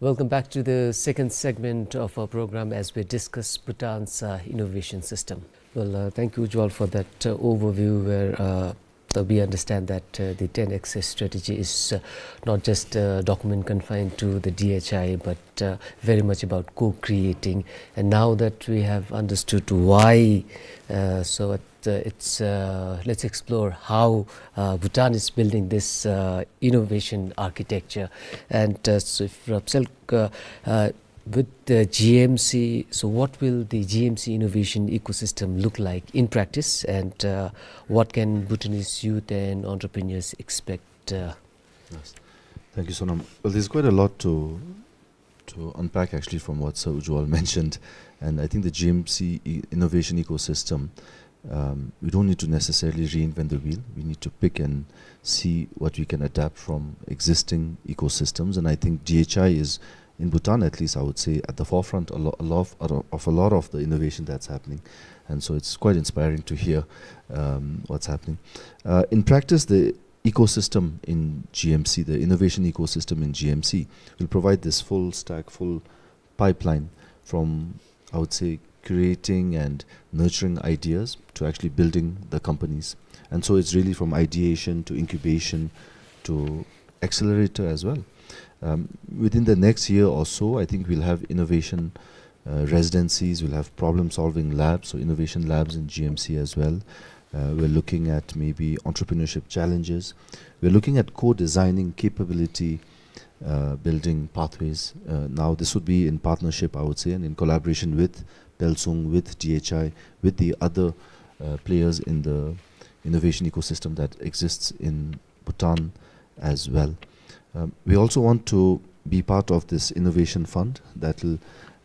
Welcome back to the second segment of our program as we discuss Bhutan's, uh, innovation system. Well, uh, thank you, Ujwal, for that, uh, overview where, uh, uh, we understand that, uh, the ten X X strategy is, uh, not just a document confined to the D H I, but, uh, very much about co-creating. And now that we have understood why, uh, so uh, it's, uh, let's explore how, uh, Bhutan is building this, uh, innovation architecture. And, uh, so if Rapsel, uh, uh, with the G M C, so what will the G M C innovation ecosystem look like in practice, and, uh, what can Bhutanese youth and entrepreneurs expect, uh? Yes. Thank you, Sonam. Well, there's quite a lot to to unpack actually from what Sir Ujwal mentioned. And I think the G M C i-, innovation ecosystem, um, we don't need to necessarily reinvent the wheel. We need to pick and see what we can adapt from existing ecosystems. And I think D H I is, in Bhutan at least, I would say, at the forefront a lo-, a lot of, of a lot of the innovation that's happening. And so it's quite inspiring to hear, um, what's happening. Uh, in practice, the ecosystem in G M C, the innovation ecosystem in G M C, will provide this full stack, full pipeline from, I would say, creating and nurturing ideas to actually building the companies. And so it's really from ideation to incubation to accelerator as well. Um, within the next year or so, I think we'll have innovation, uh, residencies, we'll have problem-solving labs, so innovation labs in G M C as well. Uh, we're looking at maybe entrepreneurship challenges. We're looking at co-designing capability, uh, building pathways. Uh, now, this would be in partnership, I would say, and in collaboration with Pelsung, with D H I, with the other, uh, players in the innovation ecosystem that exists in Bhutan as well. Um, we also want to be part of this innovation fund that will,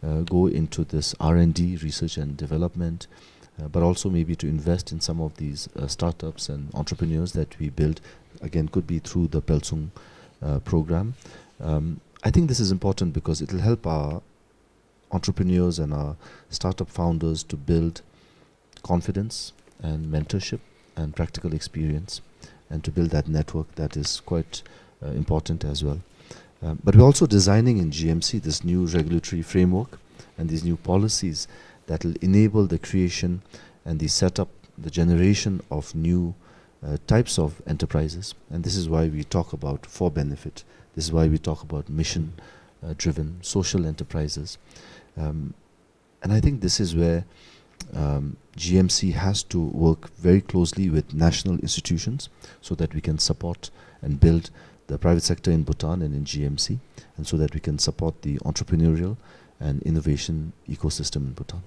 uh, go into this R and D, research and development, uh, but also maybe to invest in some of these, uh, startups and entrepreneurs that we build. Again, could be through the Pelsung, uh, program. Um, I think this is important because it will help our entrepreneurs and our startup founders to build confidence and mentorship and practical experience, and to build that network that is quite, uh, important as well. Um, but we're also designing in G M C this new regulatory framework and these new policies that will enable the creation and the setup, the generation of new, uh, types of enterprises. And this is why we talk about for benefit. This is why we talk about mission, uh, driven social enterprises. Um, and I think this is where, um, G M C has to work very closely with national institutions so that we can support and build the private sector in Bhutan and in G M C, and so that we can support the entrepreneurial and innovation ecosystem in Bhutan.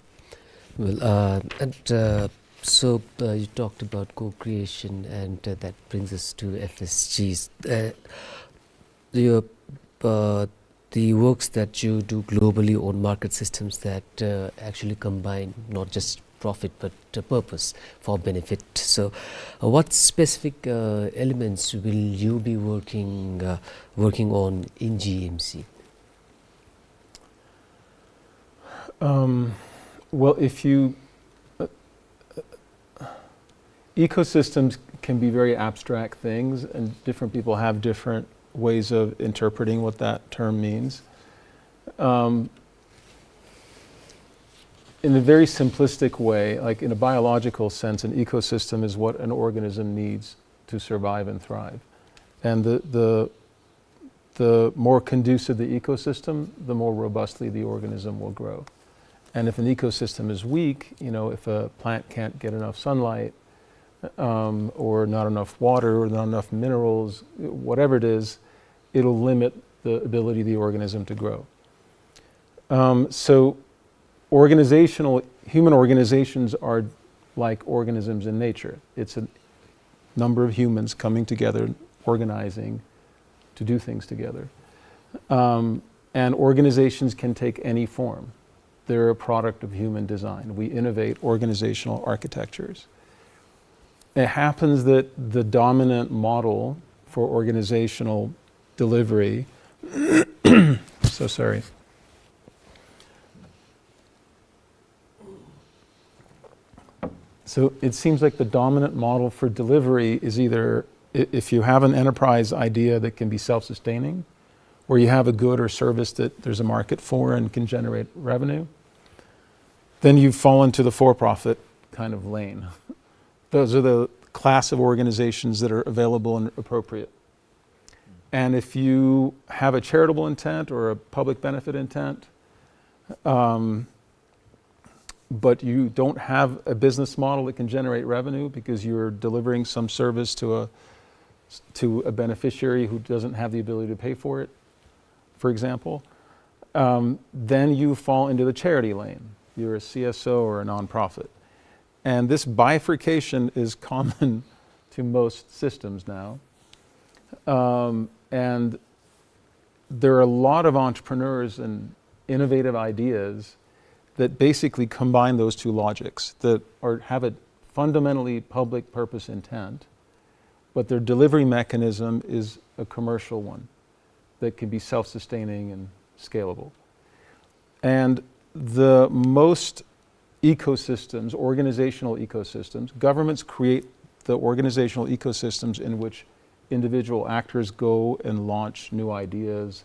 Well, uh, and, uh, so, uh, you talked about co-creation, and, uh, that brings us to F S Gs. Uh, your, uh, the works that you do globally on market systems that, uh, actually combine not just profit but, uh, purpose for benefit. So, uh, what specific, uh, elements will you be working, uh, working on in G M C? Um, well, if you, uh, ecosystems can be very abstract things, and different people have different ways of interpreting what that term means. Um, in a very simplistic way, like, in a biological sense, an ecosystem is what an organism needs to survive and thrive. And the, the, the more conducive the ecosystem, the more robustly the organism will grow. And if an ecosystem is weak, you know, if a plant can't get enough sunlight, um, or not enough water, or not enough minerals, whatever it is, it'll limit the ability of the organism to grow. Um, so organizational, human organizations are like organisms in nature. It's a number of humans coming together, organizing to do things together. Um, and organizations can take any form. They're a product of human design. We innovate organizational architectures. It happens that the dominant model for organizational delivery, so sorry. So it seems like the dominant model for delivery is either i-, if you have an enterprise idea that can be self-sustaining, or you have a good or service that there's a market for and can generate revenue, then you fall into the for-profit kind of lane. Those are the class of organizations that are available and appropriate. And if you have a charitable intent or a public benefit intent, um, but you don't have a business model that can generate revenue because you're delivering some service to a, to a beneficiary who doesn't have the ability to pay for it, for example, um, then you fall into the charity lane. You're a C S O or a nonprofit. And this bifurcation is common to most systems now. Um, and there are a lot of entrepreneurs and innovative ideas that basically combine those two logics, that are, have a fundamentally public purpose intent, but their delivery mechanism is a commercial one that can be self-sustaining and scalable. And the most ecosystems, organizational ecosystems, governments create the organizational ecosystems in which individual actors go and launch new ideas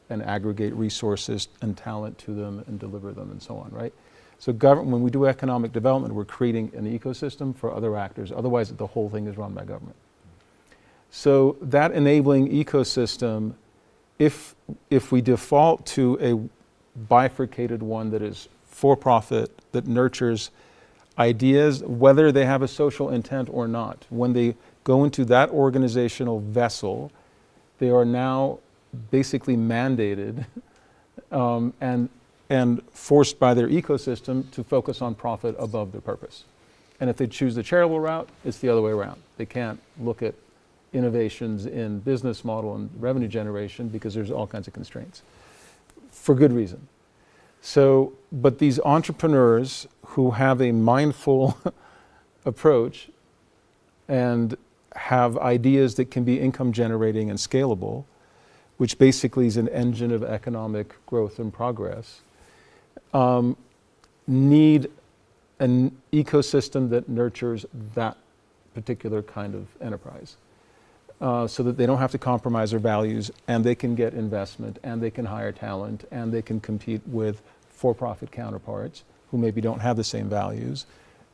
and aggregate resources and talent to them and deliver them and so on, right? So govern-, when we do economic development, we're creating an ecosystem for other actors. Otherwise, the whole thing is run by government. So that enabling ecosystem, if, if we default to a bifurcated one that is for-profit, that nurtures ideas, whether they have a social intent or not, when they go into that organizational vessel, they are now basically mandated, um, and, and forced by their ecosystem to focus on profit above their purpose. And if they choose the charitable route, it's the other way around. They can't look at innovations in business model and revenue generation because there's all kinds of constraints, for good reason. So, but these entrepreneurs who have a mindful approach and have ideas that can be income generating and scalable, which basically is an engine of economic growth and progress, um, need an ecosystem that nurtures that particular kind of enterprise, uh, so that they don't have to compromise their values, and they can get investment, and they can hire talent, and they can compete with for-profit counterparts who maybe don't have the same values,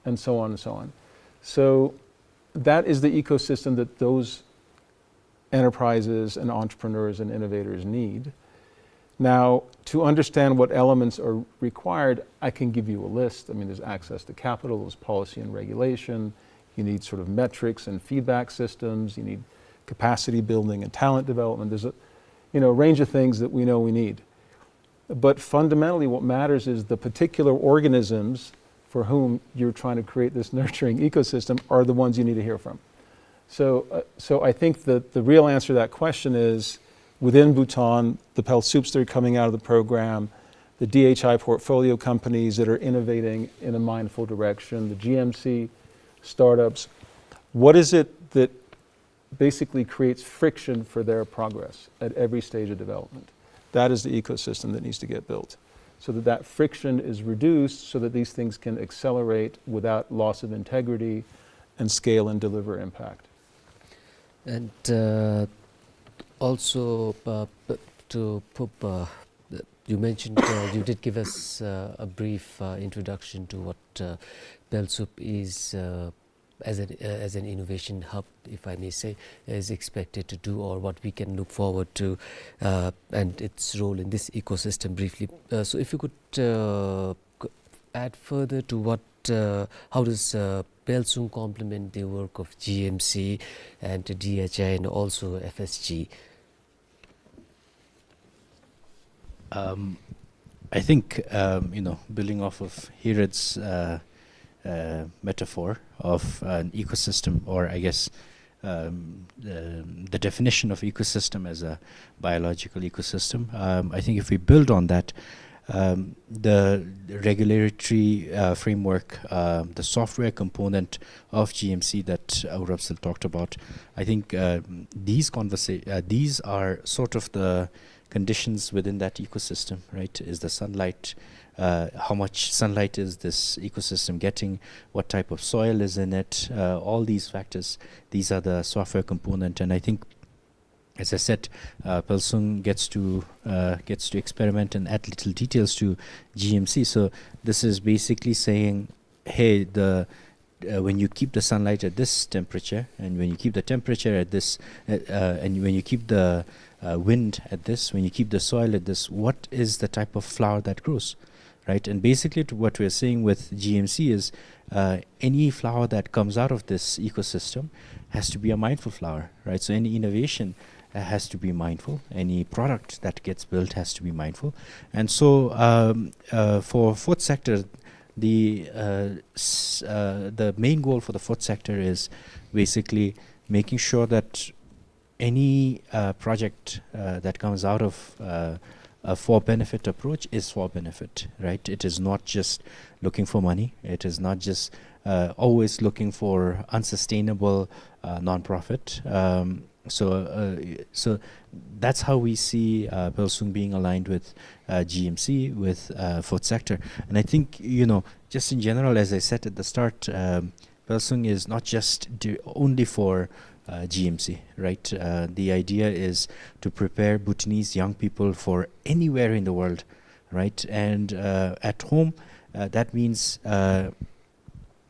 and so on and so on. So that is the ecosystem that those enterprises and entrepreneurs and innovators need. Now, to understand what elements are required, I can give you a list. I mean, there's access to capital, there's policy and regulation, you need sort of metrics and feedback systems, you need capacity building and talent development. There's a, you know, range of things that we know we need. But fundamentally, what matters is the particular organisms for whom you're trying to create this nurturing ecosystem are the ones you need to hear from. So, uh, so I think that the real answer to that question is, within Bhutan, the PELSUPs that are coming out of the program, the D H I portfolio companies that are innovating in a mindful direction, the G M C startups, what is it that basically creates friction for their progress at every stage of development? That is the ecosystem that needs to get built, so that that friction is reduced, so that these things can accelerate without loss of integrity and scale and deliver impact. And, uh, also, uh, p-, to p-, uh, you mentioned, uh, you did give us, uh, a brief, uh, introduction to what, uh, PELSUP is, uh, as an, uh, as an innovation hub, if I may say, is expected to do, or what we can look forward to, uh, and its role in this ecosystem briefly. Uh, so if you could, uh, c-, add further to what, uh, how does, uh, PELSUP complement the work of G M C and D H I and also F S G? Um, I think, um, you know, building off of Hired's, uh, uh, metaphor of an ecosystem, or I guess, um, the, the definition of ecosystem as a biological ecosystem, um, I think if we build on that, um, the regulatory, uh, framework, um, the software component of G M C that, uh, Urapsil talked about. I think, uh, these conversa-, uh, these are sort of the conditions within that ecosystem, right? Is the sunlight, uh, how much sunlight is this ecosystem getting? What type of soil is in it? Uh, all these factors, these are the software component. And I think, as I said, uh, Pelsung gets to, uh, gets to experiment and add little details to G M C. So this is basically saying, hey, the, uh, when you keep the sunlight at this temperature, and when you keep the temperature at this, uh, uh, and when you keep the, uh, wind at this, when you keep the soil at this, what is the type of flower that grows, right? And basically, to what we're saying with G M C is, uh, any flower that comes out of this ecosystem has to be a mindful flower, right? So any innovation, uh, has to be mindful. Any product that gets built has to be mindful. And so, um, uh, for fourth sector, the, uh, s-, uh, the main goal for the fourth sector is basically making sure that any, uh, project, uh, that comes out of, uh, a for benefit approach is for benefit, right? It is not just looking for money. It is not just, uh, always looking for unsustainable, uh, non-profit. Um, so, uh, so that's how we see, uh, Pelsung being aligned with, uh, G M C, with, uh, fourth sector. And I think, you know, just in general, as I said at the start, um, Pelsung is not just di-, only for, uh, G M C, right? Uh, the idea is to prepare Bhutanese young people for anywhere in the world, right? And, uh, at home, uh, that means, uh,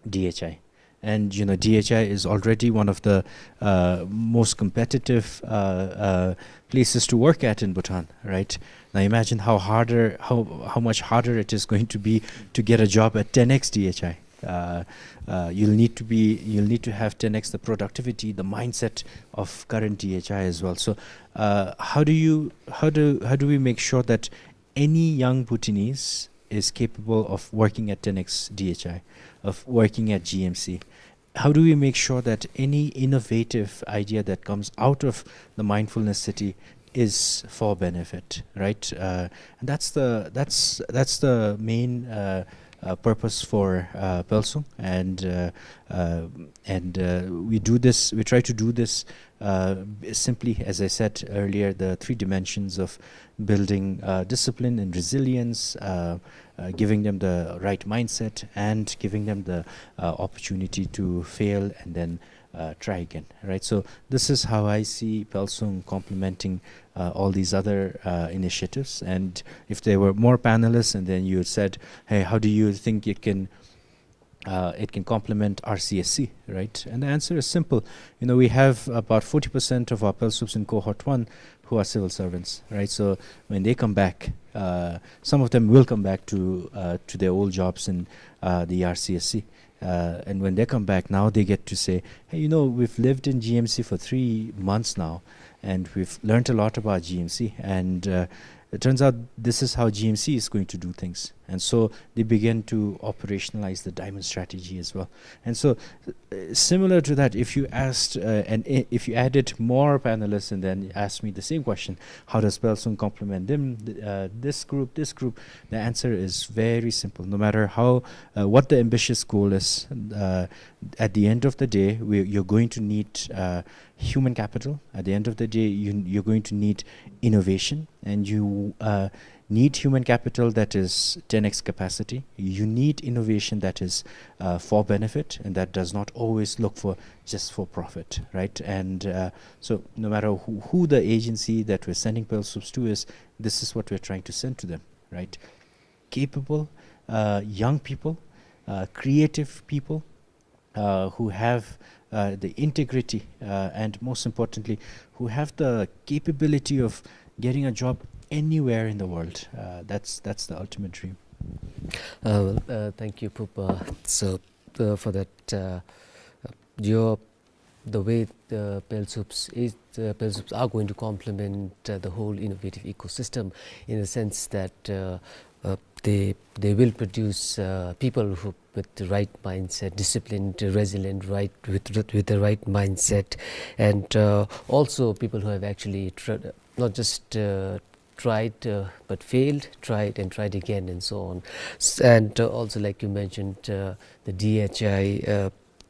D H I. And, you know, D H I is already one of the, uh, most competitive, uh, uh, places to work at in Bhutan, right? Now imagine how harder, how, how much harder it is going to be to get a job at ten X D H I. Uh, uh, you'll need to be, you'll need to have ten X the productivity, the mindset of current D H I as well. So, uh, how do you, how do, how do we make sure that any young Bhutanese is capable of working at ten X D H I, of working at G M C? How do we make sure that any innovative idea that comes out of the mindfulness city is for benefit, right? Uh, and that's the, that's, that's the main, uh, uh, purpose for, uh, Pelsung, and, uh, uh, and, uh, we do this, we try to do this, uh, simply, as I said earlier, the three dimensions of building, uh, discipline and resilience, uh, uh, giving them the right mindset, and giving them the, uh, opportunity to fail and then, uh, try again, right? So this is how I see Pelsung complementing, uh, all these other, uh, initiatives. And if there were more panelists, and then you said, "Hey, how do you think it can, uh, it can complement R C S C," right? And the answer is simple. You know, we have about forty percent of our Pelsups in cohort one who are civil servants, right? So when they come back, uh, some of them will come back to, uh, to their old jobs in, uh, the R C S C. Uh, and when they come back, now they get to say, "Hey, you know, we've lived in G M C for three months now, and we've learned a lot about G M C, and, uh, it turns out this is how G M C is going to do things." And so they begin to operationalize the diamond strategy as well. And so, uh, similar to that, if you asked, uh, and i-, if you added more panelists and then asked me the same question, "How does Pelsung complement them, th-, uh, this group, this group?" The answer is very simple. No matter how, uh, what the ambitious goal is, uh, at the end of the day, we, you're going to need, uh, human capital. At the end of the day, you, you're going to need innovation, and you, uh, need human capital that is ten X capacity. You need innovation that is, uh, for benefit and that does not always look for just for profit, right? And, uh, so no matter who, who the agency that we're sending Pelsups to is, this is what we're trying to send to them, right? Capable, uh, young people, uh, creative people, uh, who have, uh, the integrity, uh, and most importantly, who have the capability of getting a job anywhere in the world. Uh, that's, that's the ultimate dream. Uh, well, uh, thank you, Phuba. So, uh, for that, uh, your, the way the Pelsups is, the Pelsups are going to complement, uh, the whole innovative ecosystem in the sense that, uh, uh, they, they will produce, uh, people who, with the right mindset, disciplined, resilient, right, with, with, with the right mindset, and, uh, also people who have actually tr-, not just, uh, tried, uh, but failed, tried and tried again, and so on. S- And uh, also, like you mentioned, uh, the D H I, uh,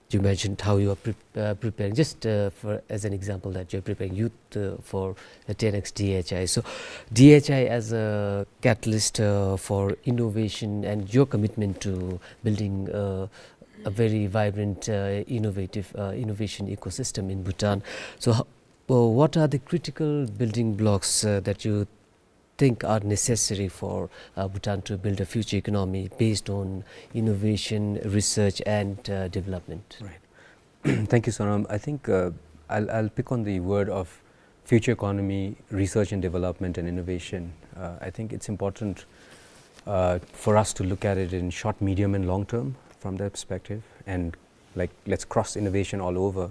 you mentioned how you are pre- uh, preparing, just uh, for as an example, that you're preparing youth uh, for the ten X D H I. So, D H I as a catalyst uh, for innovation and your commitment to building uh, a very vibrant, uh, innovative, uh, innovation ecosystem in Bhutan. So, ho- well, what are the critical building blocks uh, that you think are necessary for uh, Bhutan to build a future economy based on innovation, research, and uh, development? Right. Thank you, Sonam. I think uh, I'll, I'll pick on the word of future economy, research and development, and innovation. Uh, I think it's important uh, for us to look at it in short, medium, and long term from that perspective. And, like, let's cross innovation all over.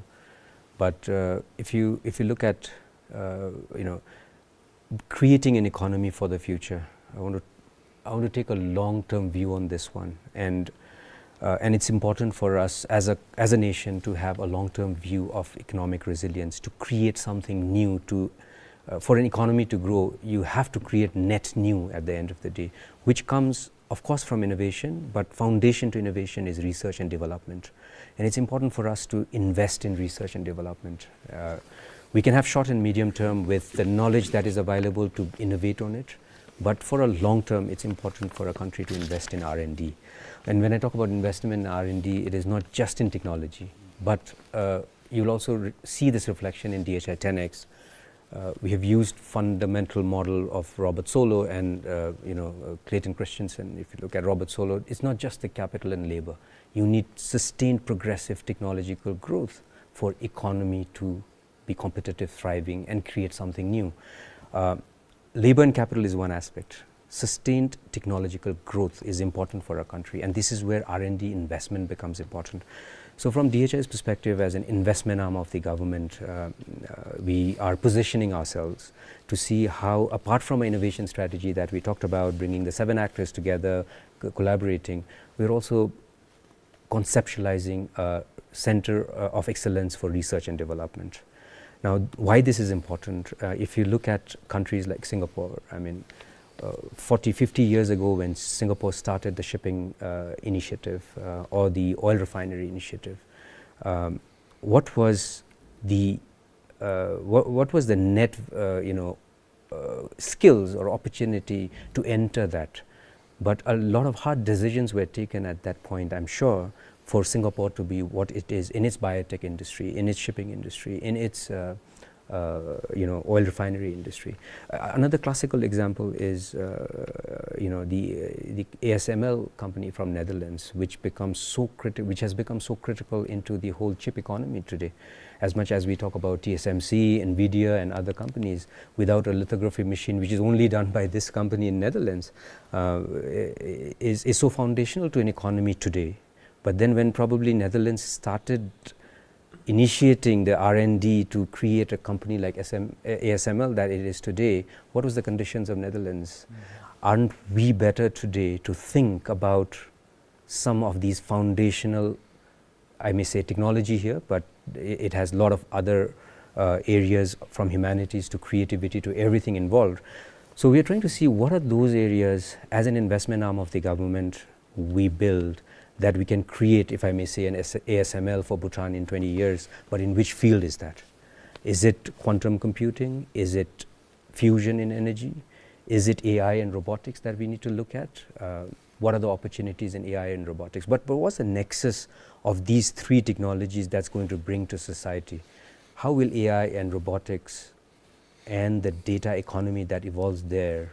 But uh, if you if you look at uh, you know creating an economy for the future, I want to I want to take a long-term view on this one, and uh, and it's important for us as a as a nation to have a long-term view of economic resilience, to create something new. To uh, for an economy to grow, you have to create net new at the end of the day, which comes, of course, from innovation, but foundation to innovation is research and development. And it's important for us to invest in research and development. Uh, we can have short and medium term with the knowledge that is available to innovate on it, but for a long term, it's important for a country to invest in R and D. And when I talk about investment in R and D, it is not just in technology, but uh, you'll also re- see this reflection in D H I ten X. Uh, we have used fundamental model of Robert Solow and uh, you know uh, Clayton Christensen. If you look at Robert Solow, it's not just the capital and labor. You need sustained progressive technological growth for economy to be competitive, thriving, and create something new. Uh, labor and capital is one aspect. Sustained technological growth is important for our country, and this is where R and D investment becomes important. So, from D H I's perspective, as an investment arm of the government, uh, uh, we are positioning ourselves to see how, apart from an innovation strategy that we talked about, bringing the seven actors together, c- collaborating, we're also conceptualizing a center uh, of excellence for research and development. Now, why this is important? Uh, if you look at countries like Singapore, I mean, uh, forty, fifty years ago, when Singapore started the shipping uh, initiative uh, or the oil refinery initiative, um, what was the uh, what, what was the net, uh, you know, uh, skills or opportunity to enter that? But a lot of hard decisions were taken at that point, I'm sure, for Singapore to be what it is in its biotech industry, in its shipping industry, in its uh, uh, you know, oil refinery industry. Uh, another classical example is, uh, you know, the, the A S M L company from Netherlands, which becomes so criti- which has become so critical into the whole chip economy today. As much as we talk about T S M C, Nvidia, and other companies, without a lithography machine, which is only done by this company in Netherlands, uh, is, is so foundational to an economy today. But then, when probably Netherlands started initiating the R and D to create a company like S M, A S M L that it is today, what was the conditions of Netherlands? Aren't we better today to think about some of these foundational, I may say, technology here, but i- it has a lot of other uh, areas, from humanities to creativity to everything involved. So we are trying to see what are those areas as an investment arm of the government we build that we can create, if I may say, an S- A S M L for Bhutan in twenty years, but in which field is that? Is it quantum computing? Is it fusion in energy? Is it A I and robotics that we need to look at? Uh, what are the opportunities in A I and robotics? But, but what's the nexus of these three technologies that's going to bring to society? How will A I and robotics and the data economy that evolves there,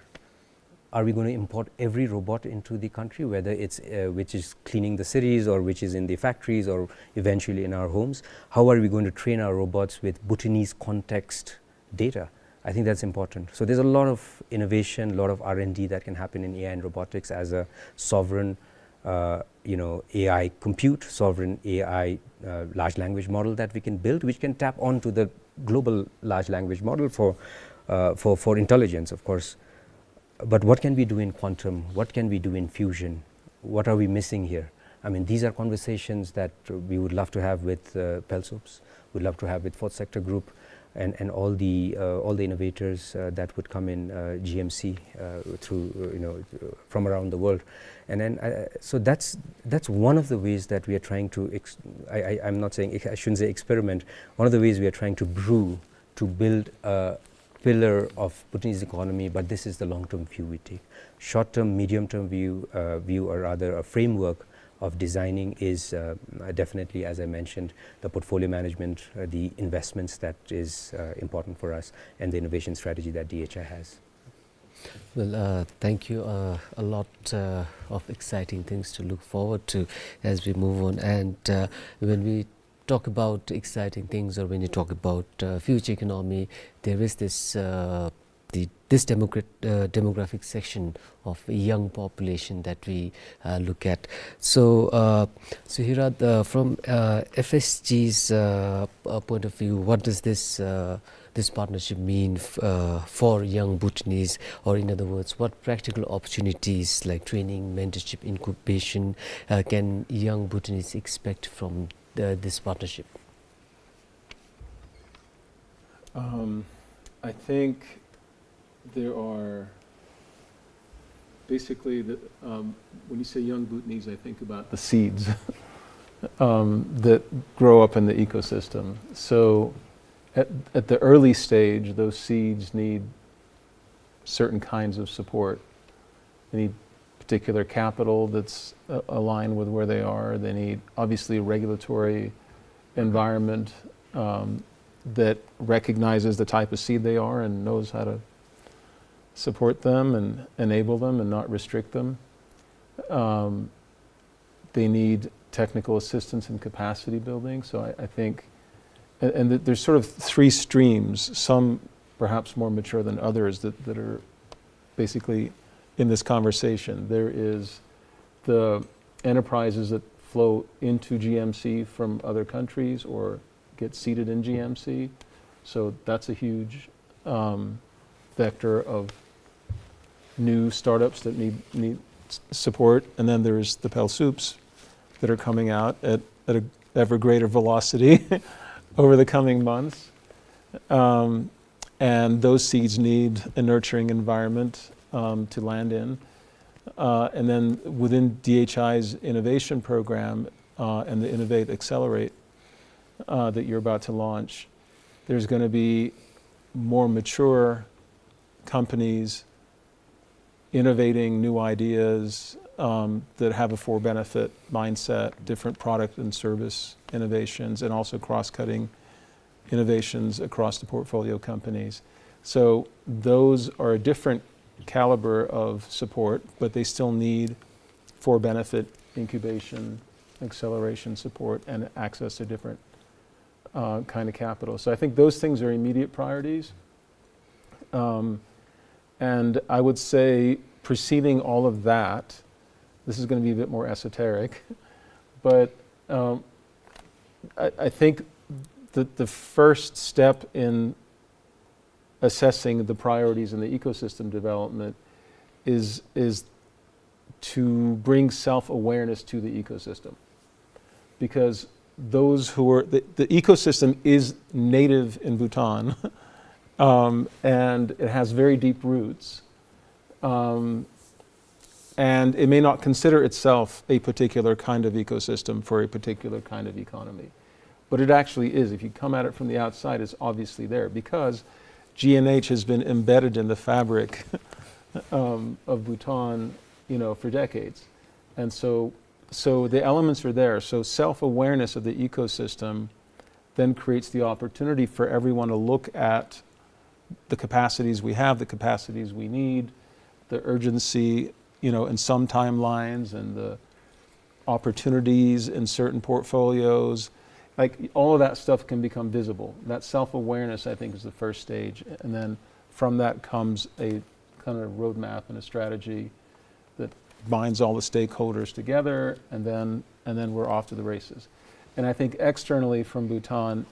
are we going to import every robot into the country, whether it's uh, which is cleaning the cities or which is in the factories or eventually in our homes? How are we going to train our robots with Bhutanese context data? I think that's important. So there's a lot of innovation, a lot of R and D that can happen in A I and robotics as a sovereign, uh, you know, A I compute, sovereign A I uh, large language model that we can build, which can tap onto the global large language model for, uh, for, for intelligence, of course. But what can we do in quantum? What can we do in fusion? What are we missing here? I mean, these are conversations that we would love to have with uh, PELSOPS, we'd love to have with Fourth Sector Group. and, and all the, uh, all the innovators, uh, that would come in, uh, G M C, uh, through, uh, you know, uh, from around the world. And then, uh, so that's, that's one of the ways that we are trying to ex-, I, I, I'm not saying, I shouldn't say experiment. One of the ways we are trying to brew, to build a pillar of Bhutanese economy, but this is the long-term view we take. Short-term, medium-term view, uh, view, or rather a framework of designing is, uh, definitely, as I mentioned, the portfolio management, uh, the investments that is, uh, important for us, and the innovation strategy that D H I has. Well, uh, thank you, uh, a lot, uh, of exciting things to look forward to as we move on. And, uh, when we talk about exciting things, or when you talk about, uh, future economy, there is this, uh, the, this democrat-, uh, demographic section of young population that we, uh, look at. So, uh, Suhira, uh, from, uh, F S G's, uh, uh, point of view, what does this, uh, this partnership mean f-, uh, for young Bhutanese, or in other words, what practical opportunities like training, mentorship, incubation, uh, can young Bhutanese expect from the, this partnership? Um, I think there are basically the, um, when you say young Bhutanese, I think about the seeds, um, that grow up in the ecosystem. So at, at the early stage, those seeds need certain kinds of support. They need particular capital that's, uh, aligned with where they are. They need, obviously, a regulatory environment, um, that recognizes the type of seed they are and knows how to support them and enable them and not restrict them. Um, they need technical assistance and capacity building. So I, I think, and, and th-, there's sort of three streams, some perhaps more mature than others, that, that are basically in this conversation. There is the enterprises that flow into G M C from other countries or get seeded in G M C. So that's a huge, um, vector of new startups that need, need s-, support. And then there's the Pelsoups that are coming out at, at a ever greater velocity over the coming months. Um, and those seeds need a nurturing environment, um, to land in. Uh, and then within D H I's innovation program, uh, and the Innovate Accelerate, uh, that you're about to launch, there's gonna be more mature companies innovating new ideas, um, that have a for benefit mindset, different product and service innovations, and also cross-cutting innovations across the portfolio companies. So those are a different caliber of support, but they still need for benefit incubation, acceleration support, and access to different, uh, kind of capital. So I think those things are immediate priorities. Um, and I would say preceding all of that, this is gonna be a bit more esoteric, but, um, I, I think that the first step in assessing the priorities in the ecosystem development is, is to bring self-awareness to the ecosystem. Because those who are, the, the ecosystem is native in Bhutan, um, and it has very deep roots. Um, and it may not consider itself a particular kind of ecosystem for a particular kind of economy. But it actually is. If you come at it from the outside, it's obviously there because G N H has been embedded in the fabric, um, of Bhutan, you know, for decades. And so, so the elements are there. So self-awareness of the ecosystem then creates the opportunity for everyone to look at the capacities we have, the capacities we need, the urgency, you know, in some timelines, and the opportunities in certain portfolios. Like, all of that stuff can become visible. That self-awareness, I think, is the first stage. And then from that comes a kind of roadmap and a strategy that binds all the stakeholders together, and then, and then we're off to the races. And I think externally from Bhutan,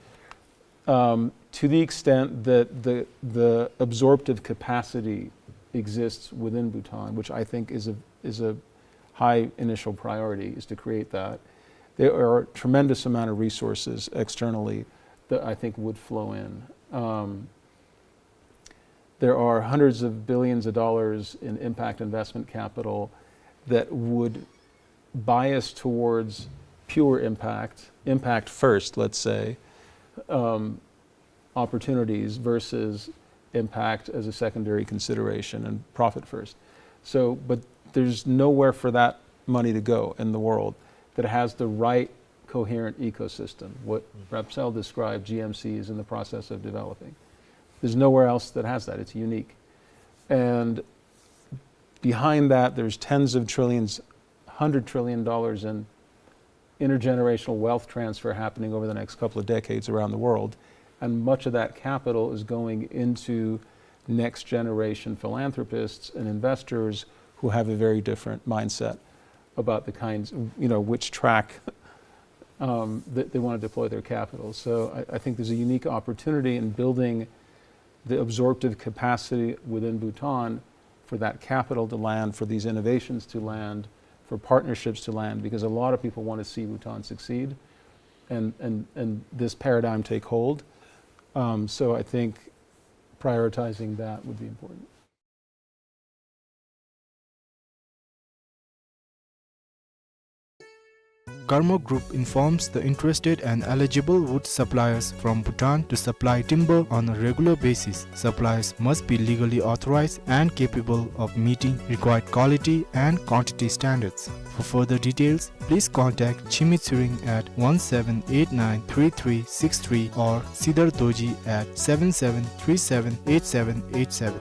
um, to the extent that the, the absorptive capacity exists within Bhutan, which I think is a, is a high initial priority, is to create that. There are a tremendous amount of resources externally that I think would flow in. Um, there are hundreds of billions of dollars in impact investment capital that would bias towards pure impact, impact first, let's say, um, opportunities versus impact as a secondary consideration and profit first. So, but there's nowhere for that money to go in the world that has the right coherent ecosystem, what Rapsel described G M C is in the process of developing. There's nowhere else that has that. It's unique. And behind that, there's tens of trillions, hundred trillion dollars in intergenerational wealth transfer happening over the next couple of decades around the world. And much of that capital is going into next generation philanthropists and investors who have a very different mindset about the kinds, you know, which track, um, that they want to deploy their capital. So I, I think there's a unique opportunity in building the absorptive capacity within Bhutan for that capital to land, for these innovations to land, for partnerships to land, because a lot of people want to see Bhutan succeed and, and, and this paradigm take hold. Um, so I think prioritizing that would be important. Karma Group informs the interested and eligible wood suppliers from Bhutan to supply timber on a regular basis. Suppliers must be legally authorized and capable of meeting required quality and quantity standards. For further details, please contact Chimi Tshering at one seven eight nine three three six three or Sidar Dorji at seven seven three seven eight seven eight seven.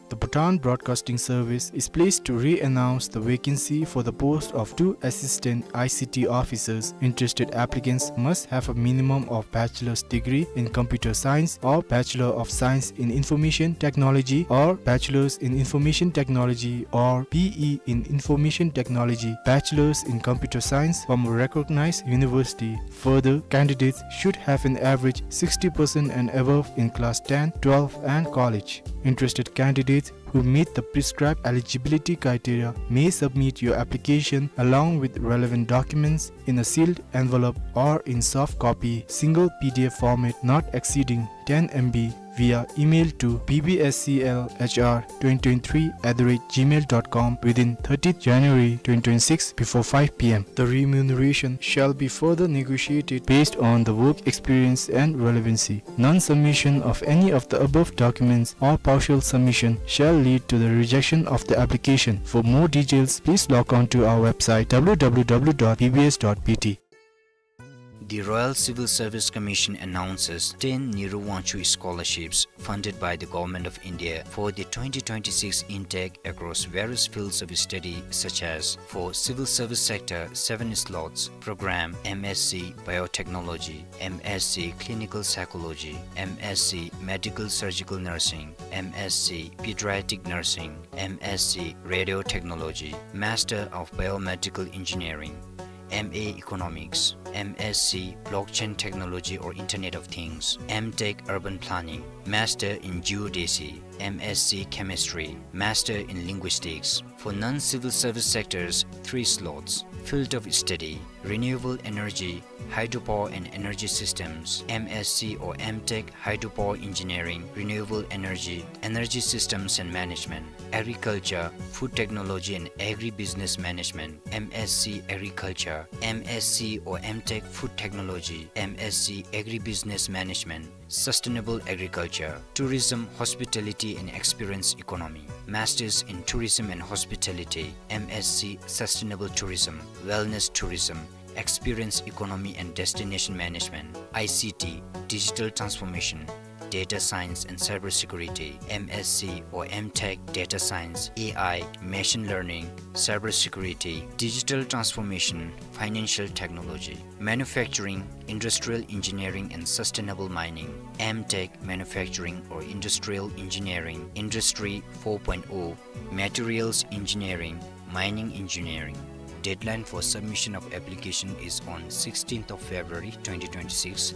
The Bhutan Broadcasting Service is pleased to re-announce the vacancy for the post of two assistant I C T officers. Interested applicants must have a minimum of bachelor's degree in computer science or Bachelor of Science in Information Technology or Bachelor's in Information Technology or B E in Information Technology, Bachelor's in Computer Science from a recognized university. Further, candidates should have an average sixty percent and above in class ten, twelve and college. Interested candidates who meet the prescribed eligibility criteria may submit your application along with relevant documents in a sealed envelope or in soft copy, single P D F format not exceeding ten M B, via email to B B S C L H R twenty twenty-three at the rate gmail dot com within thirtieth January twenty twenty-six before five P M. The remuneration shall be further negotiated based on the work experience and relevancy. Non-submission of any of the above documents or partial submission shall lead to the rejection of the application. For more details, please log on to our website W W W dot B B S dot B T. The Royal Civil Service Commission announces ten Nehru Wangchuk scholarships funded by the Government of India for the twenty twenty-six intake across various fields of study such as for civil service sector, seven slots, program M S C Biotechnology, M S C Clinical Psychology, M S C Medical Surgical Nursing, M S C Pediatric Nursing, M S C Radiotechnology, Master of Biomedical Engineering, M A Economics, M S C Blockchain Technology or Internet of Things, M Tech Urban Planning, Master in Geodesy, M S C Chemistry, Master in Linguistics. For non-civil service sectors, three slots. Field of study: renewable energy, hydropower and energy systems, M S C or M Tech Hydropower Engineering, Renewable Energy, Energy Systems and Management, agriculture, food technology and agribusiness management, M S C Agriculture, M S C or M Tech Food Technology, M S C Agribusiness Management, Sustainable Agriculture, Tourism, Hospitality and Experience Economy, Masters in Tourism and Hospitality, M S C Sustainable Tourism, Wellness Tourism, Experience Economy and Destination Management, I C T, Digital Transformation, Data Science and Cybersecurity, M S C or M Tech Data Science, A I, Machine Learning, Cybersecurity, Digital Transformation, Financial Technology, Manufacturing, Industrial Engineering and Sustainable Mining, M Tech Manufacturing or Industrial Engineering, Industry four point oh, Materials Engineering, Mining Engineering. Deadline for submission of application is on sixteenth of February twenty twenty-six.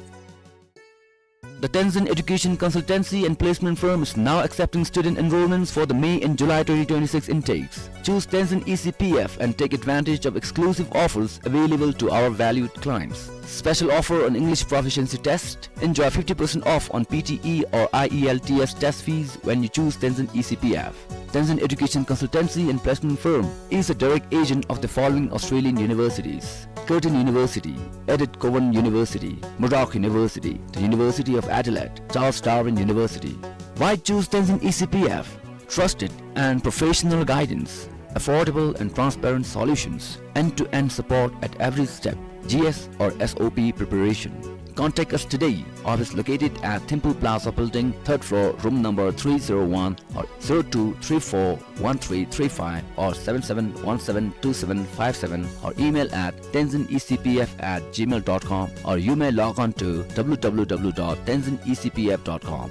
The Tenzin Education Consultancy and Placement Firm is now accepting student enrollments for the May and July twenty twenty-six intakes. Choose Tenzin E C P F and take advantage of exclusive offers available to our valued clients. Special offer on English proficiency test. Enjoy fifty percent off on P T E or I E L T S test fees when you choose Tenzin E C P F. Tenzin Education Consultancy and Placement Firm is a direct agent of the following Australian universities: Curtin University, Edith Cowan University, Murdoch University, the University of Adelaide, Charles Darwin University. Why choose Tenzin E C P F? Trusted and professional guidance, affordable and transparent solutions, end-to-end support at every step, G S or S O P preparation. Contact us today. Office located at Thimphu Plaza Building, third floor, room number three zero one, or zero two three four one three three five or seven seven one seven two seven five seven, or email at tenzin E C P F at gmail dot com, or you may log on to w w w dot tenzin E C P F dot com.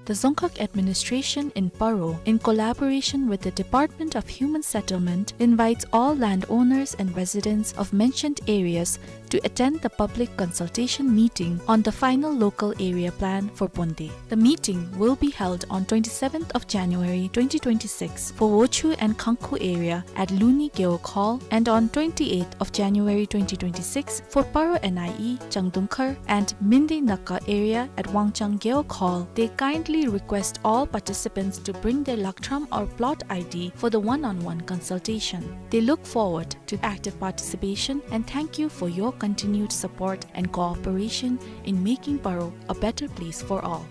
The Dzongkhag Administration in Paro, in collaboration with the Department of Human Settlement, invites all landowners and residents of mentioned areas to attend the public consultation meeting on the final local area plan for Bonde. The meeting will be held on twenty-seventh of January twenty twenty-six for Wochhu and Khangkhu area at Luni Gewog Hall, and on twenty-eighth of January twenty twenty-six for Paro N I E, Changdungkhar and Minde Naka area at Wangchang Gewog Hall. They kindly request all participants to bring their lakthram or plot I D for the one-on-one consultation. They look forward to active participation and thank you for your continued support and cooperation in making Paro a better place for all.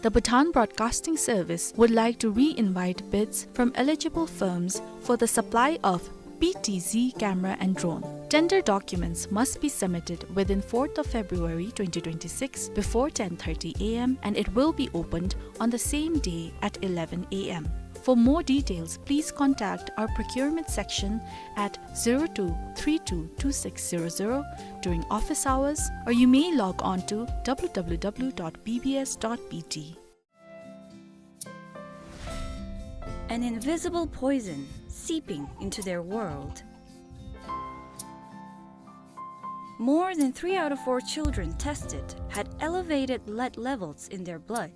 The Bhutan Broadcasting Service would like to re-invite bids from eligible firms for the supply of P T Z camera and drone. Tender documents must be submitted within fourth of February twenty twenty-six before ten thirty A M and it will be opened on the same day at eleven A M. For more details, please contact our procurement section at zero two three two two six zero zero during office hours, or you may log on to w w w dot b b s dot b t. An invisible poison seeping into their world. More than three out of four children tested had elevated lead levels in their blood.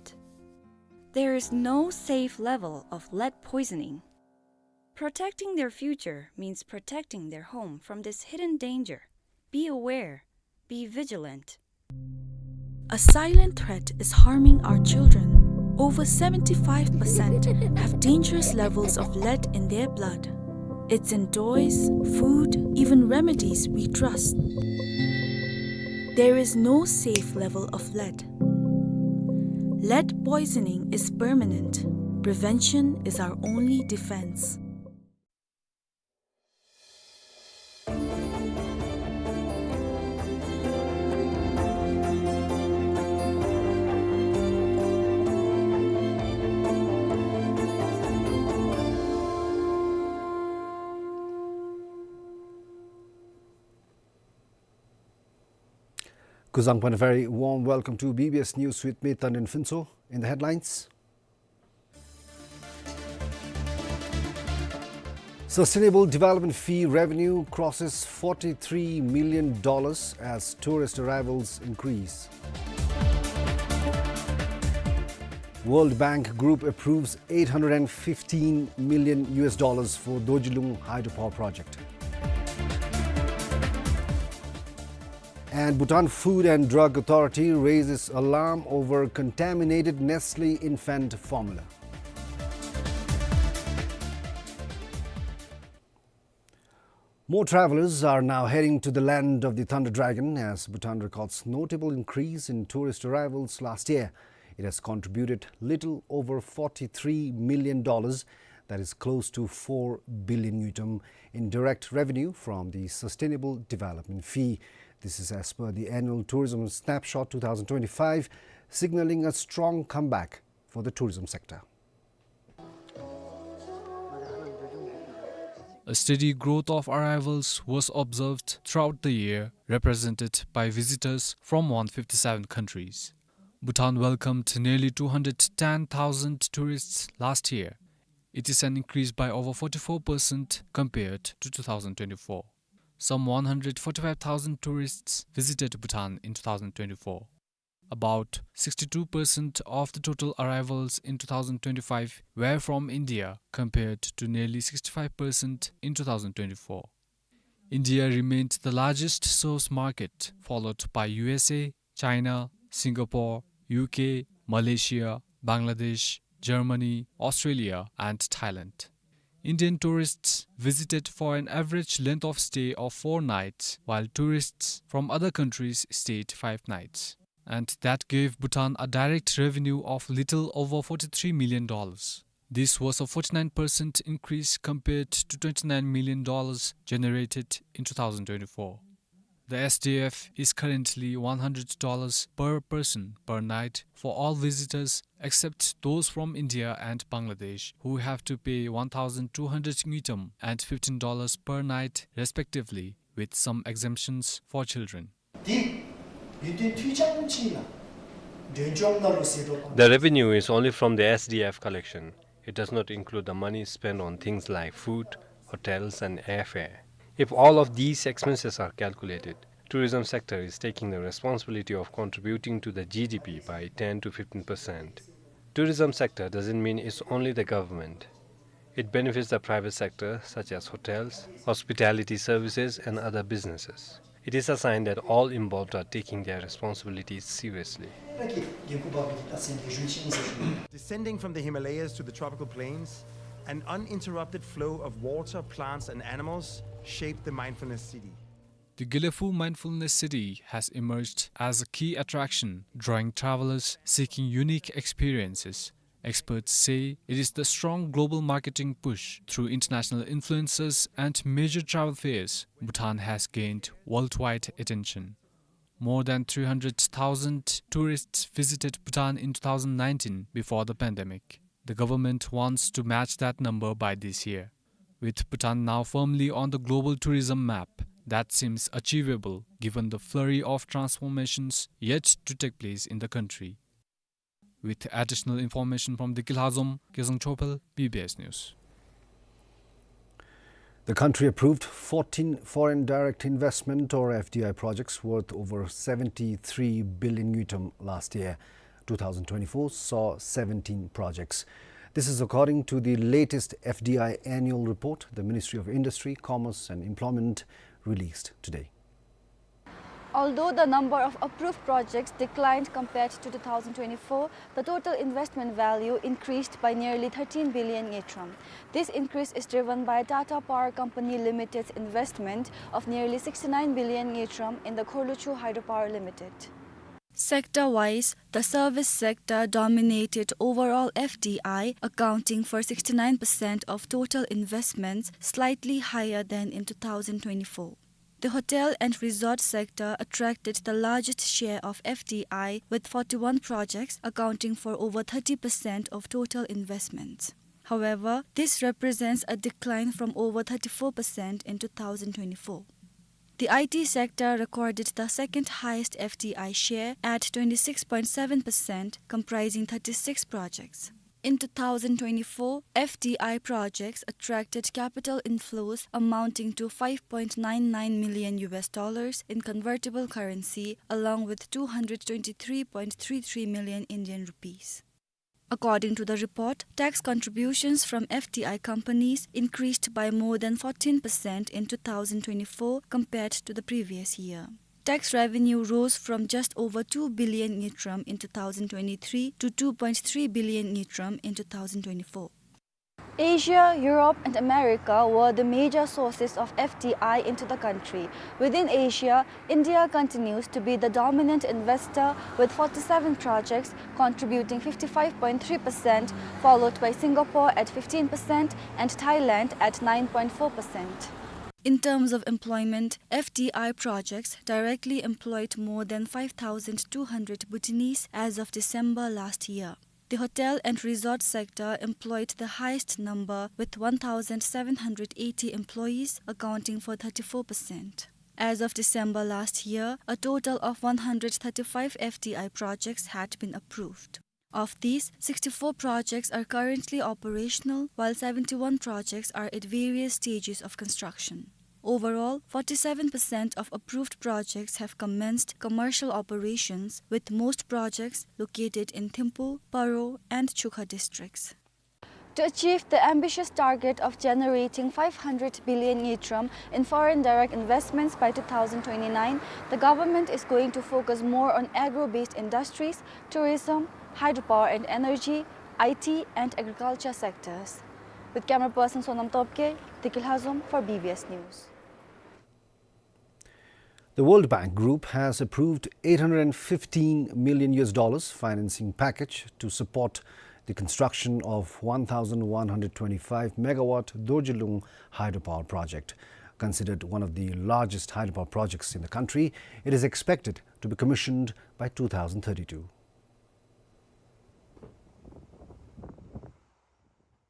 There is no safe level of lead poisoning. Protecting their future means protecting their home from this hidden danger. Be aware. Be vigilant. A silent threat is harming our children. Over seventy-five percent have dangerous levels of lead in their blood. It's in toys, food, even remedies we trust. There is no safe level of lead. Lead poisoning is permanent. Prevention is our only defense. Kuzuzangpo and a very warm welcome to B B S News with me, Tandin Phuntsho. In the headlines, Sustainable Development Fee revenue crosses forty-three million dollars as tourist arrivals increase. World Bank Group approves eight hundred and fifteen million U S dollars for Dorjilung hydropower project. And Bhutan Food and Drug Authority raises alarm over contaminated Nestle infant formula. More travelers are now heading to the land of the Thunder Dragon as Bhutan records notable increase in tourist arrivals last year. It has contributed little over forty-three million dollars, that is close to four billion ngultrum, in direct revenue from the Sustainable Development Fee. This is as per the annual Tourism Snapshot two thousand twenty-five, signaling a strong comeback for the tourism sector. A steady growth of arrivals was observed throughout the year, represented by visitors from one fifty-seven countries. Bhutan welcomed nearly two hundred ten thousand tourists last year. It is an increase by over forty-four percent compared to two thousand twenty-four. some one hundred forty-five thousand tourists visited Bhutan in two thousand twenty-four. About sixty-two percent of the total arrivals in two thousand twenty-five were from India, compared to nearly sixty-five percent in two thousand twenty-four. India remained the largest source market, followed by U S A, China, Singapore, U K, Malaysia, Bangladesh, Germany, Australia, and Thailand. Indian tourists visited for an average length of stay of four nights, while tourists from other countries stayed five nights. And that gave Bhutan a direct revenue of little over forty-three million dollars. This was a forty-nine percent increase compared to twenty-nine million dollars generated in two thousand twenty-four. The S D F is currently one hundred dollars per person per night for all visitors except those from India and Bangladesh, who have to pay one thousand two hundred ngultrum and fifteen dollars per night respectively, with some exemptions for children. འདི་ཡུལ་དོན་འཐུས་ཅན་ཅིག་ལ་འདྲེན་སྐྱོང་གནང་རོགས་ཟེར་དོ། The revenue is only from the S D F collection. It does not include the money spent on things like food, hotels, and airfare. If all of these expenses are calculated, tourism sector is taking the responsibility of contributing to the G D P by ten to fifteen percent. Tourism sector doesn't mean it's only the government. It benefits the private sector, such as hotels, hospitality services, and other businesses. It is a sign that all involved are taking their responsibilities seriously. Descending from the Himalayas to the tropical plains, an uninterrupted flow of water, plants, and animals shaped the mindfulness city. The Gelephu Mindfulness City has emerged as a key attraction, drawing travelers seeking unique experiences. Experts say it is the strong global marketing push through international influencers and major travel fairs. Bhutan has gained worldwide attention. More than three hundred thousand tourists visited Bhutan in two thousand nineteen before the pandemic. The government wants to match that number by this year. With Bhutan now firmly on the global tourism map, that seems achievable given the flurry of transformations yet to take place in the country. With additional information from Dikil Hazom, Kezang Chopel, B B S News. The country approved fourteen foreign direct investment or F D I projects worth over seventy-three billion ngultrum last year. Two thousand twenty-four saw seventeen projects. This is according to the latest F D I annual report the Ministry of Industry, Commerce and Employment released today. Although the number of approved projects declined compared to two thousand twenty-four, the total investment value increased by nearly thirteen billion ngultrum. This increase is driven by Tata Power Company Limited's investment of nearly sixty-nine billion ngultrum in the Khorluchu Hydropower Limited. Sector-wise, the service sector dominated overall F D I, accounting for sixty-nine percent of total investments, slightly higher than in two thousand twenty-four. The hotel and resort sector attracted the largest share of F D I, with forty-one projects accounting for over thirty percent of total investments. However, this represents a decline from over thirty-four percent in two thousand twenty-four. The I T sector recorded the second highest F D I share at twenty-six point seven percent, comprising thirty-six projects. In two thousand twenty-four, F D I projects attracted capital inflows amounting to five point nine nine million U S dollars in convertible currency, along with two hundred twenty-three point three three million Indian rupees. According to the report, tax contributions from F D I companies increased by more than fourteen percent in two thousand twenty-four compared to the previous year. Tax revenue rose from just over two billion ngultrum in two thousand twenty-three to two point three billion ngultrum in two thousand twenty-four. Asia, Europe, and America were the major sources of F D I into the country. Within Asia, India continues to be the dominant investor with forty-seven projects contributing fifty-five point three percent, followed by Singapore at fifteen percent and Thailand at nine point four percent. In terms of employment, F D I projects directly employed more than five thousand two hundred Bhutanese as of December last year. The hotel and resort sector employed the highest number with one thousand seven hundred eighty employees, accounting for thirty-four percent. As of December last year, a total of one hundred thirty-five F D I projects had been approved. Of these, sixty-four projects are currently operational, while seventy-one projects are at various stages of construction. Overall, forty-seven percent of approved projects have commenced commercial operations, with most projects located in Thimphu, Paro, and Chukha districts. To achieve the ambitious target of generating five hundred billion ngultrum in foreign direct investments by two thousand twenty-nine, the government is going to focus more on agro-based industries, tourism, hydropower and energy, I T, and agriculture sectors. With camera person Sonam Topke, Deki Lhazom for B B S News. The World Bank Group has approved eight hundred fifteen million U S dollars financing package to support the construction of one thousand one hundred twenty-five megawatt Dorjilung hydropower project. Considered one of the largest hydropower projects in the country, it is expected to be commissioned by two thousand thirty-two.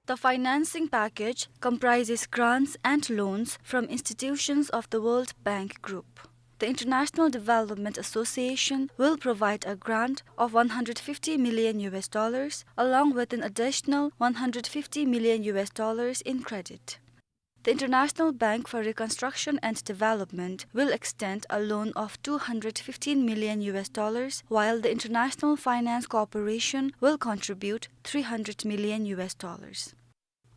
The financing package comprises grants and loans from institutions of the World Bank Group. The International Development Association will provide a grant of one hundred fifty million U S dollars, along with an additional one hundred fifty million U S dollars in credit. The International Bank for Reconstruction and Development will extend a loan of two hundred fifteen million U S dollars, while the International Finance Corporation will contribute three hundred million U S dollars.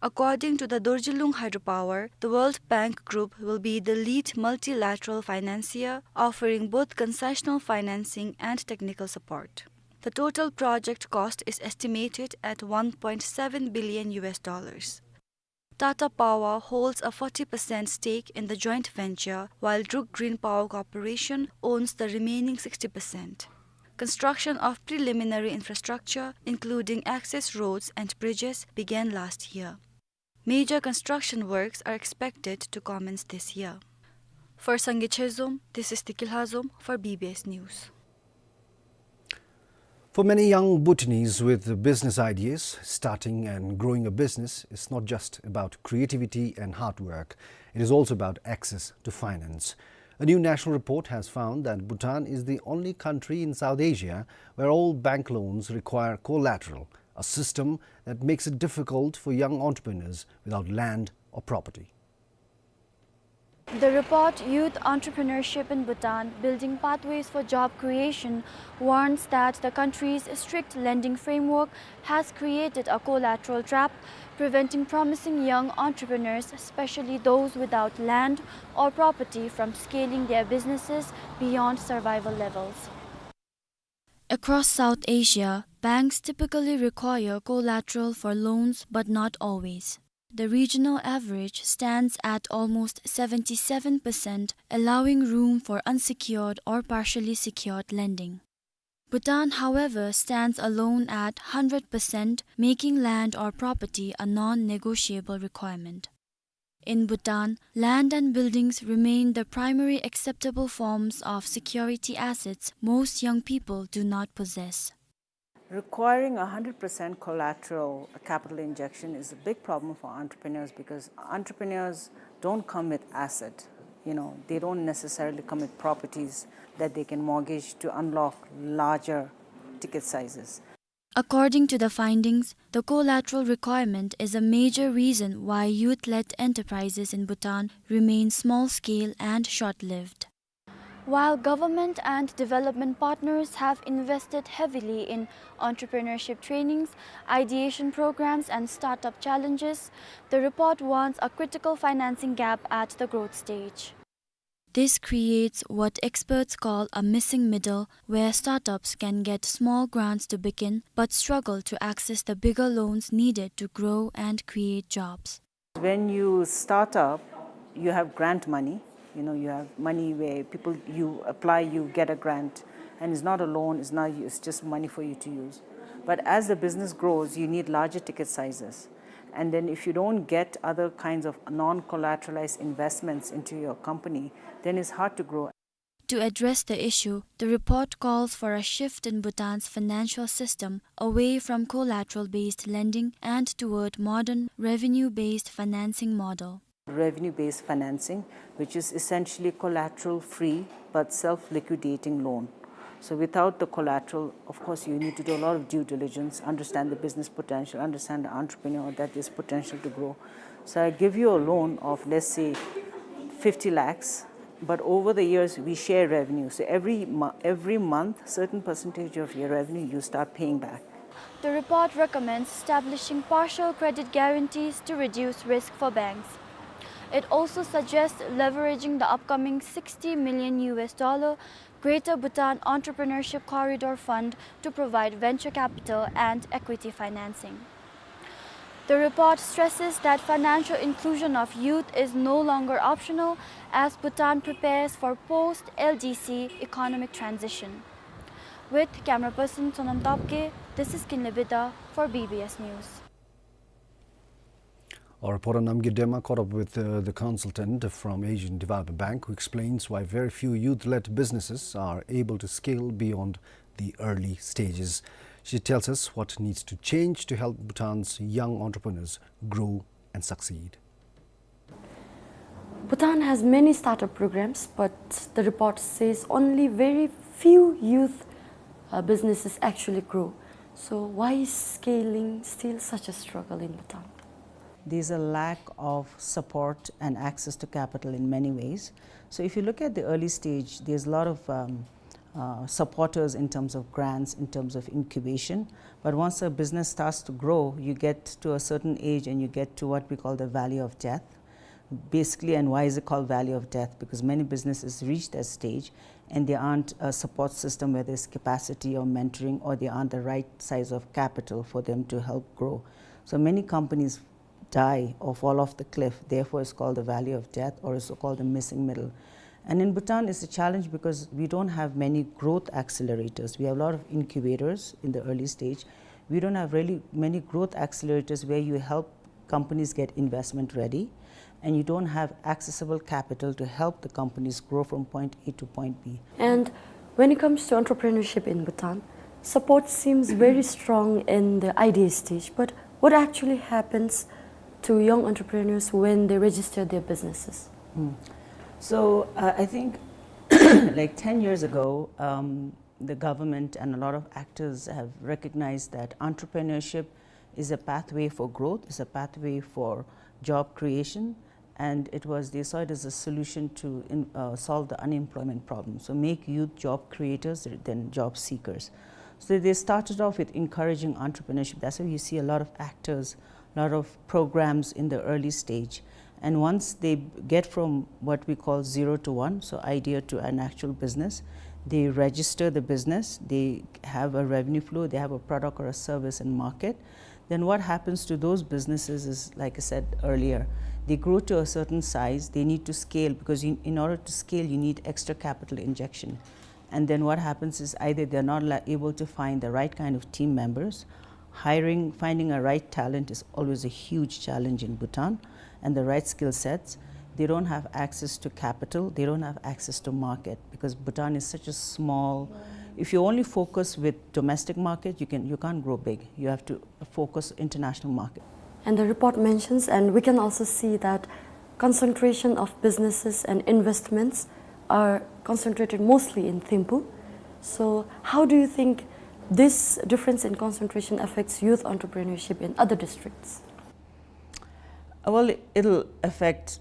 According to the Dorjilung Hydropower, the World Bank Group will be the lead multilateral financier, offering both concessional financing and technical support. The total project cost is estimated at one point seven billion U S dollars. Tata Power holds a forty percent stake in the joint venture, while Druk Green Power Corporation owns the remaining sixty percent. Construction of preliminary infrastructure, including access roads and bridges, began last year. Major construction works are expected to commence this year. For Sangay Chezom, this is Deki Lhazom for B B S News. For many young Bhutanese with business ideas, starting and growing a business is not just about creativity and hard work. It is also about access to finance. A new national report has found that Bhutan is the only country in South Asia where all bank loans require collateral, a system that makes it difficult for young entrepreneurs without land or property. The report, Youth Entrepreneurship in Bhutan, Building Pathways for Job Creation, warns that the country's strict lending framework has created a collateral trap, preventing promising young entrepreneurs, especially those without land or property, from scaling their businesses beyond survival levels. Across South Asia, banks typically require collateral for loans, but not always. The regional average stands at almost seventy-seven percent, allowing room for unsecured or partially secured lending. Bhutan, however, stands alone at hundred percent, making land or property a non-negotiable requirement. In Bhutan, land and buildings remain the primary acceptable forms of security assets most young people do not possess. Requiring a hundred percent collateral capital injection is a big problem for entrepreneurs because entrepreneurs don't come with asset. You know, they don't necessarily come with properties that they can mortgage to unlock larger ticket sizes. According to the findings, the collateral requirement is a major reason why youth-led enterprises in Bhutan remain small-scale and short-lived. While government and development partners have invested heavily in entrepreneurship trainings, ideation programs, and startup challenges, the report warns a critical financing gap at the growth stage. This creates what experts call a missing middle, where startups can get small grants to begin but struggle to access the bigger loans needed to grow and create jobs. When you start up, you have grant money. You know, you have money where people, you apply, you get a grant, and it's not a loan, it's not, it's just money for you to use. But as the business grows, you need larger ticket sizes. And then if you don't get other kinds of non-collateralized investments into your company, then it's hard to grow. To address the issue, the report calls for a shift in Bhutan's financial system away from collateral-based lending and toward modern revenue-based financing model. Revenue-based financing, which is essentially collateral-free but self-liquidating loan. So without the collateral, of course, you need to do a lot of due diligence, understand the business potential, understand the entrepreneur that there's potential to grow. So I give you a loan of, let's say, fifty lakhs, but over the years we share revenue. So every mo-, every month, certain percentage of your revenue you start paying back. The report recommends establishing partial credit guarantees to reduce risk for banks. It also suggests leveraging the upcoming sixty million U S dollar Greater Bhutan Entrepreneurship Corridor Fund to provide venture capital and equity financing. The report stresses that financial inclusion of youth is no longer optional as Bhutan prepares for post-L D C economic transition. With camera person Sonam Topke, this is Kinle Bida for B B S News. Our reporter Namgay Dema caught up with, uh, the consultant from Asian Development Bank, who explains why very few youth-led businesses are able to scale beyond the early stages. She tells us what needs to change to help Bhutan's young entrepreneurs grow and succeed. Bhutan has many startup programs, but the report says only very few youth, uh, businesses actually grow. So why is scaling still such a struggle in Bhutan? There's a lack of support and access to capital in many ways. So if you look at the early stage, there's a lot of, um, uh, supporters in terms of grants, in terms of incubation. But once a business starts to grow, you get to a certain age and you get to what we call the valley of death. Basically, and why is it called valley of death? Because many businesses reach that stage and there aren't a support system where there's capacity or mentoring, or there aren't the right size of capital for them to help grow. So many companies die or fall off the cliff. Therefore, it's called the valley of death, or it's called the missing middle. And in Bhutan, it's a challenge because we don't have many growth accelerators. We have a lot of incubators in the early stage. We don't have really many growth accelerators where you help companies get investment ready, and you don't have accessible capital to help the companies grow from point A to point B. And when it comes to entrepreneurship in Bhutan, support seems very strong in the idea stage, but what actually happens to young entrepreneurs when they register their businesses? Mm. So, uh, I think, like, ten years ago, um, the government and a lot of actors have recognized that entrepreneurship is a pathway for growth, is a pathway for job creation, and it was, they saw it as a solution to in-, uh, solve the unemployment problem. So make youth job creators than job seekers. So they started off with encouraging entrepreneurship. That's why you see a lot of actors, a lot of programs in the early stage. And once they get from what we call zero to one, so idea to an actual business, they register the business, they have a revenue flow, they have a product or a service in market. Then what happens to those businesses is, like I said earlier, they grow to a certain size, they need to scale, because in, in order to scale, you need extra capital injection. And then what happens is either they're not li-, able to find the right kind of team members. Hiring, finding a right talent is always a huge challenge in Bhutan, and the right skill sets. They don't have access to capital. They don't have access to market because Bhutan is such a small, if you only focus with domestic market, you can, you can't grow big. You have to focus international market. And the report mentions, and we can also see that concentration of businesses and investments are concentrated mostly in Thimphu. So how do you think this difference in concentration affects youth entrepreneurship in other districts? Uh, well, it'll affect,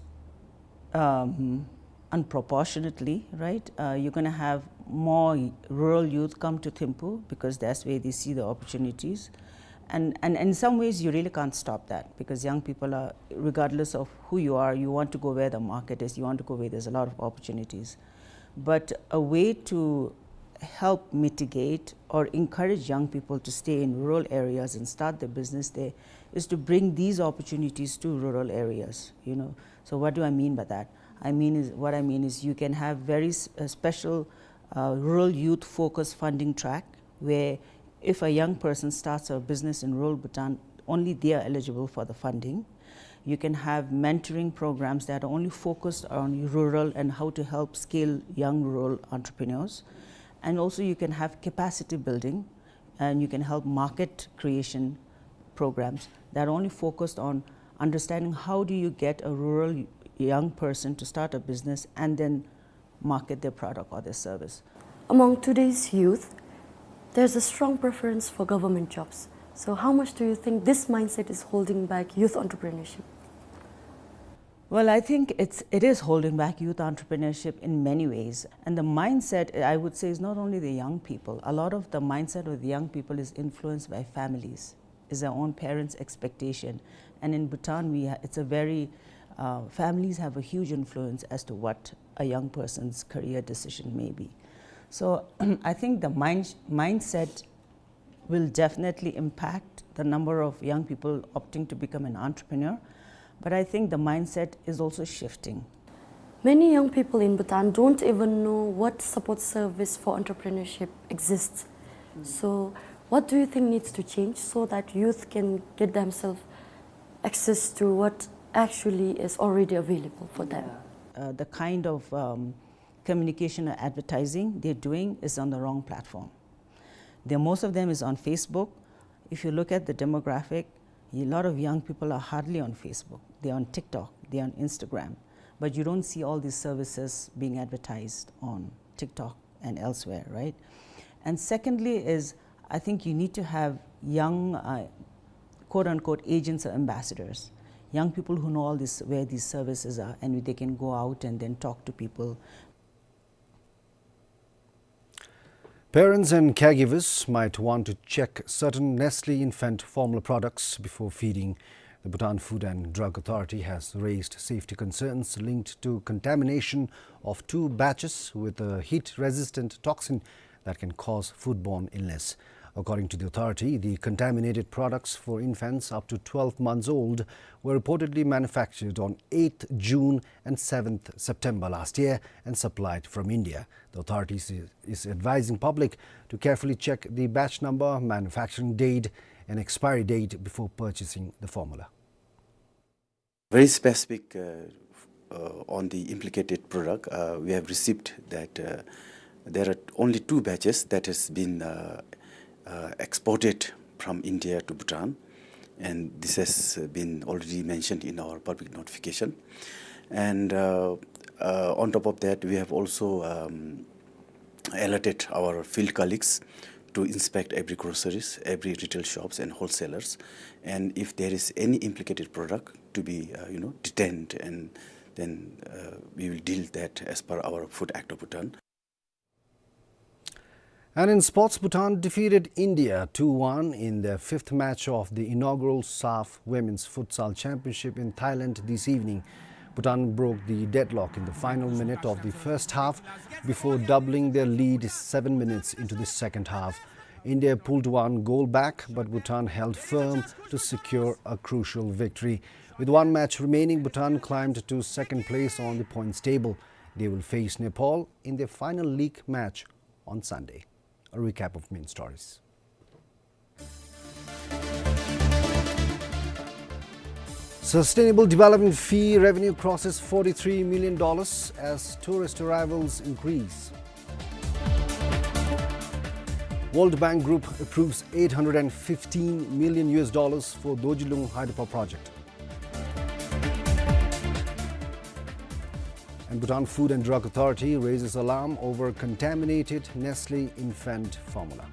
um, unproportionately, right? Uh, you're gonna have more rural youth come to Thimphu because that's where they see the opportunities. And, and in some ways, you really can't stop that because young people are, regardless of who you are, you want to go where the market is, you want to go where there's a lot of opportunities. But a way to help mitigate or encourage young people to stay in rural areas and start their business there is to bring these opportunities to rural areas, you know. So what do I mean by that? I mean is, what I mean is you can have very s-, uh, special, uh, rural youth focused funding track where if a young person starts a business in rural Bhutan, only they are eligible for the funding. You can have mentoring programs that are only focused on rural and how to help scale young rural entrepreneurs. And also you can have capacity building, and you can help market creation programs that are only focused on understanding how do you get a rural young person to start a business and then market their product or their service. Among today's youth, there's a strong preference for government jobs. So how much do you think this mindset is holding back youth entrepreneurship? Well, I think it's, it is holding back youth entrepreneurship in many ways. And the mindset, I would say, is not only the young people. A lot of the mindset of the young people is influenced by families, is their own parents' expectation. And in Bhutan, we ha-, it's a very, uh, families have a huge influence as to what a young person's career decision may be. So I think the mind-, mindset will definitely impact the number of young people opting to become an entrepreneur. But I think the mindset is also shifting. Many young people in Bhutan don't even know what support service for entrepreneurship exists. So, what do you think needs to change so that youth can get themselves access to what actually is already available for them? Uh, the kind of, um, communication or advertising they're doing is on the wrong platform. There, most of them is on Facebook. If you look at the demographic, a lot of young people are hardly on Facebook. They're on TikTok, they're on Instagram. But you don't see all these services being advertised on TikTok and elsewhere, right? And secondly is, I think you need to have young, uh, quote unquote, agents or ambassadors, young people who know all this, where these services are, and they can go out and then talk to people. Parents and caregivers might want to check certain Nestle infant formula products before feeding. The Bhutan Food and Drug Authority has raised safety concerns linked to contamination of two batches with a heat-resistant toxin that can cause foodborne illness. According to the authority, the contaminated products for infants up to twelve months old were reportedly manufactured on eighth June and seventh September last year and supplied from India. The authority is, is advising public to carefully check the batch number, manufacturing date, and expiry date before purchasing the formula. Very specific, uh, uh, on the implicated product, uh, we have received that, uh, there are only two batches that has been, uh, uh, exported from India to Bhutan, and this has, uh, been already mentioned in our public notification. And, uh, uh, on top of that, we have also, um, alerted our field colleagues to inspect every groceries, every retail shops and wholesalers, and if there is any implicated product to be, uh, you know, detained, and then, uh, we will deal that as per our Food Act of Bhutan. And in sports, Bhutan defeated India two one in their fifth match of the inaugural SAFF Women's Futsal Championship in Thailand this evening. Bhutan broke the deadlock in the final minute of the first half before doubling their lead seven minutes into the second half. India pulled one goal back, but Bhutan held firm to secure a crucial victory. With one match remaining, Bhutan climbed to second place on the points table. They will face Nepal in their final league match on Sunday. A recap of main stories. Sustainable Development Fee revenue crosses forty-three million dollars as tourist arrivals increase. World Bank Group approves eight hundred and fifteen million U S dollars for Dorjilung Hydropower project. And Bhutan Food and Drug Authority raises alarm over contaminated Nestle infant formula.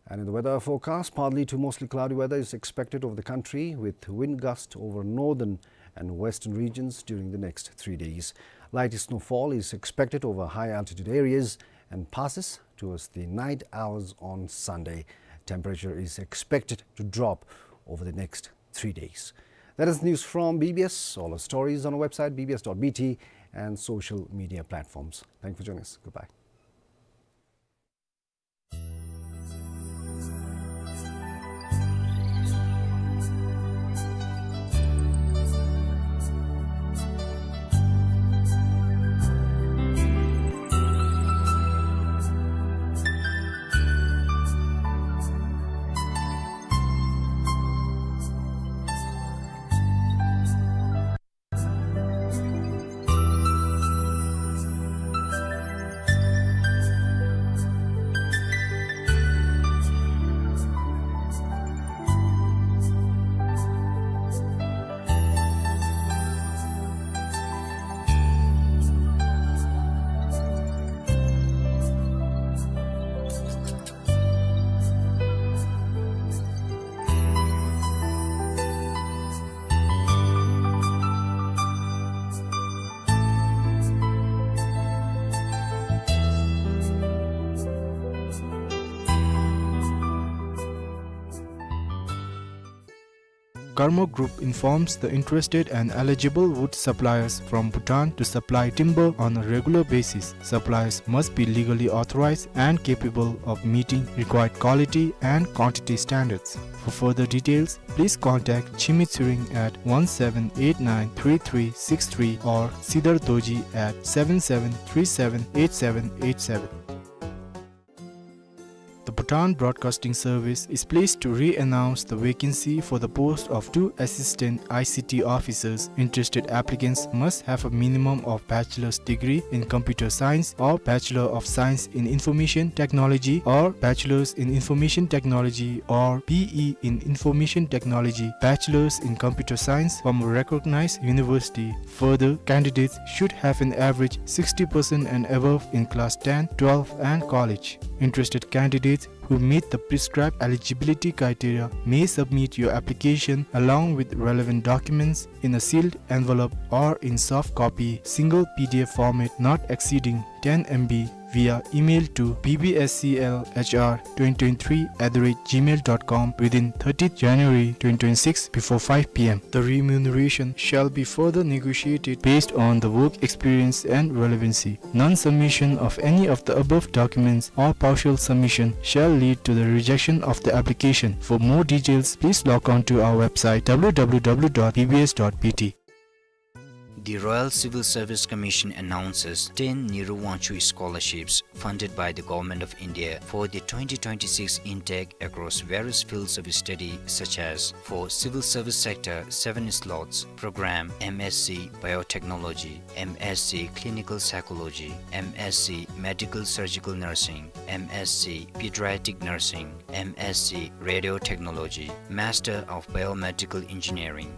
And in the weather forecast, partly to mostly cloudy weather is expected over the country, with wind gust over northern and western regions during the next three days. Light snowfall is expected over high altitude areas and passes towards the night hours on Sunday. Temperature is expected to drop over the next three days. That is news from B B S. All our stories on our website, B B S dot B T, and social media platforms. Thank you for joining us. Goodbye. Karma Group informs the interested and eligible wood suppliers from Bhutan to supply timber on a regular basis. Suppliers must be legally authorized and capable of meeting required quality and quantity standards. For further details, please contact Chimi Tshering at one seven eight nine three three six three or Sidar Dorji at seven seven three seven eight seven eight seven. The Bhutan Broadcasting Service is pleased to re-announce the vacancy for the post of two assistant I C T officers. Interested applicants must have a minimum of bachelor's degree in computer science or Bachelor of Science in Information Technology or Bachelor's in Information Technology or B E in Information Technology, Bachelor's in Computer Science from a recognized university. Further, candidates should have an average sixty percent and above in class ten, twelve and college. Interested candidates who meet the prescribed eligibility criteria may submit your application along with relevant documents in a sealed envelope or in soft copy, single P D F format not exceeding ten M B via email to B B S C L H R twenty twenty-three at the rate gmail dot com within thirtieth January twenty twenty-six before five P M. The remuneration shall be further negotiated based on the work experience and relevancy. Non-submission of any of the above documents or partial submission shall lead to the rejection of the application. For more details, please log on to our website W W W dot B B S dot B T. The Royal Civil Service Commission announces ten Nehru Wangchuk scholarships funded by the Government of India for the twenty twenty-six intake across various fields of study, such as for civil service sector, seven slots, program M S C Biotechnology, M S C Clinical Psychology, M S C Medical Surgical Nursing, M S C Pediatric Nursing, M S C Radiotechnology, Master of Biomedical Engineering,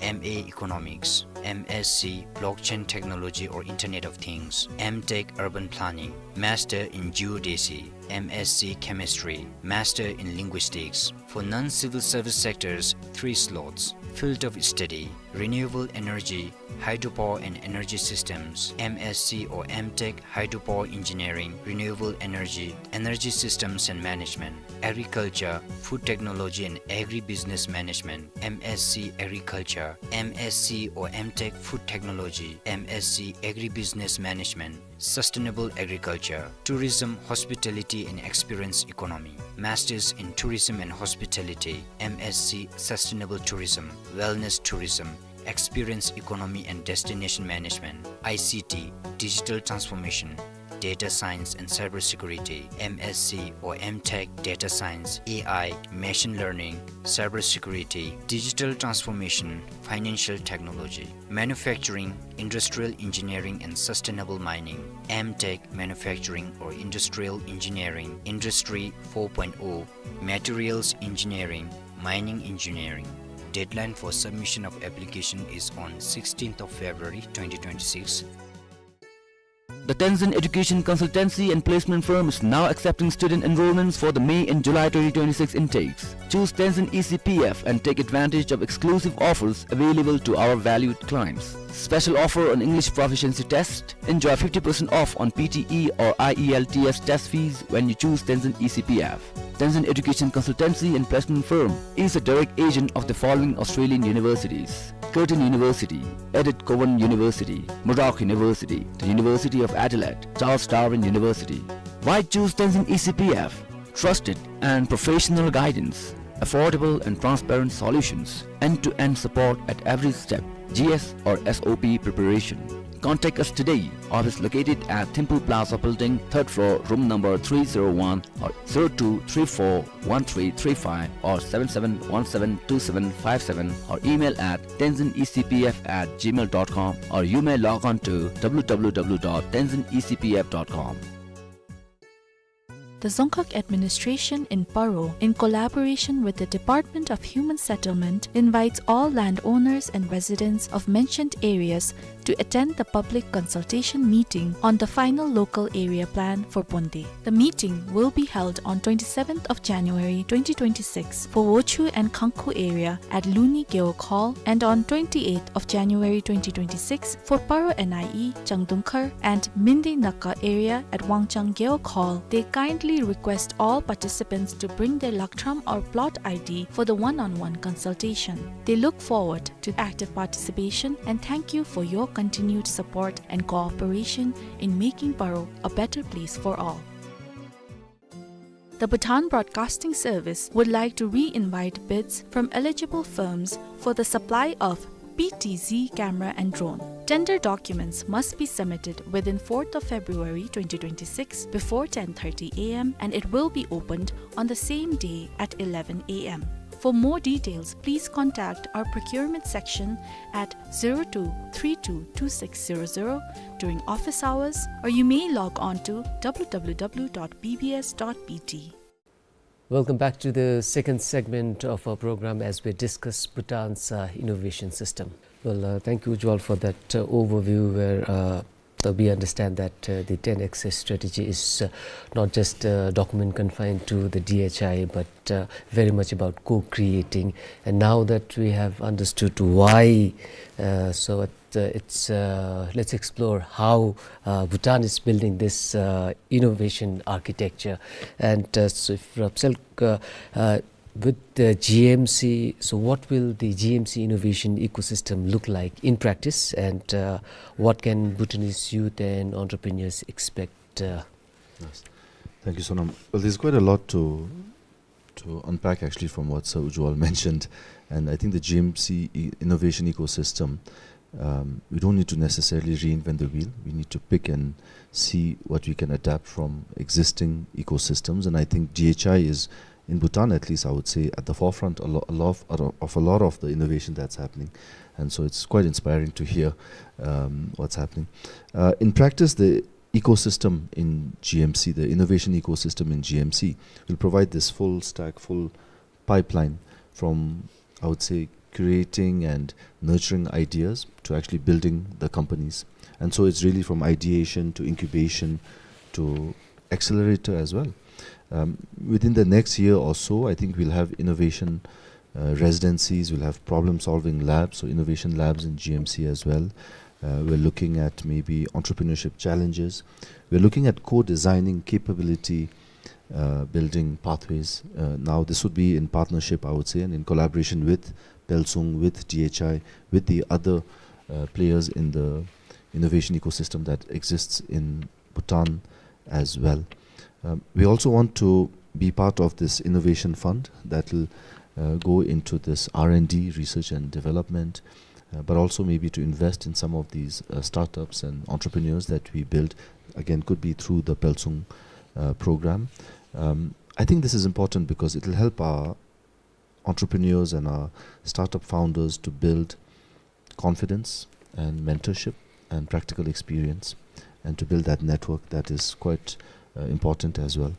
M A Economics, M S C Blockchain Technology or Internet of Things, M Tech Urban Planning, Master in Geodesy, M S C Chemistry, Master in Linguistics. For non-civil service sectors, three slots. Field of study: renewable energy, hydropower and energy systems, M S C or M Tech Hydropower Engineering, Renewable Energy, Energy Systems and Management, agriculture, food technology and agribusiness management, M S C Agriculture, M S C or M Tech Food Technology, M S C Agribusiness Management, Sustainable Agriculture, Tourism, Hospitality and Experience Economy, Masters in Tourism and Hospitality, M S C Sustainable Tourism, Wellness Tourism, Experience Economy and Destination Management, I C T, Digital Transformation, Data Science and Cybersecurity, M S C or M Tech Data Science, A I, Machine Learning, Cybersecurity, Digital Transformation, Financial Technology, Manufacturing, Industrial Engineering and Sustainable Mining, M Tech Manufacturing or Industrial Engineering, Industry four point oh, Materials Engineering, Mining Engineering. Deadline for submission of application is on sixteenth of February twenty twenty-six. The Tenzin Education Consultancy and Placement Firm is now accepting student enrollments for the May and July twenty twenty-six intakes. Choose Tenzin E C P F and take advantage of exclusive offers available to our valued clients. Special offer on English proficiency test. Enjoy fifty percent off on P T E or I E L T S test fees when you choose Tenzin E C P F. Tenzin Education Consultancy and Placement Firm is a direct agent of the following Australian universities: Curtin University, Edith Cowan University, Murdoch University, the University of Adelaide, Charles Darwin University. Why choose Tenzin E C P F? Trusted and professional guidance, affordable and transparent solutions, end-to-end support at every step, G S or S O P preparation. Contact us today. Office located at Thimphu Plaza Building, third floor, room number three zero one, or zero two three four one three three five or seven seven one seven two seven five seven, or email at tenzin E C P F at gmail dot com, or you may log on to W W W dot tenzin E C P F dot com. The Dzongkhag Administration in Paro, in collaboration with the Department of Human Settlement, invites all landowners and residents of mentioned areas to attend the public consultation meeting on the final local area plan for Bonde. The meeting will be held on twenty-seventh of January twenty twenty-six for Wochhu and Khangkhu area at Luni Gewog Hall, and on twenty-eighth of January twenty twenty-six for Paro N I E, Changdungkhar and Mindi Naka area at Wangchang Gewog Hall. They kindly We request all participants to bring their Lakhtram or plot I D for the one-on-one consultation. They look forward to active participation and thank you for your continued support and cooperation in making Paro a better place for all. The Bhutan Broadcasting Service would like to re-invite bids from eligible firms for the supply of P T Z camera and drone. Tender documents must be submitted within fourth of February twenty twenty-six before ten thirty A M and it will be opened on the same day at eleven A M. For more details, please contact our procurement section at zero two three two two six zero zero during office hours, or you may log on to W W W dot B B S dot B T. Welcome back to the second segment of our program as we discuss Bhutan's, uh, innovation system. Well, uh, thank you, Ujwal, for that, uh, overview where, uh, uh, we understand that, uh, the ten X strategy is, uh, not just a document confined to the D H I, but, uh, very much about co-creating. And now that we have understood why, uh, so uh, it's, uh, let's explore how, uh, Bhutan is building this, uh, innovation architecture. And, uh, so if Rapsel, uh, uh, with the G M C, so what will the G M C innovation ecosystem look like in practice, and, uh, what can Bhutanese youth and entrepreneurs expect, uh? Yes. Thank you, Sonam. Well, there's quite a lot to to unpack actually from what Sir Ujwal mentioned. And I think the G M C e- innovation ecosystem, um, we don't need to necessarily reinvent the wheel. We need to pick and see what we can adapt from existing ecosystems. And I think D H I is, in Bhutan at least, I would say, at the forefront a lo- a lot of, of a lot of the innovation that's happening. And so it's quite inspiring to hear, um, what's happening. Uh, in practice, the ecosystem in G M C, the innovation ecosystem in G M C, will provide this full stack, full pipeline from, I would say, creating and nurturing ideas to actually building the companies. And so it's really from ideation to incubation to accelerator as well. Um, within the next year or so, I think we'll have innovation, uh, residencies, we'll have problem-solving labs, so innovation labs in G M C as well. Uh, we're looking at maybe entrepreneurship challenges. We're looking at co-designing capability, uh, building pathways. Uh, now, this would be in partnership, I would say, and in collaboration with Pelsung, with D H I, with the other, uh, players in the innovation ecosystem that exists in Bhutan as well. Um, we also want to be part of this innovation fund that will, uh, go into this R and D, research and development, uh, but also maybe to invest in some of these, uh, startups and entrepreneurs that we build. Again, could be through the Pelsung, uh, program. Um, I think this is important because it will help our entrepreneurs and our startup founders to build confidence and mentorship and practical experience, and to build that network that is quite, uh, important as well.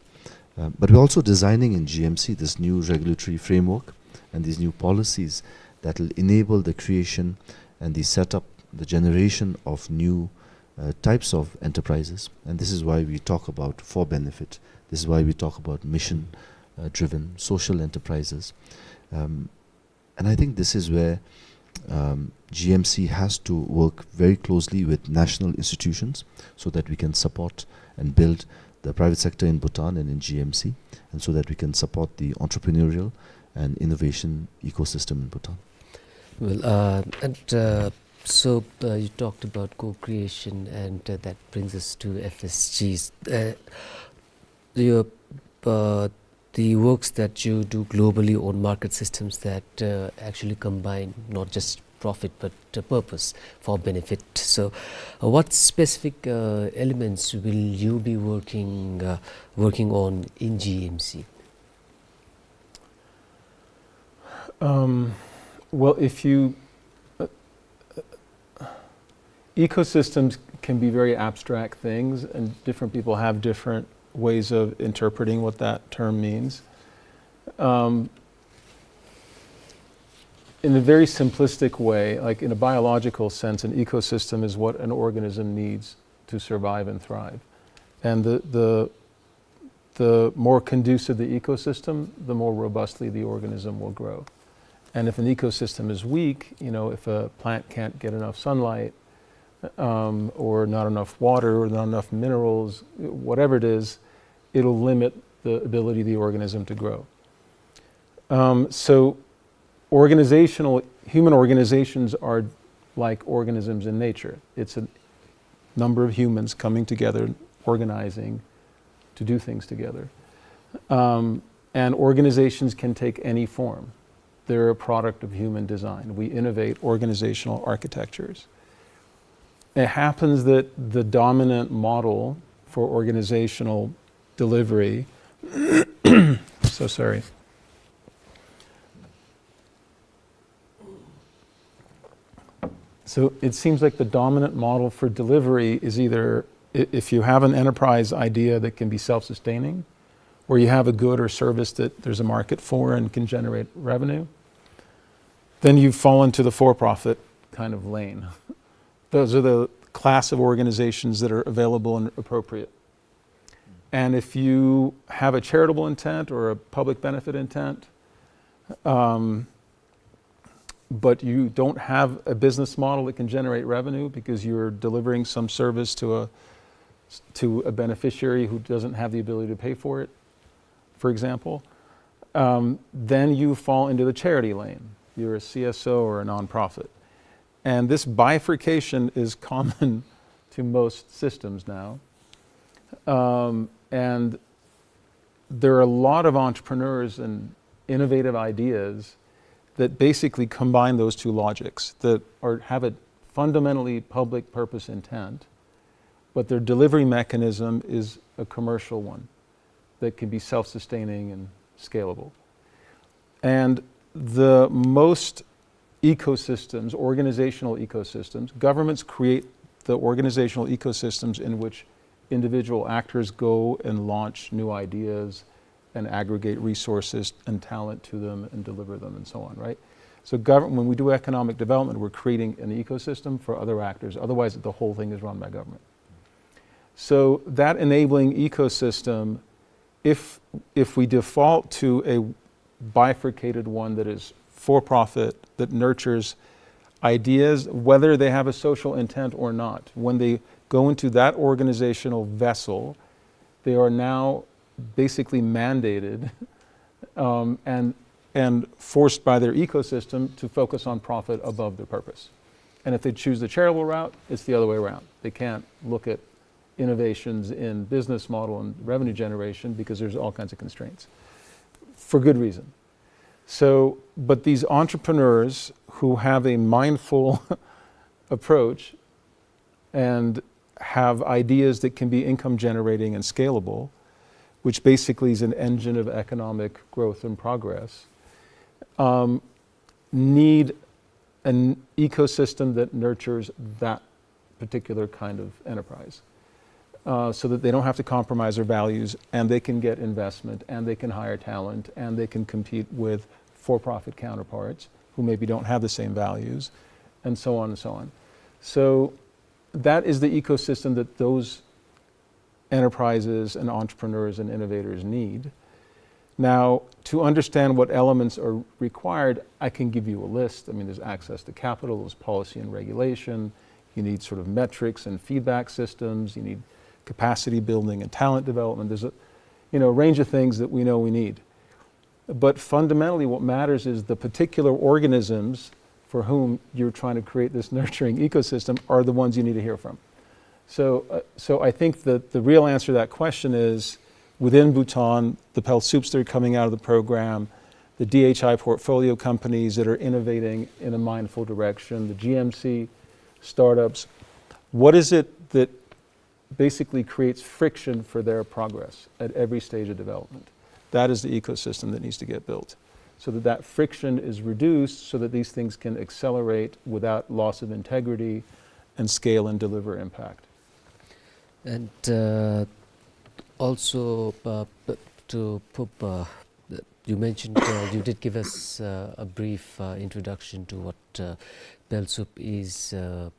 Uh, but we're also designing in G M C this new regulatory framework and these new policies that will enable the creation and the setup, the generation of new, uh, types of enterprises. And this is why we talk about for benefit. This is why we talk about mission, uh, driven social enterprises. Um, and I think this is where, um, G M C has to work very closely with national institutions so that we can support and build the private sector in Bhutan and in G M C, and so that we can support the entrepreneurial and innovation ecosystem in Bhutan. Well, uh, and, uh, so, uh, you talked about co-creation, and, uh, that brings us to F S Gs. Uh, your, uh, the works that you do globally on market systems that, uh, actually combine not just profit but, uh, purpose for benefit. So, uh, what specific, uh, elements will you be working, uh, working on in G M C? Um, well, if you, uh, ecosystems can be very abstract things, and different people have different ways of interpreting what that term means. Um, in a very simplistic way, like, in a biological sense, an ecosystem is what an organism needs to survive and thrive. And the, the, the more conducive the ecosystem, the more robustly the organism will grow. And if an ecosystem is weak, you know, if a plant can't get enough sunlight, um, or not enough water, or not enough minerals, whatever it is, it'll limit the ability of the organism to grow. Um, so organizational, human organizations are like organisms in nature. It's a number of humans coming together, organizing to do things together. Um, and organizations can take any form. They're a product of human design. We innovate organizational architectures. It happens that the dominant model for organizational delivery, so sorry. So it seems like the dominant model for delivery is either i-, if you have an enterprise idea that can be self-sustaining, or you have a good or service that there's a market for and can generate revenue, then you fall into the for-profit kind of lane. Those are the class of organizations that are available and appropriate. And if you have a charitable intent or a public benefit intent, um, but you don't have a business model that can generate revenue because you're delivering some service to a, to a beneficiary who doesn't have the ability to pay for it, for example, um, then you fall into the charity lane. You're a C S O or a nonprofit. And this bifurcation is common to most systems now. Um, and there are a lot of entrepreneurs and innovative ideas that basically combine those two logics, that are, have a fundamentally public purpose intent, but their delivery mechanism is a commercial one that can be self-sustaining and scalable. And the most ecosystems, organizational ecosystems, governments create the organizational ecosystems in which individual actors go and launch new ideas and aggregate resources and talent to them and deliver them and so on, right? So govern-, when we do economic development, we're creating an ecosystem for other actors. Otherwise, the whole thing is run by government. So that enabling ecosystem, if, if we default to a bifurcated one that is for-profit, that nurtures ideas, whether they have a social intent or not, when they go into that organizational vessel, they are now basically mandated, um, and, and forced by their ecosystem to focus on profit above their purpose. And if they choose the charitable route, it's the other way around. They can't look at innovations in business model and revenue generation because there's all kinds of constraints, for good reason. So, but these entrepreneurs who have a mindful approach and have ideas that can be income generating and scalable, which basically is an engine of economic growth and progress, um, need an ecosystem that nurtures that particular kind of enterprise, uh, so that they don't have to compromise their values, and they can get investment, and they can hire talent, and they can compete with for-profit counterparts who maybe don't have the same values, and so on and so on. So that is the ecosystem that those enterprises and entrepreneurs and innovators need. Now, to understand what elements are required, I can give you a list. I mean, there's access to capital, there's policy and regulation, you need sort of metrics and feedback systems, you need capacity building and talent development. There's a, you know, range of things that we know we need. But fundamentally, what matters is the particular organisms for whom you're trying to create this nurturing ecosystem are the ones you need to hear from. So, uh, so I think that the real answer to that question is, within Bhutan, the Pelsoups that are coming out of the program, the D H I portfolio companies that are innovating in a mindful direction, the G M C startups, what is it that basically creates friction for their progress at every stage of development? That is the ecosystem that needs to get built, so that that friction is reduced, so that these things can accelerate without loss of integrity and scale and deliver impact. And, uh, also, uh, p-, to p-, uh, you mentioned, uh, you did give us, uh, a brief, uh, introduction to what, uh, Pelsoup is, uh,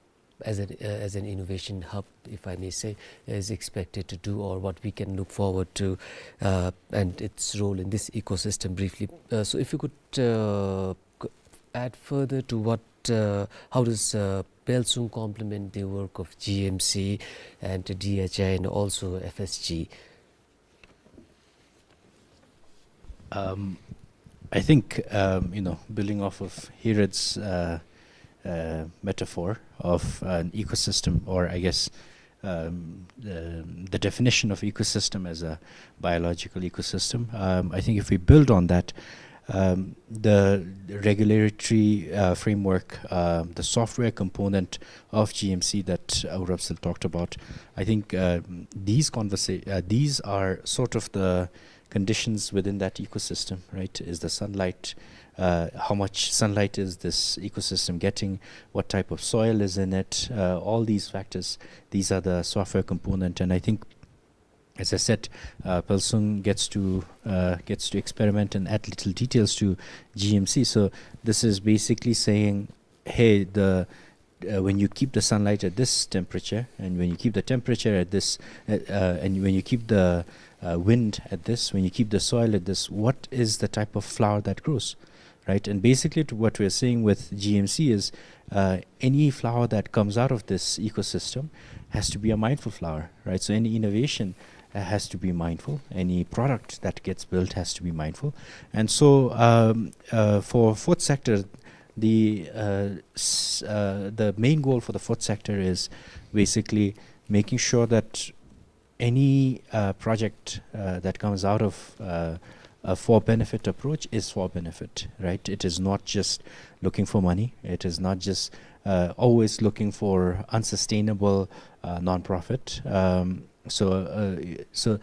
as an, uh, as an innovation hub, if I may say, is expected to do, or what we can look forward to, uh, and its role in this ecosystem briefly. Uh, so if you could, uh, c-, add further to what, uh, how does, uh, Pelsoup complement the work of G M C and D H I and also F S G? Um, I think, um, you know, building off of Hirad's, uh, uh, metaphor of an ecosystem, or I guess, um, the, the definition of ecosystem as a biological ecosystem, um, I think if we build on that, um, the regulatory, uh, framework, uh, the software component of G M C that, uh, Urapsil talked about, I think, uh, these conversa-, uh, these are sort of the conditions within that ecosystem, right? Is the sunlight, uh, how much sunlight is this ecosystem getting? What type of soil is in it? Uh, all these factors, these are the software component. And I think, as I said, uh, Pelsung gets to, uh, gets to experiment and add little details to G M C. So this is basically saying, hey, the, uh, when you keep the sunlight at this temperature, and when you keep the temperature at this, uh, uh, and when you keep the, uh, wind at this, when you keep the soil at this, what is the type of flower that grows, right? And basically, to what we're seeing with G M C is, uh, any flower that comes out of this ecosystem has to be a mindful flower, right? So any innovation, uh, has to be mindful. Any product that gets built has to be mindful. And so, um, uh, for fourth sector, the, uh, s-, uh, the main goal for the fourth sector is basically making sure that any, uh, project, uh, that comes out of, uh, a for benefit approach is for benefit, right? It is not just looking for money. It is not just, uh, always looking for unsustainable, uh, non-profit. Um, so, uh, so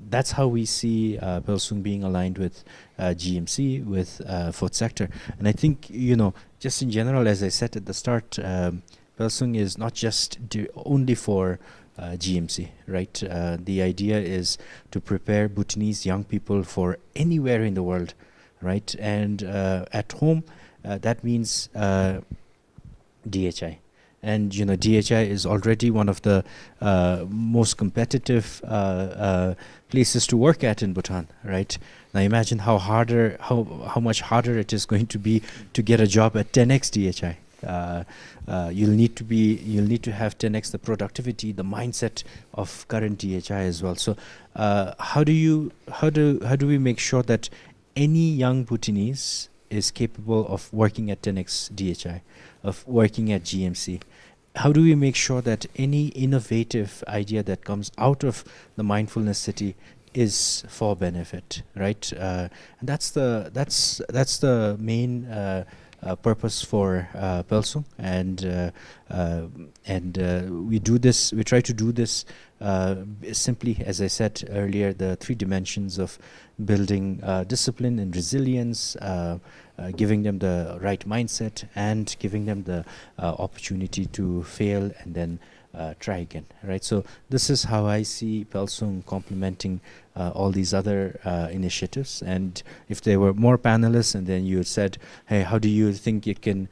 that's how we see, uh, Pelsung being aligned with, uh, G M C, with, uh, fourth sector. And I think, you know, just in general, as I said at the start, um, Pelsung is not just do, only for, uh, G M C, right? Uh, the idea is to prepare Bhutanese young people for anywhere in the world, right? And, uh, at home, uh, that means, uh, D H I. And, you know, D H I is already one of the, uh, most competitive, uh, uh, places to work at in Bhutan, right? Now imagine how harder, how, how much harder it is going to be to get a job at ten X D H I. Uh, uh, you'll need to be, you'll need to have ten X the productivity, the mindset of current D H I as well. So, uh, how do you, how do, how do we make sure that any young Bhutanese is capable of working at ten X D H I, of working at G M C? How do we make sure that any innovative idea that comes out of the mindfulness city is for benefit, right? Uh, and that's the, that's, that's the main, uh, uh, purpose for, uh, Pelsung, and, uh, uh, and, uh, we do this, we try to do this, uh, simply, as I said earlier, the three dimensions of building, uh, discipline and resilience, uh, uh, giving them the right mindset, and giving them the, uh, opportunity to fail and then, uh, try again, right? So this is how I see Pelsung complementing, uh, all these other, uh, initiatives. And if there were more panelists, and then you said, "Hey, how do you think it can,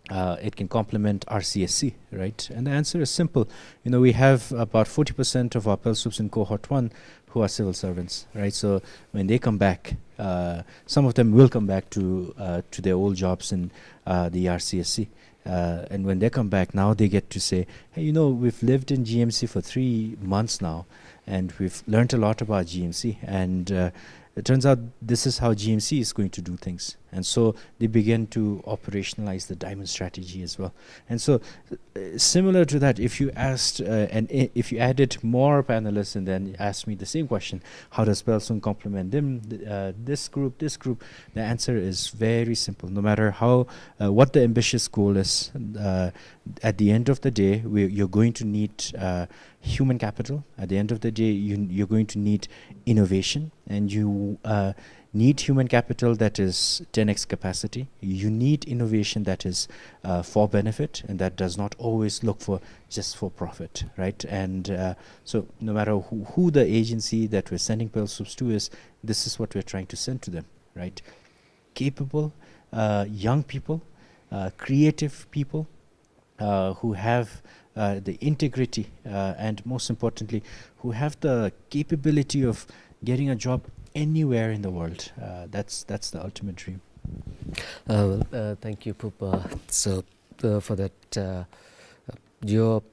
uh, it can complement R C S C," right? And the answer is simple. You know, we have about forty percent of our Pelsups in cohort one who are civil servants, right? So when they come back, uh, some of them will come back to, uh, to their old jobs in, uh, the R C S C. Uh, and when they come back, now they get to say, "Hey, you know, we've lived in G M C for three months now, and we've learned a lot about G M C. And, uh, it turns out this is how G M C is going to do things." And so they begin to operationalize the diamond strategy as well. And so, uh, similar to that, if you asked, uh, and i-, if you added more panelists and then asked me the same question, "How does Pelsung complement them, th-, uh, this group, this group?" The answer is very simple. No matter how, uh, what the ambitious goal is, uh, at the end of the day, we, you're going to need, uh, human capital. At the end of the day, you, you're going to need innovation, and you, uh, need human capital that is ten X capacity. You need innovation that is, uh, for benefit and that does not always look for just for profit, right? And, uh, so no matter who, who the agency that we're sending Pelsups to is, this is what we're trying to send to them, right? Capable, uh, young people, uh, creative people, uh, who have, uh, the integrity, uh, and most importantly, who have the capability of getting a job anywhere in the world. Uh, that's, that's the ultimate dream. Uh, well, uh, thank you, Phuba. So, uh, for that, uh, uh, your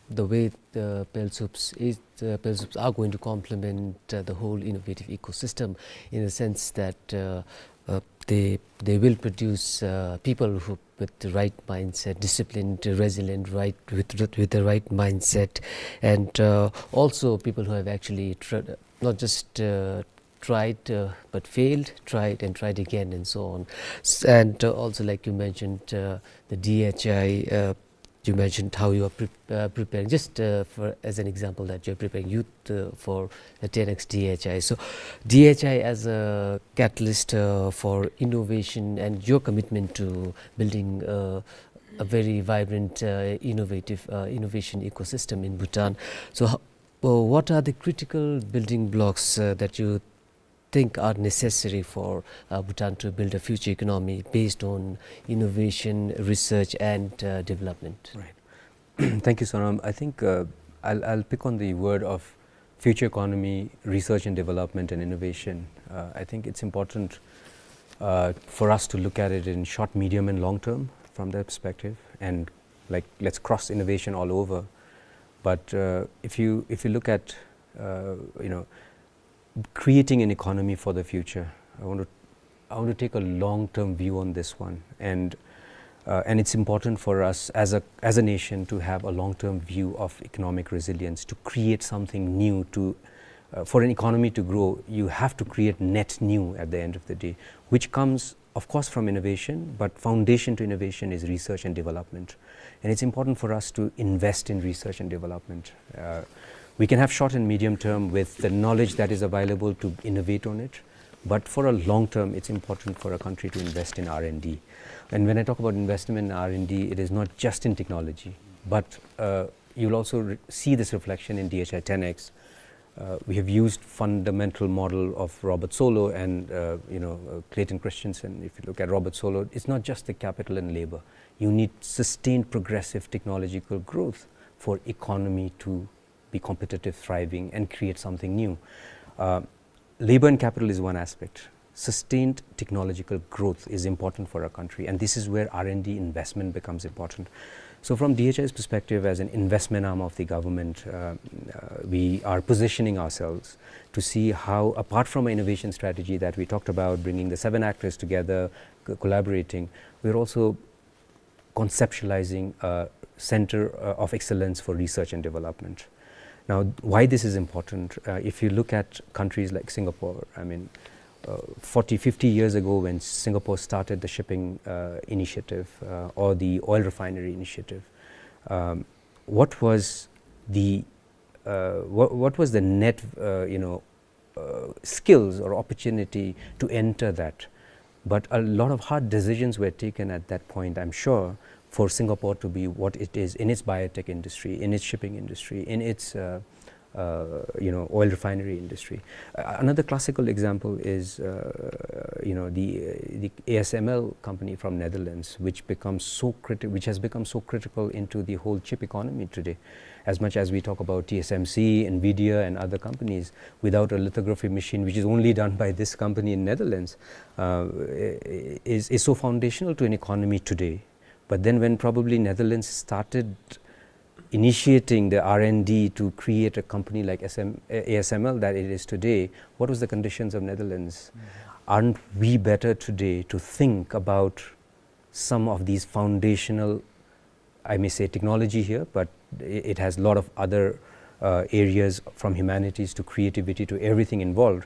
the way the PALSUPs is, uh, PALSUPs are going to complement, uh, the whole innovative ecosystem, in the sense that, uh, uh, they, they will produce, uh, people who, with the right mindset, disciplined, resilient, right, with, with, with the right mindset, and, uh, also people who have actually tr-, not just, uh, tried, uh, but failed, tried and tried again, and so on. S-, and, uh, also, like you mentioned, uh, the D H I, uh, you mentioned how you are pre-, uh, preparing, just, uh, for, as an example, that you're preparing youth, uh, for the ten X D H I. So D H I as a catalyst, uh, for innovation, and your commitment to building, uh, a very vibrant, uh, innovative, uh, innovation ecosystem in Bhutan. So, ho-, uh, what are the critical building blocks, uh, that you think are necessary for, uh, Bhutan to build a future economy based on innovation, research, and, uh, development? Right. Thank you, Sonam. I think, uh, I'll, I'll pick on the word of future economy, research and development, and innovation. Uh, I think it's important, uh, for us to look at it in short, medium, and long term from that perspective. And, like, let's cross innovation all over. But, uh, if you, if you look at, uh, you know, creating an economy for the future, I want to, I want to take a long-term view on this one. And, uh, and it's important for us as a, as a nation to have a long-term view of economic resilience, to create something new, to, uh, for an economy to grow, you have to create net new at the end of the day, which comes, of course, from innovation, but foundation to innovation is research and development. And it's important for us to invest in research and development. Uh, we can have short and medium term with the knowledge that is available to innovate on it. But for a long term, it's important for a country to invest in R and D. And when I talk about investment in R and D, it is not just in technology, but, uh, you'll also re-, see this reflection in D H I ten X. Uh, we have used fundamental model of Robert Solow and, uh, you know, uh, Clayton Christensen. If you look at Robert Solow, it's not just the capital and labor. You need sustained progressive technological growth for economy to be competitive, thriving, and create something new. Uh, labor and capital is one aspect. Sustained technological growth is important for our country, and this is where R and D investment becomes important. So from D H I's perspective, as an investment arm of the government, uh, uh, we are positioning ourselves to see how, apart from an innovation strategy that we talked about, bringing the seven actors together, co-, collaborating, we're also conceptualizing a center, uh, of excellence for research and development. Now, why this is important, uh, if you look at countries like Singapore, I mean, uh, forty, fifty years ago, when Singapore started the shipping, uh, initiative, uh, or the oil refinery initiative, um, what was the, uh, what, what was the net, uh, you know, uh, skills or opportunity to enter that? But a lot of hard decisions were taken at that point, I'm sure, for Singapore to be what it is in its biotech industry, in its shipping industry, in its, uh, uh, you know, oil refinery industry. Uh, another classical example is, uh, you know, the, uh, the A S M L company from Netherlands, which becomes so criti-, which has become so critical into the whole chip economy today. As much as we talk about T S M C, Nvidia, and other companies, without a lithography machine, which is only done by this company in Netherlands, uh, i-, i-, is, is so foundational to an economy today. But then when probably Netherlands started initiating the R and D to create a company like S M, A S M L that it is today, what was the conditions of Netherlands? Mm. Aren't we better today to think about some of these foundational, I may say technology here, but i-, it has a lot of other, uh, areas, from humanities to creativity to everything involved.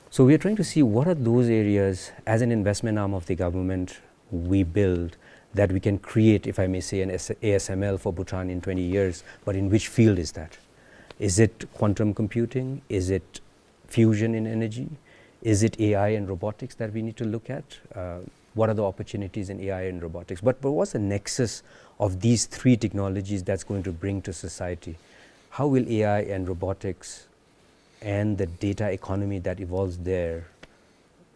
So we are trying to see what are those areas as an investment arm of the government we build that we can create, if I may say, an S-, A S M L for Bhutan in twenty years, but in which field is that? Is it quantum computing? Is it fusion in energy? Is it A I and robotics that we need to look at? Uh, what are the opportunities in A I and robotics? But, but what's the nexus of these three technologies that's going to bring to society? How will A I and robotics and the data economy that evolves there,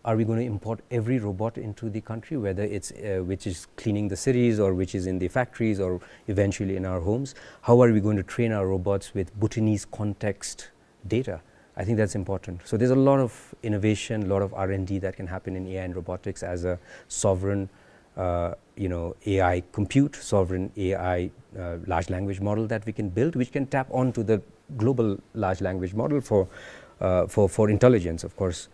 are we gonna import every robot into the country, whether it's, uh, which is cleaning the cities or which is in the factories or eventually in our homes? How are we going to train our robots with Bhutanese context data? I think that's important. So there's a lot of innovation, a lot of R and D that can happen in A I and robotics as a sovereign, uh, you know, A I compute, sovereign A I, uh, large language model that we can build, which can tap onto the global large language model for, uh, for, for intelligence, of course.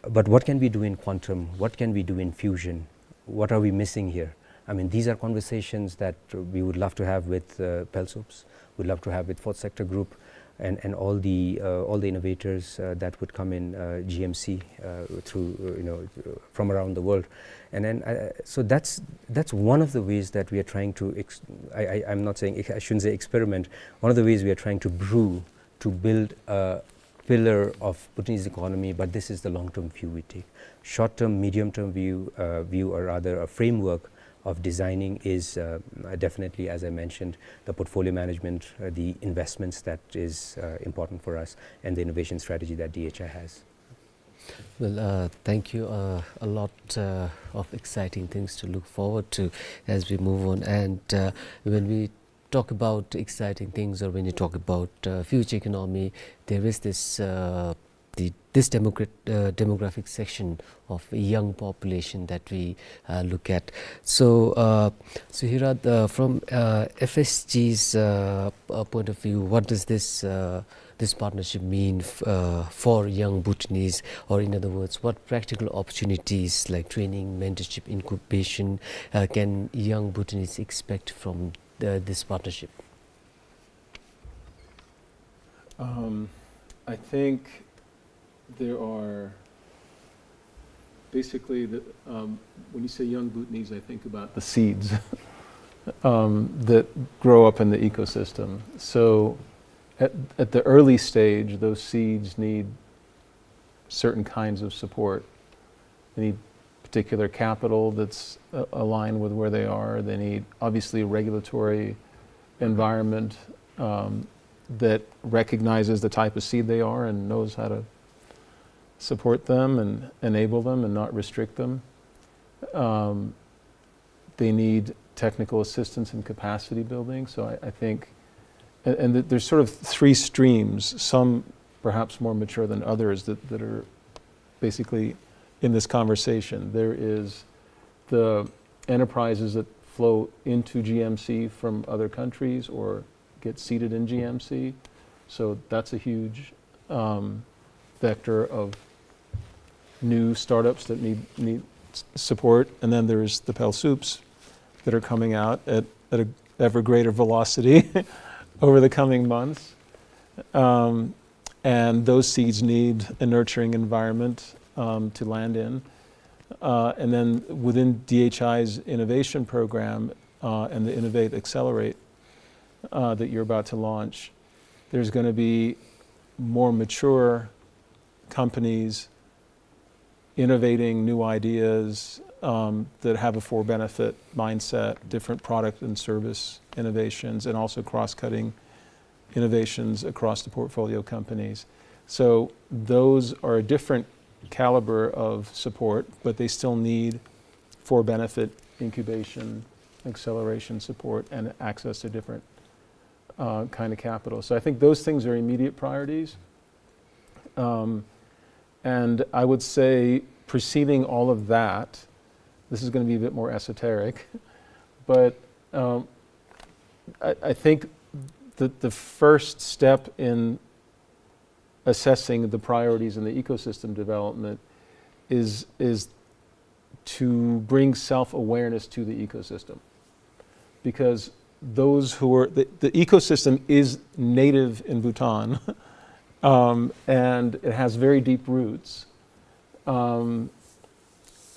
But what can we do in quantum? What can we do in fusion? What are we missing here? I mean, these are conversations that we would love to have with, uh, PELSUPS, we'd love to have with Fourth Sector Group, and, and all the, uh, all the innovators, uh, that would come in, uh, G M C, uh, through, uh, you know, uh, from around the world. And then, uh, so that's, that's one of the ways that we are trying to ex-, I, I, I'm not saying ex-, I shouldn't say experiment. One of the ways we are trying to brew to build a pillar of Bhutanese economy, but this is the long-term view we take. Short-term, medium-term view, uh, view, or rather a framework of designing is, uh, definitely, as I mentioned, the portfolio management, uh, the investments that is, uh, important for us, and the innovation strategy that D H I has. Well, uh, thank you. Uh, a lot, uh, of exciting things to look forward to as we move on. And, uh, when we talk about exciting things, or when you talk about, uh, future economy, there is this, uh, the, this democrat-, uh, demographic section of young population that we, uh, look at. So, uh, so Hirad, uh, from, uh, F S G's, uh, uh, point of view, what does this, uh, this partnership mean f-, uh, for young Bhutanese, or in other words, what practical opportunities like training, mentorship, incubation, uh, can young Bhutanese expect from, uh, this partnership? Um, I think there are basically the, um, when you say young Bhutanese, I think about the seeds, um, that grow up in the ecosystem. So at, at the early stage, those seeds need certain kinds of support. They need particular capital that's, uh, aligned with where they are. They need, obviously, a regulatory environment, um, that recognizes the type of seed they are and knows how to support them and enable them and not restrict them. Um, they need technical assistance and capacity building. So I, I think, and, and th-, there's sort of three streams, some perhaps more mature than others, that, that are basically in this conversation. There is the enterprises that flow into G M C from other countries or get seeded in G M C. So that's a huge, um, vector of new startups that need, need s-, support. And then there's the PELSUPS that are coming out at, at a ever greater velocity over the coming months. Um, and those seeds need a nurturing environment, um, to land in. Uh, and then within D H I's innovation program, uh, and the Innovate Accelerate, uh, that you're about to launch, there's gonna be more mature companies innovating new ideas, um, that have a for benefit mindset, different product and service innovations, and also cross-cutting innovations across the portfolio companies. So those are a different caliber of support, but they still need for benefit incubation, acceleration support, and access to different, uh, kind of capital. So I think those things are immediate priorities. Um, and I would say preceding all of that, this is gonna be a bit more esoteric, but, um, I, I think that the first step in assessing the priorities in the ecosystem development is, is to bring self-awareness to the ecosystem. Because those who are, the, the ecosystem is native in Bhutan, um, and it has very deep roots. Um,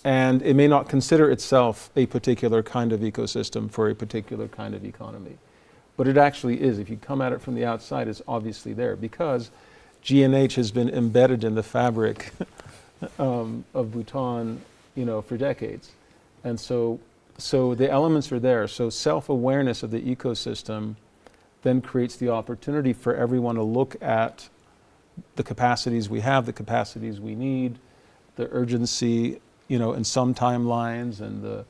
and it may not consider itself a particular kind of ecosystem for a particular kind of economy. But it actually is. If you come at it from the outside, it's obviously there because G N H has been embedded in the fabric, um, of Bhutan, you know, for decades. And so, so the elements are there. So self-awareness of the ecosystem then creates the opportunity for everyone to look at the capacities we have, the capacities we need, the urgency, you know, in some timelines, and the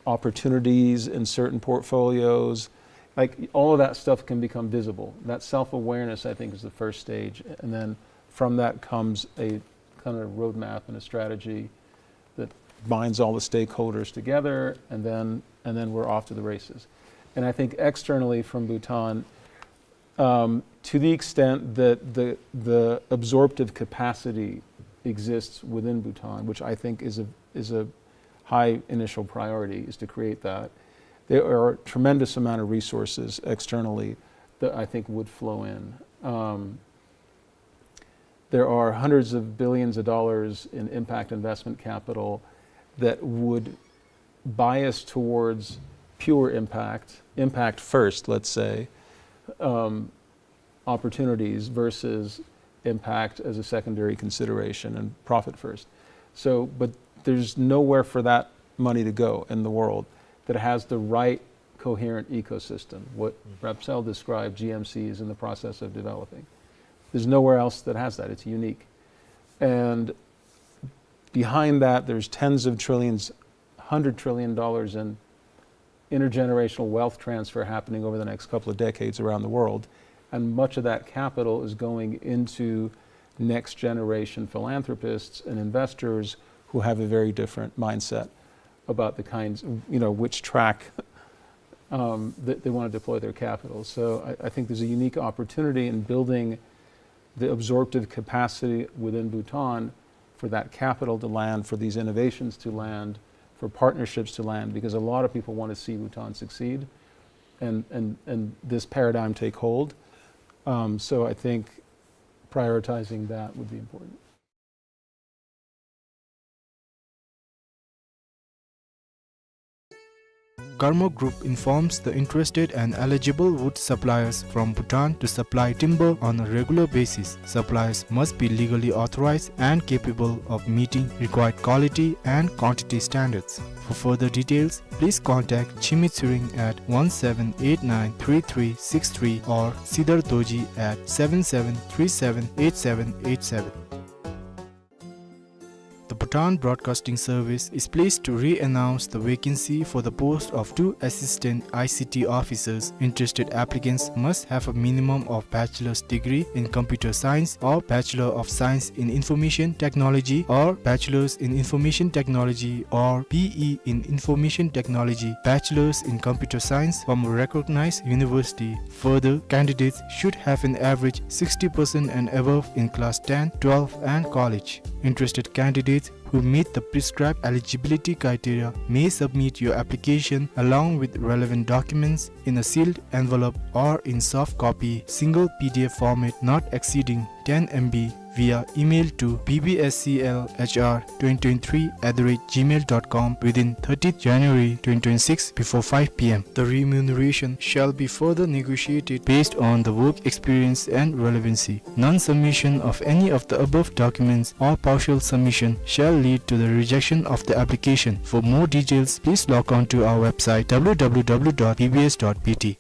opportunities in certain portfolios. Like, all of that stuff can become visible. That self-awareness, I think, is the first stage. And then from that comes a kind of roadmap and a strategy that binds all the stakeholders together, and then, and then we're off to the races. And I think externally from Bhutan, um, to the extent that the, the absorptive capacity exists within Bhutan, which I think is a, is a high initial priority, is to create that. There are a tremendous amount of resources externally that I think would flow in. Um, there are hundreds of billions of dollars in impact investment capital that would bias towards pure impact, impact first, let's say, um, opportunities versus impact as a secondary consideration and profit first. So, but there's nowhere for that money to go in the world that has the right coherent ecosystem, what Rapsel described G M C is in the process of developing. There's nowhere else that has that. It's unique. And behind that, there's tens of trillions, hundred trillion dollars in intergenerational wealth transfer happening over the next couple of decades around the world. And much of that capital is going into next generation philanthropists and investors who have a very different mindset about the kinds, you know, which track, um, that they want to deploy their capital. So I, I think there's a unique opportunity in building the absorptive capacity within Bhutan for that capital to land, for these innovations to land, for partnerships to land, because a lot of people want to see Bhutan succeed and, and, and this paradigm take hold. Um, so I think prioritizing that would be important. Karma Group informs the interested and eligible wood suppliers from Bhutan to supply timber on a regular basis. Suppliers must be legally authorized and capable of meeting required quality and quantity standards. For further details, please contact Chimi Tshering at one seven eight nine three three six three or Sidar Dorji at seven seven three seven eight seven eight seven. The Bhutan Broadcasting Service is pleased to re-announce the vacancy for the post of two assistant I C T officers. Interested applicants must have a minimum of bachelor's degree in computer science or Bachelor of Science in Information Technology or Bachelor's in Information Technology or B E in Information Technology, Bachelor's in Computer Science from a recognized university. Further, candidates should have an average sixty percent and above in class ten, twelve and college. Interested candidates who meet the prescribed eligibility criteria may submit your application along with relevant documents in a sealed envelope or in soft copy, single P D F format not exceeding ten M B via email to B B S C L H R twenty twenty-three at the rate gmail dot com within thirtieth January twenty twenty-six before five P M. The remuneration shall be further negotiated based on the work experience and relevancy. Non-submission of any of the above documents or partial submission shall lead to the rejection of the application. For more details, please log on to our website W W W dot B B S dot B T.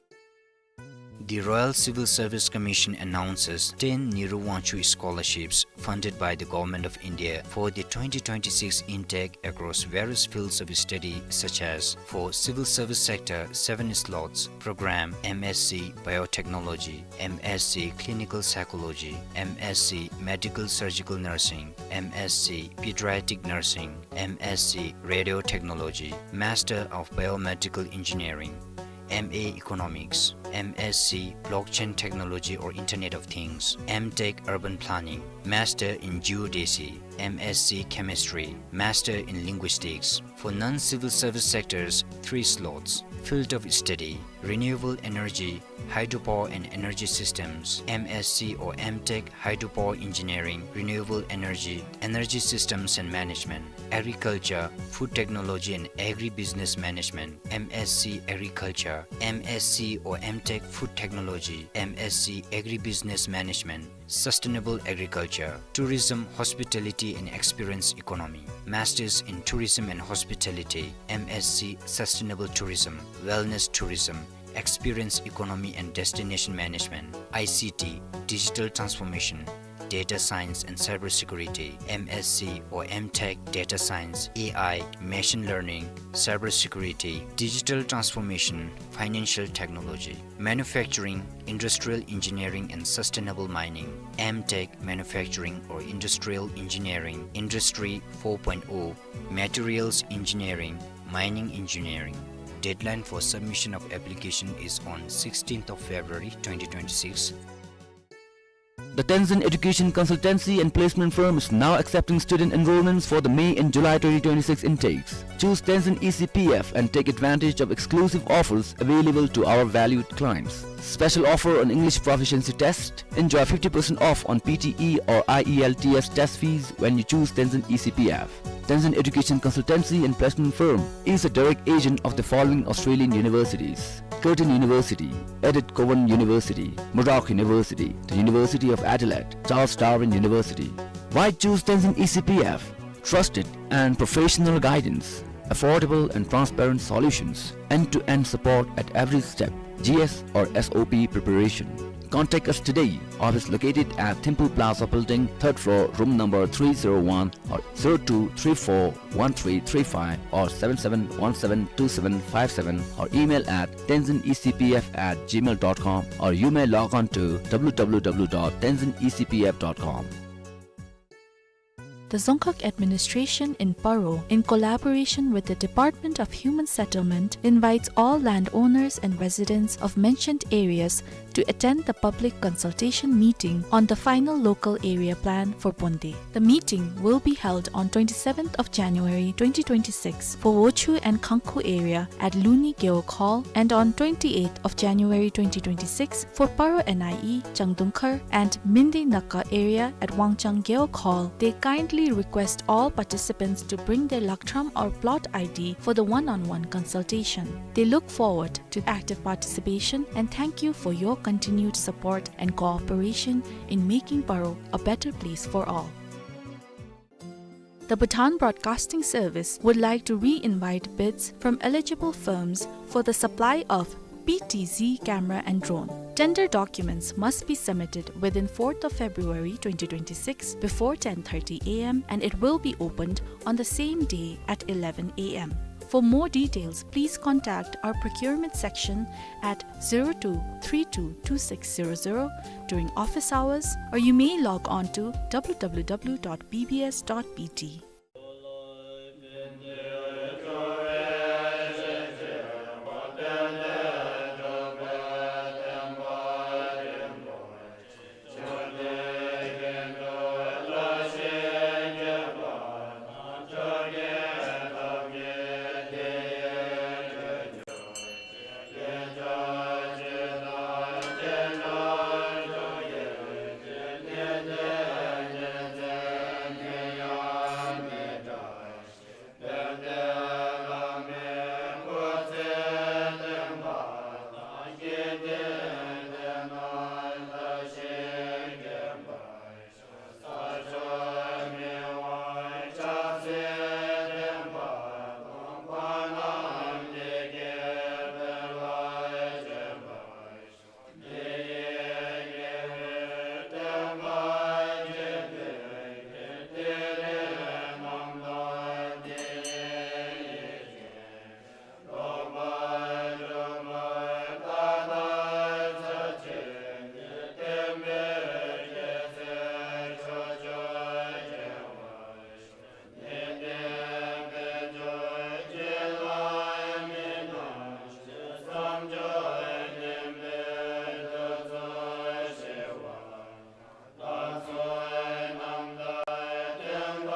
The Royal Civil Service Commission announces ten Nehru Wangchuck Scholarships funded by the Government of India for the twenty twenty-six intake across various fields of study such as for civil service sector, seven slots, program M S C Biotechnology, M S C Clinical Psychology, M S C Medical Surgical Nursing, M S C Pediatric Nursing, M S C Radiotechnology, Master of Biomedical Engineering, M A Economics, M S C Blockchain Technology or Internet of Things, M Tech Urban Planning, Master in Geodesy, M S C Chemistry, Master in Linguistics. For non-civil service sectors, three slots. Field of study: renewable energy, hydropower and energy systems, M S C or M Tech Hydropower Engineering, Renewable Energy, Energy Systems and Management, agriculture, food technology and agribusiness management, M S C Agriculture, M S C or M Tech Food Technology, M S C Agribusiness Management, Sustainable Agriculture, Tourism, Hospitality and Experience Economy, Masters in Tourism and Hospitality, M S C Sustainable Tourism, Wellness Tourism, Experience Economy and Destination Management, I C T, Digital Transformation, Data Science and Cybersecurity, M S C or M Tech, Data Science, A I, Machine Learning, Cybersecurity, Digital Transformation, Financial Technology, Manufacturing, Industrial Engineering and Sustainable Mining, M Tech, Manufacturing or Industrial Engineering, Industry four point oh, Materials Engineering, Mining Engineering. Deadline for submission of application is on sixteenth of February twenty twenty-six. The Tenzin Education Consultancy and Placement Firm is now accepting student enrollments for the May and July twenty twenty-six intakes. Choose Tenzin E C P F and take advantage of exclusive offers available to our valued clients. Special offer on English proficiency test. Enjoy fifty percent off on P T E or I E L T S test fees when you choose Tenzin E C P F. Tenzin Education Consultancy and Placement Firm is a direct agent of the following Australian universities: Curtin University, Edith Cowan University, Murdoch University, the University of Adelaide, Charles Darwin University. Why choose Tenzin E C P F? Trusted and professional guidance, affordable and transparent solutions, end-to-end support at every step, G S or S O P preparation. Contact us today. Office located at Thimphu Plaza Building, third floor, room number three zero one, or zero two three four one three three five or seven seven one seven two seven five seven, or email at tenzin E C P F at gmail dot com, or you may log on to W W W dot tenzin E C P F dot com. The Dzongkhag Administration in Paro, in collaboration with the Department of Human Settlement, invites all landowners and residents of mentioned areas to attend the public consultation meeting on the final local area plan for Ponde. The meeting will be held on twenty-seventh of January twenty twenty-six for Wochhu and Khangkhu area at Luni Gewog Hall, and on twenty-eighth of January twenty twenty-six for Paro N I E, Changdungkhar and Mindi Naka area at Wangchang Gewog Hall. They kindly request all participants to bring their lakthram or plot I D for the one-on-one consultation. They look forward to active participation and thank you for your continued support and cooperation in making Paro a better place for all. The Bhutan Broadcasting Service would like to re-invite bids from eligible firms for the supply of P T Z camera and drone. Tender documents must be submitted within fourth of February twenty twenty-six before ten thirty A M, and it will be opened on the same day at eleven A M. For more details, please contact our procurement section at zero two three two two six zero zero during office hours, or you may log on to W W W dot B B S dot B T.